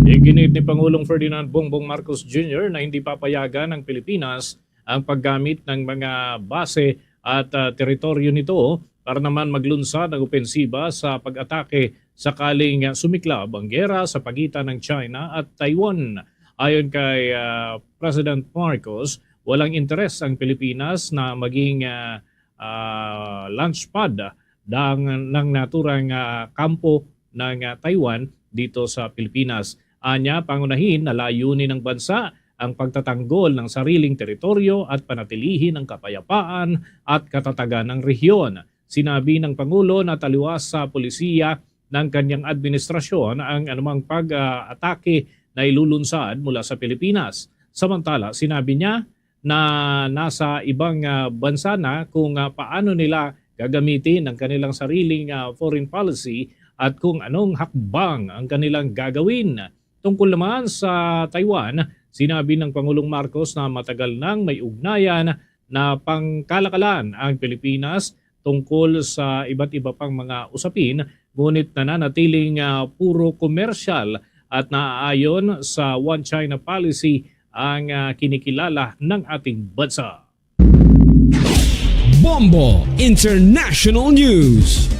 iginiit ni Pangulong Ferdinand Bongbong Marcos Junior na hindi papayagan ng Pilipinas ang paggamit ng mga base at, ah, teritoryo nito para naman maglunsad ng opensiba sa pag-atake sakaling, ah, sumiklab ang gera sa pagitan ng China at Taiwan. Ayon kay, ah, President Marcos, walang interes ang Pilipinas na maging, ah, ah, launch pad ng, ng naturang, ah, kampo ng, ah, Taiwan dito sa Pilipinas. Anya, pangunahin na layunin ng bansa ang pagtatanggol ng sariling teritoryo at panatilihin ang kapayapaan at katatagan ng rehiyon. Sinabi ng Pangulo na taliwas sa polisiya ng kanyang administrasyon ang anumang pag-atake na ilulunsad mula sa Pilipinas. Samantala, sinabi niya na nasa ibang, ah, bansa na kung, ah, paano nila gagamitin ang kanilang sariling, ah, foreign policy at kung anong hakbang ang kanilang gagawin. Tungkol naman sa Taiwan, sinabi ng Pangulong Marcos na matagal nang may ugnayan na pangkalakalan ang Pilipinas tungkol sa iba't iba pang mga usapin, ngunit nananatiling, ah, puro komersyal at naaayon sa One China Policy ang, ah, kinikilala ng ating bansa. Bombo International News.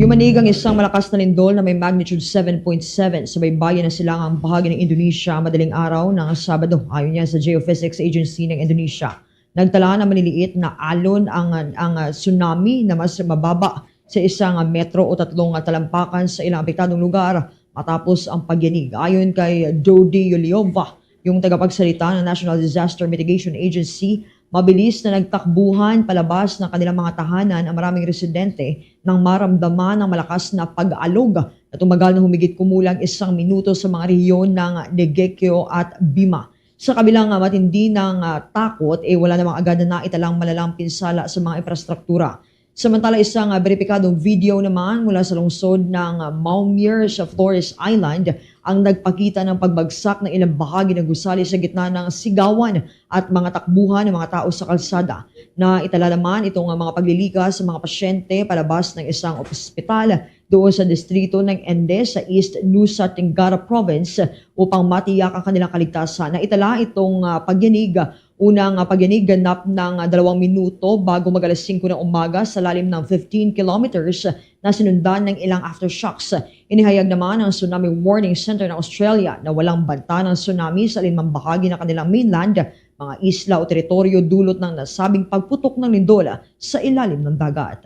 Yumanig ang isang malakas na lindol na may magnitude seven point seven sa baybayin ng silangang bahagi ng Indonesia madaling araw ng Sabado, ayon niya sa Geophysics Agency ng Indonesia. Nagtala ng maliliit na alon ang, ang, ah, tsunami na mas mababa sa isang, ah, metro o tatlong, ah, talampakan sa ilang apektadong lugar matapos ang pagyanig. Ayon kay Dodi Yuliova, yung tagapagsalita ng National Disaster Mitigation Agency, mabilis na nagtakbuhan palabas ng kanilang mga tahanan ang maraming residente nang maramdaman ang malakas na pag-alog na tumagal na humigit kumulang isang minuto sa mga rehiyon ng Negegco at Bima. Sa kabilang, ah, matindi ng, ah, takot, eh, wala namang agad na naitalang malalang pinsala sa mga infrastruktura. Samantala, isang, ah, beripikadong video naman mula sa lungsod ng, ah, Maumere sa Flores Island ang nagpakita ng pagbagsak ng ilang bahagi ng gusali sa gitna ng sigawan at mga takbuhan ng mga tao sa kalsada. Naitala naman itong, ah, mga paglilikas sa mga pasyente palabas ng isang ospital doon sa distrito ng Ende sa East Nusa Tenggara Province upang matiyak ang kanilang kaligtasan. Naitala itong, ah, pagyanig, unang, ah, pagyanig ganap ng, ah, dalawang minuto bago mag-alas singko ng umaga sa lalim ng fifteen kilometers na sinundan ng ilang aftershocks. Inihayag naman ng Tsunami Warning Center ng Australia na walang banta ng tsunami sa alinmang bahagi ng kanilang mainland, mga isla o teritoryo dulot ng nasabing pagputok ng lindol sa ilalim ng dagat.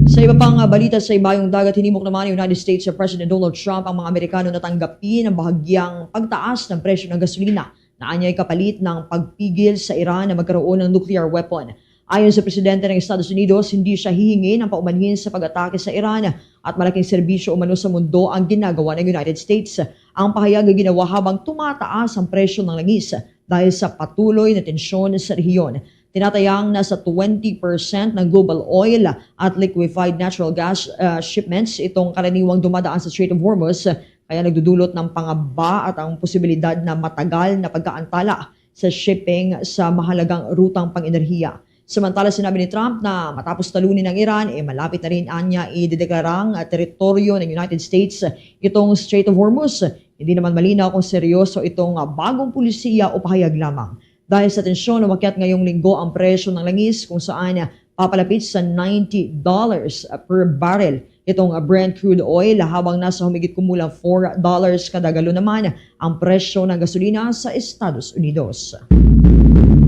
Sa iba pang, ah, balita sa ibayong dagat, hinimok naman ng United States President Donald Trump ang mga Amerikano na tanggapin ang bahagyang pagtaas ng presyo ng gasolina na anyay kapalit ng pagpigil sa Iran na magkaroon ng nuclear weapon. Ayon sa presidente ng Estados Unidos, hindi siya hihingi ng paumanhin sa pag-atake sa Iran at malaking serbisyo umano sa mundo ang ginagawa ng United States. Ang pahayag ay ginawa habang tumataas ang presyo ng langis dahil sa patuloy na tensyon sa rehiyon. Tinatayang nasa twenty percent ng global oil at liquefied natural gas, ah, shipments itong karaniwang dumadaan sa Strait of Hormuz, kaya nagdudulot ng pangamba at ang posibilidad na matagal na pagkaantala sa shipping sa mahalagang rutang pang-enerhiya. Samantala, sinabi ni Trump na matapos talunin ang Iran, eh, malapit na rin anya idedeklarang, ah, teritoryo ng United States itong Strait of Hormuz. Hindi naman malinaw kung seryoso itong, ah, bagong polisiya o pahayag lamang. Dahil sa tensyon, umakyat ngayong linggo ang presyo ng langis kung saan, ah, papalapit sa ninety dollars per barrel itong, ah, Brent crude oil, habang nasa humigit kumulang four dollars kada galon naman ang presyo ng gasolina sa Estados Unidos.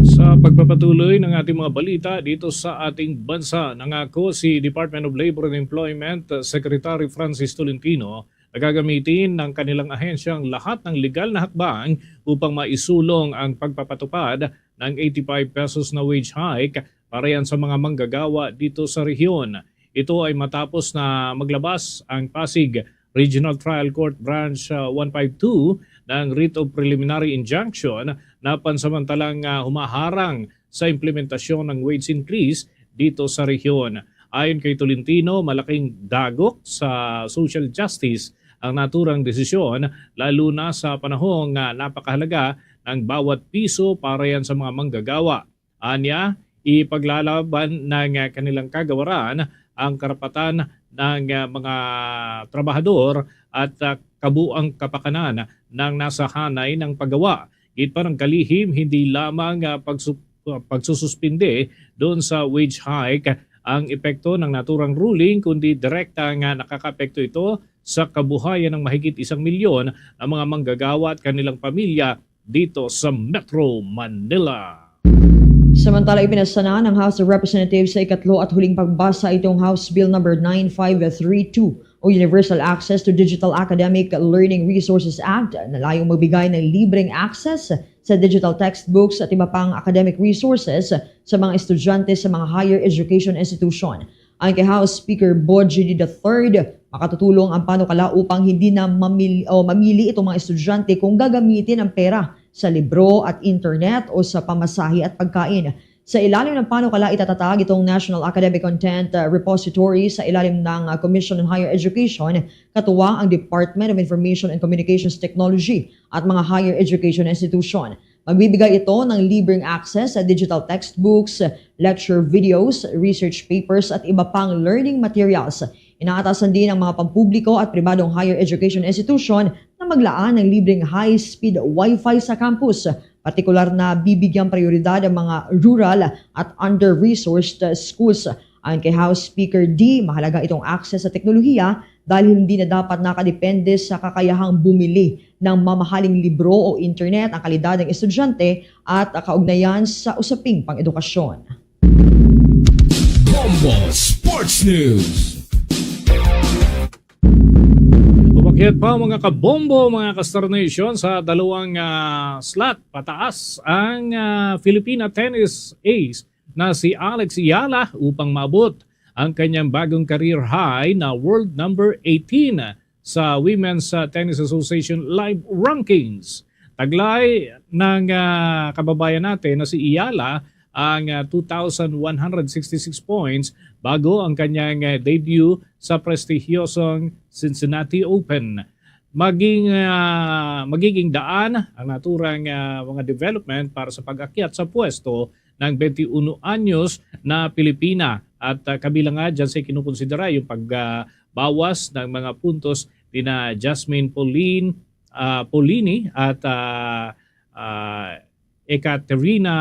Sa pagpapatuloy ng ating mga balita dito sa ating bansa, nangako si Department of Labor and Employment, ah, Secretary Francis Tolentino na gagamitin ng kanilang ahensya ang lahat ng legal na hakbang upang maisulong ang pagpapatupad ng eighty-five pesos na wage hike para yan sa mga manggagawa dito sa rehiyon. Ito ay matapos na maglabas ang Pasig Regional Trial Court Branch, ah, one five two ng writ of preliminary injunction na pansamantalang, ah, humaharang sa implementasyon ng wage increase dito sa rehiyon. Ayon kay Tolentino, malaking dagok sa social justice ang naturang desisyon, lalo na sa panahong, ah, napakahalaga ng bawat piso para yan sa mga manggagawa. Anya, ipaglalaban ng, ah, kanilang kagawaran ang karapatan ng, ah, mga trabahador at, ah, kabuang kapakanan ng nasa hanay ng paggawa. Git pa ng kalihim, hindi lamang, ah, pagsu-, ah, pagsususpinde doon sa wage hike ang epekto ng naturang ruling, kundi direkta nga nakakaapekto ito sa kabuhayan ng mahigit isang milyon na mga manggagawa at kanilang pamilya dito sa Metro Manila. Samantala, ipinasa na ng House of Representatives sa ikatlo at huling pagbasa itong House Bill number nine five three two o Universal Access to Digital Academic Learning Resources Act na layong magbigay ng libreng access sa digital textbooks at iba pang academic resources sa mga estudyante sa mga higher education institution. Ayon kay House Speaker Boji D the third, makatutulong ang panukala upang hindi na mamili, o mamili itong mga estudyante kung gagamitin ang pera sa libro at internet o sa pamasahe at pagkain. Sa ilalim ng panukala, itatatag itong National Academic Content, uh, Repository sa ilalim ng, uh, Commission on Higher Education, katuwang ang Department of Information and Communications Technology at mga higher education institution. Magbibigay ito ng libreng access sa digital textbooks, lecture videos, research papers at iba pang learning materials. Inaatasan din ang mga pampubliko at pribadong higher education institution na maglaan ng libreng high-speed wifi sa campus. Partikular na bibigyang prayoridad ang mga rural at under-resourced schools. Ayon kay House Speaker D, mahalaga itong access sa teknolohiya dahil hindi na dapat nakadepende sa kakayahang bumili ng mamahaling libro o internet ang kalidad ng estudyante at kaugnayan sa usaping pang-edukasyon. Bombo Sports News. Umakyat pa, mga kabombo, mga ka-Star Nation, sa dalawang, ah, slot pataas ang, ah, Filipina tennis ace na si Alex Eala upang maabot ang kanyang bagong career high na world number eighteen sa Women's, ah, Tennis Association Live Rankings. Taglay ng, ah, kababayan natin na si Eala ang, ah, two thousand one hundred sixty-six points bago ang kanyang, ah, debut sa prestihiyosong Cincinnati Open. Maging, ah, magiging daan ang naturang, ah, mga development para sa pag-akyat sa pwesto ng twenty-one anyos na Pilipina. At, ah, kabilang nga dyan sa ikinukonsidera yung pag, ah, bawas ng mga puntos ni na Jasmine Pauline, ah, Paulini at, ah, ah, Ekaterina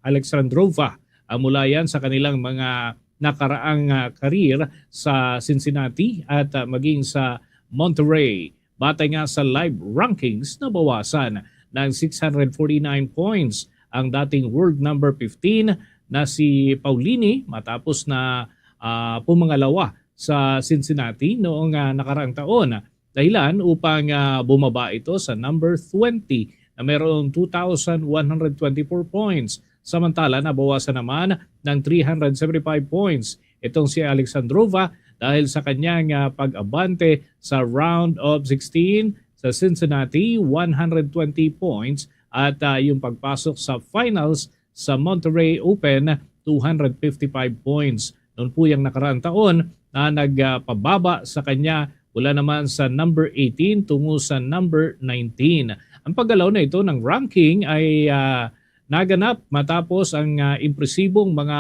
Alexandrova. Ah, mula yan sa kanilang mga nakaraang, ah, career sa Cincinnati at, ah, maging sa Monterrey. Batay nga sa live rankings, nabawasan ng six hundred forty-nine points ang dating world number fifteen na si Paulini matapos na, ah, pumangalawa sa Cincinnati noong, ah, nakaraang taon. Dahilan upang, ah, bumaba ito sa number twenty na mayroong two thousand one hundred twenty-four points. Samantala, nabawasan naman ng three hundred seventy-five points itong si Alexandrova dahil sa kanyang, ah, pag-abante sa round of sixteen sa Cincinnati, one hundred twenty points, at, ah, yung pagpasok sa finals sa Monterrey Open, two hundred fifty-five points. Noon po yang nakaraang taon na nagpababa sa kanya mula naman sa number eighteen tungo sa number nineteen. Ang paggalaw na ito ng ranking ay, ah, naganap matapos ang, ah, impresibong mga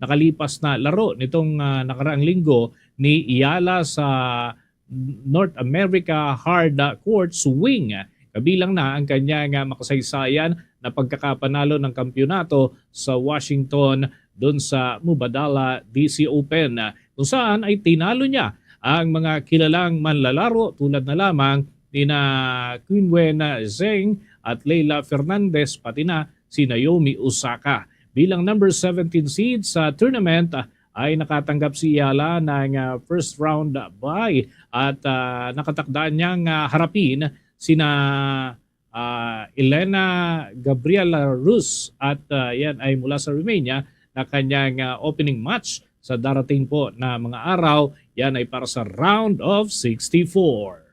nakalipas na laro nitong, ah, nakaraang linggo ni Eala sa North America Hard Court Swing. Kabilang na ang kanyang, ah, makasaysayan na pagkakapanalo ng kampiyonato sa Washington doon sa Mubadala D C Open, kung saan ay tinalo niya ang mga kilalang manlalaro tulad na lamang ni na Qinwen Zheng at Leylah Fernandez, pati na si Naomi Osaka. Bilang number seventeen seed sa tournament, ah, ay nakatanggap si Eala ng, ah, first round bye at, ah, nakatakda niyang, ah, harapin sina, ah, Elena Gabriela Rus at, ah, yan ay mula sa Romania na kanyang, ah, opening match sa darating po na mga araw. Yan ay para sa round of sixty-four.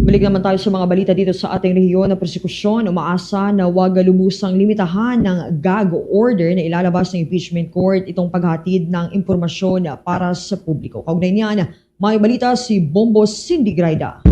Balik naman tayo sa mga balita dito sa ating rehiyon. Ang prosekusyon umaasa na wag lubusang limitahan ng gag order na ilalabas ng impeachment court itong paghatid ng impormasyon para sa publiko. Kaugnay niyan, may balita si Bombo Cindy Graida.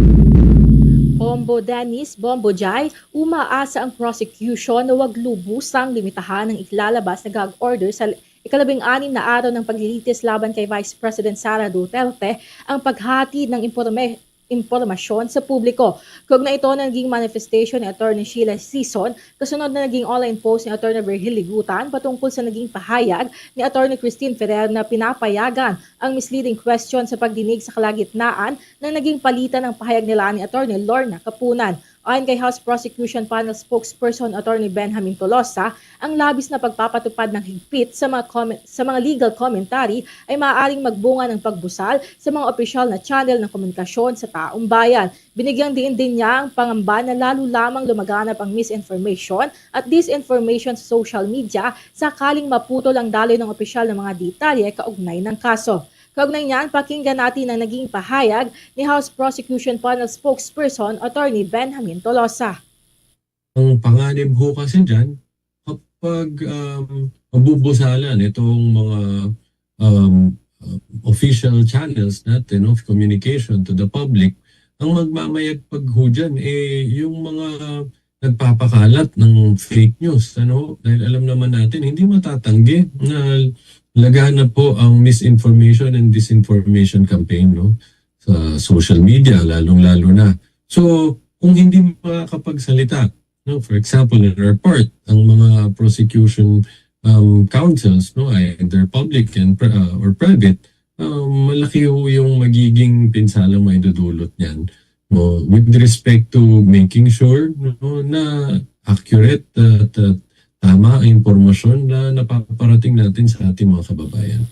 Bombo Dennis, Bombo Jai, umaasa ang prosecution na wag lubusang limitahan ng ilalabas na gag order sa ikalabing-anim na araw ng paglilitis laban kay Vice President Sara Duterte ang paghatid ng imporme-, impormasyon sa publiko. Kaugnay ito na naging manifestation ni Attorney Sheila Sison, kasunod na naging online post ni Attorney Virgil Ligutan patungkol sa naging pahayag ni Attorney Christine Ferrer na pinapayagan ang misleading question sa pagdinig sa kalagitnaan na naging palitan ng pahayag nila ni Attorney Lorna Kapunan. Ayon kay House Prosecution Panel Spokesperson Attorney Benjamin Tolosa, ang labis na pagpapatupad ng higpit sa mga comment, sa mga legal commentary ay maaaring magbunga ng pagbusal sa mga opisyal na channel ng komunikasyon sa taong bayan. Binigyang diin din niya ang pangamba na lalo lamang lumaganap ang misinformation at disinformation sa social media sakaling maputol ang daloy ng opisyal na mga detalye kaugnay ng kaso. Kaugnay niyan, pakinggan natin ang naging pahayag ni House Prosecution Panel Spokesperson Attorney Benjamin Tolosa. Ang panganib ho kasi diyan, kapag, um, mabubusalan itong mga, um, uh, official channels natin of communication to the public, ang magmamayagpag ho diyan, eh, yung mga nagpapakalat ng fake news, ano? Dahil alam naman natin, hindi matatanggi na laganap po ang misinformation and disinformation campaign, no? Sa social media, lalong-lalo na. So, kung hindi makakapagsalita, no, for example, in our part, ang mga prosecution, um, counsels, no, either public and pri-, uh, or private, um, malaki ho yung magiging pinsalang maidudulot niyan, no, with respect to making sure, no, na accurate at, at tama ang impormasyon na napaparating natin sa ating mga kababayan.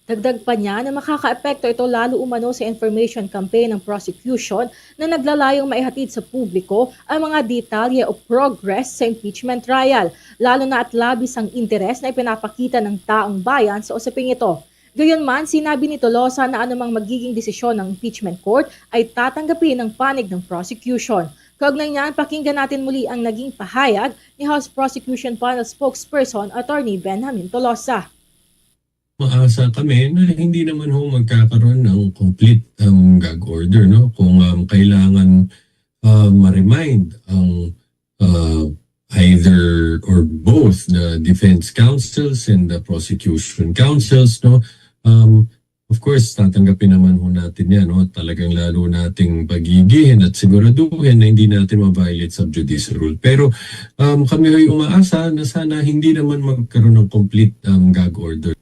Dagdag pa niya na makakaepekto ito lalo umano sa information campaign ng prosecution na naglalayong maihatid sa publiko ang mga detalye o progress sa impeachment trial, lalo na at labis ang interes na ipinapakita ng taong bayan sa usaping ito. Gayunman, sinabi ni Tolosa na anumang magiging desisyon ng impeachment court ay tatanggapin ang panig ng prosecution. Kaugnay niyan, pakinggan natin muli ang naging pahayag ni House Prosecution Panel Spokesperson Attorney Benjamin Tolosa. Umaasa kami na hindi naman ho magkakaroon ng complete, um, gag order, no? Kung, um, kailangan, uh, ma-remind ang, uh, either or both the defense counsels and the prosecution counsels, no? Um, of course, tatanggapin naman ho natin yan, no? Talagang lalo nating pagigihin at siguraduhin na hindi natin ma-violate sub judice rule. Pero, um, kami ho'y umaasa na sana hindi naman magkaroon ng complete, um, gag order.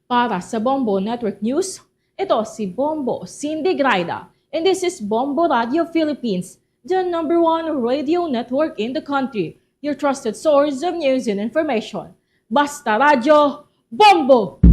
Para sa Bombo Network News, ito si Bombo Cindy Graida, and this is Bombo Radio Philippines, the number one radio network in the country, your trusted source of news and information. Basta Radyo, Bombo!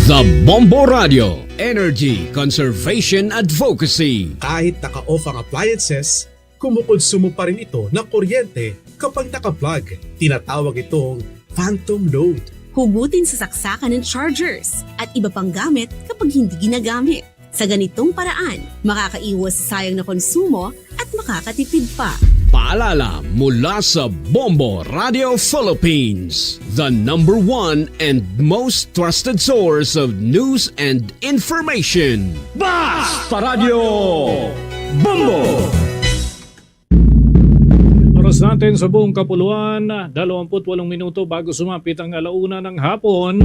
The Bombo Radio, Energy Conservation Advocacy. Kahit naka-off ang appliances, kumukonsumo pa rin ito ng kuryente kapag naka-plug. Tinatawag itong phantom load. Hugutin sa saksakan ng chargers at iba pang gamit kapag hindi ginagamit. Sa ganitong paraan, makakaiwas sa sayang na konsumo at makakatipid pa. Paalala mula sa Bombo Radio Philippines, the number one and most trusted source of news and information. Basta Radyo Bombo! Oras natin sa buong kapuluan, dalawampu't walong minuto bago sumapit ang ala una ng hapon.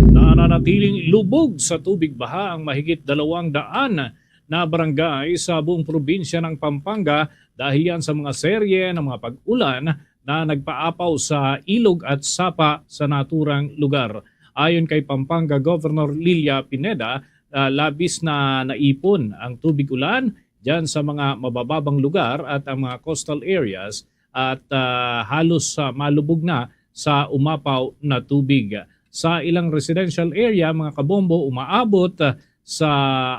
Nananatiling lubog sa tubig baha ang mahigit dalawang daan na barangay sa buong probinsya ng Pampanga dahil yan sa mga serye ng mga pag-ulan na nagpaapaw sa ilog at sapa sa naturang lugar. Ayon kay Pampanga Governor Lilia Pineda, ah, labis na naipon ang tubig ulan diyan sa mga mabababang lugar at ang mga coastal areas at, ah, halos, ah, malubog na sa umapaw na tubig. Sa ilang residential area, mga kabombo, umaabot, ah, sa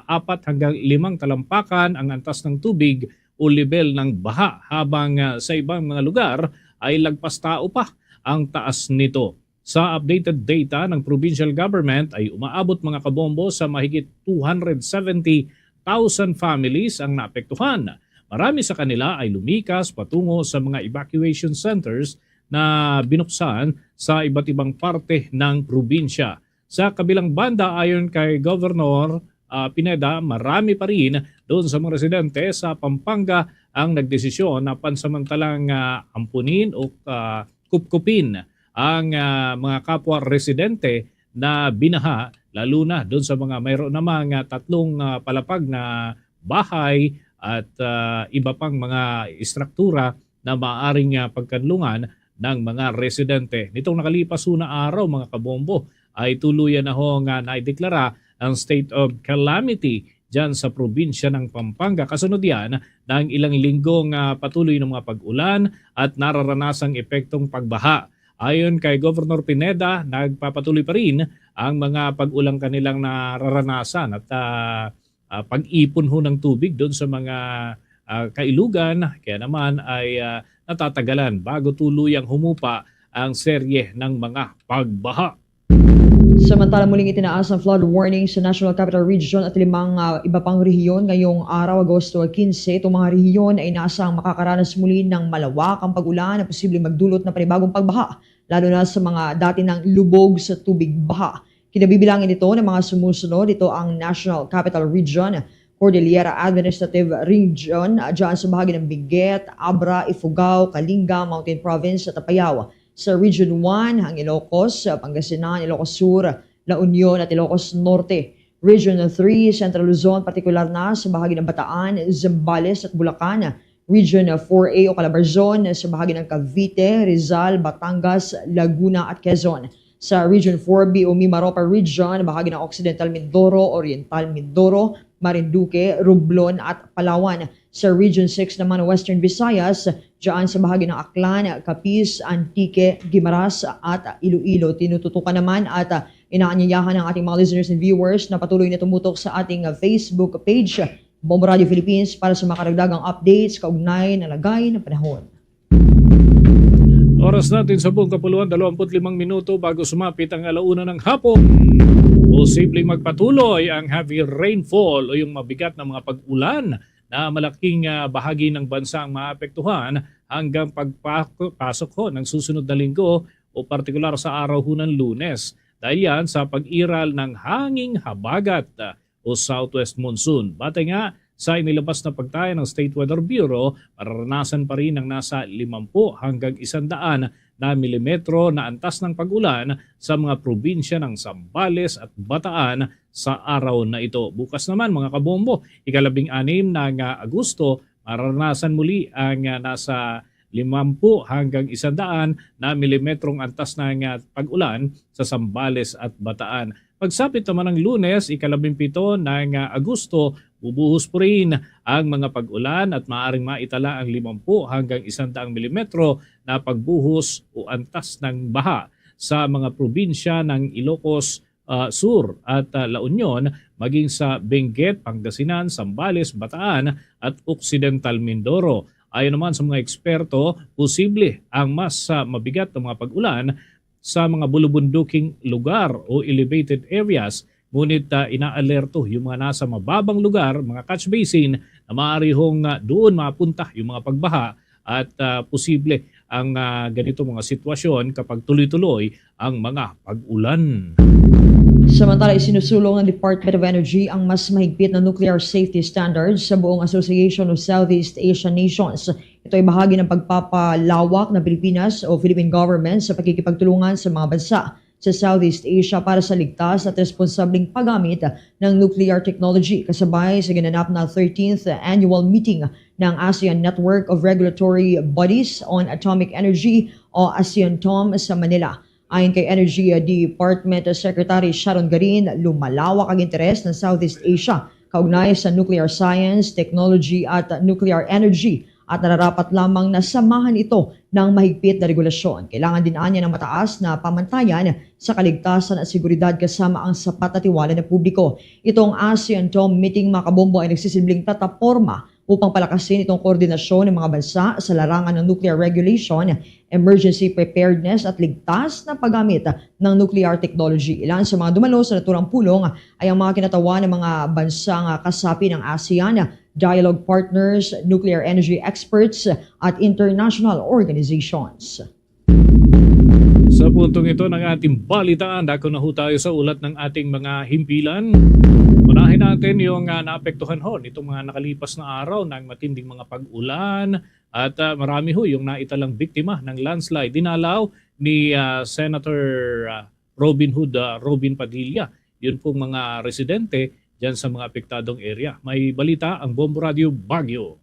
apat hanggang limang talampakan ang antas ng tubig o lebel ng baha, habang, ah, sa ibang mga lugar ay lagpas tao pa ang taas nito. Sa updated data ng provincial government ay umaabot, mga kabombo, sa mahigit two hundred seventy thousand families ang naapektuhan. Marami sa kanila ay lumikas patungo sa mga evacuation centers na binuksan sa iba't ibang parte ng probinsya. Sa kabilang banda, ayon kay Governor, ah, Pineda, marami pa rin doon sa mga residente sa Pampanga ang nagdesisyon na pansamantalang, ah, ampunin o, ah, kupkupin ang, ah, mga kapwa residente na binaha, lalo na doon sa mga mayroon namang, ah, tatlong, ah, palapag na bahay at, ah, iba pang mga istruktura na maaaring, ah, pagkanlungan ng mga residente. Nitong nakalipas ho na araw, mga kabombo, ay tuluyan na ho nga naideklara ang state of calamity diyan sa probinsya ng Pampanga. Kasunod yan ng ilang linggong, ah, patuloy na mga pag-ulan at nararanasang epektong pagbaha. Ayon kay Governor Pineda, nagpapatuloy pa rin ang mga pag-ulang kanilang nararanasan at, ah, ah, pag-ipon ho ng tubig doon sa mga, ah, kailugan. Kaya naman ay, ah, natatagalan bago tuluyang humupa ang serye ng mga pagbaha. Samantala, muling itinaas ang flood warning sa National Capital Region at limang, ah, iba pang rehiyon ngayong araw, Agosto quince. Itong mga rehiyon ay inaasahang makakaranas muli ng malawakang pag-ulan na posibleng magdulot ng panibagong pagbaha, lalo na sa mga dati ng lubog sa tubig baha. Kinabibilangan ito ng mga sumusunod. Ito ang National Capital Region, Cordillera Administrative Region, ah, dyan sa bahagi ng Benguet, Abra, Ifugao, Kalinga, Mountain Province at Apayao. Sa Region one, ang Ilocos, ah, Pangasinan, Ilocos Sur, La Union at Ilocos Norte. Region three, Central Luzon, partikular na sa bahagi ng Bataan, Zambales at Bulacan. Region four A o Calabarzon sa bahagi ng Cavite, Rizal, Batangas, Laguna at Quezon. Sa Region four B o Mimaropa Region, bahagi ng Occidental Mindoro, Oriental Mindoro, Marinduque, Romblon at Palawan. Sa Region six naman, Western Visayas, dyan sa bahagi ng Aklan, Capiz, Antique, Guimaras at Iloilo. Tinututukan naman at, ah, inaanyayahan ang ating mga listeners and viewers na patuloy na tumutok sa ating, ah, Facebook page, Bombo Radio Philippines, para sa mga karagdagang updates kaugnay ng lagay ng panahon. Oras natin sa buong kapuluan, dalawampu't limang minuto bago sumapit ang ala una ng hapon. Posibleng magpatuloy ang heavy rainfall o yung mabigat na mga pag-ulan na malaking, ah, bahagi ng bansa ang maapektuhan hanggang pagpasok ho ng susunod na linggo o partikular sa araw ho ng Lunes. Dahil yan sa pag-iral ng hanging habagat, ah, o southwest monsoon. Batay nga sa inilabas na pagtaya ng State Weather Bureau, mararanasan pa rin ang nasa limampu hanggang isandaan na milimetro na antas ng pag-ulan sa mga probinsya ng Zambales at Bataan sa araw na ito. Bukas naman, mga kabombo, ikalabing-anim ng, ah, Agosto, mararanasan muli ang, ah, nasa limampu hanggang isandaan na milimetrong antas ng, ah, pag-ulan sa Zambales at Bataan. Pagsapit naman ng Lunes, ikalabimpito ng, ah, Agosto, bubuhos pa rin ang mga pag-ulan at maaaring maitala ang limampu hanggang isandaang milimetro na pagbuhos o antas ng baha sa mga probinsya ng Ilocos, ah, Sur at, ah, La Union, maging sa Benguet, Pangasinan, Zambales, Bataan at Occidental Mindoro. Ayon naman sa mga eksperto, posible ang mas, ah, mabigat na mga pag-ulan sa mga bulubunduking lugar o elevated areas, ngunit, ah, inaalerto yung mga nasa mababang lugar, mga catch basin, na maaari hong, ah, doon mapunta yung mga pagbaha at, ah, posible ang, ah, ganito mga sitwasyon kapag tuloy-tuloy ang mga pag-ulan. Samantala, isinusulong ng Department of Energy ang mas mahigpit na nuclear safety standards sa buong Association of Southeast Asian Nations. Ito ay bahagi ng pagpapalawak ng Pilipinas o Philippine government sa pakikipagtulungan sa mga bansa sa Southeast Asia para sa ligtas at responsableng paggamit ng nuclear technology, kasabay sa ginanap na thirteenth annual meeting ng ASEAN Network of Regulatory Bodies on Atomic Energy o ASEANTOM sa Manila. Ayon kay Energy Department Secretary Sharon Garin, lumalawak ang interes ng Southeast Asia kaugnay sa nuclear science, technology at nuclear energy at nararapat lamang na samahan ito ng mahigpit na regulasyon. Kailangan din anya ng mataas na pamantayan sa kaligtasan at seguridad kasama ang sapat na tiwala ng publiko. Itong ASEANTOM meeting, mga kabombo, ay nagsisilbing plataporma upang palakasin itong koordinasyon ng mga bansa sa larangan ng nuclear regulation, emergency preparedness at ligtas na paggamit ng nuclear technology. Ilan sa mga dumalo sa naturang pulong ay ang mga kinatawan ng mga bansang kasapi ng ASEAN, dialogue partners, nuclear energy experts, at international organizations. Sa puntong ito ng ating balitaan, dako na ho tayo sa ulat ng ating mga himpilan. Unahin natin yung, ah, naapektuhan ho nitong mga nakalipas na araw ng matinding mga pag-ulan at, ah, marami ho yung naitalang biktima ng landslide. Dinalaw ni, ah, Senator, ah, Robin Hood, ah, Robin Padilla, yun pong mga residente dyan sa mga apektadong area. May balita ang Bombo Radio Baguio.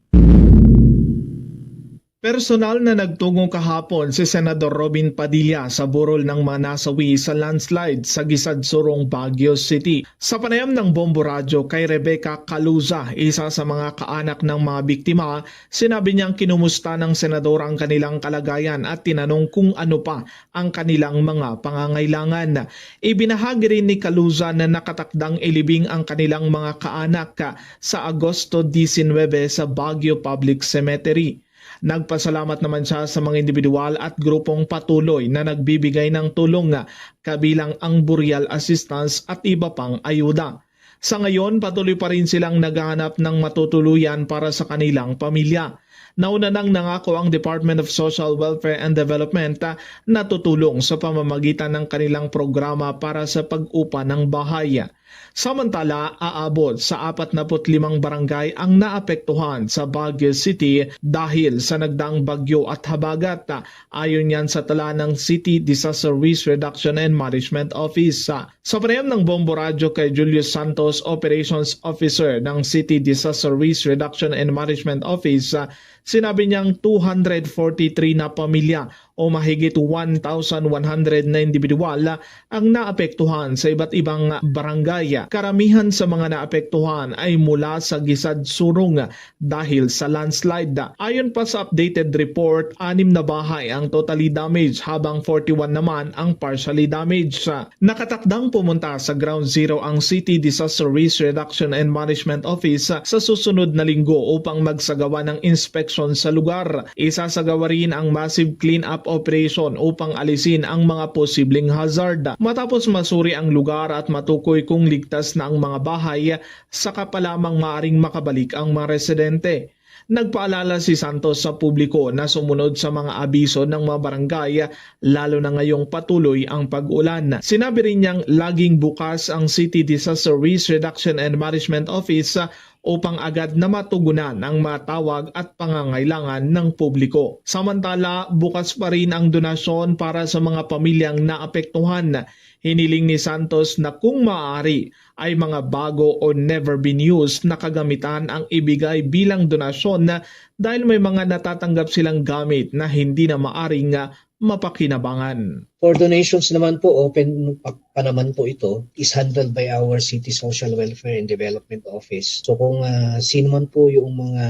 Personal na nagtungo kahapon si Senador Robin Padilla sa burol ng mga nasawi sa landslide sa Gisad Surong, Baguio City. Sa panayam ng Bombo Radyo kay Rebecca Caluza, isa sa mga kaanak ng mga biktima, sinabi niyang kinumusta ng senador ang kanilang kalagayan at tinanong kung ano pa ang kanilang mga pangangailangan. Ibinahagi rin ni Caluza na nakatakdang ilibing ang kanilang mga kaanak sa Agosto disinwebe sa Baguio Public Cemetery. Nagpasalamat naman siya sa mga indibidwal at grupong patuloy na nagbibigay ng tulong, kabilang ang burial assistance at iba pang ayuda. Sa ngayon, patuloy pa rin silang naghahanap ng matutuluyan para sa kanilang pamilya. Nauna nang nangako ang Department of Social Welfare and Development, ah, na tutulong sa pamamagitan ng kanilang programa para sa pag-upa ng bahay. Samantala, aabot sa apat naput limang barangay ang naapektuhan sa Baguio City dahil sa nagdaang bagyo at habagat. Ayon yan sa tala ng City Disaster Risk Reduction and Management Office. Sa panayam ng Bombo Radyo kay Julius Santos, Operations Officer ng City Disaster Risk Reduction and Management Office, sinabi niyang two hundred forty-three na pamilya o mahigit one thousand one hundred na indibidwal ang naapektuhan sa iba't ibang barangay. Karamihan sa mga naapektuhan ay mula sa Gisad Surong dahil sa landslide. Ayon pa sa updated report, anim na bahay ang totally damaged habang forty-one naman ang partially damaged. Nakatakdang pumunta sa Ground Zero ang City Disaster Risk Reduction and Management Office sa susunod na linggo upang magsagawa ng inspeksyon sa lugar. Isasagawa rin ang massive clean-up operation upang alisin ang mga posibleng hazard. Matapos masuri ang lugar at matukoy kung ligtas na ang mga bahay, saka pa lamang maaring makabalik ang mga residente. Nagpaalala si Santos sa publiko na sumunod sa mga abiso ng mga barangay, lalo na ngayong patuloy ang pag-ulan. Sinabi rin niyang laging bukas ang City Disaster Risk Reduction and Management Office upang agad na matugunan ang mga tawag at pangangailangan ng publiko. Samantala, bukas pa rin ang donasyon para sa mga pamilyang naapektuhan. Hiniling ni Santos na kung maaari ay mga bago o never been used na kagamitan ang ibigay bilang donasyon, dahil may mga natatanggap silang gamit na hindi na maaring, ah, mapakinabangan. For donations naman po, open pa, pa naman po ito. Is handled by our City Social Welfare and Development Office. So kung, ah, sino man po yung mga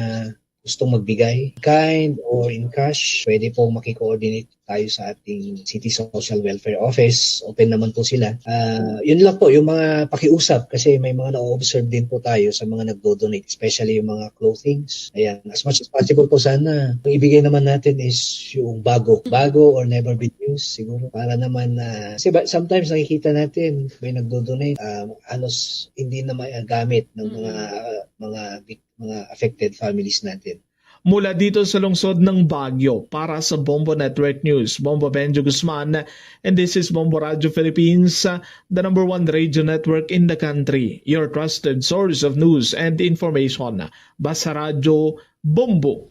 gustong magbigay, kind or in cash, pwede po maki-coordinate tayo sa ating City Social Welfare Office. Open naman po sila. Ah, yun lang po, yung mga pakiusap, kasi may mga na-observe din po tayo sa mga nagdo-donate, especially yung mga clothings. Ayan, as much as possible po sana, kung ibigay naman natin is yung bago, bago or never been used siguro, para naman na, kasi ba, sometimes nakikita natin may nagdo-donate, ah, halos hindi na magamit ng mga, Mm. ah, mga bik-, mga affected families natin. Mula dito sa lungsod ng Baguio, para sa Bombo Network News, Bombo Benjo Guzman, and this is Bombo Radyo Philippines, the number one radio network in the country, your trusted source of news and information. Basta Radyo, Bombo.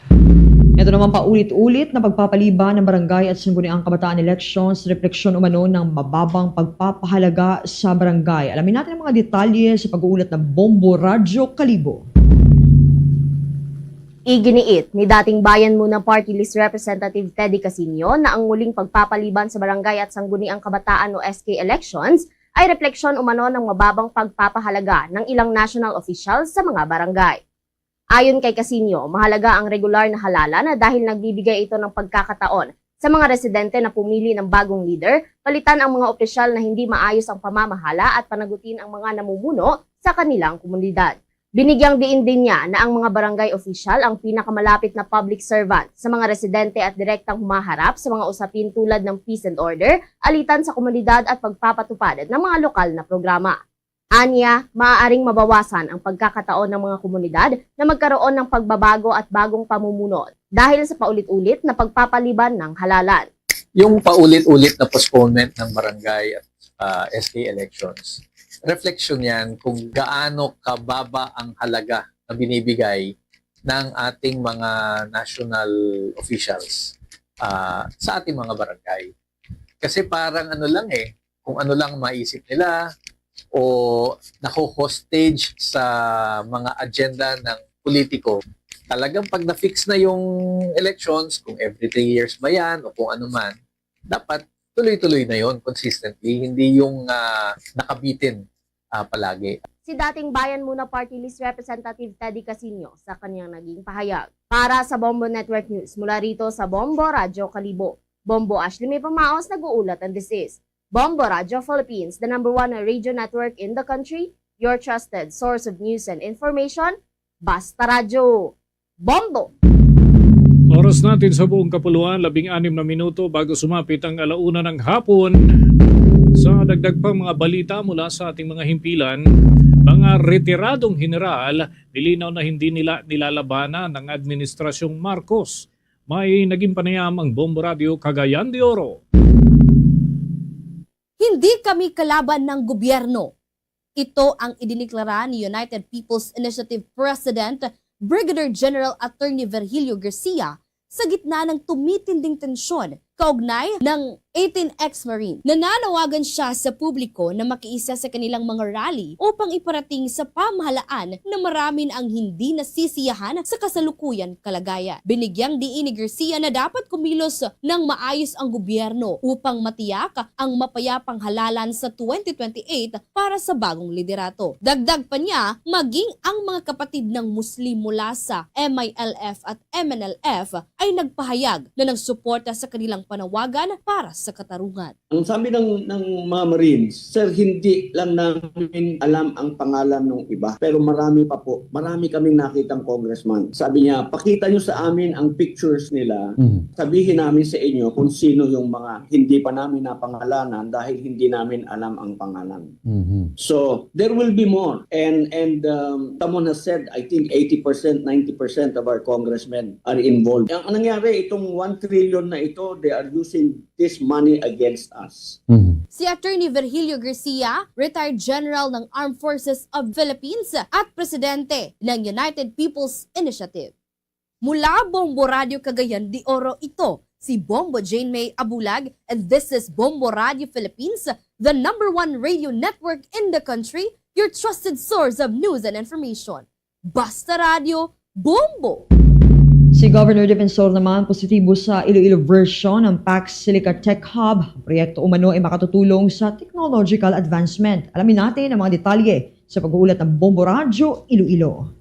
Ito naman, paulit-ulit na pagpapaliban ng barangay at sangguniang kabataan elections, refleksyon umano ng mababang pagpapahalaga sa barangay. Alamin natin ang mga detalye sa pag-uulat ng Bombo Radyo Kalibo. Iginiit ni dating Bayan Muna Party List Representative Teddy Casino na ang muling pagpapaliban sa Barangay at Sangguniang Kabataan o S K elections ay refleksyon umano ng mababang pagpapahalaga ng ilang national officials sa mga barangay. Ayon kay Casino, mahalaga ang regular na halalan dahil nagbibigay ito ng pagkakataon sa mga residente na pumili ng bagong leader, palitan ang mga opisyal na hindi maayos ang pamamahala at panagutin ang mga namumuno sa kanilang komunidad. Binigyang diin din niya na ang mga barangay opisyal ang pinakamalapit na public servant sa mga residente at direktang humaharap sa mga usapin tulad ng peace and order, alitan sa komunidad at pagpapatupad ng mga lokal na programa. Anya, maaaring mabawasan ang pagkakataon ng mga komunidad na magkaroon ng pagbabago at bagong pamumuno dahil sa paulit-ulit na pagpapaliban ng halalan. Yung paulit-ulit na postponement ng barangay at, ah, S K elections, refleksyon yan kung gaano kababa ang halaga na binibigay ng ating mga national officials, ah, sa ating mga barangay. Kasi parang ano lang eh, kung ano lang maisip nila o nako-hostage sa mga agenda ng politiko, Talagang pag na-fix na yung elections, kung every three years ba yan o kung ano man, dapat tuloy-tuloy na yon, consistently, hindi yung, ah, nakabitin, ah, palagi. Si dating Bayan Muna Party List Representative Teddy Casino sa kanyang naging pahayag. Para sa Bombo Network News, mula rito sa Bombo Radyo Kalibo, Bombo Ashley May Pamaos nag-uulat, and this is Bombo Radyo Philippines, the number one radio network in the country, your trusted source of news and information. Basta Radyo. Bombo! Oras natin sa buong kapuluan, labing-anim na minuto bago sumapit ang ala una ng hapon. Sa dagdag pang mga balita mula sa ating mga himpilan, mga retiradong heneral, nilinaw na hindi nila nilalabanan ng Administrasyong Marcos. May naging panayam ang Bombo Radyo Cagayan de Oro. Hindi kami kalaban ng gobyerno. Ito ang idineklara ni United People's Initiative President Brigadier General Attorney Virgilio Garcia sa gitna ng tumitinding tensyon kaugnay ng eighteen ex-Marine. Nananawagan siya sa publiko na makiisa sa kanilang mga rally upang iparating sa pamahalaan na marami na ang hindi nasisiyahan sa kasalukuyan kalagayan. Binigyang diin ni Garcia na dapat kumilos ng maayos ang gobyerno upang matiyak ang mapayapang halalan sa twenty twenty-eight para sa bagong liderato. Dagdag pa niya, maging ang mga kapatid ng Muslim mula sa M I L F at M N L F ay nagpahayag na nagsuporta sa kanilang panawagan para sa katarungan. Ang sabi ng, ng mga Marines, "Sir, hindi lang namin alam ang pangalan ng iba, pero marami pa po. Marami kaming nakitang congressman." Sabi niya, "Pakita niyo sa amin ang pictures nila. Mhm. Sabihin namin sa inyo kung sino yung mga hindi pa namin napangalanan dahil hindi namin alam ang pangalan." Mhm. So, there will be more. And, and, um, someone has said, I think eighty percent, ninety percent of our congressmen are involved. Ang, ang nangyari, itong one trillion na ito, they are using this money against us. Mhm. Si Attorney Virgilio Garcia, retired general ng Armed Forces of Philippines at presidente ng United People's Initiative. Mula Bombo Radyo Cagayan de Oro ito, si Bombo Jane May Abulag, and this is Bombo Radyo Philippines, the number one radio network in the country, your trusted source of news and information. Basta Radyo, Bombo! Si Governor Defensor naman positibo sa Iloilo version ng Pax Silica Tech Hub. Ang proyekto umano ay makatutulong sa technological advancement. Alamin natin ang mga detalye sa pag-uulat ng Bombo Radyo Iloilo.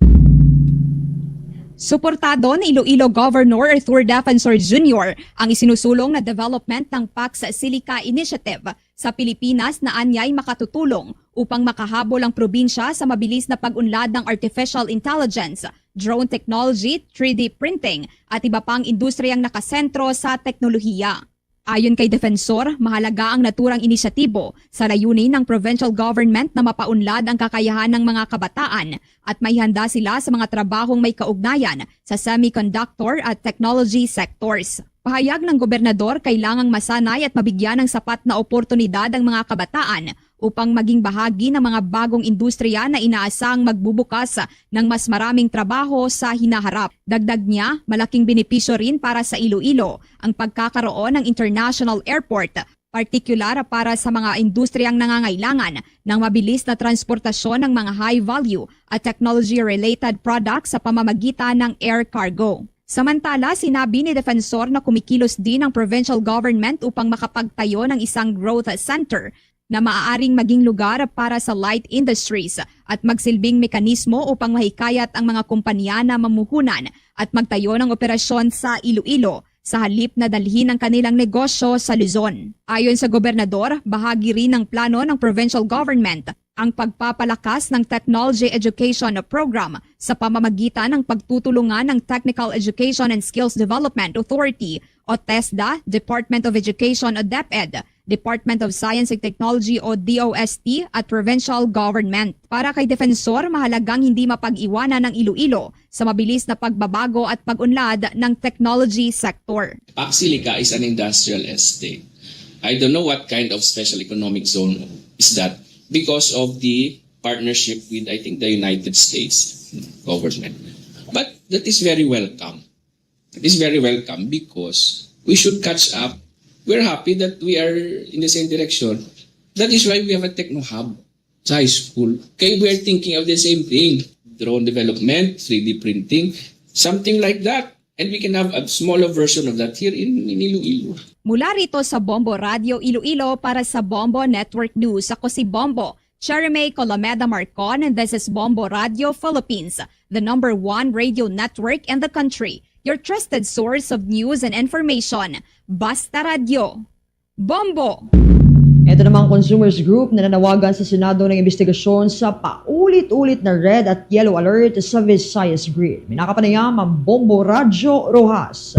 Suportado ni Iloilo Governor Arthur Defensor Junior ang isinusulong na development ng Pax Silica Initiative sa Pilipinas na anyay makatutulong upang makahabol ang probinsya sa mabilis na pag-unlad ng artificial intelligence, drone technology, three D printing, at iba pang industriyang nakasentro sa teknolohiya. Ayon kay Defensor, mahalaga ang naturang inisyatibo sa layunin ng provincial government na mapaunlad ang kakayahan ng mga kabataan at maihanda sila sa mga trabahong may kaugnayan sa semiconductor at technology sectors. Pahayag ng gobernador, kailangang masanay at mabigyan ng sapat na oportunidad ang mga kabataan upang maging bahagi ng mga bagong industriya na inaasahang magbubukas ng mas maraming trabaho sa hinaharap. Dagdag niya, malaking benepisyo rin para sa Iloilo ang pagkakaroon ng international airport, partikular para sa mga industriyang nangangailangan ng mabilis na transportasyon ng mga high-value at technology-related products sa pamamagitan ng air cargo. Samantala, sinabi ni Defensor na kumikilos din ang provincial government upang makapagtayo ng isang growth center na maaaring maging lugar para sa light industries at magsilbing mekanismo upang mahikayat ang mga kumpanya na mamuhunan at magtayo ng operasyon sa Iloilo, sa halip na dalhin ang kanilang negosyo sa Luzon. Ayon sa gobernador, bahagi rin ng plano ng provincial government ang pagpapalakas ng Technology Education Program sa pamamagitan ng pagtutulungan ng Technical Education and Skills Development Authority o TESDA, Department of Education o DepEd, Department of Science and Technology o DOST at provincial government. Para kay Defensor, mahalagang hindi mapag-iwanan ang Iloilo sa mabilis na pagbabago at pag-unlad ng technology sector. Pax Silica is an industrial estate. I don't know what kind of special economic zone is that because of the partnership with, I think, the United States government. But that is very welcome. It is very welcome because we should catch up. We're happy that we are in the same direction. That is why we have a techno hub sa high school. Kay we are thinking of the same thing. Drone development, three D printing. Something like that. And we can have a smaller version of that here in, in Iloilo. Mula rito sa Bombo Radio Iloilo para sa Bombo Network News, ako si Bombo Cherry May Colomeda Marcon, and this is Bombo Radio Philippines, the number one radio network in the country. Your trusted source of news and information. Basta Radyo. Bombo! Ito namang consumers group nananawagan sa Senado ng imbestigasyon sa paulit-ulit na red at yellow alert sa Visayas Grid. May nakapanayam ang Bombo Radyo Roxas.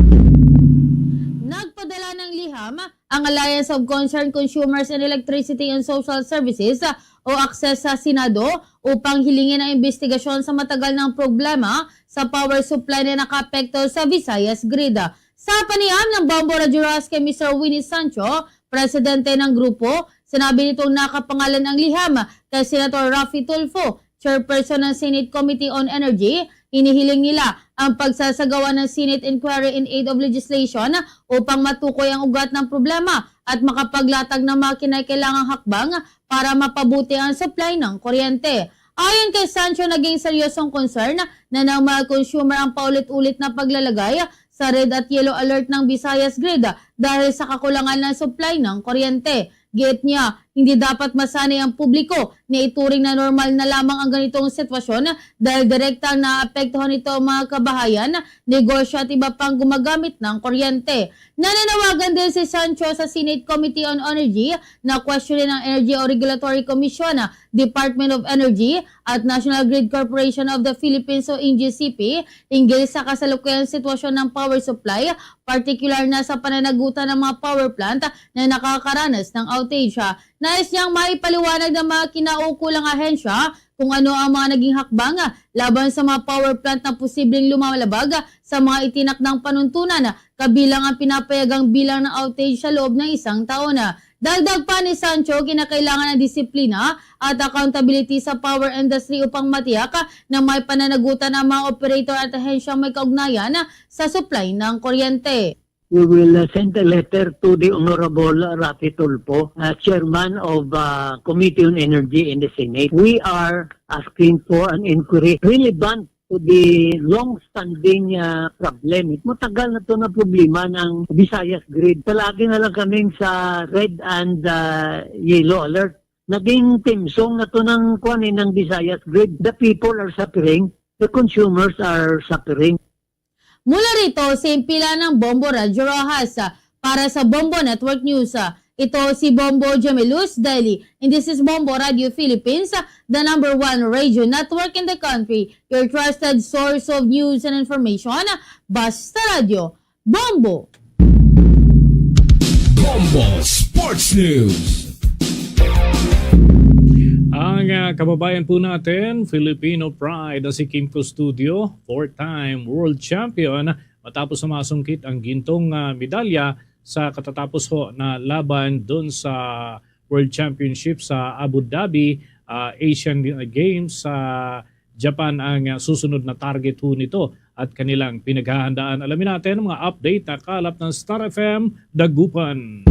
Nagpadala ng liham ang Alliance of Concerned Consumers in Electricity and Social Services o ACCES sa Senado upang hilingin ang imbestigasyon sa matagal ng problema sa power supply na nakaapekto sa Visayas Grid. Sa panayam ng Bombo Radyo Roxas kay Mister Winnie Sancho, presidente ng grupo, sinabi nitong nakapangalan ang liham kay Senator Raffy Tulfo, chairperson ng Senate Committee on Energy. Hinihiling nila ang pagsasagawa ng Senate Inquiry in Aid of Legislation upang matukoy ang ugat ng problema at makapaglatag ng mga kinakailangang hakbang para mapabuti ang supply ng kuryente. Ayon kay Sancho, naging seryosong concern na ng mga consumer ang paulit-ulit na paglalagay sa red at yellow alert ng Visayas Grid dahil sa kakulangan ng supply ng kuryente. Giit niya, hindi dapat masanay ang publiko na ituring na normal na lamang ang ganitong sitwasyon dahil direktang naapektuhan nito ang mga kabahayan, negosyo at iba pang gumagamit ng kuryente. Nananawagan din si Sancho sa Senate Committee on Energy na questionin ang Energy o Regulatory Commission, Department of Energy at National Grid Corporation of the Philippines o N G C P hinggil sa kasalukuyang sitwasyon ng power supply, partikular na sa pananagutan ng mga power plant na nakakaranas ng outage. Nais niyang maipaliwanag ng mga kinaukulang ahensya kung ano ang mga naging hakbang laban sa mga power plant na posibleng lumalabag sa mga itinakdang panuntunan, kabilang ang pinapayagang bilang ng outage sa loob ng isang taon. Dagdag pa ni Sancho, kinakailangan ng disiplina at accountability sa power industry upang matiyak na may pananagutan ang mga operator at ahensyang may kaugnayan sa supply ng kuryente. We will, uh, send a letter to the Honorable Raffy Tulfo, uh, Chairman of, uh, Committee on Energy in the Senate. We are asking for an inquiry relevant to the long-standing, uh, problem. Matagal na 'to na problema ng Visayas Grid. Palagi na lang kaming sa red and, uh, yellow alert. Naging theme song na 'to ng, kuwan, eh, ng Visayas Grid. The people are suffering. The consumers are suffering. Mula rito, sa himpilan ng Bombo Radyo Roxas, para sa Bombo Network News, ito si Bombo Jamilus Daily. And this is Bombo Radio Philippines, the number one radio network in the country. Your trusted source of news and information. Basta Radyo, Bombo! Bombo Sports News. Ang, ah, kababayan po natin, Filipino Pride, na si Kim Custodio, four-time world champion, matapos na masungkit ang gintong, ah, medalya sa katatapos ho na laban doon sa World Championship sa Abu Dhabi, ah, Asian Games sa Japan ang, ah, susunod na target ho nito at kanilang pinaghahandaan. Alamin natin ang mga update na kalap ng Star F M Dagupan.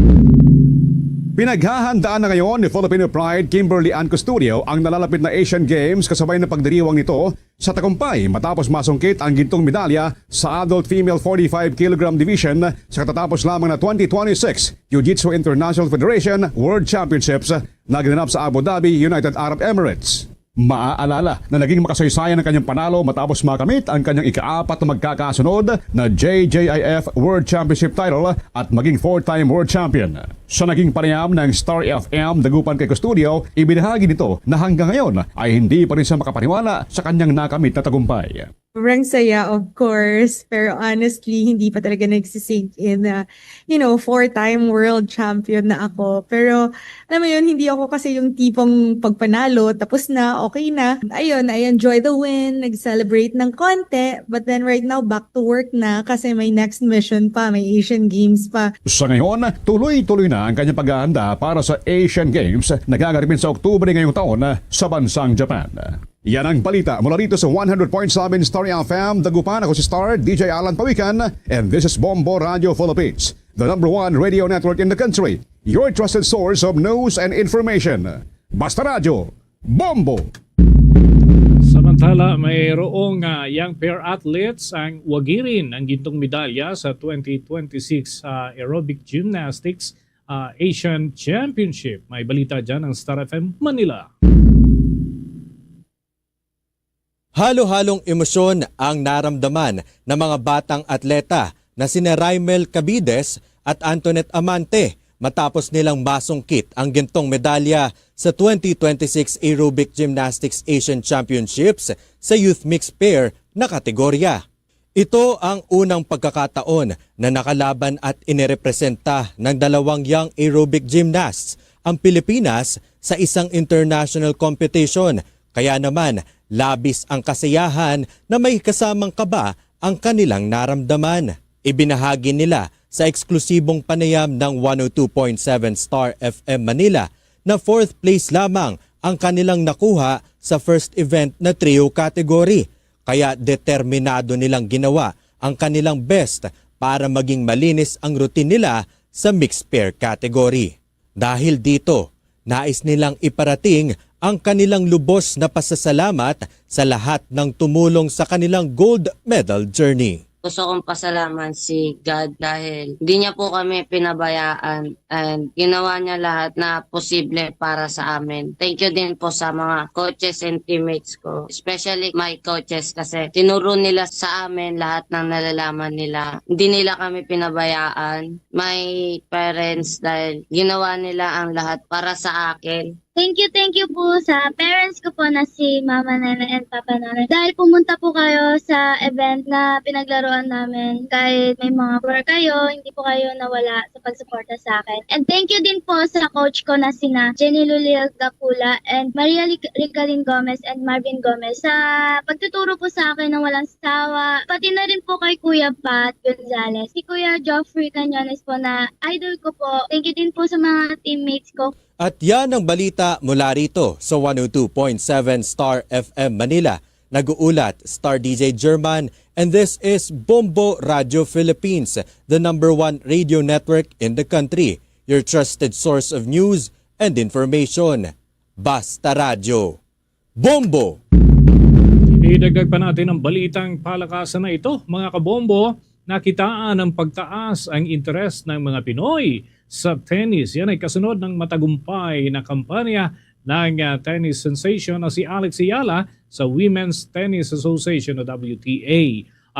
Pinaghahandaan na ngayon ni Filipino Pride Kimberly Ann Custodio ang nalalapit na Asian Games kasabay ng pagdiriwang nito sa tagumpay matapos masungkit ang gintong medalya sa adult female forty-five kilogram division sa katatapos lamang na twenty twenty-six Jiu-Jitsu International Federation World Championships na ginanap sa Abu Dhabi, United Arab Emirates. Maaalala na naging makasaysayan ang kanyang panalo matapos makamit ang kanyang ikaapat na magkakasunod na J J I F World Championship title at maging four-time world champion. Sa naging panayam ng Star F M Dagupan kay Custodio, ibinahagi nito na hanggang ngayon ay hindi pa rin siya makapaniwala sa kanyang nakamit na tagumpay. Sobrang saya, of course. Pero honestly, hindi pa talaga nagsisink in na, you know, four-time world champion na ako. Pero, alam mo yun, hindi ako kasi yung tipong pagpanalo, tapos na, okay na. Ayun, I enjoy the win, nag-celebrate ng konti. But then right now, back to work na kasi may next mission pa, may Asian Games pa. Sa ngayon, tuloy-tuloy na ang kanyang paghahanda para sa Asian Games na gaganapin sa Oktubre ngayong taon sa bansang Japan. Yan ang balita mula rito sa one hundred point seven Star F M Dagupan. Ako si Star D J Alan Pawikan, and this is Bombo Radio Philippines, the number one radio network in the country. Your trusted source of news and information. Basta Radyo, Bombo! Sa Samantala, mayroong, ah, young pair athletes ang wagirin ang gintong medalya sa twenty twenty-six, ah, Aerobic Gymnastics, ah, Asian Championship. May balita dyan ang Star F M Manila. Halo-halong emosyon ang naramdaman ng mga batang atleta na sina Raimel Cabides at Antoinette Amante matapos nilang masungkit ang gintong medalya sa twenty twenty-six Aerobic Gymnastics Asian Championships sa Youth Mixed Pair na kategorya. Ito ang unang pagkakataon na nakalaban at inirepresenta ng dalawang young aerobic gymnasts ang Pilipinas sa isang international competition. Kaya naman, labis ang kasiyahan na may kasamang kaba ang kanilang naramdaman. Ibinahagi nila sa eksklusibong panayam ng one oh two point seven Star F M Manila na fourth place lamang ang kanilang nakuha sa first event na trio category. Kaya determinado nilang ginawa ang kanilang best para maging malinis ang routine nila sa mixed pair category. Dahil dito, nais nilang iparating ang kanilang lubos na pasasalamat sa lahat ng tumulong sa kanilang gold medal journey. Gusto kong pasalamat si God dahil hindi niya po kami pinabayaan and ginawa niya lahat na posible para sa amin. Thank you din po sa mga coaches and teammates ko, especially my coaches, kasi tinuro nila sa amin lahat ng nalalaman nila. Hindi nila kami pinabayaan. My parents, dahil ginawa nila ang lahat para sa akin. Thank you, thank you po sa parents ko po na si Mama Nene and Papa Nene. Dahil pumunta po kayo sa event na pinaglaruan namin kahit may mga work kayo, hindi po kayo nawala sa pagsuporta sa akin. And thank you din po sa coach ko na sina Jenny Lulil Gapula and Maria Ric-, Ricarin Gomez and Marvin Gomez sa pagtuturo po sa akin ng walang sawa. Pati na rin po kay Kuya Pat Gonzalez. Si Kuya Geoffrey Cañones po na idol ko po. Thank you din po sa mga teammates ko. At yan ang balita mula rito sa one oh two point seven Star F M Manila. Nag-uulat, Star D J German, and this is Bombo Radio Philippines, the number one radio network in the country. Your trusted source of news and information. Basta Radyo. Bombo! Idagdag pa natin ang balitang palakasan na ito, mga kabombo. Nakitaan ng pagtaas ang interes ng mga Pinoy sa tennis. Yan ay kasunod ng matagumpay na kampanya ng, ah, tennis sensation na si Alex Eala sa Women's Tennis Association o W T A.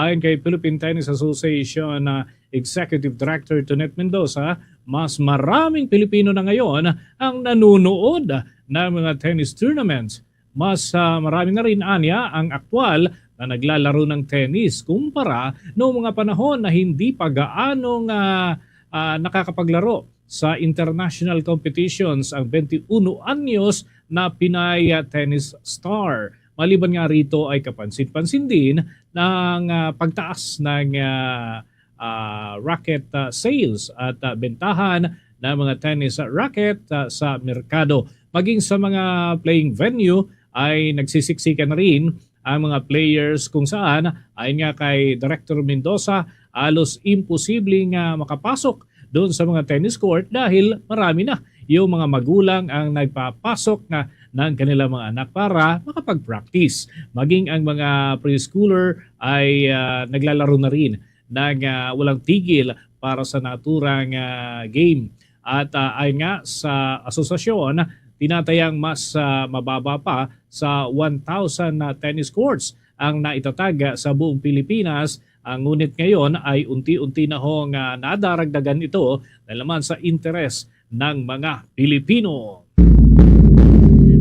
Ayon kay Philippine Tennis Association, ah, Executive Director Tonet Mendoza, mas maraming Pilipino na ngayon ang nanonood ng mga tennis tournaments. Mas, ah, marami na rin anya ang aktual na naglalaro ng tennis kumpara noong mga panahon na hindi pa gaanong, ah, ah, nakakapaglaro sa international competitions ang twenty-one anyos na Pinay, ah, tennis star. Maliban nga rito ay kapansin-pansin din ng, ah, pagtaas ng, ah, ah, racket, ah, sales at, ah, bentahan ng mga tennis racket, ah, sa merkado. Maging sa mga playing venue ay nagsisiksikan na rin ang mga players kung saan, ayon nga kay Director Mendoza, halos imposibleng, ah, makapasok doon sa mga tennis court dahil marami na yung mga magulang ang nagpapasok nga ng kanilang mga anak para makapag-practice. Maging ang mga preschooler ay, ah, naglalaro na rin ng, ah, walang tigil para sa naturang, ah, game. At, ah, ayon nga sa asosasyon, tinatayang mas, ah, mababa pa sa one thousand na tennis courts ang naitatag sa buong Pilipinas. Ah, ngunit ngayon ay unti-unti na hong, ah, nadaragdagan ito dahil naman sa interes ng mga Pilipino.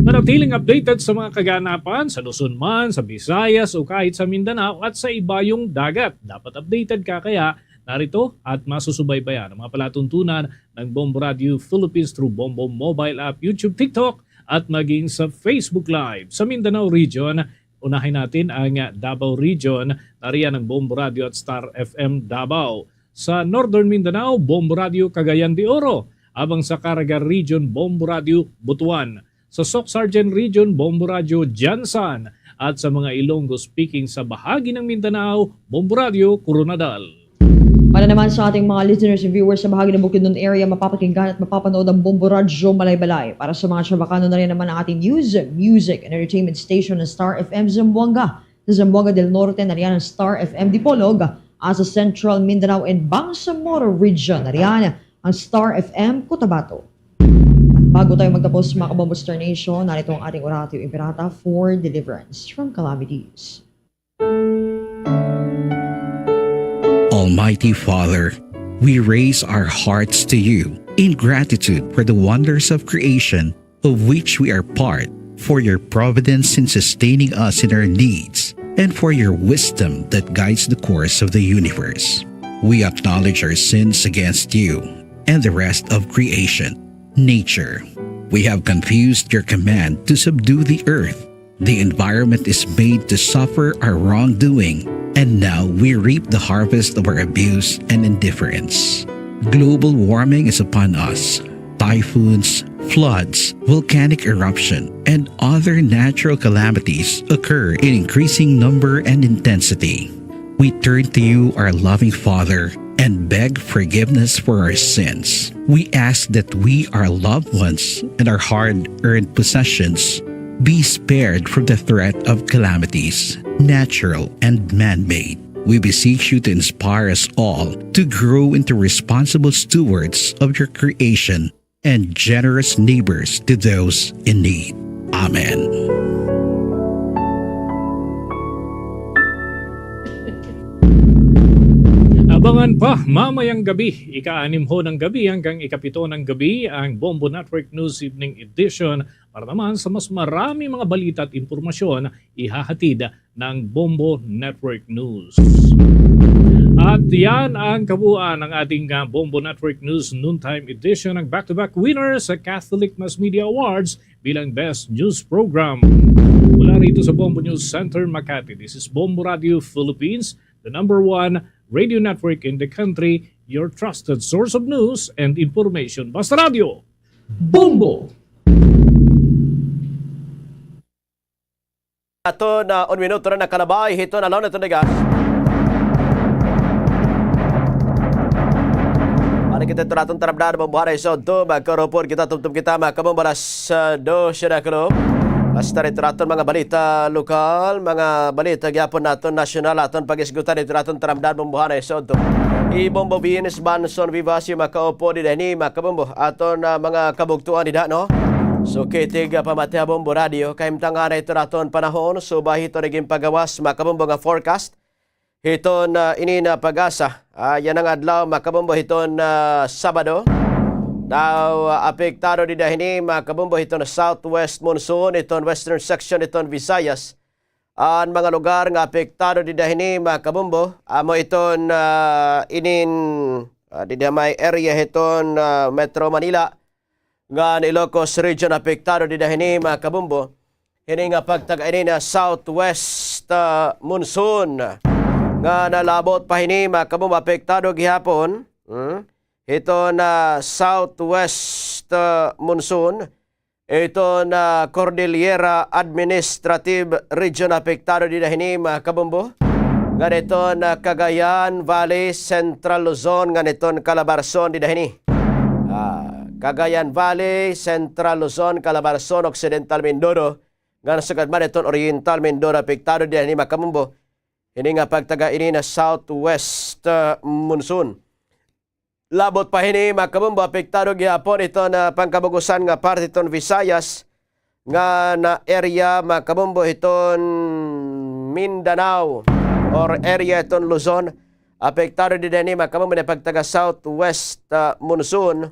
Manatiling updated sa mga kaganapan sa Luzon man, sa Visayas o kahit sa Mindanao at sa ibayong dagat. Dapat updated ka, kaya narito at masusubaybayan ang mga palatuntunan ng Bombo Radio Philippines through Bombo Mobile App, YouTube, TikTok, at maging sa Facebook Live. Sa Mindanao Region, unahin natin ang Davao Region, nariyan ang Bombo Radio at Star F M Davao. Sa Northern Mindanao, Bombo Radio Cagayan de Oro. Habang sa Caraga Region, Bombo Radio Butuan. Sa Soccsksargen Region, Bombo Radio Gensan. At sa mga Ilonggo speaking sa bahagi ng Mindanao, Bombo Radio Koronadal. Para naman sa ating mga listeners and viewers sa bahagi ng Bukidnon area, mapapakinggan at mapapanood ang Bombo Radyo Malaybalay. Para sa mga Chavacano, nariyan naman ang ating news, music, and entertainment station na Star F M Zamboanga. Sa Zamboanga del Norte, nariyan ang Star F M Dipolog. At sa Central Mindanao and Bangsamoro Region, nariyan ang Star F M Cotabato. At bago tayo magtapos, mga Kabombo Star Nation, narito ang ating Oratio Imperata for deliverance from calamities. Almighty Father, we raise our hearts to you in gratitude for the wonders of creation of which we are part, for your providence in sustaining us in our needs, and for your wisdom that guides the course of the universe. We acknowledge our sins against you and the rest of creation, nature. We have confused your command to subdue the earth. The environment is made to suffer our wrongdoing, and now we reap the harvest of our abuse and indifference. Global warming is upon us. Typhoons, floods, volcanic eruption, and other natural calamities occur in increasing number and intensity. We turn to you, our loving Father, and beg forgiveness for our sins. We ask that we, our loved ones, and our hard-earned possessions be spared from the threat of calamities, natural and man-made. We beseech you to inspire us all to grow into responsible stewards of your creation and generous neighbors to those in need. Amen. Abangan pa mamayang gabi, ika-anim ho ng gabi hanggang ikapito ng gabi, ang Bombo Network News Evening Edition para naman sa mas marami mga balita at impormasyon ihahatid ng Bombo Network News. At yan ang kabuuan ng ating, ah, Bombo Network News Noontime Edition, ang back-to-back winner sa Catholic Mass Media Awards bilang Best News Program. Mula rito sa Bombo News Center, Makati, this is Bombo Radio Philippines, the number one radio network in the country, your trusted source of news and information. Basta Radio, Bombo! Aton, ah, un minuto na nakalabay hiton alon iton digas. Ano kita ito naton taramdan, Bombo, haray sa udto, magkarupod kita, tumtum kita, mga kabombo, alas, ah, dose na kuno. Basta rito naton mga balita lokal, mga balita gihapon naton nasyonal, aton pag-isgutan rito naton taramdan, Bombo, haray sa udto. Hi Bombo Vince Banson Vivacio makaupo dida hini, mga kabombo, aton, ah, mga kabugtoan dida, no? So, kitig, ah, pamati ha Bombo Radio, kahimtang anay ito naton panahon, subay hiton ginpagawas, mga kabombo, nga forecast hiton, ah, ini na PAGASA. Ah, yana nga adlaw, mga kabombo, hiton, ah, Sabado. Daw, ah, apektado dida hini, mga kabombo, hiton southwest monsoon, hiton western section, hiton Visayas. An mga lugar nga apektado dida hini, mga kabombo, amo iton, ah, inin, ah, dida may area hiton, ah, Metro Manila, ngan Ilocos Region apektado dida hini, mga kabombo. Hini nga pagtaga ini na southwest, ah, monsoon nga nalabot pa hini, mga kabombo, apektado gihapon. Hmm? Ito na southwest, ah, monsoon. Ito na Cordillera Administrative Region apektado dida hini, mga kabombo. Ngan ito na Cagayan Valley, Central Luzon, ngan iton Calabarzon dida hini. Ah, Cagayan Valley, Central Luzon, Calabarzon, Occidental Mindoro, ngan sugad man iton Oriental Mindoro apektado dida hini, mga kabombo. Hini nga pagtaga ini na southwest, ah, monsoon. Labot pa hini, mga kabombo, apektado gihapon iton, ah, pangkabugusan nga parte hiton Visayas, nga na area, mga kabombo, hiton Mindanao or area hiton Luzon. Apektado dida hini, mga kabombo, na pagtaga southwest, ah, monsoon,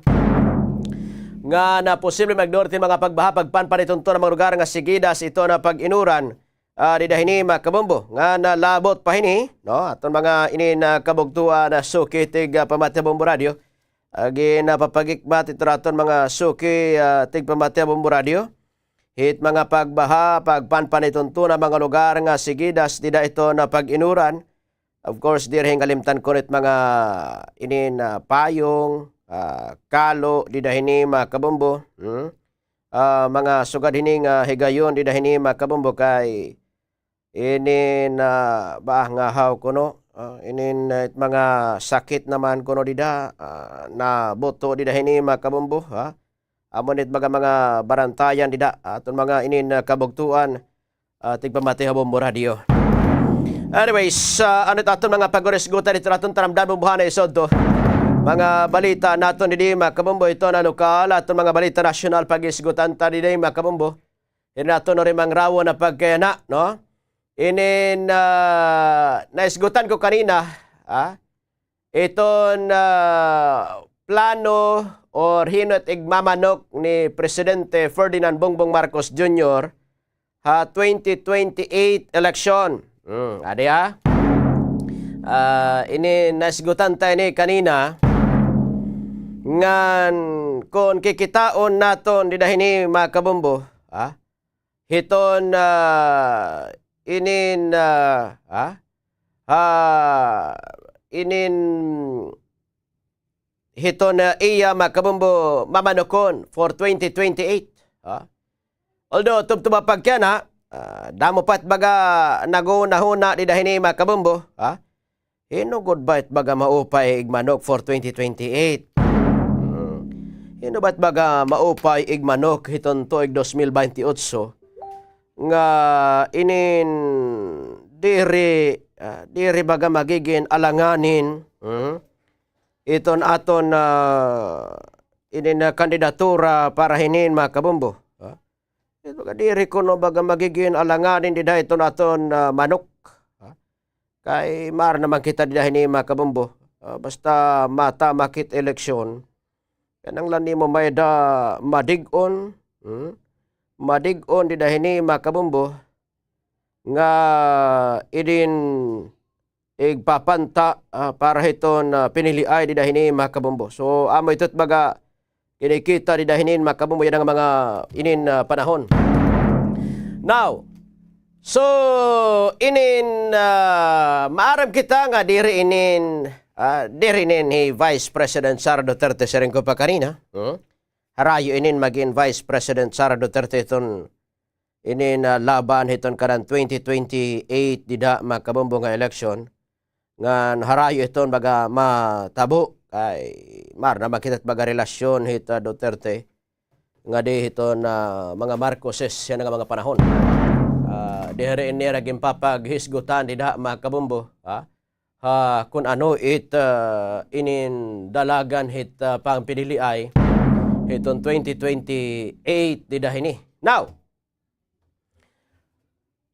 nga na posible magdulot hin mga pagbaha, pagpanpan hiton tuna mga lugar nga sigidas hiton, ah, pag-inuran. Ah, dida hini, mga kabombo, nga nalabot pa hini, no? Aton mga ini na kabugtoan na suki tig, ah, pamati ha Bombo Radio. Agi na papagikmat ito aton mga suki, ah, tig pamati ha Bombo Radio. Hit mga pagbaha, pagpanpan hiton tuna mga lugar nga sigidas dida ito na pag-inuran. Of course, diri hin kalimtan kuno it mga ini na payong, ah, kalo, dida hini, mga kabombo. Hmm? Ah, mga sugad hini nga higayon dida hini, mga kabombo, kay ini na ba nga haw kuno, ah, inin, ah, it mga sakit naman kuno dida, ah, nabuto dida hini, mga kabombo, ha? Amo nit baga mga barantayan dida, aton mga inin, ah, kabugtuan, ah, tigpamati ha Bombo Radio. Anyways, ah, ano it aton mga paghurisgutan dito aton taramdan, Bombo, ha, na isod to. Mga balita naton didi, mga kabombo, ito na lokal, aton mga balita nasyonal, pag-isgutan ta didi, mga kabombo. Inin aton uri mangrawon na pagkayana, no? Inin, ah, naisgutan ko kanina, ah, iton, ah, plano or hin-o it igmamanok ni Presidente Ferdinand Bongbong Marcos Junior ha twenty twenty-eight election. Hmm, adi, ah. Ah, ini naisgutan ta ini kanina. Ngan kon kikitaon naton dida hini, mga kabombo, ah, hiton, ah, inin, ah, ah, ah, inin hiton, ah, iya, mga kabombo, mamanokon for twenty twenty-eight, ah. Although, tubtob ha pagkayana, ah, damo pa it baga naghunahuna dida hini, mga kabombo, ah. Hin-o gud ba it baga maupay igmanok for twenty twenty-eight? Hmm. Hin-o ba it baga maupay igmanok hiton tuig dos mil baynte otso nga inin diri, ah, diri baga magigin alanganin, hmm, iton aton, ah, inin, ah, kandidatura para hinin, mga kabombo, ha? Ito ka, diri kuno baga magigin alanganin dida iton aton, ah, manok, ha? Kay maaram naman kita dida hini, mga kabombo. Ah, basta matamak it eleksyon, kinahanglan nimo may-ada madig-on, hmm? Madig-on dida hini, mga kabombo, nga idin igpapanta, ah, para hiton, ah, piniliay dida hini, mga kabombo. So, amo ito it baga kinikita dida hinin, mga kabombo, yana nga mga inin, ah, panahon. Now, so, inin, ah, maaram kita nga diri inin, ah, diri inin hi Vice President Sara Duterte, siring ko pa kanina, hmm? Harayo inin magin Vice President Sara Duterte iton inin, ah, laban hiton kanan twenty twenty-eight dida, mga kabombo, nga eleksyon. Ngan harayo iton baga matabo kay maaram naman kita it baga relasyon hit, ah, Duterte ngadi hiton, ah, mga Marcoses yana nga mga panahon. Ah, diri ini ira ginpapaghisgutan dida, mga kabombo, ha? Ha, kun ano it, ah, inin dalagan hit, ah, pangpiniliay hiton twenty twenty-eight dida hini. Now,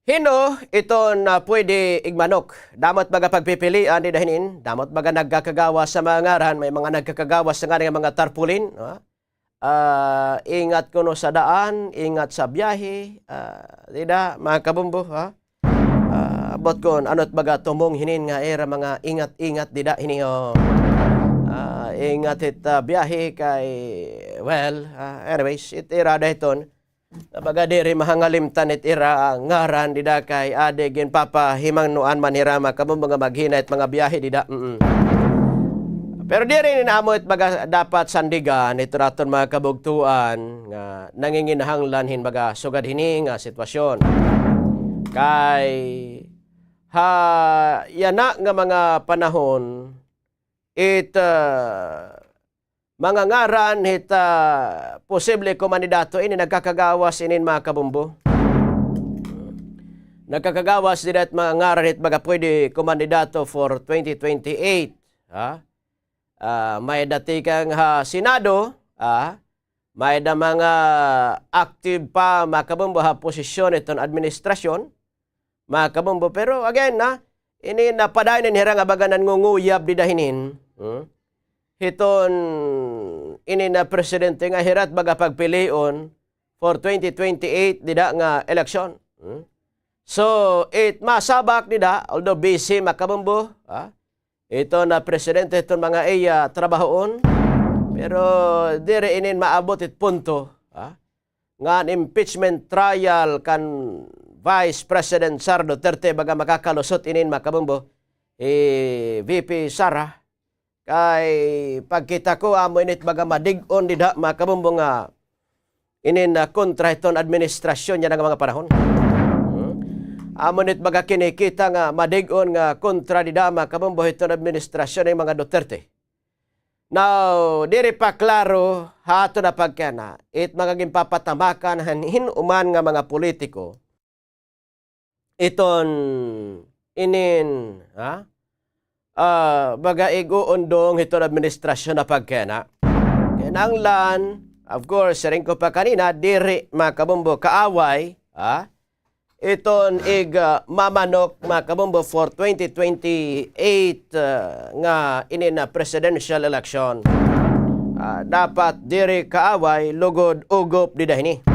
hin-o iton, ah, pwede igmanok? Damo it baga pagpipilian dida hinin, damo it baga nagkakagawas ha mga ngaran, may mga nagkakagawas ha ngaran nga mga tarpaulin, ha? Ah, ingat kuno sa daan, ingat sa biyahe, ah, dida, mga kabombo, ha? Ah, ambot kon ano it baga tumong hinin nga ira mga ingat-ingat dida hini, o. Ah, ingat hit, ah, biyahe kay, well, ah, anyways, it ira da hiton. Baga diri mahangalimtan it ira ngaran dida kay adi ginpapahimangnoan man hira, mga kabombo, nga maghinay it mga biyahe dida. Mm. Pero diri inin amo it baga dapat sandigan hit aton mga kabugtoan nga nanginginahanglan hin baga sugad hini nga sitwasyon. Kay ha yana nga mga panahon, it, ah, mga ngaran hit, ah, posible kumandidato ini nagkakagawas inin, mga kabombo. Nagkakagawas dida it mga ngaran hit baga pwede kumandidato for twenty twenty-eight, ha? Ah, may-ada tikang ha Senado, ah, may-ada mga active pa, mga kabombo, ha posisyon hiton administrasyon, mga kabombo. Pero again, ha, ini napadayon hira nga baga nangunguyab dida hinin, hmm? Hiton ini nga presidente nga hira it baga pagpilion for twenty twenty-eight dida nga eleksyon, hmm? So, it masabak dida, although busy, mga kabombo, ha? Iton presidente hiton mga iya trabahoon, pero diri inin maabot it punto, ha, nga an impeachment trial kan Vice President Sara Duterte baga makakalusot inin, mga kabombo, hi V P Sara. Kay pagkita ko, amo ini it baga madig-on dida, mga kabombo, nga inin, ah, kontra hiton administrasyon yana nga mga panahon. Hmm? Amo nit baga kinikita nga madig-on nga kontra dida, mga kabombo, hiton administrasyon ni mga Duterte. Now, diri pa klaro ha aton nga pagkiana, it mga ginpapatamakan han hin-o man nga mga politiko, iton inin, ha? Ah, baga ig-uundong hiton administrasyon nga pagkiana. Kinahanglan, of course, siring ko pa kanina, diri, mga kabombo, kaaway, ha? Iton ig, ah, mamanok, mga kabombo, for twenty twenty-eight, ah, nga inin nga presidential election. Ah, dapat diri kaaway, lugod ugop dida hini.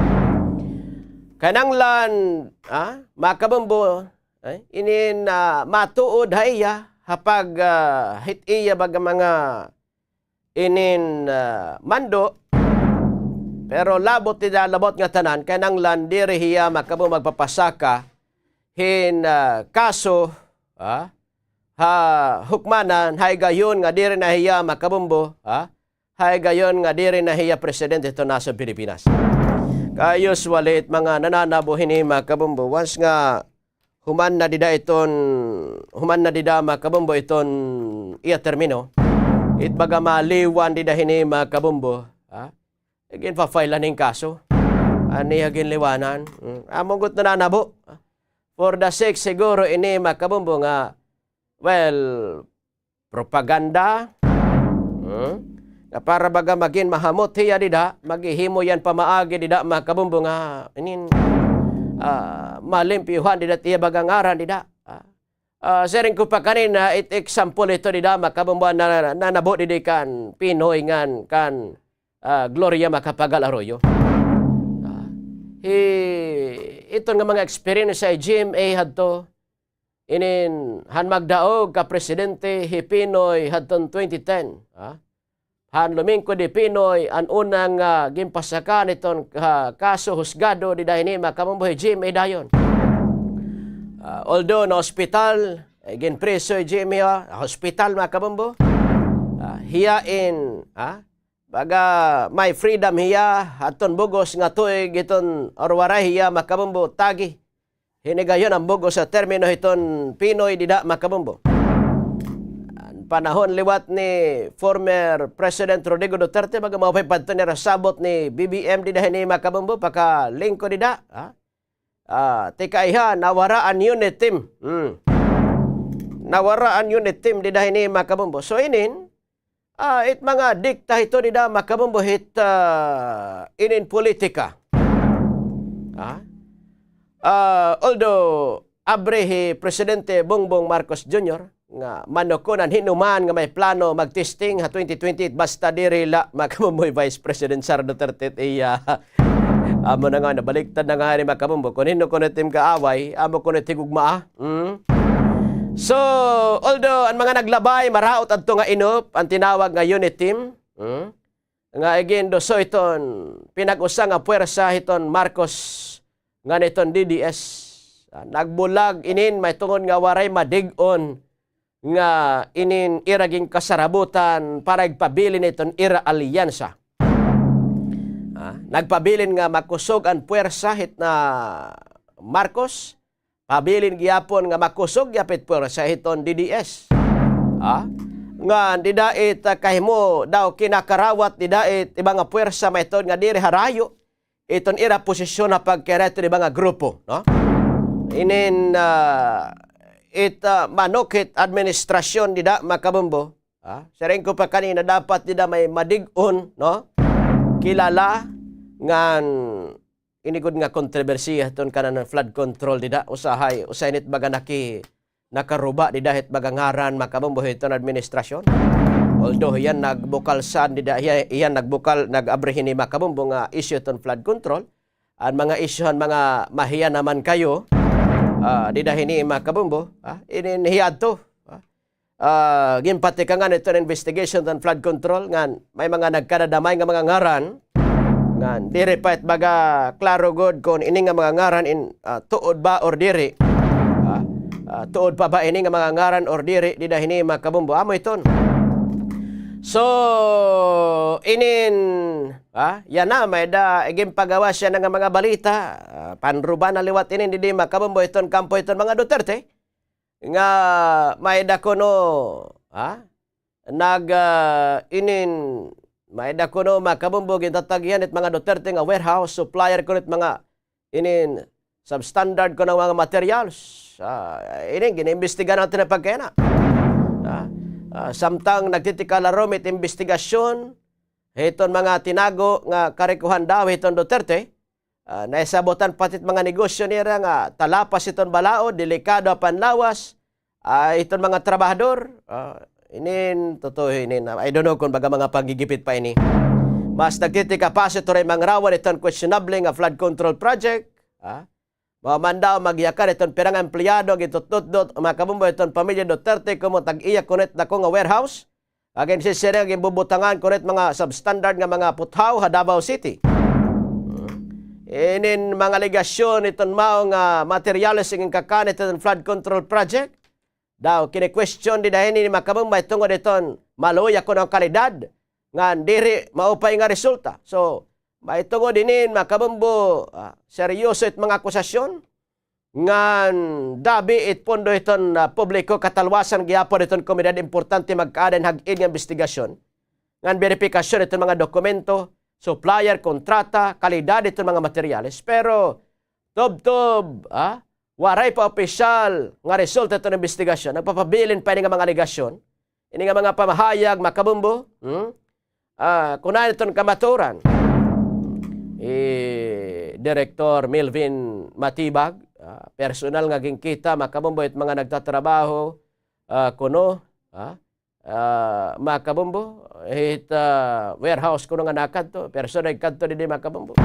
Kinahanglan, ah, mga kabombo, eh, inin, ah, matuod ha iya, ha pag, ah, hit iya baga mga inin, ah, mando, pero labot dida, labot nga tanan, kinahanglan diri hiya, mga kabombo, magpapasaka hin, ah, kaso, ah, ha hukmanan, ha higayon nga diri na hiya, mga kabombo, ah, ha higayon nga diri na hiya presidente hiton nasod Pilipinas. Kay usually, it mga nananabo hini, mga kabombo, once nga human na dida iton, human na dida, mga kabombo, iton iya termino, it baga maliwan dida hini, mga kabombo, ha? Ginpa-file-an hin kaso. An iya ginliwanan. Mm. Amo gud nananabo. For the sake siguro ini, mga kabombo, nga, well, propaganda. Hmm? Nga para baga magin mahamot hiya dida, maghihimo hiya hin pamaagi dida, mga kabombo, nga inin, ah, malimpyuhan dida it iya baga ngaran dida. Ah, ah, siring ko pa kanina, it example ito dida, mga kabombo, na, na, nanabo didi kan Pinoy ngan kan, ah, Gloria Macapagal Arroyo. Ah, hi, iton nga mga experience ha GMA hadto, inin han magdaog ka presidente hi Pinoy hadton twenty ten, ha? Han lumingkod hi Pinoy, an una nga ginpasakaan hiton, ha, kaso husgado dida hini, mga kabombo, hi GMA dayon. Ah, although na-ospital, eh, ginpriso hi GMA, ha hospital, mga kabombo. Ah, hiya in, ha? Baga may freedom hiya hadton bug-os nga tuig hiton or waray hiya, mga kabombo, tagi. Hini gayon an bug-os nga termino hiton Pinoy dida, mga kabombo. An panahon liwat ni former President Rodrigo Duterte, baga maupay pa adto nira sabot ni BBM dida hini, mga kabombo, pakalingkod dida, ha? Ah, tikaiha, nawara an unit team. Hmm. Nawara an unit team dida hini, mga kabombo. So inin, ah, it mga dikta hito dida, mga kabombo, hit, ah, inin politika. Ah? Ah, although, abri hi Presidente Bongbong Marcos Junior nga manukonan hin-o man nga may plano magtesting ha twenty twenty-eight, basta diri la, mga kabombo, hi Vice President Sara Duterte it iya. Amo na nga, nabaliktad na nga ini, mga kabombo. Kon hin-o kuno it im kaaway, amo kuno it higugmaa. Hmm? So, although an mga naglabay, maraot adto nga inop, an tinawag nga unit team, hmm? Nga iginduso hiton pinag-usa nga puwersa hiton Marcos ngan hiton DDS. Ah, nagbulag inin mahitungod nga waray madig-on nga inin ira ginkasarabutan para igpabilin hiton ira alyansa. Ah, nagpabilin nga makusog an puwersa hit na Marcos, pabilin gihapon nga makusog gihap it puwersa hiton DDS. Ah, ngan dida it, ah, kahimo daw kinakarawat dida it iba nga puwersa mahitungod nga diri harayo iton ira posisyon ha pagkira hiton iba nga grupo, no? Inin, ah, it, ah, manok hit administrasyon dida, mga kabombo. Ah, siring ko pa kanina, dapat dida may madig-on, no? Kilala ngan ini gud nga kontrobersiya hiton kanan flood control dida, usahay, usahay nit baga naki-, nakaruba dida hit baga ngaran, mga kabombo, hiton administrasyon. Although hiyan nagbukal san dida, hiya-, hiyan nagbukal, nag-abri hini, mga kabombo, nga issue hiton flood control. An mga issue han mga mahiya naman kayo, ah, dida hini, mga kabombo, ah, inin hiya adto, ah, ah, ginpatikangan iton investigation hiton flood control ngan may mga nagkadadamay nga mga ngaran ngan diri pa it baga klaro gud kon ini nga mga ngaran in, ah, tuod ba or diri. Ah, ah, tuod pa ba ini nga mga ngaran or diri, dida hini, mga kabombo? Amo iton. So, inin, ah, yana, may-ada iginpagawas yana nga mga balita. Ah, panruba na liwat inin didi, mga kabombo, hiton kampo hiton mga Duterte. Nga may-ada kuno, ah, nag, ah, inin, may-ada kuno, mga kabombo, gintatagihan it mga Duterte nga warehouse, supplier kuno it mga inin substandard kuno nga mga materials. Ah, ini, giniimbestigahan naton nga pagkayana. Ah, ah, samtang nagtitikalarom it imbestigasyon hiton mga tinago nga karikohan daw hiton Duterte, ah, nahisabotan pa it mga negosyo nira nga talapas hiton balaod, delikado ha panlawas, ah, hiton mga trabahador, ah, inin, totoo inin, ah, I don't know kon baga mga panggigipit pa ini. Mas nagtitikapasok ito ray mangrawan hiton questionable nga flood control project, ah. Mao man daw magyakan hiton pira nga empleyado nga gintututdot, mga kabombo, hiton pamilya Duterte, komo tag-iya kuno it dako nga warehouse. Nga ginsisiring nga ginbubutangan kuno it mga substandard nga mga puthaw ha Davao City. Inin mga alegasyon hiton mao nga materyales nga ginkakan hiton flood control project. Daw, kini-question dida hini, mga kabombo, mahitungod hiton maluya kuno nga kalidad, ngan diri maupay nga resulta. So, mahitungod hinin, mga kabombo, ah, seryoso it mga akusasyon, ngan dabi it pondo hiton, ah, publiko, katalwasan gihapon hiton komunidad, importante magkaada hin hag-id nga imbestigasyon, ngan beripikasyon hiton mga dokumento, supplier, kontrata, kalidad hiton mga materyales. Pero, tubtob, ah, waray pa opisyal nga resulta hiton imbestigasyon. Nagpapabilin pa ini nga mga alegasyon. Ini nga mga pamahayag, mga kabombo, hmm? Ah, kunahan hiton kamatuoran. Eh, Direktor Melvin Matibag, ah, personal nga ginkita, mga kabombo, it mga nagtatrabaho, ah, kuno, ah, ah, mga kabombo, it, ah, warehouse kuno nga nakadto, personal kadto didi, mga kabombo.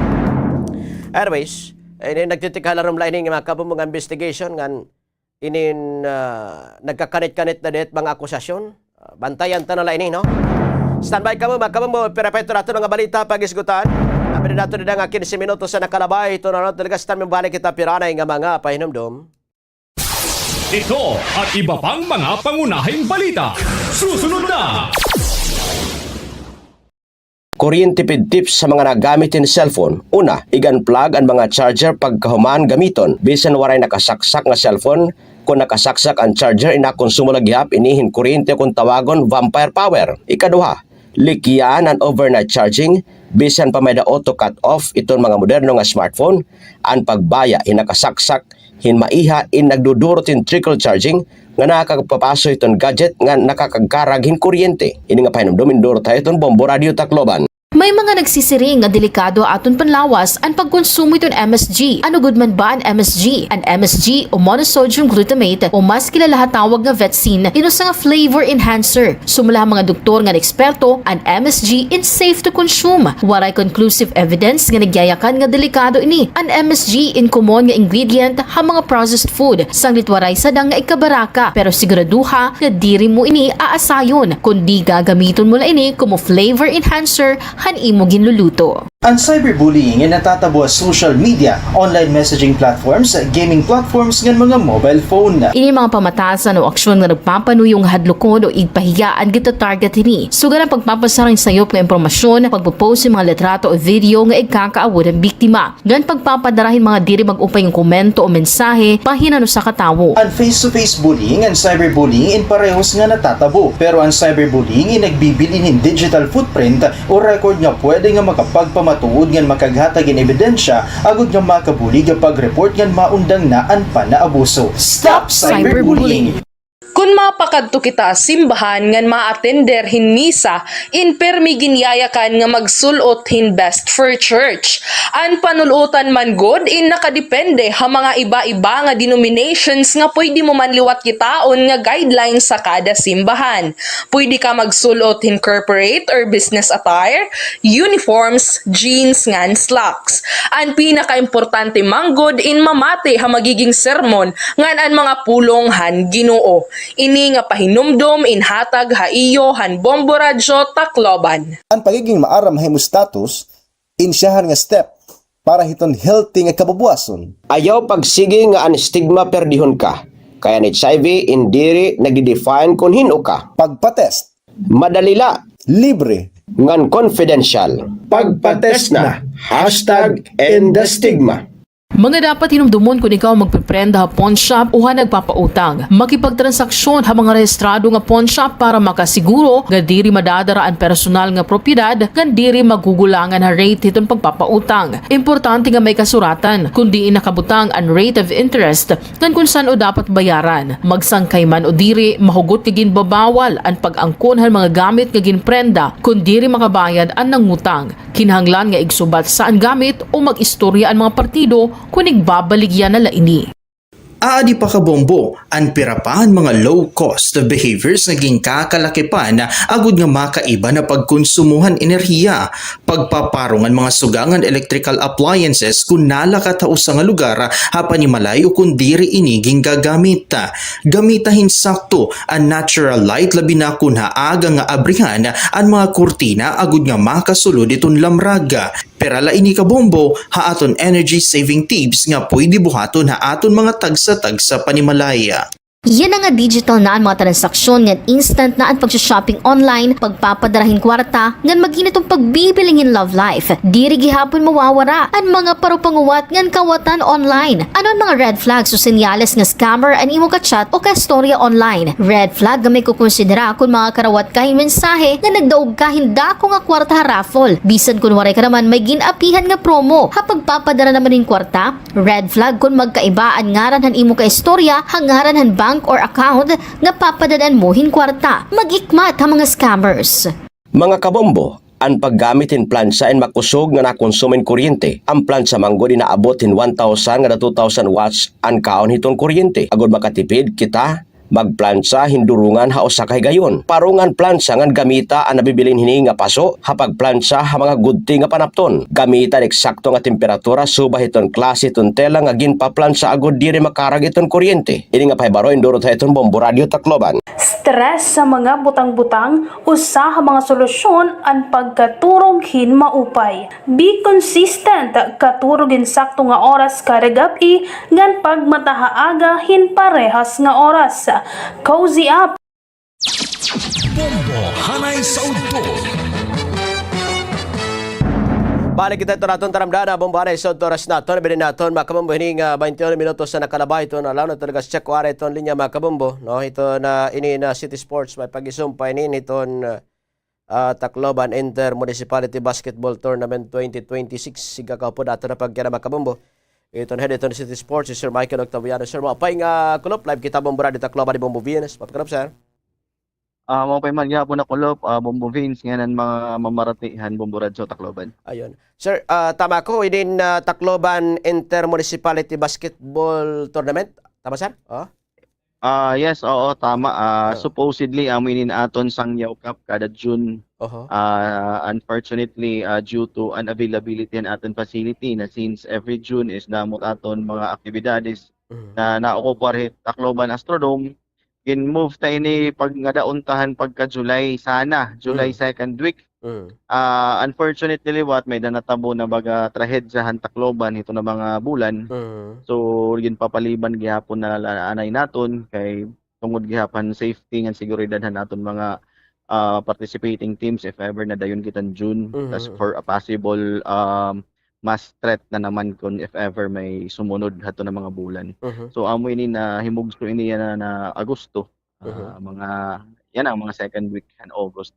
Anyways, ini nagtitikalarom la ini, mga kabombo, nga investigation ngan inin, ah, nagkakanit-kanit na dit mga akusasyon. Ah, bantayan ta na la ini, no? Standby kamo, mga kabombo, pira pa ito naton nga balita pag-isgutan. Abi naton dida nga kinse minutos an nakalabay, ito na, no? Talaga, standby, mabalik kita pira anay nga mga pahinumdom. Ito at iba pang mga pangunahing balita. Susunod na! Kuryente pidtip sa mga nagamit hin cellphone. Una, ig-unplug an mga charger pagkahuman gamiton. Bisan waray nakasaksak nga cellphone, kon nakasaksak an charger, inakonsumo la gihap ini hin kuryente, kon tawagon vampire power. Ikaduha, likyan an overnight charging, bisan pa may-ada auto cut off iton mga moderno nga smartphone, an pagbaya hin nakasaksak hin maiha in nagdudurot hin trickle charging nga nakakagpapaso hiton gadget nga nakakagkarag hin kuryente. Ini nga pahinumdom indurot ha iyo hiton Bombo Radyo Tacloban. May mga nagsisiring nga delikado ha aton panlawas an pagkonsumo hiton M S G. Ano gud man ba an M S G? An M S G o monosodium glutamate o mas kilala ha tawag nga vetsin, in usa nga flavor enhancer. Sumala ha mga doktor ngan eksperto, an M S G in safe to consume. Waray conclusive evidence nga nagyayakan nga delikado ini. An M S G in common nga ingredient ha mga processed food, sanglit waray sadang nga ikabaraka, pero siguraduha nga diri mo ini aasayon, kundi gagamiton mo la ini komo flavor enhancer han imo ginluluto. An cyberbullying in natatabo ha social media, online messaging platforms, gaming platforms, ngan mga mobile phone. Ini mga pamatasan o aksyon nga nagpapanuyo nga hadlokon o igpahiya an gita-target hini. Sugad an pagpapasara hin sayop nga impormasyon, pagpo-post hin mga litrato o video nga igkakaawod han biktima, ngan pagpapadara hin mga diri mag-upay nga komento o mensahe bahin han usa ka tawo. An face-to-face bullying ngan cyberbullying in parehos nga natatabo, pero an cyberbullying in nagbibilin hin digital footprint o record nga pwede nga makapagpamatuod ngan makaghatag hin ebidensya agod nga makabulig ha pag-report ngan maundang na an panaabuso. Stop cyberbullying! Kon mapakadto kita ha simbahan ngan maatender hin misa, in pirmi ginyayakan nga magsul-ot hin best for church. An panul-otan man gud in nakadepende ha mga iba-iba nga denominations nga pwede mo man liwat kitaon nga guidelines sa kada simbahan. Pwede ka magsul-ot hin corporate or business attire, uniforms, jeans ngan slacks. An pinakaimportante man gud in mamati ha magiging sermon ngan an mga pulong han Ginoo. Ini nga pahinumdom in hatag ha iyo han Bombo Radyo Tacloban. An pagiging maaram ha imo status, in siyahan nga step para hiton healthy nga kabubuwason. Ayaw pagsigi nga an stigma perdihon ka, kay an H I V in diri nagde-define kon hin-o ka. Pagpa-test, Madali la, libre, ngan confidential. Pagpa-test na. Hashtag end the stigma. Mga dapat hinumdomon kon ikaw magpiprenda ha pawnshop o ha nagpapautang. Makipagtransaksyon ha mga rehistrado nga pawnshop para makasiguro nga diri madadara an personal nga propiedad ngan diri magugulangan ha rate hiton pagpapautang. Importante nga may kasuratan kon diin nakabutang an rate of interest ngan kon san-o dapat bayaran. Magsangkay man o diri, mahugot nga ginbabawal an pag-angkon han mga gamit nga ginprenda kon diri makabayad an nangutang. Kinahanglan nga igsubatsya an gamit o mag-istorya an mga partido kon igbabaligya na la ini. Aadi pa, kabombo, an pira pa han mga low-cost behaviors nga ginkakalakipan agod nga makaiba na pagkonsumo han enerhiya, pagpaparong han mga suga ngan electrical appliances kon nalakat ha usa nga lugar ha panimalay o kon diri ini gingagamit. Gamita hin sakto an natural light, labi na kon ha aga nga abrihan an mga kurtina agod nga makasulod hiton lamrag. Pira la ini, kabombo, ha aton energy saving tips nga pwede buhaton ha aton mga tagsa-tagsa panimalay. Yana nga digital na an mga transaksyon ngan instant na an pagso-shopping online, pagpapadara hin kwarta, ngan mag-init an pagbibiling hin love life. Diri gihapon mawawara an mga parupanguwat ngan kawatan online. Ano an mga red flags o senyales nga scammer an imo ka-chat o ka-istorya online? Red flag nga may kukonsidera kon mangakarawat ka hin mensahe nga nagdaog ka hin dako nga kwarta ha raffle, bisan kon waray ka naman may gin-apihan nga promo. Ha pagpapadara naman hin kwarta, red flag kon magkaiba an ngaran han imo ka-istorya ha ngaran han bank or account nga papadad-an mo hin kwarta. Mag-ikmat ha mga scammers. Mga kabombo, an paggamit hin plantsa in makusog nga nakonsumo hin kuryente. An plantsa man gud inaabot hin one thousand ngada two thousand watts an kaon hiton kuryente. Agod makatipid kita, magplantsa hin durungan ha usa ka higayon. Parong an plantsa ngan gamita an nabibilin hini nga paso ha pagplantsa ha mga gudti nga panapton. Gamita an eksakto nga temperatura subay hiton klase hiton tela nga ginpaplantsa agod diri makarag hiton kuryente. Ini nga pahibaro indurot ha iton Bombo Radyo Tacloban. Stress sa mga butang-butang, usa ha mga solusyon an pagkaturog hin maupay. Be consistent, katurog hin sakto nga oras kada gab-i, ngan pagmata ha aga hin parehas nga oras. Cozy up! Bombo Hanay sa Udto. Balik kita hito aton taramdana, Bombo Hanay sa Udto, oras naton, binin naton, mga kabombo, hini nga baynte uno minutos na nakalabay hiton adlaw na talaga sa check, waray hiton linya, mga kabombo, no? Hito na ini na City Sports, may pag-isumpay inin hiton, ah, Tacloban Inter-Municipality Basketball Tournament twenty twenty-six. Siga kahupod aton na pagkira, mga kabombo. Iton head iton City Sports, si Sir Michael Octaviano. Sir, maupay nga kulop, live kita, Bombo Radyo Tacloban, Bombo Venus. Maupay nga kulop, sir. Ah, maupay man gihapon nga kulop, ah, Bombo Vince, ngan an mga mamarati han Bombo Radyo Tacloban. Ayun. Sir, ah, tama ko, inin, ah, Tacloban Inter-Municipality Basketball Tournament? Tama, sir? Oh? Ah, yes, oo, tama. Ah, supposedly, amo inin aton Sangyaw Cup kada June. Oho. Ah, unfortunately, ah, due to unavailability han aton facility na since every June is damo it aton mga aktibidades na naokupar hit Tacloban Astrodome, gin-move ta ini pag ngadaon ta han pagka-July sana, July second week. Ah, unfortunately liwat, may-ada natabo na baga trahedya han Tacloban hito na mga bulan. So, ginpapaliban gihapon na la anay naton kay tungod gihapon han safety ngan seguridad han aton mga, ah, participating teams if ever na dayon kita han June. Tas for a possible, um, mass threat na naman kon if ever may sumunod hadto na mga bulan. So, amo ini na himugso ini yana na Agosto. Ah, mga, yana, mga second week han August.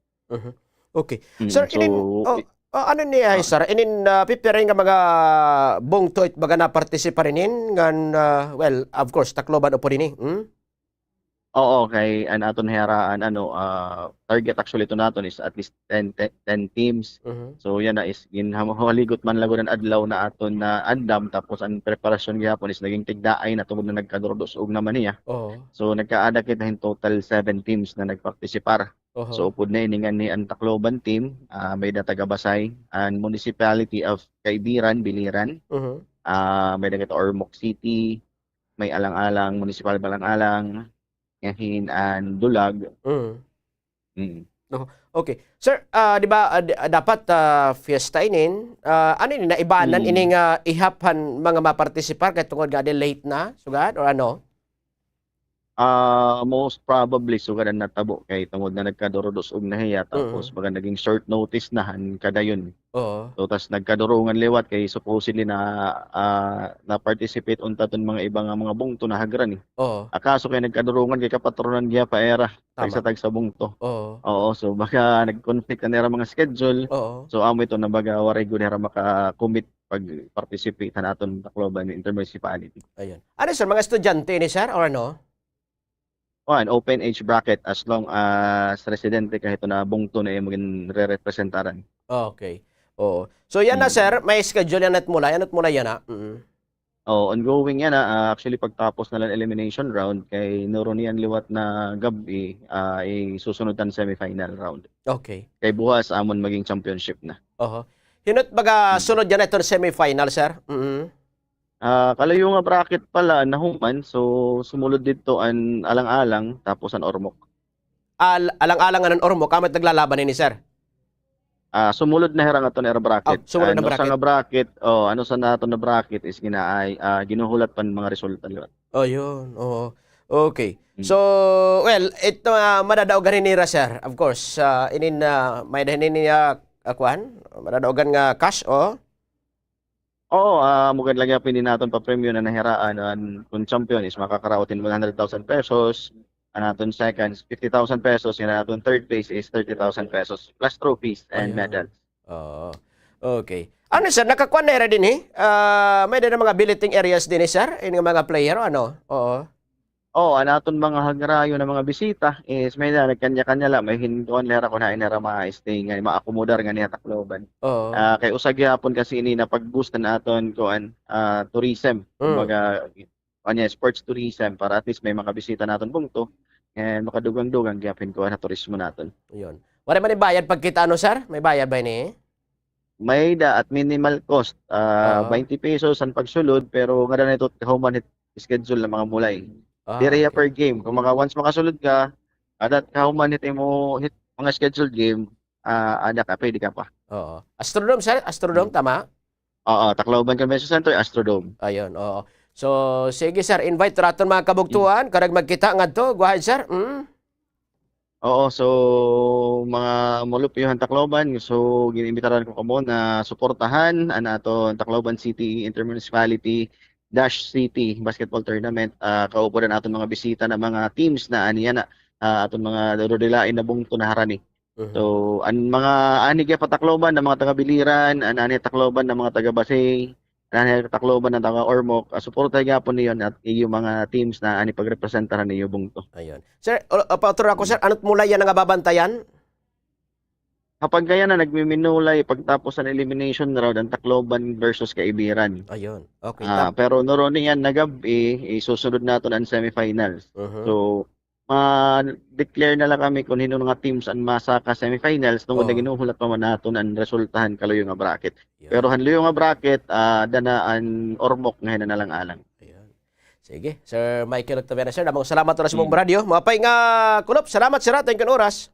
Okay. Sir, so, inin, oh, ah, ano ini, ay, sir? Inin, ah, pipira nga mga bungto it mga napartisipar inin ngan, ah, well, of course, Tacloban upod ini, hmm? Oo, kay an aton hiyaraan, ano, ah, target actually ito naton is at least ten, ten, ten teams. So, yana is ginham-, haligot man la gud an adlaw na aton naandam, tapos an preparasyon gihapon is naging tigdaay na tungod na nagkadurudusog naman hiya. So, nagkaada kita hin total seven teams na nagpartisipar. So, upod na ini nganhi an Tacloban team, ah, may-ada taga Basay, an Municipality of Caibiran, Biliran, ah, may-ada kita Ormoc City, may Alang-alang, Municipal of Alang-alang, ngan hin an Dulag. Mm. Okay. Sir, ah, di ba, ah, di, ah, dapat, ah, fiesta inin, ah, ano ini, naibanan ini nga ihap han mga mapartisipar kay tungod nga adi late na, sugad, or ano? Ah, most probably, sugad an natabo kay tungod na nagkaduro-dos-og na hiya, tapos baga naging short notice na han kadayon. Oo. So, tas nagkadurungan liwat kay supposedly na, ah, na-participate unta iton mga iba nga mga bungto na hagra ni. Oo. Ah, kaso kay nagkadurungan kay kapatronan gihap ha ira, tagsa-tagsa bungto. Oo. Oo, so baga nag-conflict an ira mga schedule. Oo. So, amo ito na baga waray gud hira maka-commit pag-participate han aton Tacloban Intermunicipality. Ayun. Ano, sir, mga estudyante ini, sir, or ano? Kuan, open age bracket as long as residente ka hito na bungto na imo ginrerepresentaran. Okay. Oo. So, yana, sir, may schedule yana it mulay. Ano it mulay yana? Mm. Oo, ongoing yana. Ah, actually, pagtapos na la hin elimination round, kay nurunian liwat na gab-i, ah, isusunod an semifinal round. Okay. Kay buwas amon maging championship na. Oho. Hin-o it baga sunod yana iton semifinal, sir? Mm. Ah, kalayo nga bracket pa la an nahuman, so sumulod didto an Alang-alang, tapos an Ormoc. Al-, Alang-alang ngan an Ormoc, amo it naglalaban hini, sir? Ah, sumulod na hira ngadto an ira bracket. Ah, sumulod na bracket. An usa nga bracket, oh, an usa naton nga bracket is ginaay, ah, ginuhulat pa an mga resulta liwat. Oh, yun. Oo. Okay. So, well, ito, ah, madadaogan hira, sir. Of course, ah, inin, ah, may-ada hini, ah, ah, kuan? Madadaogan nga cash, oh. Oo, ah, amo gad la gihapon ini naton papremyo na nahiraan, an kun champion is makakaraot hin one hundred thousand pesos, an aton second is fifty thousand pesos, an aton third place is thirty thousand pesos, plus trophies and medals. Oo. Okay. Ano, sir, nakakuan na hira dinhi? Ah, may-ada mga billeting areas dinhi, sir? Ini nga mga player, ano? Oo. Oo, an aton mga hagrayo na mga bisita is may-ada nagkanya-kanya la, may hin-, kuan la hira kun hain hira ma-stay ngan ma-akomodar nganhi ha Tacloban. Oo. Ah, kay usa gihapon kasi ini na pag-boost han aton kuan, ah, tourism. Mm. Kumbaga, kuan niya, sports tourism para at least may makabisita naton bungto. And makadugang-dugang gihapon kuan ha turismo naton. Ayun. Waray man hin bayad pagkita, ano, sir? May bayad ba ini? May-ada at minimal cost, ah, baynte pesos an pagsulod, pero ngada na ito kahuman hit schedule nga mga mulay. Ah, diri hiya per game. Kung maka-, once makasulod ka, ngada kahuman hit imo, hit mga scheduled game, ah, ada ka, pwede ka pa. Oo. Astrodome, sir? Astrodome, tama? Oo, Tacloban Convention Center, Astrodome. Ayun, oo. So, sige, sir, invite ra aton mga kabugtuan, karuyag magkita ngadto. Go ahead, sir. Mm. Oo, so, mga molupyo han Tacloban, so, gin-imbitaran ko kamo na suportahan an aton Tacloban City Intermunicipality Dash City Basketball Tournament. Ah, kaupod an aton mga bisita na mga teams na ani yana, ah, aton mga dududilain na bungto na harani. Mhm. So, an mga ani gihap ha Tacloban na mga taga Biliran, an ani Tacloban na mga taga Basey, an ani Tacloban na taga Ormoc, ah, suportahi gihapon niyo an iyo mga teams na ani pagrepresentar han iyo bungto. Ayun. Sir, o, o, pautro ako, sir, ano it mulay yana nga babantayan? Ha pagkayana, nagmiminulay pagtapos han elimination round an Tacloban versus Kaibiran. Ayun. Okay, ah, tap- pero nurunian na gab-i, isusunod naton an semifinals. Mhm. So, ma-declare na la kami kun hin-o nga teams an masaka semifinals tungod na ginhuhulat pa man naton an resulta han kaluyo nga bracket. Yun. Pero han luyo nga bracket, ah, ada na an Ormoc ngan hin Alang-alang. Ayun. Sige, Sir Michael Octaviano, sir, damo nga salamat oras mo radyo. Maupay nga kulop. Salamat, sir, ha. Thank you han oras.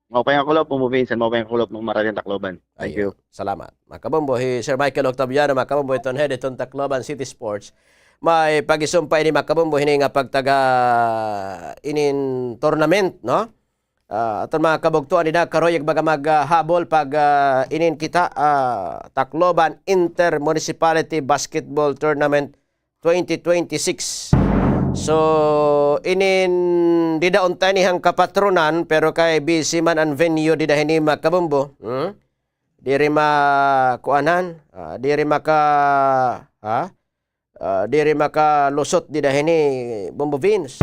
Maupay nga kulop, Bombo Vince, maupay nga kulop, mga Maralian Tacloban. Thank you. Ayun. Salamat. Mga kabombo, hi Sir Michael Octaviano, mga kabombo, iton head iton Tacloban City Sports. May pag-isumpay ini, mga kabombo, hini nga pagtaga inin tournament, no? Ah, aton mga kabugtoan dida, karuyag baga maghabol pag, ah, inin kita, ah, Tacloban Inter-Municipality Basketball Tournament twenty twenty-six. So, inin dida unta ini han kapatronan, pero kay busy man an venue dida hini, mga kabombo. Hmm? Diri makuanan, ah, diri maka, ha? Ah, diri makalusot dida hini, Bombo Vince.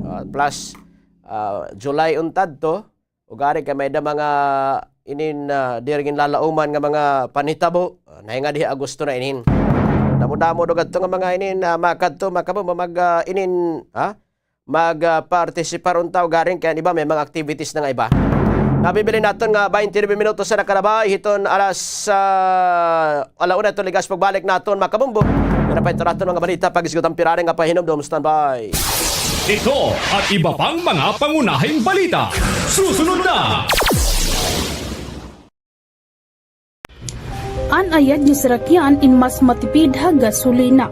Ah, plus, ah, July unta adto, ugari kay may-ada mga inin, ah, diri ginlalauman nga mga panhitabo. Ah, nahingad hi Agosto na inin. Damo-damo do kadto nga mga inin, ah, makadto, makabombo, mag, ah, inin, ha? Mag, ah, partisipar unta, ugaring kay an iba may mga activities na nga iba. Nabibilin naton nga baynte nuebe minutos na nakalabay hiton alas, ah, ala una hiton ligas pagbalik naton, mga kabombo. Pero pa ito naton mga balita, pag-isgot an pira nga pahinumdom, standby. Ito at iba pang mga pangunahing balita. Susunod na. An ayad nga sarakyan in mas matipid ha gasolina.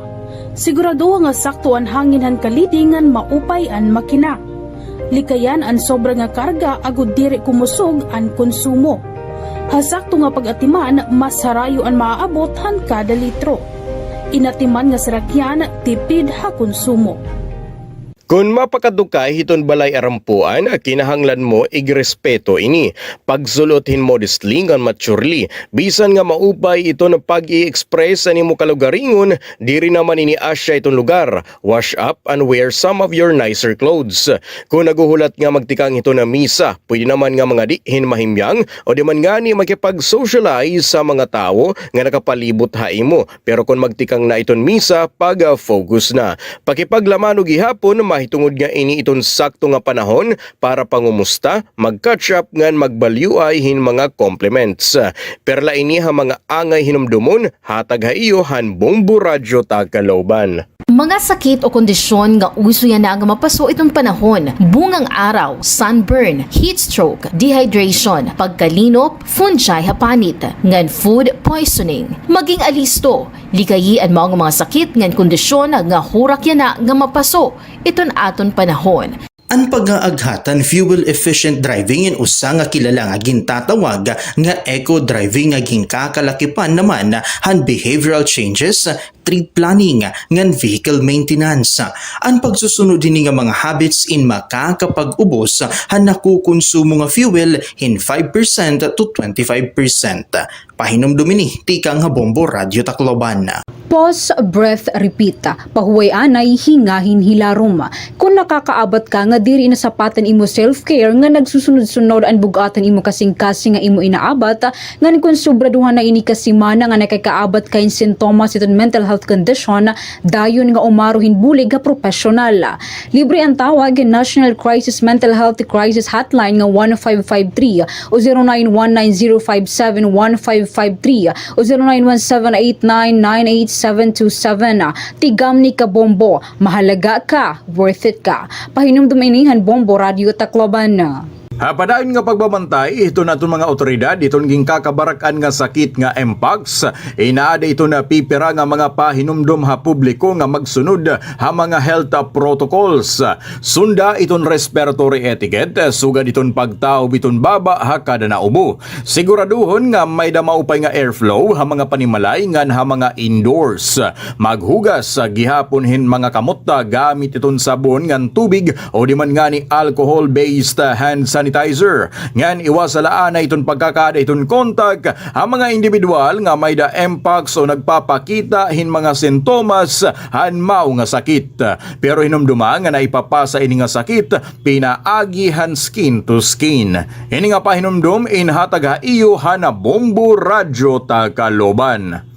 Siguradoha nga sakto an hangin han kalidi ngan maupay an makina. Likayan an sobra nga karga agod diri kumusog an konsumo. Ha sakto nga pag-atiman, mas harayo an maaabot han kada litro. Inatiman nga sarakyan, tipid ha konsumo. Kon mapakadto ka hiton balay arampuan, kinahanglan mo igrespeto ini. Pagsul-ot hin modestly ngan maturely. Bisan nga maupay iton pag-i-express han imo kalugaringon, diri naman ini asya iton lugar. Wash up and wear some of your nicer clothes. Kon naghuhulat nga magtikang hiton misa, pwede naman nga mangadi hin mahimyang o di man ngani makipag-socialize sa mga tawo nga nakapalibot ha imo. Pero kon magtikang na iton misa, pag-focus na. Pakipaglamano gihapon, mahitungod nga ini iton sakto nga panahon para pangumusta, mag-catch up ngan magbalyuay hin mga compliments. Perla ini ha mga angay hinumdomon, hatag ha iyo han Bombo Radyo Tagkaloban. Mga sakit o kondisyon nga uso yana nga mapaso iton panahon: bungang araw, sunburn, heat stroke, dehydration, pagkalinop, fungi ha panit, ngan food poisoning. Maging alisto, likayi an mao nga mga sakit ngan kondisyon nga hurak yana nga mapaso iton aton panahon. An pag-aaghat han fuel-efficient driving in usa nga kilala nga gintatawag nga eco-driving nga ginkakalakipan naman han behavioral changes, trip planning, ngan vehicle maintenance. An pagsusunod hini nga mga habits in makakapag-ubos han nakukonsumo nga fuel hin five percent to twenty-five percent. Pahinumdom ini tikang ha Bombo Radyo Tacloban. Pause, breath, repeat. Pahuway anay, hingahin hilarom. Kon nakakaabat ka nga diri na sapat an imo self-care, nga nagsusunod-sunod an bug-at han imo kasingkasing nga imo inaabat, ngan kon sobraduhan na ini ka semana nga nakakaabat ka hin sintomas hiton mental health condition, dayon nga umaro hin bulig ha propesyonal. Libre an tawag hin National Crisis Mental Health Crisis Hotline nga one five five three o zero nine one nine zero five seven one five five three o zero nine one seven eight nine nine eight seven two seven. Tigamni ka Bombo, mahalaga ka, worth it ka. Pahinumdom ini han Bombo Radyo Tacloban. Ha padayon nga pagbabantay hiton aton mga awtoridad hiton ginkakabarak-an nga sakit nga mpox, inaada iton pipira nga mga pahinumdom ha publiko nga magsunod ha mga health protocols. Sunda iton respiratory etiquette, sugad iton pagtaob iton baba ha kada naubo. Siguraduhon nga may-ada maupay nga airflow ha mga panimalay ngan ha mga indoors. Maghugas gihapon hin mga kamot gamit iton sabon ngan tubig o di man ngani alcohol-based hand sanitizer. Ngan iwasa la anay iton pagkakaada iton kontak ha mga indibidwal nga may-ada mpox o nagpapakita hin mga sintomas han mao nga sakit. Pero hinumdoma nga naipapasa ini nga sakit pinaagi han skin to skin. Ini nga pahinumdom inhatag ha iyo han Bombo Radyo Tacloban.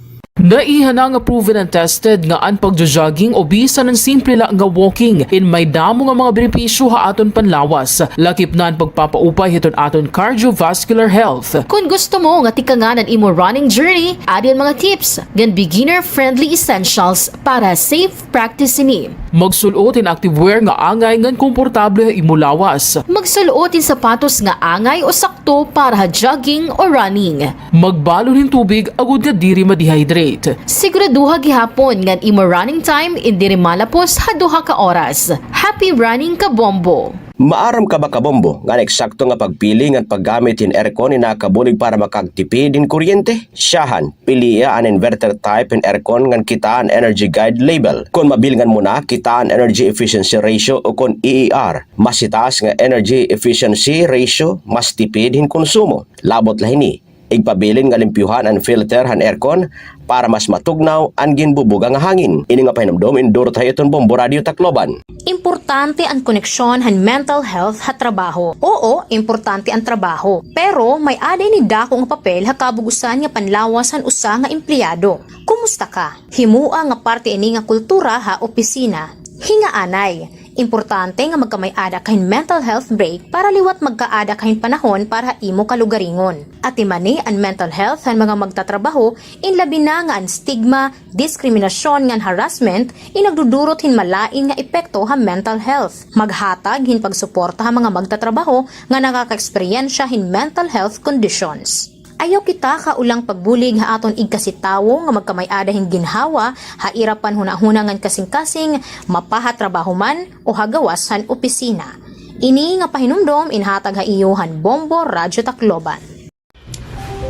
Naiha na nga proven and tested nga an pagjo-jogging o bisan an simple la nga walking in may damo nga mga benepisyo ha aton panlawas, lakip na an pagpapaupay hiton aton cardiovascular health. Kon gusto mo nga tikangan an imo running journey, adi an mga tips ngan beginner-friendly essentials para safe practice ini. Magsul-ot hin activewear nga angay ngan komportable ha imo lawas. Magsul-ot hin sapatos nga angay o sakto para ha jogging o running. Magbalon hin tubig agod nga diri ma-dehydrate. Siguraduha gihapon nga an imo running time in diri malapos ha duha ka oras. Happy running, Kabombo! Maaram ka ba, Kabombo, nga an eksakto nga pagpili ngan paggamit hin aircon in nakakabulig para makagtipid hin kuryente? Syahan, pilia an inverter type hin aircon ngan kitaa an Energy Guide label. Kon mabilngan mo na, kitaa an Energy Efficiency Ratio ukon E E R. Mas hitaas nga Energy Efficiency Ratio, mas tipid hin konsumo. Labot la hini, igpabilin nga limpyuhan an filter han aircon para mas matugnaw an ginbubuga nga hangin. Ini nga pahinumdom indurot ha iyo hiton Bombo Radyo Tacloban. Importante an koneksyon han mental health ha trabaho. Oo, importante an trabaho, pero may-ada ini dako nga papel ha kabug-osan nga panlawas han usa nga empleyado. Kumusta ka? Himoa nga parte ini nga kultura ha opisina. Hingaanay, importante nga magkamay-ada ka hin mental health break para liwat magkaada ka hin panahon para ha imo kalugaringon. Atimani an mental health han mga magtatrabaho, in labi na nga an stigma, diskriminasyon ngan harassment in nagdudurot hin malain nga epekto ha mental health. Maghatag hin pagsuporta ha mga magtatrabaho nga nakakaeksperyensya hin mental health conditions. Ayaw kita kaulang pagbulig ha aton igkasi tawo nga magkamay-ada hin ginhawa ha ira panhunahuna ngan kasingkasing, mapa ha trabaho man o ha gawas han opisina. Ini nga pahinumdom inhatag ha iyo han Bombo Radyo Tacloban.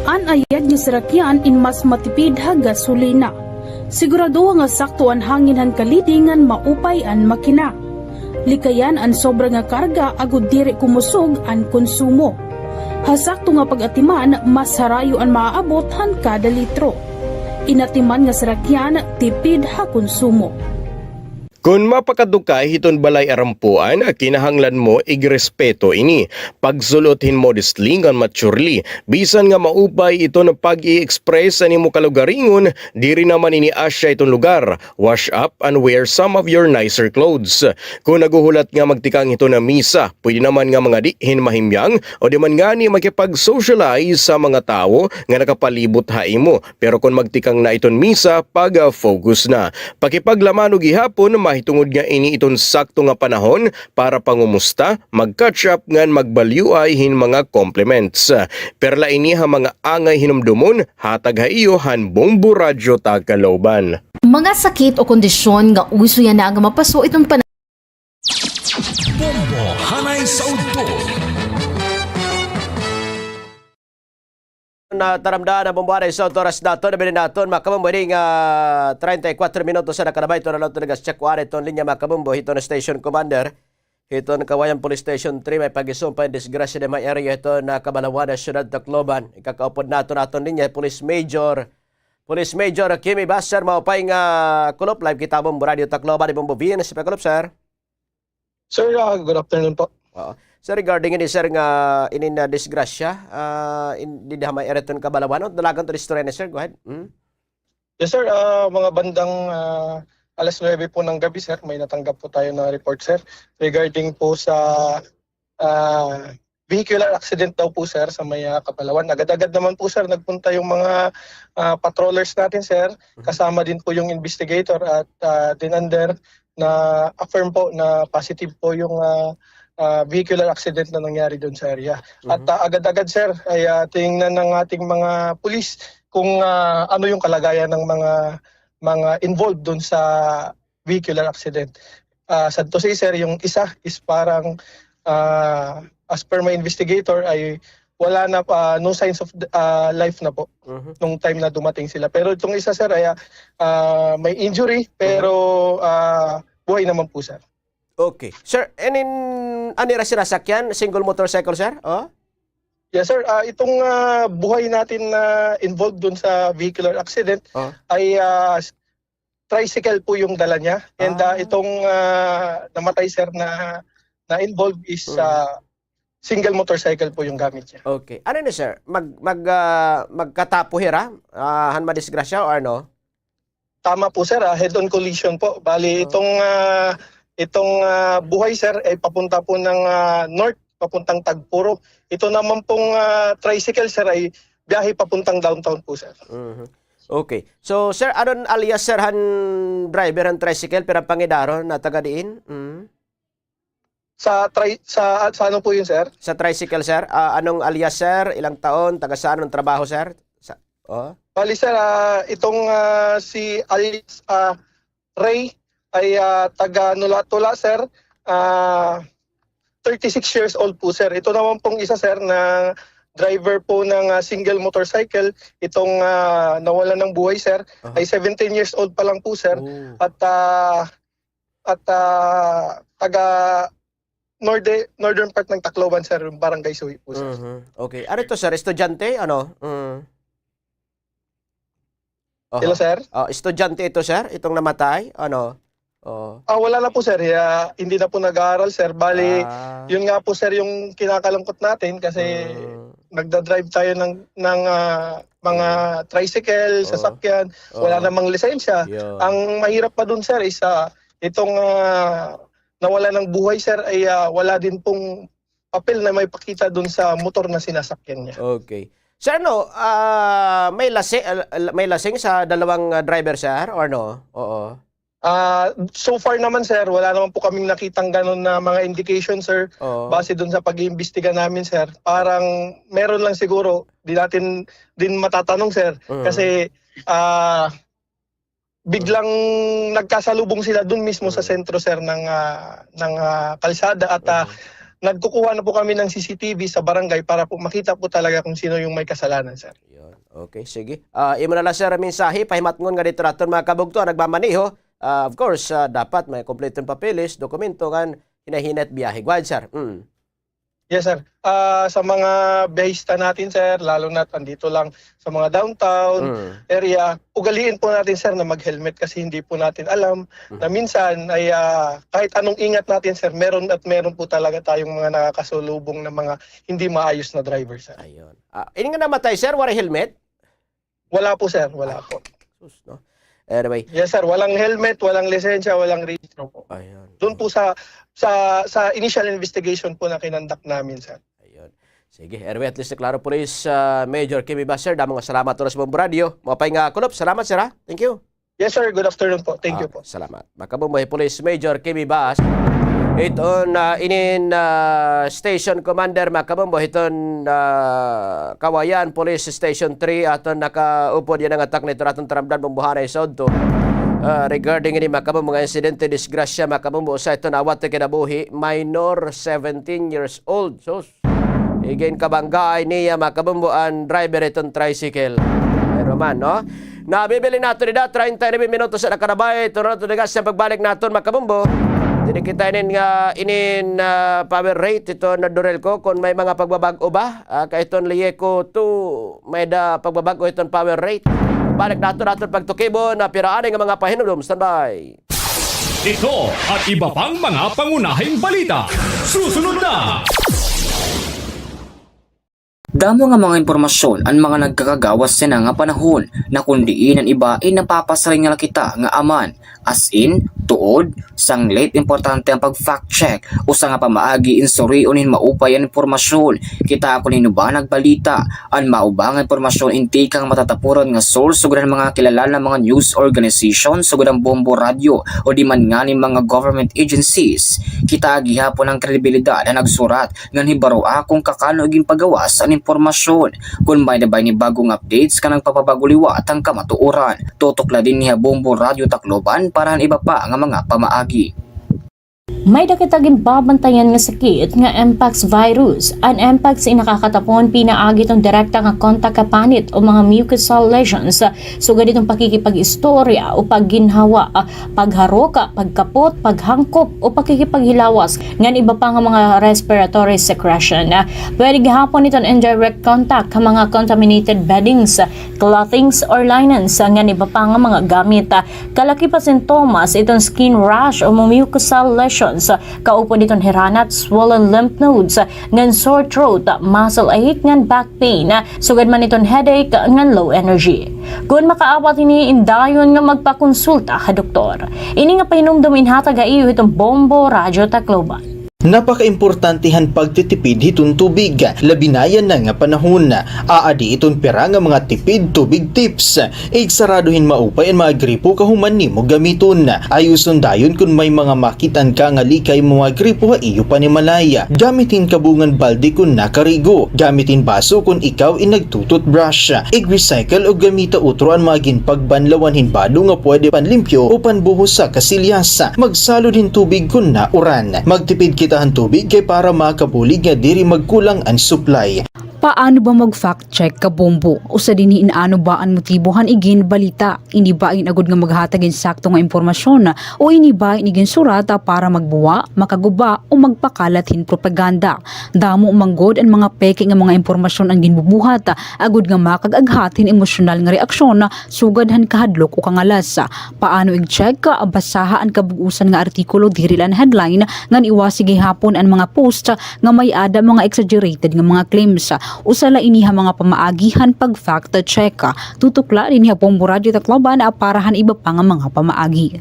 An ayad nga sarakyan in mas matipid ha gasolina. Siguradoha nga sakto an hangin han kalidi ngan maupay an makina. Likayan an sobra nga karga agod diri kumusog an konsumo. Ha sakto nga pag-atiman, mas harayo an maaabot han kada litro. In atiman nga sarakyan, tipid ha konsumo. Kon mapakadto ka hiton balay arampuan, kinahanglan mo igrespeto ini. Pagsul-ot hin modestly ngan maturely. Bisan nga maupay iton pag-i-express han imo kalugaringon, diri naman ini asya iton lugar. Wash up and wear some of your nicer clothes. Kon naghuhulat nga magtikang hiton misa, pwede naman nga mangadi hin mahimyang o di man ngani makipag-socialize sa mga tawo nga nakapalibot ha imo. Pero kon magtikang na iton misa, pag-focus na. Pakipaglamano gihapon, mahitungod nga ini iton sakto nga panahon para pangumusta, mag-catch up ngan magbalyuay hin mga compliments. Perla ini ha mga angay hinumdomon, hatag ha iyo han Bombo Radyo Tacloban. Mga sakit o kondisyon nga uso yana nga mapaso iton panahon. Bombo Hanay sa Udto. Nataramdaan an Bombo Hanay sa Udto, oras naton, nabilin naton, mga kabombo, ini nga treinta y cuatro minutos an nakalabay, ito na lang ito nagas-check, wari iton linya, mga kabombo, hiton station commander, hiton Kawayan Police Station three, may pag-isumpay, disgrasya, di may area, hiton Kabalawan, Syudad Tacloban, ikakaupod naton, aton linya, Police Major, Police Major Kimi Baser, maupay nga kulop, live kita, Bombo Radyo Tacloban, di Bombo Vince, pakulop, sir. Sir, ah, good afternoon po. Oo. Sir, regarding ini, sir, nga ini na disgrasya, ah, in, dida ha may area iton Kabalawan, dalagan to istorya ni sir, go ahead. Hmm? Yes, sir. Ah, mga bandang, ah, alas nuwebe po ng gabi, sir, may natanggap po tayo na report, sir, regarding po sa, ah, vehicular accident daw po, sir, sa may, ah, Kabalawan. Agad-agad naman po, sir, nagpunta yung mga, ah, patrollers natin, sir. Mhm. Kasama din po yung investigator at, ah, din under na affirm po na positive po yung, ah, ah, vehicular accident na nangyari doon sa area. At, Mhm. ah, agad-agad, sir, ay, ah, tiningnan ng ating mga pulis kung, ah, ano yung kalagayan ng mga, mga involved doon sa vehicular accident. Ah, sad to say, sir, yung isa is parang, ah, as per my investigator, ay wala na, ah, no signs of, ah, life na po Mhm. nung time na dumating sila. Pero itong isa, sir, ay, ah, may injury, Mhm. pero, ah, buhay naman po, sir. Okay. Sir, inin, ano ira sinasakyan? Single motorcycle, sir? Oh? Yes, sir. Ah, itong, ah, buhay natin na involved dun sa vehicular accident Oh. ay, ah, tricycle po yung dala niya. And, ah, Ah. itong, ah, namatay, sir, na, na involved is, Mhm. ah, single motorcycle po yung gamit niya. Okay. Ano na, sir? Mag-, mag-, ah, magkatapo hira? Ah, han madisgrasya o ano? Tama po, sir, ah, head-on collision po. Bali, Oh. itong, ah, itong, ah, buhay, sir, ay papunta po ng, ah, north, papuntang Tagpuro. Ito naman pong, ah, tricycle, sir, ay biyahe papuntang downtown po, sir. Mhm. Okay. So, sir, ano an alias, sir, han driver han tricycle, pero an pangidaro na taga diin? Mm. Sa tri-, sa, sa ano po yun, sir? Sa tricycle, sir? Ah, anong alias, sir? Ilang taon? Taga saan? Anong trabaho, sir? Sa, oh? Bali, sir, ah, itong, ah, si alias, ah, Ray ay, ah, taga Nula-Tula, sir. Ah, thirty-six years old po, sir. Ito naman pong isa, sir, na driver po ng, ah, single motorcycle, itong, ah, nawalan ng buhay, sir, Aha. ay seventeen years old pa lang po, sir. Oh. At, ah, at, ah, taga norde-, northern part ng Tacloban, sir, yung Barangay Suhi po, sir. Mhm. Okay. Ano ito, sir? Estudyante? Ano? Mm. Oho. Hello, sir? Oh, estudyante ito, sir? Itong namatay? Ano? Oh. Ah, wala na po, sir. Ah, hindi na po nag-aaral, sir. Bali, Ah. yun nga po, sir, yung kinakalungkot natin kasi Mm. nagda-drive tayo ng, ng, ah, mga Mm. tricycle, Oo. sasakyan. Wala Oo. namang lisensya. Yun. Ang mahirap pa dun, sir, is, ah, itong, ah, nawala ng buhay, sir, ay, ah, wala din pong papel na may pakita dun sa motor na sinasakyan niya. Okay. Sir, ano, ah, may lase-, ah, may lasing sa dalawang, ah, driver, sir, or no? Oo. Ah, so far naman, sir, wala naman po kaming nakitang gano'n na mga indication, sir. Oo. Base dun sa pag-iimbestiga namin, sir, parang meron lang siguro, di natin din matatanong, sir. Mm. Kasi, ah, biglang nagkasalubong sila dun mismo sa Mm. sentro, sir, ng, ah, ng, ah, kalsada at, ah, Mm. nagkukuha na po kami ng C C T V sa barangay para po makita po talaga kung sino yung may kasalanan, sir. Yun. Okay, sige. Ah, imo na lang, sir, mensahe, pahimatngon nga dito naton mga kabugto, nagmamaneho. Ah, of course, ah, dapat may kompleto nga papeles, dokumento, ngan hinay-hinay it biyahe. Go ahead, sir. Mm. Yes, sir. Ah, sa mga biyahista natin, sir, lalo na andito lang sa mga downtown Mm. area, ugaliin po natin, sir, na mag-helmet kasi hindi po natin alam Mm. na minsan ay, ah, kahit anong ingat natin, sir, meron at meron po talaga tayong mga nakakasalubong na mga hindi maayos na driver, sir. Ayun. Ah, ini nga namatay, sir, waray helmet? Wala po, sir. Wala po. Sus, no? Anyway. Yes, sir. Walang helmet, walang lisensya, walang rehistro po. Ayun. Doon po sa, sa, sa initial investigation po na kinonduct namin, sir. Ayun. Sige, anyway, at least klaro, Police, ah, Major Kimmy Bass, sir. Damo nga salamat oras sa Bombo Radio. Maupay nga kulop. Salamat, sir, ha? Thank you. Yes, sir. Good afternoon po. Thank you po. Ah, salamat. Makabombo hi Police Major Kimmy Bass. Iton, ah, inin, ah, Station Commander, makabombo hiton, ah, Kawayan Police Station three, aton nakaupod yana nga takna iton aton taramdan, bombohanay sa udto. Ah, regarding ini, makabombo, nga insidente, disgrasya, makabombo, usa iton nawat ha kinabuhi, minor, seventeen years old. Sus. Iginkabanggaay niya, makabombo, an driver hiton tricycle. Pero man, no? Nabibilin naton dida, treinta y nueve minutos an nakalabay. Turo naton dida, sa pagbalik naton, makabombo. Diri kita inin nga, inin, ah, power rate hiton Dorelco, kon may mga pagbabag-o ba? Ah, kay hiton Lieco two, may-ada pagbabag-o hiton power rate. Balik naton, aton pagtukibon, na pira anay nga mga pahinumdom. Standby. Ito at iba pang mga pangunahing balita. Susunod na! Damo nga mga impormasyon an mga nagkakagawas yana nga panahon, na kon diin an iba in napapasiring na la kita nga aman, as in, tuod, sanglit, importante an pag-fact check, usa nga pamaagi in surion hin maupay an impormasyon. Kita kon hin-o ba nagbalita, an mao ba nga impormasyon in tikang matatapuran nga source sugad han mga kilala nga mga news organization sugad han Bombo Radyo o di man ngani mga government agencies. Kita gihapon an kredibilidad han nagsurat ngan hibaroa kon kakano ginpagawas an impormasyon. Kon may-ada ba ini bag-o nga updates nga nagpapabag-o liwat han kamatuoran, tutok la dinhi ha Bombo Radyo Tacloban para han iba pa nga mga pamaagi. May-ada kita ginbabantayan nga sakit nga mpox virus. An mpox in nakakatapon pinaagi hiton direkta nga kontak ha panit o mga mucosal lesions, sugad hiton pakikipag-istorya o pagginhawa, pagharok, pagkapot, paghangkop, o pakikipaghilawas, ngan iba pa nga mga respiratory secretion. Pwede gihapon hiton indirect contact ha mga contaminated beddings, clothings or linens, ngan iba pa nga mga gamit. Kalaki pa sintomas hiton skin rash o mucosal lesions, kaupod hiton hiranat, swollen lymph nodes, ngan sore throat, muscle ache, ngan back pain, sugad man hiton headache, ngan low energy. Kon makaabat hini, indayon nga magpakonsulta ha doktor. Ini nga pahinumdom inhatag ha iyo hiton Bombo Radyo Tacloban. Napakaimportante han pagtitipid hiton tubig, labi na yana nga panahon. Aadi iton pira nga mga tipid tubig tips. Igsarado hin maupay an mga gripo kahuman nimo gamiton. Ayoson dayon kon may mga makit-an ka nga lika imo mga gripo ha iyo panimalay. Gamit hin kabungan balde kon nakarigo. Gamit hin baso kon ikaw in nagtu-toothbrush. Ig-recycle o gamita utro an mga ginpagbanlawan hin bado nga pwede panlimpyo o panbuhos sa kasilyas. Magsalod hin tubig kon nauran. Magtipid kita han tubig kay para makabulig nga diri magkulang an supply. Paano ba mag-fact check, kabombo? Usa dinhi in ano ba an motibo han iginbalita? Ini ba in agod nga maghatag hin sakto nga impormasyon, o ini ba in iginsurat para magbuwa, makaguba, o magpakalat hin propaganda? Damo man gud an mga peke nga mga impormasyon an ginbubuhat, agod nga makag-aghat hin emosyonal nga reaksyon, sugad han kahadlok o kangalas. Paano ig-check? Basaha an kabug-osan nga artikulo, diri la an headline, ngan iwasi gihapon an mga post nga may-ada mga exaggerated nga mga claims. Usa la ini ha mga pamaagi han pag-fact check. Tutok la dinhi ha Bombo Radyo Tacloban para han iba pa nga mga pamaagi.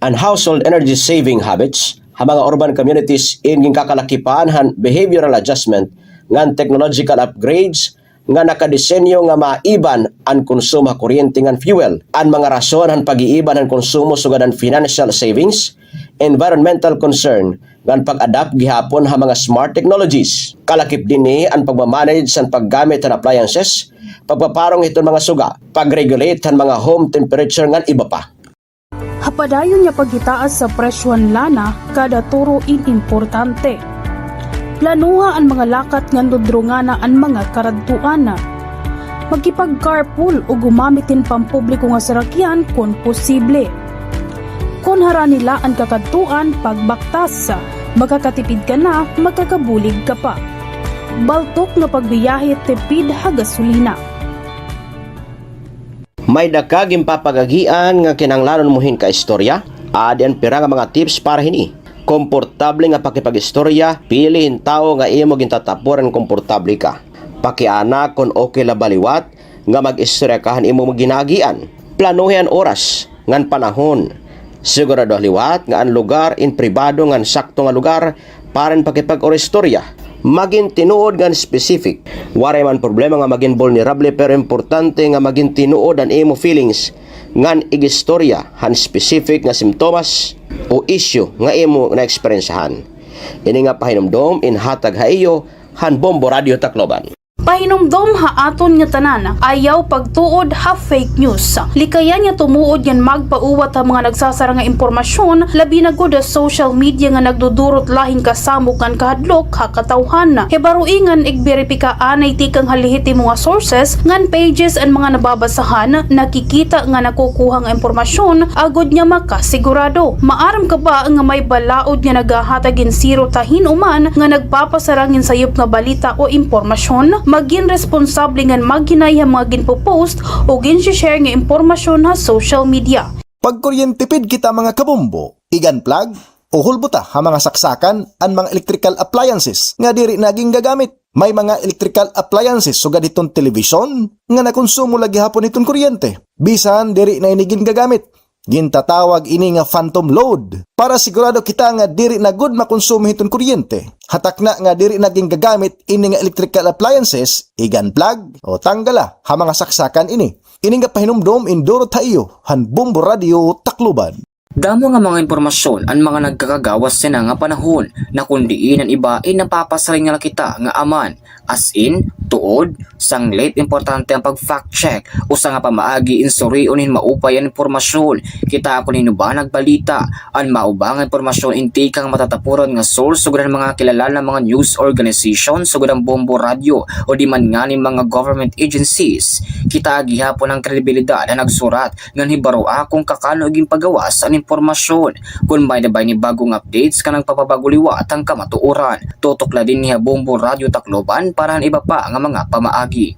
An household energy saving habits ha mga urban communities in ginkakalakipan han behavioral adjustment ngan technological upgrades nga nakadesenyo nga maiban an konsumo ha kuryente ngan fuel. An mga rason han pag-iiban han konsumo sugad han financial savings, environmental concern, ngan pag-adapt gihapon ha mga smart technologies. Kalakip dinhi an pagmamanage san paggamit han appliances, pagpaparong hiton mga suga, pag-regulate han mga home temperature ngan iba pa. Ha padayon nga paghitaas sa presyo han lana, kada turo in importante. Planoha an mga lakat ngan dudrungana an mga karadtuan. Makipag-carpool o gumamit hin pampubliko nga sarakyan kon posible. Kon harani la an kakadtuan, pagbaktas, makakatipid ka na, makakabulig ka pa. Baltok nga pagbiyahe, tipid ha gasolina. May-ada ka ginpapag-agian nga kinahanglanon mo hin kaistorya? Adi an pira nga mga tips para hini. Komportable nga pakipag-istorya, pili hin tawo nga imo gintatapuran, komportable ka. Pakiana kon okay la ba liwat nga mag-istorya ka han imo ginaagian. Planohi an oras ngan panahon. Siguradoha liwat nga an lugar in pribado ngan sakto nga lugar para hin pakipag-istorya. Magin tinuod ngan specific. Waray man problema nga magin vulnerable, pero importante nga magin tinuod an imo feelings ngan ig-istorya han specific nga simptomas o issue nga imo naeksperyensyahan. Ini nga pahinumdom in hatag ha iyo han Bombo Radyo Tacloban. Pahinumdom ha aton nga tanan, ayaw pagtuod ha fake news. Likayan nga tumuod ngan magpauwat ha mga nagsasara nga impormasyon, labi na gud ha social media nga nagdudurot la hin kasamok ngan kahadlok ha katawhan. Hibaroi ngan igberipika anay tikang ha lehitimo nga sources ngan pages an mga nababasahan, nakikita ngan nakukuha nga impormasyon, agod nga makasigurado. Maaram ka ba nga may balaod nga naghahatag hin sirot ha hin-o man nga nagpapasarang hin sayop nga balita o impormasyon? Magin responsable ngan maghinay ha mga ginpo-post o ginshi-share nga impormasyon ha social media. Pagkuryentipid kita, mga kabombo, ig-unplug o hulbo ta ha mga saksakan an mga electrical appliances nga diri na gingagamit. May mga electrical appliances sugad hiton telebisyon nga nakonsumo la gihapon hiton kuryente, bisan diri na ini gingagamit. Gintatawag ini nga phantom load. Para sigurado kita nga diri na gud makonsumo hiton kuryente, ha takna nga diri na gingagamit ini nga electrical appliances, ig-unplug o tanggala ha mga saksakan ini. Ini nga pahinumdom in durot ha iyo han Bombo Radyo Tacloban. Damo nga mga impormasyon an mga nagkakagawas yana nga panahon, na kon diin an iba in napapasiring la kita nga aman. As in, tuod, sanglit importante an pag-fact check. Usa nga pamaagi in surion hin maupay an impormasyon. Kitaa kon hin-o ba nagbalita. An mauba nga impormasyon in tikang matatapuran nga source, sugad han mga kilala nga mga news organization, sugad han Bombo Radyo, o di man ngani mga government agencies. Kitaa gihapon an kredibilidad han nagsurat ngan hibaroa kon kakano ginpagawas an impormasyon. Kon may-ada ba ini bag-o nga updates, kanang pagpapabago liwat han kamatuoran, tutok la dinhi ha Bombo Radyo Tacloban para han iba pa nga mga pamaagi.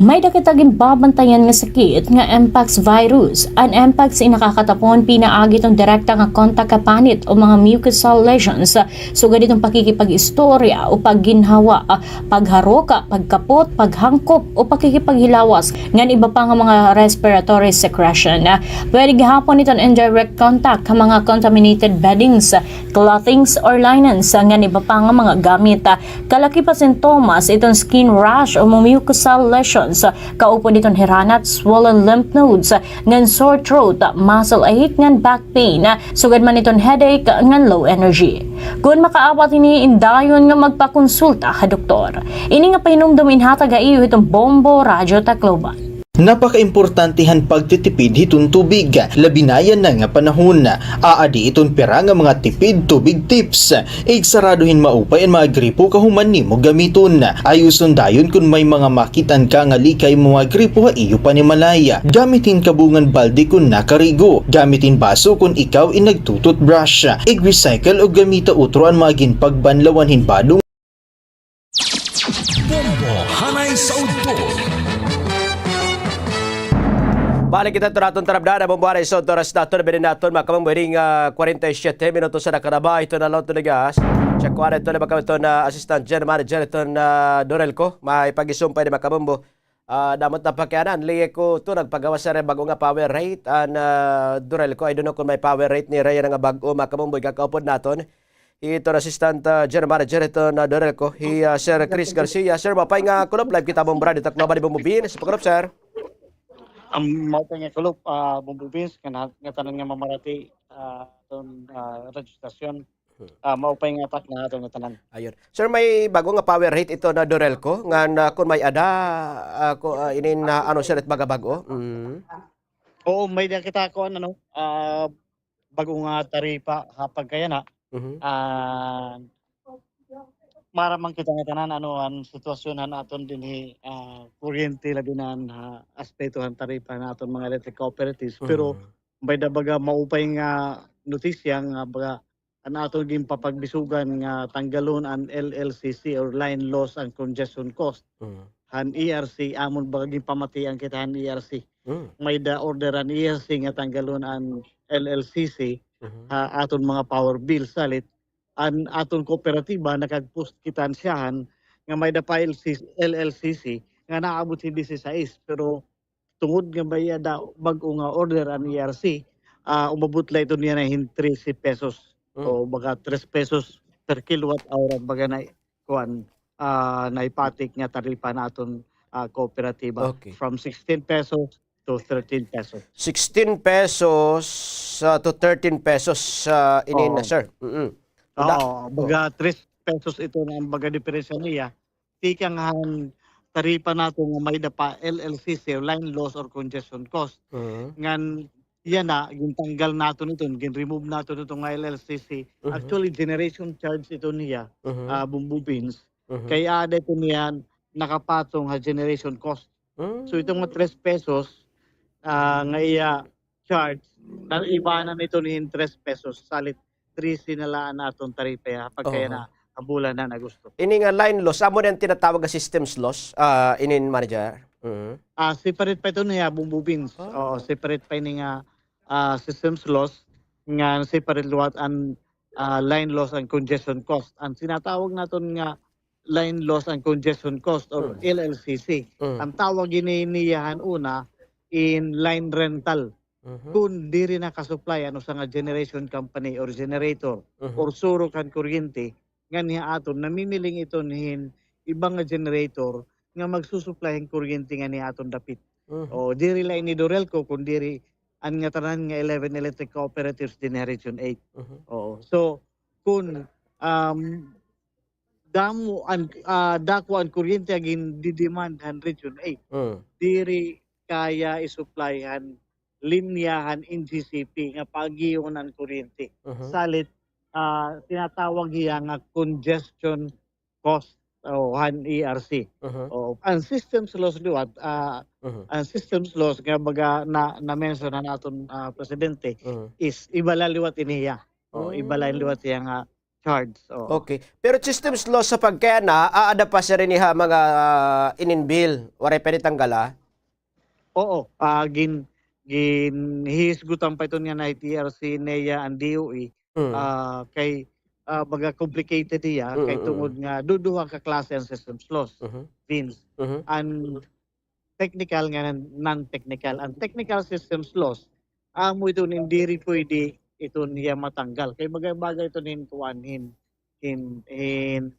May-ada kita ginbabantayan nga sakit nga mpox virus. An mpox in nakakatapon pinaagi hiton direkta nga kontak ha panit o mga mucosal lesions, sugad hiton pakikipag-istorya o pagginhawa, pagharok, pagkapot, paghangkop, o pakikipaghilawas, ngan iba pa nga mga respiratory secretion. Pwede gihapon iton indirect contact ha mga contaminated beddings, clothings, or linens, ngan iba pa nga mga gamit. Kalakip ha sintomas iton skin rash o mucosal lesions, kaupod iton hiranat, swollen lymph nodes, ngan sore throat, muscle ache, ngan back pain, sugad man iton headache ngan low energy. Kon makaabat hini, indayon nga magpakonsulta ha doktor. Ini nga pahinumdom inhatag ha iyo hiton Bombo Radyo Tacloban. Napakaimportante han pagtitipid hiton tubig, labi na yana nga panahon. Aadi iton pira nga mga tipid tubig tips. Igsarado hin maupay an mga gripo kahuman nimo gamiton. Ayuson dayon kon may mga makit-an ka nga lika imo mga gripo ha iyo panimalay. Gamit hin kabungan balde kon nakarigo. Gamit hin baso kon ikaw in nagtu-toothbrush. Ig-recycle o gamita utro an mga ginpagbanlawan hin badong. Bombo Hanay sa Udto. Balik kita ha aton tarabdaan, Bombo Hanay sa Udto. Oras naton, nabinin naton, mga kabombo, ini nga, ah, kwarenta y siyete minutos na nakalabay hiton adlaw hiton lunes. Check ko anay hiton, mga kabombo, hiton, ah, Assistant General Manager hiton, ah, Dorelco. May pag-isumpay ini, mga kabombo. Ah, damo it napakianan, liye ko to, nagpagawas na hin bag-o nga power rate an, ah, Dorelco. I don't know kon may power rate ni Rhea nga bag-o, mga kabombo, ikakaupod naton. Hi iton Assistant, ah, General Manager hiton, ah, DORELCO, hi, ah, Sir Chris Garcia. Sir, maupay nga kulop, live kita Bombo Radio, Tacloban, Bombo Vince. Pakulop, sir. Am, maupay nga kulop, ah, Bombo Vince, nga na-, ngatanan nga mamarati, ah, aton, ah, radyo stasyon. Hmm. Ah, maupay nga takna aton ngatanan. Ayun. Sir, may bag-o nga power rate iton DORELCO, nga na, kun may-ada, ah, ku-, ah, inin, ah, ano, sir, it baga bag-o? Mm. Oo, may-ada kita kuan, ano, ah, bag-o nga taripa ha pagkayana. Mhm. Ah, maaram man kita ngatanan, ano, an sitwasyon han aton dinhi, ah, kuryente, labi na an, ah, aspeto han taripa han aton mga electric cooperatives. Pero, mhm, may-ada baga maupay nga notisya nga baga an aton ginpapagbisugan nga tanggalon an L L C C or line loss and congestion cost. Mhm. Han E R C, amon baga ginpamatian kita han E R C. Mm. May-ada order an E R C nga tanggalon an L L C C, mhm, ha aton mga power bill. Salit, an aton kooperatiba, nakag-post kita han syahan nga may-ada pa L C, L L C C nga naabot hin disisais, pero tungod nga may-ada bag-o nga order an E R C, ah, umabot la iton yana hin trese pesos. Mm. O baga tres pesos per kilowatt hour an baga na kuan, ah, naipatik nga taripa han aton, ah, kooperatiba. Okay. From sixteen pesos to thirteen pesos. Sixteen pesos, ah, to thirteen pesos, ah, inin, oo, sir. Mm-mm. Da-, oo, baga tres pesos iton an baga diperensya niya. Tikang han taripa naton nga may-ada pa L L C C, line loss or congestion cost. Mhm. Ngan yana, gintanggal naton iton, gin-remove naton iton nga L L C C. Mhm. Actually, generation charge iton niya, mhm, ah, Bombo Vince. Mhm. Kay aada iton niya nakapatong ha generation cost. Mm. So, iton nga tres pesos, ah, nga iya charge, naibanan iton hin tres pesos, salit trese na la an aton taripa ha pagkayana, oho, ha bulan han Agosto. Ini nga line loss, amo na an tinatawag nga systems loss, ah, inin manager? Mhm. Ah, separate pa iton niya, Bombo Vince. Ah. Oo, separate pa ini nga, ah, systems loss, nga separate liwat an, ah, line loss and congestion cost. An tinatawag naton nga line loss and congestion cost or, mm, L L C C. Mm. An tawag ini niya han una in line rental. Mhm. Kun diri nakasupply an usa nga generation company or generator, mhm, or surok han kuryente, ngan ha aton namimiling iton hin iba nga generator nga magsusupply hin kuryente ngan ha aton dapit. Mhm. O, diri la ini DORELCO, kun diri an ngatanan nga eleven electric cooperatives dinhi ha Region eight. Mhm. Oo. So, kun, um, damo an, ah, dako an kuryente nga gindidemand han Region eight. Mm. Diri kaya i-supply han linya han N G C P nga paagion an kuryente. Mhm. Salit, ah, tinatawag hiya nga congestion cost, o, han E R C. Mhm. O, an systems loss liwat, ah, mhm, an systems loss nga baga na, na-mention han aton, ah, presidente, mhm, is iba la liwat ini hiya. O, iba la liwat hiya nga charge, oo. Okay. Pero systems loss ha pagkayana, aada pa, sir, ini ha mga, ah, inin bill, waray pa ini tanggala? Oo, ah, gin-, ginhihisgutan pa iton yana hit E R C, NEA, an D O E, mm, ah, kay, ah, baga complicated hiya, mm, kay, mm, tungod nga duduha ka klase an systems loss, mhm, Vince. Mhm. An technical ngan non-technical. An technical systems loss, amo iton nga diri pwede iton hiya matanggal. Kay bagay-bagay iton hin kuan, hin, hin, hin,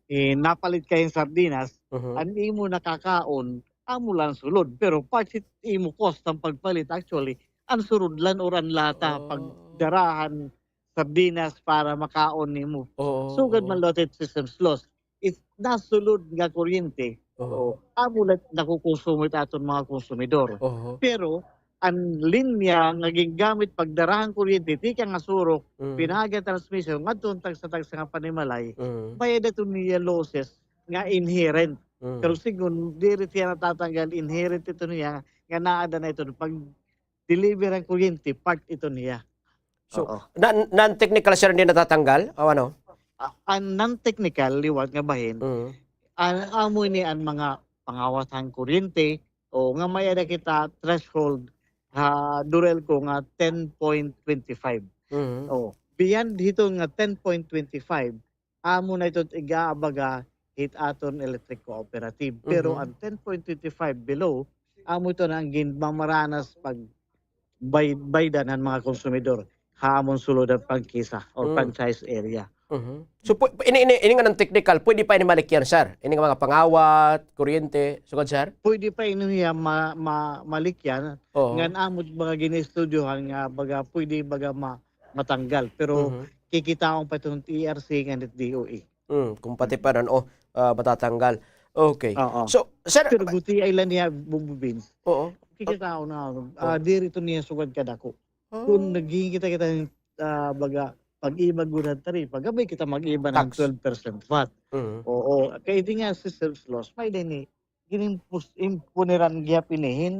hin napalit ka hin sardinas, mhm, an imo nakakaon, amo la an sulod. Pero part hit imo cost an pagpalit, actually, an surudlan or an lata, oh, pagdara han sardinas para makaon nimo. Oo, sugad man liwat it systems loss. It nasulod nga kuryente. Oo. O, amo la it nakukonsumo it aton mga konsumidor. Oho. Pero, an linya nga gingamit pagdara han kuryente, tikang ha surok, mm, pinaagi han transmission, ngadto han tagsa-tagsa nga panimalay, mm, may-ada iton niya losses nga inherent. Mm. Pero sigon, diri hiya natatanggal, inherent iton niya, nga naada na iton pag deliver han kuryente, part iton hiya. So, oo, non-, non-technical, sir, hindi natatanggal? O ano? Ah, an non-technical, liwat nga bahin, mm, an, amo ini an mga pangawas han kuryente, o nga may-ada kita threshold ha DORELCO nga ten point twenty-five. Mm. O, beyond hiton nga ten point twenty-five, amo na ito it ig-aabaga hit aton electric cooperative. Pero, mhm, an ten point twenty-five below, amo ito na an ginmamaranas pag bay-, baydan han mga konsumidor ha amon sulod han prangkisa or, mm, franchise area. Mhm. So, pu-, ini, ini, ini nga ngan technical, pwede pa ini malikyan, sir? Ini nga mga pangawat, kuryente, sugad, sir? Pwede pa ini hiya ma-, ma-, malikyan, Oo. ngan amo mga gin-iistudyohan nga baga pwede baga ma-, matanggal. Pero Mhm. kikitaon pa iton T R C ngan it D O E. Mm, kung pati pa rin, oh, ah, matatanggal. Okay. Oo. So, sir, Pero gutiay la niya, Bubu Vince. Oo. Kikitaon na, ah, Oh. diri ito niya sugad kadako. Kun Oh. naghihingkita kita hin, ah, baga, pag-iba gud han taripa, gabay kita mag-iba hin Tax. twelve percent vat. Mhm. Oo. Kay di nga si Sales Laws, may din ni, ginimpos-, imponeran gihap ini hin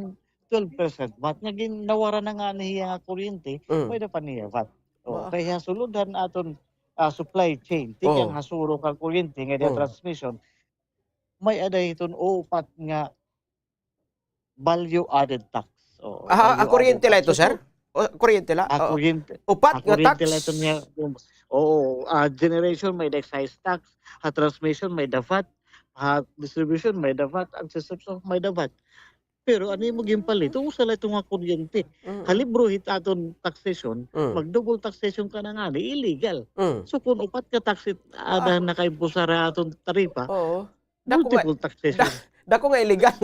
twelve percent vat nga gin-, nawara na ngani hiya nga kuryente, Mm. may da pa niya vat. Oo, Ba? kay ha sulod han aton, ah, supply chain, tikang Oh. ha surok han kuryente nga diya Oh. transmission, may-ada hiton upat nga value added tax. Oo, Ah, ah, value added kuryente la tax. ito, sir? Ito, O, kuryente la? ah, Oo. kuryente. Upat Ah, nga kuryente tax? la ito niya. Oo, ah, generation may-ada excise tax, ha transmission may-ada vat, ha distribution may-ada vat, an system may-ada vat. Pero an imo ginpalit, usa la ito nga kuryente. Mm. Ha libro hit aton taxation, Mm. mag-double taxation ka na ngani, illegal. Mm. So, kun upat ka tax it, Ah. ada nakaimposar ha aton taripa, Oo. Dako nga, multiple taxation. Da-, dako nga illegal.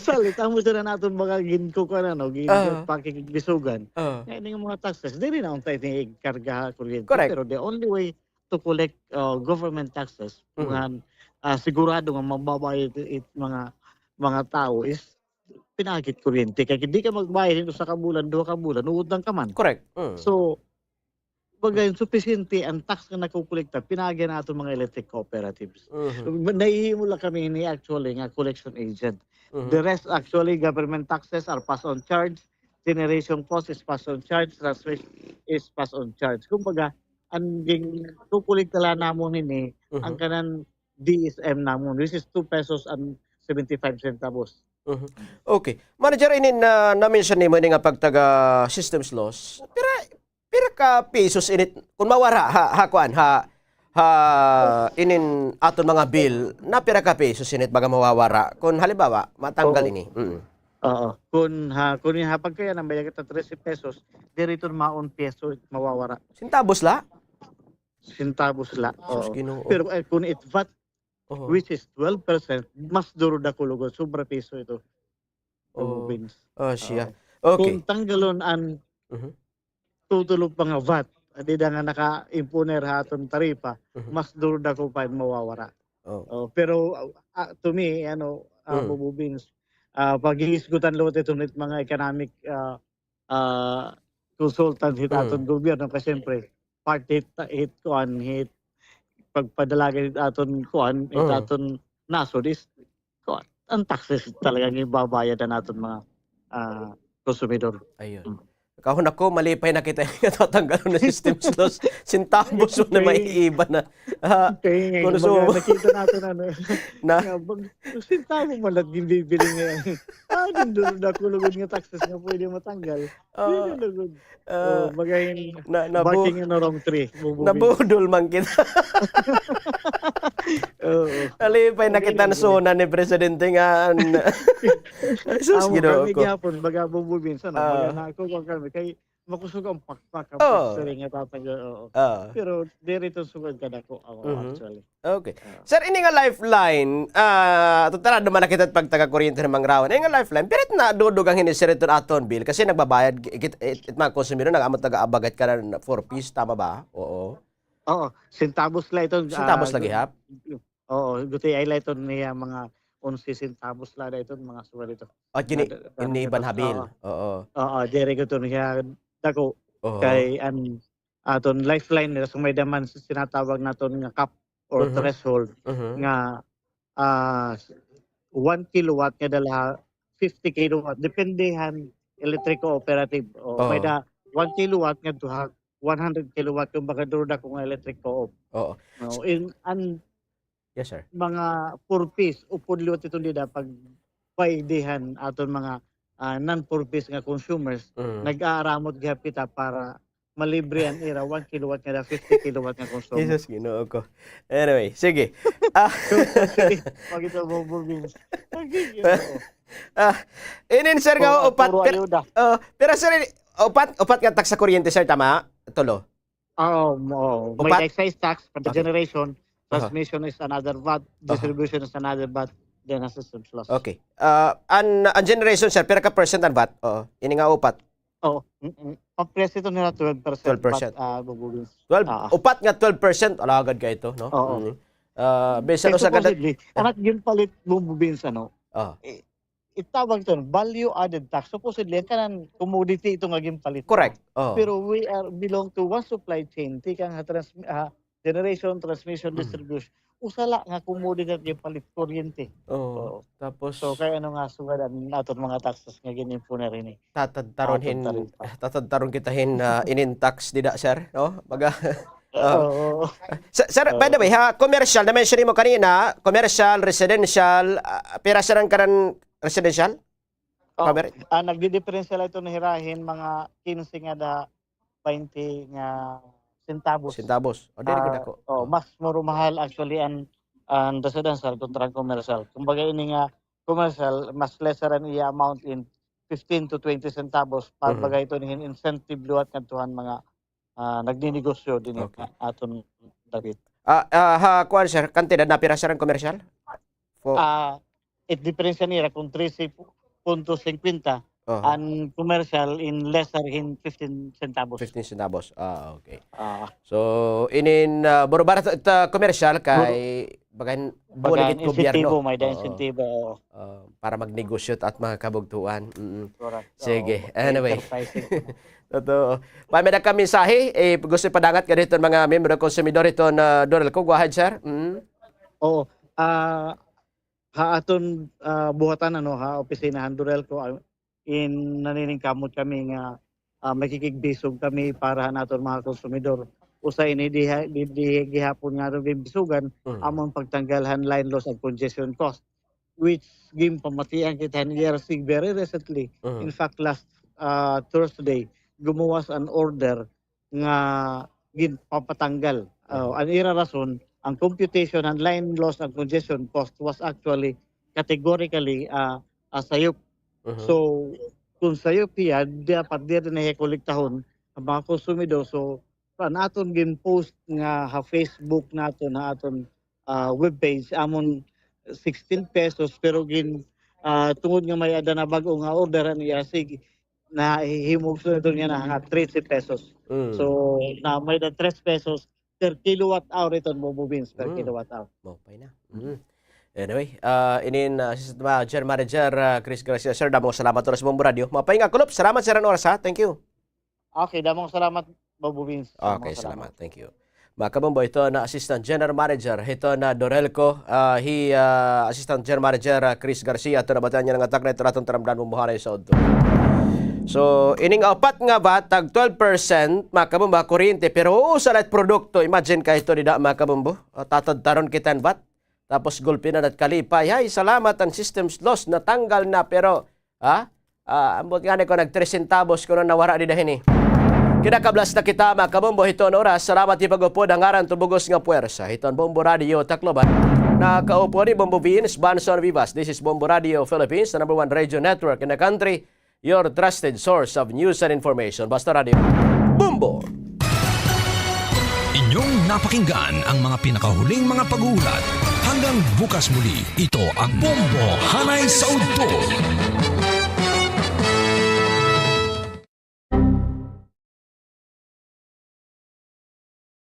Salit, amo sira na aton mga ginkukuan, ano, gin-, Ah. pakikigbisogan. Ah. Nga ini nga mga taxes, diri na unta ini ikarga ha kuryente. Correct. Pero the only way to collect, uh, government taxes, Mm. ngan, ah, sigurado nga mababayad it mga, mga tao is pinaagi it kuryente. Kay di ka magbayad hin usa ka bulan, duha ka bulan, uutang ka man. Correct. Mm. So, baga, supisyente an tax nga nakokolekta, pinaagi han aton mga electric cooperatives. Mhm. Nahihimo la kami ini actually nga collection agent. Mhm. The rest, actually, government taxes are passed on charge, generation cost is passed on charge, transmission is passed on charge. Kumbaga, an ginkokolekta la namon ini, Mhm. an kanan D S M namon, which is two pesos and seventy-five centavos. Mhm. Okay. Manager, inin na, na-mention nimo ini nga pagtaga systems loss. Pira, pira ka pesos init, kun mawara, ha, ha, kuan, ha, ha, inin aton mga bill, na pira ka pesos init baga mawawara? Kun halimbawa, matanggal Oo. ini. Mm. Oo. Kun ha, kun ha pagkaya na may kita trese pesos, diri iton maon peso mawawara. Centavos la? Centavos la. Sus, Oo. Ginoo. Pero, eh, kun it vat, Oo. which is twelve percent, mas duro dako lugod, sobra piso ito. Oo. Province. Ah, siya. Oo. Okay. Kung tanggalon an Mhm. tutulo pa nga vat, dida nga naka-imponer ha aton taripa, Mhm. mas duro dako pa it mawawara. Oo. Oo, pero, ah, to me, ano, ah, Mm. Bubu Vince, ah, paghihisgutan liwat iton mga economic, ah, ah, consultant hit Mm. aton gobyerno, kay siyempre, part hit, hit kuan, hit pagpadalagan hit aton kuan, hit Mm. aton nasod is kuan, an taxes talaga nga ibabayad an aton mga, ah, konsumidor. Ayun. Mm. Kahon ako, malipay na kita nga tatanggalon na system loss. Centavos na may iba na. Ah, Kaya nga, kung gusto mo. Kumbaga, nakita natin, ano, Na? Nga, bag-, centavo man lang ginbibili ngayon. Ah, nindot na kulugod nga taxes nga pwede matanggal. Ah, Pwede lugod. Ah, Oh, bagahin, na, nabu-, barking in the wrong tree, Bubu Vince. Nabudol man kita. Oo. Nalipay na kita na suna ni Presidente nga an-, ay, sus, Ginoo ko. Amo kami gihapon, baga Bubu Vince, ano, Ah. baga na ako, kung kami, kay makusog an pakpak, an Oo. pagsiring nga tatanggal, oo. Oo. Pero diri to sugad kadako, ako, Mhm. actually. Okay. Ah. Sir, ini nga Lifeline, ah, tutal, duman na kita pagtaga-kuryente hin Mangrawan. Ini nga Lifeline, pira it nadudugang hini, sir, iton aton bill? Kasi nagbabayad, it, it, it mga konsumidor, nag-amo taga-abagat ka na four Ps, tama ba? Oo. Oo, centavos la iton, Centavos ah, lagi, hap? Oo, gutiay la iton niya mga onse centavos la da iton mga suweldo. Ah, gini, Kada, kada ini iban ha bill. Oo. Oo. Oo, diri gud to niya dako Oo. kay an aton Lifeline nira, so may-ada man tinatawag naton nga cap or Mhm. threshold Mhm. nga, ah, one kilowatt nga dala ha fifty kilowatt, depende han electric cooperative. O, Oo. may-ada one kilowatt ngadto ha one hundred kilowatt, kumbaga, duro dako nga electric co-op. Oo. No, in, an Yes, sir. mga four Ps, upod liwat iton dida pagbayad han aton mga, ah, non-four Ps nga consumers, Mm. nag-aaramot gihap kita para malibre an ira one kilowatt nga da fifty kilowatt nga konsumo. Jesus, Ginoo ko. Anyway, sige. Ah. Sige, pakita mo, Bubu Vince. Sige, oo. Ah, inin, sir, nga Puro, upat, puro pir-, ayuda. Oh, pero, sir, upat, upat nga tax sa kuryente, sir, tama? Tulo. Oo, oo. May excise tax for the generation, transmission is another vat, distribution is another vat, then an system loss. Okay. Ah, an, an generation, sir, pira ka percent an vat? Oo. Ini nga upat. Oo. Mm, mm. Ang presyo ito nila twelve percent. Twelve percent. But, ah, Bobo Vince. Twelve, ah, ah. Upat nga twelve percent. Alagad kay ito, no? Oo. Mm. Ah, bisan usa ka supposedly, an ginpalit, Bobo Vince, ano? Ah. Eh, itawag ito, value added tax. Supposedly, an kanan commodity ito nga ginpalit. Correct. Oo. Pero we are belong to one supply chain. Tikang ha trans-, ha generation, transmission, distribution. Usa la nga commodity nga ginpalit, kuryente. Oo. Oo. Tapos so, kay ano nga sugad an aton mga taxes nga gin-impone rin, eh? Tatadtaron hin, tatadtaron kita hin, ah, inin tax dida, sir, no? Baga, oo. Sir, by the way, ha, commercial, na-mention mo kanina, commercial, residential, ah, pira, sir, an kanan residential? Oh, ah, nagdidiperensiya la ito hin hirahin mga kinse ngada baynte nga sentabos. Sentabos. O, diri gud ako. Oh, mas murag mahal actually an, an residential kontra an commercial. Kumbaga, ini nga commercial, mas lesser an iya amount in fifteen to twenty centavos. Para bagay ito hin incentive liwat ngadto han mga, ah, nagninegosyo dinhi ha aton dapit. Ah, ah, ha, kuan, sir, kantidad na pira, sir, an commercial? Ah, it diperensiya nira kon trese punto singkwenta, an commercial in lesser hin fifteen centavos. Fifteen centavos. Ah, okay. Ah. So, inin, ah, buro-barato it, ah, commercial kay bagan buligit gobyerno. Insentibo, may-ada insentibo, oo. Ah, para magnegosyo it mga kabugtoan. Mm. Correct. Sige. Oo, anyway. Enterprising. Totoo. May-ada ka mensahe, eh, gusto ipadangat ngadto hiton mga miyembro konsumidor hiton DORELCO? Go ahead, sir. Mm. Oo. Ah, ha aton, ah, buhatan, ano, ha opisina han DORELCO, ah, in naniningkamot kami nga, ah, makikigbisog kami para han aton mga konsumidor. Usa ini di, di, di gihapon nga aton ginbisogan, amo an pagtanggal han line loss and congestion cost, which ginpamatian kita han E R C very recently. In fact, last, ah, Thursday, gumuwas an order nga ginpapatanggal. Ah, an ira rason, an computation han line loss and congestion cost was actually categorically, ah, ah, sayop. So, kon sayop hiya, dapat diri na hiya kolektahon an mga konsumidor. So, an aton gin-post nga ha Facebook naton, ha aton, ah, webpage, amon sixteen pesos, pero gin-, ah, tungod nga may-ada na bag-o nga order an E R C, nahimo gud ito niya na nga trese pesos. Mm. So, na may-ada tres pesos per kilowatt hour iton, Bobo Vince, per kilowatt hour. Maupay na. Mm. Anyway, ah, inin, ah, Assistant General Manager, ah, Chris Garcia, sir, damo nga salamat oras ha Bombo Radio. Maupay nga kulop. Salamat, sir, han oras, ha. Thank you. Okay, damo nga salamat, Bobo Vince. Okay, salamat. Thank you. Mga kabombo, ito na Assistant General Manager, ito na DORELCO, ah, hi, ah, Assistant General Manager, ah, Chris Garcia, ito na batian niya nga takna, ito na aton taramdan mo buhanay sa udto. So, ining upat nga vat, tag twelve percent, mga kabombo, kuryente, pero usa la it produkto, imagine ka ito, dida, mga kabombo, ah, tatadtaron kita hin vat, tapos gulpi na it kalipay, hay, salamat, an system loss, natanggal na, pero Ha? Ah, ambot ngani kon nag-tres centavos kuno nawara dida hini. Kinakablas na kita, mga kabombo, hiton oras. Salamat ha pag-upod, ha ngaran hiton bug-os nga puwersa hiton Bombo Radio Tacloban. Nakaupod hi Bombo Vince Banson Vivas. This is Bombo Radio Philippines, the number one radio network in the country. Your trusted source of news and information. Basta Radio Bombo! Inyong napakinggan ang mga pinakahuling mga pag-uulat. Hanggang bukas muli, ito ang Bombo Hanay sa Udto.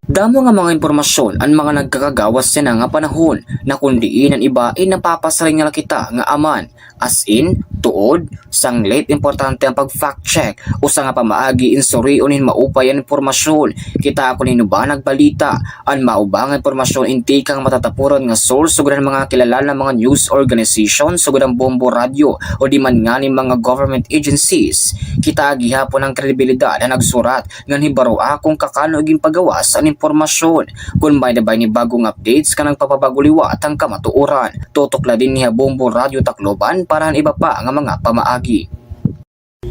Damo nga mga impormasyon an mga nagkakagawas yana nga panahon, na kon diin an iba, eh, napapasiring na la kita nga aman. As in, tuod, sanglit, importante an pag-fact check. Usa nga pamaagi in surion hin maupay an impormasyon. Kita kon hin-o ba nagbalita. An maupay nga impormasyon in tikang matatapuran nga source sugad han mga kilala nga mga news organization sugad han Bombo Radio o di man ngani mga government agencies. Kita gihapon an kredibilidad han nagsurat ngan hibaroa kon kakano ginpagawas an impormasyon. Kon may-ada ba ini bag-o nga updates, ngan nagpapabag-o liwat han kamatuoran. Tutok la dinhi ha Bombo Radio Tacloban para han iba pa nga mga pamaagi.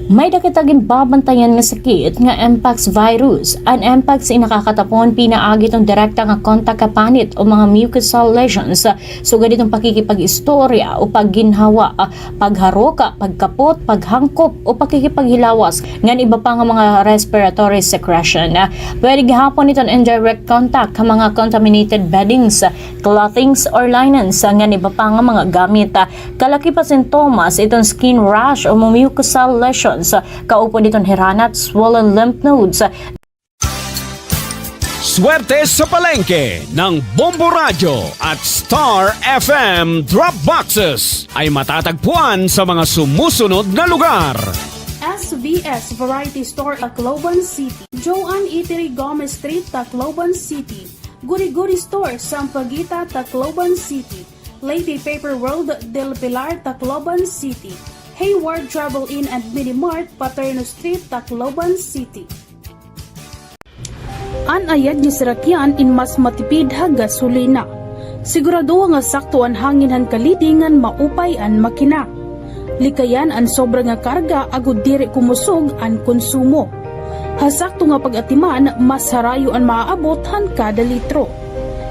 May-ada kita ginbabantayan nga sakit nga mpox virus. An mpox in nakakatapon pinaagi iton direkta nga kontak ha panit o mga mucosal lesions, sugad iton pakikipag-istorya o pagginhawa, pagharok, pagkapot, paghangkop o pakikipaghilawas, ngan iba pa nga mga respiratory secretion. Pwede gihapon iton indirect contact ha mga contaminated beddings, clothings or linens, ngan iba pa nga mga gamit. Kalakip ha sintomas iton skin rash o mucosal lesions, kaupod iton hiranat, swollen lymph nodes. Swerte sa palengke ng Bombo Radyo at Star F M Drop Boxes ay matatagpuan sa mga sumusunod na lugar. S V S Variety Store, Tacloban City. Joan Eatery, Gomez Street, Tacloban City. Guri Guri Store, Sampaguita, Tacloban City. Lady Paper World, Del Pilar, Tacloban City. Hayward Travel Inn and Mini Mart, Paterno Street, Tacloban City. An ayad nga sarakyan in mas matipid ha gasolina. Siguradoha nga sakto an hangin han kaliding ngan maupay an makina. Likayan an sobra nga karga agod diri kumusog an konsumo. Ha sakto nga pag-atiman, mas harayo an maaabot han kada litro.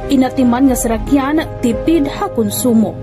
In atiman nga sarakyan, tipid ha konsumo.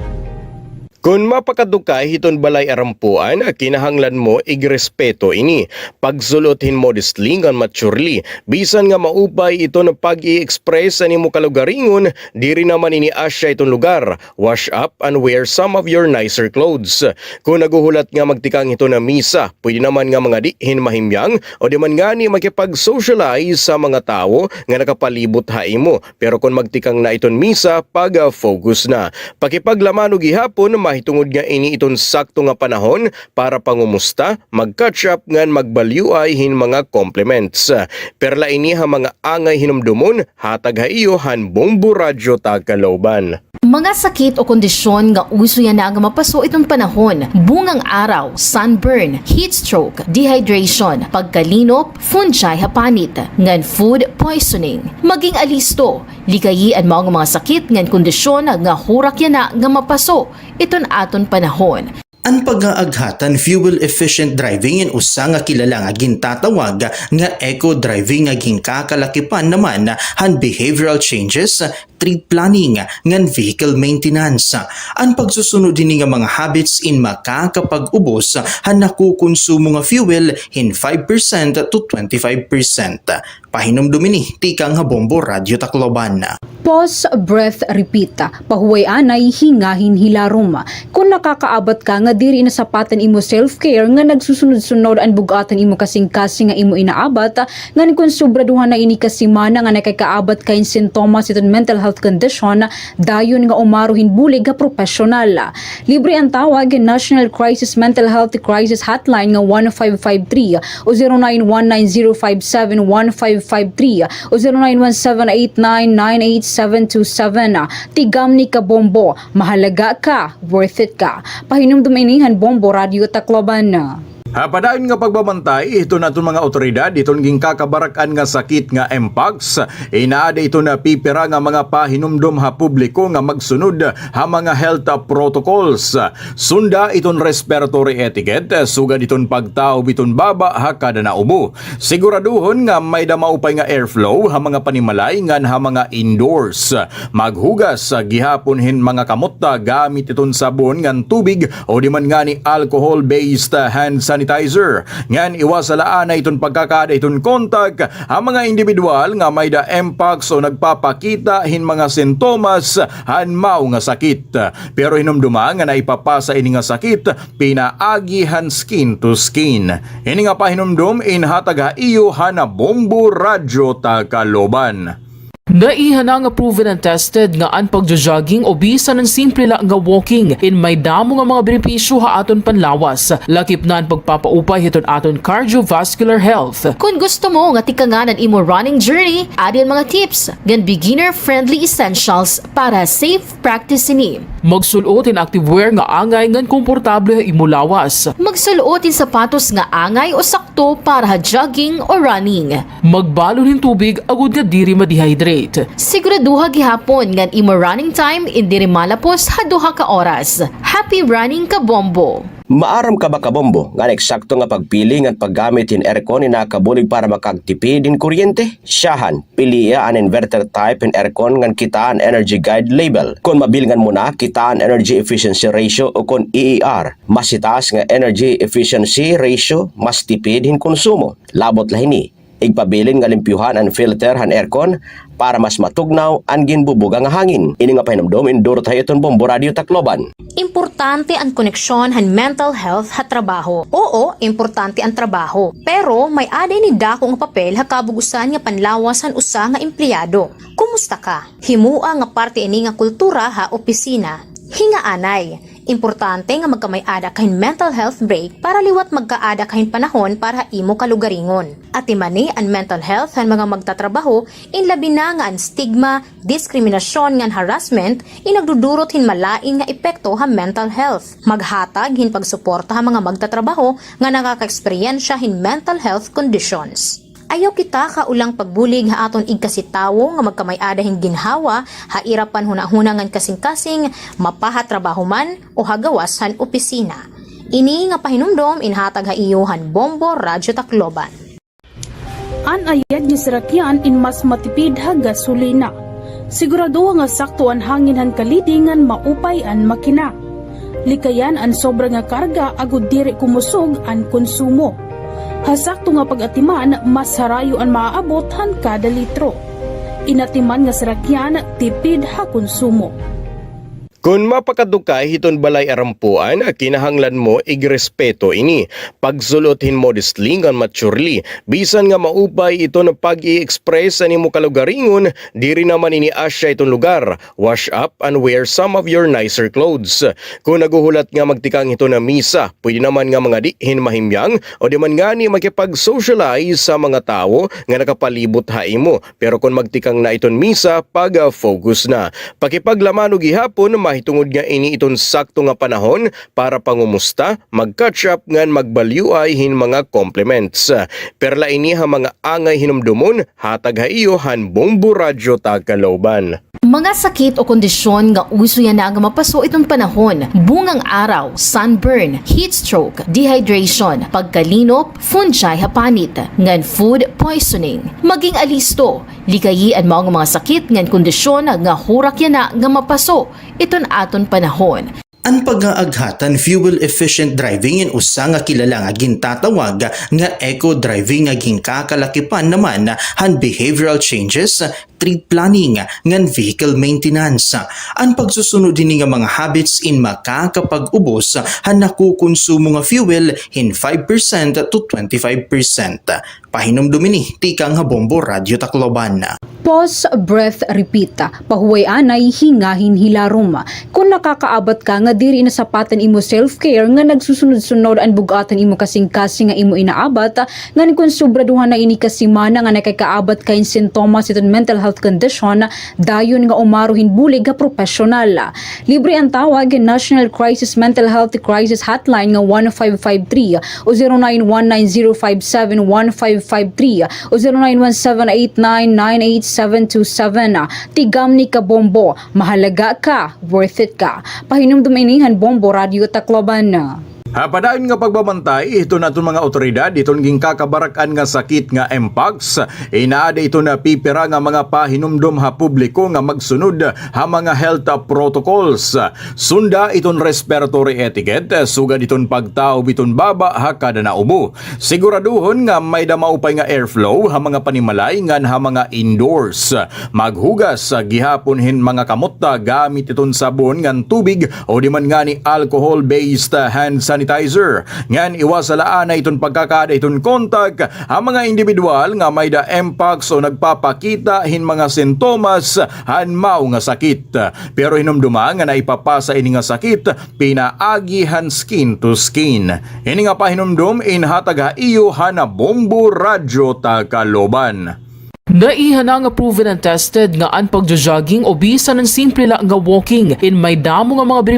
Kon mapakadto ka hiton balay arampuan, kinahanglan mo igrespeto ini. Pagsul-ot hin modestly ngan maturely. Bisan nga maupay iton pag-i-express han imo kalugaringon, diri naman ini asya iton lugar. Wash up and wear some of your nicer clothes. Kon naghuhulat nga magtikang hiton misa, pwede naman nga mangadi hin mahimyang o di man ngani makipag-socialize sa mga tawo nga nakapalibot ha imo. Pero kon magtikang na iton misa, pag-focus na. Pakipaglamano gihapon, mahitungod nga ini iton sakto nga panahon para pangumusta, mag-catch up ngan magbalyuay hin mga compliments. Perla ini ha mga angay hinumdomon, hatag ha iyo han Bombo Radyo Tacloban. Mga sakit o kondisyon nga uso yana nga mapaso iton panahon, bungang araw, sunburn, heat stroke, dehydration, pagkalinop, fungi ha panit, ngan food poisoning. Maging alisto, likayi an mao nga mga sakit ngan kondisyon nga hurak yana nga mapaso iton aton panahon. An pag-aaghat han fuel-efficient driving in usa nga kilala nga gintatawag nga eco-driving nga ginkakalakipan naman han behavioral changes, trip planning, ngan vehicle maintenance. An pagsusunod hini nga mga habits in makakapag-ubos han nakukonsumo nga fuel hin five percent to twenty-five percent. Pahinumdom ini tikang ha Bombo Radyo Tacloban. Pause, breath, repeat. Pahuway anay, hingahin hilarom. Kon nakakaabat ka nga diri nasapat an imo self-care nga nagsusunod-sunod an bug-at han imo kasingkasing nga imo inaabat, ngan kon sobraduha na ini ka semana nga nakakaabat ka hin sintomas hiton mental health condition, dayon nga umaro hin bulig ha propesyonal. Libre an tawag hin National Crisis Mental Health Crisis Hotline nga one five five three o zero nine one nine zero five seven one five five three o zero nine one seven eight nine nine eight seven two seven. Tigamni ka Bombo, mahalaga ka, worth it ka. Pahinumdom ini han Bombo Radyo Tacloban. Ha padayon nga pagbabantay hiton aton mga awtoridad hiton ginkakabarak-an nga sakit nga mpox, inaada iton pipira nga mga pahinumdom ha publiko nga magsunod ha mga health protocols. Sunda iton respiratory etiquette, sugad iton pagtaob iton baba ha kada naubo. Siguraduhon nga may-ada maupay nga airflow ha mga panimalay ngan ha mga indoors. Maghugas gihapon hin mga kamot gamit iton sabon ngan tubig o di man ngani alcohol-based hand sanitizer. Ngan iwasa la anay iton pagkakaada iton kontak ha mga indibidwal nga may-ada mpox o nagpapakita hin mga sintomas han mao nga sakit. Pero hinumdoma nga naipapasa ini nga sakit pinaagi han skin to skin. Ini nga pahinumdom inhatag ha iyo han Bombo Radyo Tacloban. Naiha na nga proven and tested nga an pagjo-jogging o bisan an simple la nga walking in may damo nga mga benepisyo ha aton panlawas, lakip na an pagpapaupay hiton aton cardiovascular health. Kon gusto mo nga tikangan an imo running journey, adi an mga tips ngan beginner-friendly essentials para safe practice ini. Magsul-ot hin activewear nga angay ngan komportable ha imo lawas. Magsul-ot hin sapatos nga angay o sakto para ha jogging o running. Magbalon hin tubig agod nga diri ma-dehydrate. Siguraduha gihapon nga an imo running time in diri malapos ha duha ka oras. Happy running, ka Bombo! Maaram ka ba, Kabombo, ngan eksakto nga pagpili ngan paggamit hin aircon in nakakabulig para makagtipid hin kuryente? Syahan, pilia an inverter type hin aircon ngan kitaa an energy guide label. Kon mabilngan mo na, kitaa an energy efficiency ratio ukon E E R. Mas hitaas nga energy efficiency ratio, mas tipid hin konsumo. Labot la hini, igpabilin nga limpyuhan an filter han aircon para mas matugnaw an ginbubuga nga hangin. Ini nga pahinumdom in durot ha iyo hiton Bombo Radyo Tacloban. Importante an koneksyon han mental health ha trabaho. Oo, importante an trabaho, pero may-ada ini dako nga papel ha kabug-osan nga panlawas han usa nga empleyado. Kumusta ka? Himoa nga parte ini nga kultura ha opisina. Hingaanay, importante nga magkamay-ada ka hin mental health break para liwat magkaada ka hin panahon para ha imo kalugaringon. Atimani an mental health han mga magtatrabaho, in labi na nga an stigma, diskriminasyon ngan harassment in nagdudurot hin malain nga epekto ha mental health. Maghatag hin pagsuporta ha mga magtatrabaho nga nakakaeksperyensya hin mental health conditions. Ayaw kita kaulang pagbulig ha aton igkasi tawo nga magkamay-ada hin ginhawa ha ira panhunahuna ngan kasingkasing, mapa ha trabaho man o ha gawas han opisina. Ini nga pahinumdom inhatag ha iyo han Bombo Radyo Tacloban. An ayad nga sarakyan in mas matipid ha gasolina. Siguradoha nga sakto an hangin han kalidi ngan maupay an makina. Likayan an sobra nga karga agod diri kumusog an konsumo. Ha sakto nga pag-atiman, mas harayo an maaabot han kada litro. In atiman nga sarakyan, tipid ha konsumo. Kon mapakadto ka hiton balay arampuan, kinahanglan mo igrespeto ini. Pagsul-ot hin modestly ngan maturely, bisan nga maupay iton pag-i-express an imo kalugaringon, diri naman ini asya iton lugar. Wash up and wear some of your nicer clothes. Kon naghuhulat nga magtikang hiton misa, pwede naman nga mangadi hin mahimyang o di man ngani makipag-socialize sa mga tawo nga nakapalibot ha imo. Pero kon magtikang na iton misa, pag-focus na. Pakipaglamano gihapon, mahitungod nga ini iton sakto nga panahon para pangumusta, mag-catch up ngan magbalyuay hin mga compliments. Perla ini ha mga angay hinumdomon, hatag ha iyo han Bombo Radyo Tacloban. Mga sakit o kondisyon nga uso yana nga mapaso iton panahon: bungang araw, sunburn, heat stroke, dehydration, pagkalinop, fungi ha panit, ngan food poisoning. Maging alisto, likayi an mao nga mga sakit ngan kondisyon nga hurak yana nga mapaso iton aton panahon. An pag-aaghat han fuel-efficient driving in usa nga kilala nga gintatawag nga eco-driving nga ginkakalakipan naman han behavioral changes, trip planning, ngan vehicle maintenance. An pagsusunod hini nga mga habits in makakapag-ubos han nakukonsumo nga fuel hin five percent to twenty-five percent. Pahinumdom ini tikang ha Bombo Radyo Tacloban. Pause, breath, repeat. Pahuway anay, hingahin, hilarom. Kon nakakaabat ka nga diri na sapat an imo self-care, nga nagsusunod-sunod an bug-at han imo kasingkasing nga imo inaabat, ngan kon sobraduhan na ini ka semana nga nakakaabat ka hin sintomas hiton mental health condition, dayon nga umaro hin bulig ha propesyonal. Libre an tawag ha National Crisis Mental Health Crisis Hotline nga one five five three o zero nine one nine zero five seven one five five three o zero nine one seven eight nine nine eight seven two seven. Tigamni, Kabombo, mahalaga ka, worth it ka. Pahinumdom ini han Bombo Radyo Tacloban. Ha padayon nga pagbabantay hiton aton mga awtoridad hiton ginkakabarak-an nga sakit nga mpox, inaada iton pipira nga mga pahinumdom ha publiko nga magsunod ha mga health protocols. Sunda iton respiratory etiquette, sugad iton pagtaob iton baba ha kada naubo. Siguraduhon nga may-da maupay nga airflow ha mga panimalay ngan ha mga indoors. Maghugas gihapon hin mga kamot gamit iton sabon ngan tubig o di man ngani alcohol-based hand sanitizer. Ngan iwasa la anay iton pagkakaada hiton kontak ha mga indibidwal nga may-da mpox o nagpapakita hin mga sintomas han mao nga sakit. Pero hinumdoma nga naipapasa ini nga sakit pinaagi han skin to skin. Ini nga pahinumdom inhatag ha iyo han Bombo Radyo Tacloban. Naiha na nga proven and tested nga an pagjo-jogging o bisan an simple la nga walking in may damo nga mga